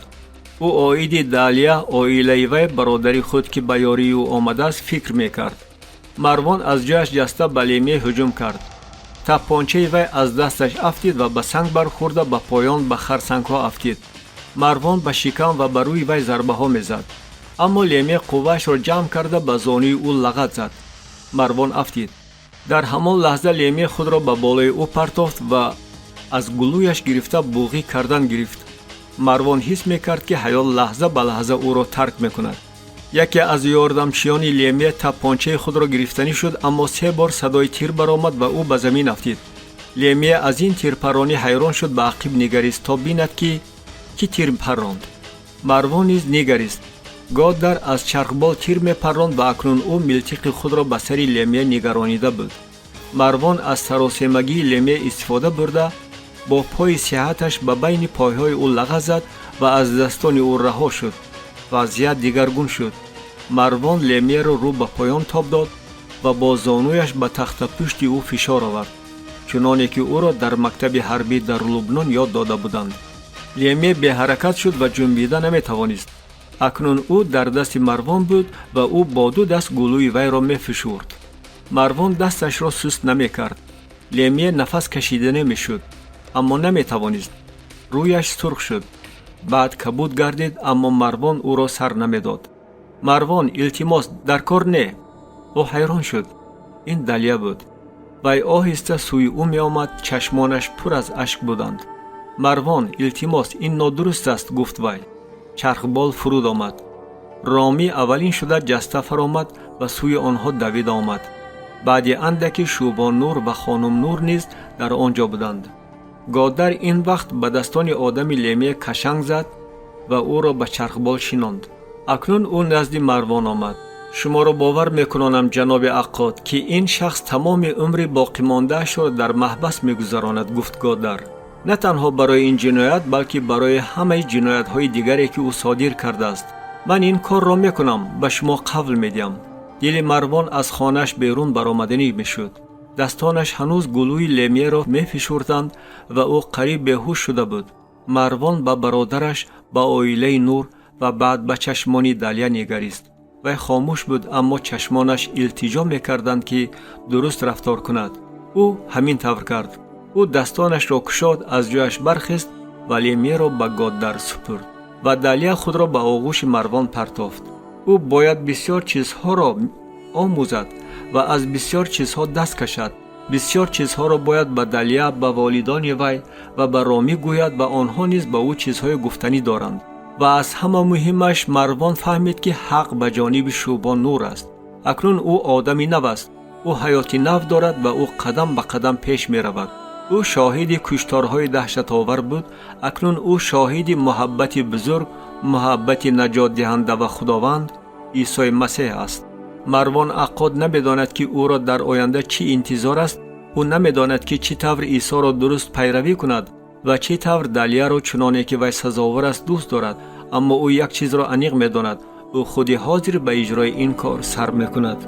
Ӯ оиди Далия, оилаи вай, бародари худ, ки ба ёрии ӯ омадааст, фикр мекард. Марвон аз ҷояш ҷаста ба Леме ҳуҷум кард. Таппончаи вай аз дасташ афтид ва ба санг бархӯрда ба поён ба харсангҳо афтид. Марвон ба шикам ва ба рӯи вай зарбаҳо мезад. Аммо Леме қувваашро ҷамъ карда ба зонуи ӯ лағат зад. Марвон афтид. Дар ҳамон лаҳза Леме худро ба болои ӯ партофт ва аз гулӯяш гирифта буғӣ кардан гирифт. Марвон ҳис мекард, ки ҳаёт лаҳза ба лаҳза ӯро тарк мекунад. Яке аз ёрдамчиёни Леме таппончаи худро гирифтанӣ шуд, аммо се бор садои тир баромад ва ӯ ба замин афтид. Леме аз ин тирпаронӣ ҳайрон шуд, ба ақиб нигарист, то бинад, ки кӣ тир парронд. Марвон низ нигарист. Годдар аз чархбол тир мепарронд ва акнун ӯ милтиқи худро ба сари Леме нигаронида буд. Марвон аз саросемагии Леме истифода бурда бо пои сиҳаташ ба байни пойҳои ӯ лағат зад ва аз дастони ӯ раҳо шуд. Вазъият дигаргун шуд. Марвон Лемеро рӯ ба поён тоб дод ва бо зонуяш ба тахтапушти ӯ фишор овард, чуноне ки ӯро дар мактаби ҳарбӣ дар Лубнон ёд дода буданд. Леме беҳаракат шуд ва ҷунбида наметавонист. Акнун ӯ дар дасти Марвон буд ва ӯ бо ду даст гулӯи вайро мефишурд. Марвон дасташро суст намекард. Лемие нафас кашида намешуд, аммо наметавонист. Рӯяш сурх шуд, баъд кабуд гардид, аммо Марвон ӯро сар намедод. Марвон, илтимос, дар кор не. Ӯ ҳайрон шуд. Ин Далия буд. Вай оҳиста сӯи ӯ меомад, чашмонаш пур аз ашк буданд. Марвон, илтимос, ин нодуруст аст, гуфт вай. Чархбол фуруд омад. Ромӣ аввалин шуда ҷаста фаромад ва сӯи онҳо давида омад. Баъди андаке Шӯбон Нур ва хонум Нур низ дар он ҷо буданд. Годар ин вақт ба дастони одами Лемие кашанг зад ва ӯро ба чархбол шинонд. Акнун ӯ назди Марвон омад. Шуморо бовар мекунонам, ҷаноби аққод, ки ин шахс тамоми умри боқимондаашро дар маҳбас мегузаронад, гуфт Годар. На танҳо барои ин ҷиноят, балки барои ҳамаи ҷиноятҳои дигаре, ки ӯ содир кардааст. Ман ин корро мекунам, ба шумо қавл медиҳам. Дили Марвон аз хонааш берун баромаданӣ мешуд. Дастонаш ҳанӯз гулӯи Лемиеро мефишурданд ва ӯ қариб беҳуш шуда буд. Марвон ба бародараш, ба оилаи Нур ва баъд ба чашмони Далия нигарист. Вай хомӯш буд, аммо чашмонаш илтиҷо мекарданд, ки дуруст рафтор кунад. Ӯ ҳамин тавр кард. Ӯ дастонашро кушод, аз ҷояш бархест ва Лемиеро ба Годдар супурд ва Далия худро ба оғӯши Марвон партофт. Ӯ бояд бисёр чизҳоро омӯзад ва аз бисёр чизҳо даст кашад. Бисёр чизҳоро бояд ба Далия, ба волидони вай ва ба Ромӣ гӯяд ва онҳо низ ба ӯ чизҳои гуфтанӣ доранд. Ва аз ҳама муҳимаш, Марвон фаҳмид, ки ҳақ ба ҷониби Шӯбон Нур аст. Акнун ӯ одами нав аст. Ӯ ҳаёти нав дорад ва ӯ қадам ба қадам пеш меравад. Ӯ шоҳиди кушторҳои даҳшатовар буд. Акнун ӯ шоҳиди муҳаббати бузург, муҳаббати наҷотдиҳанда ва Худованд Исои Масеҳ аст. Марвон Аққод намедонад, ки ӯро дар оянда чӣ интизор аст. Ӯ намедонад, ки чӣ тавр Исоро дуруст пайравӣ кунад ва чӣ тавр Далияро чуноне ки вай сазовор аст дӯст дорад, аммо ӯ як чизро аниқ медонад: ӯ худи ҳозир ба иҷрои ин кор сар мекунад.